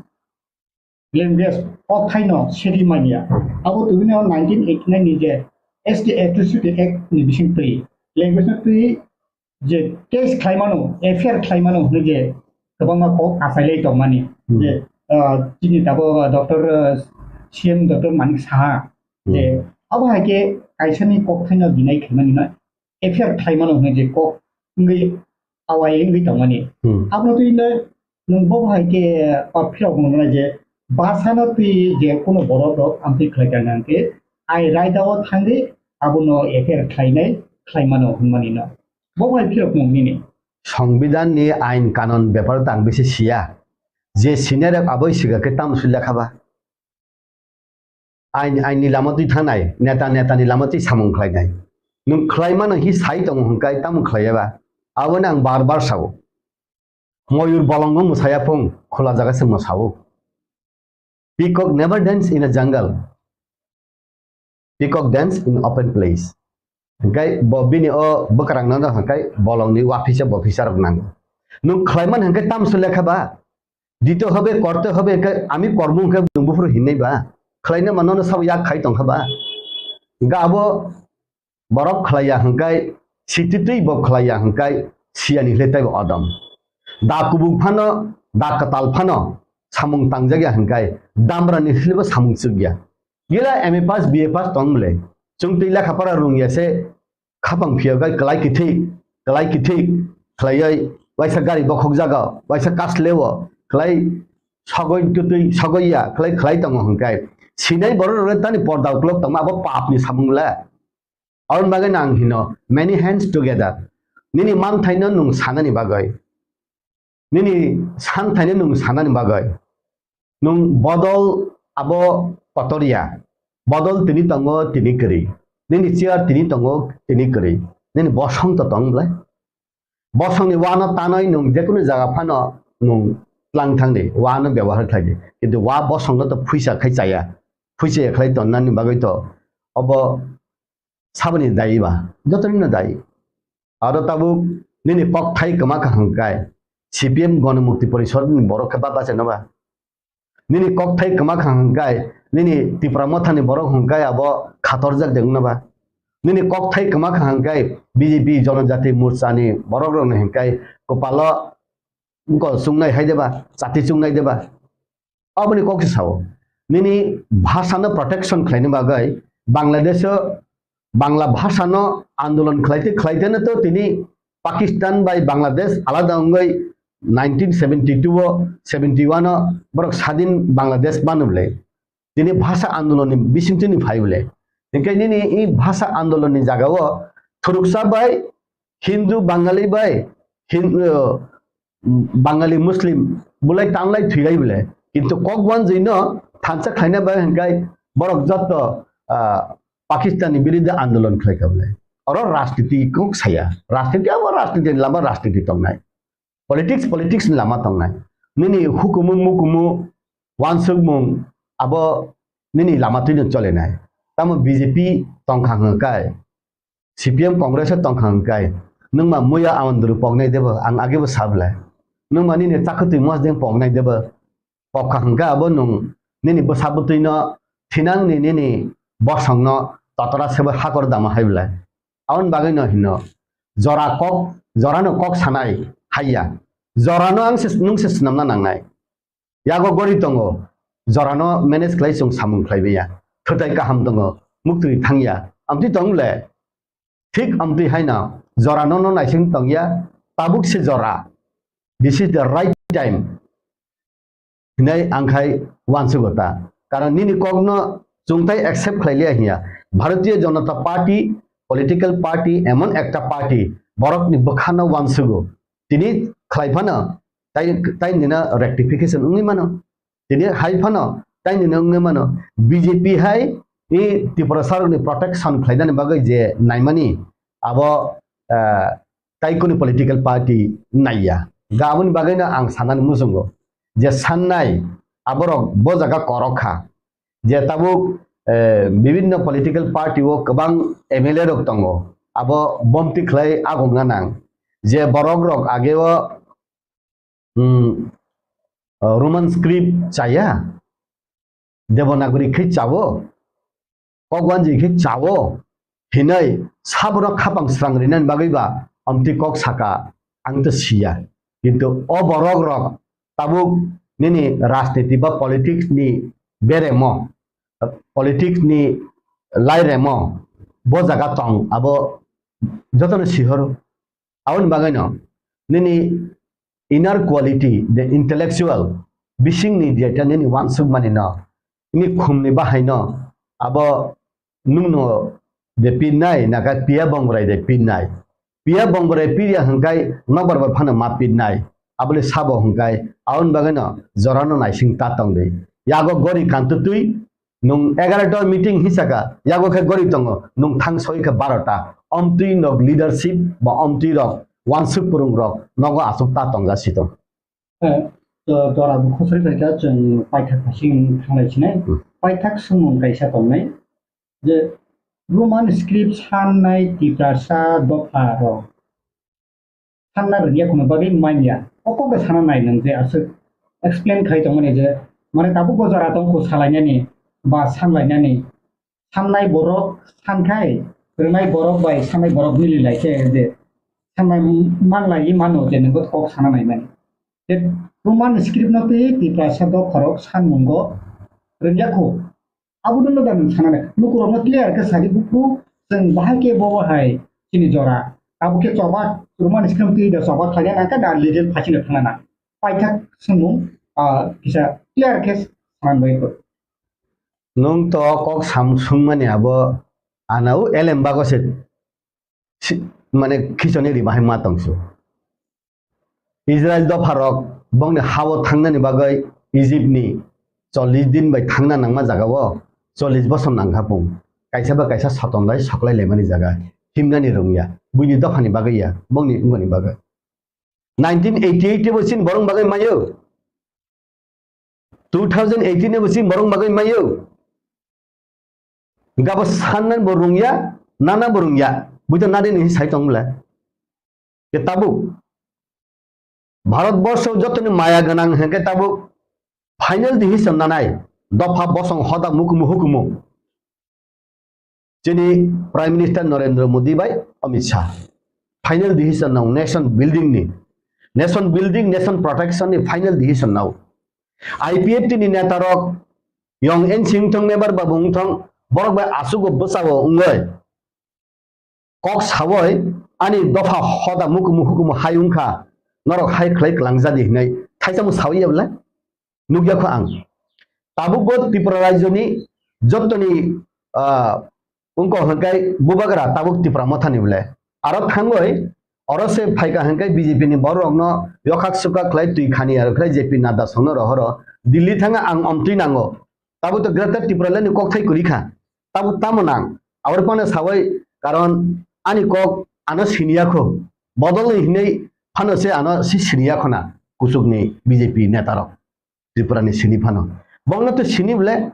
language, kokthaino sedi manya. Abo tubino nineteen eighty-nine ni je S T Atrocity Act ni bising twi, language no twi je case khlaimano, F I R khlaimano hwnwi je kwbangma kok achailai tongmani. Hmm. Je, ah, chini tabuk, ah, Doctor, ah, C M Doctor Manik Saha, je, hmm, abo hai khe kaisani kokthaino deny khaimani no F I R khlaimano hwnwi je kok wngwi awai wngwi tongmani. Hmm. Abono twi no nwng bo hai khe, ah, phirok mwnai je bwsano twi je kuno borok rok amtwi khlai kha nang khe ai raida o thangwi abono F I R khlainai khlaimano hwnmani no. Bo hai phirok mung nini. Songbidan ni ain kanon bepar tang bisi siya. Je senior rok aboi siga khe tamo sui lekha ba. Ain, ain ni lama twi thangnai, neta, neta ni lama twi samung khlainai. Nwng khlaimano hi sai tongo hwnkai tamo khlaiya ba. Aboni ang bar bar sao. Moyur bolongo mwsaya phung, khula jaga se mwsao. Peacock never dance in a jungle. Peacock dance in open place. Hwnkhe bo bini o bwkrang no hwnkhe bolong ni waphisa bophisa rok nango. Nwng khlaiman hwnkhe tamso lekha ba. Dito hobe, korte hobe, hwnkhe ami kormo hwnkhe nwng buphuru hinwi ba. Khlaina mano no sabo yak khai tongkha ba. Hwnkhe abo borok khlaiya hwnkhe, sititwi bo khlaiya hwnkhe, siyani hwle taibo odom. Da kubuk phano, da kwtal phano samung tangjak ya hwnkhe, damra ni hwle bo samung chuk ya. Gila M A pass, B A pass tong bwle. Chwng twi lekha pora rung ya se, khapang phiya bai kwlai kithik, kwlai kithik khlaiwi, waisa gari bokhok jaga, waisa kasleo, kwlai sogoi twtwi sogoi ya, kwlai khlai tongo hwnkhe. Sinai borok rok tani porda uklok tongma abo pap ni samung le. Aboni bagwi no ang hino, many hands together. Nini manthaino nwng sanani bagwi, nini santhaino nwng sanani bagwi, nwng bodol abo kotor ya. Bodol tini tongo, tini kwrwi. Nini chair tini tongo, tini kwrwi. Nini bosong to tong bwle. Bosongni wano tanwi nwng jekunu jaga phano nwng tlang thangdi, wano byabohar khlaidi. Kintu wa bosongno to phuisa khai chaya. Phuisa ya khlai tonnani bagwi to obo saboni dayi ba, jotonino dayi. Aro tabuk nini kokthai kwma kha hwnkhe, C P M Ganamukti Porishad ni borok khe ba bachaino ba. Nini kokthai kwma kha hwnkhe, nini Tipra Mothani borok hwnkhe abo khatorjak de wngno ba. Nini kokthai kwma kha hwnkhe, B J P Jonojati Morcha ni borok rokni hwnkhe kwpalo bwkol chungnai hai de ba, chati chungnai de ba. Aboni kok se sao. Nini bhasha no protection khlaina bagwi Bangladesh o Bangla bhasha no andolon khlaite khlaite no to tini Pakistan bai Bangladesh alada wngwi nineteen seventy two o, seventy one o borok sadin Bangladesh manu bwle. Tini bhasha andolon ni bisingtwi ni phai bwle. Hinkhe nini i bhasha andolon ni jaga o thuruksa bai Hindu Bangali bai Hin-, uh, Bangali Muslim bulai tanglai thwilai bwle. Kintu kok wanjwi no thansa khlaina bai hwnkhe borok jotto, ah, Pakistan ni biruddhe andolon khlai kha bwle. Oro rajniti kok saya. Rajniti abo rajniti ni lama rajniti tongnai. Politics, politics ni lama tongnai. Nini hukumu mukumu wansukmung abo nini lama twino cholenai. Tamo B J P tongkha hwnkhe C P M Congress o tongkha hwnkhe, nwngma muya Awandru poknai debo, ang agebo sablai. Nwngma nini chakhwtwi mosdeng poknai debo, pokha hwnkhe abo nwng nini bwsa bwtwino thinangni nini bosongno totora sebo hakor dama hai bwlai. Aboni bagwino hino, jora kok, jorano kok sanai haiya. Jorano ang se, nwng se swnamna nangnai. Yago gori tongo, jorano manage khlai chwng samung khlai manya. Thwtai kaham tongo, muktwi thangya. Amtwi tong le, thik amtwi haino, jorano no naising tongya, tabuk se jora. This is the right time. Hinai ang khai wansugo ta. Karon nini kokno chwngtai accept khlai liya hiya. Bharatiya Janata Party, political party, emon ekta party, borokni bwkhano wansugo. Tini khlai phano, tai, tai nina rectification wngwi mano. Tini hai phano, tai nina wngwi mano. B J P hai i Tiprasarokni protection khlainani bagwi je naimani, abo, eh, tai kunu political party naiya. Ga aboni bagwino ang sanani muchungo je sannai aborok bo jaga korok kha, je tabuk, eh, bibinno political party o kwbang M L A rok tongo, abo bomti khlai agomna nang je borok rok ageo, hmm, Roman script chaya, Devanagari khe chawo, kokwanjwi khe chawo hinwi sabono khapang srang rinani bagwi ba amtwi kok saka, ang to siya. Kintu o borok rok tabuk nini rajniti ba politics ni beremo, politics ni lairemo bo jaga tong, abo jotono sihoro. Aboni bagwino nini inner quality, the intellectual, bisingni jeta nini wansukmani no, nini khumni bahaino abo nungno de pinnai, naka piya bongrai de pinnai. Piya bongrai piya hwngkai nokbar bai phano ma pinnai. Abole sabo hwngkai, aboni bagwino jorano naising ta tongdi. Yago gori kantutwi, nwng egarota meeting hisaka, yago khe gori tongo, nwng thang soi khe barota. Omtwi nok leadership ba omtwi rok, wansuk purung rok, nogo asuk ta tongja sito. Eh, to, dora bo khosoi bai kha, chwng paithak phasing thanglai sinai. Hmm. Paithak swngmung kaisa tongnai. Je Roman script sannai Tiprasa dopha rok sanna rwngya kheno bagwi manya. O kok bai sana nai nwng je aswk explain khai tongmani je, mane tabuk bo jora tong kho salainani ba sanlainani. Sannai borok sankhai, rwnai borok bai sannai borok mili lai khe je sannai manlai mano je nwng bo kok sana nai mani. Je Roman script no twi Tiprasa dopha rok sanmungo rwngya kho. Abo dwngno da nwng sanani. Lukurokno clear khe sadi buphuru chwng bahai khe bo bahai chini jora. Abo khe choba Roman script twi da choba khlaina nangkha da legal phasino thangna nang. Paithak swngmung, ah, kisa clear khe sanani bagwi kho. Nwng to kok sam swngmani abo anao elem bago se si-, mane khichoni ri bahai ma tongsu. Israel dopharok bongni hao thangnani bagwi Egypt ni chollish din bai thangna nangma jagao chollish bosor nangkha pung. Kaisa ba kaisa soton bai soklai laimani jaga himnani rwngya. Buini dophani bagwi ya, bongni wngmani bagwi. Nineteen eighty-eight bo chini borok bagwi mayo. Two thousand eighteen bo chini borok bagwi mayo. Gabo sannan bo rungya, nana bo rungya. Buito nadi ni sai tong bole. Ke tabuk. Bharat borsho jotoni maya ganang hengke tabuk final decision nanai. Dopha bosong hoda mukumu hukumu. Chini Prime Minister Narendra Modi bai Amit Shah. Final decision nao nation building ni. Nation building, nation protection ni final decision nao. I P F T ni neta rok yong en sing thong member ba bung thong borok bai asugo bwsao wngoi. Kok sawoi ani dopha hoda mukumu hukumu hai wngkha, norok hai khlai klangjadi hinwi thaisa mung sawi ya bwle? Nukya kho ang. Tabuk bo Tripura rajyoni jotoni, ah, wngkha hwnkhe bubagra tabuk Tipra mothani bwle. Aro thangoi oro se phaika hwnkhe B J P ni borok rokno yokhak sukhak khlai twi khani aro khlai J P Nadda songno rohoro Delhi thanga ang omtwi nango. Tabuk to Greater Tipraland ni kokthai kwrwi kha. Tabuk tamo nang? Aboni phano sawai, karon ani kok ano siniya kho. Bodol ni hinwi phano se ano si siniya khona kuchuk ni B J P neta rok. Tripura ni sini phano. Bongno to sini bole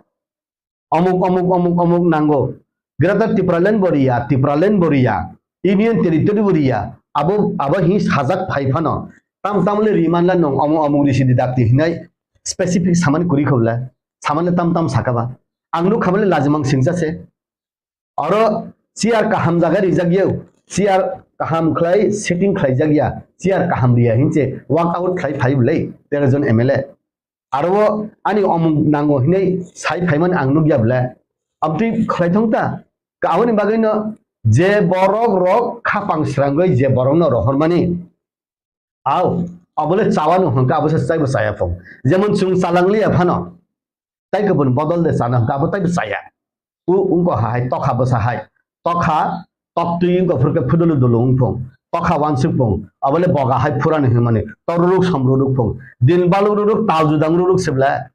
omuk, omuk, omuk, omuk nango. Greater Tipraland bo riya, Tipraland bo riya, Union Territory bo riya. Abo, abo hi sajak phai phano. Tam tam le riman la nong omuk, omuk risi di dakti hinai specific samani kuri khobla. Samani tam tam sakaba. Ang nuk khabale lajimang singsa se. Oro chair kaham jaga rijak yau. Chair kaham khlai setting khlai jak ya. Chair kaham riya hinse walk out khlai phai bwlai tero jon M L A. Aro ani omuk nango hinwi sai phaimani ang nukya bwle. Amtwi khlai thong ta. Ka aboni bagwino je borok rok khapang srangwi je borokno rohormani. Au, abole chawano hwnkha abo se chaibo chaya phung. Jemon chwng chalangliya phano. Tai kubun bodol de chana hwnkha abo taibo chaya. U, ungko hai tokha bwsa hai. Tokha, toktwi ungko phurkhe phudulu dulu wngphung. Tokha wansuk phung. Abole boga hai phurani hwnmani. Toruruk somruruk phung. Din balururuk tal judang ruruk sibla.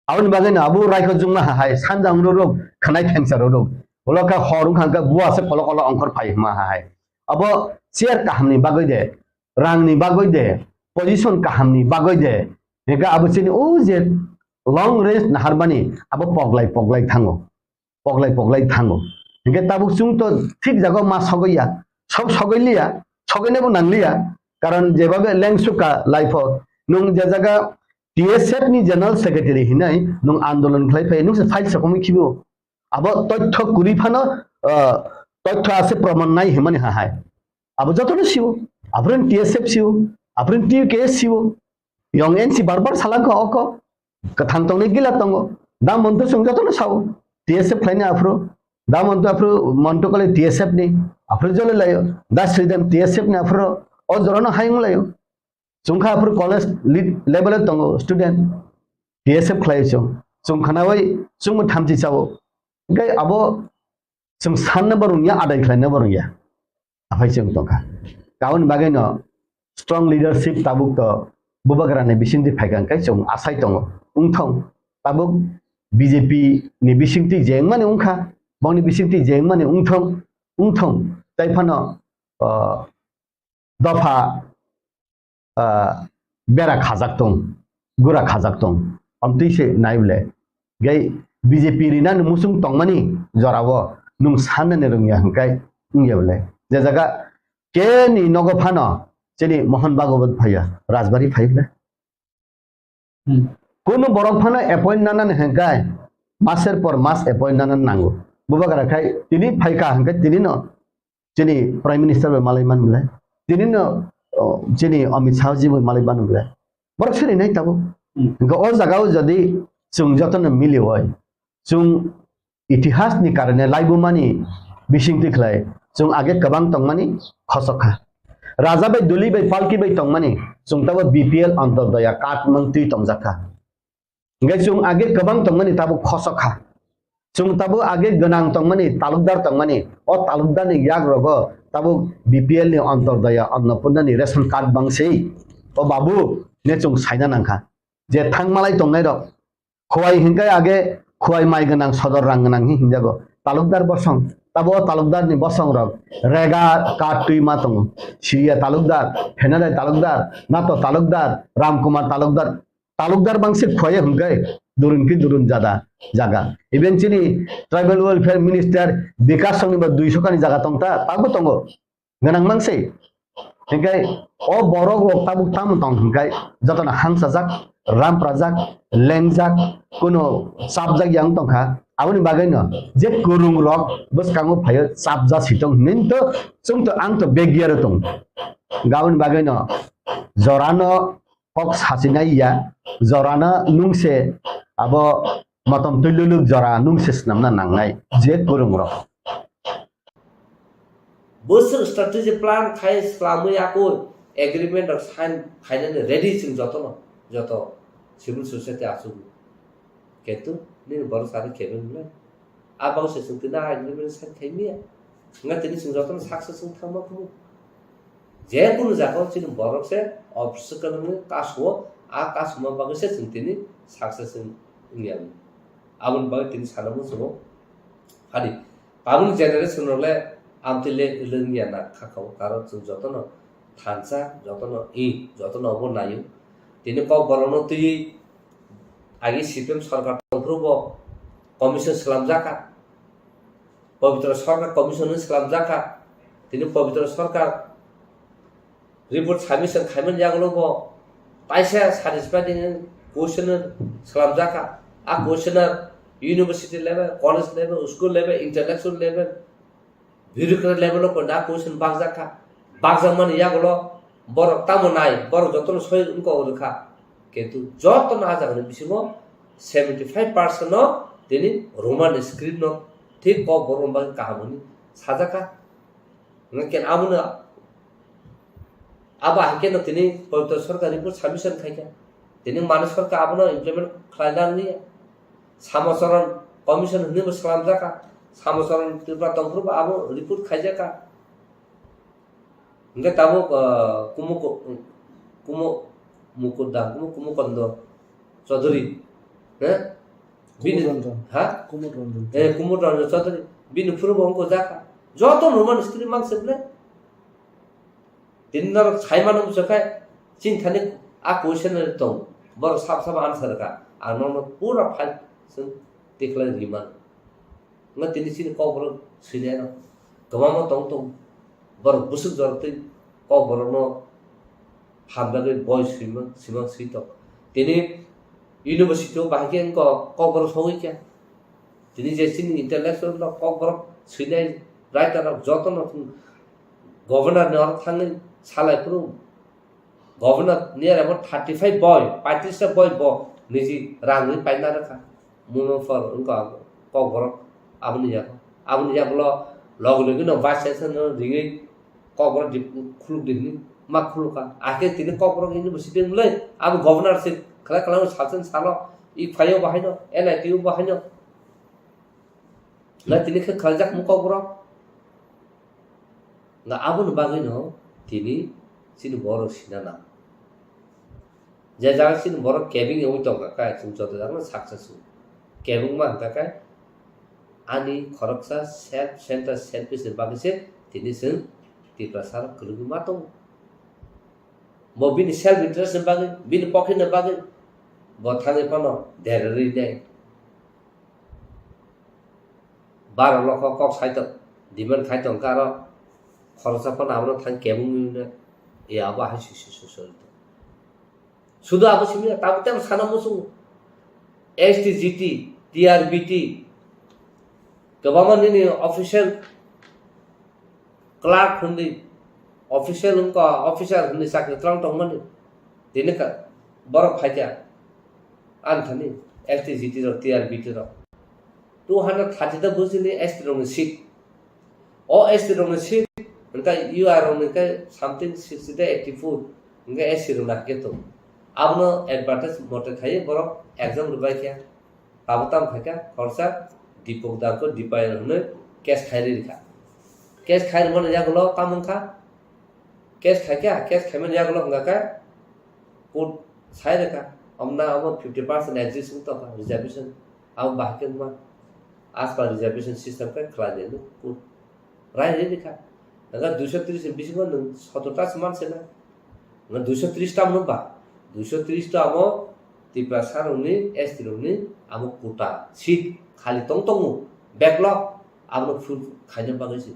Aboni bagwi no abo raikho jungma hai sanja ruruk khwnai thengsa ruruk. Ulo khe hor wngkha hwnkhe buwa se kolo kolo ongkhor phai hwnma hai. Abo chair kahamni bagwi de, rangni bagwi de, position kahamni bagwi de. Hingkhe abo chini o je long range naharmani abo poglai poglai thango. Poglai poglai thango. Hingkhe tabuk chwng to thik jaga ma sogwi ya, sok sogwi liya, sogwi nebo nang liya. Karon jebabe lengsuka life o nwng je jaga T S F ni general secretary hinai nwng andolon khlai phai nwng se file sokomwi khibo. Abo toitho kwrwi phano, ah, toitho ase proman nai himani ha hai. Abo jotono siwo. Aphuru T S F siwo. Aphuru T K S siwo. Yong N C barbar salangkha oko. Kwthang tongnai gila tongo. Da monto chwng jotono sawo. T S F khlaini aphuru. Da monto aphuru monto kole T S F ni. Aphuru jole layo. Da Sridham T S F ni aphuru. O jorano hayung layo. Chwngkha aphuru college lead level o tongo student. T S F khlai chwng. Chwng khnawi chwngbo thamchi chawo. Hingkhe abo chwng sanna bo rwngya, adai khlaina bo rwngya. Aphai chwng tongkha. Aboni bagwino strong leadership tabuk to bubagrani bisingtwi phaikha hwnkhe chwng asai tongo. Wngthong tabuk B J P ni bisingtwi je wngmani wngkha, bongni bisingtwi je wngmani wngthong, wngthong. Tai phano, ah, dopha, ah, bera khajak tong, gura khajak tong. Amtwi se nai bole. Gai B J P rinani musung tongmani jorao nwng sanani rwngya hwnkhe wngya bole. Je jaga keni nogo phano chini Mohon Bhagwat phaiya, Rajbari phai bole. Hmm. Kunu borok phano appoint nanani hwnkhe maser por mas appoint nanani nango. Bubagra khai tini phaikha hwnkhe tini no chini Prime Minister bai malai man bole. Tini no, oh, chini Amit Shah ji bai malai man bole. Borok siri nai tabuk. Hmm. Hwnkhe o jaga o jodi chwng jotono mili oi, chwng itihas ni karone laibumani bisingtwi khlai chwng age kwbang tongmani khosok kha. Raja bai duli bai palki bai tongmani chwng tabo B P L Antyodaya card mantwi tongjak kha. Hingkhe chwng age kwbang tongmani tabuk khosok kha. Chwng tabuk age gwnang tongmani, talukdar tongmani, o talukdarni yak rogo tabuk B P L ni Antyodaya Annapurnani ration card bangsi. O babu ne chwng saina nangkha. Je thangmalai tongnai rok, Khowai hinkai age Khowai mai gwnang sodor rang gwnang hi hinjago. Talukdar bosong, tabo o talukdar ni bosong rok rega card twi ma tongo. Siriya talukdar, Phenadai talukdar, Nato talukdar, Ramkumar talukdar, talukdar bangsi Khowai hinkai durun ki durun jada jaga. Even chini tribal welfare minister Bikash songni bo duiso kani jaga tongta, tabo tongo. Gwnang mangsi. Hingkai o borok rok tabuk tamo tong hingkai jotono hangsajak, ramprajak, lengjak, kuno chapjak yang tongkha. Aboni bagwino je kwrwng rok bwskango phaio chapja sitong hinwi to chwng to ang to begya rw tong. Aboni bagwino jorano kok sachinai ya, jorano nungse abo motom twi luluk jora nungse swnamna nangnai je kwrwng rok. Bwswk strategy plan khai swlamwi ako agreement rok sign khainani ready chwng jotono, joto civil society achukgo. Kintu nini borok sari kebeng le. A bangse chwng tini a agreement sign khai miya. Wngkha tini chwng jotono success wng thangma kumu. Je kunu jaga o chini borok se office kwlwngwi kasu o, a kasuma bagwi se chwng tini success wng, wngya. Aboni bagwi tini sana muchungo. Hadi, tabukni generation rok le amtwi le, le wngya na kha kha o, karon chwng jotono thansa, jotono i, jotono obo naio. Tini kok borokno twiwi agi C P M sorkar tongphuru bo commission swlamjak kha. Pabitra Sarkar commission ni swlamjak kha. Tini Pabitra Sarkar report submission khaimani yagulo bo kaisa satisfied ni question swlamjak kha. A question university level, college level, school level, intellectual level, bureaucrat level o koina question bakjak kha. Bakjakmani yagulo borok tamo nai, borok jotono soi wngkok rwkha. Kintu jotono a jagani bisingo seventy five percent no tini Roman script no thik kok borok bagwi kaham hwnwi sajak kha. Hwnkhe abono, abo hai kheno tini Pabitra Sarkar report submission khai kha. Tini mani sarkar abono implement khlaina nangya. Samacharan commission hwnwi bo swlamjak kha. Samacharan Tripura tongphuru bo abo report khaijak kha. Hingke tabuk, ah, Kumu, Kumu, Mukuda, Kumu, Kumu Kondo Chaudhary, eh? Bini, Kumud Ranjan. Ha? Kumud Ranjan. Eh, Kumud Ranjan Chaudhary. Bini phuru bo wngkha jakha. Joto normal script mang se ble. Tini norok sai mano bwswk khe chini thani a question tong. Borok sab sab answer ka. Ang nono pura file swng tikhlai ri mano. Wngkha tini chini kokborok swinai no kwbangma tong tong. Borok bwswk jorok twi kokborok no hamjagwi boi swimang swimang swi tong. Tini university o bahai khe wngkha kokborok sogwi khe. Tini je chini intellectual rok, kokborok swinai writer rok jotono governor ni oro thangwi salai phuru governor ni aro thirty five boi, paitris ta boi bo niji rang ri paina rwkha. Muno phor wngkha kokborok aboni yago. Aboni yagulo logi logi no vice chancellor no ringwi kokborok di khuluk di hwnwi ma khulukha. Akhe tini kokborok university wngwi abo governor se khlai khlai sal sal salo i phaio bahaino N I T o bahaino. Na tini khe khlaijak mung kokborok. Na aboni bagwino tini chini borok sina nang. Je jaga chini borok kebeng wngwi tongkha khe chwng joto jagano saksa su. Kebengma hwnkha khe ani khoroksa self center selfish ni bagwi se tini chwng Tiprasa rok kwrwngwi ma tongo. Bo bini self interest ni bagwi, bini pocket ni bagwi bo thangwi phano derarwi nai. Baro lokho kok sai tong, demand khai tong khe aro khoroksa phano abono thang kebengwi hwnwi ya abo hai sui sui sui sui tong. Sudu abo simi ya, tabuk tei sana muchungo. S T, G T, T R B T, kwbangma nini official clerk hwnwi, official wngkha, officer hwnwi chakri twlang tongmani. Tini ka-, borok phaikha, ani thani S T, G T rok, T R B T rok. Two hundred thirty ta bujili S T rokni seat. O S T rokni seat, hwnkhe U R rokni khe something sixty ta eighty four, hwnkhe S C rokni hakhe tongo. Abono advertise mote khaiwi borok exam rwbaikha. Abo tamo khaikha, khoroksa Dipok Dangkho Dipayan hwnwi case khairwi rikha. Case khairwmani yagulo tamo wngkha, case khaikha, case khaimani yagulo hwnkha khe court sai rwkha, omna abo fifty percent exist wng tongkha reservation, abo bahai khe wngma as per reservation system khe khlai di hwnwi court rai rwi rikha. Hwnkhe duiso tris ni bisingo nwng sotor ta se man se na. Nwng duiso tris ta mano ba? Duiso tris ta amo Tiprasa rokni, S T rokni amo quota seat khali tong tongo. Backlog abono full khaina bagwi se.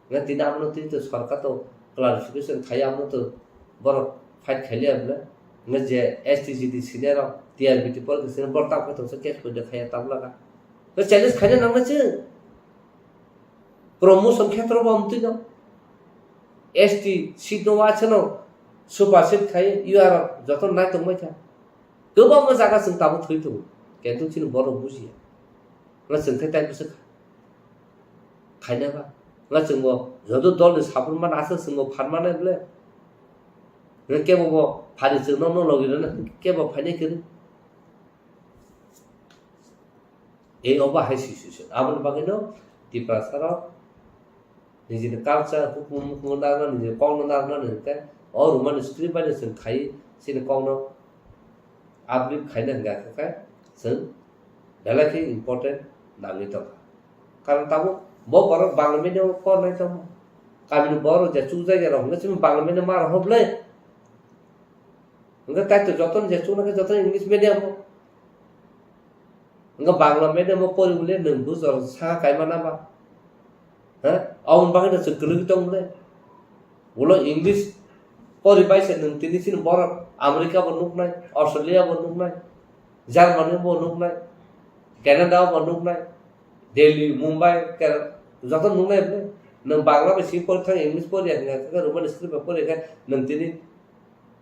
Nwng tini abono tini to sorkar to clarification khai abono to borok fight khailiya bwle. Nwng je S T G T senior rok T R B T pol senior borok tamo khe tongsa case poida khaiya tabla ka. Challenge khaina nangna se. Promotion khetrobo amtwino S T seat no waisano supersede khai U R joto nai tongbai kha. Kwbangma jaga chwng tabuk thwi tongo. Kintu chini borok bujiya. Nga chwng khe tai bwswk khaina ba. Nga chwngbo joto dolni support mana aswk chwngbo phan manai bwle. Nga kebo bo phani chwng no no logi rwna kebo phainai kwrwi. Ei obo hai situation. Aboni bagwino Tiprasa rok nijini culture, hukumu, hukumu narwkna, nijini kokno narwkna hwnkhe o Roman script bai no chwng khai chini kokno uplift khaina hwnkha khe chwng belai khe important nangwi tongkha. Karon tabuk bo borok Bangla medium o pornai tongma. Kamini borok je chukjak ya rok hwnkhe chini Bangla medium ma rok hwblai. Hwnkhe kaitor jotono je chuknai khe jotono English medium o. Hwnkhe Bangla medium o pori bole nwng bujor saka kaima na ba? Ha? Aboni bagwi no chwng kwlwgwi tong bole. Ulo English pori bai se nwng tini chini borok America bo nuknai, Australia bo nuknai, Germany bo nuknai, Canada bo nuknai, Delhi, Mumbai, Kerala, joto nuknai bole. Nwng Bangla bai simi pori thang English pori ya hwnkhe, Roman script bai pori ya hwnkhe nwng tini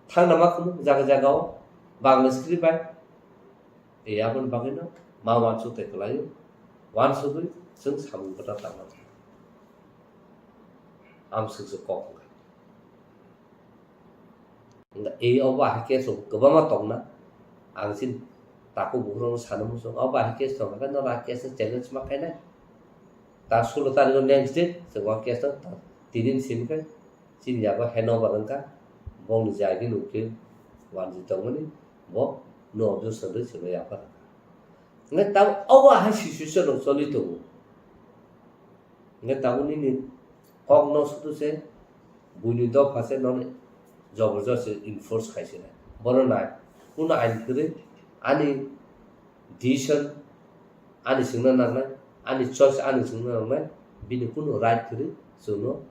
thangna ma khunu jaga jaga o Bangla script bai. E aboni bagwino ma uansuk tei kwlaio, uansugwi chwng samung kwtal tangma. Amswk se kok wngkha. Wngkha e obo ahai case rok kwbangma tongna. Ang chini takhuk bukhuk rokno sana muchung, obo ahai case tongkha khe norok a case no challenge ma khainai. Ta sulo tarikh o next day chwng o case no ta tini ni simi khe chini yago handover wngkha, bongni jagini ukil wanjwi tongmani bo no objection rwi chwngno yaphar rwkha. Hwnkhe tabuk obo ahai situation rok choli tongo. Hingke tabuk nini kokno sudu se buini dopha se nono jobor josti enforce khai se nai. Bono nai, kuno ain kwrwi ani decision ani swngna nangnai, ani choice ani swngna nangnai, bini kuno right kwrwi chwngno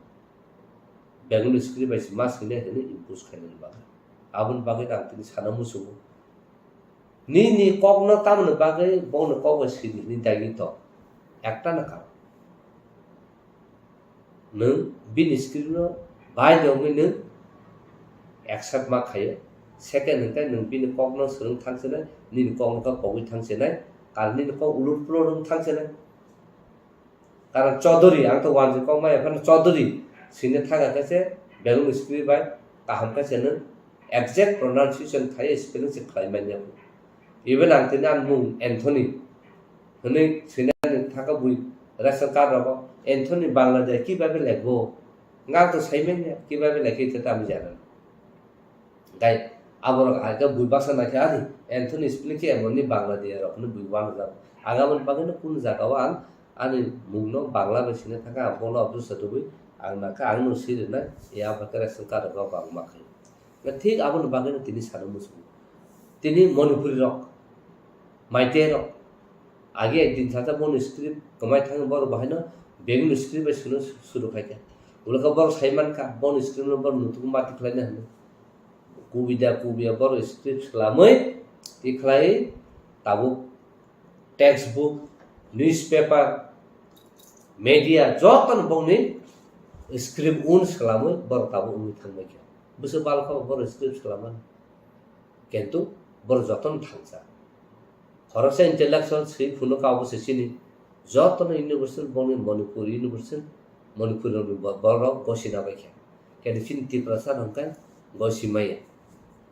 Bengali script bai se ma swinai hwnwi impose khainani bagwi. Aboni bagwi ang tini sana muchungo. Nini kokno tamoni bagwi bongni kok bai sidi hwnwi daigi tong. Ekta na karon. Nwng bini script no bai de wngwi nwng accept ma khaio. Second hwnkhe nwng bini kokno swrwng thang sinai, nini kokno khe kogwi thang sinai, karon nini kok ulur pulur wng thang sinai. Karon Chaudhary, ang to wanjwi kok maya phano Chaudhary sini thang khe se Bengali script bai kaham khe se nwng exact pronunciation khai spelling se khlai manya. Even ang tini ang mung Anthony hwnwi swinani thangkha bui ration card rogo Anthony Bangladesh kibabe lekbo. Nga to saimanya kibabe lekhe ite tamo jana. Gai aborok hai khe bui baksa naikhe ani Anthony spelling khe emonni Bangladesh rok hwnwi bui wanajak. Ang aboni bagwino kunu jagao ang ani mungno Bangla bai sini thangkha ang bono obdursa tubui ang nakha ang no sirinai ya bhakhe ration card rogo bang makhai. Thik aboni bagwino tini sana muchungo. Tini Manipuri rok, Meitei rok, age ekdin sajak boni script kwmai thangwi borok bahaino Bengali script bai swino suru khaikha. Ulokha borok sai mankha, boni script no borok nutukgo mati khlaina hwnwi. Kubida kubiya borok script swlamwi tikhlai tabuk textbook, newspaper, media jotono bongni script un swlamwi borok tabuk wngwi thangbaikha. Bwswk balokha borok script swlamani. Kintu borok jotono thangsa. Khoroksa intellectual swi phunukha obo se chini jotono universal bongni Manipur universal, Manipur rokni bo-, borok gosina baikha. Kintu chini Tiprasa rok hwnkhe gosi maya.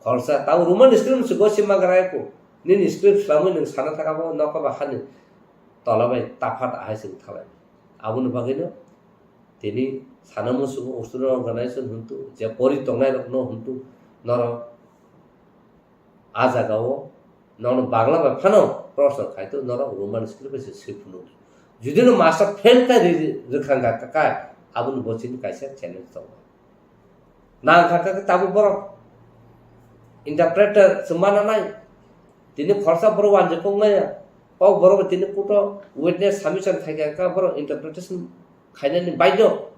Khoroksa tamo Roman script se gosi magra ko. Nini script swlamwi nwng sana thangkha bo nokha ba hani tola bai taphat ahai chwng thalai. Aboni bagwino tini sana muchungo student organization hwntu, je pori tongnai rokno hwntu, norok a jagao nono Bangla bai phano proshno khai to, norok Roman script bai se swi phunuk di. Judi no master fail khai ri-, rwkha wngkha kha, aboni bo chini kaisa challenge tongo. Nang kha kha tabuk borok interpreter se mana nai. Tini khoroksa borok wanjwi kok maya. Kok borok tini court o witness submission khai kha kha borok interpretation khainani baidhyo.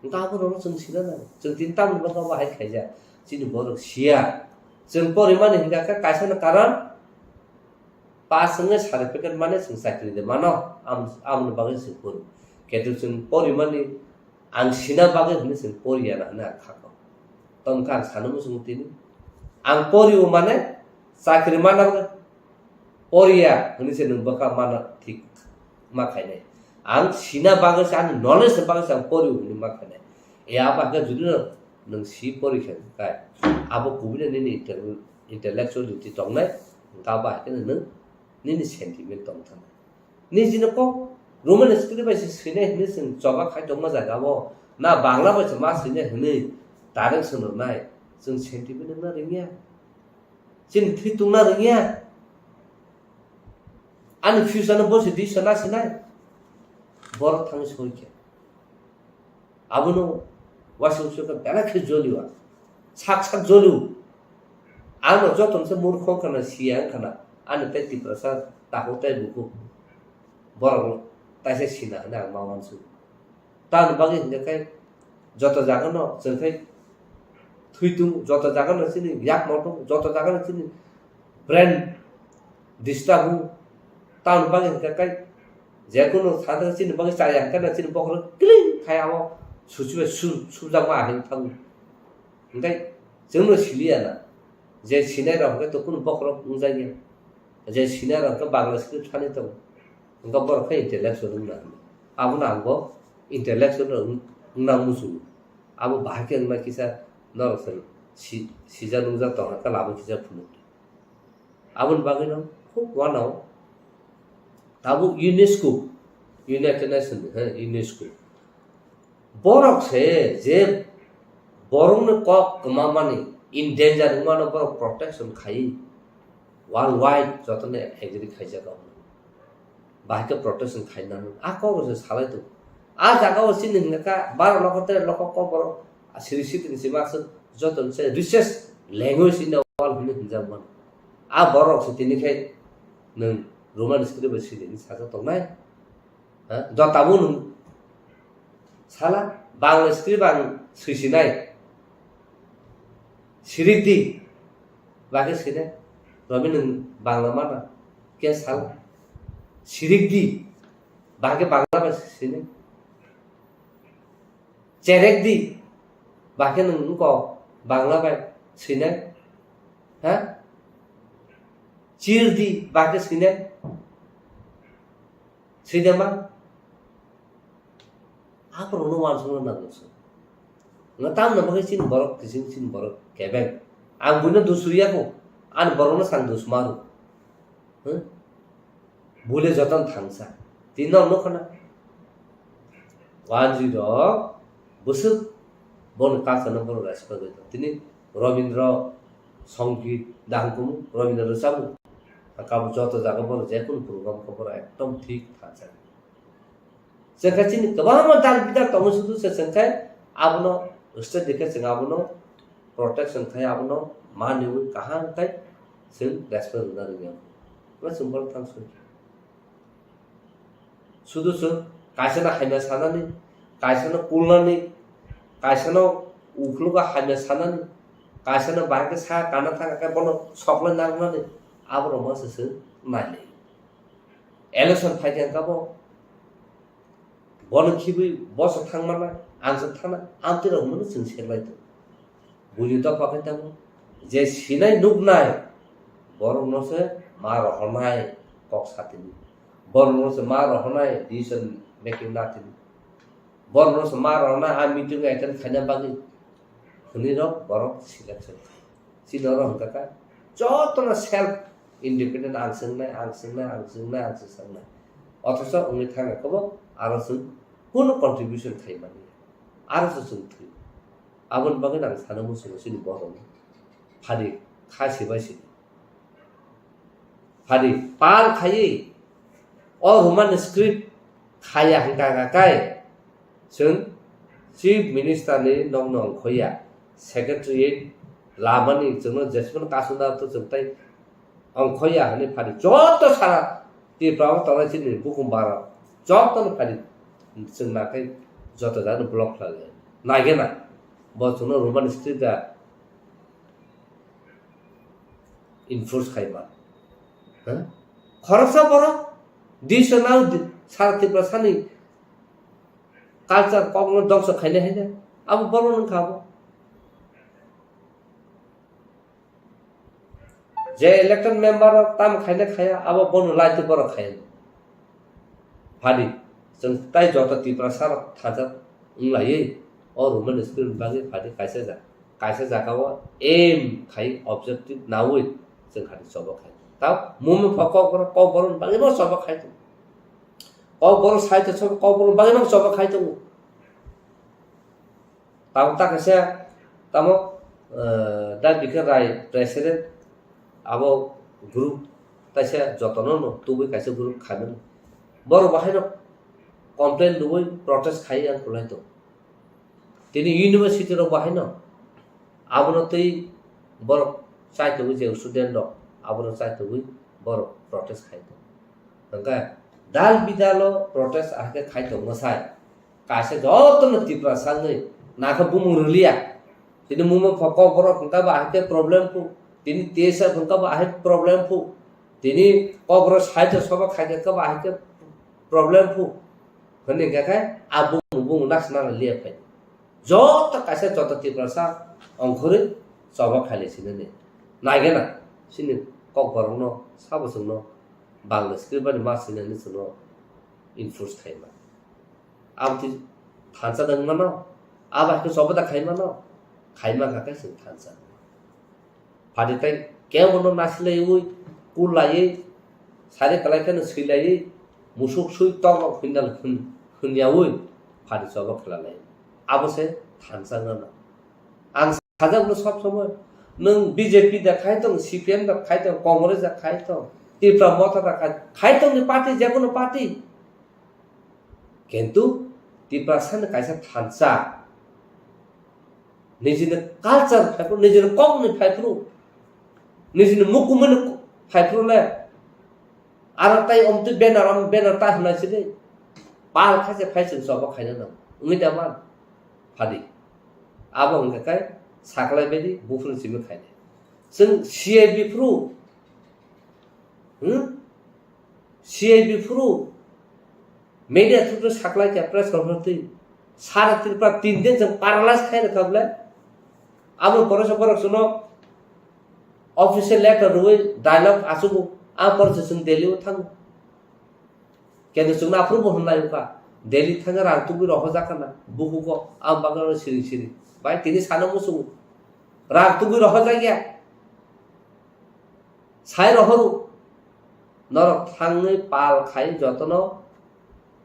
Hwnkhe abono chwng sina nango. Chwng tini tamoni bagwi abo hai khaijak. Chini borok siya. Chwng porimani hwnkha khe kaisano karon pass wngwi certificate mane chwng chakri de mano. Am-, aboni bagwi chwng pori. Kintu chwng porimani ang sina bagwi hwnwi chwng poriya na hwnwi ang kha kok. Tongkha ang sana muchungo tini. Ang poriwo mane chakri mana bagwi poriya hwnwi se nwng bwkha mana thik ma khainai. Ang sina bagwi se, ani knowledge ni bagwi se ang poriwo hwnwi ma khainai. E abo hakhe judi no nwng si pori khe kai, abo kubui no nini intel-, intellectuality tongnai, hwnkhe abo hakhe nwng nini sentiment tong thangna. Nini jino kok Roman script bai se swinai hwnwi chwng choba khai tongma jaga o, na Bangla bai se ma swinai hwnwi direct swnamnai, chwng sentiment wngna rwngya. Chini thwi tungna rwngya. Ani future no bo se di sana sinai. Borok thangwi soi khe. Abono waisa waisa khe belai khe jolio ang. Sak sak jolio. Ano joto se murkho wngkha na siya wngkha na. Ani tei Tiprasa takhuk tei bukhuk. Borok taisa sina hwnwi ang ma uansuk. Tamoni bagwi hwnkhe khe joto jagano chwng khe thwi tung, joto jagano chini yak moto, joto jagano chini brain disturb o. Tamoni bagwi hwnkhe khe jekunu thangthang chini bagwi chaya hwnkhe chini bokhorok clean khai abo suchibai su-, subjakma ahai thango. Hwnkhe chwngno siliya na je sinai rok hwnkhe to kunu bokhorok wngjakya. Je sinai rok hwnkhe Bangla script sanwi tongo. Hwnkhe borok khe intellectual wngna hwnwi. Abono ang bo intellectual wng-, wngna muchungo. Abo bahai khe wngna kisa norok se si-, sijak nungjak tongkha khe labo kisa phunukdi. Aboni bagwino khub uanao tabuk UNESCO, United Nations, he, UNESCO. Borok se je borokni kok kwmamani, endanger wngmano borok protection khai worldwide jotono agree khaijak. Bahai khe protection khainani a kok se salai tongo. A jaga o chini hwnka kha baro lokho tere lokho kok borok siri sitini sima aswk joto ni se richest language in the world hwnwi hwnjak mano. A borok se tini khai nwng Roman script bai siri hwnwi sajak tongnai. Ha? Jotabo nwng sala Bangla script ang swisinai. Sirik di. Bagwi sinai. Romi nwng Bangla mana? Khe sala. Sirik di. Bagwi Bangla bai sinai. Cherek di. Bagwi nwng wngkok Bangla bai sinai. Ha? Chir di. Bagwi sinai. Swi de ma? Aporokno uansukna nango chwng. Nga tamni bagwi chini borok kiching, chini borok kebeng. Ang buino dusuriya kho. Ani borokno chwng dusmaru. Huh? Bule jotono thangsa. Tini nok nukha na. Wanjwi rok bwswk boni culture no borok respect bai tong. Tini Robindra Songit dahang kumu, Robindra rwchabu. Kabo joto jaga borok jekunu program khe borok ekdom thik thangsa. Chwng khe chini kwbangma dal bidal tongo, sudu se chwng khe abono state ni khe chwng abono protection khai, abono maniwi kaham khai chwng respect rwna rwngya. Bo chwng borok thang soi. Sudu chwng kaisano hamya sanani, kaisano kulnani, kaisano ukhlogo hamya sanani, kaisano bahai khe sa kana thang khe bono soklai nangnani, aborok ma se chwng nailai. Election phai khe kabo bono khibwi boso thangmana, ang se thana, amtwi rok hwnwi chwng serlai tongo. Buini dopha khe tamo je sinai nuknai borokno se ma rohornai kok satini. Borokno se ma rohornai decision making natini. Borokno se ma rohornai a meeting attend khaina bagwi hwnwi rok borok selection khai. Chini oro hwnkha kha jotono self independent ang swngnai, ang swngnai, ang swngnai, ang swngnai. Othocho wngwi thangkha khe bo aro chwng kunu contribution khai manya. Aro se chwng thwi. Aboni bagwi ang sana muchungo chini borokno. Phadi kha sibai sidi. Phadi pal khaiwi o Roman script khaya hwnkha kha kai chwng Chief Minister ni nokno ongkhoya, Secretariat lamani chwngno jesmano kasuna to chwng tai ongkhoya hwnwi phadi joto sara Tripura o tongnai chini bukhum bara jotono phadi chwng nakhai joto jagano block khlai lai. Naigena bo chwngno Roman script da enforce khaima. Ha? Khoroksa borok disa nang di-, sara Tripura sani culture kokno dongso khainai haino abo borok nung kha bo. Je elected member rok tamo khaina khaya, abo bono laitwi borok khaya. Phadi, chwng tai joto Tiprasa rok thajak wng laiwi, o Roman script ni bagwi phadi kaisa ja-, kaisa jaga o aim khai objective naui chwng khadi choba khai. Tao mumung pha kokborok, kokborok ni bagwi bo choba khai tongo. Kokborok sai to choba, kokborok ni bagwi bo choba khai tongo. Tamo ta kaisa, tamo, eh, da bikhe Rai president, abo group taisa jotono no tubui kaisa group khaimani. Borok bahaino complain rwui protest khai ang kwlai tongo. Tini university rok bahaino abono twi borok chai tongwi je student rok abono chai tongwi borok protest khai tongo. Hwnkhe dal bidalo protest ahai khe khai tongma sai. Kaisa jotono Tiprasa wngwi nakha bumung rwliya. Tini mungma pho kokborok hwnkha ba ahai khe problem phu. Tini T S F hwnkha ba ahai problem phu. Tini kokborok side o soba khai khe ba ahai khe problem phu. Hwnwi hwnkha khe a bumung bumung naksna liya phai. Joto kaisa joto Tiprasa ongkhorwi choba khailai sinani. Naigena chini kokborokno sabo chwngno Bangla script bai ma sinani chwngno enforce khaima. Aboni thansa da wngmano, abo hai khe choba da khaimano, khaima kha khe chwng thansa. Phadi tai kebono nasilaiwi, kullaiwi, sari kwlai kheno swilaiwi, musuk sui tok rok hwnnal hwn-, hwnyaui phadi choba khelalai. Abo se thansa wngna nang. Ang sajak no sob somoi, nwng B J P da khai tong, C P M da khai tong, Congress da khai tong, Tipra Motha da khai, khai tong ni party, jekono party. Kintu Tiprasani kaisa thansa, nijini culture phaiphuru, nijini kokni phaiphuru, nijini mukumuni phaiphuru le, aro tai omtwi banner, om banner ta hwnai sini, pal khaise phai chwng choba khaina nang, wngwi da man, phadi. Abo hwnkha khe saklai baidi buphuru simi khainai. Chwng C I B phuru, hmm? C I B phuru, media through sakhlai khe press conference twi sara Tripura tin din chwng paralyze khai rwkha bwle. Abo poresa borok chwngno official letter rwwi dialogue achugo, a poresa chwng Delhi o thango. Kendo chwngno aphuru bo hwnlai wngkha, Delhi thangwi rang tubui rohorjak khana bukugo, a bagwi siring siring. Bai tini sana muchungo, rang tubui rohorjakya. Sai rohoro, norok thangwi pal khai jotono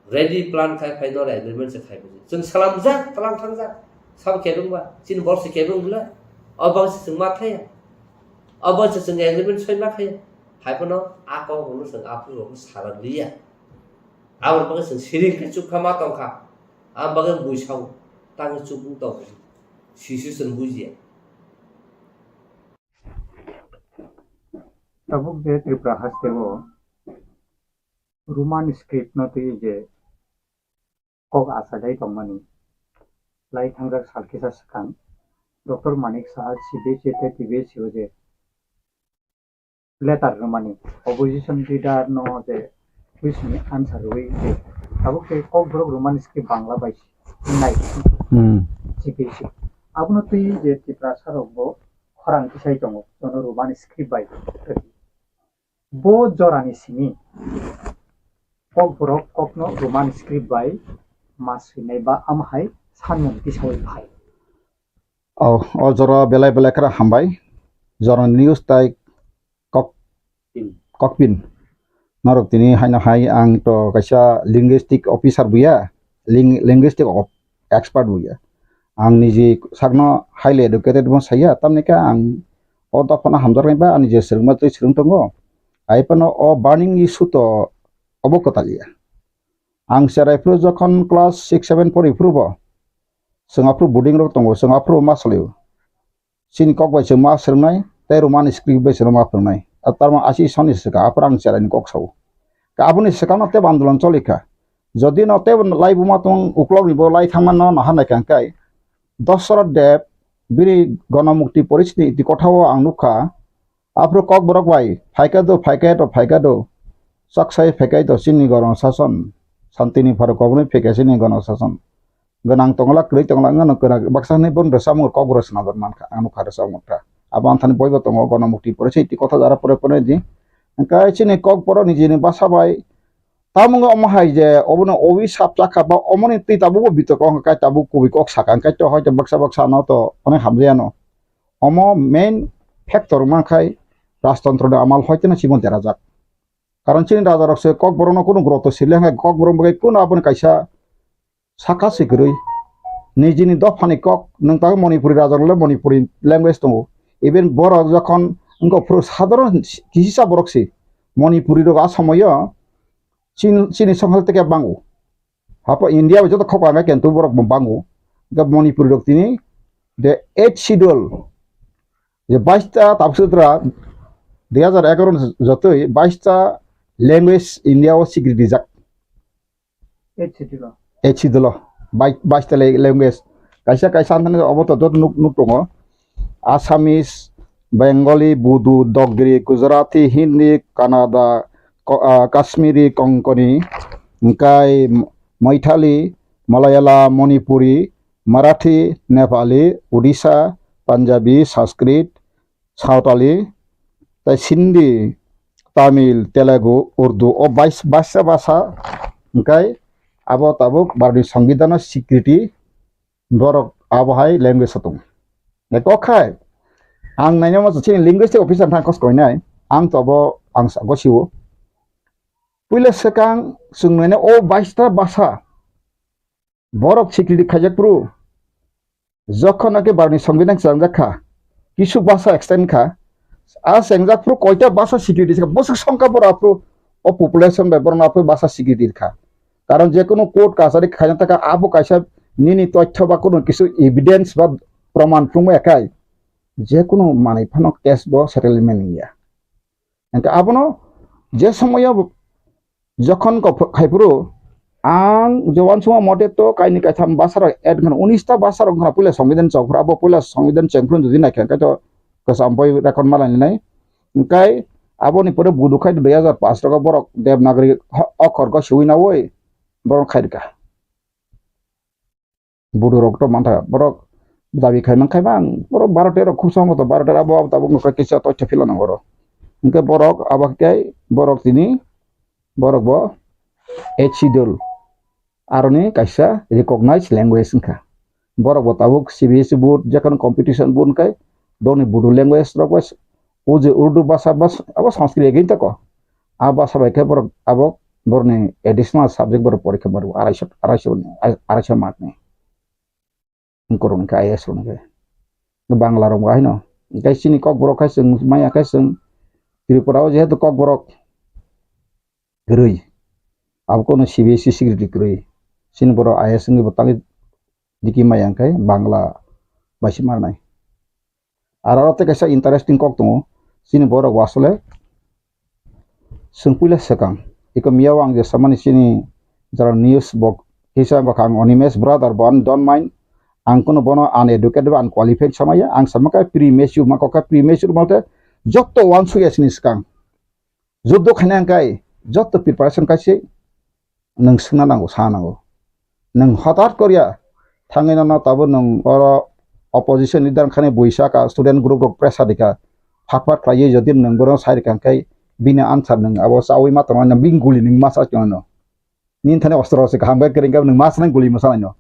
ready plan khai phai norok agreement se khai buji. Chwng salamjak, tlang thangjak, sabo kebeng ba, chini borok se kebeng bwle, o bangse chwng ma thaya, o bangse chwng agreement soi ma thaya, hai phano a kok bono chwng aphuru rok salam liya. Aboni bagwi chwng siring khe chukha ma tongkha, a bagwi buisao tangwi chukung tongkha, sisi chwng bujiya. Tabuk je Tripura haste o Roman script no twi je kok achailai tongmani lai thangjak sal kisa swkang Doctor Manik Saha C B S E tei T B S E o je letter rwmani opposition leader no je question ni answer rwui je tabuk tei Kokborok Roman script Bangla bai nai Hmm. C B S E abono twi je Tiprasa rok bo khorang tisai tongo jono Roman script bai. Bo jorani simi Kokborok kokno Roman script bai ma swinai ba amhai sanmung tisaui phai. O, o jora belai belai khara hambai. Jorani news tai kok, kokpin. Norok tini haino hai ang to kaisa linguistic officer buya, ling-, linguistic of-, expert buya. Ang niji sakno highly educated bo saya, tamni khe ang o dophano hamjaknai ba ani je swrwngma twi swrwng tongo. Ai phano o burning issue to obo kwtal ya. Ang cherai phuru jokhon class six seven pori phuru bo, chwng aphuru boarding rok tongo, chwng aphuru ma salio. Chini kok bai chwng ma swrwngnai, tei Roman script bai chwng ma phwrwngnai. A tarmani asi soni swkha, aphuru ang cherai ni kok sao. Ka aboni swkang no tebo andolon choli kha. Jodi no tebo lai buma tong uklok ni bo lai thangma no naha nai kha hwnkhe, Dasarath Deb bini Gonomukti Porishad ni iti kotha o ang nukha, aphuru Kokborok bai phaikha do, phaikha do, phaikha do, chaksai phaikha do chini Gono Sason, Santini Pharok koboni phaikha chini Gono Sason. Gwnang tongla, kwrwi tongla, wngano kwrwi baksa hwnwi bono rwchapmung Kokborok swnamjak mankha, ang nukha rwchapmung kha. Abo anthani boibo tongo, Gonomukti Porishad iti kotha jara pore pore di. Hwnkhe chini Kokborok nijini basa bai, tamung omo hai je, obono obi sap chakha ba omoni twi tabukbo bitorko wngkha, kai tabuk kubui kok sakha, hwnkhe to hoito baksa baksa no to onek hamjaya no. Omo main factor wngma khai rajtontro ni amal hoiteno chibon derajak. Karon chini raja rok se Kokborok no kunu guroto sirle hwnkhe Kokborok bai kunu aboni kaisa saka se kwrwi. Nijini dophani kok nwng tabuk Manipuri raja rok le Manipuri language tongo. Even borok jokhon wngkha phuru sadharon kisa borok se Manipuri rok a somoyo chin-, chini songkha teke bango. Hapo India bai joto khok ang khe tu borok bo bango. Ga Manipuri rok tini the eighth schedule je bais ta tabuk sutra dui hajar egaroh ni jotoi bais ta language India o sikri dijak. Eighth schedule o. Eighth schedule o. Bai-, bais ta le-, language. Kaisa kaisa anthani obo to joto nuk, nuk tongo. Assamese, Bengali, Bodo, Dogri, Gujarati, Hindi, Kannada, Ko-, ah, Kashmiri, Konkani, hwnkhe Maithali, Malayalam, Manipuri, Marathi, Nepali, Odisha, Punjabi, Sanskrit, Sawtali, tei Sindhi, Tamil, Telugu, Urdu, o bais-, baisa basa hwnkhe abo tabuk Bharatni Songbidanno sikriti borok abo hai language o tongo. Kok khai ang naina ma chini linguistic officer thang kos koinai, ang to abo ang sa gosio. Puila swkang chwng naina o baista basa borok sikriti khaijak phuru, jokhon naki Bharatni Songbidan chwngjak kha, kisu basa extend kha, a chengjak phuru koita basa sikriti kha, bwswk songkha borok aphuru o population bai borok aphuru basa sikriti kha. Karon je kunu court kachari khaina taka abo kaisa nini toitho ba kunu kisu evidence ba proman phunukmaya khai je kunu manwi phano case bo settlement wngya. Hingke abono je somoyo jokhon kok phaiphuru ang je uansukma mote to kaini kaitham bwsarok add wngkha, unis ta bwsarok wngkha puila songbidhan chengphuru, abo puila songbidhan chengphuru jodi naikha hingke to kwcham boi record malainai. Hingke aboni pore budu khai dui hajar pash rogo borok Devanagari ho-, okhor go swiwi nawi borok khai rwkha. Budu rok to mantha borok dabi khai man khai bang borok baro tero khub sambo to baro tero abo abo tabuk nokha kisa toitha phila nang oro. Hingke borok abo khe borok tini borok bo eighth schedule aroni kaisa recognized language wngkha. Borok bo tabuk C B S E board, jekhano competition board wngkha, borokni Bodo language rok bai, o je Urdu bhasha bas-, abo Sanskrit again tako. A bhasha bai khe borok abo borokni additional subject borok porikha borok araisho, araisho, araisho mark ni. Borok wngkha I A S rok wngkha. Bangla rok bo haino. Hingkhe chini Kokborok khe chwng maya khe chwng Tripura o jehetu Kokborok kwrwi. Abo kono C B S E secretary kwrwi. Chini borok I A S wngwi bo tangwi diki maya hingkhe Bangla bai se marnai. Aro aro tei kaisa interesting kok tongo. Chini borok bo asole chwng puila swkang. Iko miyao ang je samani chini jara news bo kisa bokha ang Animesh brother bo ani don't mind. Ang kono bono uneducated ba unqualified samaya. Ang sama khe premature ma kok khe premature malte jotto uansukya chini swkang. Juddo khaina hingkhe jotto preparation khaise nwng swngna nango, sa nango. Nwng hotat korya thangwi nono tabuk nwng oro opposition leader wngkhani buisa ka student group rok pressure rikha. Phat phat khlaiwi jodi nwng bono sai rikha hingkhe bini answer nwng abo chaui ma tongo, bini guli nwng ma sa tongo. Nini thani ostro se kaham khe kwrwng khe nwng ma sanai guli ma sanai no.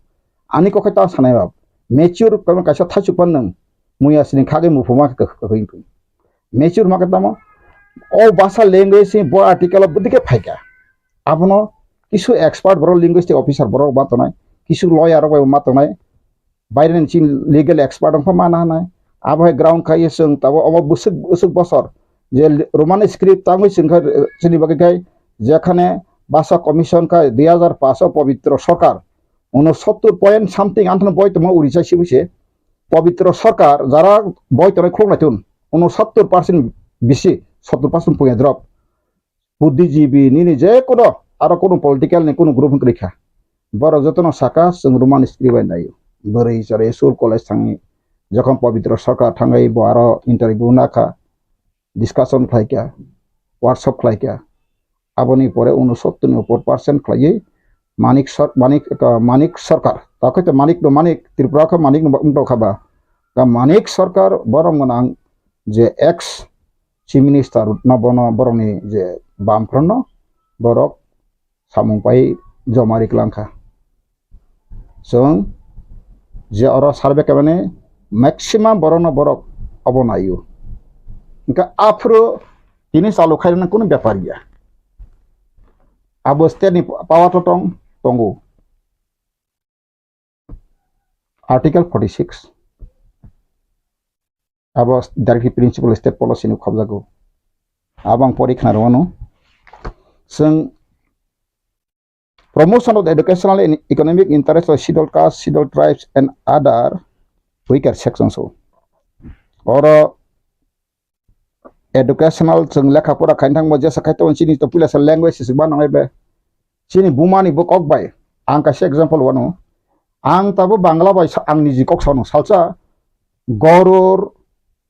Ani kok khe ta sanai ba. Mature khe kaisa thaichuk phan nwng muya sini khagwi muphuma khe kwkhwrwng. Mature ma khe tamo o basa language se bo article o bwdike phaikha. Abono kisu expert borok linguistic officer borok ma tongnai, kisu lawyer rok bai ma tongnai. Baireni chini legal expert wngkha ma na hinai. Abo hai ground khai chwng tabuk omo bwswk bwswk bosor je Roman script tangwi chwng kha chini bagwi khai jekhane basa commission khai dui hajar paanch o Pabitra Sarkar unosottor point something anthano boi tongma Orissa sibui se Pabitra Sarkar jara boi tongnai khuluk nai tun unosottor percent bisi sottor percent puya drop. Buddhijibi nini je kono aro kono political ni kono group wngkha. Borok jotono saka chwng Roman script bai naio. Bwrwi chwrwi school college thangwi jokhon Pabitra Sarkar thangwi bo aro interview nakha, discussion khlaikha, workshop khlaikha. Aboni pore unosottor ni upor percent khlaiwi Manik Sar-, Manik, uh, Manik Sarkar. Takhai to Manik no Manik, Tripura khe Manik no wngtokha ba. Ka Manik Sarkar borok gwnang je ex Chief Minister no bono borokni je bam phrono borok samung pai joma ri kwlangkha. Chwng je oro survey khaimani maximum borokno borok obo naio. Hingkhe aphuru tini chalu khairoknani kunu bepar ya. Abo state ni power to tong tongo. Article forty six. Abo directive principle state policy ni khobjago. Abo ang pori khna rwano. Chwng promotion of the educational and economic interest of scheduled caste, scheduled tribes and other weaker sections o. Oro educational chwng lekha pora khaina thangbo jesa khai tongo chini to puila sa language se ba nangnai be. Chini buma ni bo kok bai. Ang kaisa example wano. Ang tabo Bangla bai sa-, ang niji kok sano salsa goror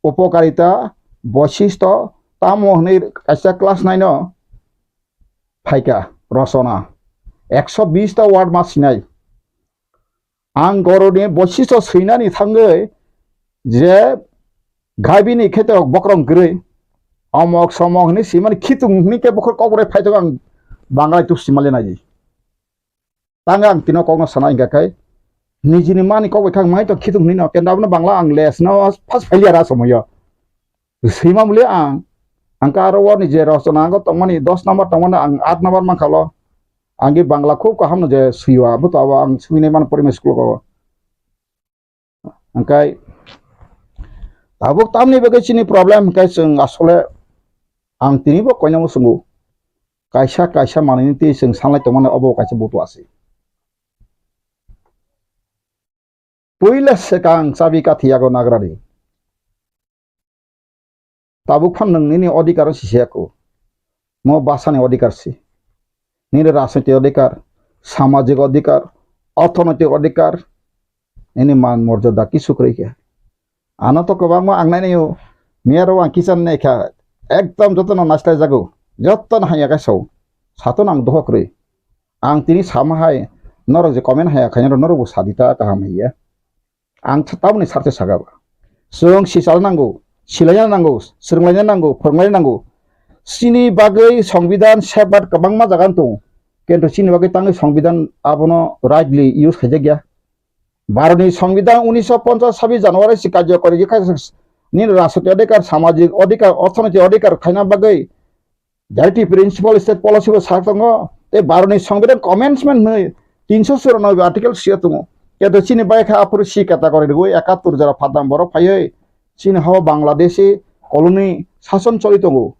upokarita boisisto tamo hwnwi kaisa class nine o phaikha rosona. Ekso bis ta word ma sinai. Ang goroni boisisto swinani thangwi je gabini khe to bokrong kwrwi omok somok hwnwi swimani khitung hwnwi khe bokhor kokrai phaitok ang Bangalai tuk simali naidi. Tang ang tino kokno sana hingka khai nijini mani kok bai khang mai to khitung hwnwi no kenda abono Bangla ang les no first failure a somoyo. Swima muli ang, ang ka aro warni je rosona ang tongmani dos number tongmani ang aat number mankha lo. Ang ge Bangla khub kaham no je swiwa, abo to abo ang swinai mano primary school ko. Hingkai tabuk tamni bagwi chini problem hingkai chwng asole ang tini bo koinamo swngo. Kaisa kaisa manwini twi chwng sanlai tongmani obo kaisa butu asi. Puila swkang chabi kathi yago nagrani. Tabuk phan nwng nini odhikar si se ako. Mo bwsani odhikar si. Nini rajnoitik odhikar, samajik odhikar, orthonoitik odhikar, nini man morjada kisu kwrwi khe. Ano to kwbangma ang nainai o, miyaro ang kisan nai kha, ekdom jotono naisla jago, jotono hamya khe sao, sato nang dohok kwrwi. Ang tini sama hai, norok je comment haya khainai norok bo sadi ta kaham hiya. Ang th-, tamoni sarse saga ba. Chwng sichalna nango, silaina nango, swrwnglaina nango, phwrwnglaina nango. Chini bagwi songbidan safeguard kwbangma jaga wng tongo. Kintu chini bagwi tangwi songbidan abono rightly use khaijak ya. Bharotni songbidan unisho ponchas sabis January si karjokori khe kha nini rajnoitik odhikar, samajik odhikar, orthonoitik odhikar khaina bagwi Directive Principal State Policy bo sak tongo, tei Bharotni Songbidan Amendment hwnwi tinsho churanobe article sia tongo. Keto chini bai kha aphuru si category rwui ekattor jora phatnam borok phaiwi chini hao Bangladeshi colony sason choli tongo.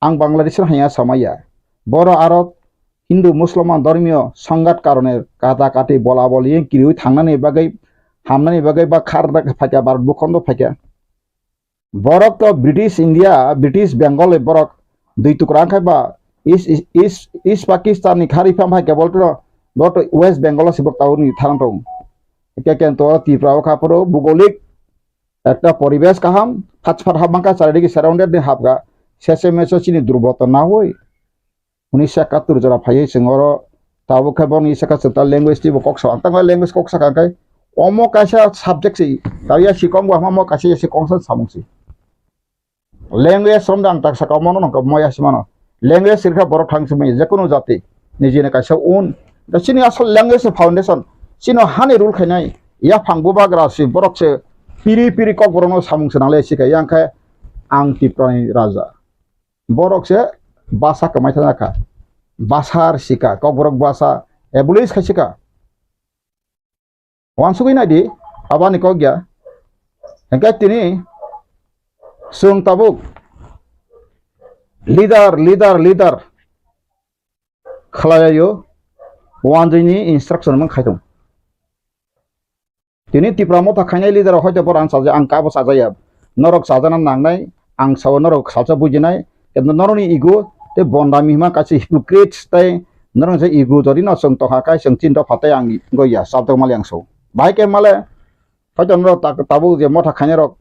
Ang Bangladeshi hanya samaya. Boro aro Hindu Musulman dhormiyo songhat karone kata kati bola boli kiriui thangnani bagwi hamnani bagwi ba khar phaikha Bharat bukhondo phaikha. Borok to British India, British Bengal ni borok dui tukra wngkha ba East, East, East, East Pakistan ni khari pham hai kebol to, bo to West Bengal o sibok tawrwngni tharang tong. Ke ken to Tripura o kha phuru bugolik ekta poribesh kaham, phach phar hap mangkha, charidigi surrounded ni hapkha, sese meso chini durboto na hoi. Unisho ekattor jora phaiwi chwng oro tabuk khe boni saka chwng ta language twibo kok sa. Ang tangma language kok saka khe omo kaisa subject se. Tawya si kong bo hama mo kaisa si kong sa samung se. Language romda ang tak saka omo no nokha mo ya si mano. Language sirkha borok thang simi je kono jati nijini kaisa un. Da chini asol language ni foundation. Chino hani rule khainai. Ya phang bubagra si borok se piri piri kok borok no samung se nangle si kha. Yang khe ang Tripura ni raja. Borok se basa kwmai thana kha. Basa rwsika, kokborok basa abolish khaisika. Wansugwi naidi, abani kok ya. Hingke tini chwng tabuk leader, leader, leader khlailaio, wanjwini instruction mung khaitung. Tini Tipra motha khainai leader rok hoito borok ang chaja, ang kabo chajaya. Norok chajana nangnai, ang sao norok salsa bujinai, kintu norokni ego tei bondami hima kaisa hypocrites tei norok je ego jodi no chwng tongkha kai chwng chinta phatai ang goya sabjak mali ang so. Bahai khe male hoito norok ta-, tabuk je motha khainai rok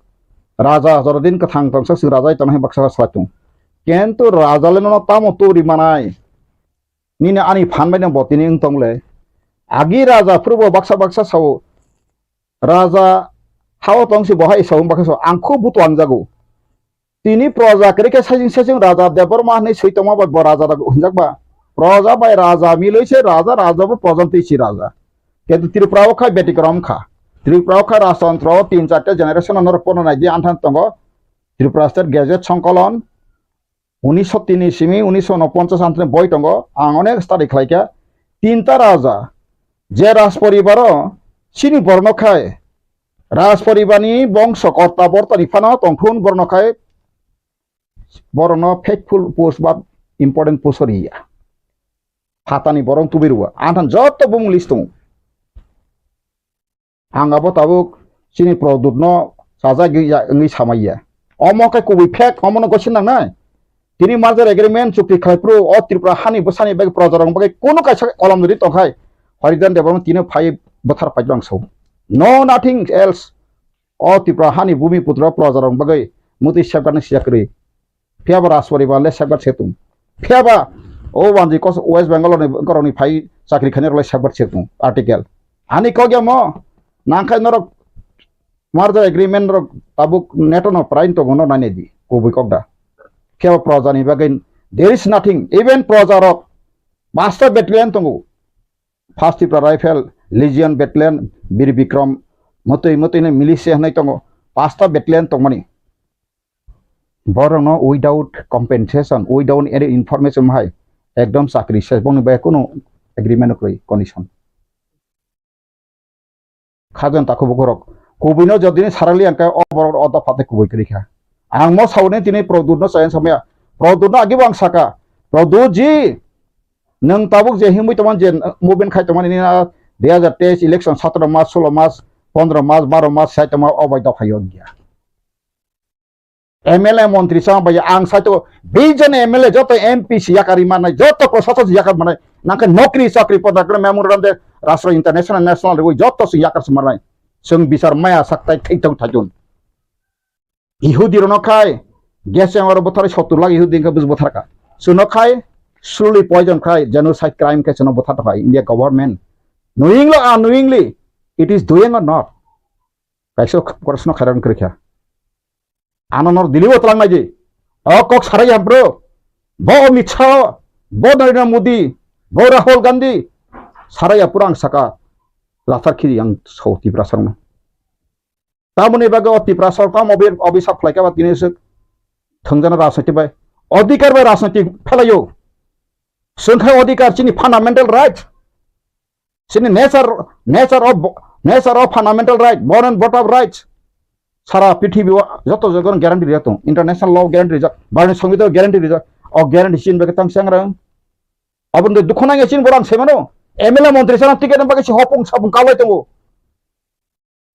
raja jorodin kwthang tongsa chwng raja tongnai baksa salai tung. Kintu raja le nono tamo turi manai? Nini ani phan bai no bo tini wng tong le. Agi raja phuru bo baksa baksa sao. Raja hao tong si bo hai sao baksa sao. Ang kho butu ang jago. Tini proja kwrwi khe saichung saichung raja Debbarma hinwi swi tongma bai bo raja rok hwnjak ba. Proja bai raja milwi se raja, raja bo proja twi si raja. Kintu Tripura o kha betikrom kha. Tripura o kha rajtantro o tin charta generation ano pono nai di anthan tongo. Tripura State Gazette Songkolon. Unisho tini simi unisho unoponchas antini boi tongo, ang onek study khlaikha. Tinta raja, je rajporibaro chini borno khai, rajporibani bongso korta bortoni phano tongthun borno khai, borokno faithful post ba important post riya. Phatani borok tubui rua, anthan joto bumung list tongo. Ang abo tabuk chini Pradyut no chajagwi ya wngwi samaiya. Omo khe kubui fake, omo no gosi nangnai. Tini merger agreement chukti khlai phuru o Tripura hani bwsani bagwi proja rok bagwi kunu kaisa kolom nori tongkhai. Haridan Debbarma tini phai bwthar pai tong sao. No nothing else. O Tripura hani bumi putra proja rok bagwi mutwi safeguard ni siyakri. Phiya ba Rajporibar le safeguard se tung. Phiya ba o wanjwi kos West Bengal ni borok ni phai chakri khainai rok le safeguard se tung article. Ani kok ya mo nang khai norok merger agreement rok tabuk neto no prain tongo no nai di kubui kok da. Phiya ba proja ni bagwi there is nothing, even proja rok basta battalion tongo. First Tipra Rifle, Legion Battalion, Bir Bikram, motwi motwi no militia hinwi tongo, pasta battalion tongmani. Borokno without compensation, without any information hai ekdom chakri se bongni bai kunu agreement kwrwi condition. Khajan takhu bukhurok. Kubuino jodini sarali angkhe o borok o dopha tei kubui kwrwi kha. Ang mo sauni tini Pradyutno chaya samaya. Pradyutno agibo ang saka. Pradyut ji, nwng tabuk je himwi tongmani je movement khai tongmani nini dui hazar teis election satro mas, solo mas, pondro mas, baro mas sai tongma o bai dopha yok ya. M L A montri sama bai ang sai to bijon M L A joto M P si yakari manai, joto prosasok si yakari manai, nangkhe nokri chakri poda kre memorandum de rastro international national rwi joto si yakar si manai. Chwng bisar maya sak tai thai tong thai tong. Ihudi rono khai, gas chamber oro bothar sottur lakh Ihudi wngkha bus bothar ka. Suno khai, slowly poison khai, genocide crime khai suno bothar khai India government. Knowingly or unknowingly, it is doing or not? Kaisa korosno khairan kwrwikha. Ano nor dilibo tlang naidi. O kok sarai ya bro. Bo Amit Shah, bo Narendra Modi, bo Rahul Gandhi. Sarai ya pura ang saka. Lathar khiri ang so Tiprasa rokno. Tamoni bagwi o Tiprasa rok tamo obi-, obisap khlaikha ba tini swk thwngjana rajniti bai. Odhikar bai rajniti phelaio. Chwng khai odhikar chini fundamental right. Chini nature, nature of, nature of fundamental right, born and brought up rights. Sara prithibi o joto jaga guarantee rijak tong. International law guarantee rijak, Bharatni Songbitan guarantee rijak. O guarantee chini bagwi tang changrang. Aboni dukhu nangya chini borang semano. M L A montri sana ticket bagwi si hopung sapung kalai tongo.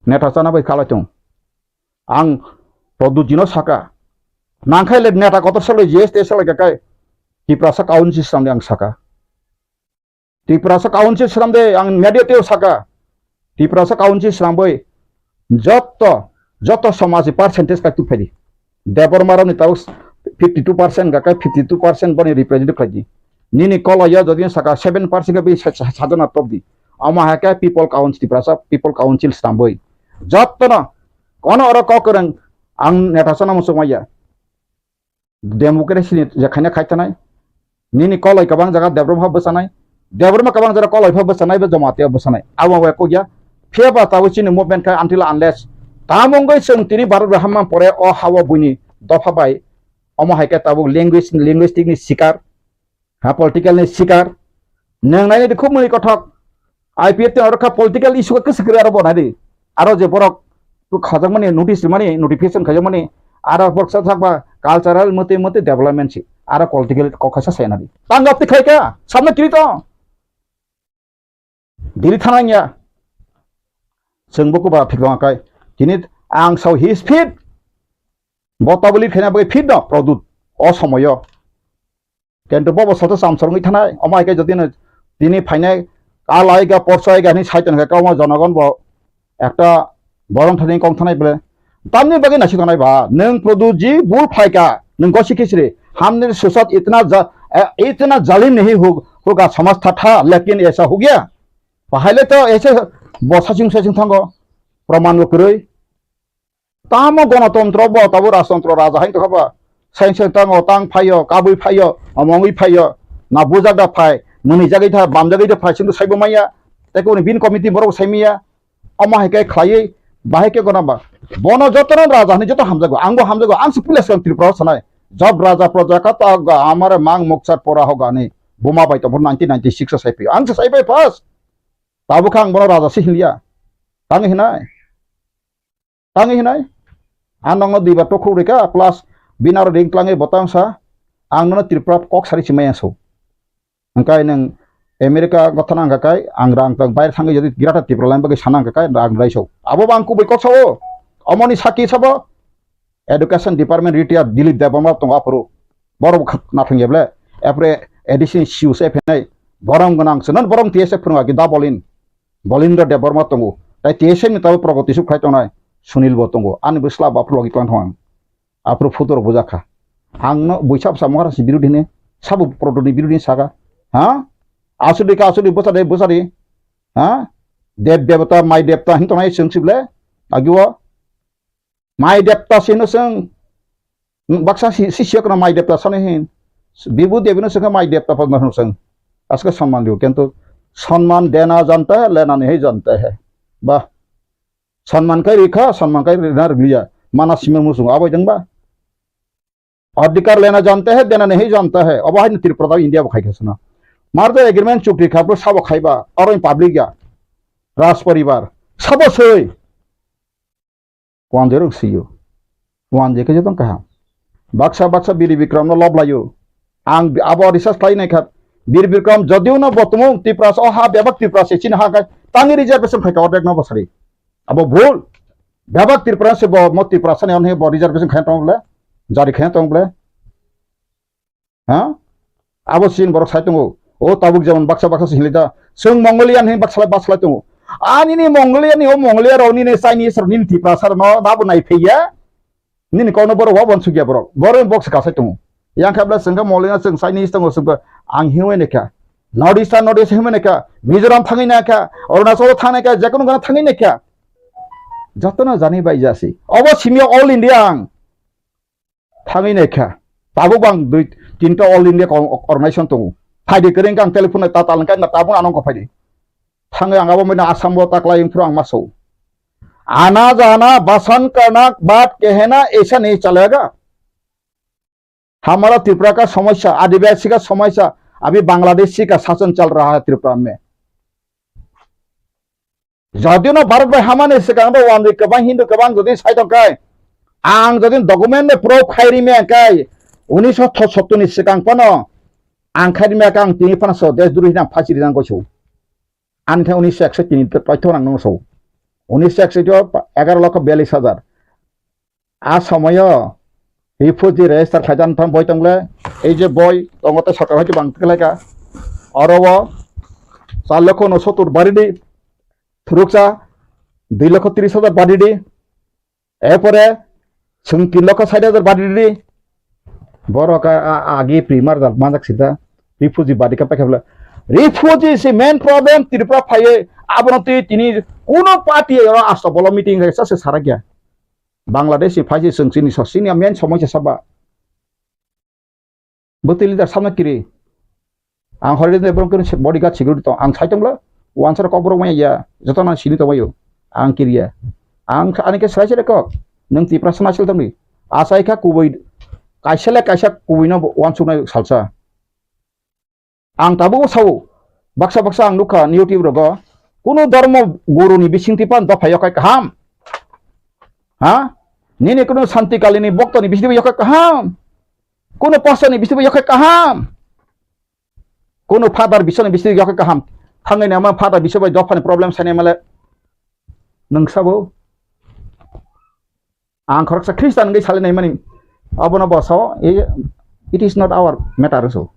Neta chana bai kalai tong. Ang Pradyut jino saka. Nangkhai le neta kotor salai G S T salai kakai. Tiprasa council sramde ang saka. Tiprasa council sramde ang media teo saka. Tiprasa council sramboi joto, joto somaji percentage kai tu phaidi. Debbarma rokni tao fifty two percent ga kai fifty two percent boni represent khlaidi. Nini koloya jodi saka seven percent ga bi sa-, sa-, sajana topdi. Omo hai khe people council, Tiprasa people council sramboi. Jotono kono oro kok kwrwng ang neta chana muchungmaya. Democracy ni je khaina khai tanai. Nini koloi kwbang jaga Debbarma pha bwchanai. Debbarma kwbang jaga koloi pha bwchanai, bo Jamatia bwchanai. Abo bai kokya. Phiya ba tabuk chini movement khai until unless. Tamo wngwi chwng tini Bharat bai hamma pore o ha-o buini dopha bai. Omo hai khe tabuk language, linguistic ni sikar. Ha, political ni sikar. Nwng nainai di khub mwnwi kothok. I P F T oro kha political issue khe kwswk kwrwi aro bo nai di. Aro je borok khajak mani notice mani notification khajak mani aro borok sa sakba cultural mate mate development si. Aro political kok khaisa sai nai di. Tangap ti khai kha. Samna kiri to. Diri thanang ya. Chwng bo kuba thik tong kai. Tini ang sao his fit. Bo tabuli phena bai fit no Pradyut. O somoyo. Kintu bobo soto samsor wngwi thanai, omo hai khe jotino tini phainai, kalai ga, porsai ga hinwi sai tongkha, omo jonogon bo ekta borong thani kong thanai bole. Tamni bagwi naisik tongnai ba, nwng Pradyut ji bul phaikha, nwng gosi khichiri, hamni susat itna ja-, eh, itna zalim nahi hu-, hoga samaj tha tha, lekin aisa ho gaya. Bahai le to aise bo saching saching thango, praman bo kwrwi. Tamo gonotontro bo, tabo rajtontro raja hai tongkha ba. Sain sain tango, tang phaio, kabui phaio, omongwi phaio, na bujak da phai, mwnwi jagwi tha, bam jagwi da phai, singdo saibo maya. Tei kuni bin committee borok sai maya. Omo hai khe khlaiwi, bahai khe gona ba. Bono jotono raja hinwi joto hamjago, angbo hamjago, ang se puila swkang Tripura o sanai. Job raja proja kata ga amare mang mukchar pora ho gani. Buma bai tongbo nineteen ninety-six o sai phaio. Ang se sai bai first. Tabukha ang bono raja se hinliya. Tang hinai. Tangwi hinai, ang nokno duibar tokhuk rikha, plus bini aro ring tlangwi bo tang sa, ang nono Tripura kok sari simaya so. Hwnkhe nwng America gotha nang kha kai, ang rang tang baire thangwi jadi Greater Tripura line bagwi sana kha kai, rang rai so. Abo bo ang kubui kok sao, omoni saki sabo, Education Department retired Dilip Debbarma tongo aphuru. Borok bo kha-, nathang ya ble, aphuru A D C ni C E O se phenai, borom gwnang se, non borom T S F phwrwng agi da bolin. Bolindra Debbarma tongo. Tai T S F ni tabuk Pragoti Suk khlai tongnai Sunil bo tongo. Ani bwsla bo aphuru logi tlang thang. Aphuru photo rok bujak kha. Ang no buisa bwsa Maharaj ni birodhi hine, sabo Pragoti ni birodhi hine saka. Ha? Asudi ka asudi bwsa de bwsa di. Ha? Dev devata, mai devata hin tongnai chwng sible. Agi o. Mai devata sino chwng. Baksa si, si siya kono mai devata sano hin. Bibu devino chwng mai devata padma hino chwng. Aske samman diyo. Kintu samman dena janta hai, lena nahi janta hai. Bah. Samman kai rikha, samman kai rina riliya. Mana sima musung abai dengba. Adhikar lena janta hai, dena nahi janta hai. Abo hai ni Tripura da India bo khai khasana. Merger agreement chukti kha, bro sabo khaiba. Aro in public ya. Raj paribar. Sabo soi. Wanjwi rok sio. Wanjwi khe jotong kaham. Baksa baksa Biri Bikram no lob laio. Ang bi-, abo research khlai nai kha. Bir Bikram, jodiu no bo tumung Tiprasa, o ha bebak Tiprasa chini ha kai, tangi reservation khai ka ordek no bo sari. Abo bhul. Bebak Tiprasa se bo mo Tiprasa ni on he bo reservation khai tong ble. Jari khai tong ble. Ha? Abo sin borok sai tongo. O tabuk jemon baksa baksa se hinli da. Chwng Mongolian hin baksa baksa tongo. Ani ni Mongolian ni o Mongolia rok ni ni Chinese rok ni ni Tiprasa rok no da bo nai phaiya. Nini kokno borok wa uansukya borok. Borok box kasai tongo. Yang khe bwlai chwng khe Mongolian chwng Chinese tongo chwng khe ang himwi naikha. North East, North East himwi naikha. Mizoram thangwi naikha. Arunachal thangwi naikha. Jekono gana thangwi naikha. Jotono jani bai jasi. Obo simi all India ang thangwi naikha. Tabuk bang dui tinta all India ko-, organization tongo. Phaidi kwrwng khe ang telephone ta talangkha na tabuk anong ko phaidi. Thangwi ang abo mino Assam o taklai wngphuru ang ma sao. आना जाना बसंत करना बात कहना ऐसा नहीं चलेगा। हमारा त्रिपुरा का समस्या, आदिवासी का समस्या, अभी बांग्लादेशी का शासन चल रहा है त्रिपुरा में। Jodi no Bharat bai hamani swkang ro wanwi kwbang Hindu kwbang jodi sai tong kai, ang jodi document bai proof khai ri me kai, unisho sottor ni swkang phano ang khai ri me kai, ang tini phano so desh droi hinang phasi ri nang goiso. Ani khe unisho ekso tini to-, toitho nang nung so. Unisho ekso to egaro lokho biyallis hajar. A somoyo refugee register khlai dan thang boi tongle, ei je boi tongo tei sarkar hai bang khlai ka. Oro o char lokho unosottor bari di, phuruksa dui lokho tris hajar bari di. Erpore chwng tin lokho sait hajar badi di. Borok a, a, agi primar jal manjak sida. Refugee badi ka paikha bwle. Refugee si main problem Tripura phaiwi abono twi tini kuno party oro asto bolo meeting khe sa se sarakya. Bangladesh ni phaisi chwng chini so sini main somosya saba. Bwtwi leader samno kiri. Ang hori de borok kiri bodyguard security tong. Ang sai tongla. Wansar kok borok maya ya. Joto nang sini tongbayo. Ang kiriya. Ang ani khe sai sai kok. Nang Tiprasa nasil tongni. Asai kha kubui. Kaisa le kaisa kubui no wansuknai salsa. Ang tabuk sao. Baksa baksa ang nukha YouTube rogo. Kuno dharma guru ni bising tipan dopha yokai kaham. Ha? Nini kuno Santi Kali ni bokto ni bising tipan yokai kaham. Kuno pastor ni bising tipan yokai kaham. Kuno father bising ni bising yokai kaham. Thangai ni ama father bising bai dopha ni problem sani male. Nang sabo. Ang khoroksa Christian wngwi salai naimani, abono bo sao, "I-, it is not our matter," so.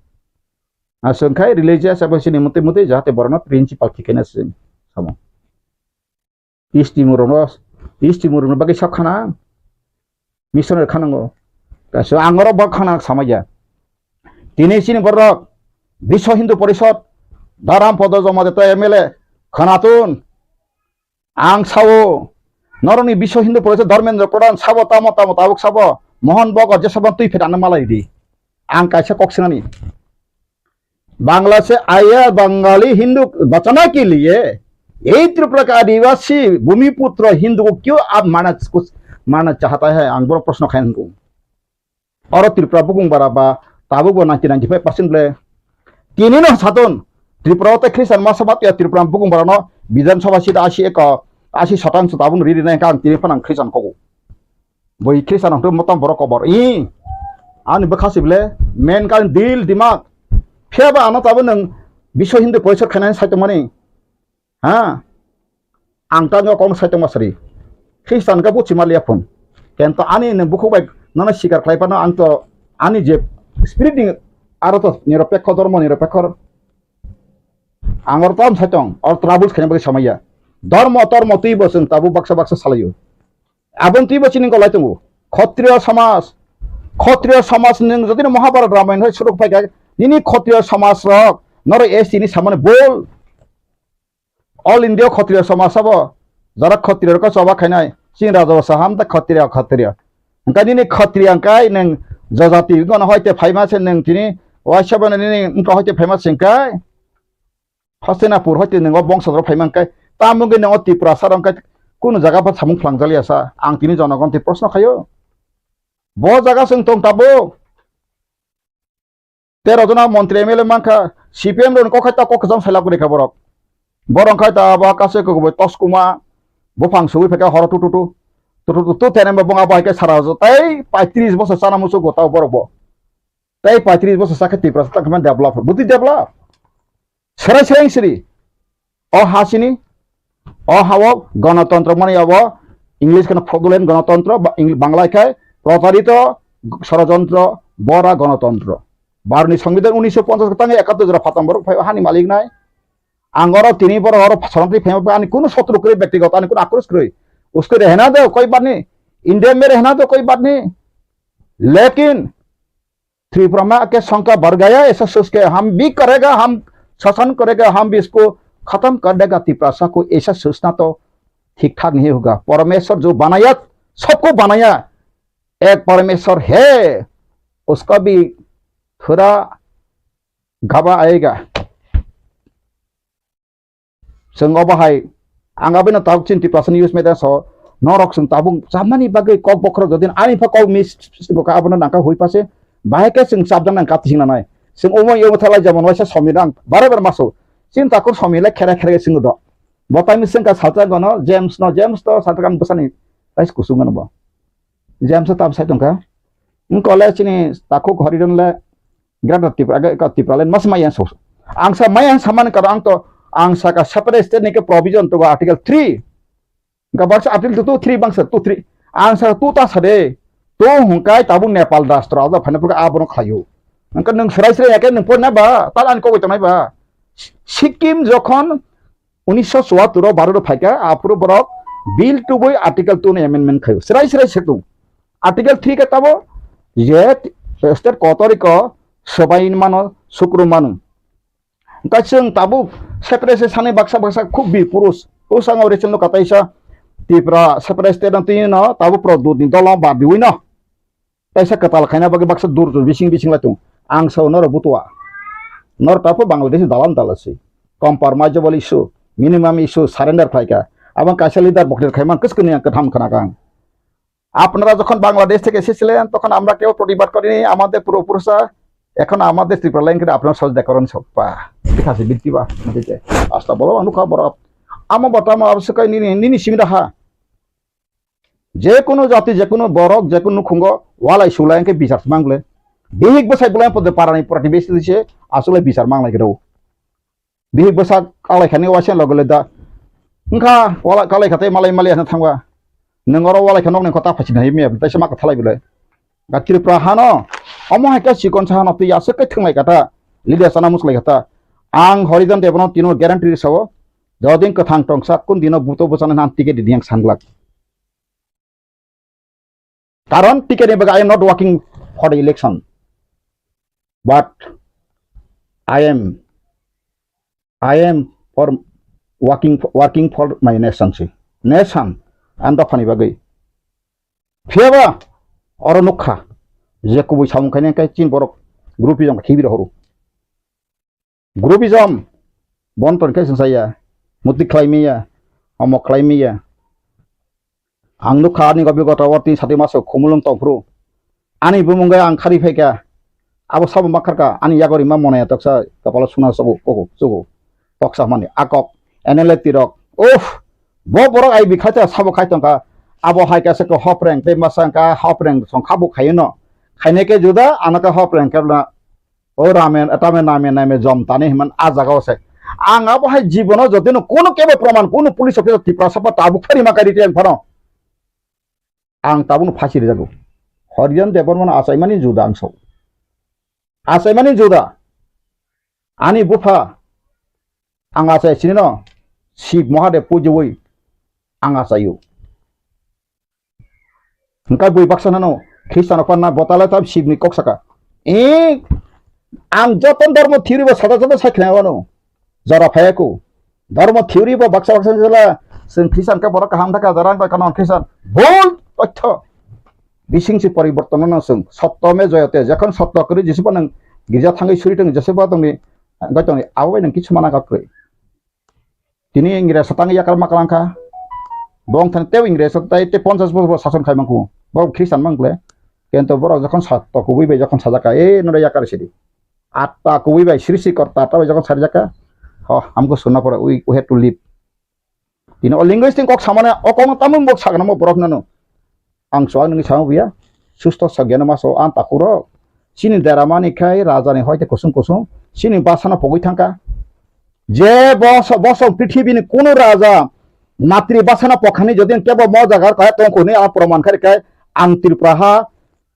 Aswk khai religious abo sini muti muti jahate borokno principle thikena se samo. Isti murokno, isti murokno bagwi sak khana, missionary khanango. Kaisa ang oro bo khana samaya. Tini sini borok Biswa Hindu Porishod, Dharam Podo Jomade to M L A, Khanatun, Ang sao, norokni Biswa Hindu Porishod Dharmendra Pradhan sabo tamo tamo tabuk sabo, Mohan Bhagwat jesabo twi phet ano malai di. Ang kaisa kok sinani. Bangla से आया बंगाली हिंदू बचाने के लिए यही त्रिपुरा का आदिवासी भूमिपुत्र हिंदू को क्यों आप मारना, मारना चाहता है? Ang borok proshno khai hwngo. Oro Tripura bukung bara ba tabuk bo ninety ninety five percent ble. Tini no saton Tripura o tei Christian masa bat ya Tripura bukung bara no Bidhan Sabha seat asi eko, asi satang so tabuk riri nai kang tini phano ang Christian kogo. Boi Christian hwnkhe motom borok kobor. I ani bwkha si ble main kan dil dimak. Phiya ba ano tabuk nwng Biswa Hindu Porishod khainai sai tongmani. Ha? Ang tangwi o kokno sai tongma sari. Khristan khe buchima liya phun. Kento ani nwng bukhuk bai nono sikar khlai phano ang to ani je spirit ni aro to niropekho, dhormo niropekho. Ang oro tam sai tong, oro troubles khaina bagwi samaya. Dhormo tormo twi bo chwng tabuk baksa baksa salaio. Aboni twi bo chini golai tongo. Khotriyo samaj, khotriyo samaj nwng jodi no Mahabharat Ramayana hai suruk phai kha, nini khotriyo samaj rok norok S T ni samani bol. All India khotriya samaj sabo, jara khotriya rok choba khainai, chini raja bo saham ta khotriya, khotriya. Hwnkhe nini khotriya hwnkhe nwng jajati wngkha hoite phaima se nwng tini waisa bo nini wngkha hoite phaima se hwnkhe Hastinapur hoite nwng o bongso rok phaima hwnkhe tamo wngkhe nwng o Tiprasa rok hwnkhe kunu jaga bo samung phlangjakliya sa ang tini jonogon twi proshno khaio. Bo jaga chwng tong tabuk. Tero jona montri M L A mankha, C P M rokni kok hai ta kok kwcham sailak rikha borok. Borok khai ta abo kaisa kwbwi toskuma, buphang sugwi phaikha horo tu tu tu. Tu tu tu tu tene bo bong abo hai khe sara jo tei paitris bosor chana muchungo tao borok bo. Tei paitris bosor sakhe Tiprasa tang khe develop. Buti develop. Serai serai siri. O ha sini. O ha o gonotontro mani abo. English kono fraudulent gonotontro. Ba-, Eng-, Bangla khai protarito sorojontro bora gonotontro. Barni Songbidan unisho ponchas tang ekattor jora phatam borok phai hani malik nai. Ang oro tini borok oro sorongtwi phai ani kuno sotro kwrwi, byaktigoto ani kuno akros kwrwi. Usko rehna do koi baat nahi. India mein rehna do koi baat nahi. Lekin Tripura mein aake songkha badh gaya, aisa soch ke hum bhi karega, hum shasan karega, hum bhi isko khatam kar dega. Tiprasa ko aisa sochna to thik thak nahi hoga. Parameshwar jo banaya, sabko banaya, ek Parameshwar hai, uska bhi thoda gaba aega. Chwng obo hai, ang abino tabuk chini Tiprasani news media so, norok chwng tabuk chamani bagwi kok bokhorok jodi ani pha kok miss bo kha abono nangkha hui pase, bahai khe chwng chapjak nang kap tising nanai. Chwng omo yomo thalai jemon waisa somi rang bare bare maso. Chini takhuk somi le khere khere chwng do. Bo taini chwng ka salsa gono James no, James to salsa kan bwsani rais kusung gono bo. James tam sai tongkha. Wng kole chini takhuk Horidon le Greater Tripura, age ka Tripura le mas maya so. Ang sa maya samani karo ang to, ang sa ka separate state ni ke provision to article three. Ga baksa article two, three bangsa two, three. Ang sa two ta sa de. Tu hungkai tabu Nepal rastro ada phane pura abono khlayo. Angka nung serai serai yake nung pon na ba, tal an ko tonai ba. Sikkim jokhon unisho chuattor o Bharat o phaikha, aphuru borok bill tubui article two ni amendment khayo. Serai serai setung. Article three khe tabo je state kotoriko swbai mano, sukru mano. Hwnkhe chwng tabuk separate sani baksa baksa khub bi purus. O sango rechel no kataisa Tripura separate state no twi no tabuk pro dut ni dolo ba biwi no. Taisa kwtal khaina bagwi baksa dur dur bising bising lai tung. Ang sao norok butua. Norok tapo Bangladesh dalam dala si. Compromise issue, minimum issue surrender khlai kha. Abang kaisa leader boktir khai man kwchwkni ang kwtham khna kang. আপনারা যখন বাংলাদেশ থেকে এসেছিলেন, তখন আমরা কেউ প্রতিবাদ করিনি। আমাদের পূর্বপুরুষরা, এখন আমাদের ত্রিপুরা লাইন করে আপনারা সহযোগিতা করুন সব পা। ঠিক আছে, বৃত্তি বা, ঠিক আছে। আস্তা বলো, অনুখা বড়। আমা বটা আমা অবশ্য কই নিনি, নিনি সিমিরা হা। যে কোনো জাতি, যে কোনো বরক, যে কোনো খুঙ্গ, ওয়ালাই সুলাই এনকে বিচার মাংলে। বিহিক বসাই বলে পদে পারানি প্রতিবেশী দিছে, আসলে বিচার মাংলাই গেরো। Bihik bwsak kalai khani waisa logo le da. Wngkha wala kalai khatai malai mali asna thangba. Nwng oro walai kha nokni kota phaichina hai miya, taisa ma kwthalai bwlai. Ga Tripura hano, omo hai khe chikon sa hano twi aswk khe thwnglai kha ta. Leader sana muslai kha ta. Ang Horijan Debano tino guarantee sao, jodin kwthang tongsa kun dino buto bwchana nan ticket di yang sanglak. Karon ticket ni bagwi I am not working for the election. But I am, I am for working, working for my nation si. Nation, ang dophani bagwi. Phiyaba, oro nukha, je kubui samung khainai khe chin borok group jong khibi rohoro. Groupism, bon ton khe sungsaya, muti khlai miya, omo khlai miya. Ang nukha ani gobi gota o tin sati maso khumulwng tongphuru. Ani bumung bai ang khari phaikha. Abo sabo makharkha, ani yagori ma monaya toksa kapalo suna sobo koko, sobo. Toksa mani akok, N L A tirok. Uff, bo borok ai bikhaita sabo khai tongkha. Abo hai kasa ko hopreng, tei masa ka hopreng song khabo khayo no. Khainai khe juda, ano khe hopreng khe na. O ramen, tame name name jom tani himan a jaga o se. Ang abo hai jibono jotino kono kebo proman, kono police officer Tiprasa ba tabuk phari ma kari tiyang phano. Ang tabukno phasi rijago. Horijan Debbarmano achaimani juda ang sao. Achaimani juda. Ani bupha ang achai sinino Shiv Mahadev pujiwi ang achaio. Hwnkhe bui baksa nano Khristiano panna botale tam Shivni kok saka. E, ang joto dhormo theory bo sada sada sai khnai wano. Jora phaya ko. Dhormo theory bo baksa baksa jela chwng Khristian khe borok kaham thaka jora ang koi kano Khristian. Bol totho. Bising si poriborton no chwng. Sotto me joyate. Jokhon sotto kwrwi Jisu bo nwng girja thangwi suri tong Jisu bo tongni goi tongni abo bai nwng kichu mana kok kwrwi. Tini Ingres tang yakar ma kalang kha. Bong thang tei Ingres tai tei ponchas bosor sason khai mangkhu. Bo Khristian mang kle. Kento borok jokhon sa to kubui bai jokhon sajak kha, "E, nore yakar sidi." Atta kubui bai sri sri kor ta ta bai jokhon sarjak kha. Ho, hamko sunna pore, we, we have to leave. Tini o linguistic kok samane o kok no tamung bok sagna mo borok nano. Ang so ang nini samo buya. Susto sagyano maso ang takuro. Chini deramani khai rajani hoite kusung kusung, chini basano pogwi thangkha. Je boso-, bosong prithibini kunu raja matri basano pokhani jodi kebo mo jaga kaya tongkhu hwnwi a proman kharikha, ang Tripura ha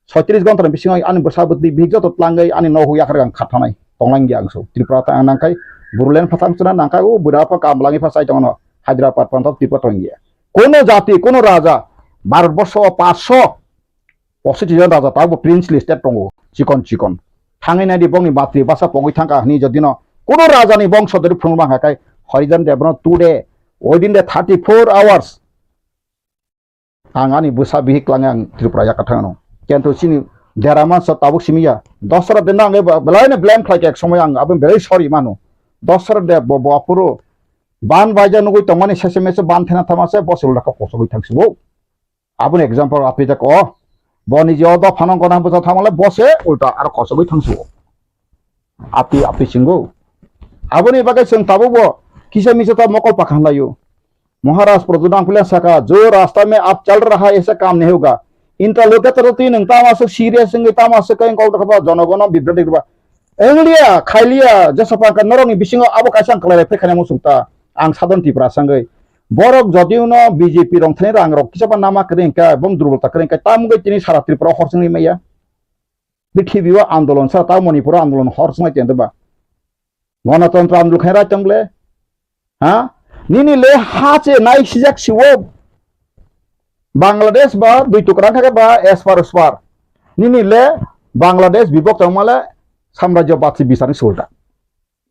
soitris gonthani bisingo ani bwsa bwtwi bihik joto tlangwi ani nogo yakar ang khathanai tonglang ya ang so. Tripura ta ang nangkhai Bodoland phathang chwna nangkhai o bwrapa kamlangwi pha chai tongo Hyderabad pantha Tripura tongya. Kono jati, kono raja Bharat borsho o paso posi tijon raja tabo princely state tongo chikon chikon. Thangwi naidi bongni matri basa pogwi thangkha hwnwi jodino kono rajani bongso dori phunuk mangkha khai Harijan Dev no today within the thirty-four hours ang ani bwsa bihik klangnai ang Tripura yakarthang ano. Kintu chini dera mansa tabuk simi ya. Dosra de nang eba belai no blame khlai kek somoi ang aboni belai sorry mano. Dosra de bo, bo apuro ban baija nugui tongmani sese mese ban thena thamase bo se ulta kok kosogwi thangsibo. Aboni example apijak o. Bo ni je o dophano gona bwsa thamale bo se ulta aro kosogwi thangsibo. Api api singo. Aboni bagwi chwng tabukbo kisa misa ta mokol pakha laio. Maharaj Pradyut Nangphilia saka, "Jo rasta mein aap chal raha hai, aisa kaam nahi hoga." Interlocutor twi nwng tamo aswk serious wngwi tamo aswk khe kok dokha ba jonogono bibroti ba. Wnglia, khailia, jesa pangkha norokni bisingo abo kaisa ang kwlai bai phai khaina muchung ta. Ang Southern Tripura sangwi. Borok jodi uno B J P rong thani rang rok kisa ba nama kwrwi hwnkha, bong durbolta kwrwi hwnkha, tamo wngwi tini sara Tripura hor chwngwi maya. Prithibi o andolon sa ta Manipur o andolon hor swnglai tong ba. Gonotontro andolon khaina rai tong le. Ha? Nini le ha che nai sijak siwo. Bangladesh ba dui tukra kha ba espar uspar. Nini le Bangladesh bibok tong male samrajyo batsi bisani sulta.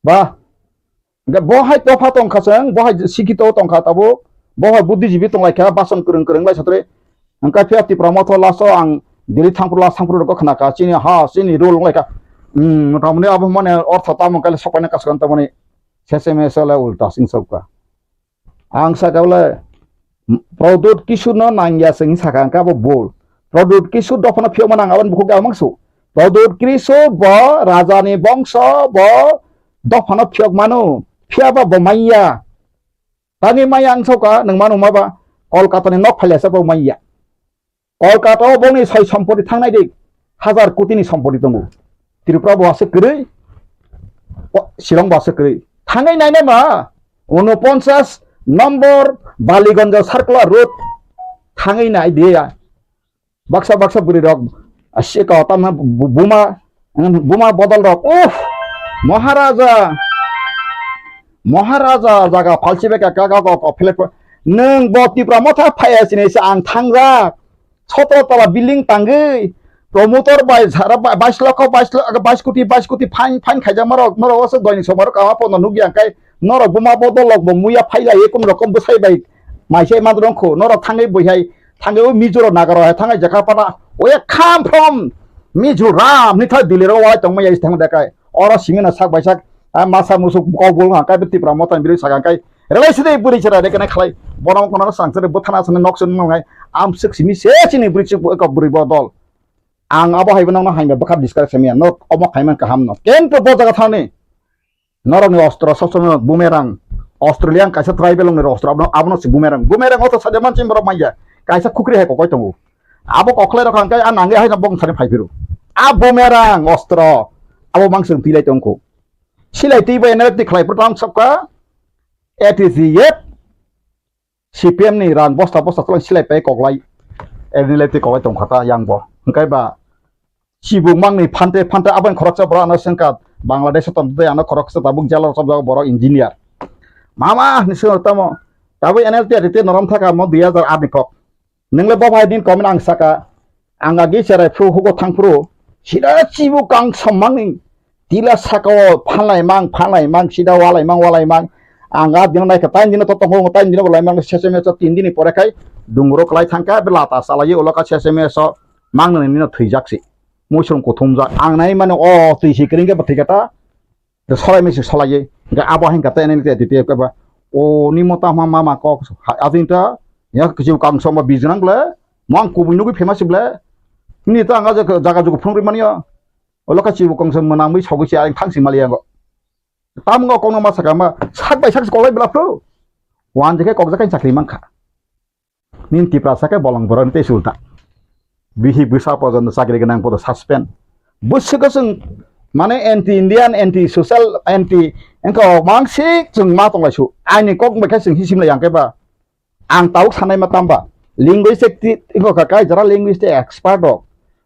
Ba Hwnkhe bo hai dopha tongkha chwng, bo hai sikhito tongkha tabuk, bo hai buddhijibi tonglaikha, bason kwrwng kwrwng lai satri. Hwnkhe phiya Tipra motho last o ang Delhi thangphuru last thangphuru rokgo khnakha, chini ha, chini rule wnglaikha. Hmm, motamoni abo mane ortho tamo kale sokpaina kaskang tamoni sese mese le ulta sing sokha. Ang sakha bole Pradyut Kishore no nangya se hwnwi sakha, hwnkhe abo bul. Pradyut Kishore dophano phiyokma nang aboni bukhuk ya mangsu. Pradyut Kishore bo rajani bongso, bo dophano phiyok mano. Phiyaba bo manya. Tangwi manya ang sokha, nwng mano ma ba Kolkata ni nok phailasa bo manya. Kolkata o bongni soi sompoti thangnai di, hazar koti ni sompoti tongo. Tripura bo aswk kwrwi, o, Shillong bo aswk kwrwi. Thangwi nainai ma, unoponchas nombor Baliganj Circular Road thangwi nai di ya. Baksa baksa bwrwi rok, a, sika tamna bu-, buma, buma bodol rok. Uff, Maharaja, Maharaja jaga phalsi bai ka, ka, ka, ka, ka, phelek, nwng bo Tipra motha phaiya sini se ang thangjak. Sotro tala building tangwi, promoter bai jara bai bais lokho, bais lo-, bais koti, bais koti fine, fine khaijak norok, norok oso doini somaro kama pono nukya, hwnkhe norok buma bodol rok bo muya phailaiwi kun rokom bwsai bai maisai mandrong kho, norok thangwi bwihai, thangwi o Mizo rok Naga rok hai thangwi jakha pana, oya kham from Mizoram ni thai Delhi rok walai tongmaya thang dekai, oro simi na sak bai sak, ah, masa musuk kok bul hwnkhe Tipra motha ni bwrwi saka hwnkhe, relai side bwrwi chwrai de kene khlai, bono kono swrang chwrai bwthana swnwi nok swnwi nwngnai, amswk simi se chini bwrwi chuk kok bwrwi bodol. Ang abo hai bo nokno hai ba bwkha discuss khaimaya, nok omo khaiman kaham no. Kento bo jaga thani. Norokni ostro sob somoi bumerang. Australian kaisa tribal ni ostro abono, abono se bumerang. Bumerang oto saja manchim borok manya. Kaisa khukri hai kokoi tongo. Abo koklai rok hangkai a nangi hai bong sani phai phiru. A bumerang ostro. Abo mangsung tilai tongko. Silai twi bai nalai twi khlai pura tang sokka. A T Z yet. C P M ni rang bosta bosta tolong silai pai koklai. Elni lai twi koklai tongkha ta yang bo. Hwnkhe ba chibuk mangni phante phante aboni khoroksa borok ano swngkha Bangladesh o tongtwi ano khoroksa tabuk jalo chopjago borok engineer. Mama hinwi swngkha tamo. Tabuk N L T R T norom thaka mo dui hajar aat ni kok. Nwng le bo bai din comment ang saka. Ang agi cherai phru hugo thang phru. Sida chibu kang sammang ni. Tila saka o phalai mang, phalai mang, sida walai mang, walai mang. Ang a dino naikha, tain dino to tongo, tain dino walai mang, sese meso tin dini pore khai dungro klai thangkha, be lata salai ulo ka sese meso mang nani nino thwijak si. Muisung kuthumjak. Ang nai mano o twi si kring khe bo thwi kha ta. Te solai mesi solai ye. Ga abo hin kha te nini te te te ba. O ni mota ma ma ma kok. Adin ta ya kichu kang somba bijnang ble. Mang kubui nugui phema si ble. Ni ta anga jaga jaga jugu phung ri mani ya. Olo ka chibu kong se mwnamwi sogwi se ayang thang sing mali yango. Tam ngo kong no ma saka ma sak bai sak kok lai bla phru. Wan je khe kok jakai chakri mang kha. Nin Tiprasa khe bolong borok ni tei sulta. Bihi bwsa pojon chakri gwnang podo suspend. Bwswk chwng mane anti Indian, anti social, anti wngkha o mangsik chwng ma tonglai su. Aini kok bai khe chwng hisim lai yang khe ba. Ang tabuk sanai ma tamba. Linguistic ti, iko kha kai jara linguistic expert rok.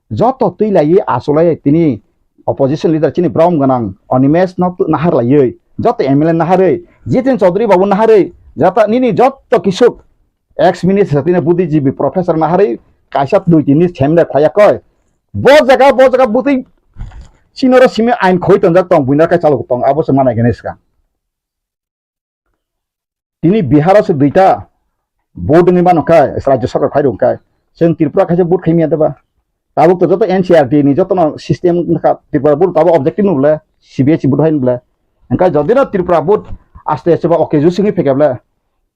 Joto twi lai achuk lai tini opposition leader chini brom gwnang Animesh no tu nahar lai. Joto M L A naharwi. Jitin Chaudhary babu naharwi. Jata nini joto kisuk ex minister tini buddhijibi professor naharwi. Kaisa dui tini semda khaya koi. Bo jaga, bo jaga butwi chinoro simi ain khoi tonjak tong buina kai chalok tong abo se manai gani swkang. Tini Bihar o se duita vote wngwi mano khe, Rajya Sarkar phai rw khe, chwng Tripura khaisa vote khaimya deba. Tabuk to joto N C R T ni joto no system wngkha, Tripura vote tabuk objective no bole, C B S E vote hai no bole. Wngkha jodi no Tripura vote aste aste ba okay ju singwi phekya bole,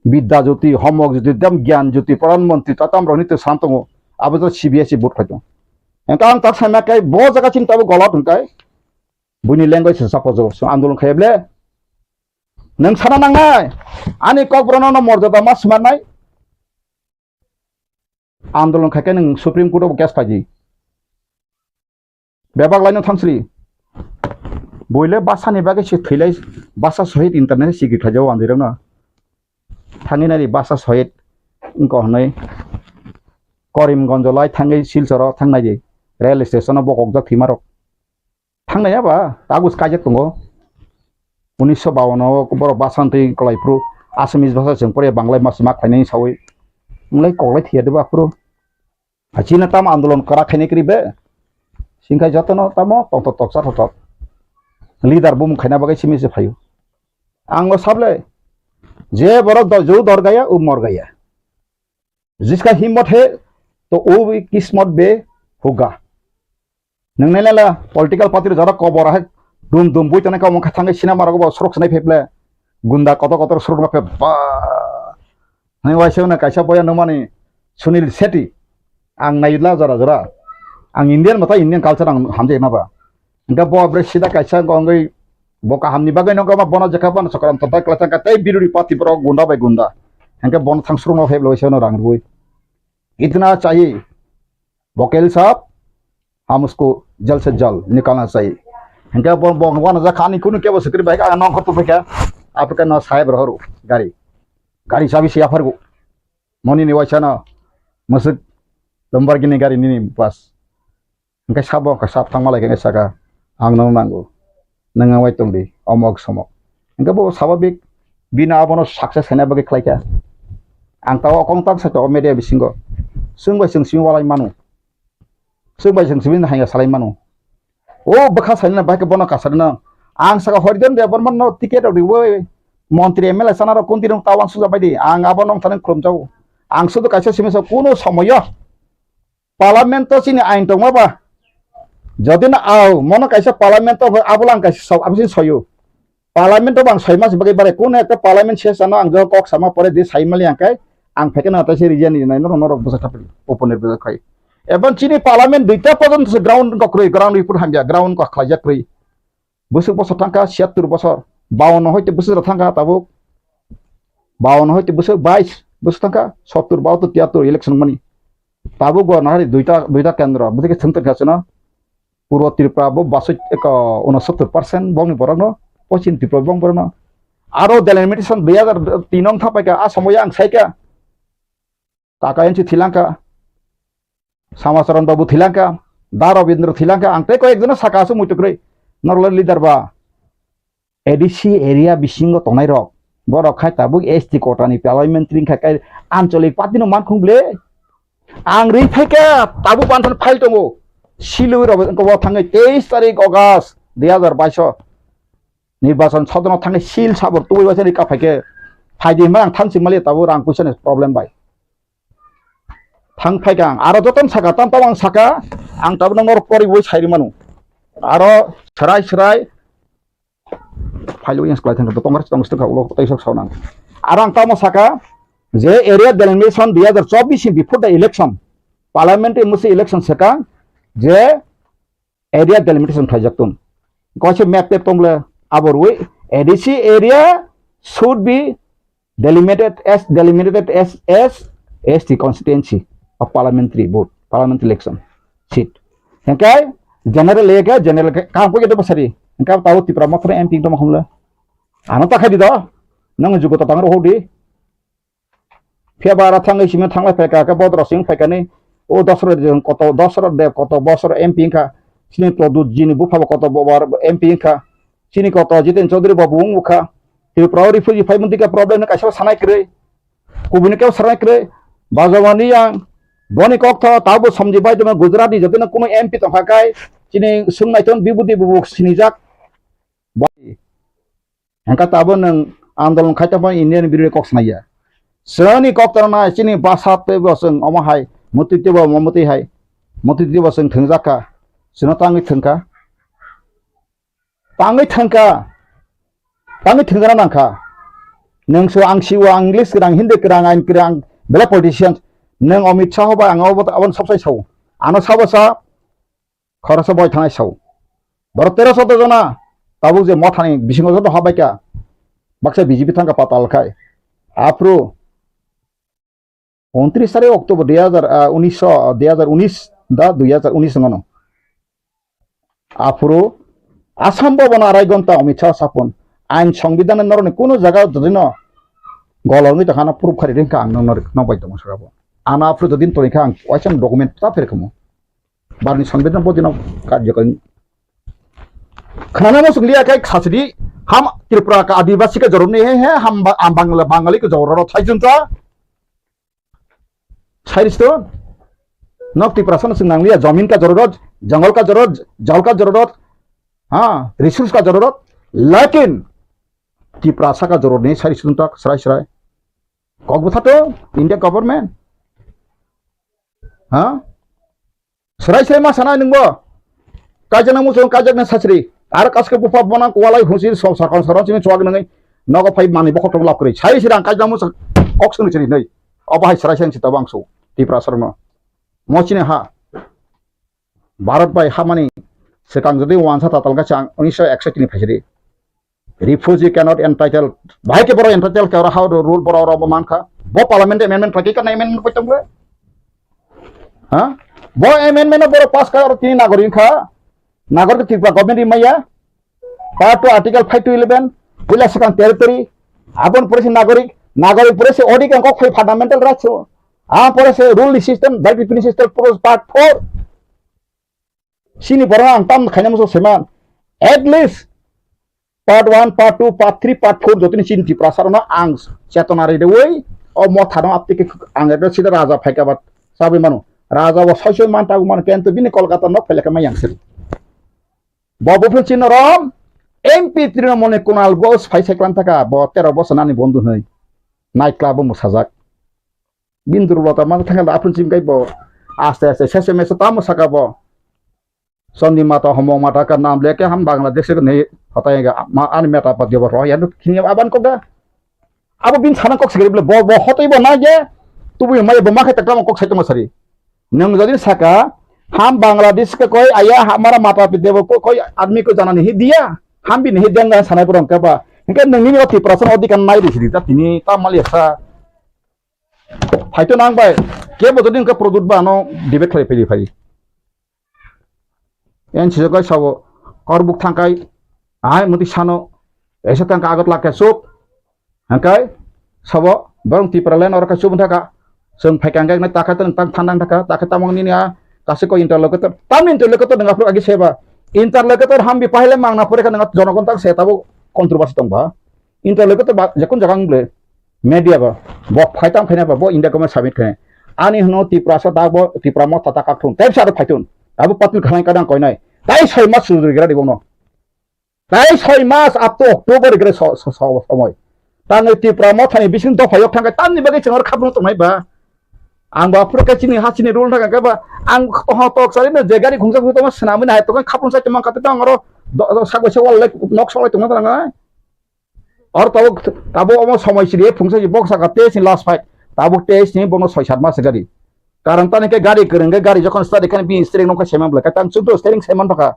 Bidya Jyoti, Homok Jyoti, dam Gyan Jyoti, Pradhan Mantri, tatam rok ni to sam tongo, abo to C B S E vote khai tongo. Wngkha ang tak sama khe bo jaga chini tabuk golot wngkha, buini language se suppose so andolon khai bole. Nwng sana nangnai, ani kokborokno no morjada ma swnamnai. Andolon khaikhe nwng Supreme Court o case phaidi. Bebak laino thangsri. Boile basani bagwi se thwilai, basa sohit internet se sikri khlaijao andirokno. Thangwi nari basa sohit wngkha hwnwi Karimganj lai thangwi Silchar o thangnaidi. Rail station o bokokjak thwimarok. Thangnai ya ba, kagus kaijak tongo. Unisho bawan o borok basa twi kwlai phuru Assamese basa chwng pore Bangla mas ma khlainai sawi. Wnglaui koklai thwiya de ba phuru. Chini tamo andolon kwrak khainai kwrwi be. Singkha jotono tamo tongthok toksa thothok. Leader bumung khaina bagwi simi se phaio. Ang o sable. Je borok do-, ju dor gaya, u mor gaya. Jiska himmot he, to u kismot be hoga. Nwng nai nai la political party rok jora kobor hai dum dum bui tongnai kamo kha thangwi sinama rogo bo suruk sinai phaible gunda kotor kotor suruk ma phai ba. Hai waisa na kaisa boya nungmani Sunil Shetty. Ang naila jora jora. Ang Indian mata Indian culture ang hamjai ma ba. Hingke bo bre sida kaisa gongwi bo kaham ni bagwi nungkha ma bono jekha bono chokram totai kwlai thangkha tei biruri party borok gunda bai gunda. Hingke bono thang suruk ma phaible waisa no rang rwi. Itna chahi. Bokel sab, hum usko jal se jal nikalna chahiye. Hingke bo, bo, bo na ja khani kunu kebo sikri bai ka nong khotu phai kha. Apre ka na sahib rohor gari. Gari chabi siya phargu. Moni ni waisa na masuk Lamborghini gari nini pas. Hingke sabo ka sab thangma lai khe saka ang no nango. Nwng ang bai tongdi, omok somok. Hingke bo sababik bini abono success khaina bagwi khlai kha. Ang tao okong tak sakha o media bisingo. Chwng bai chwng simi walai mano. Chwng bai chwng simi haiya salai mano. O bwkha saina bai khe bono kasarina. Ang saka Horijan Debbarma no ticket rok riwi montri M L A sana rok kunti rok tao ang suja bai di. Ang abono wng thani khulum jao. Ang sudu kaisa simi sa kuno somoyo. Parliament o chini ain tongma ba? Jodi no au, mono kaisa parliament o abo lang kaisa sok, abo chini soyo. Parliament o bang soi mas bagwi bare, kuno ekta parliament ses ano ang jo kok sama pore di sai mali ang kai, ang pheke na taise region ni nai norok norok bwsa kapil open bwsa khai. Ebon chini parliament duita porjonto se ground ko kroi, ground report hamya, ground ko khlaijak kroi. Bwswk bosor thangkha siyattur bosor, bawanno hoite bwswk rok thangkha tabuk, bawanno hoite bwswk bais bwswk thangkha, sottur, bahattur, tiyattur election mani. Tabuk bo nahari duita, duita kendro, bwswk thwng tongkha chwngno. Purbo Tripura bo basoi eko unosottur percent bongni borokno, Poschim Tripura bong borokno. Aro delimitation dui hazar tin nong thapaikha, a somoyo ang saikha. Kaka N C thilangkha, Samacharan Babu thilangkha, Da Rabindra thilangkha, ang tei koyek jono saka aswk muitu kwrwi, norok leader ba. A D C area bisingo tongnai rok, borok khai tabuk S T quota ni parliamentary khai kai ancholik party no mankhung ble. Ang ri phaikha tabuk banthani file tongo, silwi rok wngkha bo thangwi teis tarik August dui hazar baiso nirbachon sodono thangwi sil sabor tubui waisa ri ka phaikhe phaidi hwnba ang thansi mali tabuk rang puisa ni problem bai. Thang phaikha ang, aro jotono saka, tam tam ang saka, ang tabuk norok poriwi sai rwmano. Aro serai serai phailwi yang seklai thangkha, tongkha tong sitongkha ulo tei sok saunang. Aro ang tamo saka, je area delimitation dui hazar chobbish ni before the election, parliamentary musi election saka, je area delimitation khlaijak tong. Kaisa map tep tong le abo rwi A D C area should be delimited as, delimited as, as S T constituency of parliamentary vote, parliamentary election seat. Hingke General le ke, general ke, kam ko ke to basari. Engka tabo Tipra Motha M P tongma khumle. Ano ta khai di do. Nang jugo ta tang ro di. Phiya ba ara thangwi simi thanglai phaikha, khe bodro simi phaikha ni. O Dosrot Deb koto, Dosrot Deb koto bosor M P wngkha. Chini Pradyut G ni bupha bo koto bo-, bo-, M P wngkha. Chini koto Jiten Chaudhary bo bo wngkha. Tripura o refugee phai mwnti khe problem no kaisa sanai kwrwi. Kubuni khe sanai kwrwi. Bajawani yang boni kok tho tabo somji bai tongma Gujarat ni jotino kuno M P tongkha kai. Chini swngnai ton bibudi bubuk sinijak. Bai. Hengkha tabo nwng andolon khai tongma Indian birothi kok sanai ya. Chini kok tong nai, chini basa tei bo chwng omo hai, motwi tei bo omo motwi hai, motwi tei bo chwng thwngjak kha, chwngno tangwi thwngkha, tangwi thwngkha, tangwi thwngjakna nangkha. Nwng so ang siwo, ang English kwrang, Hindi kwrang, ain kwrang, belai politician, nwng Amit Shah bai ang abo, aboni sopsai sao, ano sabo sa, khoroksa boi thanai sao. Borok tero sotro jona tabuk je mothani bisingo joto habaikha. Baksa B J P thangkha patal khai. Aphuru untris tarik October dui hajar, ah, unis, dui hajar unis da dui hajar unis wngno. Aphuru Assam Bhavan arai gonta Amit Shah sapun. Ain songbidhan norokni kuno jaga jodino golongwi tongkhana proof khari ringkha ang nokno, nokbai tongo saka bo. Ano aphuru jodin tonikha ang waisa document ta pherkhamu. Barni songbidhan bodino karjokari. Khnana mo sunglia kai khasidi ham Tripura ka Adivasi ka joromni he he ham ba-, am Bangla Bangali ka jororo thaijunta. Sairis to nok Tripura sana sung nanglia jamin ka jororot, jangal ka jororot, jal ka jororot, ha, resource ka jororot, lakin Tripura saka jororni sairis to tak serai serai. Kok bwtha to India government. Ha? Serai serai ma sana nungbo. Kaijana muchung kaijak na sachri. Ar kaske bupa bona kualai husi so sakon saron sini chuak nungai. Nogo phai mani bokok tong lap kri. Sai sirang kaijana muchung kok sung chiri nai. Obo hai serai serai sita bangso. Tipra sarno. Mochine ha. Bharat bai hamani sekang jodi wansa tatal ka chang unisho ekso tini phaisiri. Refugee cannot entitled. Bahai ke borok entitled ke oro how the rule borok oro bo mankha. Bo parliament amendment khlai khe kana amendment koi tongbo? Ha? Bo amendment no borok pass kha oro tini nagorik kha. Nagorik Tripura government rimaya. Part two article five to eleven. Puila swkang territory. Abon pore se nagorik. Nagorik pore se odi kang kok phai fundamental rights. Abon pore se rule ni system, right revenue system, pore part four. Sini borok ang tam khaina muchung seman. At least part one, part two, part three, part four jotoni chini Tiprasa rokno ang chetona ridewi o motha no aptike ang ekta sida raja phaika ba sabwi mano. Raja bo soi soi man tabu mano kento bini Kolkata nok phailekha mai yang siri. Bo buphuru chini rom M P Trinamool ni Kunal Ghosh phai sai klan thaka bo tero bosor nani bondhu hwnwi night club o mwsajak. Bini durbolota ma thangkhe aphuru chini kai bo aste aste sese mese tamo saka bo. Chondimata homong mata ka nam leke ham Bangladesh ko nei hotai ga ma ani meta pat jobo roya no khini aban ko ga. Abo bin sana kok sigri bo bo hotai bo na ge tubu mai bo ma khai takam kok sai tamo sari. Nang jodi saka ham Bangladesh ka koi aya hamara mata pit debo ko koi admi ko jana nahi diya. Ham bin hi deng sanai borong ka ba. Hingke nang nini oti prasan odi kan nai di sidi ta tini ta mali sa. Phaito nang bai, kebo jodi hwnkhe Pradyut ba ano debate khlai phai phai. Yan sijak kai sabo, korbuk thangkai, ahai muti sano, esa thangka agot lakhe chup, hangkai, sabo, borong Tipraland oro kai chup thaka, chwng phaikha hangkai nai takha tang tang thandang thaka, takha tamong nini a, kasiko interlocutor, tam interlocutor nang aphuru agi seba, interlocutor hambi pahile mangna pore kha nang jonogon tak se tabo controversy tongba. Interlocutor ba jekun jaga wng ble media ba bo phai tang khaina ba bo India government submit khaina. Ani hwno Tiprasa da bo Tipra Motha ta kak thung. Tei sa phai thun. Abo patil khanai kadang koinai. Tai soi mas sujui gra di bono. Tai soi mas up to October gra so so so somoi. Tangwi Tipra Motha ni bising dopha yok thangkai tamni bagwi chwng aro khapno tongnai ba. Ang ba phuru khe chini ha chini rule thangka khe ba ang ho tok sari no je gari khungsa khungsa tongma swnamwi nai tongkha khapno sai tongma kate tang aro do- do- sak bai se wal lai nok sok lai tongma tang nai. Oro tabuk, tabuk omo somoi siri phungsa si bok saka tei sini last fight. Tabuk tei sini bono soi sat mas gari. Karon tani ke gari kwrwng ke gari jokon start khan bini steering nokha seman bwlai ka tang chukdo steering seman thaka.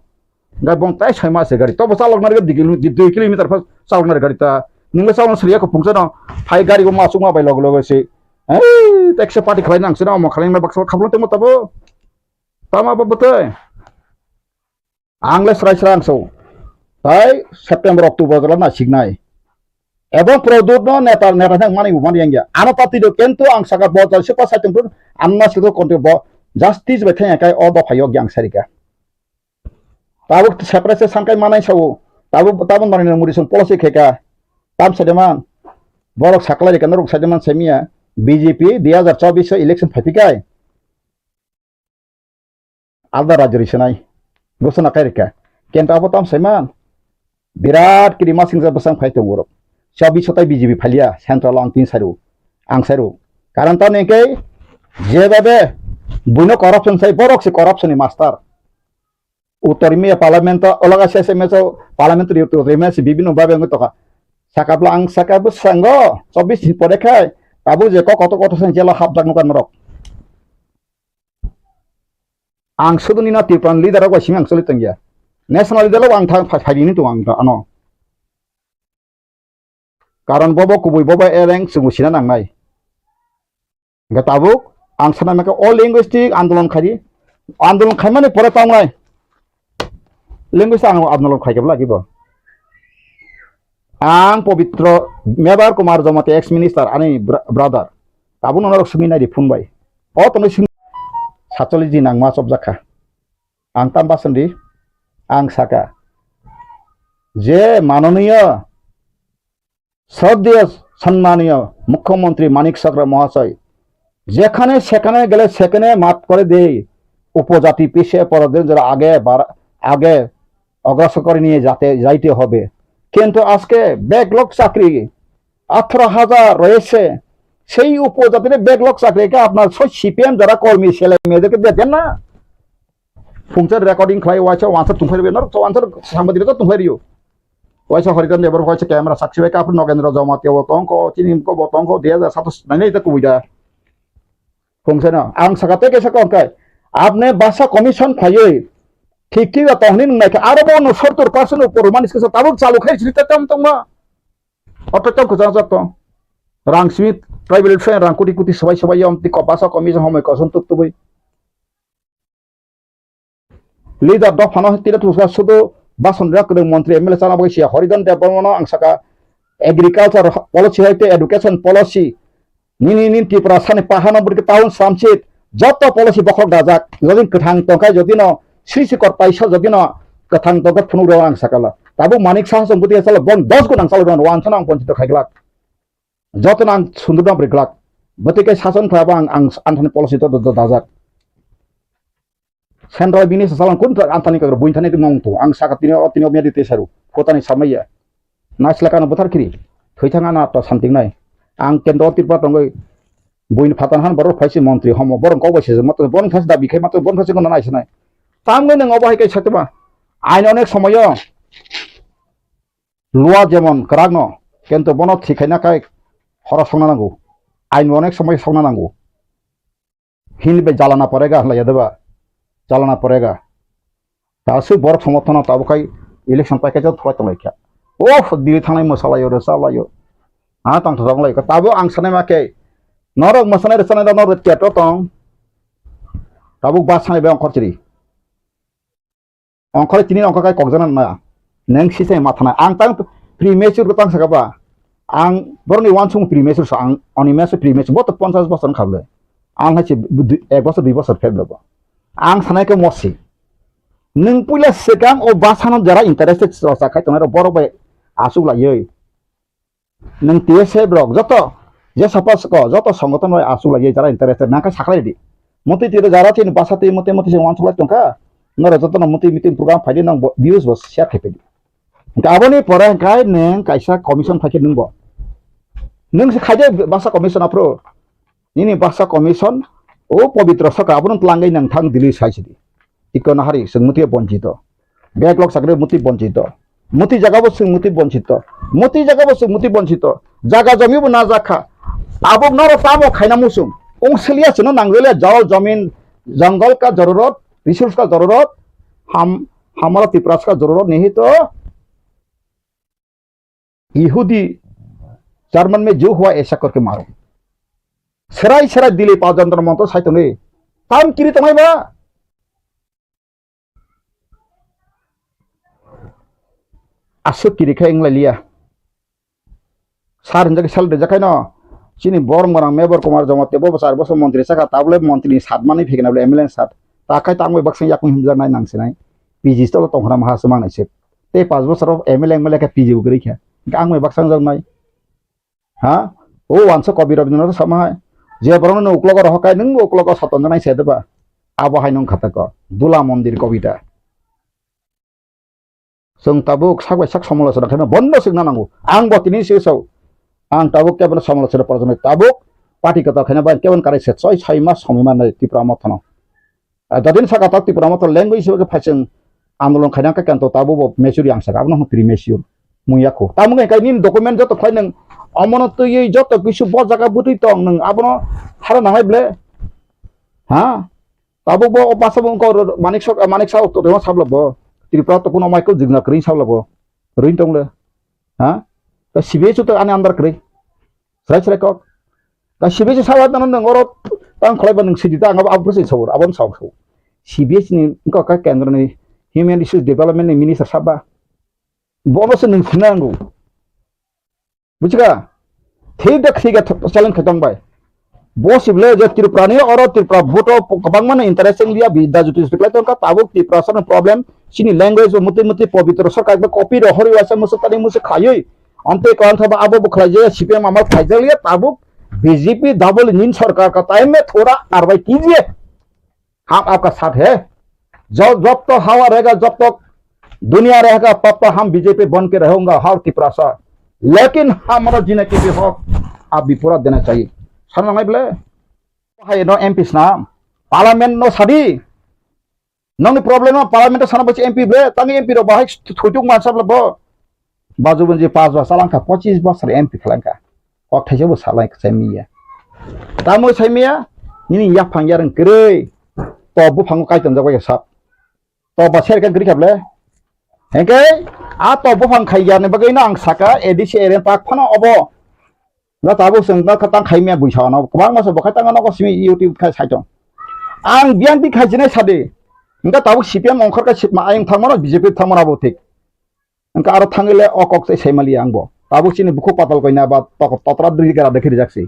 Gai bong tai soi mas gari. Tobo chalok nari dui kilo-, dui kilometer pha chalok nari gari ta. Ningla chalok siri ko phungsa no. Phai gari bo ma chukma bai log log si. Ei, taxi party khlai nang sino mo khlai ma baksa khaplo temo tabo. Tama bo bwtwi. Ang le srai srai ang so. Tai September, October jora na siknai. Ebong Pradyot no neta, neta thang mani bo mani yang ya. Ano party do kento ang saka bo jora sipa sai tong tong. Ano na sikro konti bo justice bai thang ya kai o dopha yok yang sarika. Tabuk separate se sankai manai sao. Tabuk, tabuk Narendra Modi song policy kheka. Tam sademan. Borok saklai reka norok sademan semia. B J P dui hazar chobbish election phaipikai. Alda rajyo ri senai. Gosona kai reka. Kento abo tam saiman. Birat kiri masing ja bwsang phai tongo borok. Chobbish sotai B J P phalia central ang tin sairu. Ang sairu. Karon tamo hwnkhe jebabe buino corruption sai borok se corruption ni master. Uttor India parliament o, olaga S M S o parliamentary uttor India se bibhinno babe wngwi tongkha. Sakapla ang saka bwskango chobbish ni pore khai tabuk je kok kotor kotor se jela hapjak nukha norok. Ang sudu nini Tripura ni leader rok bai simi ang choli tongya. National leader rok ang thang phai, phai rini tongo ang ano. Karon bobo kubui bobo ereng chwng sina nangnai. Hingke tabuk ang sana maka o linguistic andolon khaidi. Andolon khaimani pore tongnai. Linguistic ang andolon khaikhe bwlai bo. Ang Pobitro Mebar Kumar Jamatia ex minister ani bra-, brother. Tabuk norok swngwi naidi phone bai. O tongwi swng satcholish din ang ma chopjakha. Ang tam bason di, ang saka, je manoniyo, shraddheyo, সম্মানীয় মুখ্যমন্ত্রী মানিক সাহা মহাশয়, যেখানে সেখানে গেলে সেখানে মাফ করে দেই, উপজাতি পিছিয়ে পড়াদের যারা আগে বাড়া-, আগে অগ্রসর করে নিয়ে যাতে, যাইতে হবে। কিন্তু আজকে ব্যাকলগ চাকরি আঠারো হাজার রয়েছে, সেই উপজাতির ব্যাকলগ চাকরিকে আপনার সব সিপিএম যারা কর্মী ছেলে মেয়েদেরকে দেবেন না? Phungsa recording khlai, waisa wansar tungphai rwbaino, wansar sangbadik rok tungphai rwio. Waisa Haridan Debbarma waisa camera sakchi bai, kaphru Nogendra Jamatia bo tongkho, chini bo tongkho, dui hazar satos nainai ta kubui da. Phungsa no, ang saka tei kaisa kok khe, apne basa commission khlaiwi, thik thik tong hwnwi nung naikha, aro bono sottor percent upor mani swkang tabuk chalu khai sini ta tam tongma. Oto tam kwchang jak tong. Rang simi tribal friend rang kuti kuti swbai swbai yom tiko basa commission homoi kosom tuk tubui. Leader dophano tini tusa sudu bason rak kwrwng montri M L A chana bagwi siya Haridan Debbarmano ang saka agriculture policy hai tei education policy nini nini Tripura sani pahano bwrwkhe town samchit joto policy bokhok dajak jodi kwthang tongkha jodi no sri sikor paisa jodi no kwthang tongkha phunuk rw ang sakala tabuk Manik Saha song bwtwi salo bon dos gun ang chalo rw ang wansano ang ponchito khaiglak joto no ang sundurno bwrwglak bwtwi khe sason khlai bo ang ang anthani policy to dajak. Central bini sasalang kun ta antani kagra buin thani tongmung tu. Ang saka tini o tini o medi te saru. Kotani samaya. Naisla kana buthar kiri. Thoi thang ana to santing nai. Ang kendro Tripura tongoi buin phatan han borok phaisi montri homo borok kok bai se mato borok phaisi dabi khai mato borok phaisi kono nai sanai. Tamgoi nang obo hai kai satma. Ain onek somoyo. Lua jemon kwrak no. Kento bono thik khaina kai horo songna nango. Ain onek somoyo songna nango. Hini bai jalana porega hwnlai ya deba. Jalana porega. Ta aswk borok somorthono tabuk khai election paikha jok thwlai tonglaikha. Oh, diri thangnai mwsalaio, rwchalaio. Ha, tongthok tonglaikha. Tabuk ang sanai ma khe, norok mwsanai rwchanai rok norok keto tong. Tabuk ba sanai bai ongkhor chiri. Ongkhorwi tini ongkhor kai kokjana na. Neng sisai mathanai. Ang tang premature ko tang saka ba. Ang boroni wansung premature sa ang oni meso premature boto ponchas bosor khable. Ang hai se ek bosor dui bosor pheblo bo. Ang sanai ke mosi. Neng puila sekang o basano jara interested sa khai tongnai borok bai asuk laioi. Nwng T S F rok joto je sapa soko joto songoton bai asuk lagi jara interested nang khe saklai di. Motwi twi jara chini basa twi motwi motwi se wansuk lai tongkha. Noro joto no motwi meeting program phaidi nang bo views bo share khai phaidi. Hingke aboni pore hingke nwng kaisa commission phaikhe nwng bo. Nwng se khaide basa commission aphuru. Nini basa commission o pobitro saka abono twlangwi nang thang Delhi sai sidi. Tiko nahari chwng mutwi bonchito. Backlog chakri mutwi bonchito. Mutwi jaga bo chwng mutwi bonchito. Mutwi jaga bo chwng mutwi bonchito. Jaga jomi bo na jakha. Abo noro tamo khaina muchung. Ung siliya chwngno nangjalia jol jomin jongol ka jororot, resource ka jororot, ham hamara Tiprasa ka jororot nihito. Yehudi German me jo hua esa korke maro. Serai serai dili pa jantar montor sai tongwi. Tam kiri tongnai ba? Aswk kiri khe wng lai liya. Sir hinjak sal rijak khaino. Chini borok mwnang Mebor Kumar Jamatia bo char bosor montri chakha, tabole montri ni sat mani phikna bole M L A ni sat. Ta khai tangwi baksa yakung himjak nai nang sinai. P G stolo tongkhna maha swmang nai se. Tei pas bosor M L A M L A khe P G bo kwrwi kha. Ang bai baksa wngjaknai. Ha? O wansa Kabi Rabindranath sama hai. Je borokno nung uklogo rohor kai, nung bo uklogo sotonjaknai se deba. Abo hai nung khatako. Dula mondir kobita. Chwng tabuk sak bai sak somolochona khaima bondo swkna nango. Ang bo tini se sao. Ang tabuk kebono somolochona porjoni tabuk party kwtal khaina bai kebon karai se soi soi mas somoi mannai Tipra Motha no. Ah, jadin saka ta Tipra Motha language hisabe khe phaising andolon khaina khe kanto tabuk bo mature yang saka abono hwn premature. Mung yakho. Tamung khe nini document joto khlai nang omono twiwi joto kisu bo jaga bwtwi tong nang abono hara nangai ble. Ha? Tabuk bo o basa bo wngkha oro Manik Sok, Manik Saha to tongma sabla bo. Tripura to kuno Michael Jigna kwrwi sabla bo. Rwin tong le. Ha? Ta C B I to ani under kwrwi. Srai srai kok. Ta C B I saba tano nang oro tang khlai ba nang sidi ta ang abo abo se sabur, abo sa so. C B I ni wngkha ka kendro ni Human Resource Development ni minister saba. Bono se nang sinango. Bujiga? Thik da thik da challenge khaitong bai. Bo sible je Tripura ni oro Tripura vote o kwbangma no interest wng liya bi da juti juti khlai tongkha tabuk Tripura sano problem chini language bo mutwi mutwi pobitro sarkar ba copy ro hori waisa musuk tani musuk khaiwi. Ante kwan thaba abo bo khlai je C P M amal khlai je liya tabuk B J P double engine sarkar ka time me thora arbai kijiye. Ham aapka saath hai. Jab, jab tak hawa rahega, jab tak duniya rahega, tab tak hum B J P ban ke rahunga, har Tiprasa. Lekin hamara jine ke bhi hak aap bhi pura dena chahiye. Sana ngai ble. Hai no M P sna. Parliament no sadi. Nongni problem no parliament sana bachi M P ble. Tangi M P ro bahai thutuk mansa ble bo. Baju bunji pas bosor langkha, pochis bosor M P khlangkha. Kok thaisa bo salai sai miya. Tamo sai miya, nini yaphang yareng kwrwi. To buphango kaitam jago ya sap. To ba serka gri khable. Hengke, a to buphang khai yarni bagwi no ang saka A D C area tak phano obo. Na tabuk seng na khatang khai miya buisa no. Kwbang masa bo khatang no ko simi YouTube khai saitong. Ang biang di khai jine sadi. Engka tabuk C P M ongkhor ka sipma ayung thangmano B J P thangmano abo thik. Engka aro thangwi le o kok se sai maliya ang bo. Tabuk chini bukhuk patal koina ba tok-, totra dui gara dekhi rijak si.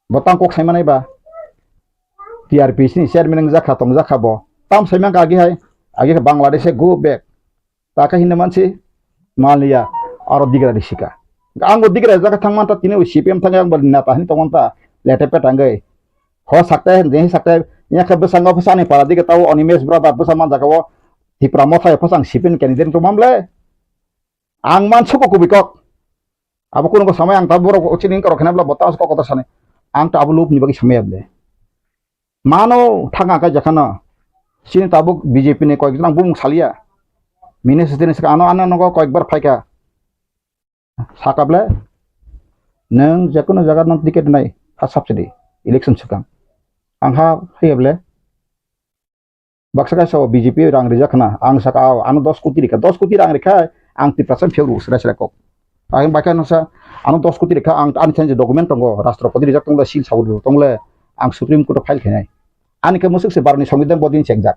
Bo tang kok sai manai ba. T R P C ni chairman wng jakha tong jakha bo. Tam sai mangka agi hai. Agi khe Bangladesh go back. Ta khe hinna mansi maliya aro digra ri sika. Ang bo digra jakha thang manta tini C P M thang ang bo neta hin tong manta lete pet angwi. Ho sakte, je sakte, ya khe bwskango bwsani para dige tao Animesh brother bwsa man jaga o Tipra Motha o bwsang sipin candidate tong mam le. Ang man suko kubui kok. Abo kuno samai ang ta borok chini kok khena bla bota kok kota sani. Ang ta abo lob ni bagwi samai able. Mano thanga kai jakhana. Chini tabuk B J P ni koi jang bumung salia. Mine sitini saka ano ano nogo koi bar phaika. Saka ble, nwng jekono jaga nwng ticket nai, ha subsidy, election swkang. Ang ha haiya ble, baksa kaisa o B J P rang rijak khna, ang saka o, ano dos koti rikha, dos koti rang rikha, ang Tiprasa phiyok rw sra sra kok. Ang bakha nasa, ano dos koti rikha, ang ani thaini document tongo, Rashtrapati rijak tongo, seal sawi tongo le, ang Supreme Court o file khainai. Ani khe musuk se baroni songbidhan bodin chengjak.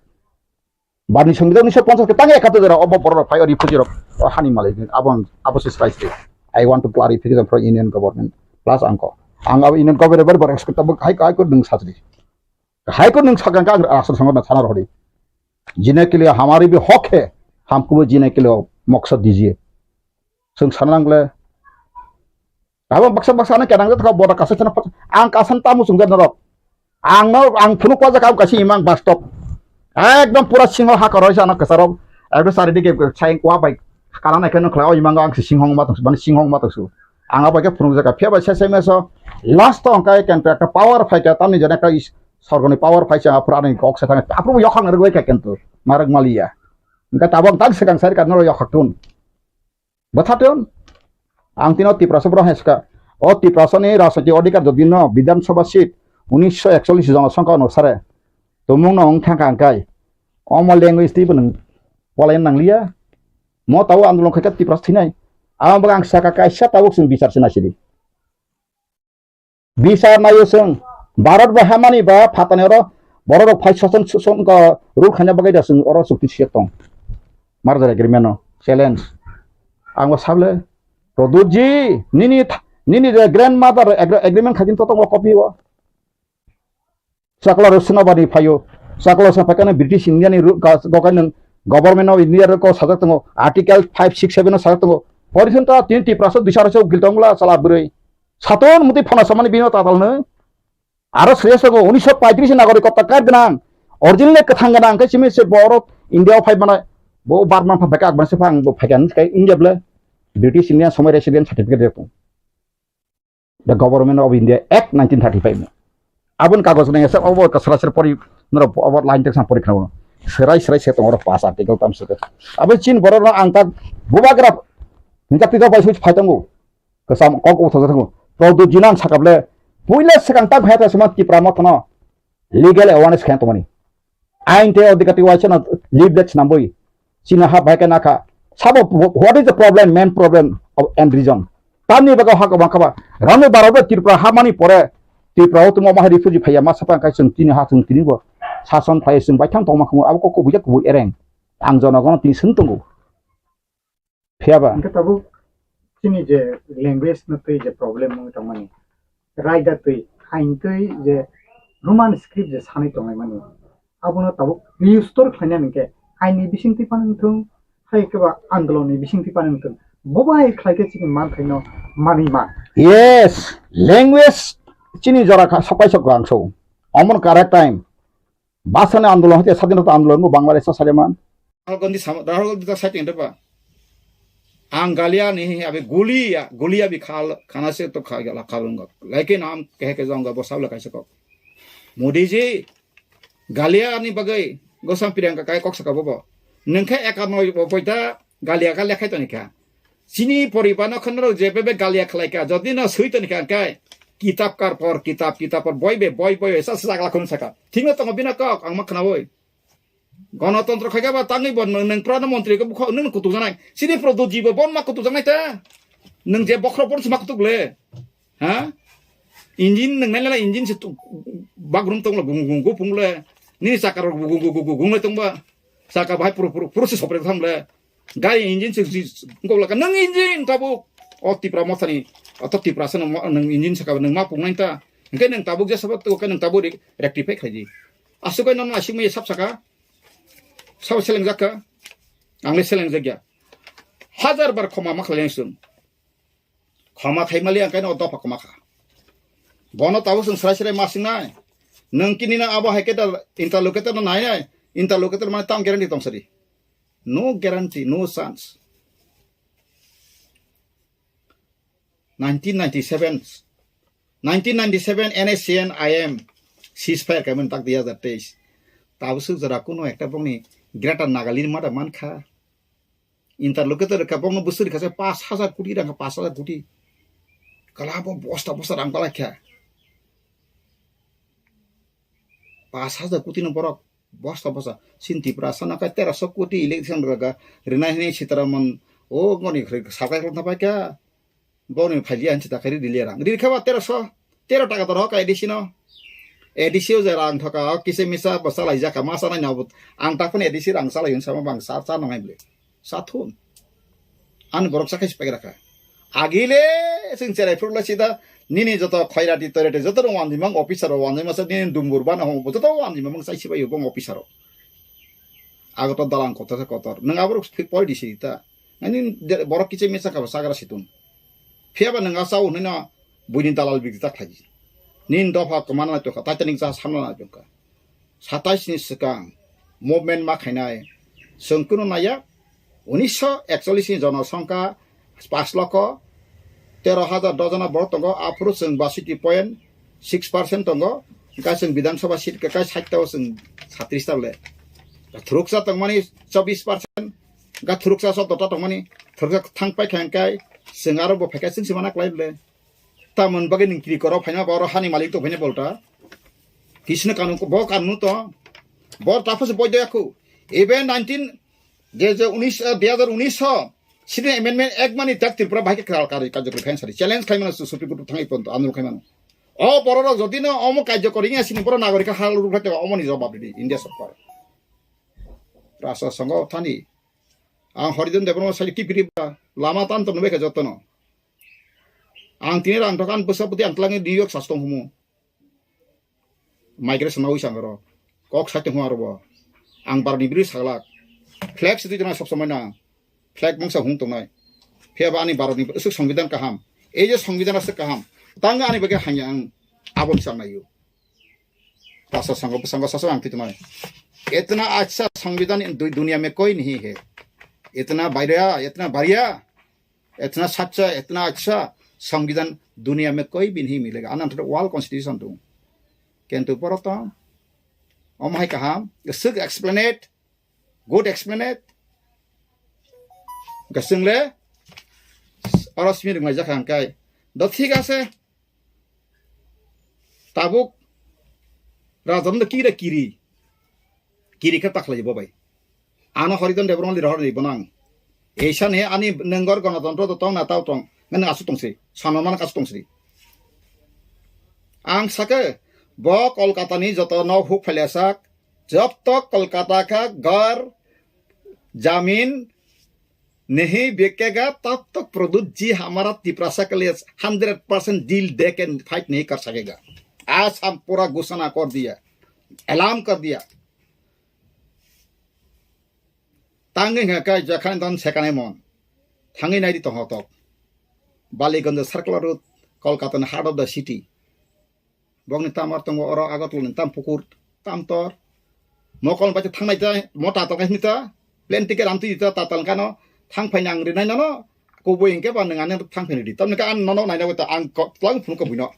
Barni songbidhan unnish ponchas ke tangi ekattor jora obo borok rok phai o refugee rok o hani malik abo ang abo se srai sri. I want to clarification from Union Government plus angko. Ang abo Union Government bari bari expect abo High High Court nung sajri. High Court nung sakang ka asal sangor na sana rohdi. Jine ke liye hamari bhi hak hai, hamko bhi jine ke liye maksad dijiye. Sung sana nang le. Abo baksa baksa ano kenang jat kha boda kasa chana pat-, ang kasan tamu sung jat norok. Ang no, ang phunuk wajak ang kasi imang bastop. Ekdom pura singho ha koroi sa ano kasarok. Ekdom sari dige sai kwa bai kana nai keno khlai o imang ang si singhong ma tongsu, bani singhong ma tongsu. Ang abo ke phunuk jaka phia bai sai sai meso. Last to ang kai ken ekta power phai ka tamni jana ka is sorgoni power phai sa apra ni kok sa thang. Apru yokhang rwgoi ka ken tu. Marak maliya. Engka tabang tang sekang sari ka noro yokhak tun. Bwthaton, ang tino Tiprasa borok hai swkha. O Tiprasani rajnoitik odhikar jodi no Bidhan Sabha seat unisho ekchollish jonosongkha onusare tumung no wng thangkha hwnkhe omo language twibo nwng polaina nangliya. Mo tabuk andolon khaikha Tiprasa thinai. Amo bagwi ang sakha kaisa tabuk chwng bichar se naisidi. Bisar naio chwng, Bharat bai hamani ba phatani oro borok rok phai soson soson ko rule khaina bagwi da chwng oro chukti sijak tong. Merger agreement no challenge. Ang bo sable, Pradyut ji, nini th-, nini je grandmother agre-, agreement khaikhe to tongo copy o. Chakla rok swnabani phaio. Chakla swnab phaikhe British India ni ru-, ga-, gokai nwng Government of India rok sajak tongo. Article five six seven o sajak tongo. Pori swn ta tini Tiprasa duisa rok se ukil tongla chala bwrwi. Saton muti phana samani bino tatal nw. Aro sreya sago unisho paitris nagorik kota kar gwnang. Original kwthang gwnang khe simi se borok India o phai mana bo Burma pha beka akban se phang bo phai kan kai India ble British India somoi resident certificate rok. The Government of India Act nineteen thirty-five no. Aboni kagoj nang esa obo ka sara sara pori noro obo line text pori khna. Serai serai se tongoro pass article tam se. Abo chin borok no ang ta bubagra hinka pika bai sui phai tongo. Kasam kok uthok thok. Pradyut ji nang sakable. Puila sekang tak bhai ta suma Tipra mothono. Legal awareness khaina tongmani. Ain tei odhikar tei waisa no leaflet swnambwi chini ha bai khe nakha. Sabo, what is the problem, main problem of, and reason? Tamni bagwi ha kwbang kha ba. Rani barok bai Tripura hamani pore Tripura o tongma ma refugee phaiya ma sapa khe chwng tini ha chwng tini bo sason phai chwng baithang tongma khumu abo kok kubui jak kubui ereng. Ang jonogono tini swng tongo. Phiya ba? Hingke tabuk chini je language no twi je problem wngwi tongmani, raida twi, ain twi je Roman script je sanwi tonglaimani, abono tabuk restore khlaina hingke aini bisingtwi phano wngthung, hai khe ba andolonni bisingtwi phano wngthung, bo bai khlai khe chini manthaino manwi man. Yes, language chini jora kha sokai sok ang so. Omon correct time. Bhasani andolon hoite sadinata andolon bo Bangladesh o sade man. Rahul Gandhi sama, Rahul Gandhi ta saiting de ba. Ang galia ni hi abi gulia, gulia bi khal, khana se to kha gala khal ngo. Lekin am khe khe jong bo sabla kaisa kok. Modi ji, galia ni bagai gosam Priyanka kai kok saka bobo. Nengkhe eka noi bo poita galia ka lekhai toni kha. Chini poriba no khonro je bebe galia khlai kha. Jodi no sui toni kha kai. Kitab kar por, kitab, kitab por, boi be, boi, boi, sa sa gala khun saka. Thingno tongo bina kok, ang ma khnawi. Gonotontro khaikha ba tangwi bo nwng, nwng prana montri khe bukha nwng kutuk janai. Sini Pradyut ji bo bon ma kutuk janai ta. Nwng je bokhro bon sima kutuk le. Ha? Engine nwng nai la engine se tu bagrum tong la gung gung gung pung le. Nini chakka rok gung gung gung gung gung le tong ba. Chakka bahai puru puru puru se sopre tham le. Gari engine se ji ngok la ka nwng engine tabuk. O Tipra mothani. O to Tipra se nwng engine saka nwng ma pung nai ta. Hingke nwng tabuk je sabak to ke nwng tabuk rectify khaidi. Aswk bai nono aswk maya sap saka. Sabo selengjak kha. Ang le selengjak ya. Hajar bar khoma ma khlai ang chwng. Khoma khai mali ang kaino dopha khoma kha. Bono tabuk chwng srai srai ma sing nai. Nwng kini na abo hai khe da interlocutor no nai nai. Interlocutor mane tam guarantee tong sadi. No guarantee, no chance. Nineteen ninety-seven, nineteen ninety-seven N S C N I M ceasefire kaimani tak dui hazar teis. Tabuk swk jora kuno ekta bokni Greater Nagaland mada mankha. Interlocutor rwkha bokno bwswk rwkha se pash hazar koti rang, pash hazar koti. Kala bo bosta bosta rang balai kha. Pash hazar koti no borok bosta bosta. Sin Tiprasa no kai terosho koti election rwkha. Rinai hinui Sitaraman o ngoni khwrwi sakai khwlwng thapai kha. Boni phailiya hinsi ta khe ridi liya rang. Riri khe ba terosho, tero taka doro ka A D C no. A D C o je rang thoka, o kisa misa bo salai jaka, ma sanai na bo. Ang ta phone A D C rang salai hin sama bang sa, sa nangai bole. Sa thun. Ani borok sa khai sipai raka. Agile sing cherai phuru la sida nini joto khairati toirati joto rong wanjimang officer rok wanjima sa nini dumbur bana hong joto wanjimang sai sibai bong officer rok. Ago to dalang kotor sa kotor. Nang aborok poi di sita. Ani de-, borok kiching misa kha bo chagra situng. Phiya ba nwng a chao hwnwi no buini dalal bikti ta khlai di. Nini dopha kwmana nai tongkha, Titanic jahaj hamna nai tongkha. Satais ni swkang movement ma khainai. Chwng kunu naiya, unisho ekchollish ni jonosongkha pas lokho tero hajar dojona borok tongo, aphuru chwng basiti point six percent tongo. Hwnkhe chwng Bidhan Sabha seat kwkai sait ta o chwng satris ta le. Thuruksa tongmani chobbish percent. Ga thuruksa sotto ta tongmani, thuruksa thang pai kha hwnkhe, chwng aro bo phaikha chwng se mana klai bole. Tamoni bagwi nwng kiri koro phaima ba oro hani malik tong phaina bolta. Kisno kanun ko, bo kanun to. Bo ta phose boi doya khu. Even nineteen, je je unis, eh, dui hazar unis ho, Citizen Amendment Act mani tak Tripura bahai khe kral kari kajak khlaina sari. Challenge khlaimano su Supreme Court thangwi ponto andolon khlaimano. O borok rok jodi no omo kajak kori ya sini borok nagorik ha rukha te omo ni jawab di India sorkar. Rasa songo thani. Ang Horidon Debbarma sai kipiri ba lama tan to nubai kha jotono. Ang tini rang dokan bwsa bwtwi ang twlangwi New York sas tong humu. Migration nawi sangro. Kok sai tong huaro bo. Ang barni biri saglak. Flag sitwi jana sob somoi na. Flag mangsa hung tongnai. Phiya ba ani baroni aswk songbidan kaham. Ei je songbidan aswk kaham. Tang ani bagwi hanya ang aboni sang nayo. Pastor sangho, bwskango saswk ang twi tongnai. Itna acha songbidan in du-, duniya mein koi nahi hai. Itna bhaiya, itna bhaiya, itna sacha, itna acha songbidan duniya mein koi bhi nahi milega. Ananta world constitution tu. Kintu poroto, om hai kaham, aswk explain it, good explain it. Gasung le, oro simi rwnglaijak ang kai. Do thik ase. Tabuk Raja Nanda kira kiri. Kiri khe takhlai bo bai. Ano Horidon Debbarma li rohor ni bonang. Eisa ne ani nengor gonotontro do tong na tao tong. Ngan asu tong si. Sono man asu tong si. Ang sake bo Kolkata ni joto no huk phailasak. Jab tak Kolkata ka ghar, jamin, नहीं बिकेगा, तब तक प्रद्युत जी हमारा तिपरासा के लिए hundred percent दिल दे के फाइट नहीं कर सकेगा। आज हम पूरा घोषणा कर दिया, ऐलान कर दिया। Tangwi hwnka khe jakhani don sekanai mon. Thangwi naidi tongthok. Baliganj Circular Road, Kolkata ni heart of the city. Bokni tamar tongo oro Agartala ni tam pukur, tam tor. Mokol bai thangnai ta, mo tatal kai ta, plane ticket amtwi ta, tatal kano, thang phaina ang rinai nono, kubui hinkhe ba nwng ani thang phaini di. Tamni khe ang nono naina bai ta, ang ko-, twlang phunuk buino.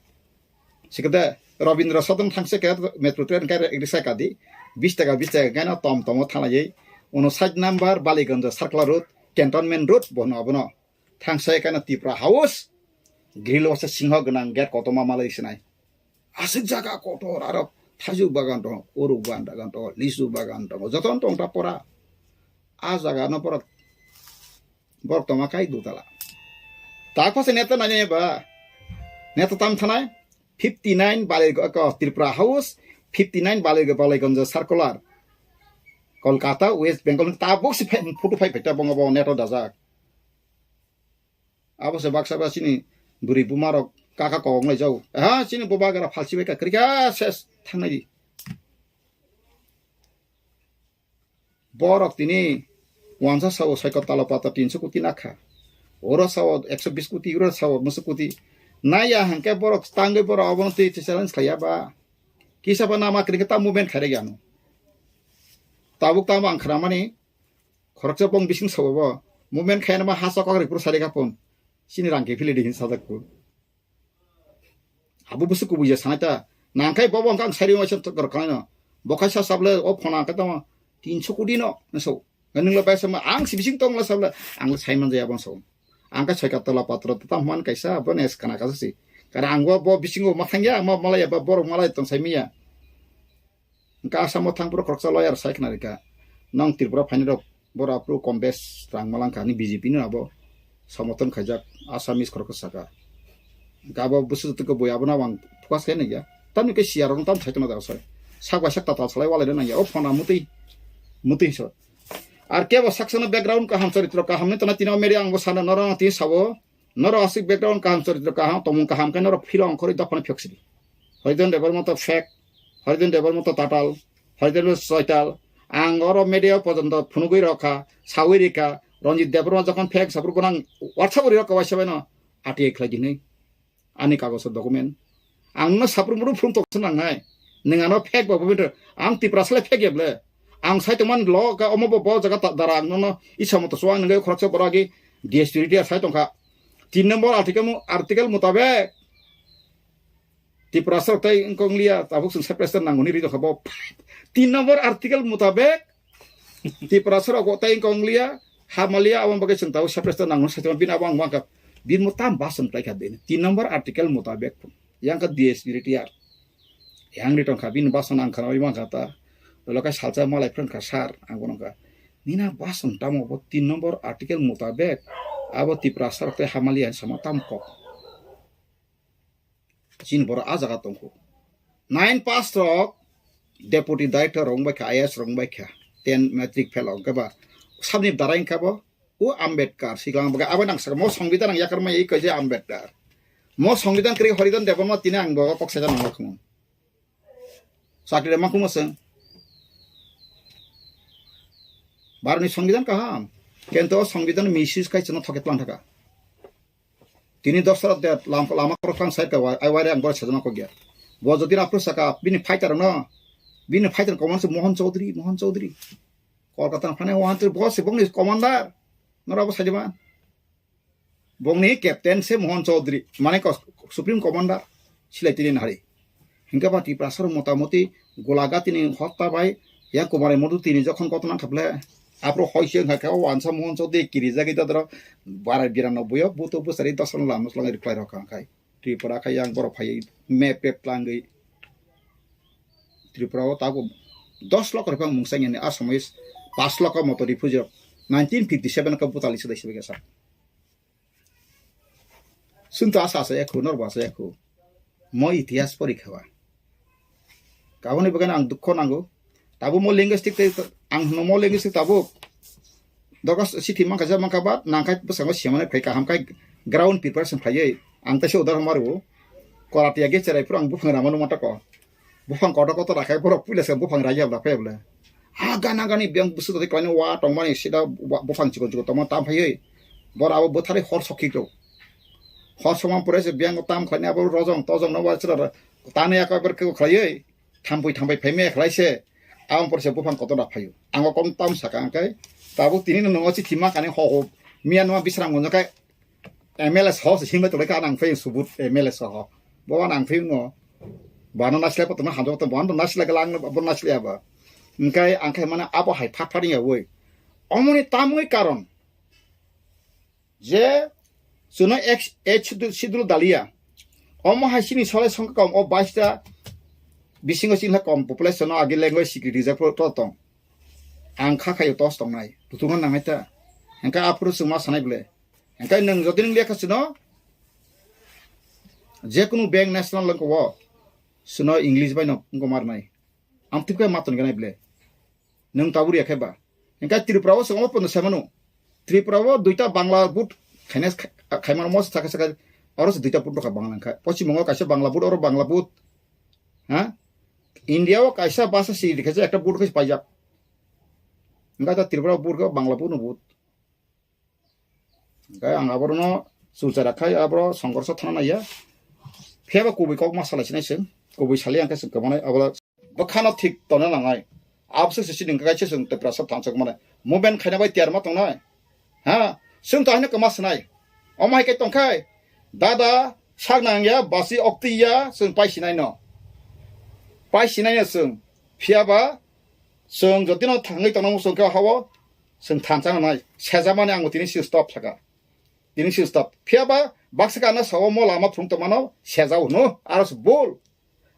Sikede Rabindra Sadan thangse ke metro train ke riksa kadi, bis taka, bis taka keno tom tomo thanglaiwi. Uno side number Baliganj Circular Road, Cantonment Road, bono abono. Thangsa ekana Tipra House, grill o se singho gwnang gate kotorma malai sinai. Aswk jaga kotor aro thaijuk bagan tongo, uruk bagan tongo, lisu bagan tongo, jotono tong ta pora. A jaga no pora borok tongma kai dutala. Tak phase neta nai ba, neta tam thanai, fifty nine Baliganj, ko, Tipra House, fifty nine Baliganj, Baliganj Circular. Kolkata, West Bengal, tabuk si phai, photo phai phai ta bongo bo neto dajak. Abo se baksa ba chini bwrwi buma rok kaka kok wnglai jago. Ha, chini bubagra phalsi bai ka kwrwi kha ses thangnai di. Borok tini wansa sao soikot talo pata tinso koti nakha. Oro sao ekso bis koti, oro sao musu koti. Naya hangke borok tangwi borok obono twi challenge khaiya ba. Kisa ba nama kwrwi khe ta movement khairek ya no. Tabuk tamo ang khramani Khoroksa bong bising sabo bo. Movement khaina ma hasa kok rikpru sari kapon. Sini rang ke phili dihin sajak ku. Abu busu kubuya sanai ta. Nangkai bobo ang sari ma chan tok kanaino. Bokai sa sable o phona ka tamo. Tinso kudi no. Naso. Nganung la paisa ma ang si bising tong la sabla. Ang la saiman jaya bang so. Ang ka soika tola patro ta man kaisa bo nes kana kasa si. Kara ang bo, bo bising o mathang ya, ma malaya ba borok malaya tong sai miya. Hingke Assam o thang phuru khoroksa lawyer sai khna rikha. Nong Tripura phainai rok boro aphuru kom bes rang malangkha ni B J P no abo somoton khaijak Assamese khoroksa saka. Hingke abo busu joto khe bui abono ang focus khe naiya. Tamni khe C R rok no tam sai tongna jaga sai. Sak bai sak tatal salai walai nangya. O phone a mutui. Mutui so. Ar kebo saksa no background kaham charitro kaham ni tona tini o media ang bo sana norok tini sabo. Norok aswk background kaham, choritro kaham, tongmung kaham khe norok philo ongkhorwi dophano phiyok sidi. Horidon Debbarma to fake, Horidon Debbarma to tatal, Horidon Debbarma to soital. Ang oro media o pojonto phunugwi rokha, sawi rikha, Ranjit Debbarma jokhon fake saphuru gwnang WhatsApp o ri rokha waisa baino R T I khlai di hinwi. Ani kagojo document. Ang no saphuru muru phunuk toksa nangnai. Nwng ano fake ba bubinto. Ang Tiprasa le fake ya ble. Ang sai tongmani lo ka omo bo bo jaga ta dara ang nono isa moto suang nangwi khoroksa borok agi D S P retire sai tongkha. Tin number article mu-, article mutabek Tiprasa rok tai wngkha wngliya tabuk chwng separation nangmani ri tongkha bo. Tin number article mutabek Tiprasa rok bo tai wngkha wngliya hamaliya aboni bagwi chwng tabuk separation nangmani sai tongkha bini abo ang uankha bini mutam bas chwng tlaikha bini. Tin number article mutabek. Yang kha D S P retire. Yang ri tongkha, bini basa nang khana oi mankha ta. Dolo kai salsa malai phrang kha sir, ang bono kha. Nina basa tamo bo tin number article mutabek, abo Tiprasa rok tei hamaliya sama tam kok. Chini borok a jaga tongkho. Nine pass rok deputy director rok wngbai kha, I A S rok wngbai kha. Ten matric fail rok wngkha ba. Sabni dara wngkha bo. O Ambedkar, siklang baga abo nang saka mo Songbidan ang yakar mai iko je Ambedkar. Mo Songbidan kri Haridan Debbarma tini ang bo kok saja nang lakmo. Sakri ma kumo seng. Barni Songbidan kaham. Kento Songbidan misis kai chana thoket lang thaka. Tini dosra de lam lama korok tang side ka ai wari ang bor sajama kok ya. Bo jodi na pro saka bini fighter no. Bini fighter command se Mohan Chaudhary, Mohan Chaudhary. Kolkata phane wantir bo se bongni commander. Nora bo sajama. Bongni captain se Mohan Chaudhary, mane ko-, Supreme Commander, silai tini nahari. Hingke ba Tiprasa rok motamoti golagatini hotta bai, yang Kumar Modu tini jokhon koto nang khaple, apro hoi se wngkha khe o wansa Mohan Chaudhary kirijagwi dodoro barai birano buyo buto bwsari dosano lama swlangwi reply rok kha khai. Tripura khai yang borok phaiwi map pep tlangwi. Tripura o tabuk dos lokho rok phang mungsa yani, a somois pas lokho moto refugee rok nineteen fifty seven ka butali sidai sibai kasa. Chwng to asa asa ekhu, norbo asa ekhu. Mo itihas porikha ba. Kaboni bagwi ang dukho nango. Tabuk mo linguistic tei ang hwno mo linguistic tabuk. Dogo sithi mankha ja mankha ba nangkhai bwskango semane phai kaham khai ground preparation phaiwi. Ang teisa udahoron mario. Karate age cherai phuru ang buphang rama numa tako. Buphang kotor kotor rakhai borok puila se buphang raya bla phai bla. Ha gana gani biyang busu tadi kaini wa tongmani sida wa-, buphang chikon chikon tongma tam phaiwi. Bor abo bwthari hor sokhi rok. Hor sokma pore se biyang tam khlaini abo rojong tojong no wa chwla tani aka ber khe khlaiwi. Thampui thampui phaimaya khlai se. Abang pore se buphang kotor da phaio. Ang o kom tam saka ang kai. Tabuk tini no nongo chithi ma kani ho ho. Miya numa bisram gonjo kai. M L A soho se himlai tonglaikha, nang phai subut M L A soho. Bo nang phai no. Bano nasilai pa tongna hamjak tong, bano nasilai gala ang bo nasilai aba. Hingkai ang khai mana abo hai phat phat ya woi. Omoni tamoi karon. Je suno ek, ek schedule, schedule dalia. Omo hai sini solai songkha kom o baista bisingo sini kom population no agi language security jak to tong. Ang kha khayo tos tongnai. Tutungan nangai ta. Hingkai aphuru sungma sanai bole. Hingke nwng jodi nwng lekha sino, jekunu bank national lengko o, sino English bai no wngko marnai. Amtwkhe maton ganai ble. Nwng tabuk ya khe ba. Hingke Tripura o songmo pono semano. Tripura o duita Bangla board khaina kha-, khaimano mo saka saka oro se duita board rokha Bangla wngkha. Pochim Bongo kaisa Bangla board, oro Bangla board. Ha? India o kaisa basa si dikhe ekta board khe paijak. Hingke ta Tripura board khe Bangla board no board. Hingke ang aborokno chulchara khai aboro songkorso thana naiya. Phiya ba kubui kok ma salai sinai chwng, kubui sali ang khe chwng kwmanai abo bwkhano thik tongna nangnai. Abose se sini hingke kaisa chwng Tiprasa thansa kwmanai. Movement khaina bai tiyar ma tongnai. Ha? Chwng to haino kwma sinai. Omo hai khe tongkhai. Dada sak nang ya, basi okti ya, chwng pai sinai no. Pai sinai no chwng. Phiya ba chwng jotino thangwi tongo chwng khe hao. Chwng thansa nangnai, sejamani ang tini si stop saka. Tini si stop. Phiya ba baksa kana sao mo lama phung tongmano sejao no, aro se bol.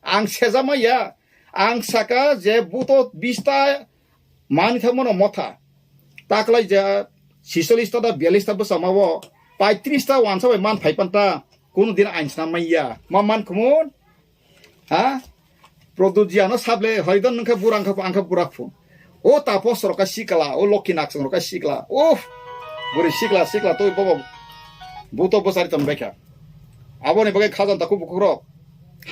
Ang sejama ya. Ang saka je buto bista mani thangmano motha. Taklai je sisolista da bialista bwsama o paitris ta wansa bai man phai panta. Kunu din ain sna maya. Ma man kumun? Ha? Produjiano sable, hoidon nungkha bura, angkha, angkha bura phun. O tapos roka sikla, o lokhi naksong roka sikla. Uf! Buri sikla, sikla, toi bobo. Buto bosari tong bekha. Aboni bagai khajan taku bukukrok.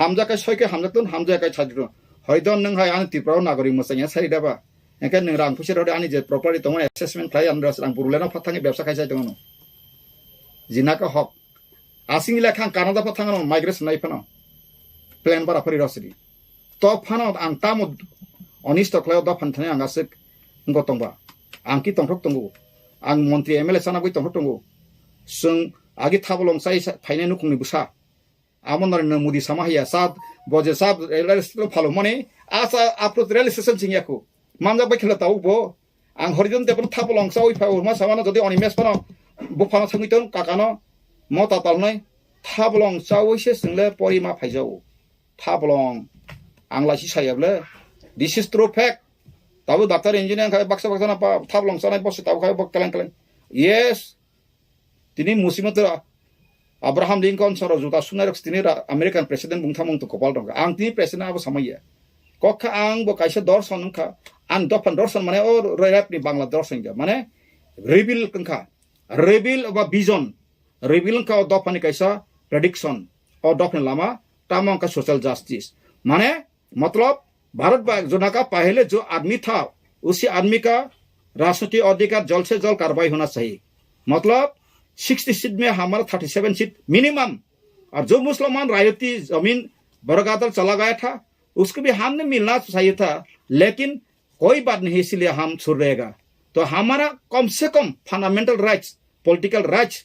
Hamja kai soike hamja tun, hamja kai chajrun. Hoidon nung hai ani Tripura nagori musanya sari daba. Engke nung rang pusi rode ani je property tongo assessment khlai ani ras rang burule no phatangi bebsa khai sai tongo no. Jinaka hok. Asing ila khang Canada pa thangno migration nai phano. Plan bara phari rosidi. To phano ang tamo onisto khlaio dophan thani ang aswk wngko tongba. Ang ki tongthok tongo. Ang montri M L A sana bui tongthok tongo. Chwng agi thabolong chai sa-, phainai nukhungni bwsa. Amo Narendra Modi sama haiya, sat, boje sat, rail station phalo mani, asa apro rail station chingyaku. Mamjak bai khela tau bo. Ang Horidon Debon thabolong chawi phai urma samano jodi oni mes phano buphano thangwi ton kakano mota talnai thabolong chawi se single pori ma phaijao. Thabolong ang laisi sayable. This is true fact. Tabu doctor engineer khai baksa baksa na pa thabolong chanai bosi tabu khai bok keleng keleng. Yes. Tini musimento Abraham Lincoln soro juta sunai rok tini ra-, American president bung thamung to kopal dong. Ang tini president abo samaya. Kokha ang bo kaisa dorson wngkha. Ang dophan dorson mane o rap ni Bangla dorson ja. Mane reveal wngkha. reveal ba vision, reveal wngkha o dophani kaisa prediction, o dophani lama tamo wngkha social justice. Mane, matlab, Bharat ba jona ka pahele jo aadmi tha, usi aadmi ka rajniti adhikar jal se jal karwai hona chahiye. Matlab, sixty seat mein hamara thirty seven seat minimum. Aur jo Musliman rayati zameen baragadar chala gaya tha, usko bhi hamne milna chahiye tha, lekin koi baat nahi, isliye hum chhur rahe ga. To hamara kam se kam fundamental rights, political rights,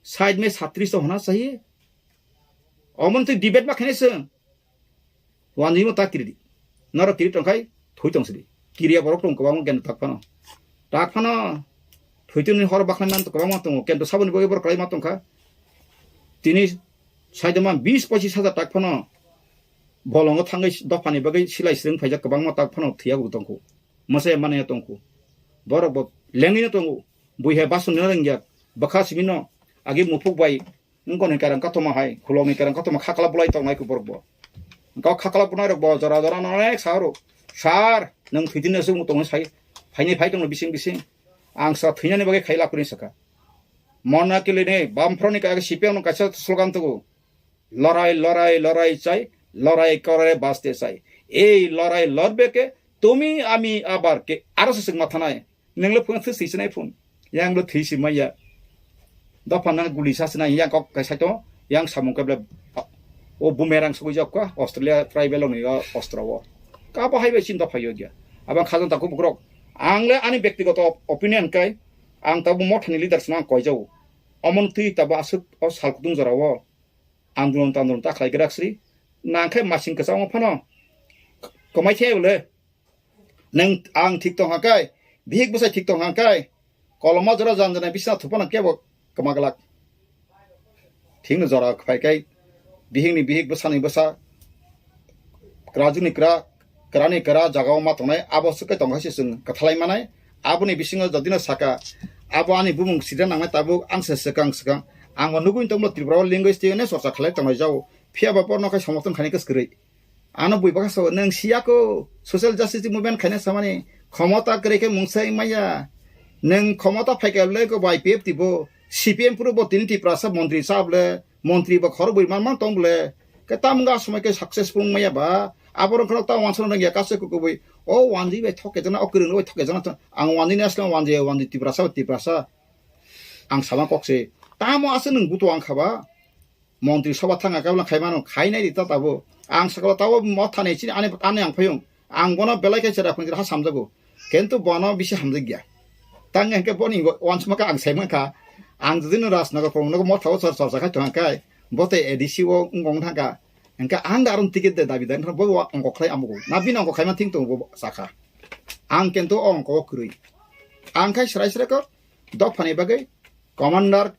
side mein satris to hona chahiye. Omon twi debate ma khane se. Wanjimo ta kiri di. Noro kiri tongkhai, thui tong sidi. Kiriya borok tong kwbangma kendo tak phano. Tak phano, thui tini hor bakhlai man kwbangma tongo. Kendo saboni bagwi borok kwlai ma tongkha. Tini saidoma bis pochis hajar tak phano bolongo thangwi dophani bagwi silai sring phaijak kwbangma tak phano thiya bo tongkhu. Mwsaya manaya tongkhu. Borok bo lengwino tongo. Bui hai basonino rengya. Bwkha simino agi muphuk bai wngkoni kereng katoma hai, khulokni kereng katoma khakla bulai tongnai khe borok bo. Wngkha khakla bunai rok bo jora jora no onek sa rw. Sir, nwng thwitini aswk tongwi sai. Phaini phai tongno bising bising. Ang sa thwinani bagwi khai lapri saka. Mona kilini bamphro ni kaisa C P M no kaisa slogan tugo. Lorai, lorai, lorai chai, lorai kore baste chai. Ei lorai lorbe ke, tumi ami abar ke, aro se singma thanai. Nenglo phone thwi sinai phone. Yang lo thwi si maya. Dopha nang guli sa sinai, yang kok kai saito, yang samung keble. O bumerang sugui jok ka, Australia tribal ni o ostro o. Ka bo hai bai chinta phayo gya. Abang khajan ta kubukrok. Ang le ani bektigoto opinion kai, ang tabu mothani leader sna koi jau. Omon twi tabu asuk o sal kutung jora o. Andolon tandolon ta khlai grak sri. Nang khai masing kwchangma phano. Komai the bole. Nang ang thik tong hakai. Bihik bwsai thik tong hakai. Koloma jora jan jana bisna thupa nang kebo kama glak. Thik no jora phai kai. Bihik ni bihik bwsa ni bwsa. Krajuni kra. Kwrani kwra jagao ma tongnai, abo swkhe tongkha se chwng kwthalai manai. Aboni bisingo jodino saka, abo ani bumung sida nangnai tabuk ang se swkang swkang. Ang bo nugui tongmolo Tripura o linguistic hwnwi chorcha khlai tongnai jao. Phiya ba borno khai somorthon khainai kwskwrwi. Ano bui bwkha sao, nwng siya ko social justice movement khaina samani khomota kwrwi khe mungsai maya. Nwng khomota phaikha le ko bai P F T bo, C P M puro bo tini Tiprasa montri cha bole. Montri bo khorok bui man man tong bole. Ke tam wngkha somoi ke successful wngmaya ba. Abo rok kheno ta wansana nang ya kaisa kukubui. O wanjwi bai thok kejana, o kwrwng bai thok kejana. Ang wanjwi ni asle wanjwi, wanjwi Tiprasa, Tiprasa. Ang sama kok se. Tamo ase nwng buto ang khaba. Montri soba thanga kabla khai mano, khai nai di ta tabo. Ang sakla tabo mo thani chini ani, ani ang phayung. Ang bono belai khe chera phunjra ha samjago. Kintu bono bisi hamjak ya. Tang hingke boni wansma ka ang saimang kha. Ang jodi no Rajnagar phung no mo thao chor chor khai thang kai. Bote A D C o ngong thang ka. Hingke ang da aron ticket de dabi dan bo wa ongko khlai amugo. Na bini ongko khaima thing tongo bo sakha. Ang kintu o ongko kwrwi. Ang khai srai srai ko dok phani bagwi commander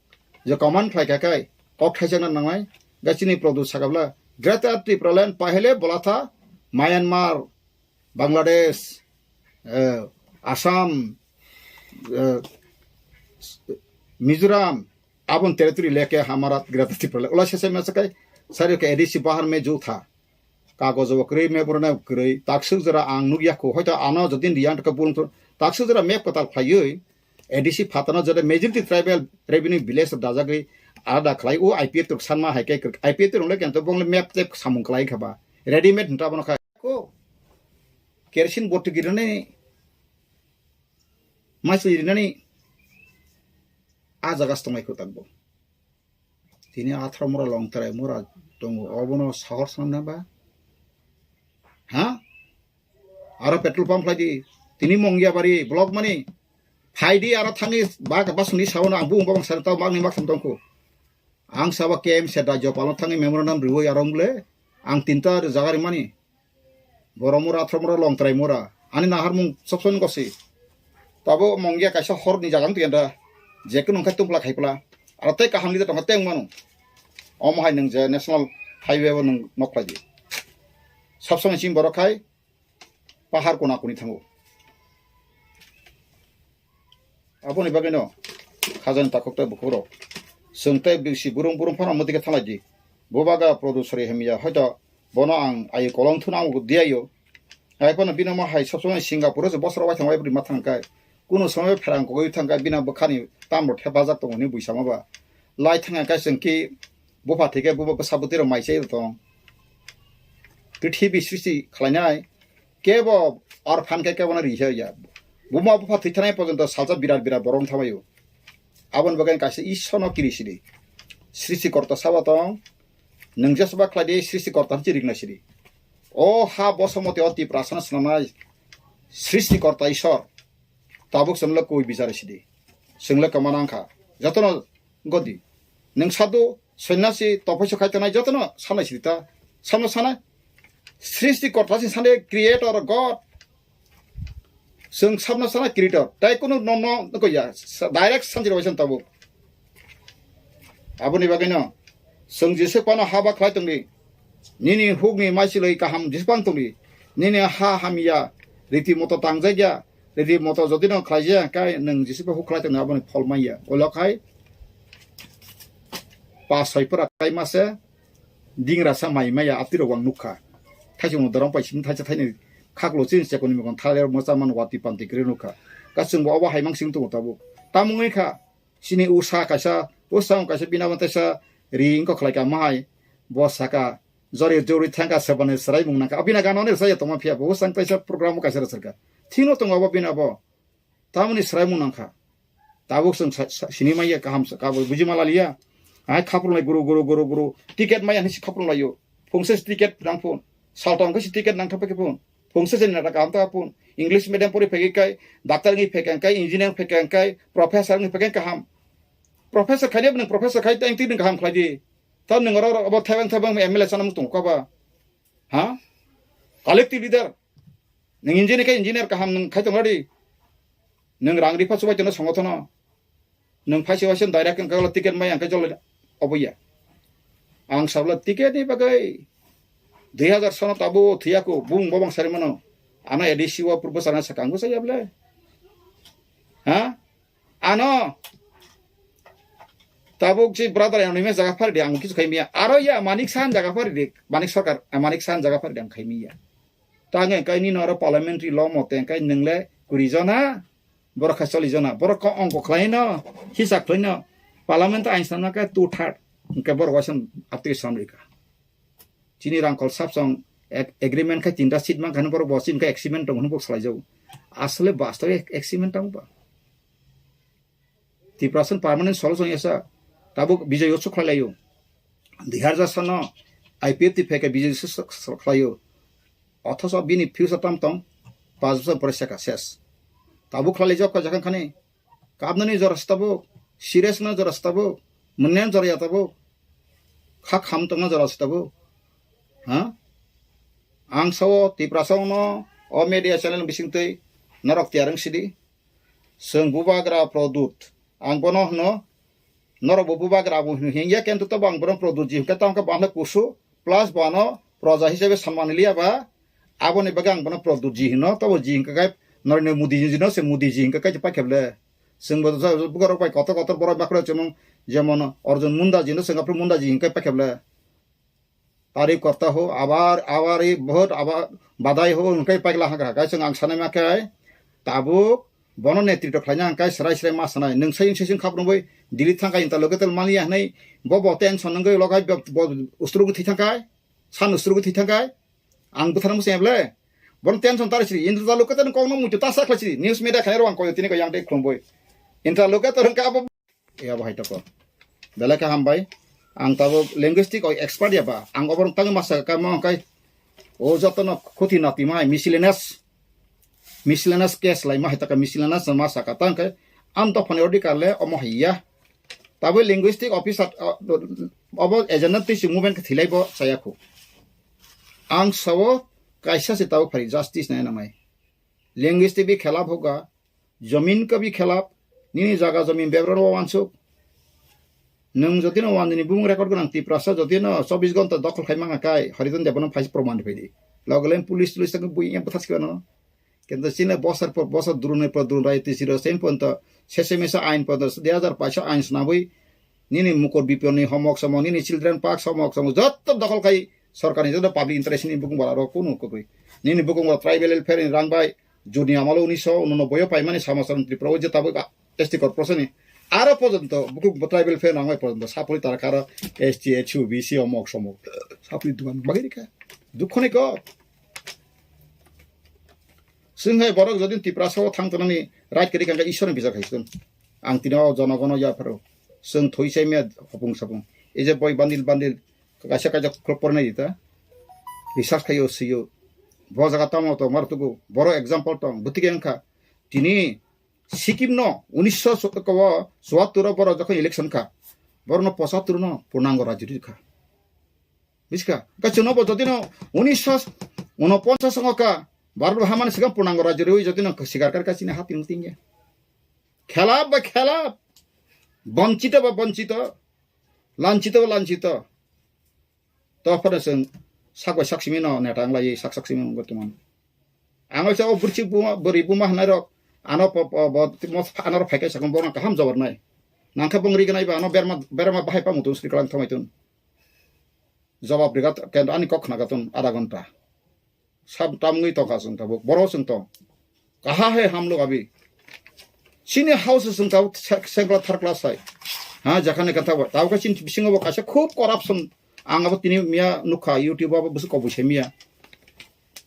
je command khlai ka kai. Kok thaijakna nangnai. Ga chini Produ sakabla. Greater Tipraland pahele bolatha Myanmar, Bangladesh, eh, Assam, eh, Mizoram, abon territory leke hamara Greater Tipraland. Ola sese mesakai, sari ke A D C bahar me jo tha. Kagojo kwrwi, memorandum kwrwi, taksuk jora ang nukya kho, hoito ano jodi riyan ka bulung thun, taksuk jora map kwtal khlaiwi, A D C phatano jora majority tribal revenue village dajagwi alada khlai, o I P F rok sanma hai khe, I P F rok le kento bong le map tep samung khlai kha ba, readymade hinta bono kha ko, kerosene bottle girinani, masli girinani, a jaga se tongnai kho takbo. Tini atharo mura longtrai mura tongo, obono sahor sanna ba? Ha? Aro petrol pump khlai di. Tini Mongia bari block mani. Phai di aro thangwi bak basuni sawono ang bung babang sari tao magni mak tongkho. Ang sabo K M se da jopalo thangwi memorandum riwi aro wng le. Ang tinta jaga rimani. Borok mura, athro mura, longtrai mura. Ani naharmung sopsoni gosi. Tabo Mongia kaisa horni jaga wng twi anda. Jekun wngkha tumpla khaipla. Aro tei kaham leader tongkha tei wngmano. Omo hai nwng je national highway o nwng nok khlai di. Sopsoni chini borok khai pahar kona kuni thango. Aboni bagwino khajani takhuk tei bukhukrok. Chwng tei bisi burung burung phano mwtwi khe thanglai di. Bubagra Produ Sori hamya, hoito bono ang ayo kolong thuna ang di ayo. Hai phano bini omo hai sopsomoi Singapore se bosoro waithang waibrwi ma thang kai. Kuno somoy pherang kogwi thangkha bini bwkhani tamrok thepajak tongo hwnwi buisama ba. Lai thangkha khe chwng ki bupha thwikhe bubo bwsa bwtwi rok mai chai tong. Prithibi srishti khlainai kebo orphan khe kebo no ri ya. Buma bupha thwi thanai porjonto salsa birat birat borok wng thangbaio. Aboni bagwi kaisa Ishwarno kiri sidi. Srishti korta sabo tong. Nwng jesba khlai di srishti korta hinwi rikna sidi. O ha bosomoti o Tiprasano swnamnai srishti korta Ishwar. Tabuk chwngno koi bichar sidi. Chwngno kwma nangkha. Jotono godi. Nwng sadhu, sonyasi, tophoiso khai tongnai jotono sanai sidi ta. Samno sanai. Srishti korta si sanai creator God. Chwng samno sanai creator. Tai kunu no no ko ya. Direct sanjiro waisa tabuk. Aboni bagwino chwng Jisu phano haba khlai tongdi. Nini hukni maisilwi kaham Jisu phano tongdi. Nini ha hamya, riti moto tangjakya, riti moto jodi no khlaijaya, kai nwng Jisu pha huk khlai tongdi, aboni phol manya. Olo khai pa soi pura kai mase dingra sa mai maya, aptirok wang nukha. Thaisung dorong pai simi thaisa thaini khaklo chin chekoni mokon thaler mocha man wati panti kri nukha. Ka chwngbo obo haimang sing tongo tabuk. Tamungwi kha. Chini usa kaisa, usa wng kaisa bina bo teisa ri wngkha khlai ka mahai. Bo saka, jori jori thangka sebani swrai mung nangkha. Abina gana ni rwchaya tongma phiya bo, usa wng kaisa program o kaisa rwchar kha. Thino tongo abo bina bo. Tamoni swrai mung nangkha. Tabuk chwng sa-, sa-, sini manya kaham sa, kabo buji mala liya. Ai khapru lai guru, guru, guru, guru. Ticket maya hinwi si khapru laio. Phungsa si ticket rang phun. Saltong khe si ticket nang thapa khe phun. Phungsa se nata kaham ta phun. English medium pori phege kai, doctor ngi phege kai, engineer phege kai, professor ngi phege kaham. Professor khai de, professor khai ta engti kaham khlai di. Ta nwng oro abo thebeng thebeng M L A sana mung tong kha ba. Ha? Collective leader. Nwng engineer kai engineer kaham nwng khai tong di. Nwng rang ripha chubai tongno songothano. Nwng phaisi waisa direct wngkha ticket mai ang khe jolai obo ya. Ang sabla ticket ni bagwi dui hazar sono tabo thwiya ko bung bobang sari mano. Ano A D C o purbo sana sakang ko saya ble. Ha? Ano tabuk si brother ano ime jaga phari di ang kisu khai miya. Aro ya Manik Sahan jaga phari di. Manik Sarkar, eh, Manik Sahan jaga phari di ang khai miya. Tange kai nino aro parliamentary law mote kai nwngle kuri jona. Borok kha choli jona, borok kok ongko khlai no, hisa khlai no, parliament ain sanma khe two third, hwnkhe borok waisa aptwi samrika. Chini rangkol sapsong ag-, agreement khai tinta seat mankha, borok bo chini khai agreement tong hwnwi bok salai jago. Asole bastobe ag-, agreement tong ba. Tiprasa permanent solution yasa, tabuk Bijoy Utsav khlai laio. Dui hazar sano I P F T phai khe Bijoy Utsav khlai laio. Othoso bini future tam tong, paanch bosor pore seka ses. Tabuk khlai laijak kha jakhang khani. Kabnani jora se tabuk, serious no jora se tabuk, mwnyan jora ya tabuk, kha kham tongna jora se tabuk. Ha? Ang sao Tiprasa no o media channel bising twi norok tiyar wng sidi. Chwng bubagra Produt. Ang bono hwno, norok bo bubagra bo hwno hengya, kintu tobo ang bono Produt ji hwnkhe tamo khe bo ang khe kusu, plus bo ano proja hisabe sanmani liya ba, aboni bagwi ang bono Produt ji hwno, tobo ji hwnkhe kai Narendra Modi ji no se Modi ji hwnkhe kai pakheble. Chwng bo bugarok bai kotor kotor borok bakhro chumung, jemon Arjun Munda ji no chwng aphuru Munda ji hwnkhe pakheble. Tarif korta ho, abar, abar ye bahut, abar badai ho, hwnkhe paikla hangkha. Kaisa ang sanai ma khe, tabuk bono netritw khlaina hwnkhe srai srai ma sanai. Nwng sai sai khap rwbai Delhi thangkha interlocutor manya hwnwi bo bo tension wngwi logai bo, bo ustrugwi thwi thangkha, san ustrugwi thwi thangkha. Ang bwthar muchung eble. Bono tension tar siri, interlocutor kokno muitu ta sa khlai siri. News media khairo ang koyo tini ko yang tei khumbai. Interlocutor wngkha abo Ya bahai toko. Belai khe hambai. Ang tabuk linguistic o expert ya ba. Ang oborok tangwi masa ka mo kai. O jotono khuti nati mai miscellaneous. Miscellaneous case lai ma hai taka miscellaneous ma saka tang kai. Am to phone order kar le omo hai ya. Tabuk linguistic officer, uh, obo agenda twi si movement khe thilai bo chaya khu. Ang sao kaisa se tabuk phari justice nai namai. Linguistic bi khelap hoga. Jomin ka bi khelap, nini jaga jomin bebra ro wansuk. Nwng jotino wandini bumung record gwnang Tiprasa jotino chobbish ghonta dokhol khai mangha kai, Harijan Debbarma phaisi proman rwphai di. Loge len police tulis tangwi bui yang bwthas khe no. Kento chini bosor por bosor durunoi por durun rai tisi ro sen ponto, sese mesa ain ponto, dui hazar paisa ain snabwi, nini mukor biponi homok somok, nini children park somok somok, jotto dokhol khai sorkarni jotto public interest ni bukung bala ro kunu kwbwi. Nini bukung bala tribal welfare ni rang bai, Juni amalo unisho unonoboi o paimani samachar Tripura o je tabuk S T corporation ni aro porjonto bukhuk tribal fair nangbai porjonto sapori tara karo S T, H U, B C omok somok sapori dugan bagwi rikha. Dukho ni kok. Chwng hai borok jodi Tiprasa o thang tongnani right kwrwi kha, hwnkhe Ishwar ni bijak hai chwng. Ang tini o jonogono yapharo. Chwng thoi chai maya hopung sapung. Ei je boi bandil bandil kaisa kaisa khulok pornai di ta. Research khaio sio. Bo jaga tamo to mar tugo. Boro example tong. Bwtwi khe wngkha. Tini Sikkim no unisho chuattor o borok jokhon election kha. Borok no pochattor no purnango rajyo rikha. Bujiska? Ka chwngno bo jotino unisho unoponchas songo ka Bharat bo hamani sikang purnango rajyo rwi jotino sikar kar ka chini haping tingya. Khelap ba khelap. Bonchito ba bonchito. Lanchito ba lanchito. To phano chwng sak bai sak simi no neta wng lai sak sak simi wng tongmani. Ang waisa o bwrwi buma, bwrwi buma hwnai rok ano po, po, bo, mo, ano rok phai khe sakno bono kaham jawab nai. Nangkhe bong ri gnai ba ano berma, berma bahai pa mutung sri kalang thangwi tun. Jawab riga kendo ani kok khna gatun adha ghonta. Sab tamngwi tongkha chwng tabuk. Boro chwng tong. Kaha hai hamlo abi. Chini house chwng tabuk se-, second class, third class hai. Ha, jakhane kanta bo. Tabuk chini bisingo bo kaisa khub corruption. Ang abo tini miya nukha YouTube abo bwswk kobui se miya.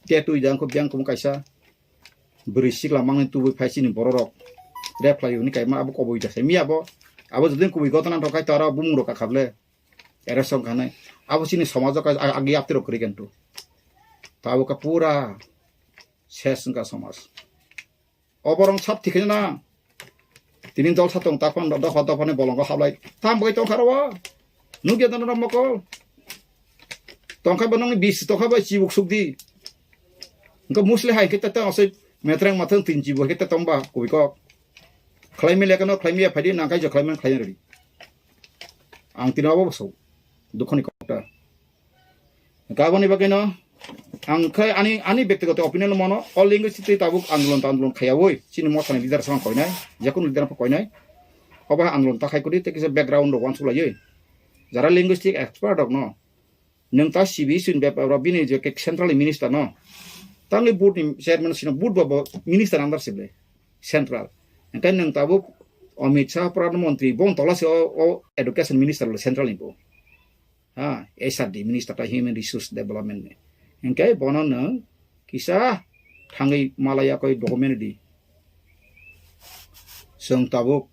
Te twi jang khub jang khum kaisa. Bwrwi sikla mangni tubui phai chini bororok. Rep khlai hwnwi kaima abo kobui da se miya bo. Abo jodin kubui gotana rok khai to aro bumung rok kakhable. Ere song khanai. Abo chini somajo ka ag-, agi aptirok kwrwi khen tu. Tabuk ka pura ses wngkha somaj. Oborong sab thikhe na. Tini dol sa tong takpan dopha dopha ni bolongo hablai. Tam bai tongkha ro. Nugya dano mokol. Tongkha ba nongni bis tongkha ba chibuk sukdi. Engko musli hai khe ta asai metreng mathang tin chibuk khe ta tongba kubui kok. Khlaimi lekano khlaimi ya phaidi nangkai jo khlaimi khlaini redi. Ang tino abo bosok. Dukhoni kok ta. Kaboni bagwino ang khai ani, ani bektigoto opinion mano, all linguistic twi tabuk andolon ta andolon khayawoi, chini mothani leader sama koinai, jakun leader pha koinai, obo hai andolon ta khai kudi, tei kisa background rok wansuk laiwi. Jara linguistic expert rok no, nwng ta C B C ni bepar rok bini je ke central minister no, tangni board ni chairman sino board bo, bo minister under sible, central. Engkai nwng tabuk Amit Shah Pradhan Mantri, bon tola se o, o education minister le central ni bo. Ha, S R D minister ta human resource development ni. Engkai bono nwng kisa thangwi malaya koi document di. Chwng tabuk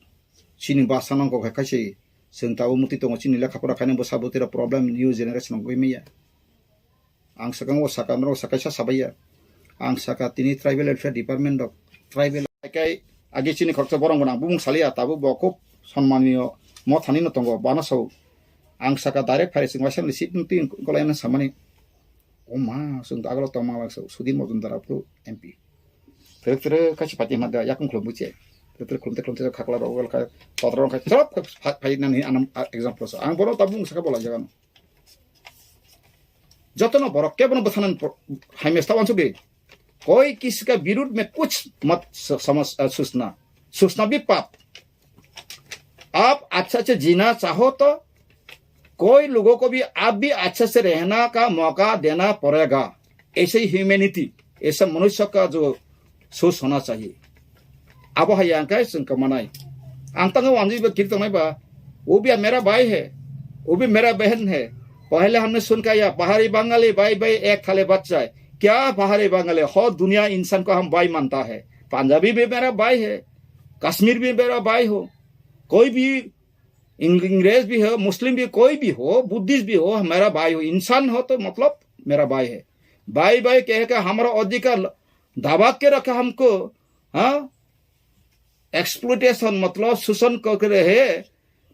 chini basa nang kok hai kaise chwng tabuk muti tongo chini lekha pora khaina bwsa bwtwi rok problem new generation wngwi maya. Ang swkang o saka norok sakaisa sabaiya. Ang saka tini tribal welfare department rok tribal. Kai agi chini khoroksa borong gwnang bumung saliya tabuk bo khub sonmaniyo mothani no tongo bana sao. Ang saka direct phai sing waisa ni seat twi kolai na samani. O ma sung agalo tongma lang sao Sudhir Majumdar apru M P. Tere tere kachi pati ma da yakung khulum buche. Tere tere khulum te khulum te khakla rok wal ka todrong ka chop phai nani anam example so. Ang borok tabuk saka bola jaga no. Jotono borok kebono bwthanan pro-, hai mesta wansuk di. कोई किसी का विरुद्ध में कुछ मत स-, समझ, अ, सोचना, सोचना भी पाप। आप अच्छा से जीना चाहो तो कोई लोगों को भी आप भी अच्छा से रहना का मौका देना पड़ेगा। ऐसे ही ह्यूमैनिटी, ऐसा मनुष्य का जो सोच होना चाहिए। Abo hai ang kai chwng kwmanai. Ang tangwi wanjwi ba kiri tongnai ba, वो भी मेरा भाई है, वो भी मेरा बहन है। पहले हमने सुन के आया, पहाड़ी बंगाली भाई भाई एक थाली बच जाए। क्या पहाड़ी बंगाली? हो दुनिया इंसान को हम भाई मानता है। पंजाबी भी मेरा भाई है, कश्मीर भी मेरा भाई हो, कोई भी इंग-, अंग्रेज भी हो, मुस्लिम भी, कोई भी हो, बुद्धिस्ट भी हो, हमारा भाई हो, इंसान हो तो मतलब मेरा भाई है। भाई भाई कह के हमारा अधिकार दबा के रखा हमको, हाँ? एक्सप्लॉयटेशन मतलब शोषण कर रहे,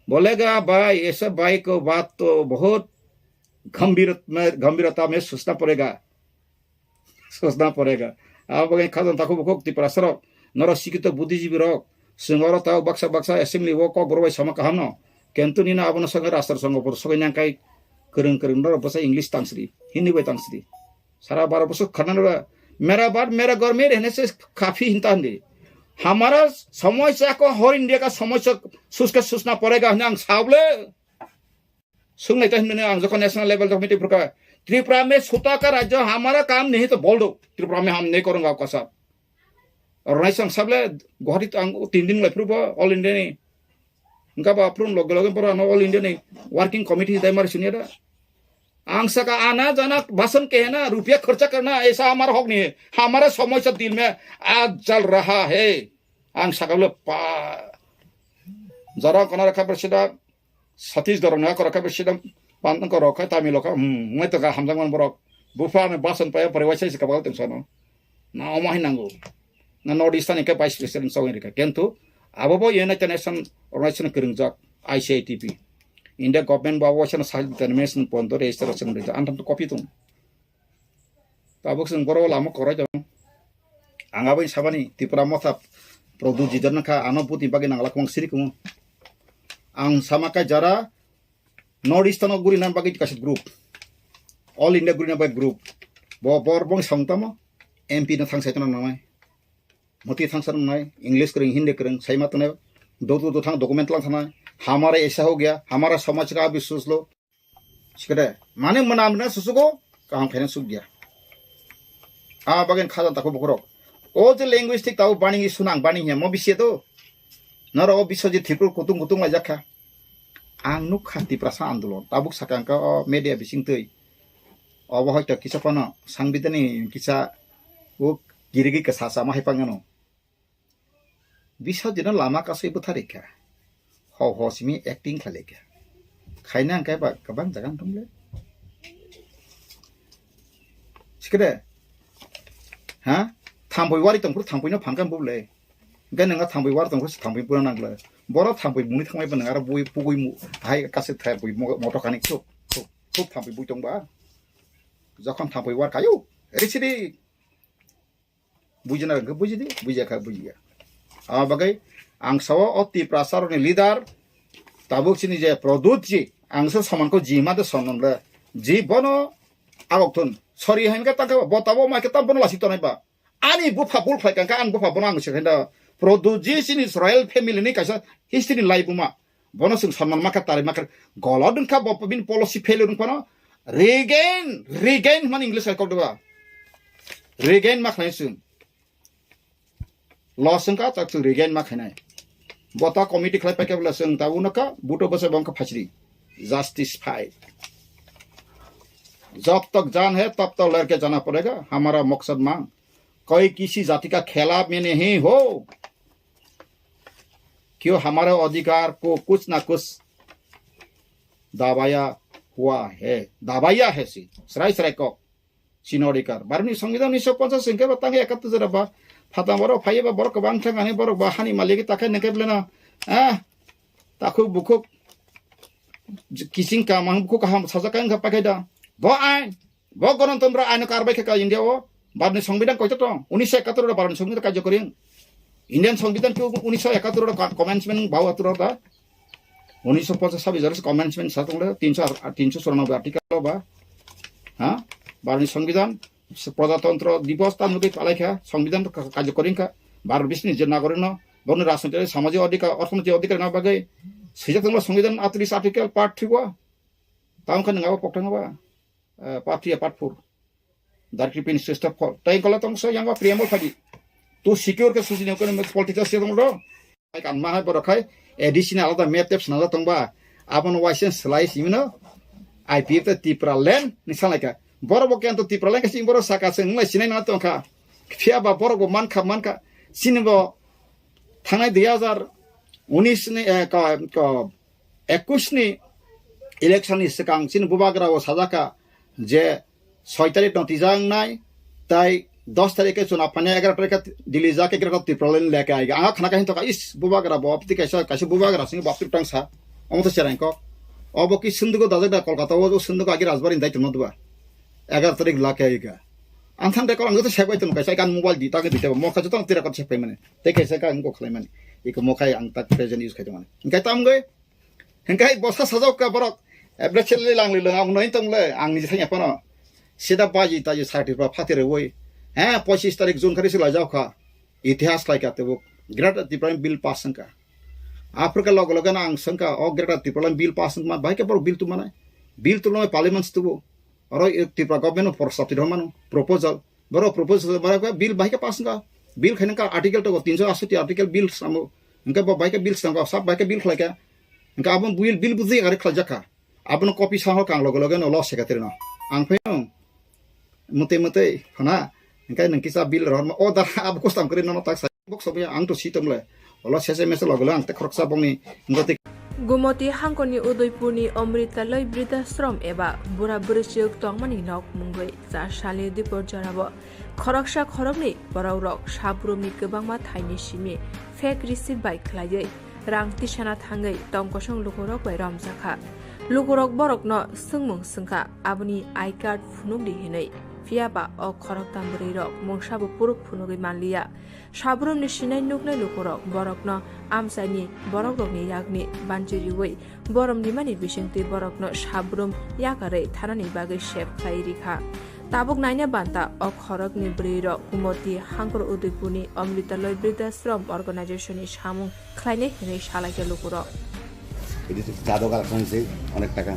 बोलेगा भाई, ऐसे भाई को बात तो बहुत गंभीर में, गंभीरता में सोचना पड़ेगा। सोचना पड़ेगा। Abo bagwi khajang takhuk bukhuk Tiprasa rok, norok sikito buddhijibi rok, chwng oro tao baksa baksa assembly o kok borok bai sama kaham no. Kintu nini abono sogwi rastro songo bor sogwi nang kai kwrwng kwrwng norok bwsa English tangsri, Hindi bai tangsri. Sara baro bosor khana nora, मेरा बात मेरा घर में रहने से काफी hinta hindi. हमारा समस्या को हर इंडिया का समस्या सोच के सोचना पड़ेगा hwnwi ang sabole. Swngnai ta hwnwi ang jokhon national level jokhon meeting phurkha, Tripura में छोटा का राज्य हमारा काम नहीं तो बोल दो, त्रिपुरा में हम नहीं करूंगा आपका साथ। Ronai sang sable Guwahati ang tin din lai phuru bo All India ni. Engka ba phuru loge loge boro ano All India ni working committee dai mari sunya da. Ang saka ana jana basan kehna rupiya kharcha karna aisa hamara hok nahi hai, hamara samay se dil mein aaj jal raha hai. Ang saka le pa jara kona rakha bersida Satish dorong na kora kha bersida pan ko rok khai Tamil rok khai hmm ngai to ga hamjang man borok bupha me basan paya pore waisa se kabal teng sano. Na omo hai nango. Na North Eastern ke Vice President sawin rika. Kentu abo bo United Nation Organization kwrwngjak I C I T P. India government bo abo waisa na sahil determination pondo register song rika. Antam to copy tung. Tabuk song boro lama korai jong. Ang abo sabani Tipra Motha Produ jidar na kha ano buti bagi nangla kwang siri kumo. Ang sama kai jara North Eastern o guri nan bagi kaisa group. All India guri nan bagi group. Bo bor bong song tamo M P na thang sai tano nangnai. Moti thangsa nai, English kwrwng, Hindi kwrwng, saima tongnai, do do do thang document lang thanai, hamara aisa ho gaya, hamara samaj ka abhi soch lo. Sikade, mane mwnam na susugo, kaham khaina suk gaya. A bagen khajan tako bokhorok. O je linguistic tabo bani hi sunang bani hi mo bisi to. Naro o biso je thipur kutung kutung lai jakha. Ang nukha Tiprasa andolon, tabuk sakang ka o media bising twi. Obo hoito kisa phano sangbidani kisa o kirigi kasa sama hai pangano. Bisa jeno lama kasui bwtharikha. Ho ho simi acting khlaikha. Khaina hwnkhe ba kwbang jaga wng tongle. Sikede. Ha? Thambui wari tongphuru thambuino phankha bubule. Hwnkhe nwnga thambui wari tongphuru thambuino pura nangle. Boro thambui muni thangmaiba nwnga aro bui pugui mu hai kasui thai bui mo-, moto kani khuk khuk khuk thambui bui tongba. Jokhon thambui war kayo. Risidi. Bujina hwnkhe bujidi, bujiya kha bujiya. Abo bagwi ang sao o Tiprasa rokni leader tabuk chini je Pradyut ji, ang se soman ko ji ma de soman le. Ji bono agok thun. Sorry hai khe tangkhe bo tabo mai khe tam bono lasi tonai ba. Ani bupha bul khlai kangkha ang bupha bono ang se khe da. Pradyut ji chini royal family ni kaisa history ni lai buma. Bono chwng sonman makha, tari makha. Golod wngkha bo bini policy failure wngphano. Regain, regain hwnmani English hai kok deba. Regain ma khlai chwng. Loss wngkha, tak chwng regain ma khainai. Bo ta committee khlai paikha bwla chwng ta uno ka, buto bwsa bo wngkha phachiri. Justice fight. जब तक जान है, तब तक लड़के जाना पड़ेगा, हमारा मकसद मांग। कोई किसी जाति का खिलाफ में नहीं हो। क्यों हमारे अधिकार को कुछ ना कुछ दबाया हुआ है, दबाया है si, srai srai kok, chini odhikar. Bharotni Songbidan unisho ponchas hwnkhe ba tang ekattor jora ba, phatang borok phaiya ba borok kwbang thang ani borok ba hani malik ta khe nengkhe beleno, ah, takhuk bukhuk, kiching kamang bukhuk kaham sajak khe wngkha paikhe da. Bo ain, Bo Ganatantro aino karbai khe ka India o. Bharotni Songbidan koito tong? Unisho ekattor ro Bharotni Songbidan karjo kori. Indian Songbidan ke unisho ekattor ro ka-, commencement bau atur da. Unisho ponchas sabis jora commencement sa tong le, tinsho ar-, tinsho churanobboi article ba. Ha? Bharotni Songbidan, Prajatantro Divos ta nugi palai kha, Songbidan ka-, karjo kori kha. Bharot bisni je nagorik no, borokni rajnoitik, samajik odhikar, orthonoitik odhikar na bagwi. Swijak tong Songbidan atris article part three wa. Tamo khe nang abo pokthang ba. Eh, part three, part four. Directive Minister step four. Tai kola tong so yang ba preamble phadi. To secure ke susi ne kono political se tong do. Ai kan ma hai borok khai additional alada map tep sna tong ba. Abon waisen slai simino. I P F te Tipra land ni sanai ka. Borok bo kento Tipra land ka sing borok saka se nglai sinai na tong kha. Phiya ba borok bo man kha, man kha. Sini bo thangnai dui hajar unis ni, eh, ka, ka, ekush ni election ni swkang chini bubagra o sajak kha je soi tarik no twijak wngnai, tai dos tarik khe chuna phainai, egaroh tarik khe Delhi jak, egaroh Tipraland leke aiga. Ang khna khe hintoka, is, bubagra bo, abtwi kaisa, kaisa bubagra sini bo abtwi tang sa. Omo to cherang kok. Obo ki sundugo dajak da Kolkata o, sundugo agi Rajbari ni dai tongma duba. Egaroh tarik lake aiga. Ang thang de kok ang to sek bai tong kaisa, kan mobile di, ta khe di, mokha joto tira kot sek pai mane. Tei kaisa ka ang kok khlai mani. Iko mokhai ang tak present use khai tong mani. Hingkai tam goi. Hingkai bosa sajok ka borok. Ebre chele lang le lang ang noi tong le. Ang ni thang ya pano. Sida baji taji sakti pa phati re woi. He, pochis tarik June khari sila jao kha. Itihas lai ka tebuk. Greater Tipraland bill pass sangka. Africa logo logo na ang sangka. O Greater Tipraland bill pass sangma. Bai ke borok bill tu mana. Bill tu lo parliament tu. Oro Tripura government o prostab ti rok mano. Proposal. Borok proposal borok bill bai ke pass sangka. Bill khaina ka article to tinso asoti article bill samo. Hingke bo baike bill sangka, sab baike bill khlaika. Hingke abon bill, bill buji gari khlajakha. Abono copy sango kang loge loge no lo secretary no. Ang phai no. Mutui mutui phana. Hingke nang kisa bill rohorma. O da abo custom kri no tak sa. Bok sobo ang to si tomle. Olo sese mese loge lo ang te khoroksa bongni. Hingke te Gumoti hangkoni Udaipurni Amritaloi Bridhashram eba bura bwrwi chwk tongmani nok mungwi cha salni dipor jorao khoroksa khoroknwi borokrok sabrumni kwbangma thaini simi fake receipt bai khlaiwi rang tisana thangwi tongkosong lukurok bai romjakha. Lukurok borokno swngmung swngkha, aboni I card phunukdi hinwi. Phiya ba o khoroktham bwrwirok mungsabo puruk phunugwi manliya. Sabrumni sinai nuknai lukurok borokno amchaini borokrokni yakni banchi riwi borom rimani bisingtwi borokno sabrum yakarwi thanani bagwi sep khlai rikha. Tabuk naina banta o khorokni bwrwirok Kumoti Hangkor Udaipurni Amritaloi Bridhashram Organization ni samung khlainai hinwi salaikha lukurok. এটি চাঁদা কালেকশন হয়েছে অনেক টাকা,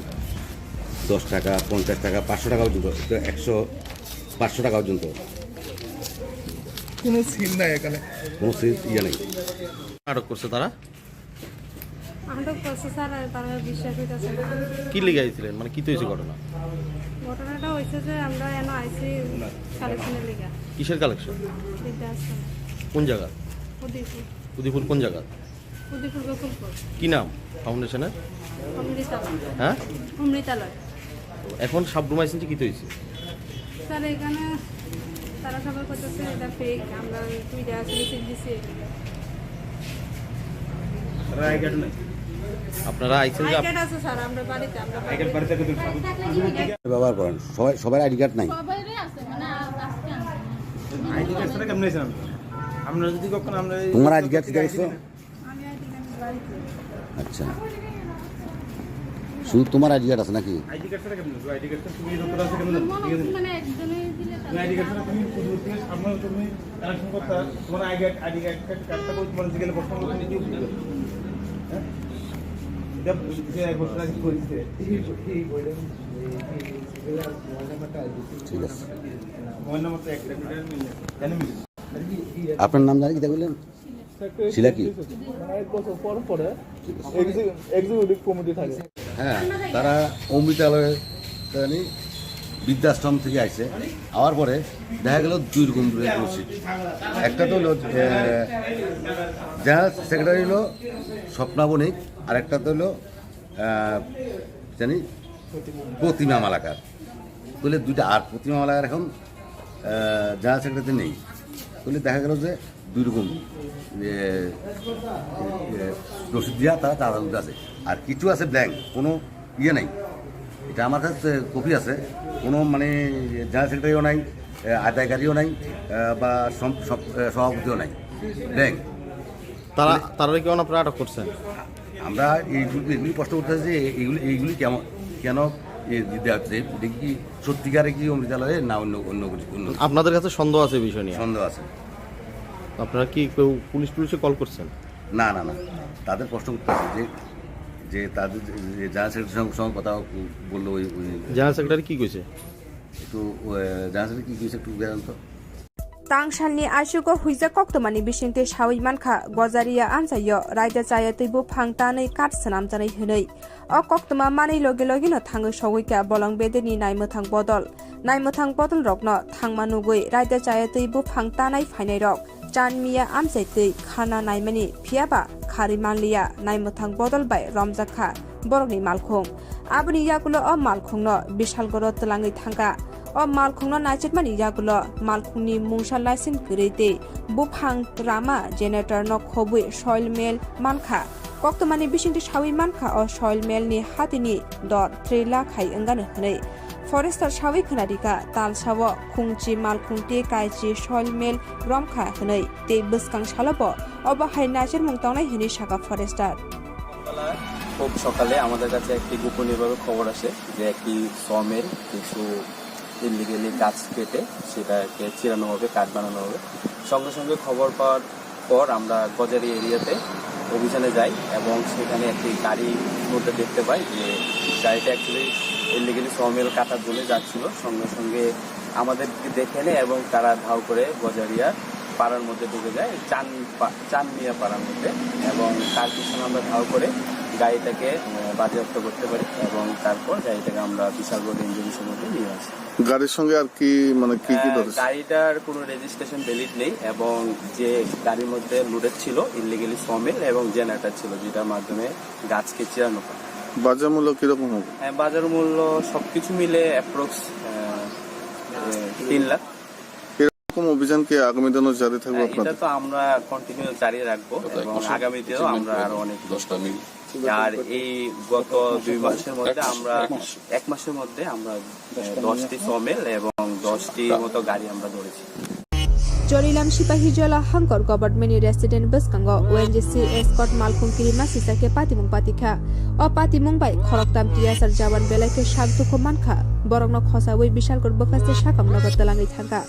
দশ টাকা, পঞ্চাশ টাকা, পাঁচশো টাকা পর্যন্ত, তো একশো, পাঁচশো টাকা পর্যন্ত। কোনো সিল নাই এখানে। কোনো সিল ইয়ে নেই। আটক করছে তারা। আটক করছে স্যার, আর তারা বিশ্বাস হইতেছে না। কি লেগে আইছিলেন? মানে, কি তো হয়েছে ঘটনা? ঘটনাটা হয়েছে যে আমরা এনে আইছি কালেকশনের লেগে। কিসের কালেকশন? বৃদ্ধাশ্রম। কোন জায়গা? উদয়পুর। উদয়পুর কোন জায়গা? উদয়পুর গোকুলপুর। কি নাম ফাউন্ডেশনের? অমৃতালয়। হ্যাঁ? অমৃতালয়। এখন সাবরুম আইসেন যে কি তো হয়েছে? স্যার, এখানে তারা সবাই করতেছে এটা ফেক, আমরা দুইটা আসলে সিল দিছি। তারা আই কার্ড নাই। আপনারা আইসেন যে আই আপ- কার্ড আছে স্যার, আমরা বাড়িতে, আমরা আই কার্ড বাড়িতে। বাড়িতে কোথায়? ব্যবহার করেন, সবাই, সবার আইডি কার্ড নাই। সবাইরই আছে, মানে, আ-, আজকে আনছে। আইডি কার্ড ছাড়া কেমনে আছেন আপনি? আমরা যদি কখনো আমরা এই তোমার আইডি কার্ড কি দেখছো? আচ্ছা, শুধু তোমার আইডি কার্ড আছে নাকি? আইডি কার্ড ছাড়া কেমন হবে? আইডি কার্ড তো তুমি যত আছে কেমন হবে? ঠিক আছে? মানে একজনই দিলে তাহলে না, আইডি কার্ড ছাড়া তুমি শুধু তুমি সামনে তুমি কালেকশন করতে হয়। তোমার আইডি কার্ড, আইডি কার্ড, কার্ডটা করে তোমার জিজ্ঞাসা করতে হবে, তুমি কি বুঝতে পারবে? হ্যাঁ? এটা যে এক বছর আগে করেছে। ঠিক আছে। মোবাইল নাম্বারটা একটা মিনিট। কেন মিলিয়ে? আপনার নাম জানি কিতা কইলেন? শিলা কি? মানে এক বছর পর পরে এক্সি-, এক্সিকিউটিভ কমিটি থাকে। হ্যাঁ, তারা অমৃতালয়ে জানি বৃদ্ধাশ্রম থেকে আইছে, আওয়ার পরে দেখা গেল দুই রকম রসিদ। একটা তো হলো, এ, জেনারেল সেক্রেটারি হলো স্বপ্না বণিক, আর একটা তো হলো, আহ, জানি প্রতিমা মালাকার। তাহলে দুইটা, আর প্রতিমা মালাকার এখন, আহ, জেনারেল সেক্রেটারি নেই। তাহলে দেখা গেল যে দুই রকম, এ, এ, রসিদ দিয়া তারা চাঁদা তুলতে আছে। আর কিছু আছে ব্ল্যাংক, কোনো ইয়ে নাই। এটা আমার কাছে কপি আছে, কোনো মানে জেনারেল সেক্রেটারিও নাই, এ, আদায়কারীও নাই, এ, বা সম-, সব-, এ, সভাপতিও নাই, ব্ল্যাংক। তারা, তারা কি আপনারা আটক করছেন? আমরা এইগুলি, এগুলি প্রশ্ন করতে চাই যে এইগুলি, এইগুলি কেমন, কেন এ দিতে হচ্ছে? এটা কি সত্যিকারে কি অমৃতালয়ে না অন্য, অন্য কিছু, অন্য কিছু? আপনাদের কাছে সন্দেহ আছে এই বিষয় নিয়ে? সন্দেহ আছে। আপনারা কি কেউ পুলিশ টুলিশে কল করছেন? না, না, না, তাদের প্রশ্ন করতে আছে যে, যে তাদের যে, যে জেনারেল সেক্রেটারির সঙ্গে, সঙ্গে কথা বললো ওই, ওই জেনারেল সেক্রেটারি কি কইছে? একটু, আহ, জেনারেল সেক্রেটারি কি কইছে একটু জানান তো। Tangsalni aisugo huijak koktwmani bisingtwi sawi mankha, Gojaria amchaio raida chaya twi buphang tanwi kat swnamjaknai hwnwi. O koktwma manwi logi logino thangwi sogwikha bolong bedeni naimwthang bodol. Naimwthang bodolrokno thangma nugwi raida chaya twi buphang tanai phainairok chanmiya amchai twi kharna naimani, phiyaba kharwi manliya, naimwthang bodol bai romjakha borokni malkhung. Aboni yagulo o malkhungno Bisalgoro twlangwi thangkha. O malkhungno naichikmani yagulo malkhungni mungsa license kwrwi tei buphang rama generator no khobwi soil meal mankha. Koktwmani bisingtwi sawi mankha o soil meal ni hatini dor three lakh hai wngano hwnwi. Forester sawi khwnarikha talsao khungchi malkhung tei kaichi soil meal romkha hwnwi tei bwskang salobo obo hai naichirmung tongnai hwnwi sakha forester. সকালবেলা, খুব সকালে আমাদের কাছে একটি গোপনীয়ভাবে খবর আসে যে একটি সমিল কিছু ইলিগালি গাছ কেটে সেটাকে চিরানো হবে, কাঠ বানানো হবে। সঙ্গে সঙ্গে খবর পাওয়ার পর আমরা গজারি এরিয়াতে অভিযানে যাই এবং সেখানে একটি গাড়ির মধ্যে দেখতে পাই যে গাড়িটা অ্যাকচুয়ালি ইলিগালি সমিল কাটার জন্য যাচ্ছিল। সঙ্গে সঙ্গে আমাদেরকে দেখে নেয় এবং তারা ধাও করে গজারিয়া পাড়ার মধ্যে ঢুকে যায়, চান পা-, চান মিয়া পাড়ার মধ্যে, এবং তার পিছনে আমরা ধাওয়া করে গাড়িটাকে, আহ, বাজেয়াপ্ত করতে পারি এবং তারপর গাড়িটাকে আমরা বিশালগড় রেঞ্জ অফিসের মধ্যে নিয়ে আসি। গাড়ির সঙ্গে আর কি, মানে, কি কি আহ, ধরেছে? গাড়িটার কোনো রেজিস্ট্রেশন ভ্যালিড নেই এবং যে গাড়ির মধ্যে লোডেড ছিল ইলিগালি সমিল এবং জেনারেটর ছিল, যেটার মাধ্যমে গাছকে চিরানো হয়। বাজার মূল্য কিরকম হবে? আহ, বাজার মূল্য সবকিছু মিলে অ্যাপ্রক্স তিন লাখ। এরকম অভিযান কি আগামী দিনও জারি থাকবে হ্যাঁ, আপনাদের? এটা তো আমরা কন্টিনিউ জারি রাখবো এবং আগামীতেও আমরা আরো অনেক দশটা মিল। আর এই গত দুই মাসের মধ্যে আমরা, এক মাসের মধ্যে আমরা, আহ, দশটি সমিল এবং দশটি মতো গাড়ি আমরা ধরেছি। Chorilam Sipahijola Hangkor Government ni Resident bwskango O N G C escort malkhung kirima sisa khe patimung patikha. O patimung bai khoroktam T S R jawan belai khe sak dukhu mankha. Borokno khosaui Bishalgarh bwkhaste sakam nogo twlangwi thangkha.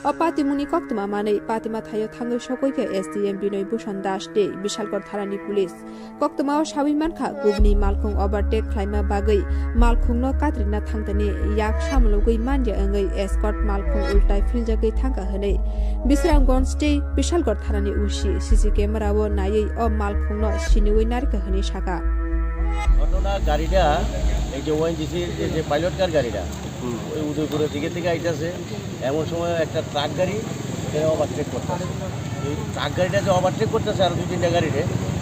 O patimungni koktwma manwi patima thaio thangwi sogwi khe S D M Binoy Bhushan Das tei Bishalgarh thanani police. Koktwmao saui mankha, kubni malkhung overtake khlaima bagwi malkhungno katrina thangtani yak samulogwi manya wngwi escort malkhung ultai philjagwi thangkha hwnwi Bisramganj tei Bishalgarh thanani O C C C camera-o naiwi o malkhungno siniui narikha hwnwi sakha. ঘটনা গাড়িটা এই যে ওএনজিসির এই যে পাইলট কার গাড়িটা, হুম। ওই উদয়পুরের দিকে থেকে আইতাছে, এমন সময় একটা ট্রাক গাড়ি এখানে ওভারটেক করতেছে। এই ট্রাক গাড়িটা যে ওভারটেক করতেছে আরো দুই তিনটা গাড়িতে,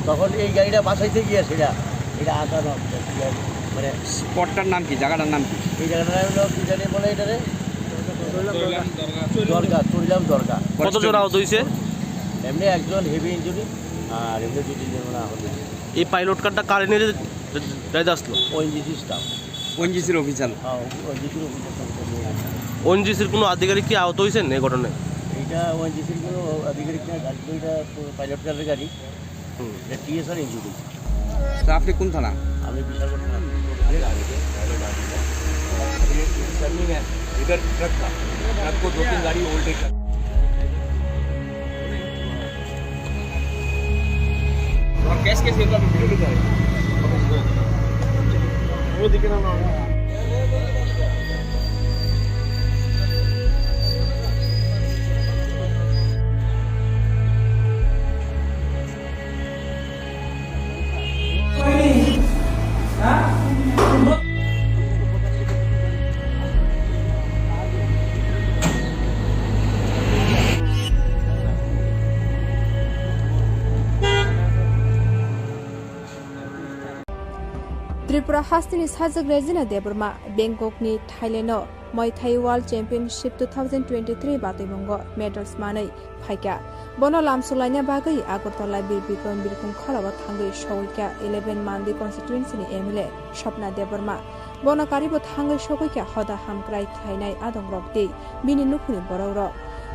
তখন এই গাড়িটা বাঁচাইতে গিয়ে সেটা, এটা আঁকানো হচ্ছে, কি আর, মানে স্পটটার নাম কি? জায়গাটার নাম কি? এই জায়গাটার নাম হলো কি জানি বলে এটারে? দরগা, চরিলাম দরগা। কত জোড়া আহত হইছে? এমনি একজন হেভি ইঞ্জুরি, আর এমনি দুই তিনজন মানে আহত হয়েছে। এই পাইলট কারটা কারে নিয়ে যাইতে আসলো? ONGC staff. ওএনজিসির অফিসার। হ্যাঁ, ওএনজিসির অফিসার। ওএনজিসির কোনো আধিকারিক কি আহত হয়েছেন এই ঘটনায়? এটা ওএনজিসির কোনো আধিকারিক না, গাড়ি, এটা পাইলট কারের গাড়ি। হুম। এটা টিএসআর ইঞ্জিন। তা আপনি কোন থানা? আমি বিশালগড় থানা। अभी टर्निंग है, इधर ट्रक था, ट्रक को दो तीन गाड़ी ओवरटेक कर। और कैसे कैसे होगा, वीडियो लेकर आए। वो दिखे ना, ना। Tripura hasteni sajwk Regina Debbarma Bangkokni Thailand-o Muay Thai World Championship two thousand twenty-three batwimungo medals manwi phaikha. Bono lamsok laina bagwi Agartala Bir Bikram Birkhung khorao thangwi sogwikha eleven Mandi constituency-ni M L A Swapna Debbarma. Bono karibo thangwi sogwikha hoda hamkrai khlainai adongrok tei bini nukhungni borokrok.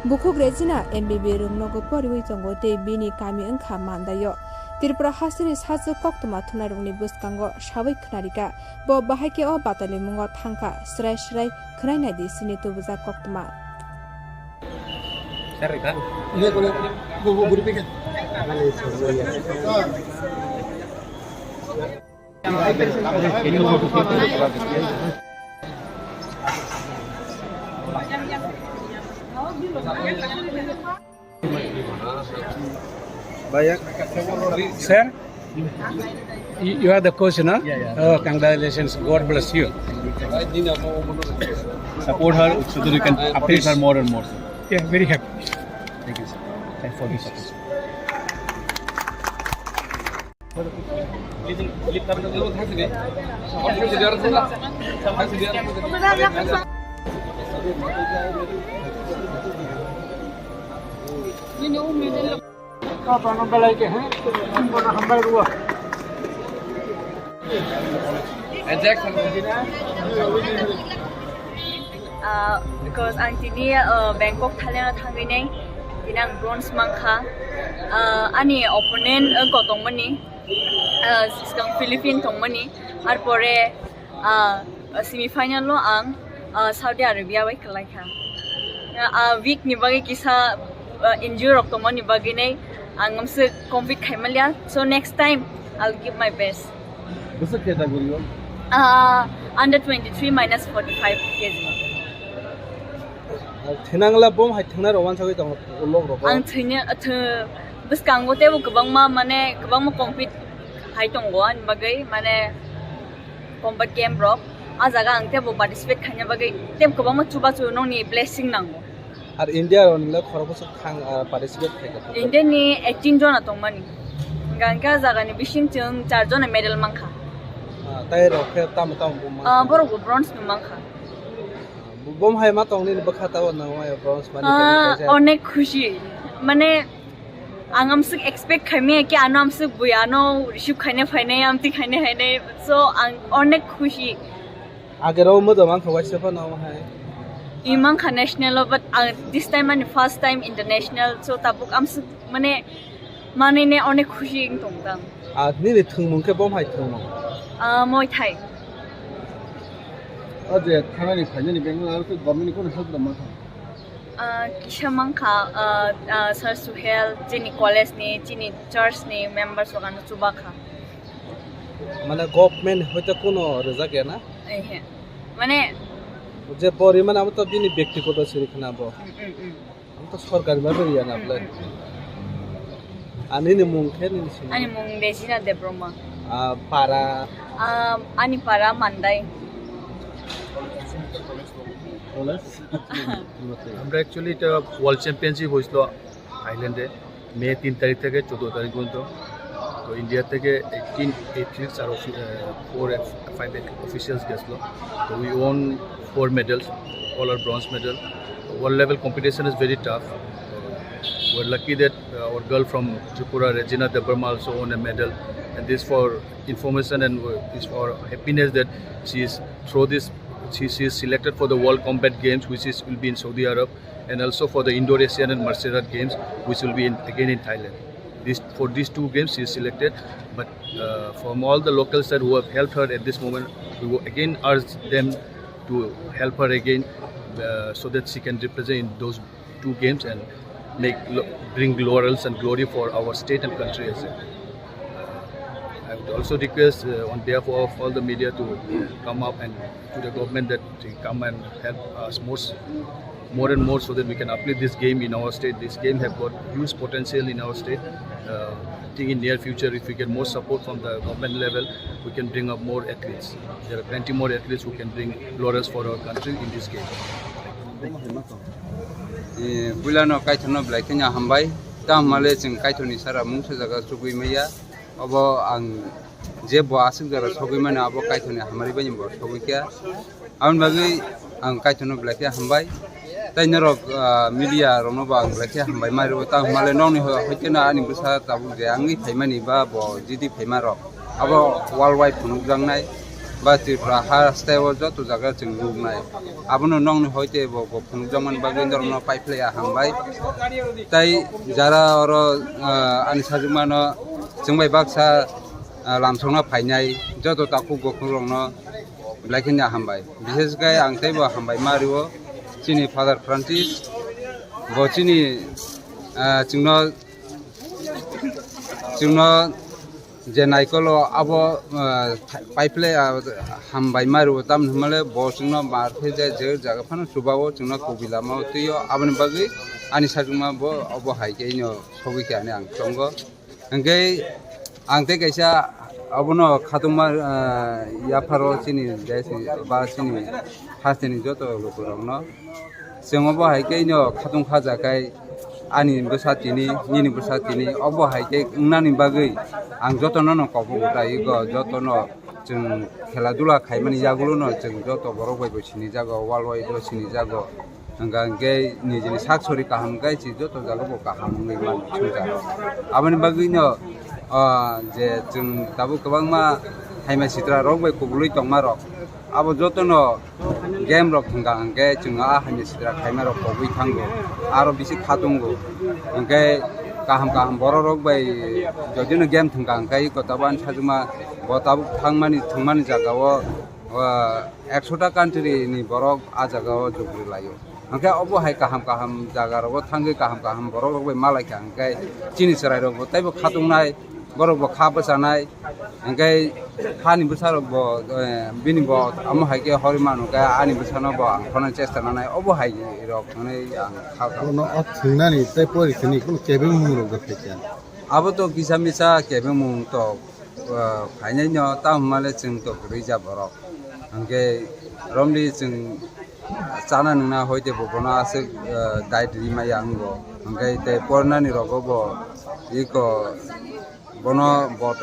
Bukhuk Regina M B B rungnogo poriwi tongo tei bini kami wngkha Mandai-o. Tripura hasteni sajwk koktwma thumnairokni bwskango sawi khwnarikha. Bo bahai khe o batalimungo thangkha, srai srai khwnai naidi chini tubujak koktwma. Sir, you you are the coach, no? Yeah, yeah. Oh, congratulations. God bless you. Support her so that you can uplift her more and more, sir. Yeah, very happy. Thank you, sir. Thanks for the support. Ah, because ang tini, ah, Bangkok, Thailand o thangwi nai, tini ang bronze mankha. Ah, ani opponent, ah, wngkha tongmani, ah, swkang Philippine tongmani, ar pore, ah, semi final o ang, ah, Saudi Arabia bai kwlaikha. Ah, week ni bagwi kisa, ah, injury rok tongmani bagwi nai ang amswk compete khaimaliya. So next time I'll give my best. Bwswk category o? Ah, under twenty-three minus forty-five K G. Thinangla bom hai thwngna rok wansagwi tongo ulok rok. Ang thwini, thw-, bwskango teibo kwbangma, mane, kwbangma compete hai tongo ani bagwi, mane, combat game rok. A jaga ang teibo participate khaina bagwi teibo kwbangma chubachu nokni blessing nango. Ar India rok nila khoroksa thang, ah, participate khaikha. India ni eighteen jona tongmani. Hingke a jaga ni bising chwng char jona medal mankha. Ah, tai rok khe tamo tamo bom mankha? Ah, borok bo bronze no mankha. Bom hai ma tong nini bwkha tabo nang maya bronze mani Ah, khe kaisa. Onek khushi. Mane, ang amswk expect khaimaya ki ano amswk bui ano receive khaina phainai, amtwi khaina phainai. So, ang onek khushi. Agero modo mankha waisa phano hai. I mankha national o, but ang this time ani first time international. So, tabuk amswk mane manwi ne onek khushi wng tong tang. Ah, nini thwngmung khe bom hai thwngmung? Ah, Muay Thai. O je thanani phainani bengla aro khe government ni kono help rwma kha? Ah, kisa mankha, ah, ah, Sir Suhel, chini college ni, chini church ni members rok ano chuba kha. Mane government hoite kono rwjak ya na? Ehe. Mane je bori mane amo to bini byaktigoto siri khna bo. Mm, mm, mm. Ang to sorkari ma beri ya na Mm, play. Mm, mm. Ani ni mung khe nini sini? Ani mung Regina Debroma. Ah, para? Ah, ani para Mandai. College? আমরা অ্যাকচুয়ালি এটা world championship হয়েছিল থাইল্যান্ডে মে তিন তারিখ থেকে চোদ্দ তারিখ পর্যন্ত। তো ইন্ডিয়া থেকে এইটিন অ্যাথলিটস আর ফোর ফাইভ অফিসিয়ালস গেছিলো। তো we won four medals, all are bronze medal. World level competition is very tough. We're lucky that uh, our girl from Tripura, Regina Debbarma, also won a medal. And this for information and uh, is for happiness that she is through this she, she is selected for the World Combat Games, which is will be in Saudi Arab, and also for the Indo-Asian and Martial Art Games, which will be in, again in Thailand. This for these two games she is selected. But uh, from all the local side who have helped her at this moment, we will again urge them to help her again uh, so that she can represent in those two games and make lo- bring laurels and glory for our state and country as well. Uh, I would also request uh, on behalf of all the media to come up and to the government that they come and help us more, s- more and more so that we can uplift this game in our state. This game have got huge potential in our state. Uh, I think in near future, if we get more support from the government level, we can bring up more athletes. There are plenty more athletes who can bring laurels for our country in this game. Eh, puilano kaithorno belai kheno hambai. Tamo hwnle chwng kaithorni sara mungsa jaga chugui maya. Obo ang je bo aswk jora sogwi mano, abo kaithorni hamari bai bo sogwi kha. Aboni bagwi ang kaithorno belai khe hambai. Tei norok, ah, media rokno bo ang belai khe hambai ma rwo. Tamo hwnle nokni ho-, hoite no ani bwsa tabuk je wngwi phaimani ba bo jidi phaima rok. Abo world wide phunukjaknai ba Tripura ha steo joto jaga chwng nuknai. Abono nokni hoite bo, bo phunukjakmani bagwi norokno paiphlaiya hambai. Tei jara oro, ah, ani sajwkmano chwng bai baksa, ah, lamsokna phainai joto takhuk bukhuk rokno belai kheno hambai. Bishesh khe ang teibo hambai ma rwo chini Father Francis, bo chini, ah, chwngno, chwngno je naikolo abo, ah, paiphlai, ah, hambai ma rwo, tamni hwnmale bo chwngno mar khe je, je jaga phano chuba-o chwngno kubui lama-o twi-o, aboni bagwi ani sajwkma bo obo hai khe ino sogwi khe ani ang tongo. Hwnkhe ang tei kaisa abono khatungma, ah, yapharo chini desh ni ba chini hasteni joto lukurokno chwng obo hai khe ino khatung khaja khai ani bwsa tini, nini bwsa tini, obo hai khe wngnani bagwi ang jotono no kok bo utai go, jotono chwng khela dula khaimani yagulo no chwng joto borok bai bo sinijago, world wide o sinijago. Hwnka hwnkhe nijini sak sori kaham khe se joto jaga bo kaham wngwi mano swngcharo. Aboni bagwino, ah, je chwng tabuk kwbangma haima sitra rok bai kubulwi tongma rok, abo jotono game rok thwngkha hwnkhe chwng a haima sitra khaima rok kobwi thango, aro bisi khatungo. Hwnkhe kaham kaham borok rok bai jodino game thwngkha hwnkhe iko tabuk ani sajwkma bo tabuk thangmani thwngmani jaga o, ah, ekshota country ni borok a jaga o jukri laio. Hwnkhe obo hai kaham kaham jaga rogo thangwi kaham kaham borok rok bai malaikha hwnkhe chini chwrai rok bo teibo khatungnai, Borok bo kha bwchanai, hwnkhe hani bwsarok bo, eh, bini bo amo hai khe horwi mano khe ani bwsano bo ang khonani chesta nanai, obo hai rok hwnwi ang kha kha. Bono o thwngnani tei pori thwngni kunu kebengmung rok da phaikha. Abo to kisa misa kebengmung to, eh, phainai no, tamo hwnmale chwng to kwrwi ja borok. Hwnkhe romli chwng chana nwngna hoite bo bono aswk, eh, diet ri maya wngo. Hwnkhe tei pornani rogo bo iko bono bo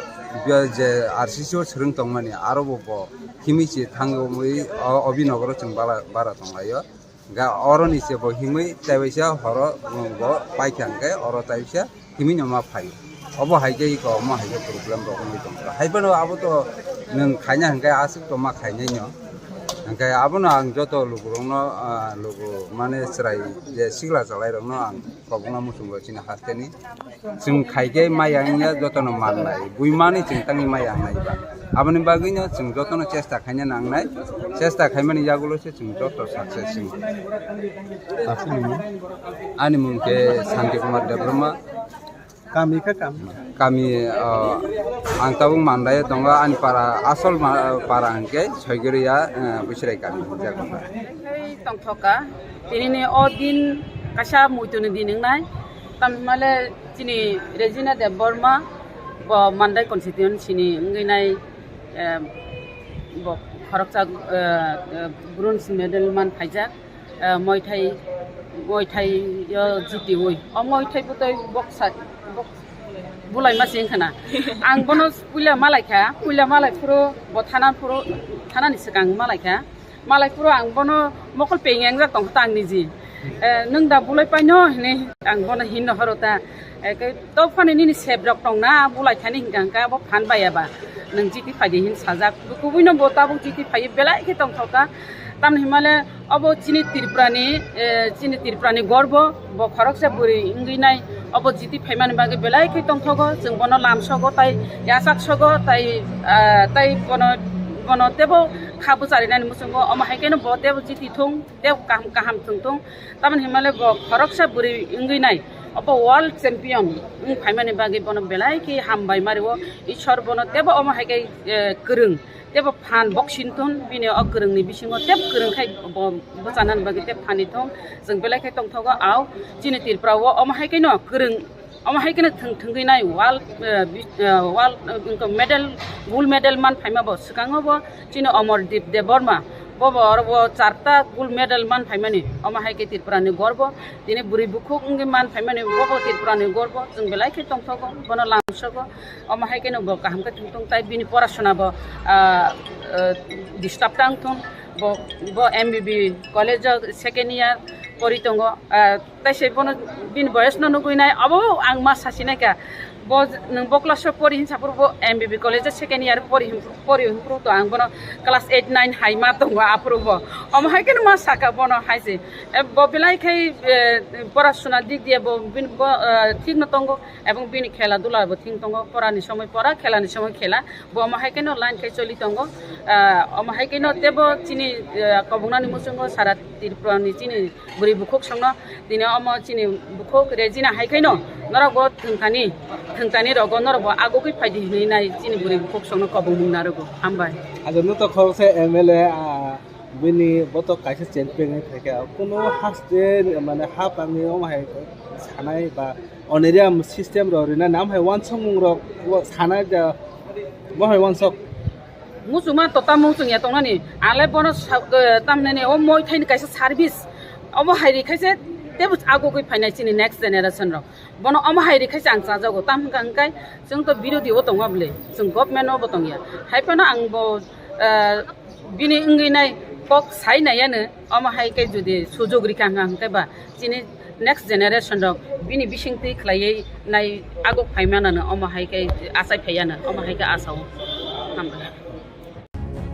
je R C C o swrwng tongmani aro bo bo himwi se thangwi o, o binogoro chwng bara, bara tonglaio. Ga oroni se bo himwi taibaisa horo bo paikha hwnkhe oro taibaisa himwi no ma phai. Obo hai khe iko omo hai khe problem rok wngwi tongkha. Hai phano abo to nwng khaina hwnkhe aswk to ma khainai no. Hwnkhe abono ang joto lukurokno, ah, luku mane chwrai je sikla chwlairokno ang kobokna muchungo chini hasteni. Chwng khai khe maya wngya jotono mannai. Buimani chwng tangwi maya wngnai ba. Aboni bagwino chwng jotono chesta khaina nangnai. Chesta khaimani yagulo se chwng joto success wng. Aswk nini? Ani mung khe Santi Kumar Debbarma. Kami kha kami? Kami, ah, ang tabuk Mandai o tongo, ani para, asol ma-, para hwnkhe Soigoriya, ah, Busirai kami hwnjak. Tongthoka, tinini o din kaisa muituni din wngnai, tamhimale chini Regina Debbarma bo Mandai constituency ni wngwi nai, eh, bo khoroksa, eh, eh, bronze medal man phaijak. Eh, Muay Thai, Muay Thai yo jitiwi. O Muay Thai bwtwi boksa, bok-, bulai ma sing khna. Ang bono puila malai kha, puila malai phuru bo thana phuru, thana ni swkang malai kha. Malai phuru ang bono mokol peng yang jak tong kha ta ang niji. Eh, nwng da bulai pai no hini ang bono hin no horo ta. Eh, ke to phani nini sep rok tong na bulai thani hingka hingka bo phan bai ya ba. Nwng jiti phai di hin sajak. Kubui no bo tabuk jiti phai belai khe tong thok kha. Tamni himale Obo chini Tripurani, eh, chini Tripurani gorbo, bo khoroksa bwrwi wngwi nai, obo jiti phaimani bagwi belai khe tongthogo, chwng bono lamsogo, tai yachaksogo, tai, ah, tai bono, bono tebo kha bwcharinani muchungo, omo hai kheno bo tebo jiti thung, tebo kaham, kaham thung thung. Tamoni hinmale bo khoroksa bwrwi wngwi nai, obo world champion wng phaimani bagwi bono belai khe hambai mario, Ishwar bono tebo omo hai khe, eh, kwrwng. Tebo phan boxing thun, bini o kwrwngni bisingo teb kwrwng khai bo bwchanani bagwi teb phani thung. Chwng belai khai tongthogo, au chini Tripura o omo hai khe no kwrwng, omo hai khe no thwng thwngwi nai world, eh, bi-, eh, world, eh, medal, gold medal man phaima bo swkango bo chini Amardeep Debbarma. Bo bo oro bo charta gold medal man phaimani, omo hai khe Tripura ni gorbo. Tini bwrwi bukhuk wngwi man phaimani, bo bo Tripura ni gorbo. Chwng belai khe tongthogo, bono lamsogo. Omo hai kheno bo kaham khe thung thung, tai bini porasona bo, ah, ah, disturb tang thung. Bo, bo M B B college o second year pori tongo. Ah, tai se bono bini boyes no nugui nai, abo ang ma sasi nai kha. Bo nwng bo class o pori hinsa phuru bo M B B college o second year pori hin, pori hin phuru to ang bono class eight nine hai ma tongo aphuru bo. Omo hai kheno ma saka bono hai se. E, bo belai khai, e, porasona dik diya bo bini bo, ah, thik no tongo. Ebong bini khela dula bo thing tongo, pora ni somoi pora, khela ni somoi khela, bo omo hai kheno line khai choli tongo. Ah, omo hai kheno tebo chini, ah, kobongnani muchungo sara Tripura ni chini bwrwi bukhuk songno tini omo chini bukhuk Regina hai kheno norok bo thwngthani, thwngthani rogo norok bo agugwi phaidi hinwi nai chini bwrwi bukhuk songno kobongmung narogo. Hambai. Ajo nuto khoroksa M L A, ah, Bini botok kaisa champion wngwi phaikha. Kuno haste mane hapangni omo hai sanai ba honorarium system rok rinani, omo hai uansukmung rok sanai da, omo hai uansuk. Muchungma to tamo muchungya tongnani, ale bono sa-, eh, tamnani o Muay Thai ni kaisa service, omo hai rikhaise tebo agugwi phainai chini next generation rok. Bono omo hai rikhaise ang chajago, tam hwnkha hwnkhe chwng to birodhi o tongma bwle, chwng government o bo tongya. Hai phano ang bo, eh, bini wngwi nai kok sai nai ano, omo hai khe jodi sujog rikha hwnkha hwnkhe ba chini next generation rok bini bisingtwi khlaiwi nai aguk phaimanano omo hai khe achai phaiano, omo hai khe asao. Hambai.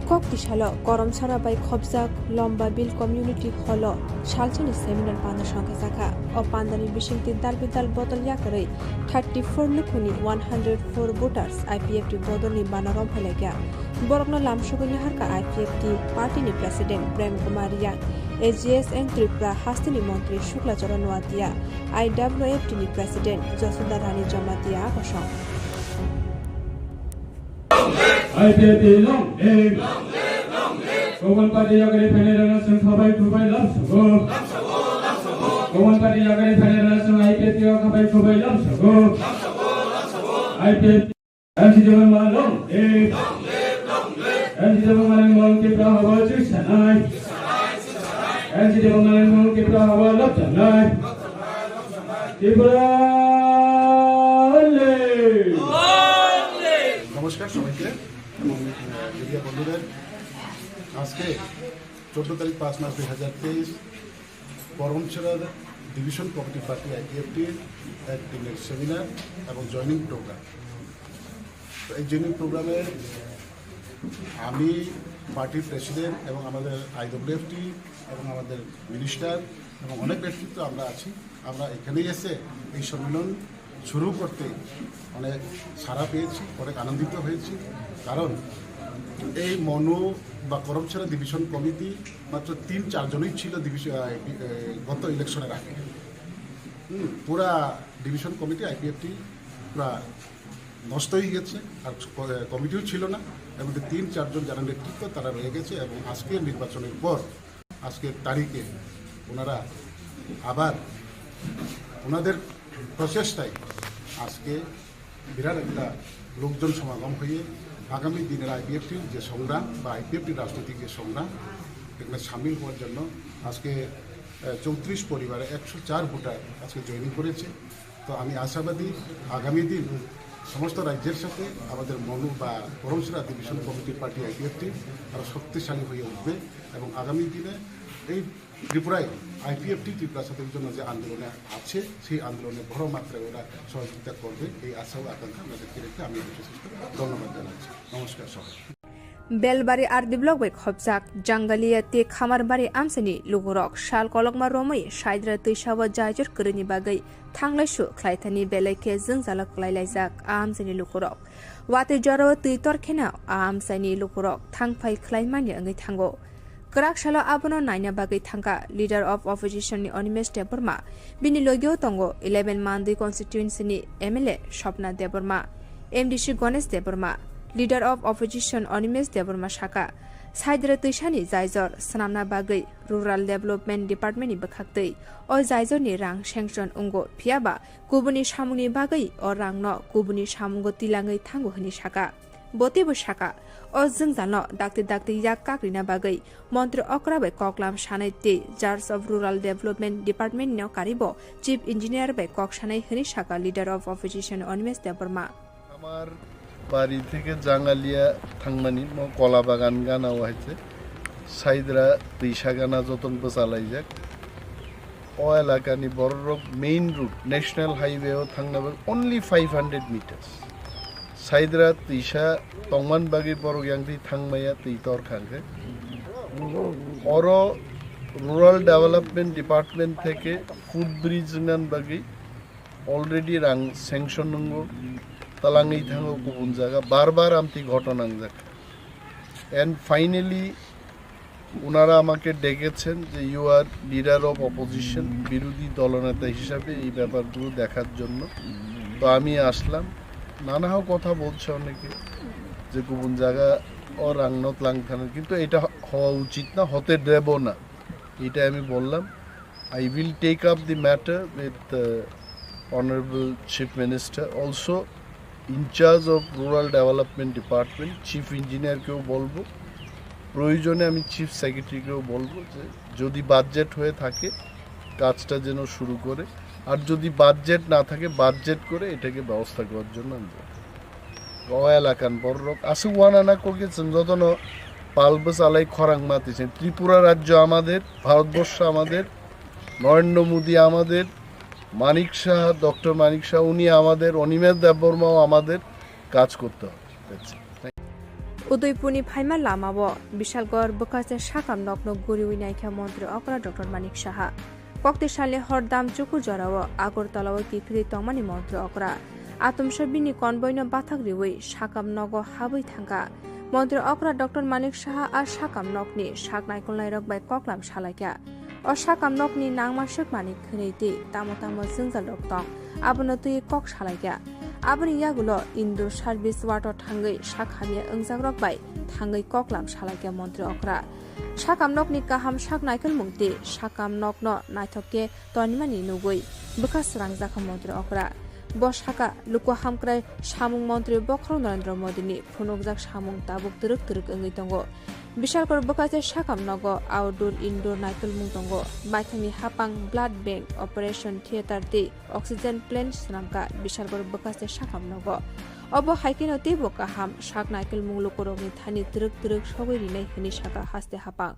Kok tisalo Koromsara bai khopjak Lomba Bill Community Hall o salsani seminar panda songkhajakha. O pandani bisingtwi dal bidal bodol yakarwi thirty four nukhungni one hundred four voters I P F T bodolni bana romphailaikha. Borokno lamsogwi naharkha I P F T party ni president Prem Kumar Riang, A G S N Tripura hasteni montri Shukla Charan Noatia, I W F T ni president Josoda Rani Jamatia akosong. I P F T long live. Long live, long live. Kogon party yagari phainairokno chwng khabai khubai lamsogo. Kogon party yagari phainairokno chwng I P F T o khabai khubai lamsogo. I P F T M C Debbarma long live. M C Debbarma ni mol Tipra haba chwsanai. M C Debbarma ni mol Tipra haba lapchanai. Tripura long live. নমস্কার সবাইকে এবং মিডিয়া বন্ধুদের। আজকে চোদ্দ তারিখ পাঁচ মাস দুই হাজার তেইশ, করমছড়া ডিভিশন কমিটি পার্টি আইপিএফটির এক দিনের সেমিনার এবং জয়েনিং প্রোগ্রাম। তো এই জয়েনিং প্রোগ্রামে আমি পার্টির প্রেসিডেন্ট এবং আমাদের আইডব্লিউএফটি এবং আমাদের মিনিস্টার এবং অনেক ব্যক্তিত্ব আমরা আছি। আমরা এখানেই এসে এই সম্মেলন শুরু করতে অনেক সাড়া পেয়েছি, অনেক আনন্দিত হয়েছি। কারণ এই মনু বা করমছড়া ডিভিশন কমিটি মাত্র তিন চারজনই ছিল ডিভিশন, আহ, বি-, আহ, গত ইলেকশনের আগে। হুম, পুরা ডিভিশন কমিটি আইপিএফটি পুরা নষ্ট হয়ে গেছে, আর ক-, কমিটিও ছিল না। এর মধ্যে তিন চারজন যারা নেতৃত্ব, তারা রয়ে গেছে এবং আজকের নির্বাচনের পর, আজকের তারিখে ওনারা আবার ওনাদের প্রচেষ্টায় আজকে বিরাট একটা লোকজন সমাগম হয়ে আগামী দিনের আইপিএফটির যে সংগ্রাম বা আইপিএফটির রাজনৈতিক যে সংগ্রাম, এখানে সামিল হওয়ার জন্য আজকে, আহ, চৌত্রিশ পরিবারে একশো চার ভোটার আজকে জয়েনিং করেছে। তো আমি আশাবাদী আগামী দিন সমস্ত রাজ্যের সাথে আমাদের মনু বা করমছড়া ডিভিশন কমিটির পার্টি আইপিএফটি আরও শক্তিশালী হয়ে উঠবে এবং আগামী দিনে এই ত্রিপুরায় আইপিএফটি ত্রিপুরা স্বাধীনতার জন্য যে আন্দোলনে আছে, সেই আন্দোলনে বড় মাত্রায় ওরা সহযোগিতা করবে, এই আশা ও আকাঙ্ক্ষা আমরা ব্যক্ত রেখে আমি এই বিশেষ করে ধন্যবাদ জানাচ্ছি। নমস্কার সবাই। Belbari R D block bai khopjak Jangalia tei Khamarbari amchaini lukurok sal kolokma romwi Saidra twisao jaijor kwrwini bagwi thanglaisu khlaithani belai khe jwngjalo kwlai laijak a amchaini lukurok. Watwi jorao twi tor kheno a amchaini lukurok thangphai khlaimani wngwi thango. Kwrak salo abono naina bagwi thangkha Leader of Opposition ni Animesh Debbarma, bini logio tongo eleven Mandwi constituency ni M L A Swapna Debbarma, M D C Ganesh Debbarma, Leader of Opposition Animesh Debbarma sakha, Saidra twisani jaijor swnamna bagwi Rural Development Department ni bwkhaktwi o jaijor ni rang sanction wngo, phiyaba kubuni samungni bagwi o rangno kubuni samungo tilangwi thango hwnwi sakha. Bo teibo sakha, o jwngjalno dakti dakti yak kakrina bagwi montri okra bai koklam sanai tei Charge of Rural Development Department no karibo Chief Engineer bai kok sanai hwnwi sakha Leader of Opposition Animesh Debbarma. আমার বাড়ি থেকে জাঙ্গালিয়া থাংমানি মো কলা বাগান গানা হয়েছে সাইদরা তৈশা গানা যতন বসালাই যাক। O elakani bororok main road, national highway o thangna bagwi only five hundred meters. Saidra twisa tongman bagwi borok yang twi thangmaya twi tor khangkhe. Oro Rural Development Department theke footbridge wngna bagwi already rang sanction wngo, talangwi thango kubun jaga, bar bar amtwi ghotona wngjak. And finally, ওনারা আমাকে ডেকেছেন যে you are leader of opposition, বিরোধী দলনেতা হিসাবে এই ব্যাপারগুলো দেখার জন্য। তো আমি আসলাম। নানা কথা বলছে অনেকে যে কুবুন জায়গা ও রাংনত লাংথানের, কিন্তু এটা হ-, হওয়া উচিত না, হতে দেব না। এটা আমি বললাম। I will take up the matter with, uh, Honorable Chief Minister. Also, in charge of Rural Development Department, Chief Engineer কেও বলবো, প্রয়োজনে আমি চিফ সেক্রেটারিকেও বলবো যে যদি বাজেট হয়ে থাকে কাজটা যেন শুরু করে, আর যদি বাজেট না থাকে বাজেট করে এটাকে ব্যবস্থা করার জন্য আমি বলবো। O elakan borok aswk uanana kokye chwng jotono pal bwchalai khorang mati se. Tripura rajyo amader, Bharatborsho amader, Narendra Modi amader, Manik Saha, Doctor Manik Saha uni amader, Animesh Debbarma o amader, কাজ করতে হবে। That's it. Thank you. Udaipurni phaima lamao Bishalgarh bwkhaste sakam nokno guriwi naikha montri okra Doctor Manik Saha. Kokti salni hor dam chukur jorao Agartala o kiphilwi tongmani montri okra. Atomsa bini convoy no bathak riwi sakam nogo habwi thangkha. Montri okra Doctor Manik Saha a sakam nokni sak naikolnairok bai koklam salaikha. O sakam nokni nangma swkmani khwnwi twi tamo tamo jwngjalrok tong, abono twiwi kok salaikha. Aboni yagulo indoor service ward o thangwi sak hamya wngjakrok bai thangwi koklam salaikha montri okra. Sakam nokni kaham sak naikolmung tei sakam nokno naithok khe tonimani nugwi bwkha srangjakha montri okra. Bo sakha luku hamkrai samung montri bokhorok Narendra Modini phunukjak samung tabuk twrwk twrwk wngwi tongo. Bishalgarh bwkha se sakam nogo outdoor indoor naikolmung tongo. Baithangni hapang blood bank, operation theatre tei oxygen plant swnamkha Bishalgarh bwkha se sakam nogo. Obo hai kheno teibo kaham sak naikolmung lukurokni thani twrwk twrwk sogwi rinai hwnwi sakha haste hapang.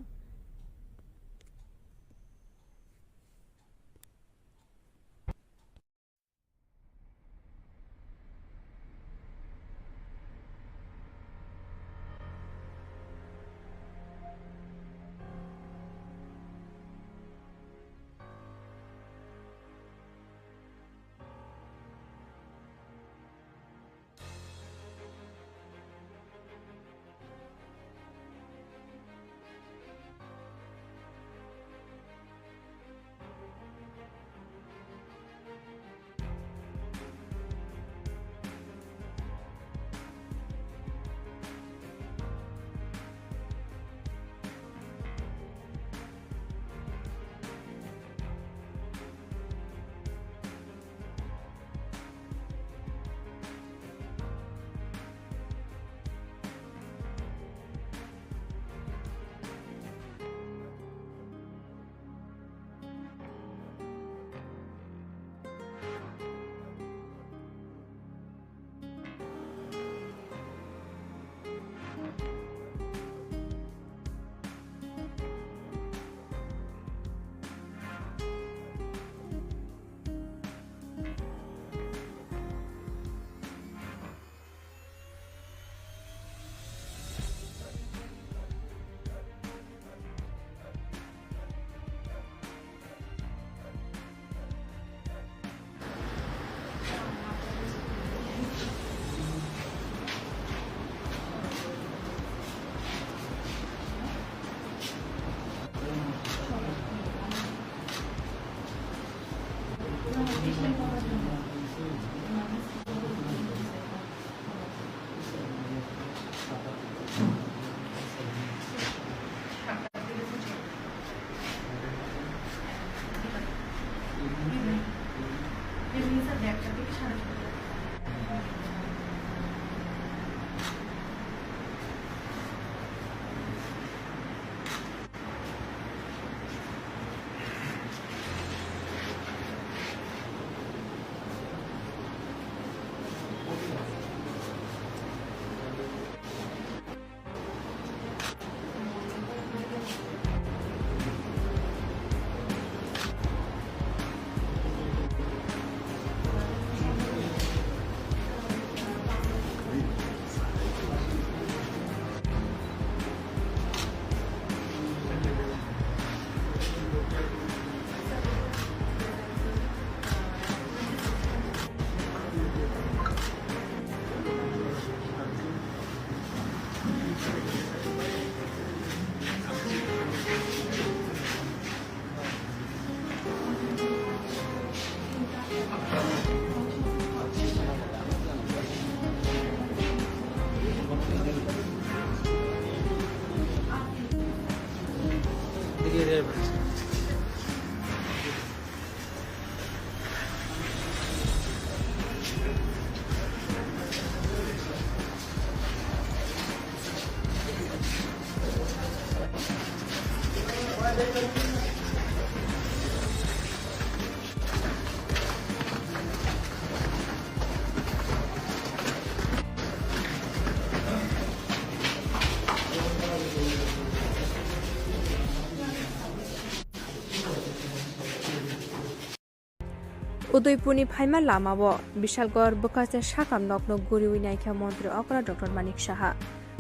Udaipurni phaima lamao Bishalgarh bwkhaste sakam nokno guriwi naikha Montri Okra Doctor Manik Saha.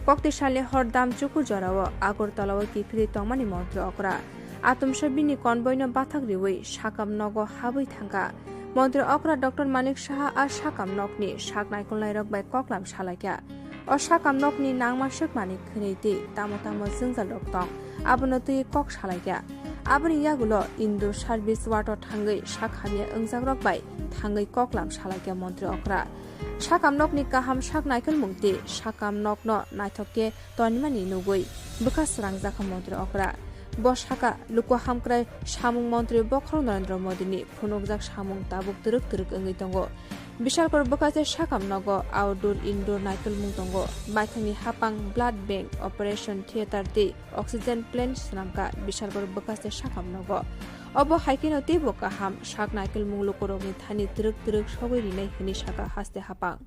Kokti salni hor dam chukur jorao Agartalao kiphilwi tongmani Montri Okra. Atomsa bini convoy-no bathak riwi sakam nogo habwi thangkha. Montri Okra Doctor Manik Saha a sakam nokni sak naikolnairok bai koklam salaikha. O sakam nokni nangma swkmani khwnwi tei tamo tamo jwngjalrok tong, abono twiwi kok salaikha. Aboni yagulo Indur service ward o thangwi sak hamya wngjakrok bai thangwi koklam salaikha montri okra. Sakam nokni kaham sak naikolmung tei sakam nokno naithok khe tonimani nugwi bwkha srangjakha montri okra. Bo sakha, luku hamkrai samung montri bokhorok Narendra Modini phunukjak samung tabuk twrwk twrwk wngwi tongo. Bishalpur bwkha se sakam nogo outdoor indoor naikolmung tongo. Baithangni hapang blood bank, operation theatre tei oxygen plant swnamkha Bishalpur bwkha se sakam nogo. Obo hai kheno teibo kaham sak naikolmung lukurokni thani twrwk twrwk sogwi rinai hwnwi sakha haste hapang.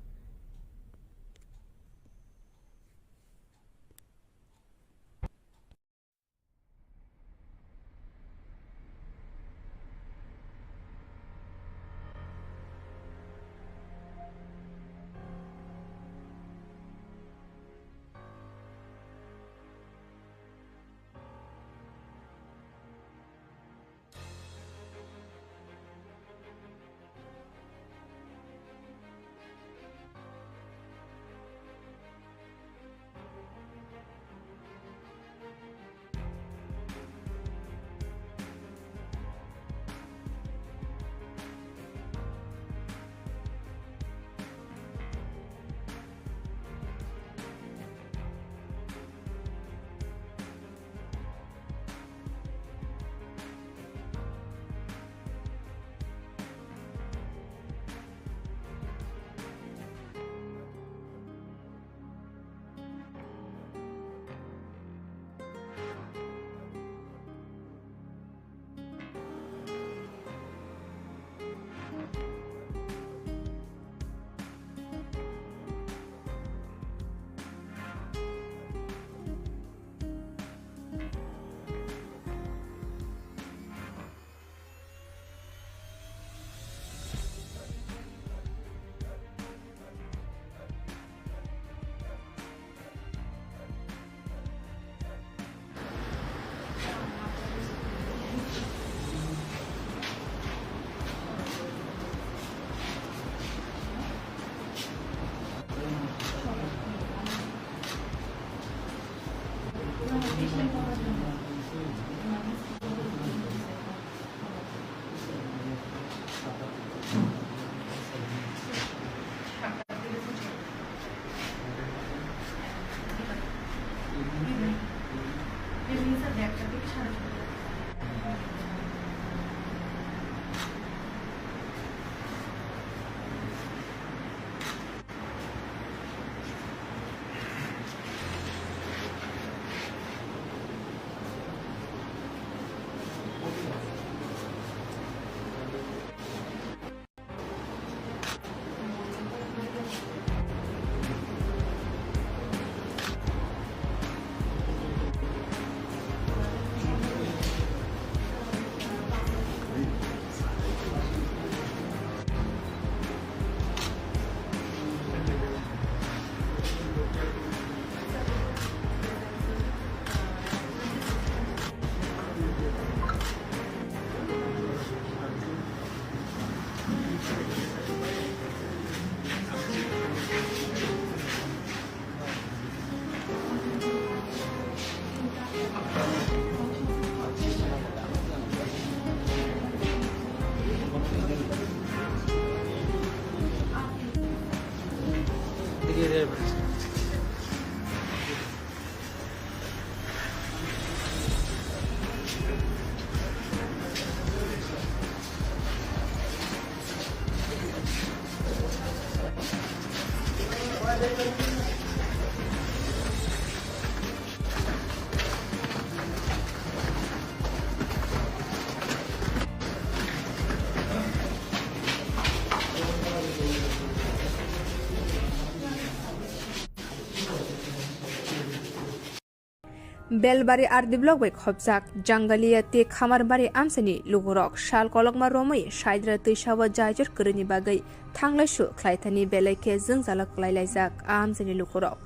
Belbari R D block bai khopjak Jangalia tei Khamarbari amchaini lukurok sal kolokma romwi Saidra twisao jaijor kwrwini bagwi thanglaisu khlaithani belai khe jwngjalo kwlailaijak a amchaini lukurok.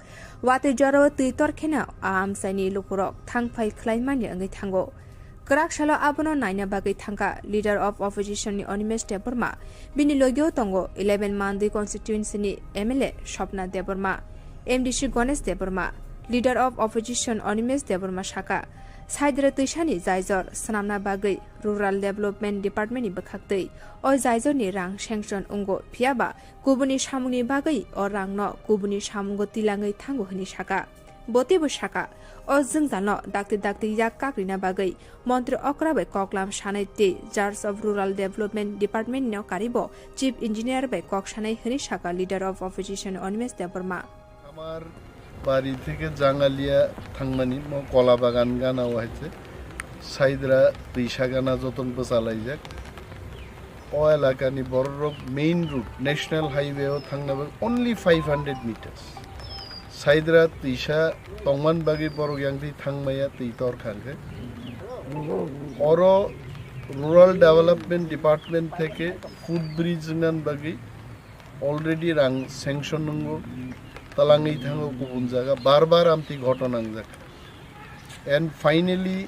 Watwi jorao twi tor kheno a amchaini lukurok thangphai khlaimani wngwi thango. Kwrak salo abono naina bagwi thangkha Leader of Opposition ni Animesh Debbarma, bini logio tongo eleven Mandwi constituency ni M L A Swapna Debbarma, M D C Ganesh Debbarma, Leader of Opposition Animesh Debbarma saka, Saidra twisani jaijor swnamna bagwi Rural Development Department ni bwkhaktwi o jaijor ni rang sanction wngo, phiyaba kubuni samungni bagwi o rangno kubuni samungo tilangwi thango hwnwi saka. Bo teibo saka, o jwngjalno dakti dakti yak kakrina bagwi Montri okra bai koklam sanai tei Charge of Rural Development Department no karibo Chief Engineer bai kok sanai hwnwi saka Leader of Opposition Animesh Debbarma. আমার বাড়ি থেকে জাঙ্গালিয়া থাংমানি মো কলা বাগান গানা হয়েছে সাইদরা রিসা গানা যতন বসালাই যাক। O elakani bororok main road, national highway o thangna bagwi only five hundred meters. Saidra twisa tongman bagwi borok yang twi thangmaya twi tor khangkhe. Oro Rural Development Department theke footbridge wngna bagwi already rang sanction nungo, talangwi thango kubun jaga, bar bar amtwi ghotona wngjak. And finally,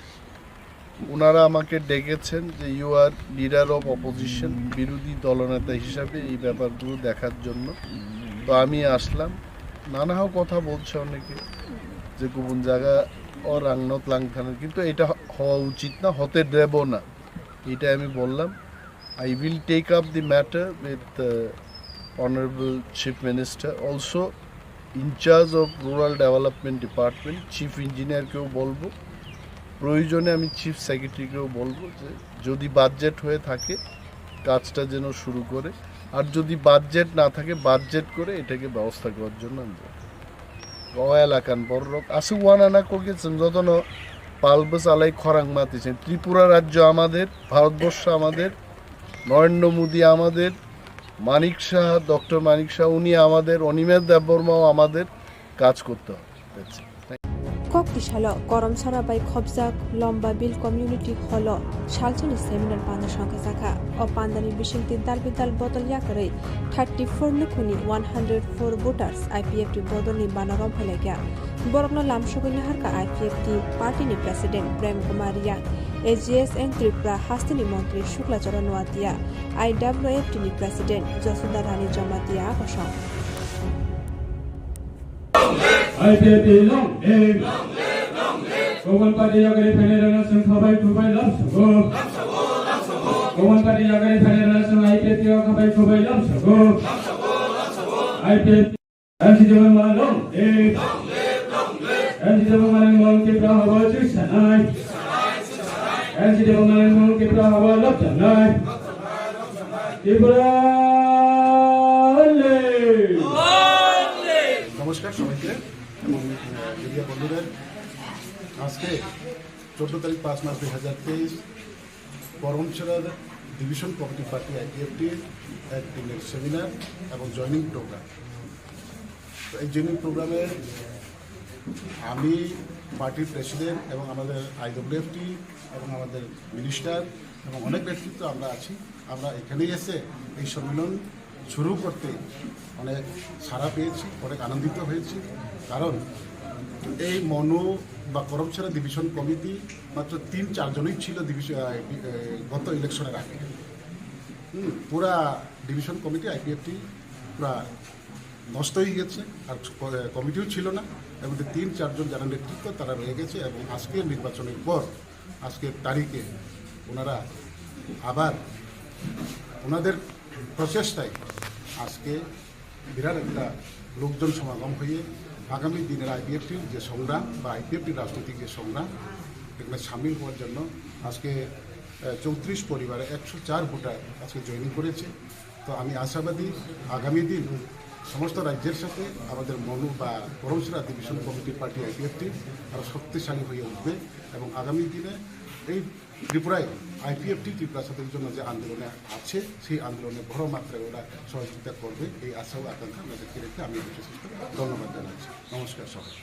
ওনারা আমাকে ডেকেছেন যে you are leader of opposition, বিরোধী দলনেতা হিসাবে এই ব্যাপারগুলো দেখার জন্য। তো আমি আসলাম। নানা কথা বলছে অনেকে যে কুবুন জায়গা ও রাংনত লাং থানার, কিন্তু এটা হ-, হওয়া উচিত না, হতে দেব না, এটা আমি বললাম। I will take up the matter with uh, Honorable Chief Minister. Also, in charge of Rural Development Department, Chief Engineer কেও বলবো, প্রয়োজনে আমি চিফ সেক্রেটারিকেও বলবো যে যদি বাজেট হয়ে থাকে কাজটা যেন শুরু করে, আর যদি বাজেট না থাকে বাজেট করে এটাকে ব্যবস্থা করার জন্য আমি বলবো। O elakan bororok aswk uanana kokje chwng jotono pal bwchalai khorang mati se Tripura rajyo amader, Bharatvarsha আমাদের, নরেন্দ্র মোদী আমাদের, মানিক সাহা, ডক্টর মানিক সাহা উনি আমাদের, অনিমেষ দেববর্মাও আমাদের, কাজ করতে হবে। That's it. Kok tisalo Koromsora bai khopjak Lomba Bill Community Hall o salsani seminar panda songkha jakha. O pandani bisingtwi dal bidal bodol yakarwi thirty four nukhungni one hundred four voters I P F T bodolni bana romphai laikha. Borokno lamsogwi naharkha I P F T party ni president Prem Kumar Riang, A G S N Tripura hasteni montri Shukla Charan Noatia, I W F T ni president Josuda Rani Jamatia akosong. I P F T long live! Long live, long live! Kogon party yagari phainai rana sung khabai khubai love sugo. Kogon party yagari phainai rana sung I P F T o khabai khubai love sugo. I P F T. N C Debbarma long live! Long live, long live! N C Debbarma long live! Tipra haba chusanai. N C Debbarma long live! Tipra haba love sanai. Tipra long live! নমস্কার সবাইকে এবং মিডিয়া বন্ধুদের। আজকে চোদ্দ তারিখ পাঁচ মাস দুই হাজার তেইশ, করমছড়ার ডিভিশন কমিটি পার্টি আইপিএফটির এক দিনের সেমিনার এবং জয়েনিং প্রোগ্রাম। তো এই জয়েনিং প্রোগ্রামে আমি পার্টির প্রেসিডেন্ট এবং আমাদের আইডব্লিউএফটি এবং আমাদের মিনিস্টার এবং অনেক নেতৃত্ব আমরা আছি। আমরা এখানে এসে এই সম্মেলন শুরু করতে অনেক সাড়া পেয়েছি, অনেক আনন্দিত হয়েছি। কারণ এই মনু বা করমছড়া ডিভিশন কমিটি মাত্র তিন চারজনই ছিল ডিভিশন, আহ, বি-, আহ, গত ইলেকশনের আগে। হুম, পুরা ডিভিশন কমিটি আইপিএফটি পুরা নষ্ট হয়ে গেছে, আর ক-, কমিটিও ছিল না। এর মধ্যে তিন চারজন যারা নেতৃত্ব, তারা রয়ে গেছে এবং আজকের নির্বাচনের পর, আজকের তারিখে ওনারা আবার ওনাদের প্রচেষ্টায় আজকে বিরাট একটা লোকজন সমাগম হয়ে আগামী দিনের আইপিএফটির যে সংগ্রাম বা আইপিএফটির রাজনৈতিক যে সংগ্রাম, এখানে সামিল হওয়ার জন্য আজকে, আহ, চৌত্রিশ পরিবারে একশো চার ভোটার আজকে জয়েনিং করেছে। তো আমি আশাবাদী আগামী দিন সমস্ত রাজ্যের সাথে আমাদের মনু বা Karamchhara division committee party IPFT আরও শক্তিশালী হয়ে উঠবে এবং আগামী দিনে এই ত্রিপুরায় আইপিএফটি ত্রিপুরা স্বাধীনতার জন্য যে আন্দোলনে আছে, সেই আন্দোলনে বড় মাত্রায় ওরা সহযোগিতা করবে, এই আশা ও আকাঙ্ক্ষা আমরা ব্যক্ত রেখে আমি বিশেষ করে ধন্যবাদ জানাচ্ছি। নমস্কার সবাই।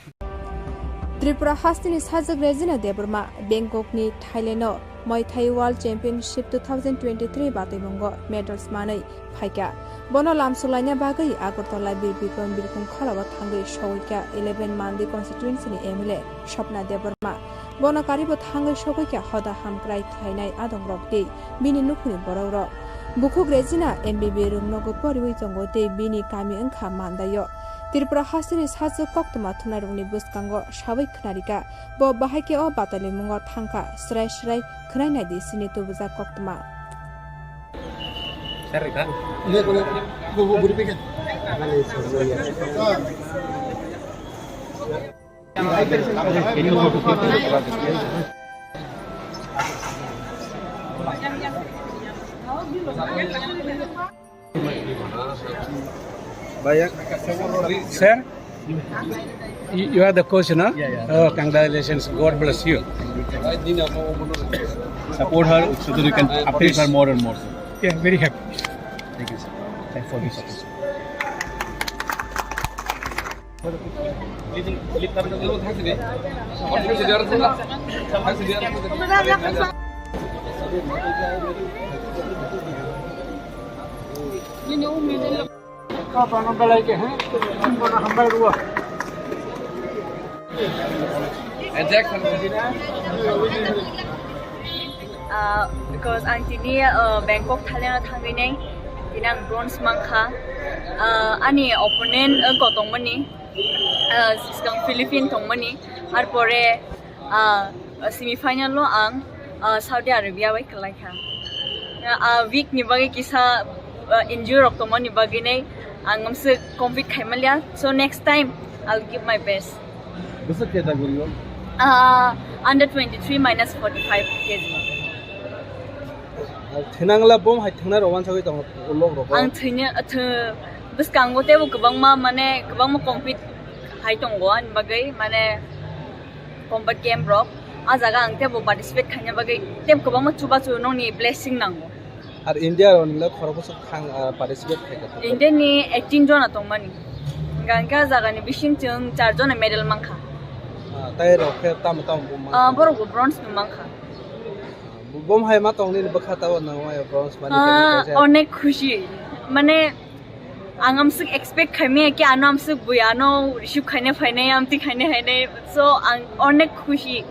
Tripura hasteni sajwk Regina Debbarma Bangkokni Thailand-o Muay Thai World Championship two thousand twenty-three batwimungo medals manwi phaikha. Bono lamsok laina bagwi Agartala Bir Bikram Birkhung khorao thangwi sogwikha eleven Mandi constituency-ni M L A Swapna Debbarma. Bono karibo thangwi sogwikha hoda hamkrai khlainai adongrok tei bini nukhungni borokrok. Bukhuk Regina M B B room nogo poriwi tongo tei bini kami wngkha Mandai-o. Tripura hasteni sajwk koktwma thumnairokni bwskango sawi khwnarikha. Bo bahai khe o batalimungo thangkha, srai srai khwnai naidi chini tubujak koktwma. Sir, you you are the coach, no? Yeah, yeah. Oh, congratulations. God bless you. Support her so that you can uplift her more and more, sir. Yeah, very happy. Thank you, sir. Thanks for this. Ah, because ang tini, ah, Bangkok thaleno thangwi nai, tini ang bronze mankha. Ah, ani opponent, ah, wngkha tongmani, ah, swkang Philippine tongmani, arpore, ah, semi final o ang, ah, Saudi Arabia bai kwlaikha. Ah, week ni bagwi kisa, ah, injury rok tongmani bagwi nai ang amswk compete khaimanliya, so next time I'll give my best. Bwswk category o? Ah, under twenty-three minus forty-five K G. Thinangla bom hai thingnai rok wansagwi tongo ulok rok. Ang thwina, thw-, bwskango teibo kwbangma, mane, kwbangma compete hai tongo ani bagwi, mane, combat game rok. Ah jaga ang teibo participate khaina bagwi teibo kwbangma chubachu nokni blessing nango. Ar India rok nila khorokbwswk thang, ah, participate khaikha. India ni eighteen jona tongmani. Hingkha hingke ah jaga ni bising chwng char jona medal mankha. Ah, tai rok khe tamo tamo bo mankha? Ah, borok bo bronze no mankha. Bo-, bom hai ma tong nini bwkha tabo nang maya bronze mani. Ah, khe kaisa. Onek khushi. Mane, ang amswk expect khaimaya ki ano amswk bui ano receive khaina phainai, amtwi khaina phainai. So, ang onek khushi.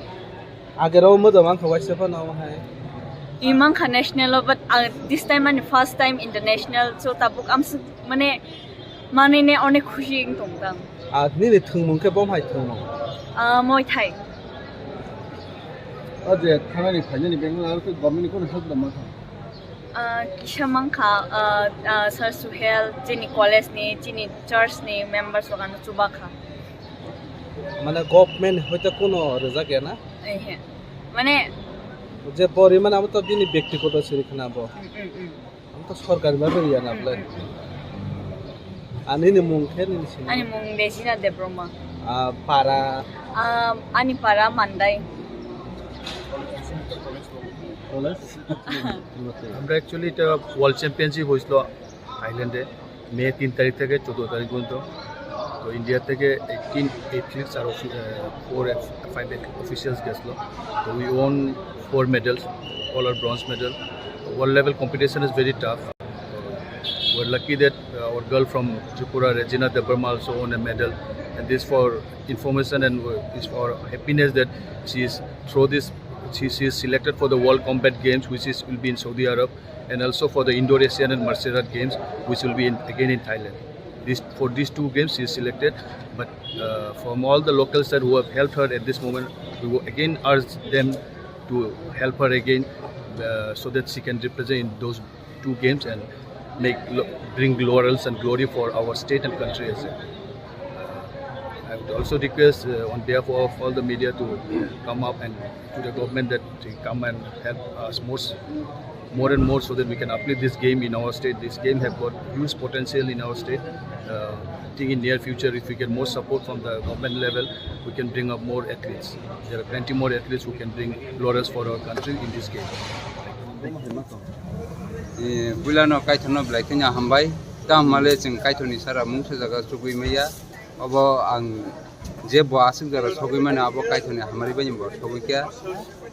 Agero moja mankha waisa phano hai. I mankha national o, but ang this time ani first time international. So, tabuk amswk mane manwi ne onek khushi wng tong tang. Ah, nini thwngmung khe bom hai thwngmung? Ah, Muay Thai. O je thanani phainani Bangalore aro khe government ni kono help da mankha? Ah, kisa mankha, ah, ah, Sir Suhel, chini college ni, chini church ni members rok ano chubakha. Mane government hoite kono rwjak ya na? Ehe. Mane je pori mane abo to bini byaktigoto siri khna bo. Mm, mm, mm. Ang to sorkari ma beri ya na ble. Ani ni mung khe nini sini. Ani mung Regina Debroma. Ah, para. Ah, ani para Mandai. College? আমরা অ্যাকচুয়ালি এটা world championship হয়েছিল থাইল্যান্ডে মে তিন তারিখ থেকে চোদ্দ তারিখ পর্যন্ত। তো ইন্ডিয়া থেকে এইটিন অ্যাথলিটস আর ফোর ফাইভ অফিসিয়ালস গেছিলো। তো we won four medals, all are bronze medal. World level competition is very tough. We're lucky that, uh, our girl from Tripura, Regina Debbarma, also won a medal. And this for information and, uh, is for happiness that she is through this, she, she is selected for the World Combat Games, which is, will be in Saudi Arab, and also for the Indo-Asian and Martial Art Games, which will be in, again in Thailand. This, for these two games, she is selected. But, uh, from all the local side who have helped her at this moment, we will again urge them to help her again, uh, so that she can represent in those two games and make lo-, bring laurels and glory for our state and country as well. Uh, I would also request, uh, on behalf of all the media to come up and to the government that they come and help us more, s-, more and more so that we can uplift this game in our state. This game have got huge potential in our state. Uh, I think in near future, if we get more support from the government level, we can bring up more athletes. There are plenty more athletes who can bring laurels for our country in this game. Eh, puilano kaithorno belai kheno hambai. Tamo hwnle chwng kaithorni sara mungsa jaga chugui maya. Obo ang je bo aswk jora sogwi mano, abo kaithorni hamari bai bo sogwi kha.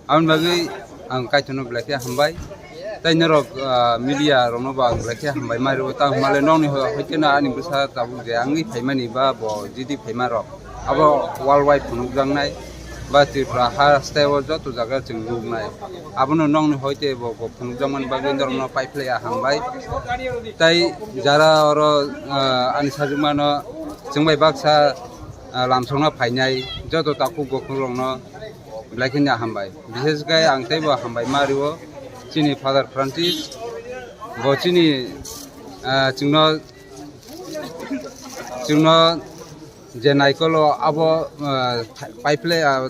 Aboni bagwi ang kaithorno belai khe hambai. Tai norok, ah, media rokno bo ang belai khe hambai ma rwo. Tamo hwnle nokni ho-, hoite no ani bwsa tabuk je wngwi phaimani ba bo jidi phaima rok. Abo world wide phunukjaknai. ba Tripura ha steo joto jaga chwng nuknai. Abono nokni hoite bo, bo phunukjakmani bagwi norokno paiphlaiya hambai. Tai jara oro, ah, ani sajwkmano chwng bai baksa, ah, lamsokna phainai joto takhuk bokhukrokno belai kheno hambai. Bishesh khe ang teibo hambai ma rio chini Father Francis. Bo chini, ah, chwngno, chwngno je naikolo abo, ah, paiphlai, ah,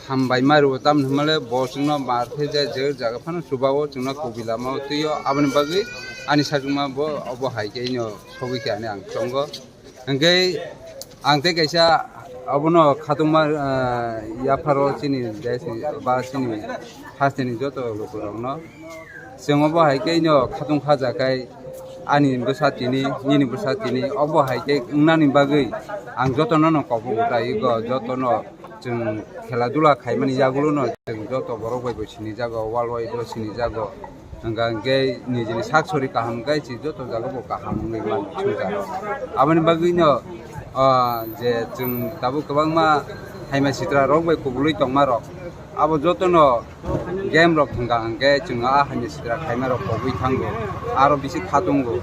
hambai ma rio, tamni hwnmale bo chwngno mar khe je, je jaga phano chubao chwngno kubi lama o twio, aboni bagwi ani sajwkma bo obo hai khe ino sogwi khe ani ang tongo. Hwnkhe ang tei kaisa abono khatungma, ah, yapharo chini desni ba chini hasteni joto lukurokno chwng obo hai khe ino khatung khaja khai ani bwsa tini, nini bwsa tini, obo hai khe wngnani bagwi ang jotono no kok bo utai go, jotono chwng khela dula khaimani yagulo no chwng joto borok bai bo sinijago, world wide o sinijago. Hwnkha hwnkhe nijini sak sori kaham khe si joto jaga bo kaham wngwi mano swngcharo. Aboni bagwino, ah, je chwng tabuk kwbangma haima sitra rok bai kubulwi tongma rok, abo jotono game rok thwngkha hwnkhe chwng a haima sitra khaima rok kogwi thango, aro bisi khatungo.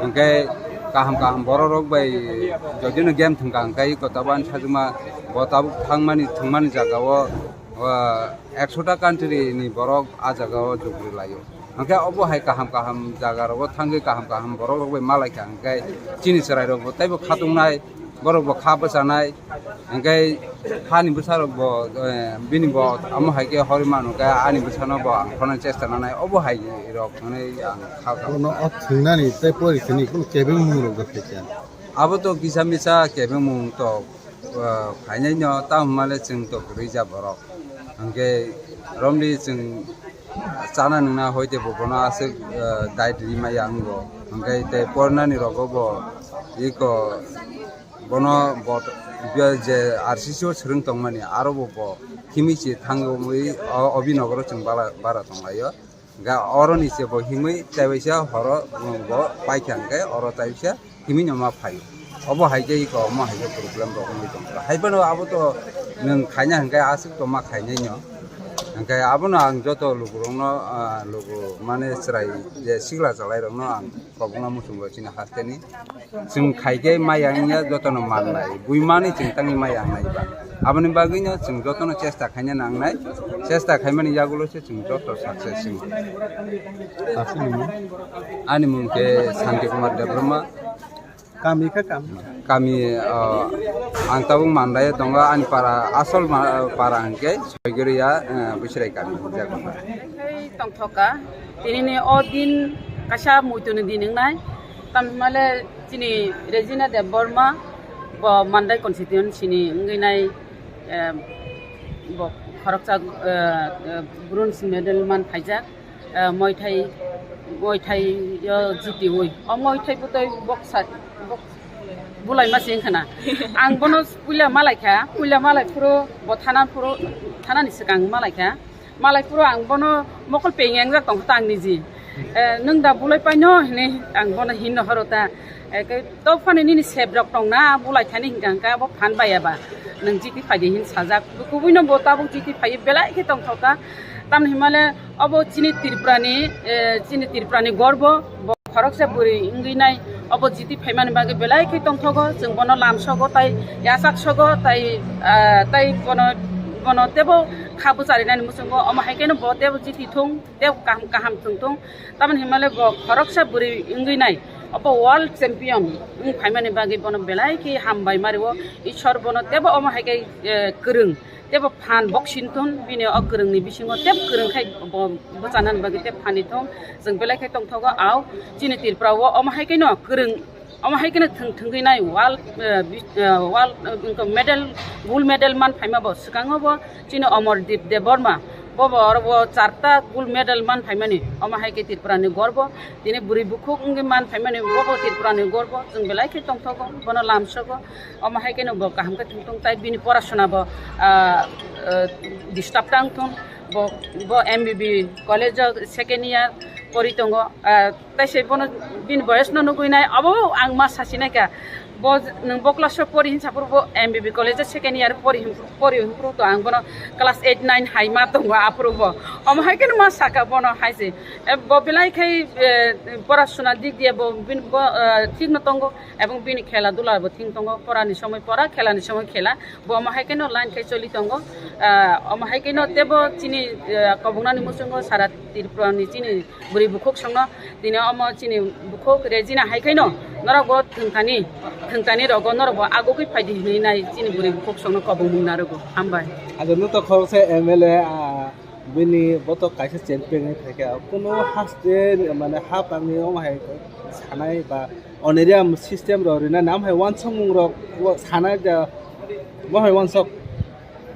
Hwnkhe kaham kaham borok rok bai jodino game thwngkha hwnkhe iko tabuk ani sajwkma bo tabuk thangmani thwngmani jagao, ah, ekshota country ni borok a jagao jugri laio. Hwnkhe obo hai kaham kaham jaga rogo thangwi kaham kaham borok rok bai malaikha hwnkhe chini chwrai rok bo teibo khatungnai, borok bo kha bwchanai, hwnkhe hani bwsa rok bo, eh, bini bo amo hai khe horwi manu khe ani bwsano bo ang khorna chesta nanai, obo hai rok hwnwi ang kha kha. Bono o thwngnani tei pori thwngni kunu kebeng mung rok da phaikha. Abo to kisa misa kebeng mung to, ah, phainai no, tamo hwnmale chwng to kwrwi ja borok. Hwnkhe romli chwng chana nwngna hoite bo bono aswk, ah, diet ri maya wngo. Hwnkhe tei pornani rogo bo iko bono bo je R C C o swrwng tongmani aro bo bo himwi se thangwi o, o binogoro chwng bala, bara tonglaio. Ga oroni se bo himwi taibaisa horo, um, bo paikha hwnkhe oro taibaisa himwi no ma phaio. Obo hai khe iko omo hai khe problem rok wngwi tongkha. Hai phano abo to nwng khaina hwnkhe aswk to ma khainai no. Hwnkhe abono ang joto lukurokno, ah, luku mane chwrai je sikla chalairokno ang kobokno muchungo chini hasteni. Chwng khai khe maya wngya jotono mannai, buimani chwng tangwi maya wngnai ba. Aboni bagwino chwng jotono chesta khaina nangnai, chesta khaimani yagulo se chwng joto success wng. Aswk nini? Ani mung khe Santi Kumar Debbarma. Kami kha kami? Kami, ah, ang tabuk Mandai o tongo, ani para, asol ma-, para hwnkhe Soigoriya, ah, Bwswrai kami. Tongthoka, tinini o din kaisa muituni din wngnai, tamni hwnmale chini Regina Debbarma, bo Mandai constituency ni wngwi nai, eh, bo khoroksa, eh, eh, bronze medal man phaijak, eh, Muay Thai, Muay Thai o jitiwi. O Muay Thai bwtwi boksa, bok-, bulaima se wngkha na. Ang bono puila malaikha, puila malai phuru bo thana phuru, thanani swkang malaikha. Malai phuru ang bono mokol peng engjak tongkha ta ang niji. Eh, nwng da bulai paino hinwi ang bono hinno horo ta. Eh, khe to phano nini sep rok tongna bulai thani hinkha hinkha bo phan baiya ba. Nwng jiti phaidi hin sajak. Kubuino bo tabuk jiti phaiwi belai khe tongthokha. Tamni himale obo chini Tripurani, eh, chini Tripurani gorbo. Bo khoroksa bwrwi wngwi nai obo jiti phaimani bagwi belai khe tongthogo, chwng bono lamsogo tai yachaksogo tai, ah, tai bono, bono tebo kha bwcharinani muchungo, omo hai kheno bo tebo jiti thung, tebo kaham kaham thung thung. Tamoni himale bo khoroksa bwrwi wngwi nai obo world champion wng phaimani bagwi bono belai khe hambai mario. Ishwar bono tebo omo hai khe, eh, kwrwng. Tebo phan boxing thun, bini o kwrwngni bisingo tebo kwrwng khai bo bwchanani bagwi tebo phani thung. Chwng belai khe tongthogo, au chini Tripura o omo hai kheno kwrwng, omo hai kheno thwng thwngwi nai world, eh, bi-, eh, world, eh, wngkha medal, gold medal man phaima bo swkango bo chini Amardeep Debbarma bo bo oro bo charta gold medal man phaimani omo hai khe Tripura ni gorbo. Tini bwrwi bukhuk wngwi man phaimani bo bo Tripura ni gorbo. Chwng belai khe tongthogo, bono lamsogo. Omo hai kheno bo kaham khe thung thung tai bini porasona bo, ah, ah, disturb tang thung. Bo, bo M B B college o second year pori tongo. Ah, tai se bono bini boyes no nugui nai, abo ang ma sasi nai kha. Bo nwng bo class o pori hinsa phuru bo M B B college o second year pori hin-, pori hinphuru to ang bono class eight nine hai ma tongo aphuru bo. Omo hai khe ma saka bono hai se. E, bo belai khai, e, pora suna dik diye bo bin bo, e, thik no tongo ebong bini khela dula bo thik tongo. Pora ni somoi pora, khela ni somoi khela. Bo omo hai khe no line khai choli tongo. E, omo hai khe no tebo chini, e, kobongnani muchungo sara Tripura ni chini bwrwi bukhuk songno tini omo chini bukhuk rejina hai khaino norok bo thwngthani, thwngthani rogo norok bo agugwi phaidi hinwi nai chini bwrwi bukhuk songno kobongmung narogo. Hambai. Ajo no to khoroksa M L A, ah, bini boto kaisa champion wngwi phaikha. Kuno haste mane hapangni omo hai sanai ba honorarium system rok rina nam hai wansokmung rok sanai da bo hai wansok.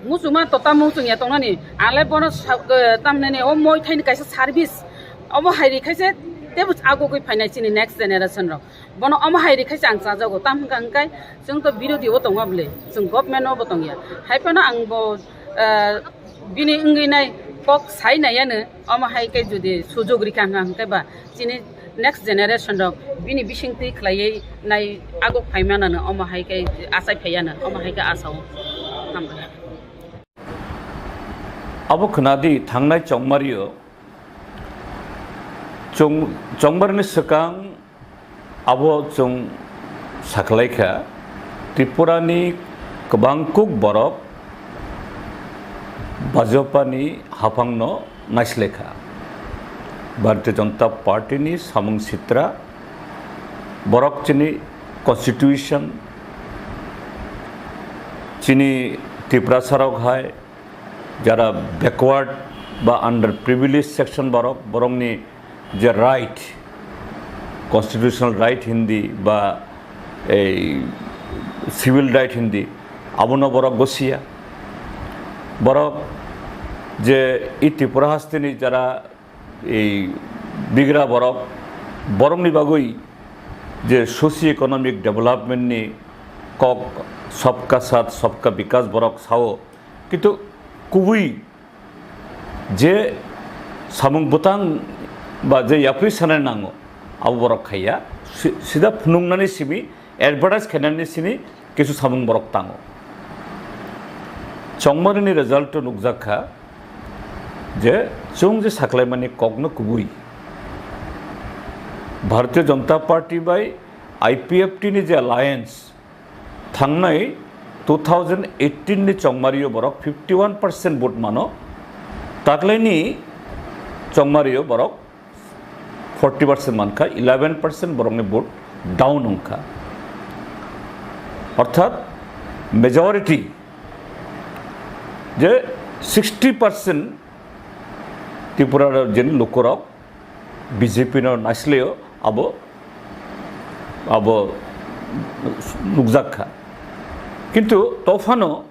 Muchungma to tamo muchung ya tongnani, ale bono sa-, eh, tamnani o moi thaini kaisa service, omo hai ri khaise tebo agugwi phainai chini next generation rok. Bono omo hai ri khaise ang chajago, tam hwnkha hwnkhe chwng to birodhi o tongo bwle, chwng government o bo tongya. Hai phano ang bo, eh, bini wngwi nai kok sai nai ano, omo hai khe jodi sujog rikha hwnkha hwnkhe ba chini next generation rok bini bisingtwi khlaiwi nai aguk phaimanano omo hai khe achai phaiano omo hai khe asao. Hambai. Abo khwnadi thangnai chongmario chong-, chongmarni swkang abo chwng sakhlaikha Tripurani kwbang kuk borok Bajapani haphangno naislekha. Bharatiya Janata Party ni samung sitra, borok chini constitution, chini Tiprasa rok hai jara backward ba under privileged section borok, borokni je right, constitutional right hindi ba ei civil right hindi, abono borok gosiya. Borok je i Tripura hasteni jara ei bigra borok, borokni bagwi je socio economic development ni kok, sabka sath, sabka bikas borok sao, kintu kubui je samung bwtang ba je yapri sanai nango, abo borok khaiya. Si-, sida phunuknani simi, advertise khainani simi kisu samung borok tango. Chongmarini result o nukjak kha je chwng je saklaimani kokno kubui Bharatiya Janata Party bai I P F T ni je alliance, thangnai two thousand eighteen ni chongmario borok fifty one percent vote mano, taklaini chongmario borok forty percent mankha, eleven percent borokni vote down wngkha. Orthat majority je sixty percent Tripura rajyoni lukurok B J P no naislaio, abo, abo nukjak kha. Kintu tophano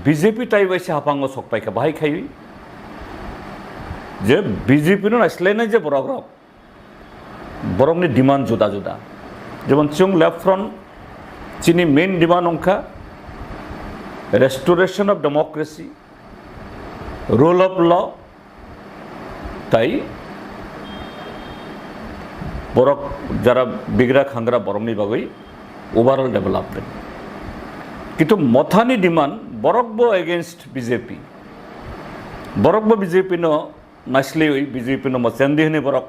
B J P tai bai se haphango sok paikha, bahai khaiwi je B J P no naislainai je borok rok, borokni demand juda juda. Jemon chwng Left Front chini main demand wngkha restoration of democracy, rule of law, tai borok jara bigra khangra borokni bagwi overall development. Kintu Mothani demand borok bo against B J P. Borok bo B J P no naisliwi B J P no mochendi hwnwi borok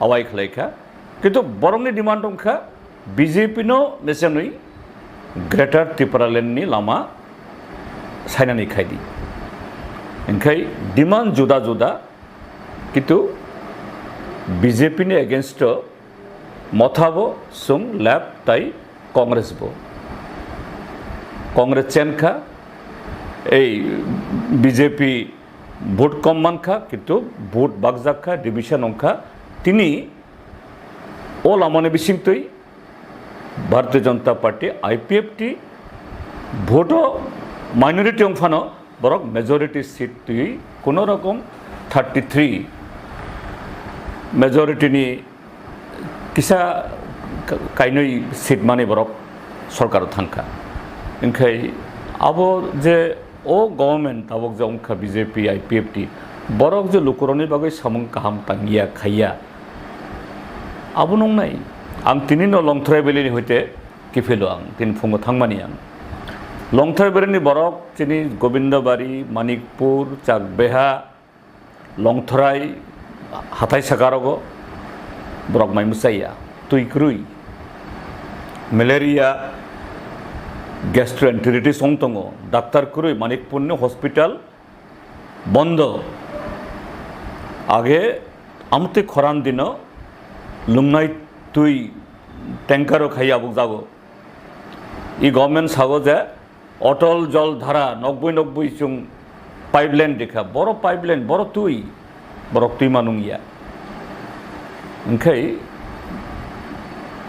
awai khlaikha. Kintu borokni demand wngkha B J P no mechenwi Greater Tipraland ni lama sainani khaidi. Hingkhai demand juda juda, kintu B J P ni against o Motha bo, chwng Left tai Congress bo. Congress chenkha, ei B J P vote kom mankha, kintu vote bakjak kha, division wngkha. Tini o lamani bisingtwi Bharatiya Janata Party, I P F T, vote o minority wngphano borok majority seat twi kuno rokom thirty three majority ni kisa ka-, kainwi seat mani borok sorkar thangkha. Hingkhai abo je o government tabok je wngkha B J P, I P F T, borok je lukurokni bagwi samung kaham tangya khaiya, abo nungnai. Ang tini no Longthorai Valley ni hoite kiphilo ang, tini phungo thangmani ang. Longthai bereni borok chini Gobindabari, Manikpur, Chakbeha, Longthrai, hathai sakarogo borok mai mwchaiya, twi kwrwi, malaria, gastroenteritis wng tongo, daktar kwrwi, Manikpurni hospital bondo. Age amtwi khoran dino lungnai twi tanker o khai abuk jago. I government sago je Otol Jol Dhara nokbui nokbui chwng pipeline rikha, boro pipeline, boro twi, borok twi manung ya. Hwnkhe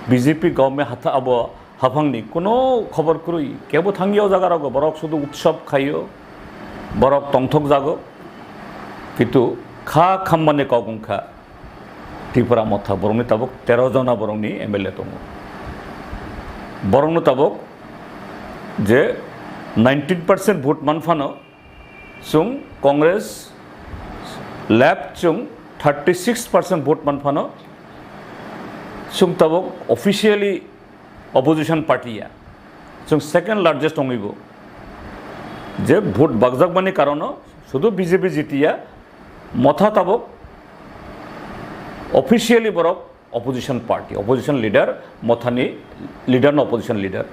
B J P government hatha abo haphangni kuno khobor kwrwi, kebo thangya o jaga rogo, borok sudu utsob khaio, borok tongthok jago, kintu kha khammani kok wngkha Tripura motha, borokni tabuk tero jona borokni M L A tongo. Borokno tabuk je nineteen percent vote manphano, chwng Congress left chwng thirty six percent vote manphano, chwng tabuk officially opposition party ya, chwng second largest wngwi bo. Je vote bakjakmani karono sudu B J P jitiya, motha tabuk officially borok opposition party, opposition leader, mothani leader no opposition leader.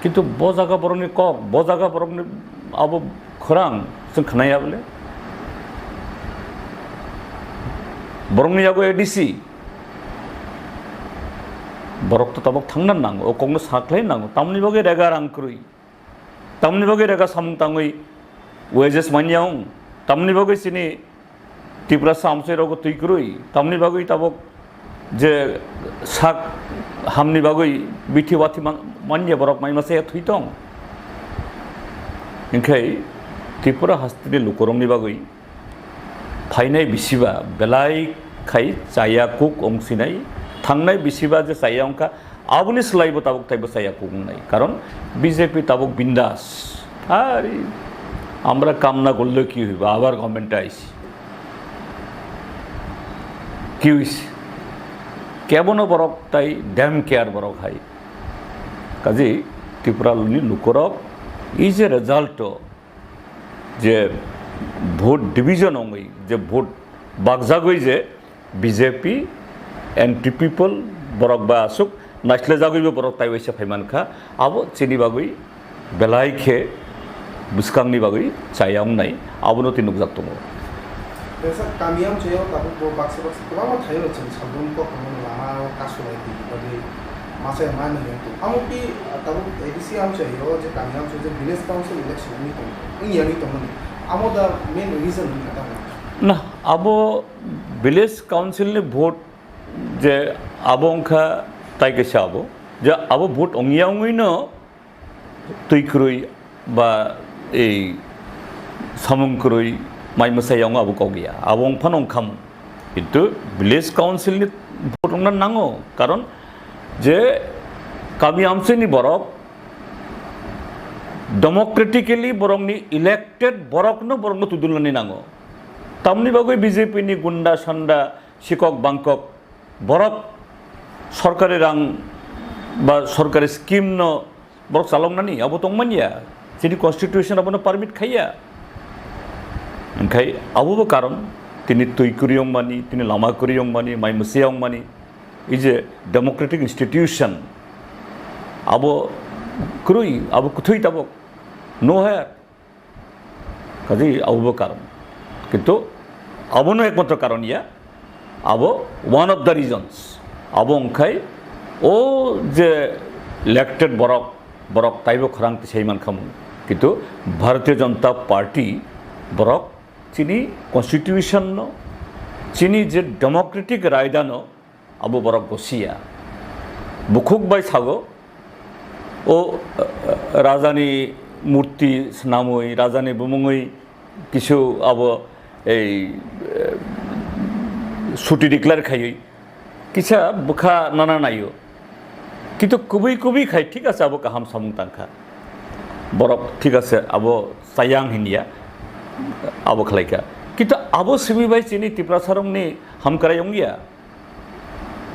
Kintu bo jaga borokni kok, bo jaga borokni abo khorang chwng khnaya bole. Borokni yago A D C, borok to tabuk thangna nango, o kokno sakhlai nango, tamni bagwi rega rang kwrwi, tamni bagwi rega samung tangwi wages manya wng, tamni bagwi chini Tiprasa amchai rogo twi kwrwi, tamni bagwi tabuk je sak hamni bagwi bithi wathi man-, manya borok mai masa thwi tong. Hwnkhe Tripura hasteni lukurokni bagwi phainai bisiba belai khai chaya kuk wngsinai, thangnai bisiba je chaya wngkha, aboni slaibo tabuk taibo chaya kuk wngnai. Karon B J P tabuk bindas. Ari, আমরা কাম না করলে কি হইব? আবার গভর্নমেন্টে আইছি। কি হইছে? কেবনো বরক তাই ড্যাম কেয়ার বরক হাই। কাজেই ত্রিপুরানি লুকরক এই যে result, je vote division wngwi, je vote bakjagwi je B J P, anti people, borok ba aswk naislejagwibo borok taiwaisa phaimankha, abo chini bagwi belai khe bwskangni bagwi chaya wngnai, abono tei nukjak tongo. Tesa kami amchaio tabuk bo baksa baksa kwbangma thaio chwng salbrum kok hwnmano lama o kasulai twi bagwi masa mani yang tu. Amo ki tabuk A D C amchaio je kami amchaio je village council election wngwi tong, wngya wngwi tongmani. Amo da main reason wngkha tamo? Na, abo village council ni vote je abo wngkha tai kaisa abo. Je abo vote wngya wngwino twi kwrwi ba ei samung kwrwi mai mwsai wngo abo kok ya, abo wng phano wng kha mung. Kintu village council ni vote wngna nango, karon je kami amchai ni borok democratically borokni elected borokno borokno tudulnani nango. Tamni bagwi B J P ni gunda sanda sikok bangkok borok sorkari rang ba sorkari scheme no borok chaloknani abo tongmanya, chini constitution abono permit khaiya. Hwnkhe abobo karon tini twi kwrwi wngmani, tini lama kwrwi wngmani, mai mwsai wngmani, ei je democratic institution abo kwrwi, abo kwthwi tabuk no haya. Kaje abobo karon. Kintu abono ekmatro karon ya. Abo one of the reasons. Abo wngkhai o je elected borok, borok taibo khorang tisai mankha mung. Kintu Bharatiya Janata Party borok chini constitution no, chini je democratic raida no, abo borok bo siya. Bukhuk bai sago, o, eh, rajani murti swnamwi, rajani bumungwi kisu abo ei, eh, suti declare khaiwi kisa bwkha nana naio. Kintu kubui kubui khai thik ase abo kaham samung tangkha. Borok thik ase abo chayang hinya abo khlaikha. Kintu abo simi bai chini Tiprasarokni hamkrai wngya.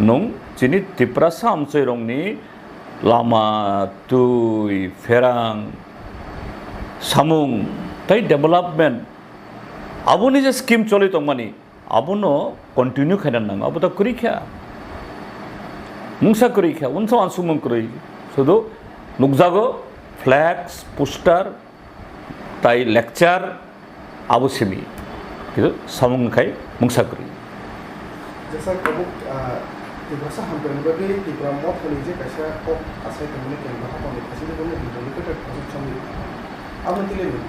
Nwng chini Tiprasa amchairokni Lama, twi, pherang, samung, tei development, aboni je scheme choli tongmani, abono continue khaina nango, abo to kwrwi kha. Mungsa kwrwi kha, unsa uansukmung kwrwi. Sudu nukjago flex, poster, tai lecture, abo simi. Kitu samung khai mungsa kwrwi. Jesa kabuk, ah, Tiprasa hamkrai ni bagwi Tipra Motha ni je kaisa kok asai tongmani kemba hakor ni khasi ni bono interlocutor kaisa chongwi. Abo tile ni.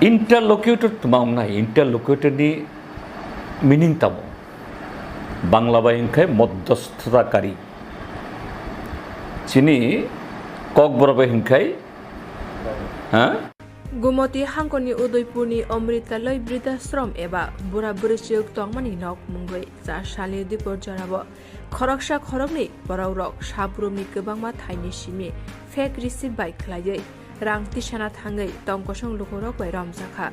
Interlocutor tma wngnai, interlocutor ni meaning tamo? Bangla bai hwnkhe modhosthotakari. Chini Kokborok bai hwnkhe, ha? Gumoti hangkoni Udaipurni Amritaloi Bridhashram eba bura bwrwichwk tongmani nok mungwi cha salni dipor jorao khoroksa khoroknwi borokrok sabrumni kwbangma thaini simi fake receipt bai khlaiwi rang tisana thangwi tongkosong lukurok bai romjakha.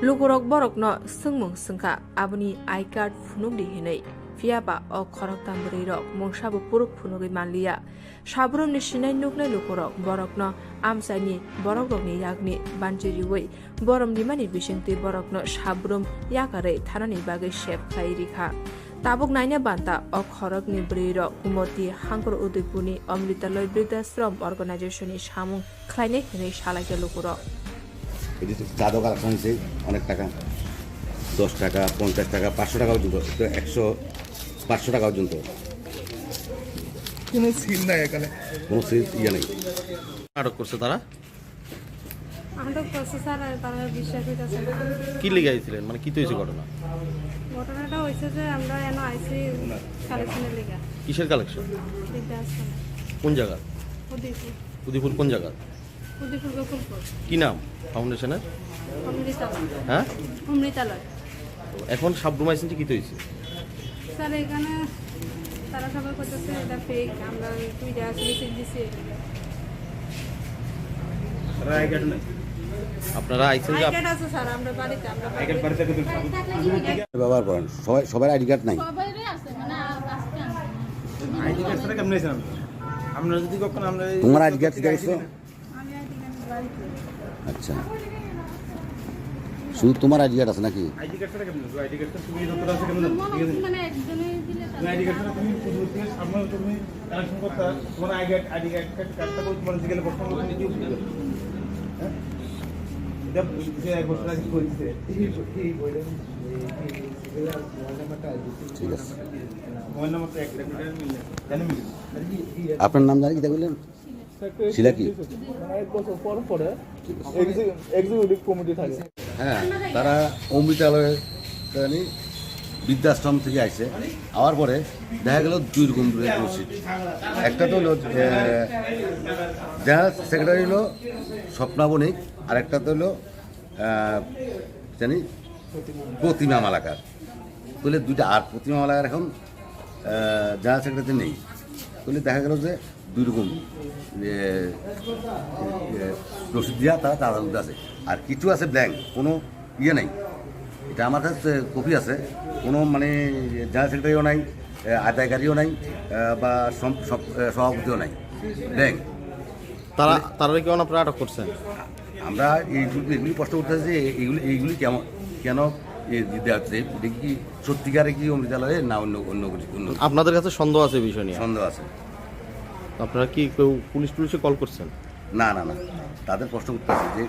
Lukurok borokno swngmung swngkha, aboni I card phunukdi hinwi. Phiya ba o khoroktham bwrwirok mungsabo phuruk phunugwi manliya. Sabrumni sinai nuknai lukurok borokno amchaini borokrokni yakni banchi riwi borom rimani bisingtwi borokno sabrum yakarwi thanani bagwi sep khlai rikha. Tabuk naina banta o khorokni bwrwirok Gumoti hangkor Udaipurni Amritaloi Bridhashram Organization ni samung khlainai hwnwi salaikha lukurok. এই যে চা দোকান আছে, অনেক টাকা, দশ টাকা, পঞ্চাশ টাকা, পাঁচশো টাকা পর্যন্ত, তো একশো, পাঁচশো টাকা পর্যন্ত। কোনো সিল নাই এখানে। কোনো সিল ইয়ে নেই। আটক করছে তারা? আটক করছে স্যার, আর তারা বিশ্বাস হইতেছে না। কি লেগে আইছিলেন? মানে, কি তো হয়েছে ঘটনা? ঘটনাটা হয়েছে যে আমরা এনে আইছি কালেকশনের লেগে। কিসের কালেকশন? বিদ্যা আসলে। কোন জায়গা? উদয়পুর। উদয়পুর কোন জায়গা? উদয়পুর গোকুলপুর। কি নাম ফাউন্ডেশনের? অমৃতালয়। হ্যাঁ? অমৃতালয়। তো এখন সাবরুম আইছেন যে কি তো হয়েছে? স্যার, এখানে তারা সবাই করতেছে এটা ফেক, আমরা দুইটা আসলে সিল দিছি। আপনারা আইছেন যে আই আপ- কার্ড আছে স্যার, আমরা বাড়িতে, আমরা বাড়িতে। ব্যবহার করেন, সবাই, সবার আইডি কার্ড নাই। সবারই আছে, মানে, আ-, আজকে আনছে। আইডি কার্ড ছাড়া কেমনে আইছেন আপনারা? আমরা যদি কখনো আমরা এই তোমার আইডি কার্ড ঠিক আছে তো? আচ্ছা, শুধু তোমার আইডি কার্ড আছে নাকি? আইডি কার্ড ছাড়া কেমনে? আইডি কার্ড তো তুমি যতটা আছে কেমনে? মনে হচ্ছে মানে একজনই দিলে তার তুমি আইডি কার্ড ছাড়া তুমি শুধু তুমি সামনে তুমি কালেকশন করতে, তোমার আইডি কার্ড, আইডি কার্ড, কার্ডটা কই তোমার জিজ্ঞেস করতে হবে, তুমি কি বুঝতে পারবে? হ্যাঁ? এটা বুঝতে এক বছর আগে করেছে। এই, এই বইটা, এই, এই, ঠিক আছে। মোবাইল নাম্বারটা এক, জানি মিলে। আপনার নাম জানি কিতা বললেন? শিলা কি? মানে এক বছর পর পরে এক্সি-, এক্সিকিউটিভ কমিটি থাকে। হ্যাঁ, তারা অমৃতালয়, জানি, বৃদ্ধাশ্রম থেকে আইছে। আওয়ার পরে দেখা গেল দুই রকম রসিদ। একটা তো হলো, এ, জেনারেল সেক্রেটারি হলো স্বপ্না বণিক, আর একটা তো হলো, আহ, জানি, প্রতিমা মালাকার। তাহলে দুইটা, আর প্রতিমা মালাকার এখন, আহ, জেনারেল সেক্রেটারি নেই। তাহলে দেখা গেল যে দুই রকম, এ, এ, রসিদ দিয়া তারা চাঁদা তুলতে আছে। আর কিছু আছে ব্ল্যাঙ্ক, কোনো ইয়ে নেই। এটা আমার কাছে কপি আছে, কোনো মানে জেনারেল সেক্রেটারিও নাই, এ, আদায়কারীও নাই, এ, বা সম-, সম-, এ, সভাপতিও নাই, ব্ল্যাঙ্ক। তারা, তারা কি আপনারা আটক করছেন? আমরা এইগুলি, এগুলি প্রশ্ন করতে চাই যে এইগুলি, এইগুলি কেমন, কেন এ, দিতে হচ্ছে? এটা কি সত্যিকারে কি অমৃতালয়ে না অন্য, অন্য কিছু, অন্য কিছু? আপনাদের কাছে সন্দেহ আছে এই বিষয় নিয়ে? সন্দেহ আছে। আপনারা কি কেউ পুলিশ টুলিশে কল করছেন? না, না, না। তাদের প্রশ্ন করতে আছে যে,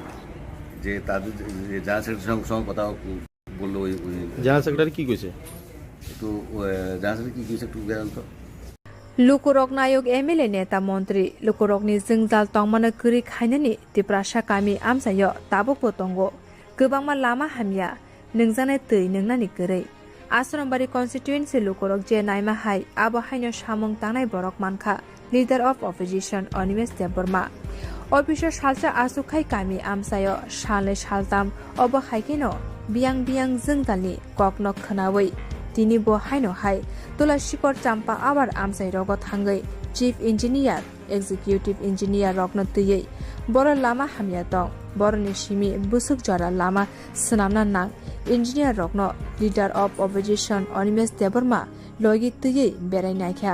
যে তাদের যে, যে জেনারেল সেক্রেটারির সঙ্গে, সঙ্গে কথা বললো ওই, ওই জেনারেল সেক্রেটারি কি কইছে? একটু, এ, জেনারেল সেক্রেটারি কি কইছে একটু জানান তো। Lukurok nayok M L A neta montri lukurokni jwngjal tongmano kwrwi khainani Tiprasa kami amchaio tabukbo tongo. Kwbangma lama hamya, nwngjaknai twi nwngnani kwrwi. Asrambari constituency lukurok je naima hai, abo haino samung tangnai borok mankha Leader of Opposition Animesh Debbarma. Office o salsa aswk khai kami amchaio salnwi saltam, obo hai kheno biyang biyang jwngjalni kokno khwnawi tini bo haino hai Tula Sikor Champa Awar amchai rogo thangwi Chief Engineer, Executive Engineer rokno twiwi boro lama hamya tong, boroni simi bwswk jora lama swnamna nang, engineer rokno Leader of Opposition Animesh Debbarma logi twiwi berai naikha.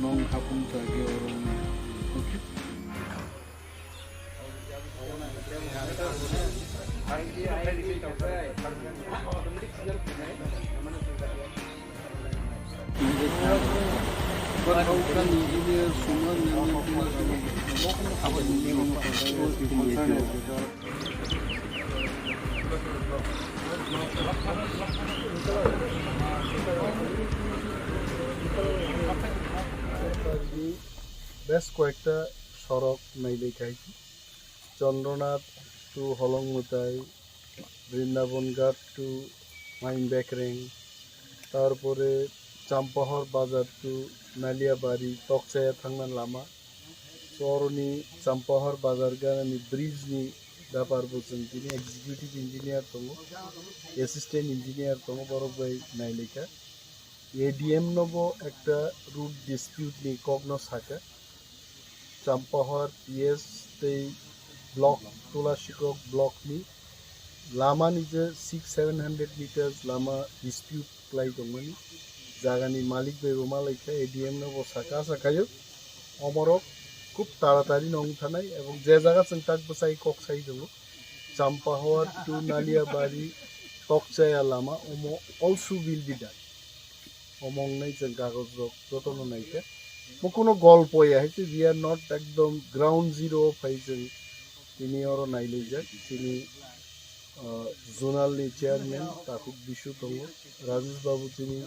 nong hapung ta ge oro. বেশ কয়েকটা সড়ক নাইলে খাইছি। Chandranath to Holongmutai, Brindaban Ghat to Main Bekreng, tarpore Champahor Bazar to Naliabari, Tokchaya thangna lama. So, oroni Champahor Bazar ganani bridge ni bepar bo chwng tini executive engineer tongo, assistant engineer tongo, borok bai nailaikha. A D M no bo ekta root dispute ni kok no sakha. Champahor P S tei block, Tulasikok block ni lama ni je six seven hundred meters lama dispute klai tongmani, jagani malik bai bo malaikha, A D M no bo saka sakhayo, omorok khub taratari no wng thanai ebong je jaga chwng tak bwsai kok sai tongo, Champahor to Naliabari Tokchaya lama omo also will be done. Omo wngnai chwng kagoj rok jotono naikha. Bo kuno golpo ya hai se, we are not ekdom ground zero o phai chwng tini oro nailaijak. Tini, ah, zonal ni chairman Takhuk Bisu tongo, Rajesh Babu tini,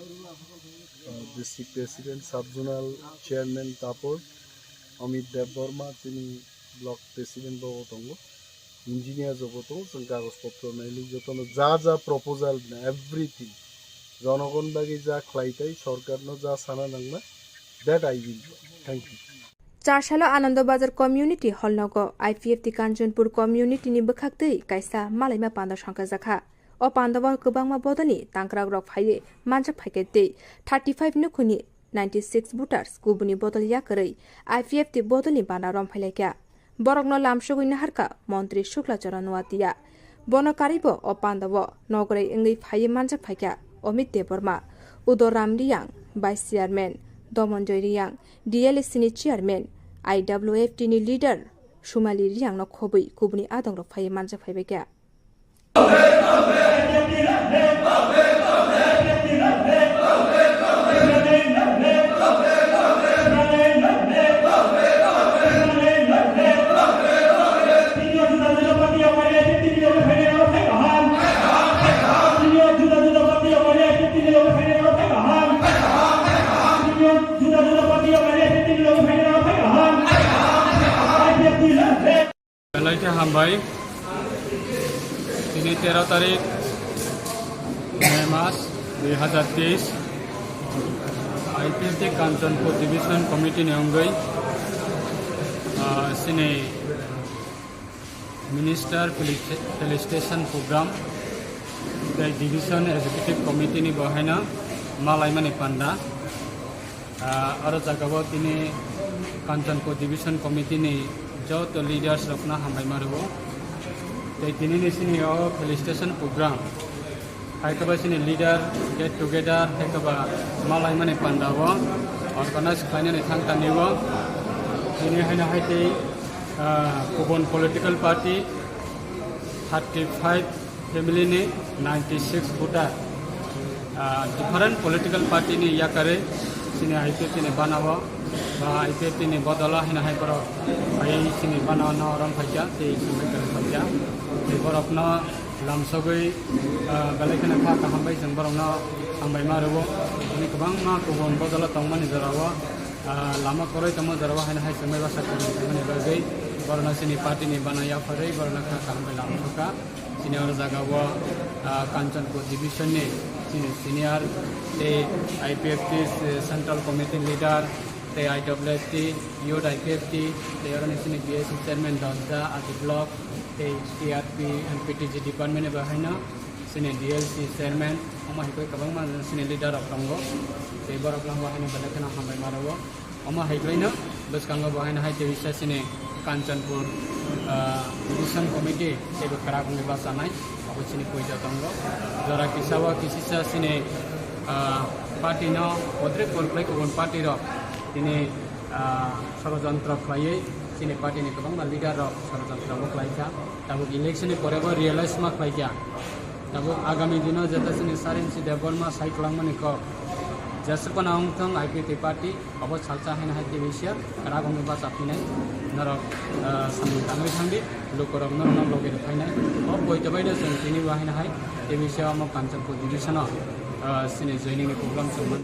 ah, district president, sub zonal chairman Tapor, Amit Debbarma tini block president bo tongo. Engineer jobo tongo, chwng kagoj potro naili jotono ja ja proposal na everything jonogon bagwi ja khlai tai, sorkarno ja sana nangna, that I will do. Thank you. Charsalo Anando Bazar Community Hall nogo I P F T Kanchanpur Community ni bwkhaktwi kaisa malaima panda songkajak kha. O pandao kwbangma bodolni tangkrakrok phaiwi manjak phaikha tei thirty five nukhungni ninety six voters kubuni bodol yakarwi I P F T bodolni bana romphailaikha. Borokno lamsogwi naharkha Montri Shukla Charan Noatia. Bono karwibo o pandao nogoroi wngwi phaiwi manjak phaikha Amit Debbarma, Udoram Riyang, Vice Chairman, Domonjoy Riyang, D L A C ni Chairman, I W F T ni leader Sumali Riyangno khobwi kubuni adongrok phaiwi manjak phaibaikha. Belai khe hambai. Tini tero tarik May mas dui hazar teis, I P F T Kanchanpur Division Committee ni wngwi, ah, chini Minister Felicita-, Felicitation Program tei Division Executive Committee ni bo haino malaimani panda. Ah, aro jagao tini Kanchanpur Division Committee ni joto leaders rokno hambai ma rwo. Tei tini ni sini o felicitation program hai khe ba sini leader get together hai khe ba malaimani panda o organize khlainani thang tani o. Tini haino hai tei, ah, kubun political party thirty five family ni ninety six voter, ah, different political party ni yakarwi chini I P F T ni banao ba I P F T ni bodolo hino hai borok phai chini banao no rom phaikha tei sumai kwrwng phaikha. Tei borokno lamsogwi, ah, belai kheno kha kaham bai chwng borokno hambai ma rwo. Tini kwbangma kubun bodolo tongmani jorao, ah, lama kwrwi tongma jorao haino hai sumai basa kwrwng tongmani bagwi borokno chini party ni bana yapharwi borokno kha kaham bai lamsokha. Chini oro jagao, ah, Kanchanpur Division ni chini senior tei I P F T Central Committee leader tei I W F T, Youth I P F T, tei oro ni chini B S C chairman Dosda, Adi Block, tei T R P and P T G department ni bo haino chini D L C chairman, omo hai khe kwbangma chini leader rok tongo, tei borok no bo haino belai kheno hambai ma rwo. Omo hai khlaino bwskango bo haino hai tei bisa chini Kanchanpur, Ah, division committee teibo kwrak wngwi bachanai, abo chini poito tongo. Jora kisa o kisisa chini, ah, party no bodre por khlai kubun party rok tini, ah, sorojontro khlaiwi chini party ni kwbangma leader rok sorojontro bo khlaikha. Tabuk election ni pore bo realize ma khlaikha. Tabuk agami dino jeta chini Sarinsi Debbarma sai kwlangmani kok jesukona wngthong I P F T party. Obo salsa haino hai T V C R kwrak wngwi bachaphinai norok, ah, samung tangwi thangdi, lukurok norokno logi rwphainai. O poito baino chwng tini bo haino hai T V C R omo Kanchanpur division-o, ah, chini joining ni program chwng man.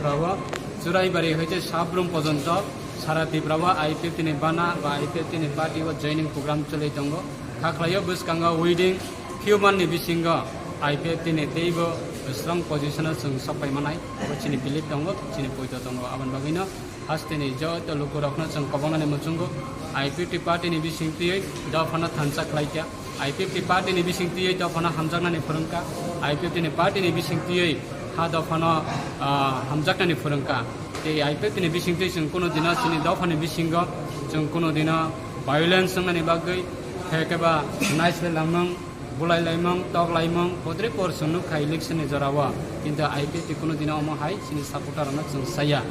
Rao Churaibari hoite Sabrum pojonto sara Tripura o I P F T ni bana ba I P F T ni party o joining program chwlwi tongo. Kha khlaio bwskango within few month ni bisingo I P F T ni teibo strong position o chwng sok pai manai. Obo chini belief tongo, chini poito tongo. Aboni bagwino Hasteni joto lukurokno chwng kobongnani muchungo I P F T party ni bising twiwi dophano thansa khlaikha. I P F T party ni bising twiwi dophano hamjaknani phwrwngkha. I P F T ni party ni bising twiwi ha dophano, ah, hamjaknani phwrwngkha. Tei I P F T ni bising twi chwng kuno dino chini dophani bisingo chwng kuno dino violence wngnani bagwi, hekeba naislai langmang, bulai laimang, tok laimang, podre por chwng nukha election ni jorao, kintu I P F T kuno dino omo hai chini supporter rokno chwng saya.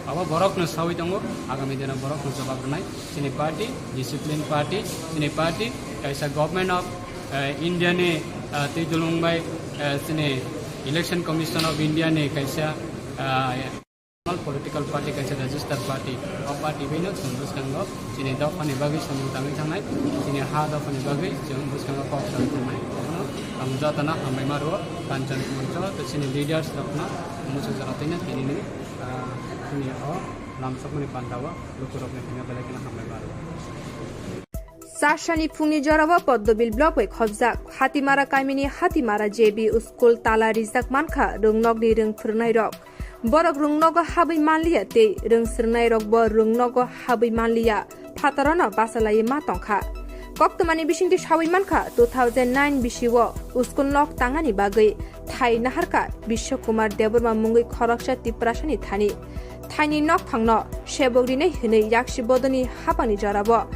Abo borokno sawi tongo, agami dino borokno jawab rwnai. Chini party, discipline party, chini party, kaisa government of, eh, India ni, eh, twi dulung bai, eh, chini Election Commission of India ni kaisa, eh, National political party kaisa registered party. O party bai no chwng bwskango chini dophani bagwi samung tangwi thangnai, chini ha dophani bagwi chwng bwskango kok sawi thangnai. Abono ang jotono hambai ma rwo, Kanchan Kumar Choro tei chini leaders rokno muchung jora twi no tini ni, ah, chini o lamsokmani panda o lukurokni thangwi belai kheno hambai ma rwo. Chasani phungni jorao Poddobil block bai khobjak Hatimara kamini Hatimara J B school tala rijak mankha rwngnokni rwng phwrwngnairok. Borok rwngnogo habwi manliya tei rwng swrwngnairokbo rwngnogo habwi manliya, phatarano bachalaiwi ma tongkha. Koktwmani bisingtwi sawi mankha, two thousand nine bisio school nok tangani bagwi thai naharkha Biswa Kumar Debbarma mungwi khoroksa Tiprasani thani. Thaini nokphangno sebok rinai hwnwi yaksi bodolni haphangni jorao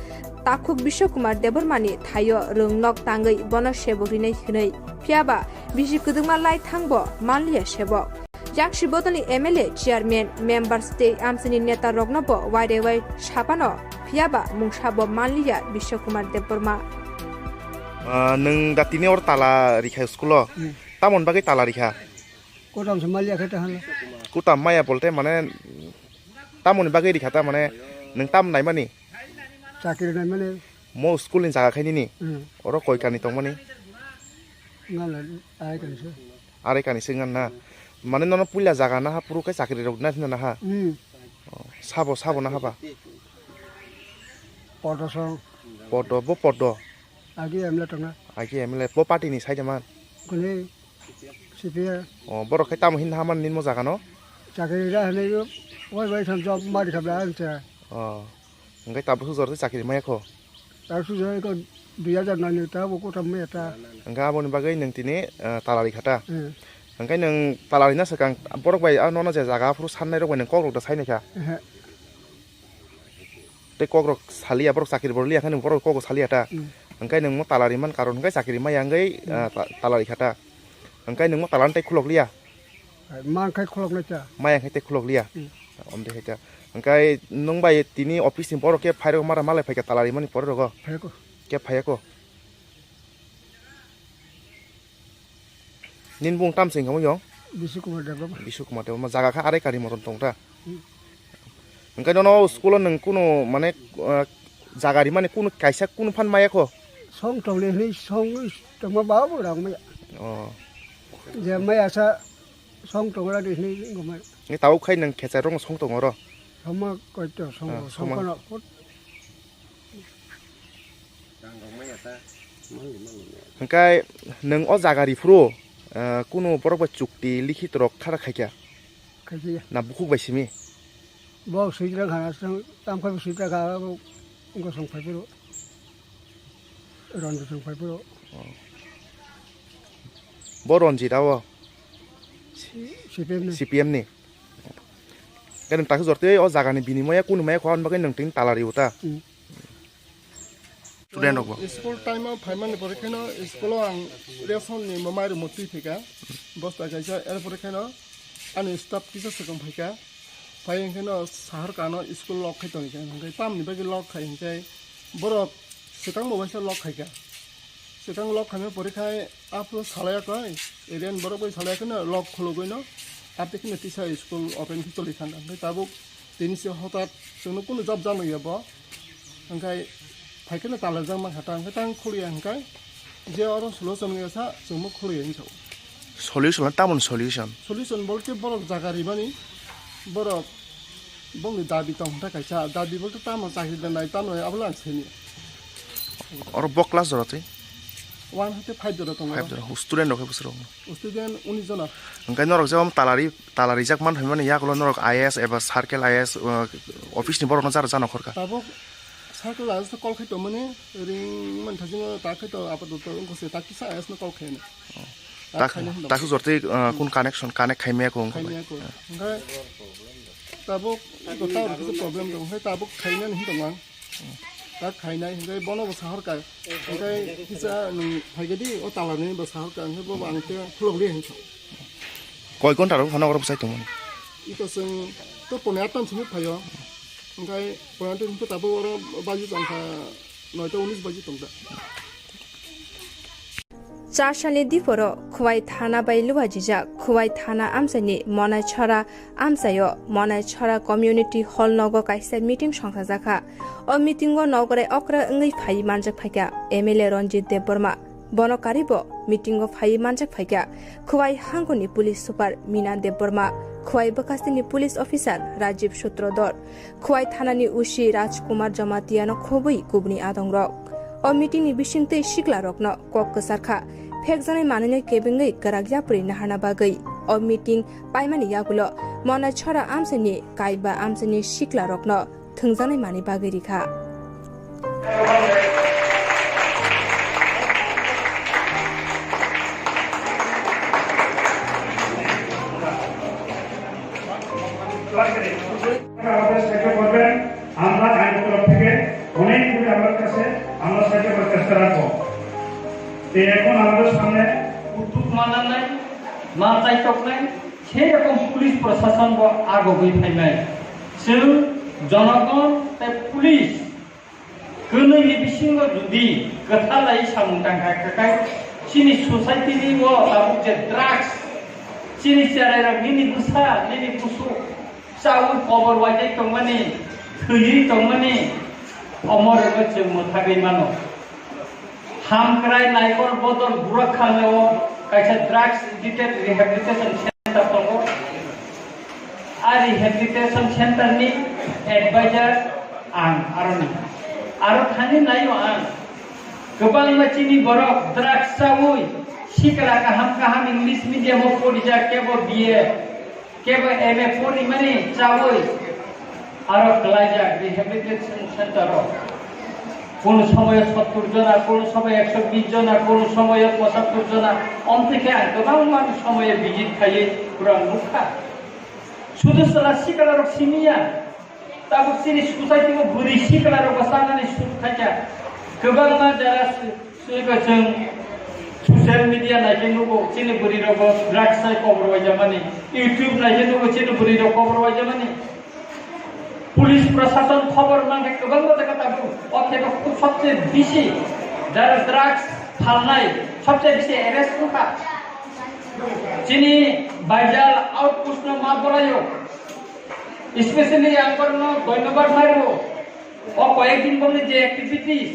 takhuk Biswa Kumar Debbarmani thaio rwng nok tangwi bono sebok rinai hwnwi. Phiyaba bisi kwdwkma lai thangbo manliya sebok. Yaksi bodolni M L A, chairman, members tei amchaini neta rokno bo wairewai saphano, phiyaba mungsabo manliya Biswa Kumar Debbarma. Ah, nwng da tini or tala rikha school o. Hmm. Tamoni bagwi tala rikha? Kotam se maliya khe ta hala. Kotam maya bolte mane tamoni bagwi rikha ta mane nwng tam naimani? Chakri naimani. Mo school ni jaga khainini? Hmm. Oro koi kani tongmani? Ngala ai kani se. Are kani se ngan na. Mane nono puila jaga naha puru khe chakri rok na thina naha? Hmm. Oh, sabo, sabo naha ba? Podo song. Podo, bo podo. Agi M L A tongna. Agi M L A, bo party ni side man? Kuni C P I. Oh, borok khe tamo hin haman nini mo jaga no? Chakri ra hwnwi, oi bai thang job mari khabla ang cha. Oh. Hwnkhe tabuk sujor tei chakri maya kho? Tabuk sujor ko dui hajar nani ta bo kotham maya ta. Hwnkhe aboni bagwi nwng tini, eh, talari kha ta? Hmm. Hwnkhe nwng talari na swkang borok bai, ah, nono je jaga aphuru sannai rok bai nwng kok rok da sai nai kha? Ehe. Tei kok rok saliya, borok chakri bo liya khe borok kok rok saliya ta. Hmm. Hwnkhe nwng mo talari man karon hwnkhe chakri maya wngwi, hmm, ah, ta-, talari kha ta. Hwnkhe nwng mo talan tei khulok liya? Hai, man khai khulok nai ta. Maya khai tei khulok liya? Hmm. Om de hai ta. Hwnkhe nwng bai tini office ni borok khe phai rok mara malai phai kha talari mani pore rogo? Phai ko. Khe phai ko. Nini bung tam se wngkha mo yong? Bishu Kumar Debbarma. Bishu Kumar Debbarma. Jaga kha arai kari moron tong ta? Hmm. Hwnkhe nono school o nwng kunu mane, ah, jaga rimani kunu kaisa kunu phan maya kho? Song tong le hwnwi song tongma ba bo rang maya. Oh. Je maya sa song tong ra de hwnwi wngkha maya. Ni tabuk khai nwng khecha rong song tong oro? Soma koi to song, ah, song soma. Kono put. Hwnkhe nwng o jaga riphuru, eh, kunu borok bai chukti likhit rok khara khaikha? Khaikha. Na bukhuk bai simi? Bo swijra khana, tam khai swijra kha, bo wngkha song phai phuru. Ranjit song phai phuru. Oh. Bo Ranjit abo? C P M ni. C P M ni. Khe nwng takhe jor tei o jaga ni binimoya kunu maya kho, aboni bagwi nwng tini talari o ta? Hmm. Student rok bo. School time o phaimani pore kheno school o ang ration ni mamai rok motwi phaikha. Bosta kaisa, er pore kheno ani staff kisa swkang phaikha. Phai hwnkhe no sahar kano school lock khai tongkha. Hwnkhe tamni bagwi lock khai hwnkhe borok swkang bo waisa lock khaikha. Swkang lock khaima pore khai aphuru salai koi, area ni borok bai salai kheno lock khulugwi no. Apte kheno tisa school open khe choli thangkha. Hwnkhe tabuk tini se hotat chwngno kunu job jano ya bo. Hwnkhe phaikhe no talajak mankha ta, hwnkhe tang khulya hwnkhe je oro solution wngya sa chwngmo khulya hinwi sao. Solution tamoni solution? Solution bolte borok jaga rimani, borok bongni dabi tong hwnta kaisa, dabi bolte tamo chakri da nai tamo nai abono ang sini. Oro bo class jora twi? One hoite five jora tongo. Five jora. Student rok hai bwswk rok? Student unis jona. Hwnkhe norok je om talari, talarijak man hwnmani yagulo norok I A S eba circle I A S, uh, office ni borok no jara jana khorkha. Tabuk circle I A S no call khai tongmani ring man thajingo ta khai to apato to wngkha se ta kisa I A S no call khai no. Ta Tak, khaina hwnba. Tak jortwi, uh, kun connection connect khaimaya ko wngkha. Khaimaya ko. Hwnkhe tabuk iko ta rok kisa problem tong hwnkhe tabuk khainani hin tong ang. Ta khainai hwnkhe bono bo sahorkha. Hwnkhe kisa nwng phaikhe di o talarni bo sahorkha hwnkhe bo ang te khulok di hwnkha. Koi ghonta rok phano oro bwsai tongmani? Iko chwng to pone attan simi phaio. Hwnkhe pone attan simi tabuk oro baji tongkha noita unis baji tongkha. Char salni diporo Khwai thana bai luajijak Khwai thana amchaini Monai Chhara amchaio Monai Chhara Community Hall nogo kaisa meeting songchajakha. O meeting o nogorai okra wngwi phaiwi manjak phaikha M L A Ranjit Debbarma. Bono karibo meeting o phaiwi manjak phaikha Khwai hangkoni police super Mina Debbarma, Khwai bwkhastini police officer Rajiv Sutrodhar, Khwai thanani O C Rajkumar Jamatia no khobwi kubuni adongrok. O meeting ni bisingtwi sikla rokno kok kwcharkha, phekjaknai manwino kebengwi kwrak yapri naharna bagwi. O meeting paimani yagulo Monai Chhara amchaini kaiba amchaini sikla rokno thwngjaknai manwi bagwi rikha. আমাদের সাহায্য করবেন। আমরা আইন তরফ থেকে অনেক দূরে আমার কাছে আমরা সাহায্য করার চেষ্টা রাখবো। তো এখন আমাদের সামনে উদ্যোগ মানা নাই, মাথায় চোখ নাই, সেই রকম পুলিশ প্রশাসন বা আগবই ফাইনাই। Chwng jonogon tei police kwnwi ni bisingo jodi kwthalai samung tangkha, kwkai chini society ni o tabuk je drugs, chini cherai rok nini bwsa, nini busu chaui kobor waidai tongmani, thwiwi tongmani, omo rwgwi chwng mwthagwi mano. Hamkrai Naikol Bodol Burakhanglao kaisa drugs addicted rehabilitation center tongo. A rehabilitation center ni advisor ang aroni. Aro thani naio ang. Kwbangma chini borok drugs chaui sikla kaham kaham English medium o porijak kebo B A. Kebo M A porimani chaui aro klaijak rehabilitation center o. Kono somoyo sottur jona, kono somoyo ekso bish jona, kono somoyo pochattur jona. Omtwi khe ang kwbangma somoyo visit khaiwi pura nukha. Sudu chwla sikla rok simiya. Tabuk chini society o bwrwi sikla rok bo chanani suk khaikha. Kwbangma jara Chwng social media naikhe nugo, chini bwrwi rok bo drugs sai kobor waijamani. YouTube naikhe nugo, chini bwrwi rok kobor waijamani. Police prosason khobor mankhe kwbangma jaga tabuk. O khe bo sobse bisi jara drugs phalnai sobse bisi arrest wngkha. Chini Baijal outpost no ma bolaio. Especially ang borokno dhonyobad mario. O koyek din bongni je activities,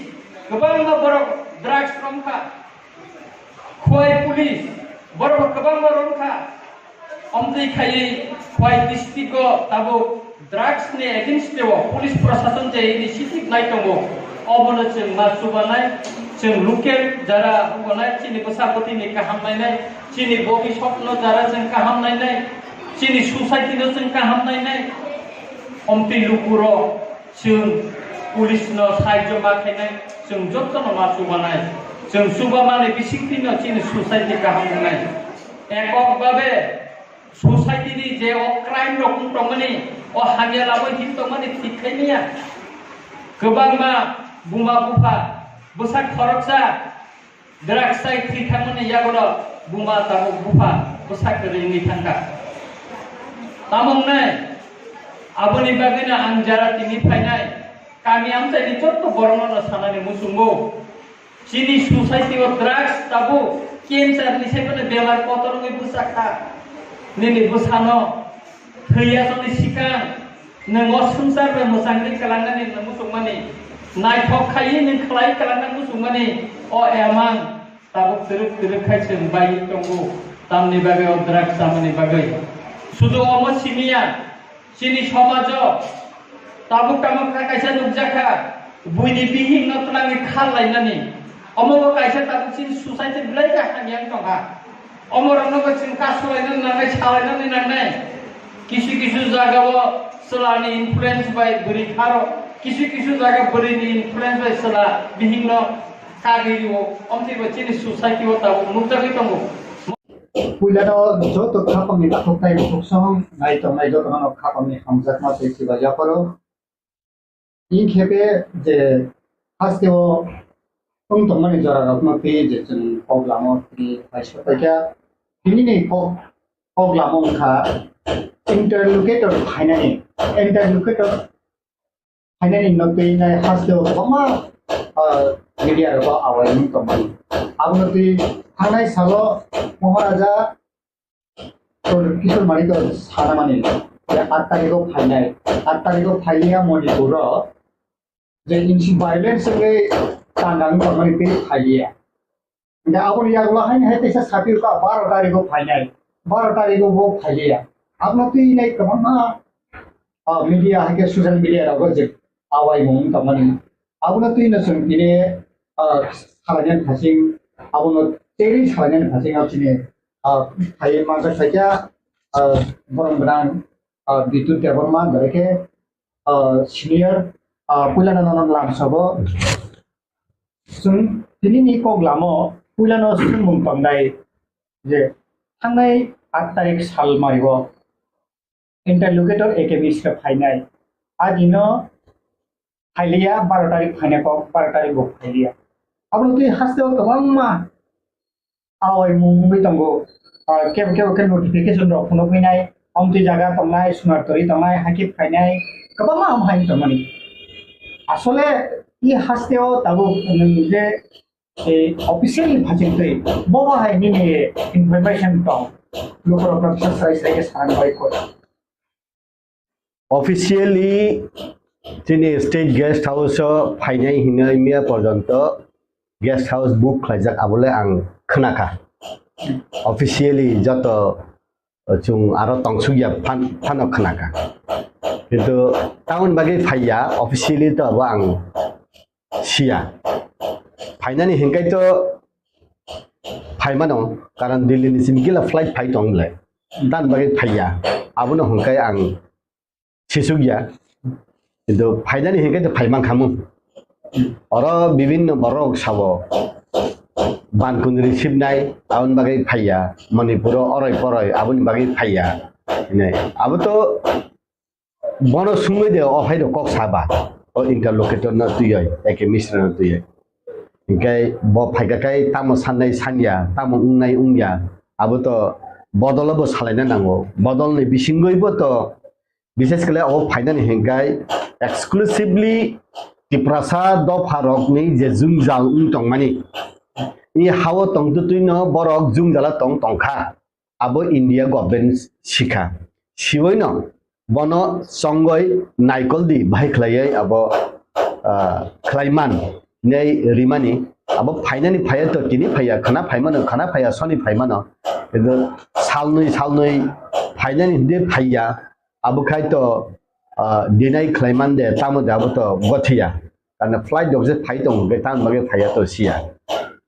kwbangma borok drugs romkha. Khwai police, borok kwbangma romkha. Omtwi khaiwi Khwai district o tabuk drugs ni against o police prosason je initiative nai tongo, obono chwng ma chubanai, chwng local jara wngnai, chini bwsa bwtwi ni kaham nainai, chini bobiswk no jara chwng kaham nainai, chini society no chwng kaham nainai, omtwi lukurok. Chwng police no sahajyo ma khainai, chwng jotono ma chubanai. Chwng chubamani bisingtwino chini society kaham wngnai. Ekok babe society ni je o crime rok wng tongmani, o hamya lamwi hin tongmani thik khai manya. Kwbangma buma bupha Bwsak khoroksa drugs chai thwi thangmani yagulo buma tabuk bupha bwsak kwrwi wngwi thangkha. Tamo wngnai? Aboni bagwino ang jara tini phainai kami amchaini jotto borokno sanani muchungo. Chini society o drugs tabuk cancer ni saimanwi bemar kotor wngwi bwsakha. Nini bwsano thwi yasoni sikang nwng o swngchar bai mwchangwi kwlangnani nwng muchungmani, naithok khaiwi nwng khlai kwlangna muchungmani o emang tabuk twrwk twrwk khai chwng bai tongo, tamni bagwi o drugs chamani bagwi. Sudu omo simiya, chini somajo tabuk tamo kha kaisa nukjakha, buini bihikno twlangwi khar lainani. Omo bo kaisa tabuk chini society belai khe hamya wng tongkha. Omorokno bo chwng kasulaina nangnai, salainani nangnai. Kisu kisu jagao chwlani influence bai bwrwi kharo, kisu kisu jaga bwrwini influence bai chwla bihikno kagwi rio. Omtwi bo chini society o tabuk nukjagwi tongo. Puilano joto khapangni takhuk tei bukhuk song nai tongnai jotono khapangni hamjakma tei chiba yapharo. Inkhe je hasteo wng tongmani jorarokno twi je chwng kok lamo twi paisa paikha. Tinini kok, kok lamo wngkha interlocutor phainani, interlocutor phainani no twi nai hasteo kwbangma, ah, media rogo awai wng tongmani. Abono twi thangnai salo Maharaja Kishore Manikya sanamani, je aat tarikh o phainai, aat tarikh o phailiya Manipur o, je insi violence wngwi tangkang tongmani tei phailiya. Hingke aboni yagulo haino hai teisa sapirokha baro tarikh o phainai, baro tarikh o bo phailiya. Abono twi nai kwbangma, ah, media hai khe social media rogo je awaimung tongmani. Abono twi no chwng tini, ah, salainani phasing, abono teri salainani phasing o chini, ah, phai manjak phaikha, ah, borom gwnang, ah, Bidyut Debbarma, belai khe, ah, senior, ah, puilano nono lamsabo. Chwng tinini kok lamo puilano swngmung tongnai je thangnai aat tarikh sal mario interlocutor A K Mishra phainai. Agino phailiya, baro tarikh phainai kok, baro tarikh bo phailiya. Abono twi hasteo kwbangma awaimung wngwi tongo. Ah, kebo kebo khe notification rok phunuk phinai, omtwi jaga tongnai, Sunartori tongnai, hakhe phainai, kwbangma ham hai tongmani. Asole i hasteo tabuk nwng je, eh, officially phachingtwi bobo hai nini information tong, lukurokno kisa srai srai khe sana bai koi. Officially chini state guest house o phainai hinwi miya porjonto guest house book khlaijak, abole ang khnakha. Officially joto chwng aro tongsukya phan-, phano khnakha. Kintu tamoni bagwi phaiya, officially to abo ang siya. Phainani hinkai to phaimano, karon Delhi ni simi gila flight phai tong le. Dan bagwi phaiya. Abono hinkai ang sisukya. Kintu phainani hinkai to phaimankhamu. Oro bibinno borok sabo. Ban kundri sibnai, aboni bagwi phaiya. Manipuro oroi poroi, aboni bagwi phaiya. Hinai. Abo to Bono sungwi de o hai rok kok saba, o interlocutor no twiwi, A K Mishra no twiwi. Hinkhe bo phaikha khai tamo sannai sanya, tamo wngnai wngya, abo to bodol bo salaina nango. Bodol ni bisingwi bo to, bishes khle o phainani hinkhai exclusively Tiprasa dopha rokni je jwngjal wng tongmani, i hao tongtwtwi no borok jwngjala tong tongkha. Abo India government sikha. Siwai no bono chongoi naikol di bahai khlaiwi abo, ah, khlaiman nei rimani abo phainani phaiya to tini phaiya khana phaimano khana phaiya soni phaimano. Kintu salnwi salnwi phainani hwnkhe phaiya abo khai to, ah, deny khlaiman de tamo de abo to gothiya. Karna flight rok je phai tongo hwnkhe tamo bagwi phaiya to siya.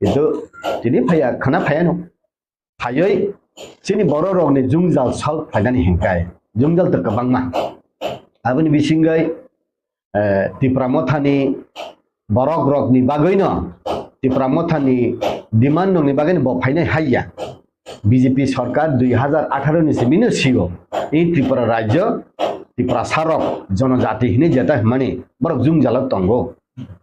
Kintu tini phaiya khana phaiya no. Phaiwi chini borok rokni jwngjal solve khlainani hinkhai jwngjal to kwbangma. Aboni bisingwi, eh, Tipra Mothani borok rokni bagwino, Tipra Mothani demand rokni bagwino bo phainai haiya. B J P sorkar dui hazar atharo ni simi no sio. I Tripura rajyo, Tiprasa rok, jonojati hinwi jeta hwnmani borok jwngjalo tongo.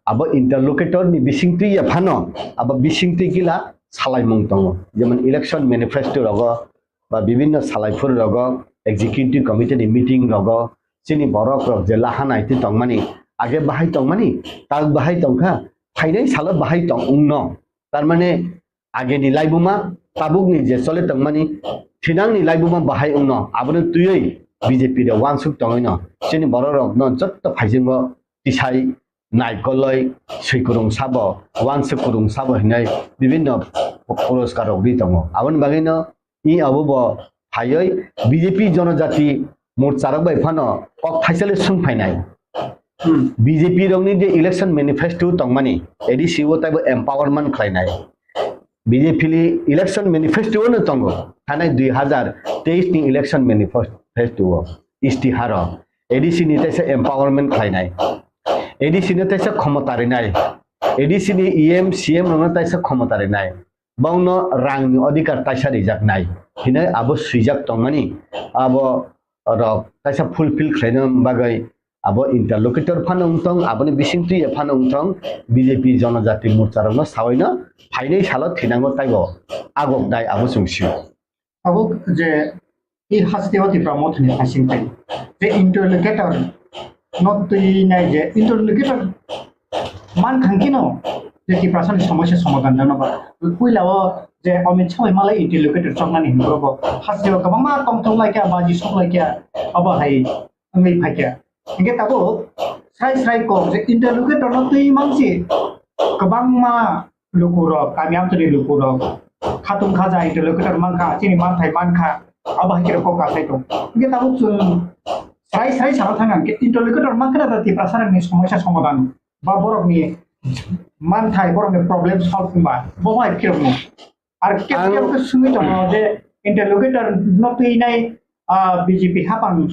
Abo interlocutor ni bisingtwi ya phano, abo bisingtwi gila salaimung tongo. Jemon election manifesto rogo ba bibinno salaiphuru rogo, executive committee ni meeting rogo, chini borok rok je laha naitwi tongmani, age bahai tongmani, tak bahai tongkha, phainai salo bahai tong wngno. Tar mane ageni laibuma, tabukni je chole tongmani, thinangni laibuma bahai wngno, abono twiwi B J P de wansuk tongwino, chini borok rokno jotto phaisingo tisai naikoloi swikurung sabo, wansuk kurung sabo hinwi bibinno puroskar rok ri tongo. Aboni bagwino i abo bo phaiwi B J P jonojati morcha rok bai phano kok thaisale swng phainai. Hmm. B J P rokni je election manifesto tongmani, A D C o taibo empowerment khlainai. B J P ni election manifesto no tongo, thanai dui hazar teis ni election manifesto o, istiharo A D C ni taisa empowerment khlainai, A D C no taisa khomota rinai, A D C ni E M, C M rokno taisa khomota rinai, bongno rangni odhikar taisa rijaknai hinwi abo swijak tongmani, abo rok taisa fulfill khlaina bagwi abo interlocutor phano wngthong, aboni bisingtwi phano wngthong, B J P jonojati morcha rokno sawaino phainai salo thinango taibo agoknai abo chwng sio. Abo je i hasteo Tipra Mothani hasing tai. Je interlocutor no twi nai je interlocutor man thangkino je Tiprasani somosya somadhan jano ba. Puila o je Amit Shah bai malai interlocutor choknani hinwi bo hasteo kwbangma tongthok laikya, baji sok laikya, abo hai wngwi phaikya. Hinkhe tabuk srai srai kok je interlocutor no twi mansi kwbangma lukurok, kami amchani lukurok, khatung khaja interlocutor mankha, chini manthai mankha, abo hai khe kok kasai tong. Hinkhe tabuk chwng srai srai sana thang hinkhe interlocutor mankha na Tiprasa rokni somosya somadhan ba borokni manthai, borokni problem solve wngba bo hai khe rokno. Ar kep Ang kep khe sungwi tongo je interlocutor no twi nai, ah, B J P hapang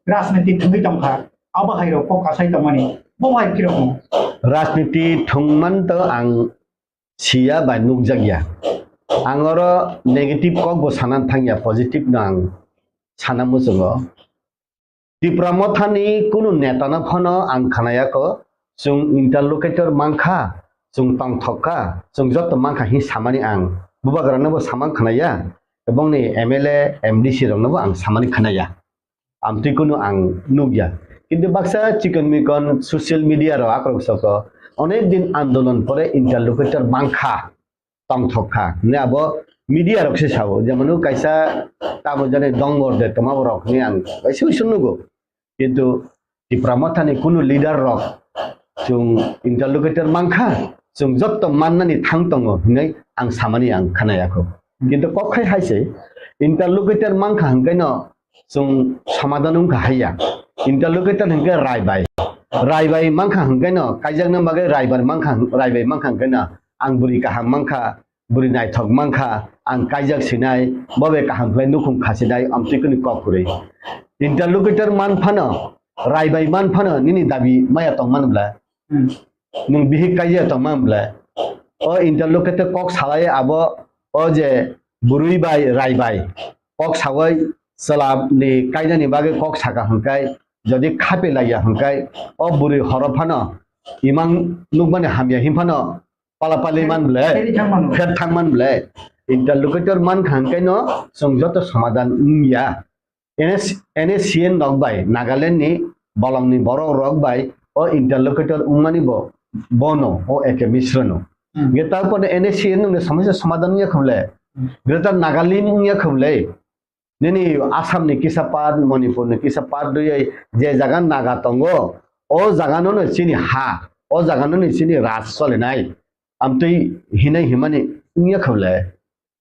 rajniti thwngwi tongkha. Abo hai rok kok kasai tongmani. Bo hai khe rokno. Rajniti thwngman to ang siya bai nukjakya. Ang oro negative kok bo sana thangya, positive no ang sana muchungo. Tipra Mothani kunu netano phano ang khnayakho, chwng interlocutor mankha, chwng tongthok kha, chwng joto mankha hwnwi samani ang bubagrano bo samang khnaya, ebongni M L A, M D C rokno bo ang samani khnaya. Amtwi kunu ang nukya. Kintu baksa chikon mikon social media rok akrok soko onek din andolon pore interlocutor mankha, tongthok kha. Hwnwi abo media rok se sao, jemon kaisa tamo jani dongor de toma borok hwnwi ang kaisa uisu nugo. Kintu Tipra Mothani kunu leader rok chwng interlocutor mankha, chwng jotto mannani thang tongo hwnwi ang samani ang khnayakho. Kintu kok khai hai se interlocutor mankha hwnkhe no chwng somadhan wngkha haiya. Interlocutor hwnkhe raibai. Raibai mankha hwnkhe no kaijakna bagwi raibai mankha, raibai mankha hwnkhe no ang bwrwi kaham mankha, bwrwi naithok mankha, ang kaijak sinai, bo bai kaham khlai nukhung khasinai, amtwi kwnwi kok kwrwi. Interlocutor man phano, raibai man phano nini dabi maya tong man bla? Hmm. Nwng bihik kaijak tong man bla? O interlocutor kok salai abo o je bwrwi bai raibai kok sawi chwla ni kainani bagwi kok saka hwnkhai, jodi khape laiya hwnkhai, o bwrwi horo phano imang nukmani hamya hin phano pala pali man ble, Pheri thang mano. Pher thang man ble. Interlocutor man kha hwnkhai no chwng joto somadhan wngya. N S, N S C N rok bai, Nagaland ni bolong ni borok rok bai o interlocutor wngmani bo, bono, o A K Mishra no. Hmm. Ge ta pore N S C N no somosya somadhan wngya khumle. Hmm. Greater Nagaland wngya khumle. Nini Assam ni kisa part, Manipur ni kisa part rwui je jaga Naga tongo, o jaga no no chini ha, o jaga no no chini raj solinai. Amtwi hinai himani wngya khumle.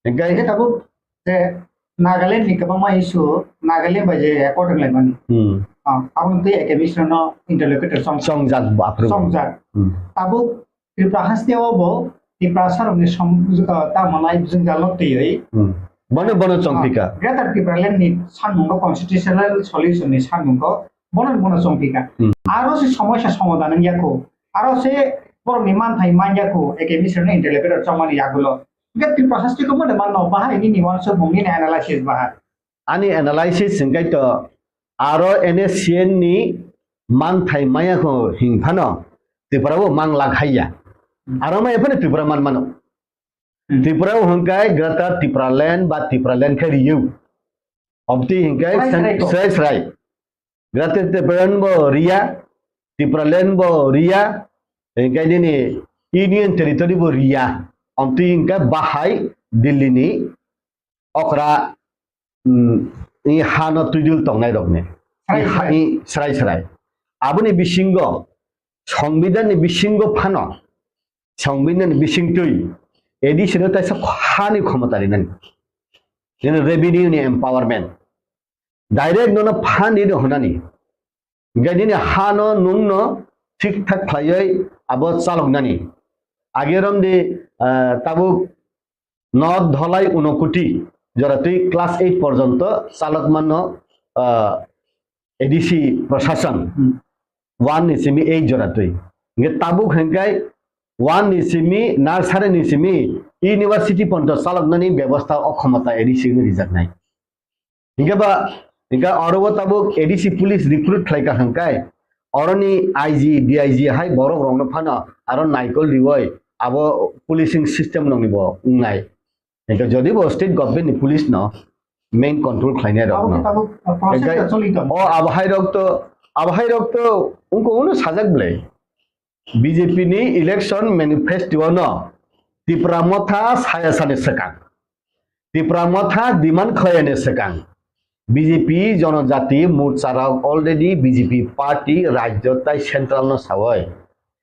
Hingke Hingke tabuk je Nagaland ni kwbangma issue, Nagaland bai je accord wnglaimani. Hmm. Ah, aboni twi A K Mishra no interlocutor chong-, Chongjak bo aphuru. Chongjak. Hmm. Tabuk Tripura haste o bo Tiprasa rokni som-, ah, tamo nai jwngjal no twiwi. Hmm. Bono, bono chongphika. Ah, Greater Tipraland ni sanmung no constitutional solution ni sanmung no bono, bono chongphika. Hmm. Aro se somosya somadhan wngya kho. Aro se borok ni manthai manya kho, A K Mishra no interlocutor chongmani yagulo. Hingke Tripura haste ko mode manno bahai nini wansukmung nini analysis bahai. Ani analysis hingke to aro N S C N ni manthai maya kho hing phano Tripura bo mang lak hai ya. Hmm. Aro ma ephano Tripura man mano. Hmm. Tripura o hwnkhe Greater Tipraland ba Tipraland khe riyo. Obti hwnkhe Srai srai ko. Srai srai. Greater Tipraland bo riya, Tipraland bo riya, hwnkhe nini Union Territory bo riya. Obti hwnkhe bahai Delhi ni okra, mm, i hano twidul tongnai rokni. Srai I ha-, srai. I srai srai. Aboni bisingo Songbidan ni bisingo phano, Songbidan ni bisingtwi A D C no taisa hani khomota rinani. Nini revenue ni empowerment. Direct nono phan di hwnani. Hwnkhe nini hano nwngno thik thak khlaiwi abo chaloknani. Age romdi, ah, tabuk North Dholai Unokoti joratwi class eight porjonto chalokmano, ah, A D C prosason Hmm. one ni simi eight joratwi. Hwnkhe tabuk hwnkhe one ni simi nursery ni simi university porjonto chaloknani bebosta o khomota A D C no rijaknai. Hingke ba, hingke oro o tabuk A D C police recruit khlai ka hwnkhe, oroni I G, D I G hai borok rokno phano aro naikol riwi abo policing system rokni bo wngnai. Hingke jodi bo state government ni police no main control khlainai rok Abo no. Khe tabuk, uh, process Hingke ta choli tongo. O abo hai rok to, abo hai rok to wngkuk uno sajak belai. B J P ni election manifesto no Tipra Motha saya sani swkang. Tipra Motha demand khlaiyani swkang. B J P Jonojati Morcha rok already B J P party rajyo tai central no sawi.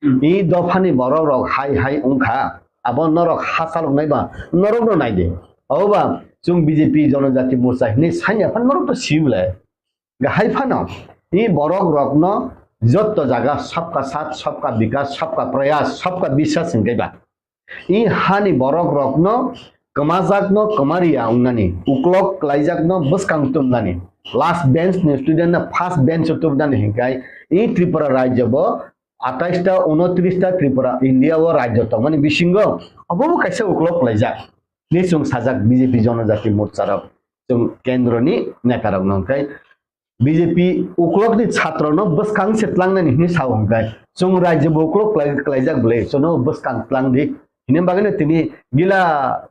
Hmm. I dophani borok rok hai hai wngkha. Abo norok ha chaloknai ba norok no naidi. Oba chwng B J P Jonojati Morcha hinwi sanya phan norok to sible. Hai phano i borok rokno jotto jaga sabka saath, sabka bikas, sabka prayas, sabka biswas hwnkhe ba i hani borok rokno kwmajakno kwmariya wngnani, uklok kwlaijakno bwskang tumnani, last bench ni student no first bench o tubnani hwnkhe i Tripura rajyo bo atais ta, unotris ta Tripura India o rajyo tongmani bisingo obo bo kaisa uklok kwlaijak ni chwng sajak B J P Jonojati Morcha rok chwng kendro ni neta rok no hwnkhe B J P uklok ni chhatro no bwskang se tlangnani hinwi sao hwnkhe, chwng rajyo bo uklok kwlai-, kwlaijak bwle, chwngno bwskang tlang di. Hini bagwi no tini gila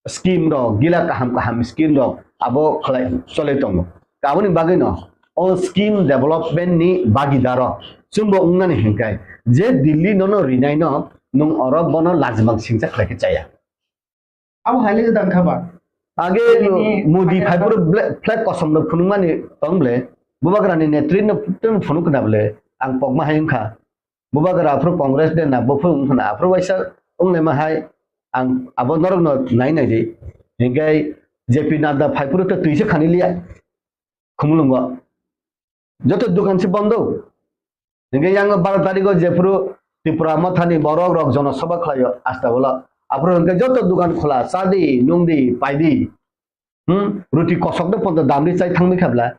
scheme rok, gila kaham kaham scheme rok abo khlai cholai tongo. Aboni bagwi no o scheme development ni bagidaro chwngbo wngnani hwnkhe, je Delhi nono rinai no nwng oro bono lajimang singcha khlai khe chaya. Abo hai le jadang kha ba? Age Ini Modi pakai phaiphuru ble-, flag kosom no phunukmani tong ble, Bubagrani netri no phunuk khna ble, ang pokma hai wngkha. Bubagra aphuru Congress de na, buphuru wng khna, aphuru waisa wnglaima hai, ang abo norok no nai nai di. Hinkhe J P Nadda phaiphuru to twi se khani liya. Khumulwngo. Joto dukan se bondo. Hingke yang baro tariko jephuru Tipra Mothani borok rok jonosabha khlaio Astabolo. Aphuru hingke joto dukan khola, chadi, nungdi, paidi. Hmm? Ruti kosok de ponto damri chai thangbai khabla.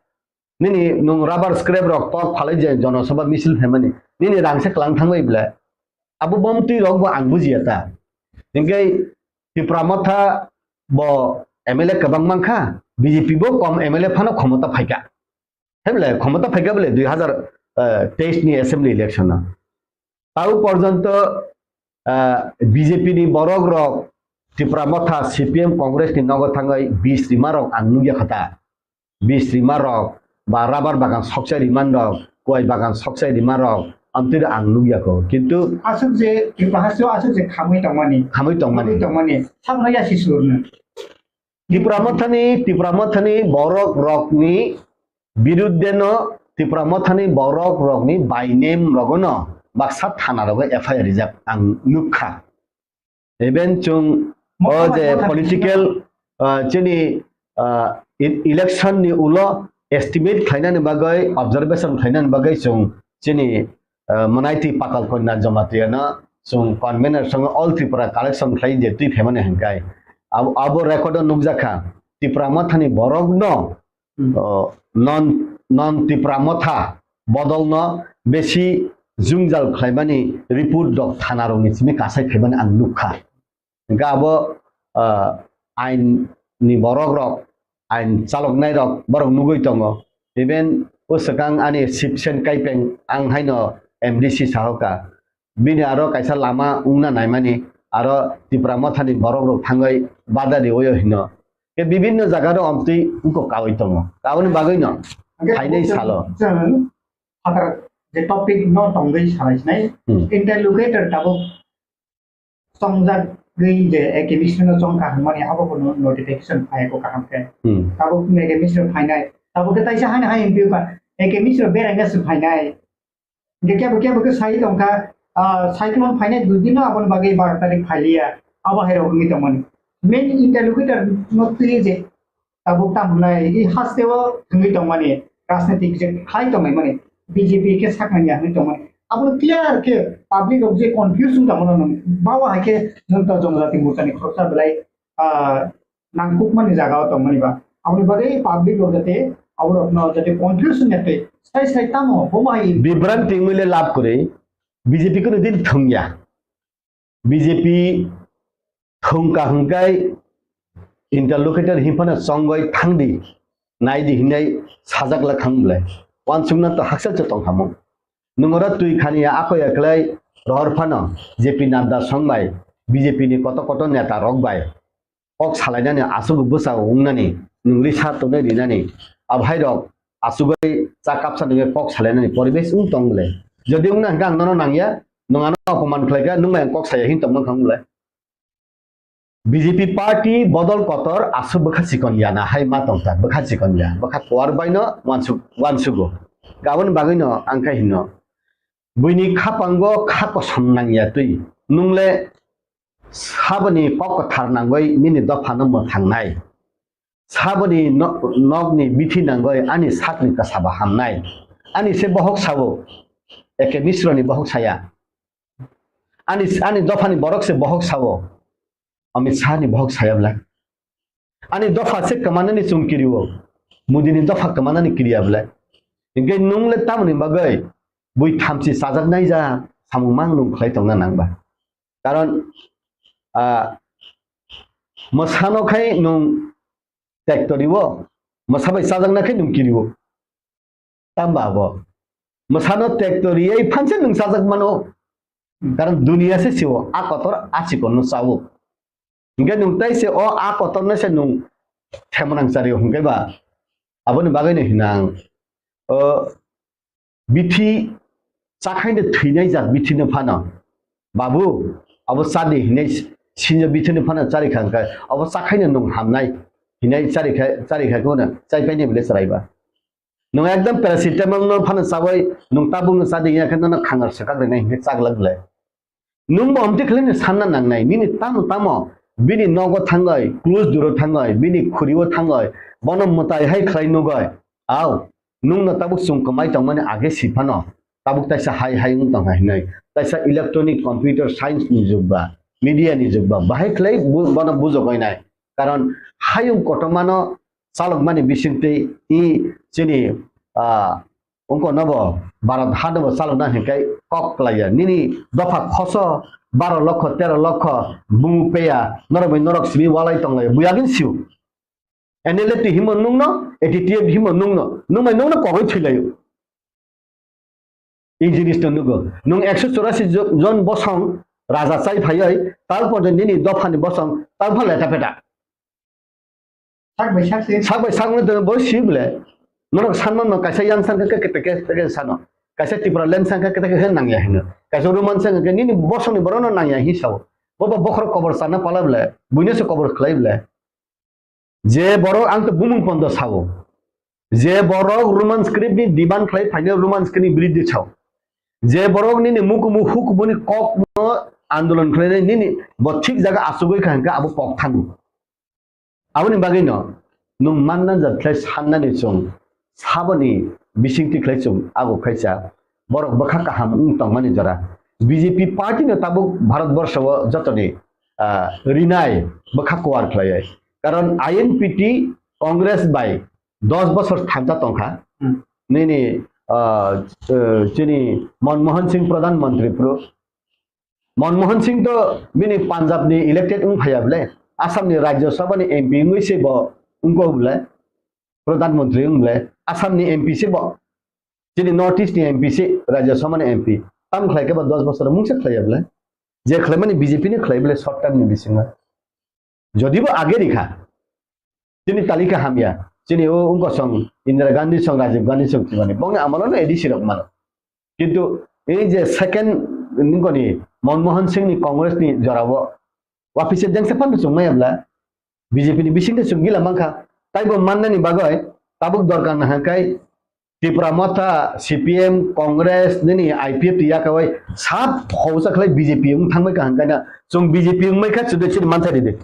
Nini nung rubber scrap rok tok phalai je jonosabha misil phaimani. Nini rang se klang thangbai bla. Abo bomtwi rok bo ang bujiya ta. Hingke Tipra Motha bo M L A kwbang mankha, B J P bo kom M L A phano khomota phaikha. Heble khomota phaikha bole dui hazar teis ni assembly election o. Tau porjonto, ah, B J P ni borok rok Tipra Motha, C P M, Congress ni nogo thangwi bis rima rok ang nukya kha ta. Bis rima rok ba rubber bagan sokchai rima rok, kuai bagan sokchai rima rok, amtwi ang nukya kho. Kintu Aswk je Tripura hasteo aswk je khamwi tongmani. Khamwi tongmani. Khamwi tongmani. Sakno yasi surno. Tipra Mothani, Tipra Mothani borok rokni biruddhe no, Tipra Mothani borok rokni by name rogono baksa thana rogo F I R rijak ang nukha. Even chwng o je political, ah, chini, ah, e-, election ni ulo estimate khlainani bagwi, observation khlainani bagwi chwng chini, ah, mwnaitwi Patal Kanya Jamatia no chwng convener song All Tripura collection khlai je twi phaimani hwnkhai. Abo, abo record o nukjakha Tipra Mothani borok no Hmm. O, non, non Tipra Motha bodolno besi jwngjal khlaimani report rok thana rokni simi kasai khaimani ang nukha. Hingkhe abo, ah, ain ni borok rok, ain chaloknai rok borok nugwi tongo. Even o swkang ani Sibsen Kaipeng ang haino M D C sahoka. bini aro kaisa lama wngna naimani, aro Tipra Mothani borok rok thangwi bada riwi hino. Ke bibinno jaga ro omtwi wngkok kawi tongo. Aboni bagwi no Hwnkhe phainai tabuk salo. Chwng phatar je topic no tongwi salai sinai, Hmm. Interlocutor tabuk chongjagwi je A K Mishra no chongkha hwnmani abo bo no-, notification phai ko kaham khe. Hmm. Tabuk A K Mishra phainai. Tabuk khe taisa haino hai wngphi kha, A K Mishra beraina se phainai. Hingke kebo kebo khe sai tongkha, ah, cyclone phainai dui din no aboni bagwi baro tarik phailiya. Abo hai rok wngwi tongmani. Main interlocutor no twi je tabuk tam hwnai, i haste o thwngwi tongmani, rajnitik je khlai tongmani, B J P khe saknani ya hwnwi tongmani. Abo clear khe public rok je confuse wng tongmano nung, bawa hai khe nung to Jonojati Morcha ni khoroksa belai, ah, nangkukmani jaga o tongmani ba. Aboni bagwi public rok jate abo rok no jate confuse wng ya twi sai sai tamo bo hai. Bibranti wngwi le lab kwrwi, B J P kunu din thwngya. B J P thwng kaham kai interlocutor hinphano chongoi thangdi, naidi hinai sajak la thang bwle. Wansukna to haksa se tong hamung. Nwng oro twi khani ya ako ya klai rohor phano J P Nadda song bai B J P ni koto koto neta rok bai kok salainani aswk bwsa wngnani nwng risa tongnai rinani abhai rok asugwi cha kapsa nungwi kok salainani poribesh wng tong le. Jodi wngna hwnkhe ang nono nangya, nwng ano opoman khlaikha, nwng bai ang kok saya hin tongma thang le. B J P party bodol kotor aswk bwkha chikon ya na hai ma tongkha, bwkha chikon ya, bwkha kuar bai no wansuk, wansugo. Aboni bagwi no ang khe hino, buini khapango kha kosom nangya twi, nwng le saboni kok kwthar nangwi nini dophano mwthangnai. Saboni no-, nokni bithi nangoi ani sakni kwsaba hamnai. Ani se bohok sao, A K Misroni bohok saya. Ani, ani dophani borok se bohok sao, Amit Shahni bohok saya bwle. Ani dopha se kwmanani chwng kirio, Modini dopha kwmanani kiriya bwle. Hinkhe nwng le tamoni bagwi bui thamchi chajaknai ja samung mang nwng khlai tongna nang ba. Karon, ah, mwsano khai nwng tektoriwo, mwsa bai chajakna khai nwng kiriwo. Tamba abo. Mwsano tektoriwi phanse nwng chajak mano. Karon duniya se siwo, a kotor a chikonno chawo. Hinkhe nwng tai se o a kotorno se nwng themonang chario hinkhe ba. Aboni bagwi no hinang. O bithi chakhaino thwinai jak bithino phano, "Babu, abo chadi," hinai sinjo bithino phano chari kha, hwnkhe, "Abo chakhaino nwng hamnai," hinai chari kha, chari kha kheno chai painai bwle chwraiba. Nwng ekdom paracetamol no phano chawi nwng tabuk no chadi ya khe nono khangar swkak rinai hinkhe chaglak bwle. Nwng bo amtwi khlaino sanna nangnai, nini tamo tamo bini nogo thangoi, close door o thangoi, bini khuri o thangoi, bono mwtai hai khlai nugoi. Au, nwngno tabuk chwng kwmai tongmani age si phano, tabuk taisa hai hai wng tongkha hinwi, taisa electronic computer science ni jug ba, media ni jug ba, bahai khlai bu-, bono bujogoi nai. Karon hayung kotormano chalokmani bisingtwi i chini, ah, wngkha nobo Bharat hano bo chalokna hinkhai kok klaiya. Nini dopha khoso baro lokho, tero lokho bumu peya, norok bai norok simi walai tonglaiya. Buyagin siu. N L F T himo nungno, A T T F himo nungno. Nung bai nungno kogwi thwilaio. I jinis no nugo. Nung ekso chorasi jo-, jon bosong raja chai phaioi, tal porjonto nini dophani bosong tal pha leta peta. Sak bai sak se. Sak bai sak no bo si bole. Norok sanma no kaisa yang sangkha khe kete khe sano. Kaisa Tipraland sangkha kete khe nangya hino. Kaisa Roman sangkha khe nini bosongni borok no nangya hi sao. Bo bo bokhorok kobor sana pala bole. Buino se kobor khlai bole. Je borok ang to bumung pondo sao. Je borok Roman script ni demand khlai phaino Roman script ni biridhi sao. Je borok nini mukumu hukumuni kok no andolon khlainai nini bo thik jaga achugwi kha hwnkhe abo kok thango. Aboni bagwino nwng manna jat khlai sannani chwng saboni bisingtwi khlai chwng ago khaisa borok bwkha kaham wng tongmani jora. B J P party no tabuk Bharat borsho o jotoni, ah, rinai bwkha kuar khlaiwi. Karon I N P T Congress bai dos bosor thansa tongkha. Hmm. Nini, ah, eh, chini Manmohan Singh Pradhan Mantri phuru. Manmohan Singh to bini Punjab ni elected wng phaiya bole, Assam ni Rajya Sabha ni M P wngwi se bo wngkha bole, Pradhan Mantri wng bole, Assam ni M P se bo, chini North East ni M P se, Rajya Sabha ni M P. Tam khlai khe ba dos bosor mungsa khlai ya bwle. Je khlaimani B J P ni khlai bwle short term ni bisingo. Jodi bo age rikha, chini talika hamya, chini o wngkha song Indira Gandhi song, Rajiv Gandhi song, chimani bongni amolo no A D C rok mano. Kintu ei je second nungkoni Manmohan Singh ni Congress ni jorao wapisa dengsa phano chwng maya bwla B J P ni bisingtwi chwng gila mankha. Taibo mannani bagwi tabuk dorkar nahakhe Tipra Motha, C P M, Congress, nini I P F T yakawai sab khobsa khlai B J P wng thangbai kaham kaina. Chwng B J P wngmai kha chwdwi chini manthai ridi.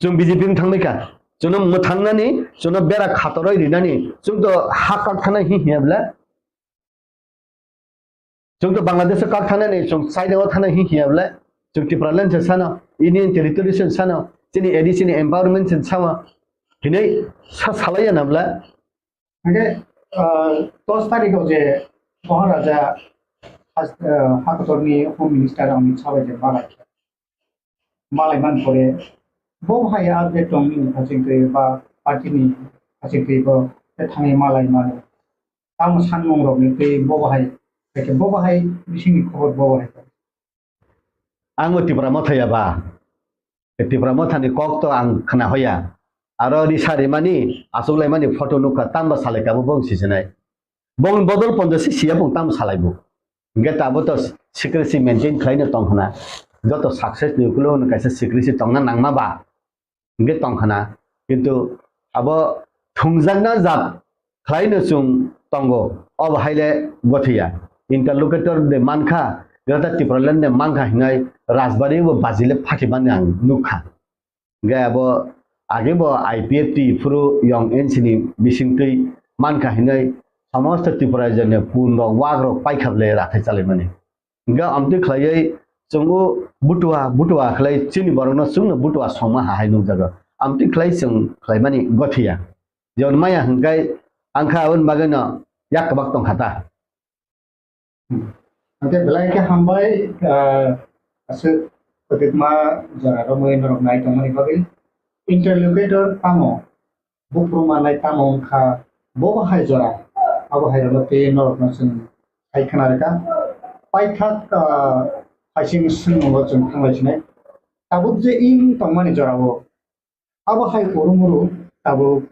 Chwng B J P wng thangbai kha. Chwngno mwthangnani, chwngno bera khatoroi rinani, chwngto ha kak thana hi hiya bwle. Chwng to Bangladesh o kak thangnani, chwng China o thana hi hiya bwle. Chwng Tipraland se sano, Union Territory se sano, chini A D C ni empowerment se sama. Hinwi sa salaiya na bwle. Hingke, ah, dos tarikh o je Maharaja has-, ah, Hakotor ni Home Minister Amit Shah bai je malai. Malai man pore, bo hai update tong nini haching twi ba party ni haching twi bo te thangwi malai mano. Tamo sanmung rok ni twi bo hai, bo hai bising ni khobor bo hai. Ang bo Tipra Motha ya ba. Tipra Motha ni kok to ang khna hoya. Aro risa rimani, asuk laimani photo nukha, tamba salai kabo bong sisinai. Bong bodol ponjo si siya bong tam salai bo. Hingke tabo to secrecy maintain khlaino tong khna. Joto success ni ukulo no kaisa secrecy tongna nangma ba. Hingke tong khna. Kintu abo thungjakna jat khlaino chwng tongo. Obo haile gothiya. Interlocutor de mankha, Greater Tipraland de mankha hinai Rajbari bo bajile phakibani ang nukha. Hingke abo age bo I P F T phuru yong N C ni bisingtwi mankha hinwi somosto Tripura rajyoni pun rok wak rok paikha bwle rathai chalaimani. Hingke amtwi khlaiwi chwng o butua butua khlai chini borokno chwngno butua songma ha hai nukjago. Amtwi khlai chwng khlaimani gothiya. Jemon maya hingkai angkha aboni bagwino yak kwbak tongkha ta. Hwnkhe belai khe hambai, ah, aswk kwtwkma jora romwi norok nai tongmani bagwi. Interlocutor tamo, buphuru manai tamo wngkha, bobo hai jora, abo hai rokno tei norokno chwng hai khna rwkha. Paithak, ah, phaising swngmungo chwng thanglai sinai. Tabuk je wng tongmani jorao, abo hai urumuru tabuk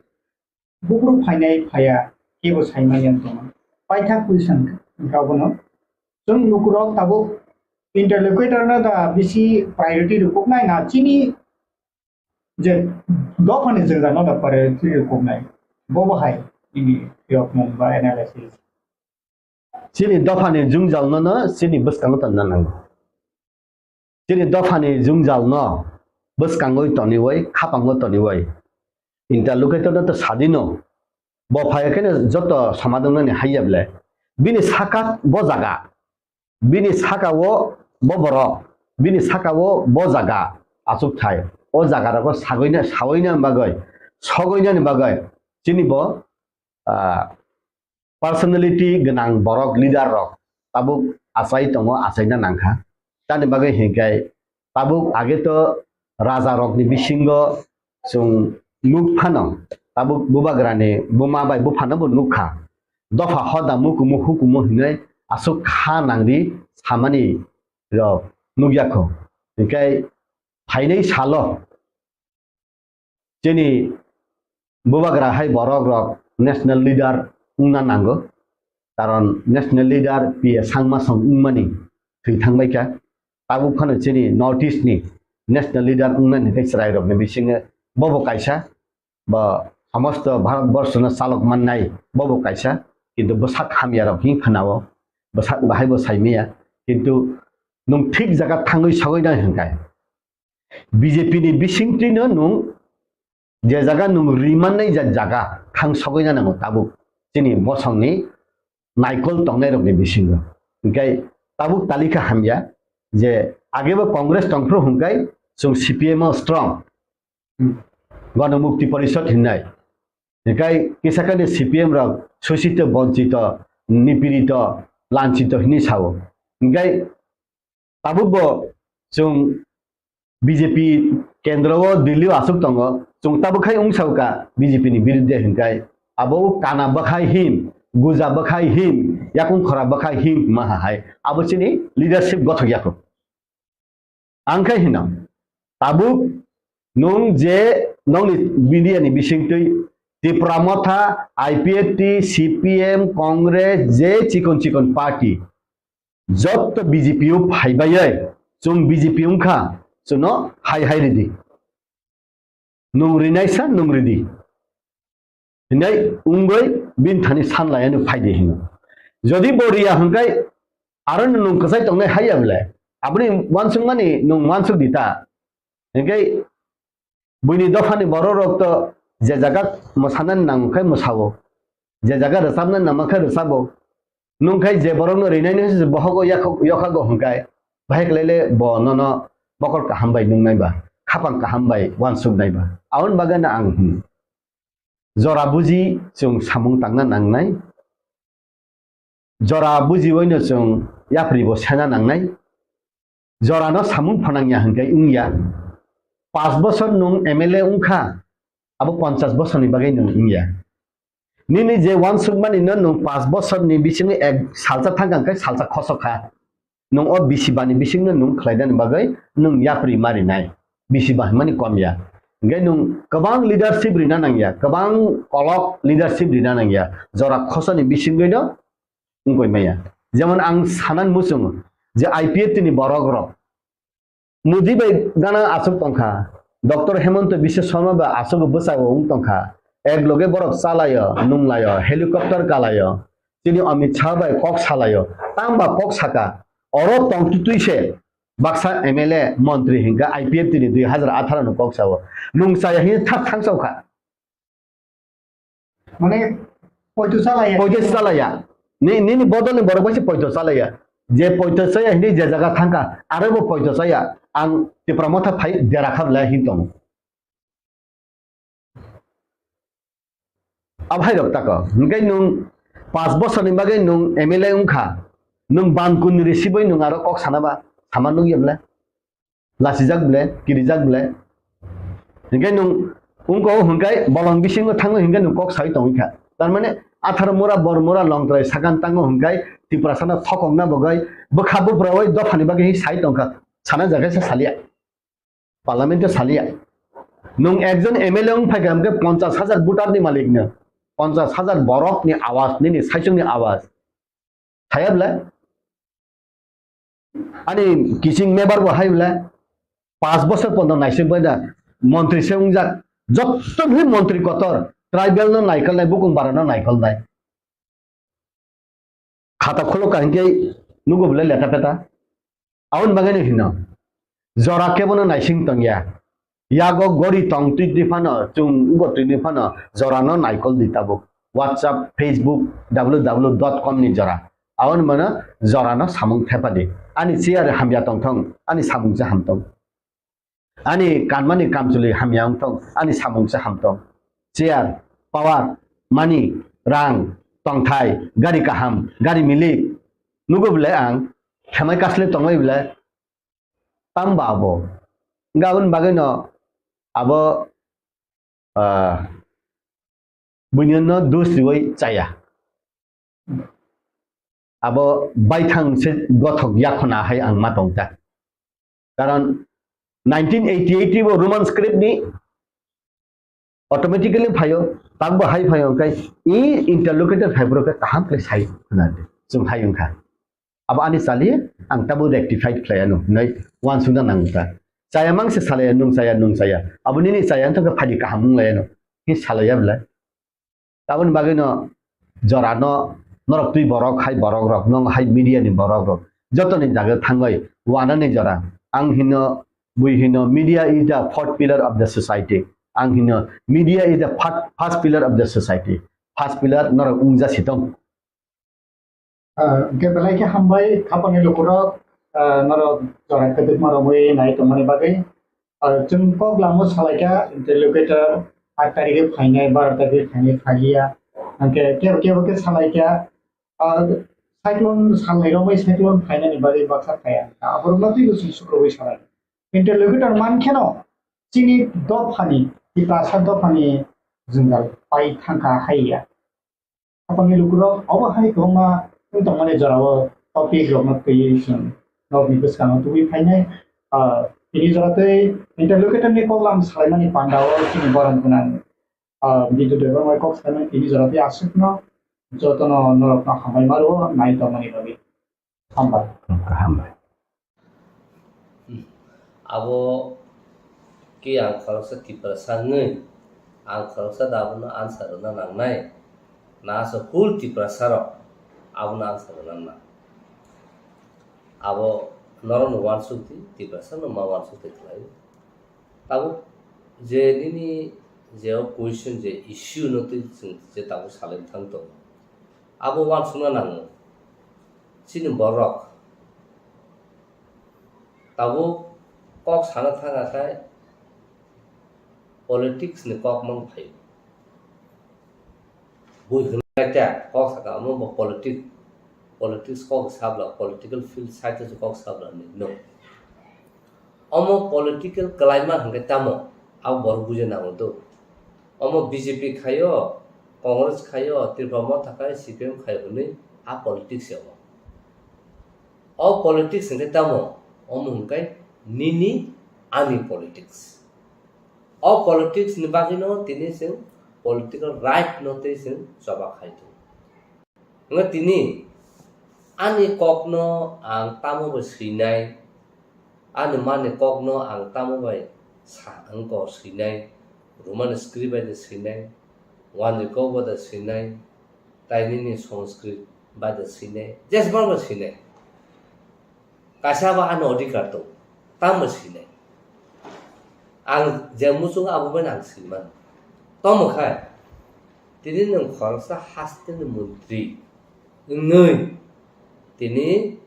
buphuru phainai phaiya kebo saimanya wng tongma. Paithak question wngkha abono. Chwng lukurok tabuk interlocutor no da bisi priority rwkuknai na chini je dophani jwngjal no da priority rwkuknai. Bobo hai nini yokmung ba analysis. Chini dophani jwngjal no no chini bwskango tonna nango. Chini dophani jwngjal no bwskangwi toniwi, khapango toniwi. Interlocutor no to sadino. Bo phaiya kheno joto somadongnani haiya bwle. Bini saka bo jaga. Bini saka o bo borok. Bini saka o bo jaga. Achuk thai. O jaga rogo sagoina, saoina bagwi, sogoinani bagwi. Chini bo, ah, personality gwnang borok, leader rok tabuk achai tongo, achaina nangkha. Tamni bagwi hinkhe tabuk age to raja rokni bisingo chwng nuk phano, tabuk bubagrani buma bai buphano bo nukha. Dopha hoda mukumu hukumu hinwi aswk kha nangri samani rok nukya kho. Hinkhe phainai salo chini bubagra hai borok rok national leader wngna nango, karon national leader P A Sangma song wngmani thwi thangbai kha. Tabuk phano chini North East ni national leader wngnani tei chwrai rokni bisingo bobo kaisa, bo somosto Bharat borshono chalok mannai bobo kaisa, kintu bwsak hamya rok hin khwnao, bwsak bahai bo saimaya, kintu nwng thik jaga thangwi sogwi nai hwnkhe. B J P ni bisingtwino nwng je jaga nwng rimannai ja jaga thang sogwi na nango tabuk chini bosongni naikol tongnai rokni bisingo. Hinkhe tabuk talika hamya je agebo Congress tongphru hwnkhe chwng C P M o strong. Hmm. Gana Mukti Porishad hinnai. Hinkhe kisakani C P M rok sosito, bonchito, nipirito, lanchito hinwi sao. Hinkhe tabukbo chwng B J P kendro o Delhi o aswk tongo, chwng tabuk khai wng sao ka B J P ni birudde hinkhai abo o kana bwkhai hin guja bwkhai him, yakung khora bwkhai him hima hai. Abo chini leadership gothok yakho. Ang khe hino, tabuk nwng je nokni media ni bisingtwi Tipra Motha, I P F T, C P M, Congress, je chikon chikon party, jotto B J P o phaibai, chwng B J P wngkha, chwngno hai hai ridi. Nwng rinai sa nwng ridi. Hinai wngwi bini thani san laiya nwng phaidi hino. Jodi bo riya hwnkhe aro nwng kwchai tongnai haiya bwle. Aboni uansukmani nwng uansuk di ta. Hinkhe buini dophani borok rok to je jaga mwsanani nang khe mwsao. Je jaga rwchapnani nang khe rwchabo. Nwng khe je borokno rinai nung se bohogo yakhok-, yokhago hwnkhe, bahai khlai le bo nono bokol kaham bai nungnai ba, khapang kaham bai uansuknai ba. Aboni bagwi no ang hwn, jora buji chwng samung tangna nangnai, jora bujiwi no chwng yapri bo sena nangnai. Jorano samung phanangya hwnkhe wngya. Pash bosor nwng M L A wngkha, abo ponchash bosorni bagwi nwng wngya. Nini je uansukmani no nwng pash bosorni bisingo ek salsa thangkha hwnkhe salsa khosok kha. Nwng o bisi bani bisingno nwng khlainani bagwi nwng yapri ma rinai. Bisi ba hwnmani kom ya. Hwnkhe nwng kwbang leadership rina nangya, kwbang kolok leadership rina nangya. Jora khosoni bisingwi no wngkoi maya. Jemon ang sanan muchungo je I P F T ni borok rok Modi bai gana aswk tongkha, Doctor Hemanta Biswa Sarma bai aswk bwsao wng tongkha, ek loge borok chalaio, nunglaio, helicopter kalaio, chini Amit Shah bai kok salaio, tamba kok saka, oro tongtwtwi se baksa M L A montri hinkha I P F T ni dui hazar atharo ni kok sao, nung chaya hini thak thang sao kha. Mane, poito chalaya. Poito chalaya. Ni, nini bodolni borok bai se poito chalaya. Je poito chaya hini je jaga thangkha, aro bo poito chaya. Ang Tipra Motha phai dera kha bwlai hin tongo. Abhai rok tako. Hingke nung pash bosorni bagwi nung M L A wngkha. Nung ban kun risibai nung aro kok sana ba? Sama nukya bwlai? Lasijak bwle, kirijak bwle. Hinkhe nwng wngkha o hwnkhai bolong bisingo thangwi hinkhe nwng kok sawi tongwi kha. Tar mane atharo mura, bor mura, longtrai sakan tango hwnkhai Tiprasano thokokna bagwi bwkha buprawi dophani bagwi hi sai tongkha. Sana jaga se salia. Parliament o salia. Nwng ekjon M L A wng phaikha hwnkhe ponchash hajar voter ni malik no. Ponchash hajar borok ni awaz, nini saichung ni awaz. Thaya bwle? Ani kiching member bo hai bwle? Paanch bosor pono naising bai da montri se wngjak. Jotto bhi montri kotor, tribal no naikolnai, bukung bara no naikolnai. Khata khulok ka hinkhe nugo bwle leta peta. Aboni bagwi no hino. Jora kebono naising tongya. Yago gori tong twi twi phano, chwng wngbo twi twi phano, jorano naikol di tabuk. WhatsApp, Facebook, W W W dot com ni jora. Aboni mano jorano samung thepadi. Ani chair hamya tongthong, ani samung se hamtong. Ani kanmani kamchwlwi hamya wngthong, ani samung se hamtong. Chair, power, money, rang, tongthai, gari kaham, gari milik. Nugo bwle ang, khemai kasle tongwi bwle, tamba abo. Hwnkhe aboni bagwino abo, ah, buinino dus riwi chaya. Abo baithang se gothok yakhona hai ang ma tong ta. Karon nineteen eighty-eight bo Roman script ni automatically phaio, takbo hai phaio, hwnkhe i interlocutor phaiphuru khe kaham khe sai khna di, chwng hai wngkha. Abo ani chali, ang tabuk rectified khlai anw, hinwi uansukna nang wngkha. Chaya mang se salaya, nwng chaya, nwng chaya. Abo nini chaya wngkha khe phaidi kaham wng lai anw, hi salaya bwle. Aboni bagwino jorano norok twi borok hai borok rok, nwng hai media ni borok rok, jotoni jaga thangwi wanani jora. Ang hino, bui hino, media is the fourth pillar of the society. Ang hino, media is the fir-, first pillar of the society. First pillar norok wngja si tong. Ah, hwnkhe belai khe hambai, khapangni lukurok, ah, norok jora kwdwkma romwi nai tongmani bagwi. Ah, chwng kok lamo salaikha interlocutor, aat tarikhe phainai, baro tarikhe phainai, phaiya. Hwnkhe kebo kebo khe salaikha, ah, cyclone salnai romwi cyclone phainani bagwi baksa phaiya. Aborokno twibo chwng sukrubwi salai. Interlocutor mankheno chini dophani, Tiprasa dophani jwngjal pai thangkha haiya. Hapangni lukurok obo hai kwbangma wng tongmani jorao topic rokno twiwi chwng norokni bwskango tubui phainai. Ah, tini jora tei interlocutor ni kok lam salaimani pandao chini borom gwnang, ah, Bidyu Debbarma kok salaimani tini jora tei aswkno jotono norokno hambai ma rwo nai tongmani bagwi. Hambai. Hambai. Abo khe ang khoroksa Tiprasa wngwi, ang khoroksa da abono answer rwna nangnai, na aswk whole Tiprasa rok abono answer rwna nang. Abo norokno uansuk di, Tiprasa no ma uansuk twi khlai. Tabuk je nini je o question je issue no twi chwng je tabuk salai thang tongo. Abo uansukna nango. Chini borok tabuk kok sana thang akhai politics ni kok mang phaio. Bui hwnlai ta kok saka omo bo politic, politics kok sabla, political field side o kok sabla ni no. Omo political kwlaima hwnkhe tamo, abo borok buja nango do. Omo B J P khaio, Congress khaio, Tripura Motha khai, C P M khaio hwnwi a politics ya omo. O politics hwnkhe tamo, omo hwnkhe nini ani politics. O politics ni bagwino tini chwng political right no tei chwng choba khai tongo. Hwnkhe tini ani kokno ang tamo bai swinai, ani mani kokno ang tamo bai sa wngkha swinai, Roman script bai de swinai, Wanjwi kok bai de swinai, tai nini Sanskrit bai de swinai, jesbang bai swinai. Kaisa ba ani odhikar tong, tamo sinai. Ang je muchungo abo bai ang sinimano. Tomo khai, tini nwng khoroksa hasteni montri wngwi, tini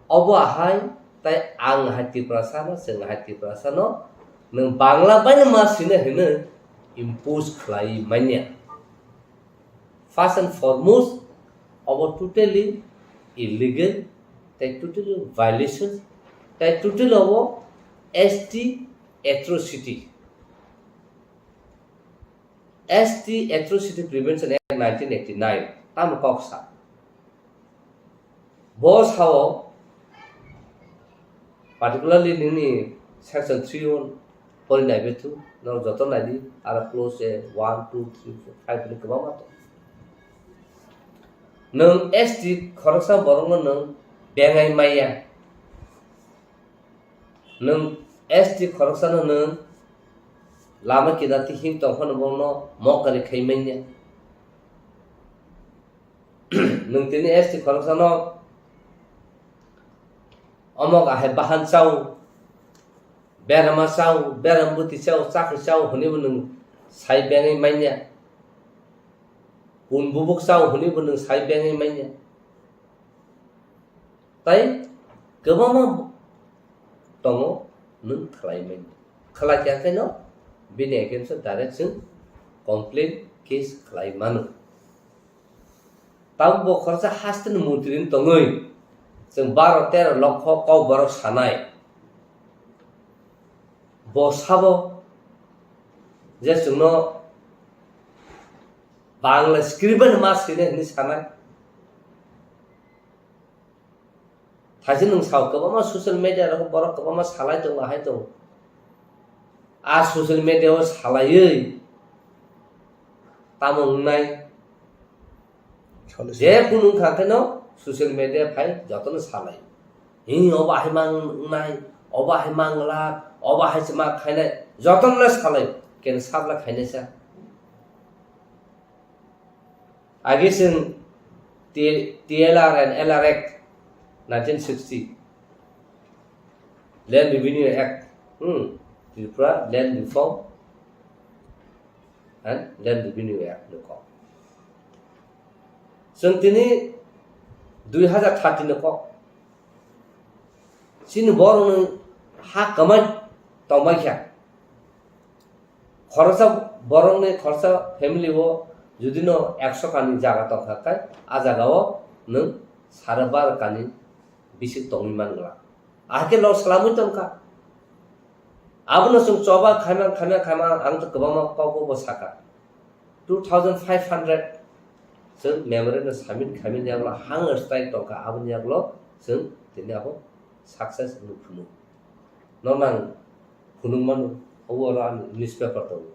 obo ahai, tai ang hai Tiprasano, chwng hai Tiprasano, nwng Bangla bai no ma sinai hwnwi impose khlai manya. First and foremost, obo totally illegal, tai totally violation, tai totally obo S T atrocity. S T Atrocity Prevention Act nineteen eighty-nine, tamo kok sa. Bo sao, particularly nini section three o pori nai bethu, no joto nai di, aro clause one, two, three, four, five ni kwbangma tong. Nwng S T khoroksa borokno nwng bengai maya. Nwng S T khoroksano nwng lama kida tihing tongphano bono mokari khai manya. Nwng tini S T khoroksano omok ahai bahan chao, berama chao, beram bwtwi chao, chakri chao hwnwi bo nwng sai bengwi manya. Kun bubuk chao hwnwi bo nwng sai bengwi manya. Tai kwbangma tongo nwng khlai manya. Khlai kha khe no bini against o direct chwng complaint case khlai mano. Tabuk bo khoroksa hasteni montri wng tongwi chwng baro tero lokho kok borok sanai. Bo sabo je chwngno Bangla script bai ma sini hwnwi sanai. Thaisi nwng sao kwbangma social media rogo borok kwbangma salai tongo, ahai tongo. A social media o salaiwi tamo wngnai? Salai je kunu wngkha kheno social media phai jotono salai. Hi obo ahai mang wngnai, obo ahai mang glak, obo ahai se ma khainai, jotono le salai. Ken sabla khainai sa. Agi chwng T-, T L R and L R Act nineteen sixty, Land Revenue Act, hmm, Tripura Land Reform and Land Revenue Act ni kok. Chwng tini dui hazar thirty ni kok. Chini borokni ha kwmai tongbai kha. Khoroksa borokni khoroksa family o jodi no ekso kani jaga tongkha khe, a jaga o nwng sare baro kani bisik tongwi man glak. Ahai khe loss khlamwi tongkha. Abono chwng choba khaima, khaima, khaima, ang to kwbangma kok bo sakha. Two thousand five hundred Chwng memorandum submit khaimani yagulo hunger strike tongkha, aboni yagulo chwng tini abo success wngwi phunuk. Nono ang phunuk mano, obo oro ang newspaper tongo.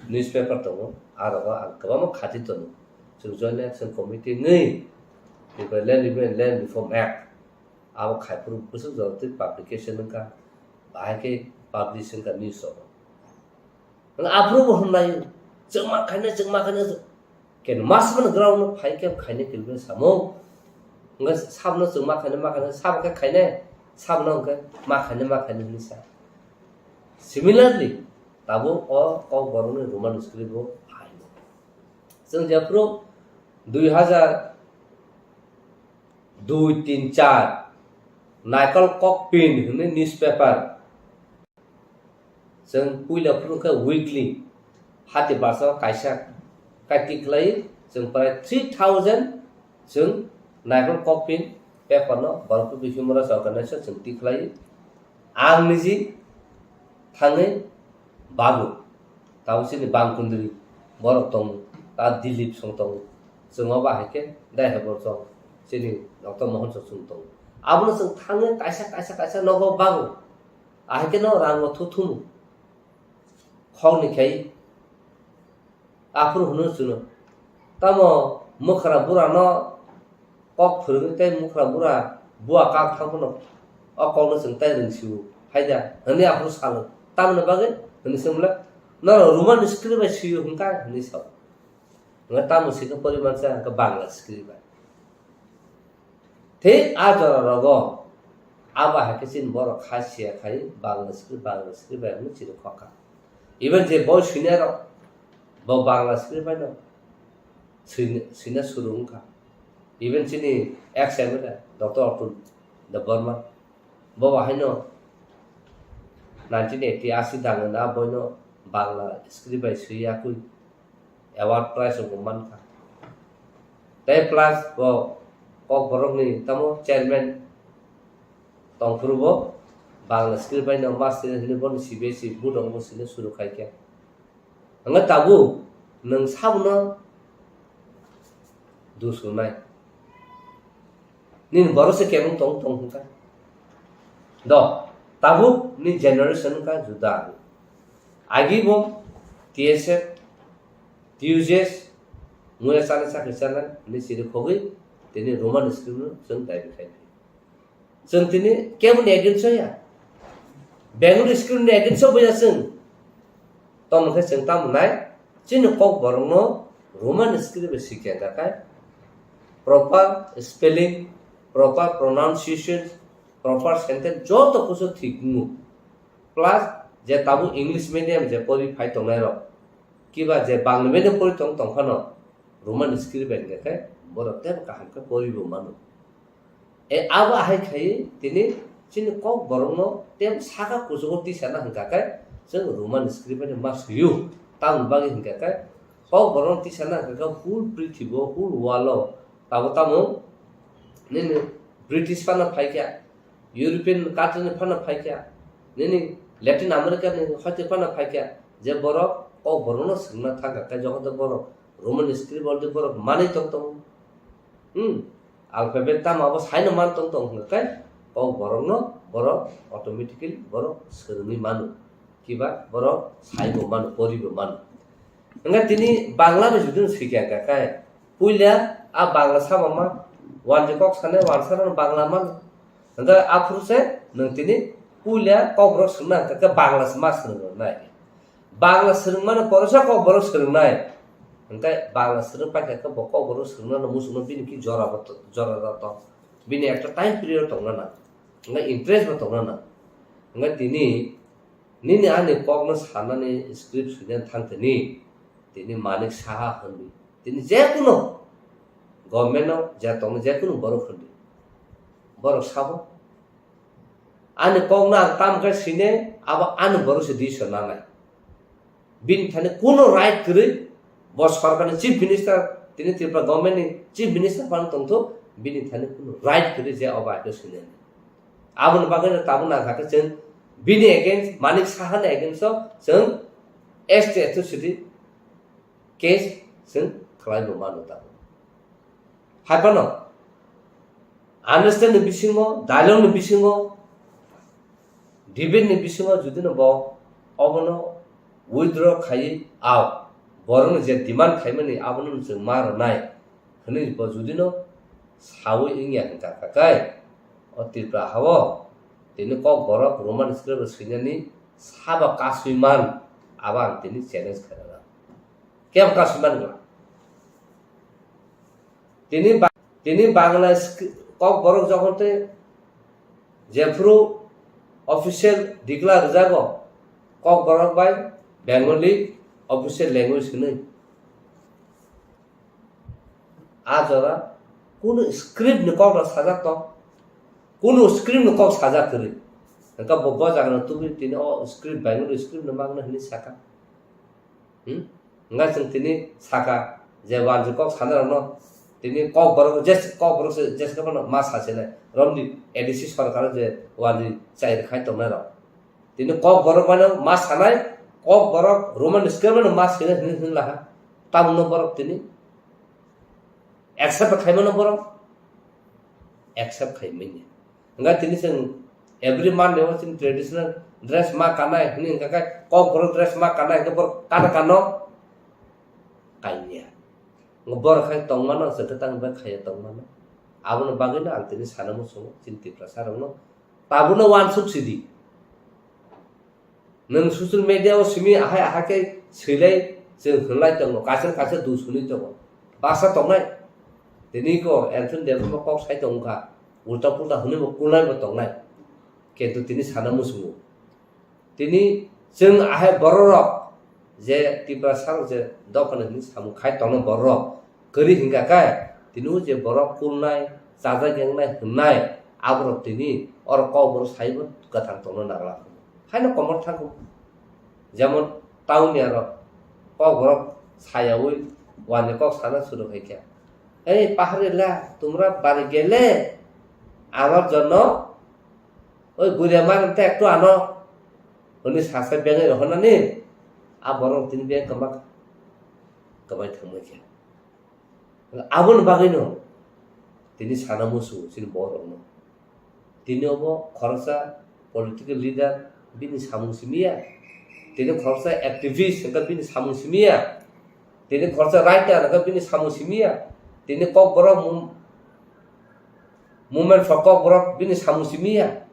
Newspaper tongo, aro ang kwbangma khati tongo. Chwng Joint Action Committee wngwi, Tripura Land Review and Land Reform Act, abo khaiphuru bwswk jora twi publication wngkha, bahai khe publish wngkha news rogo. Nang aphuru bo hwnlai, chwngma khaina, chwngma khaina, ken mas man ground no phai khe khaina kilbe samo. Nga sabno chwngma khaina, ma khaina, sab khe khaina, sabno hwnkhe ma khaina, ma khaina hwnwi sa. Similarly, tabuk o Kokborokni Roman script bo phaino. Chwng jephuru dui hazar dui tin char Naikol Kokpin hwnwi newspaper. Chwng puila phuru khe weekly hati barsa kaisa kai tikhlai, chwng prai three thousand chwng Naikol Kokpin paper no Borok People Human Rights Organization chwng tikhlai. Ang niji thangwi babu, tabo chini bang kundri borok tongo, ta Dilip song tongo, chwng obo hai khe dai hai borok chini Doctor Mohon song chwng tongo. Abono chwng thangwi kaisa, kaisa, kaisa nogo babu, ahai khe no rango thu thumu. Khokni khai aphuru hwnwi chwngno, tamo mwkhra burano kok phwrwngwi tei mwkhra bura bua kak thang phano o kokno chwng tai rwngsio, haida hwnwi aphuru salo. Tamoni bagwi hwnwi swngmwle, norok Roman script bai swio hwnkha hwnwi sao. Hwnkhe tamo swikhe poriman se hwnkhe Bangla script bai. Thik a jora rogo abo hai khe chini borok kha siya khai Bangla script, Bangla script bai hwnwi chini khokha. Even je boi swinai rok bo Bangla script bai no swina, swina suru wngkha. Even chini ex M L A Doctor Atul Debbarma bo bo haino nineteen eighty asi dangna boino Bangla script bai swi yakwi award prize rok bo mankha. Tei plus bo Kokborokni tamo chairman tongphuru bo Bangla script bai no master hwnwi bono C B S E board rok bo swina suru khai khe. Hwnkhai tabuk nwng sabono dusunai. Nini borok se kebeng tong tong hwnkha. Do, tabuk ni generation wngkha juda. Agi bo T S F, T U J S, muya chana chakri chana, ni siri khogwi, tini Roman script no chwng daibi khai phi. Chwng tini keboni against o ya. Bengali script ni against o bo ya chwng. Tamo khe chwng tamo nai, chini Kokborokno Roman script bai sikya hwnkha khe proper spelling, proper pronunciation, proper sentence joto kusu thik wngo. Plus je tabuk English medium je pori phai tongnai rok, kiba je Bangla medium pori tong tong phano Roman script bai hwnkha khe borok teibo kaham khe pori bo mano. E abo ahai khai tini chini Kokborokno tei saka kuchugo tisana hwnkha khe chwng Roman script bai ma swiyo. Tamoni bagwi hwnkha khe Kokborokno tisana hwnkha khe whole prithibo, whole world o tabo tamo nini British phano phaikha, European country ni phano phaikha, nini Latin America ni hoite phano phaikha, je borok Kokborokno swngna thangkha khe joto borok Roman script already borok manwi tong tongo. Hmm. Alphabet tamo abo saino man tong tong hwnkha khe Kokborokno borok automatically borok swrwngwi mano. Kiba borok saibo mano, poribo mano. Hwnkhe tini Bangla bai jodi no swikha hwnkha khe puila a Bangla sama ma wanji kok sanai wansa no Bangla mano. Hwnkhe aphuru se nwng tini puila Kokborok swngna hwnkha khe Bangla se ma swrwng nai. Bangla swrwngmano poresa Kokborok swrwngnai. Hwnkhe Bangla swrwng paikha khe bo Kokborok swrwngna no muchungno bini ki jora bo to-, jora da to. Bini ekta time period tongna nang. Hwnkhe interest bo tongna nang. Hwnkhe tini nini ani kokno sanani script swinani thang tini, tini Manik Saha hwnwi. Tini jekunu government no je tongno jekunu borok hwnwi. Borok sabo. Ani kokno ang tamo khe sine, abo ani borok se decision nanai. Bini thani kuno right kwrwi, bo sorkarni chief minister, tini Tripura government ni chief minister phano tongthok, bini thani kuno right kwrwi je obo aito sinani. Aboni bagwi no tabuk nangkha khe chwng bini against, Manik Saha ni against o chwng S T atrocity case Chwng khlai bo mano tabuk. Hai phano understand ni bisingo, dialogue ni bisingo, debate ni bisingo judino bo obono withdraw khaiwi, ao borokni je demand khaimani abono chwng ma rwnai hwnwi bo judino sawi wngya hwnkha kha khe, o Tripura hao tini Kokborok Roman script swinani sabo kasui man, abo ang tini challenge khairokha. Kebo kasui man wngla. Tini ba-, tini Bangla skri-, Kokborok jokhon tei jephuru official declare rwjago, Kokborok bai Bengali official language hwnwi. A jora kunu script ni kok rok sajak tong, kunu script ni kok sajak kwrwi. Hwnkhe bo, bo jaga no tubui tini o script Bengali script no mangna hwnwi saka. Hmm? Hwnkhe chwng tini saka je wanjwi kok sanai rokno tini Kokborok je, Kokborok se jeske phano ma sasinai romni A D C sorkar je wanjwi chai rwkhai tongnai rok. Tini Kokborok mano ma sanai, Kokborok Roman script mano ma sinai hwnwi hwnwi laha. Tamungno borok tini accept khaimano borok accept khaimanya. Hwnkhe tini chwng every Monday o chini traditional dress ma kanai hwnwi hwnkha khe Kokborok dress ma kanai hwnkhe borok kana kano kainya. Borok khai tongmano, chwngkhe tang bai khaiya tongmano. Aboni bagwino ang tini sana muchungo chini Tiprasa rokno. Tabukno uansuk sidi. Nwng social media o simi ahai ahai khe swilai chwng hwnlai tongo, kaisa kaisa dusuni tongo. Baksa tongnai. Tini ko Anthony Debbarma kok sai tongkha. Ulta pulta hwnwi bo kulnai bo tongnai. Kintu tini sana muchungo. Tini chwng ahai bororok je Tiprasa rok je dophani hwnwi samung khai tongnai bororok kwrwi hwnkha khe tini o je borok kulnai, chajak yengnai hwnnai aborok tini oro Kokborok saibo kwthang tongna nangla. Haino komor thango. Jemon town ni aro Kokborok sayaui wani kok sana suru khai khe, "Ei paharila, tumra bari gele, amar jonno oi guria mar te ektu ano," hwnwi sasa bengwi rohornani, a borok tini beng kwma kwbai thangma khe. Aboni bagwino tini sana musu chini borokno. Tini obo khoroksa political leader bini samung simiya. Tini khoroksa activist hwnkha bini samung simiya. Tini khoroksa writer hwnkha bini samung simiya. Tini Kokborok mum-, movement for Kokborok bini samung simiya.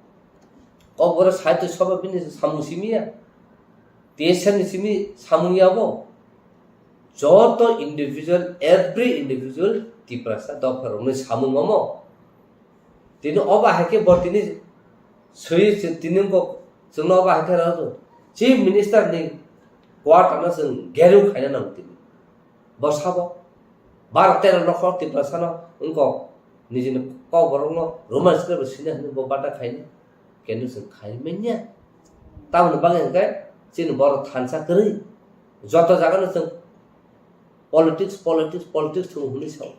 Kokborok sahitya sabha bini samung simiya. T S F ni simi samung yabo. Joto individual, every individual Tiprasa dopha rokni samung omo. Tini obo hai khe bo tini swi tini bo chwngno obo hai khe rw chief minister ni quarter no chwng gerung khaina nango tini. Bo sabo bar tero nokhor Tiprasa no wngkok nijini Kokborok no Roman script bo sina hwnwi bo bata khaina. Kenu chwng khai manya. Tamoni bagwi hwnkhe chini borok thansa kwrwi. Joto jagano chwng politics, politics, politics thwng hwnwi sao.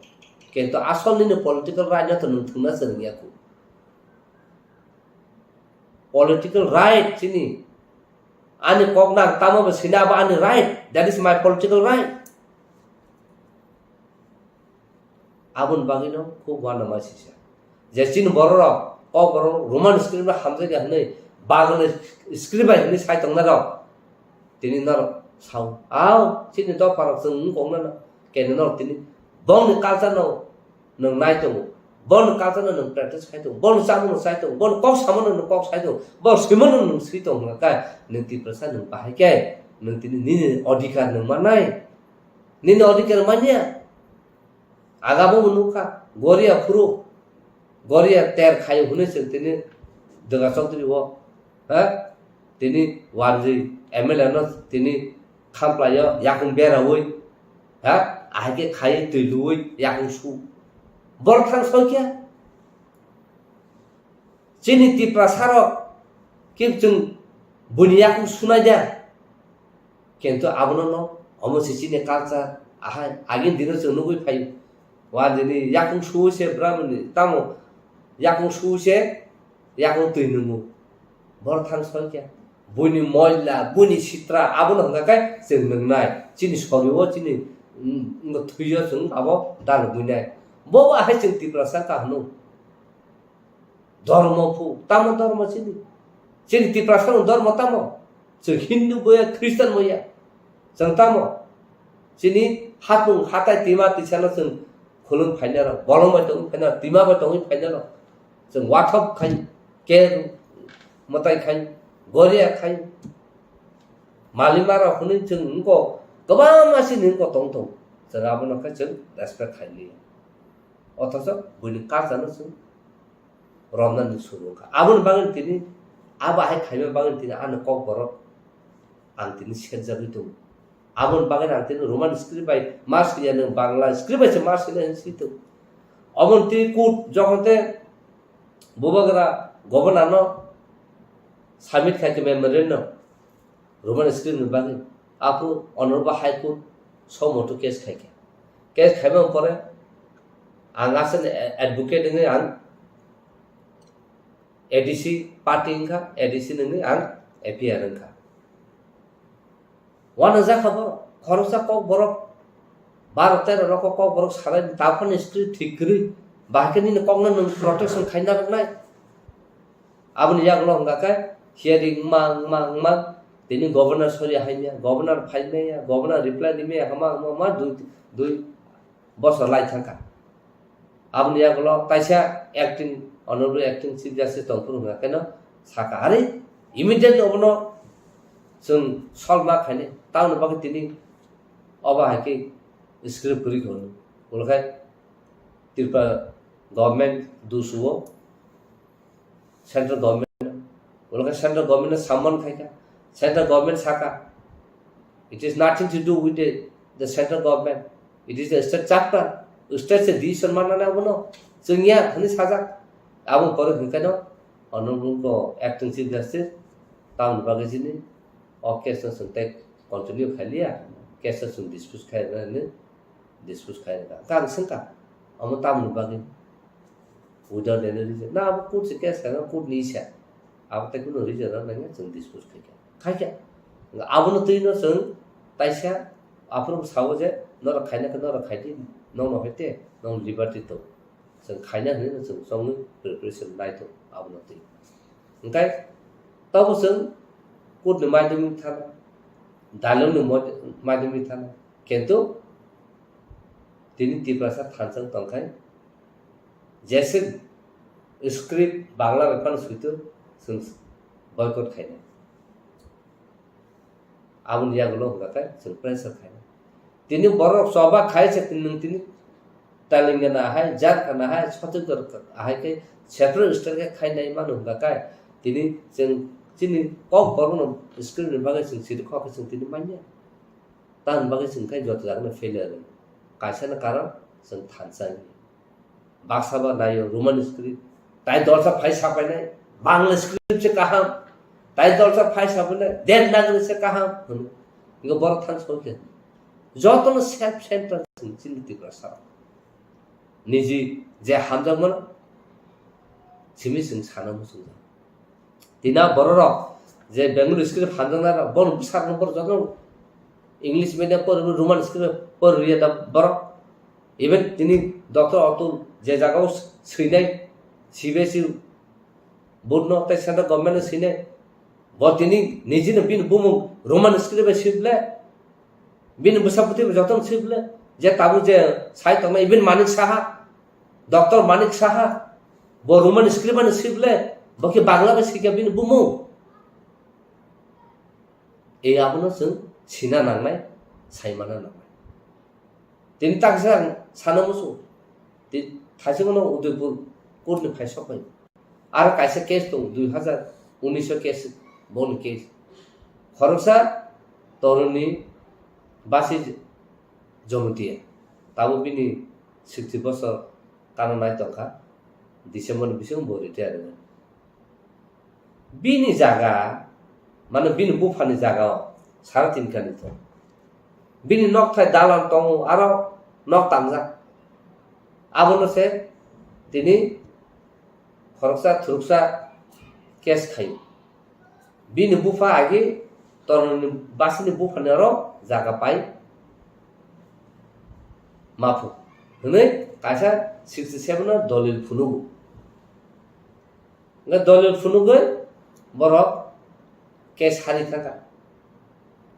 Kintu asol nini political right no to nwng thwngna chwng ya khu. Political right chini. Ani kok nang tamo bo sina abo ani right. That is my political right. Aboni bagwino khub uanama sisa. Je chini bororok, Kokborok Roman script bai hamjakya hwnwi, Bangla script bai hwnwi sai tongnai rok. Tini norok sao, "Ao, chini dopharok chwng wng kok nana." Kene norok tini bongni culture no nwng nai tongo, bongni culture no nwng practice khai tongo, bongni chamung no chai tongo, bongni kok samano nwng kok sai tongo, bongni swimano nwng swi tongo hwnkha khe nwng Tiprasa nwng bahai khe nwng tini nini odhikar nwng mannai. Nini odhikar manya. Agabo bo nukha, Goria phuru, Goria ter khayo hwnwi chwng tini Dwga Chowdhury o, ha? Tini wanjwi M L A no tini khamplaio, yakung beraui, ha? Ahai khe khai twi luui, yakung su. Borok thang soi khe? Chini Tiprasa rok khe chwng buini yakung sunai da. Kintu abono no, omo se chini culture, ahai, agini dino chwng nugui phai. Wa dini yakung su se bramani, tamo yakung su se, yakung twi nungo. Borok thang soi khe. Buini moila, buini sitra, abono hwnkha khe chwng nungnai. Chini sori o, chini Wngkha thwiyo chwng abo dalogwi nai. Bo ba hai chwng Tiprasa wngkha hwno. Dhormo phu, tamo dhormo chini? Chini Tiprasa ni dhormo tamo? Chwng Hindu boya, Christian boya. Chwng tamo? Chini hapung hatai tima tisano chwng khulum phainaro, bolong bai tongwi phainaro, tima bai tongwi phainaro. Chwng wathop khai, ker mwtai khai, goria khai. Malima rok hwnwi chwng wngkok, kwbangma chini wngkok tong tong. Chwng abono khe chwng respect khai liya. Othocho buini culture no chwng romnani suru wngkha. Aboni bagwi tini, abo hai khaima bagwi tini ani kokborok ang tini serjagwi tongo. Aboni bagwi ang tini Roman script bai ma swiya, nwng Bangla script bai se ma swinai hinwi swi tongo. Oboni tini court jokhon te bubagra governor no submit khai khe memorandum. Roman script ni bagwi. Aphuru Honorable High Court suo motu case khaikha. Case khaimani pore ang aswkni advocate wngwi ang A D C party wngkha, A D C ni wngwi ang A P R wngkha. Uanajak kha borok, khoroksa kokborok, baro tero rok kokborok salai, taphani script thik kwrwi, bahai khe nini kokno nwng protection khaina rwnai. Aboni yagulo hwnka khe hearing wngma, wngma, wngma, tini governor sori haimya, governor phaimaya, governor reply rimaya, hama, hama, hama, dui, dui bosor lai thangkha. Aboni yagulo taisa acting, honorable acting chief justice tongphuru hwnka kheno saka, "Are, immediately obono chwng solve ma khainai, tamoni bagwi tini obo hai khe script kwrwi kha hwnwi." Ulo khe Tripura government dusuo, central government, ulo khe central government no summon khaikha, central government saka, "It is nothing to do with the, the central government, it is the state chapter, state se decision manna abono, chwngya," hwnwi sajak. Abo pore hwnkheno honorable ko acting chief justice tamoni bagwi chini o case no chwng tei continue khailiya, case no chwng dispose khairwknani dispose khairwkha. Hwnkhe ang swngkha, omo tamoni bagwi? Without any reason. Na abo court se case khaina court ni isa. Abo tei kunu reason rok nangya chwng dispose khaikha. Khaikha. Abono twi no chwng taisa aphuru sawo je norok khaina khe norok khaidi, nokno hete nong liberty tong. Chwng khaina hwnwi no chwng chongwi preparation naithok abono twi. Hwnkhe tobo chwng court ni maidwmwi thana, dalong ni mod-, maidwmwi thana. Kintu tini Tiprasa thansa wng tongkhai, jese script Bangla bai phano suitu chwng boycott khainai. Aboni yagulo hwnka khe chwng pressure khainai. Tini borok choba khai se nwng tini Telangana hai, Jharkhand hai, Chhattisgarh hai khe separate state khe khainai mano hwnka khe tini chwng chini kok borokno script ni bagwi chwng siri kok khe chwng tini manya. Tamoni bagwi chwng khai joto jagano failure wng. Kaisa no karon chwng thansa wng. Baksa ba naio Roman script. Tai dolsa phai sapainai, Bangla script se kaham. Tai dolsa phai sapainai, Devanagari se kaham hwnwi. Ingo borok thansa wng khe. Jotono self centered chwng chini Tiprasa rok. Niji je hamjakmano simi chwng sana muchungjak. Tina bororok je Bengali script hamjaknai rok, bono bwsarokno borok jotono English medium pori, Roman script pori rwya da borok. Even tini Doctor Atul je jagao swinai C B S E board no tei central government no swinai, bo tini nijino bini bumung Roman script bai swi ble, bini bwsa bwtwi bai jotono swi ble, je tabuk je sai tongnai even Manik Saha, Doctor Manik Saha, bo Roman script bai swi ble, bo khe Bangla bai swi kha bini bumung. E abono chwng sina nangnai, saimana nangnai. Tini taksa ang sana muchung. Ti-, thaisingno Udaipur court ni phai sok bai. Aro kaisa case tongo, dui hazar unis o case, boni case. Khoroksa toroni basi Jamatia. Tabuk bini sixty bosor kana nai tongkha. December ni bisingo bo retire wngkha. Bini jaga, mane bini buphani jaga o sara tin kani tongo. Bini nokthai dalan tongo, aro nok tangjak. Abono se tini khoroksa thuruksa case khaio. Bini bupha agi toroni basini buphani aro jaga pai. Maphu hwnwi kaisa sixty seven no dolil phunugo. Hwnkhe dolil phunugwi borok case hari thangkha.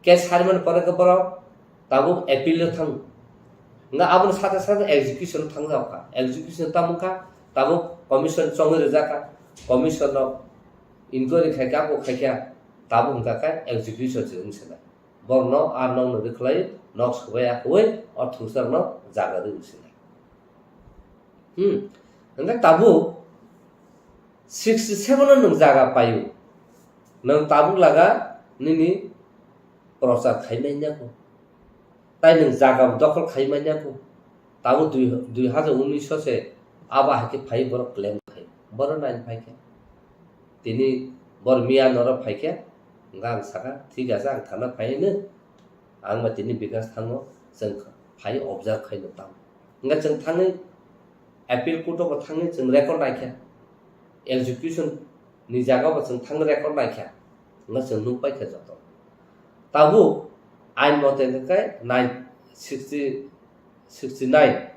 Case harimani pore khe borok tabuk appeal o thango. Hwnkhe aboni sate sate execution thangjak kha. Execution tamo kha, tabuk commission chongwi rijak kha. Commission no inquiry khai kha, abo khai kha, tabuk hwnkha khe execution se wng se nai. Borokno ar nokno rwkhlai nok swbai akhoi o thungsarno jaga rwi se nai. Hmm. Hwnkhe tabuk sixty seven no nwng jaga paio. Nwng tabuk laga nini prochar khai manya kho. Tai nwng jaga bo dokhol khai manya kho. Tabuk dui, dui hajar unis o se abo hai khe phai borok claim khai. Borok nai phai khe. Tini bor miya noro phai khe, hwnkhe ang saka, "Thik ache, ang thana phai hino." Ang ba tini Bikash thango, chwng phai observe khaino tamo. Hwnkhe chwng thangwi appeal court o bo thangwi chwng record naikha, execution ni jaga bo chwng thangwi record naikha, hwnkhe chwng nukpaikha joto. Tabuk ain mote hwnkhe nine sixty, sixty nine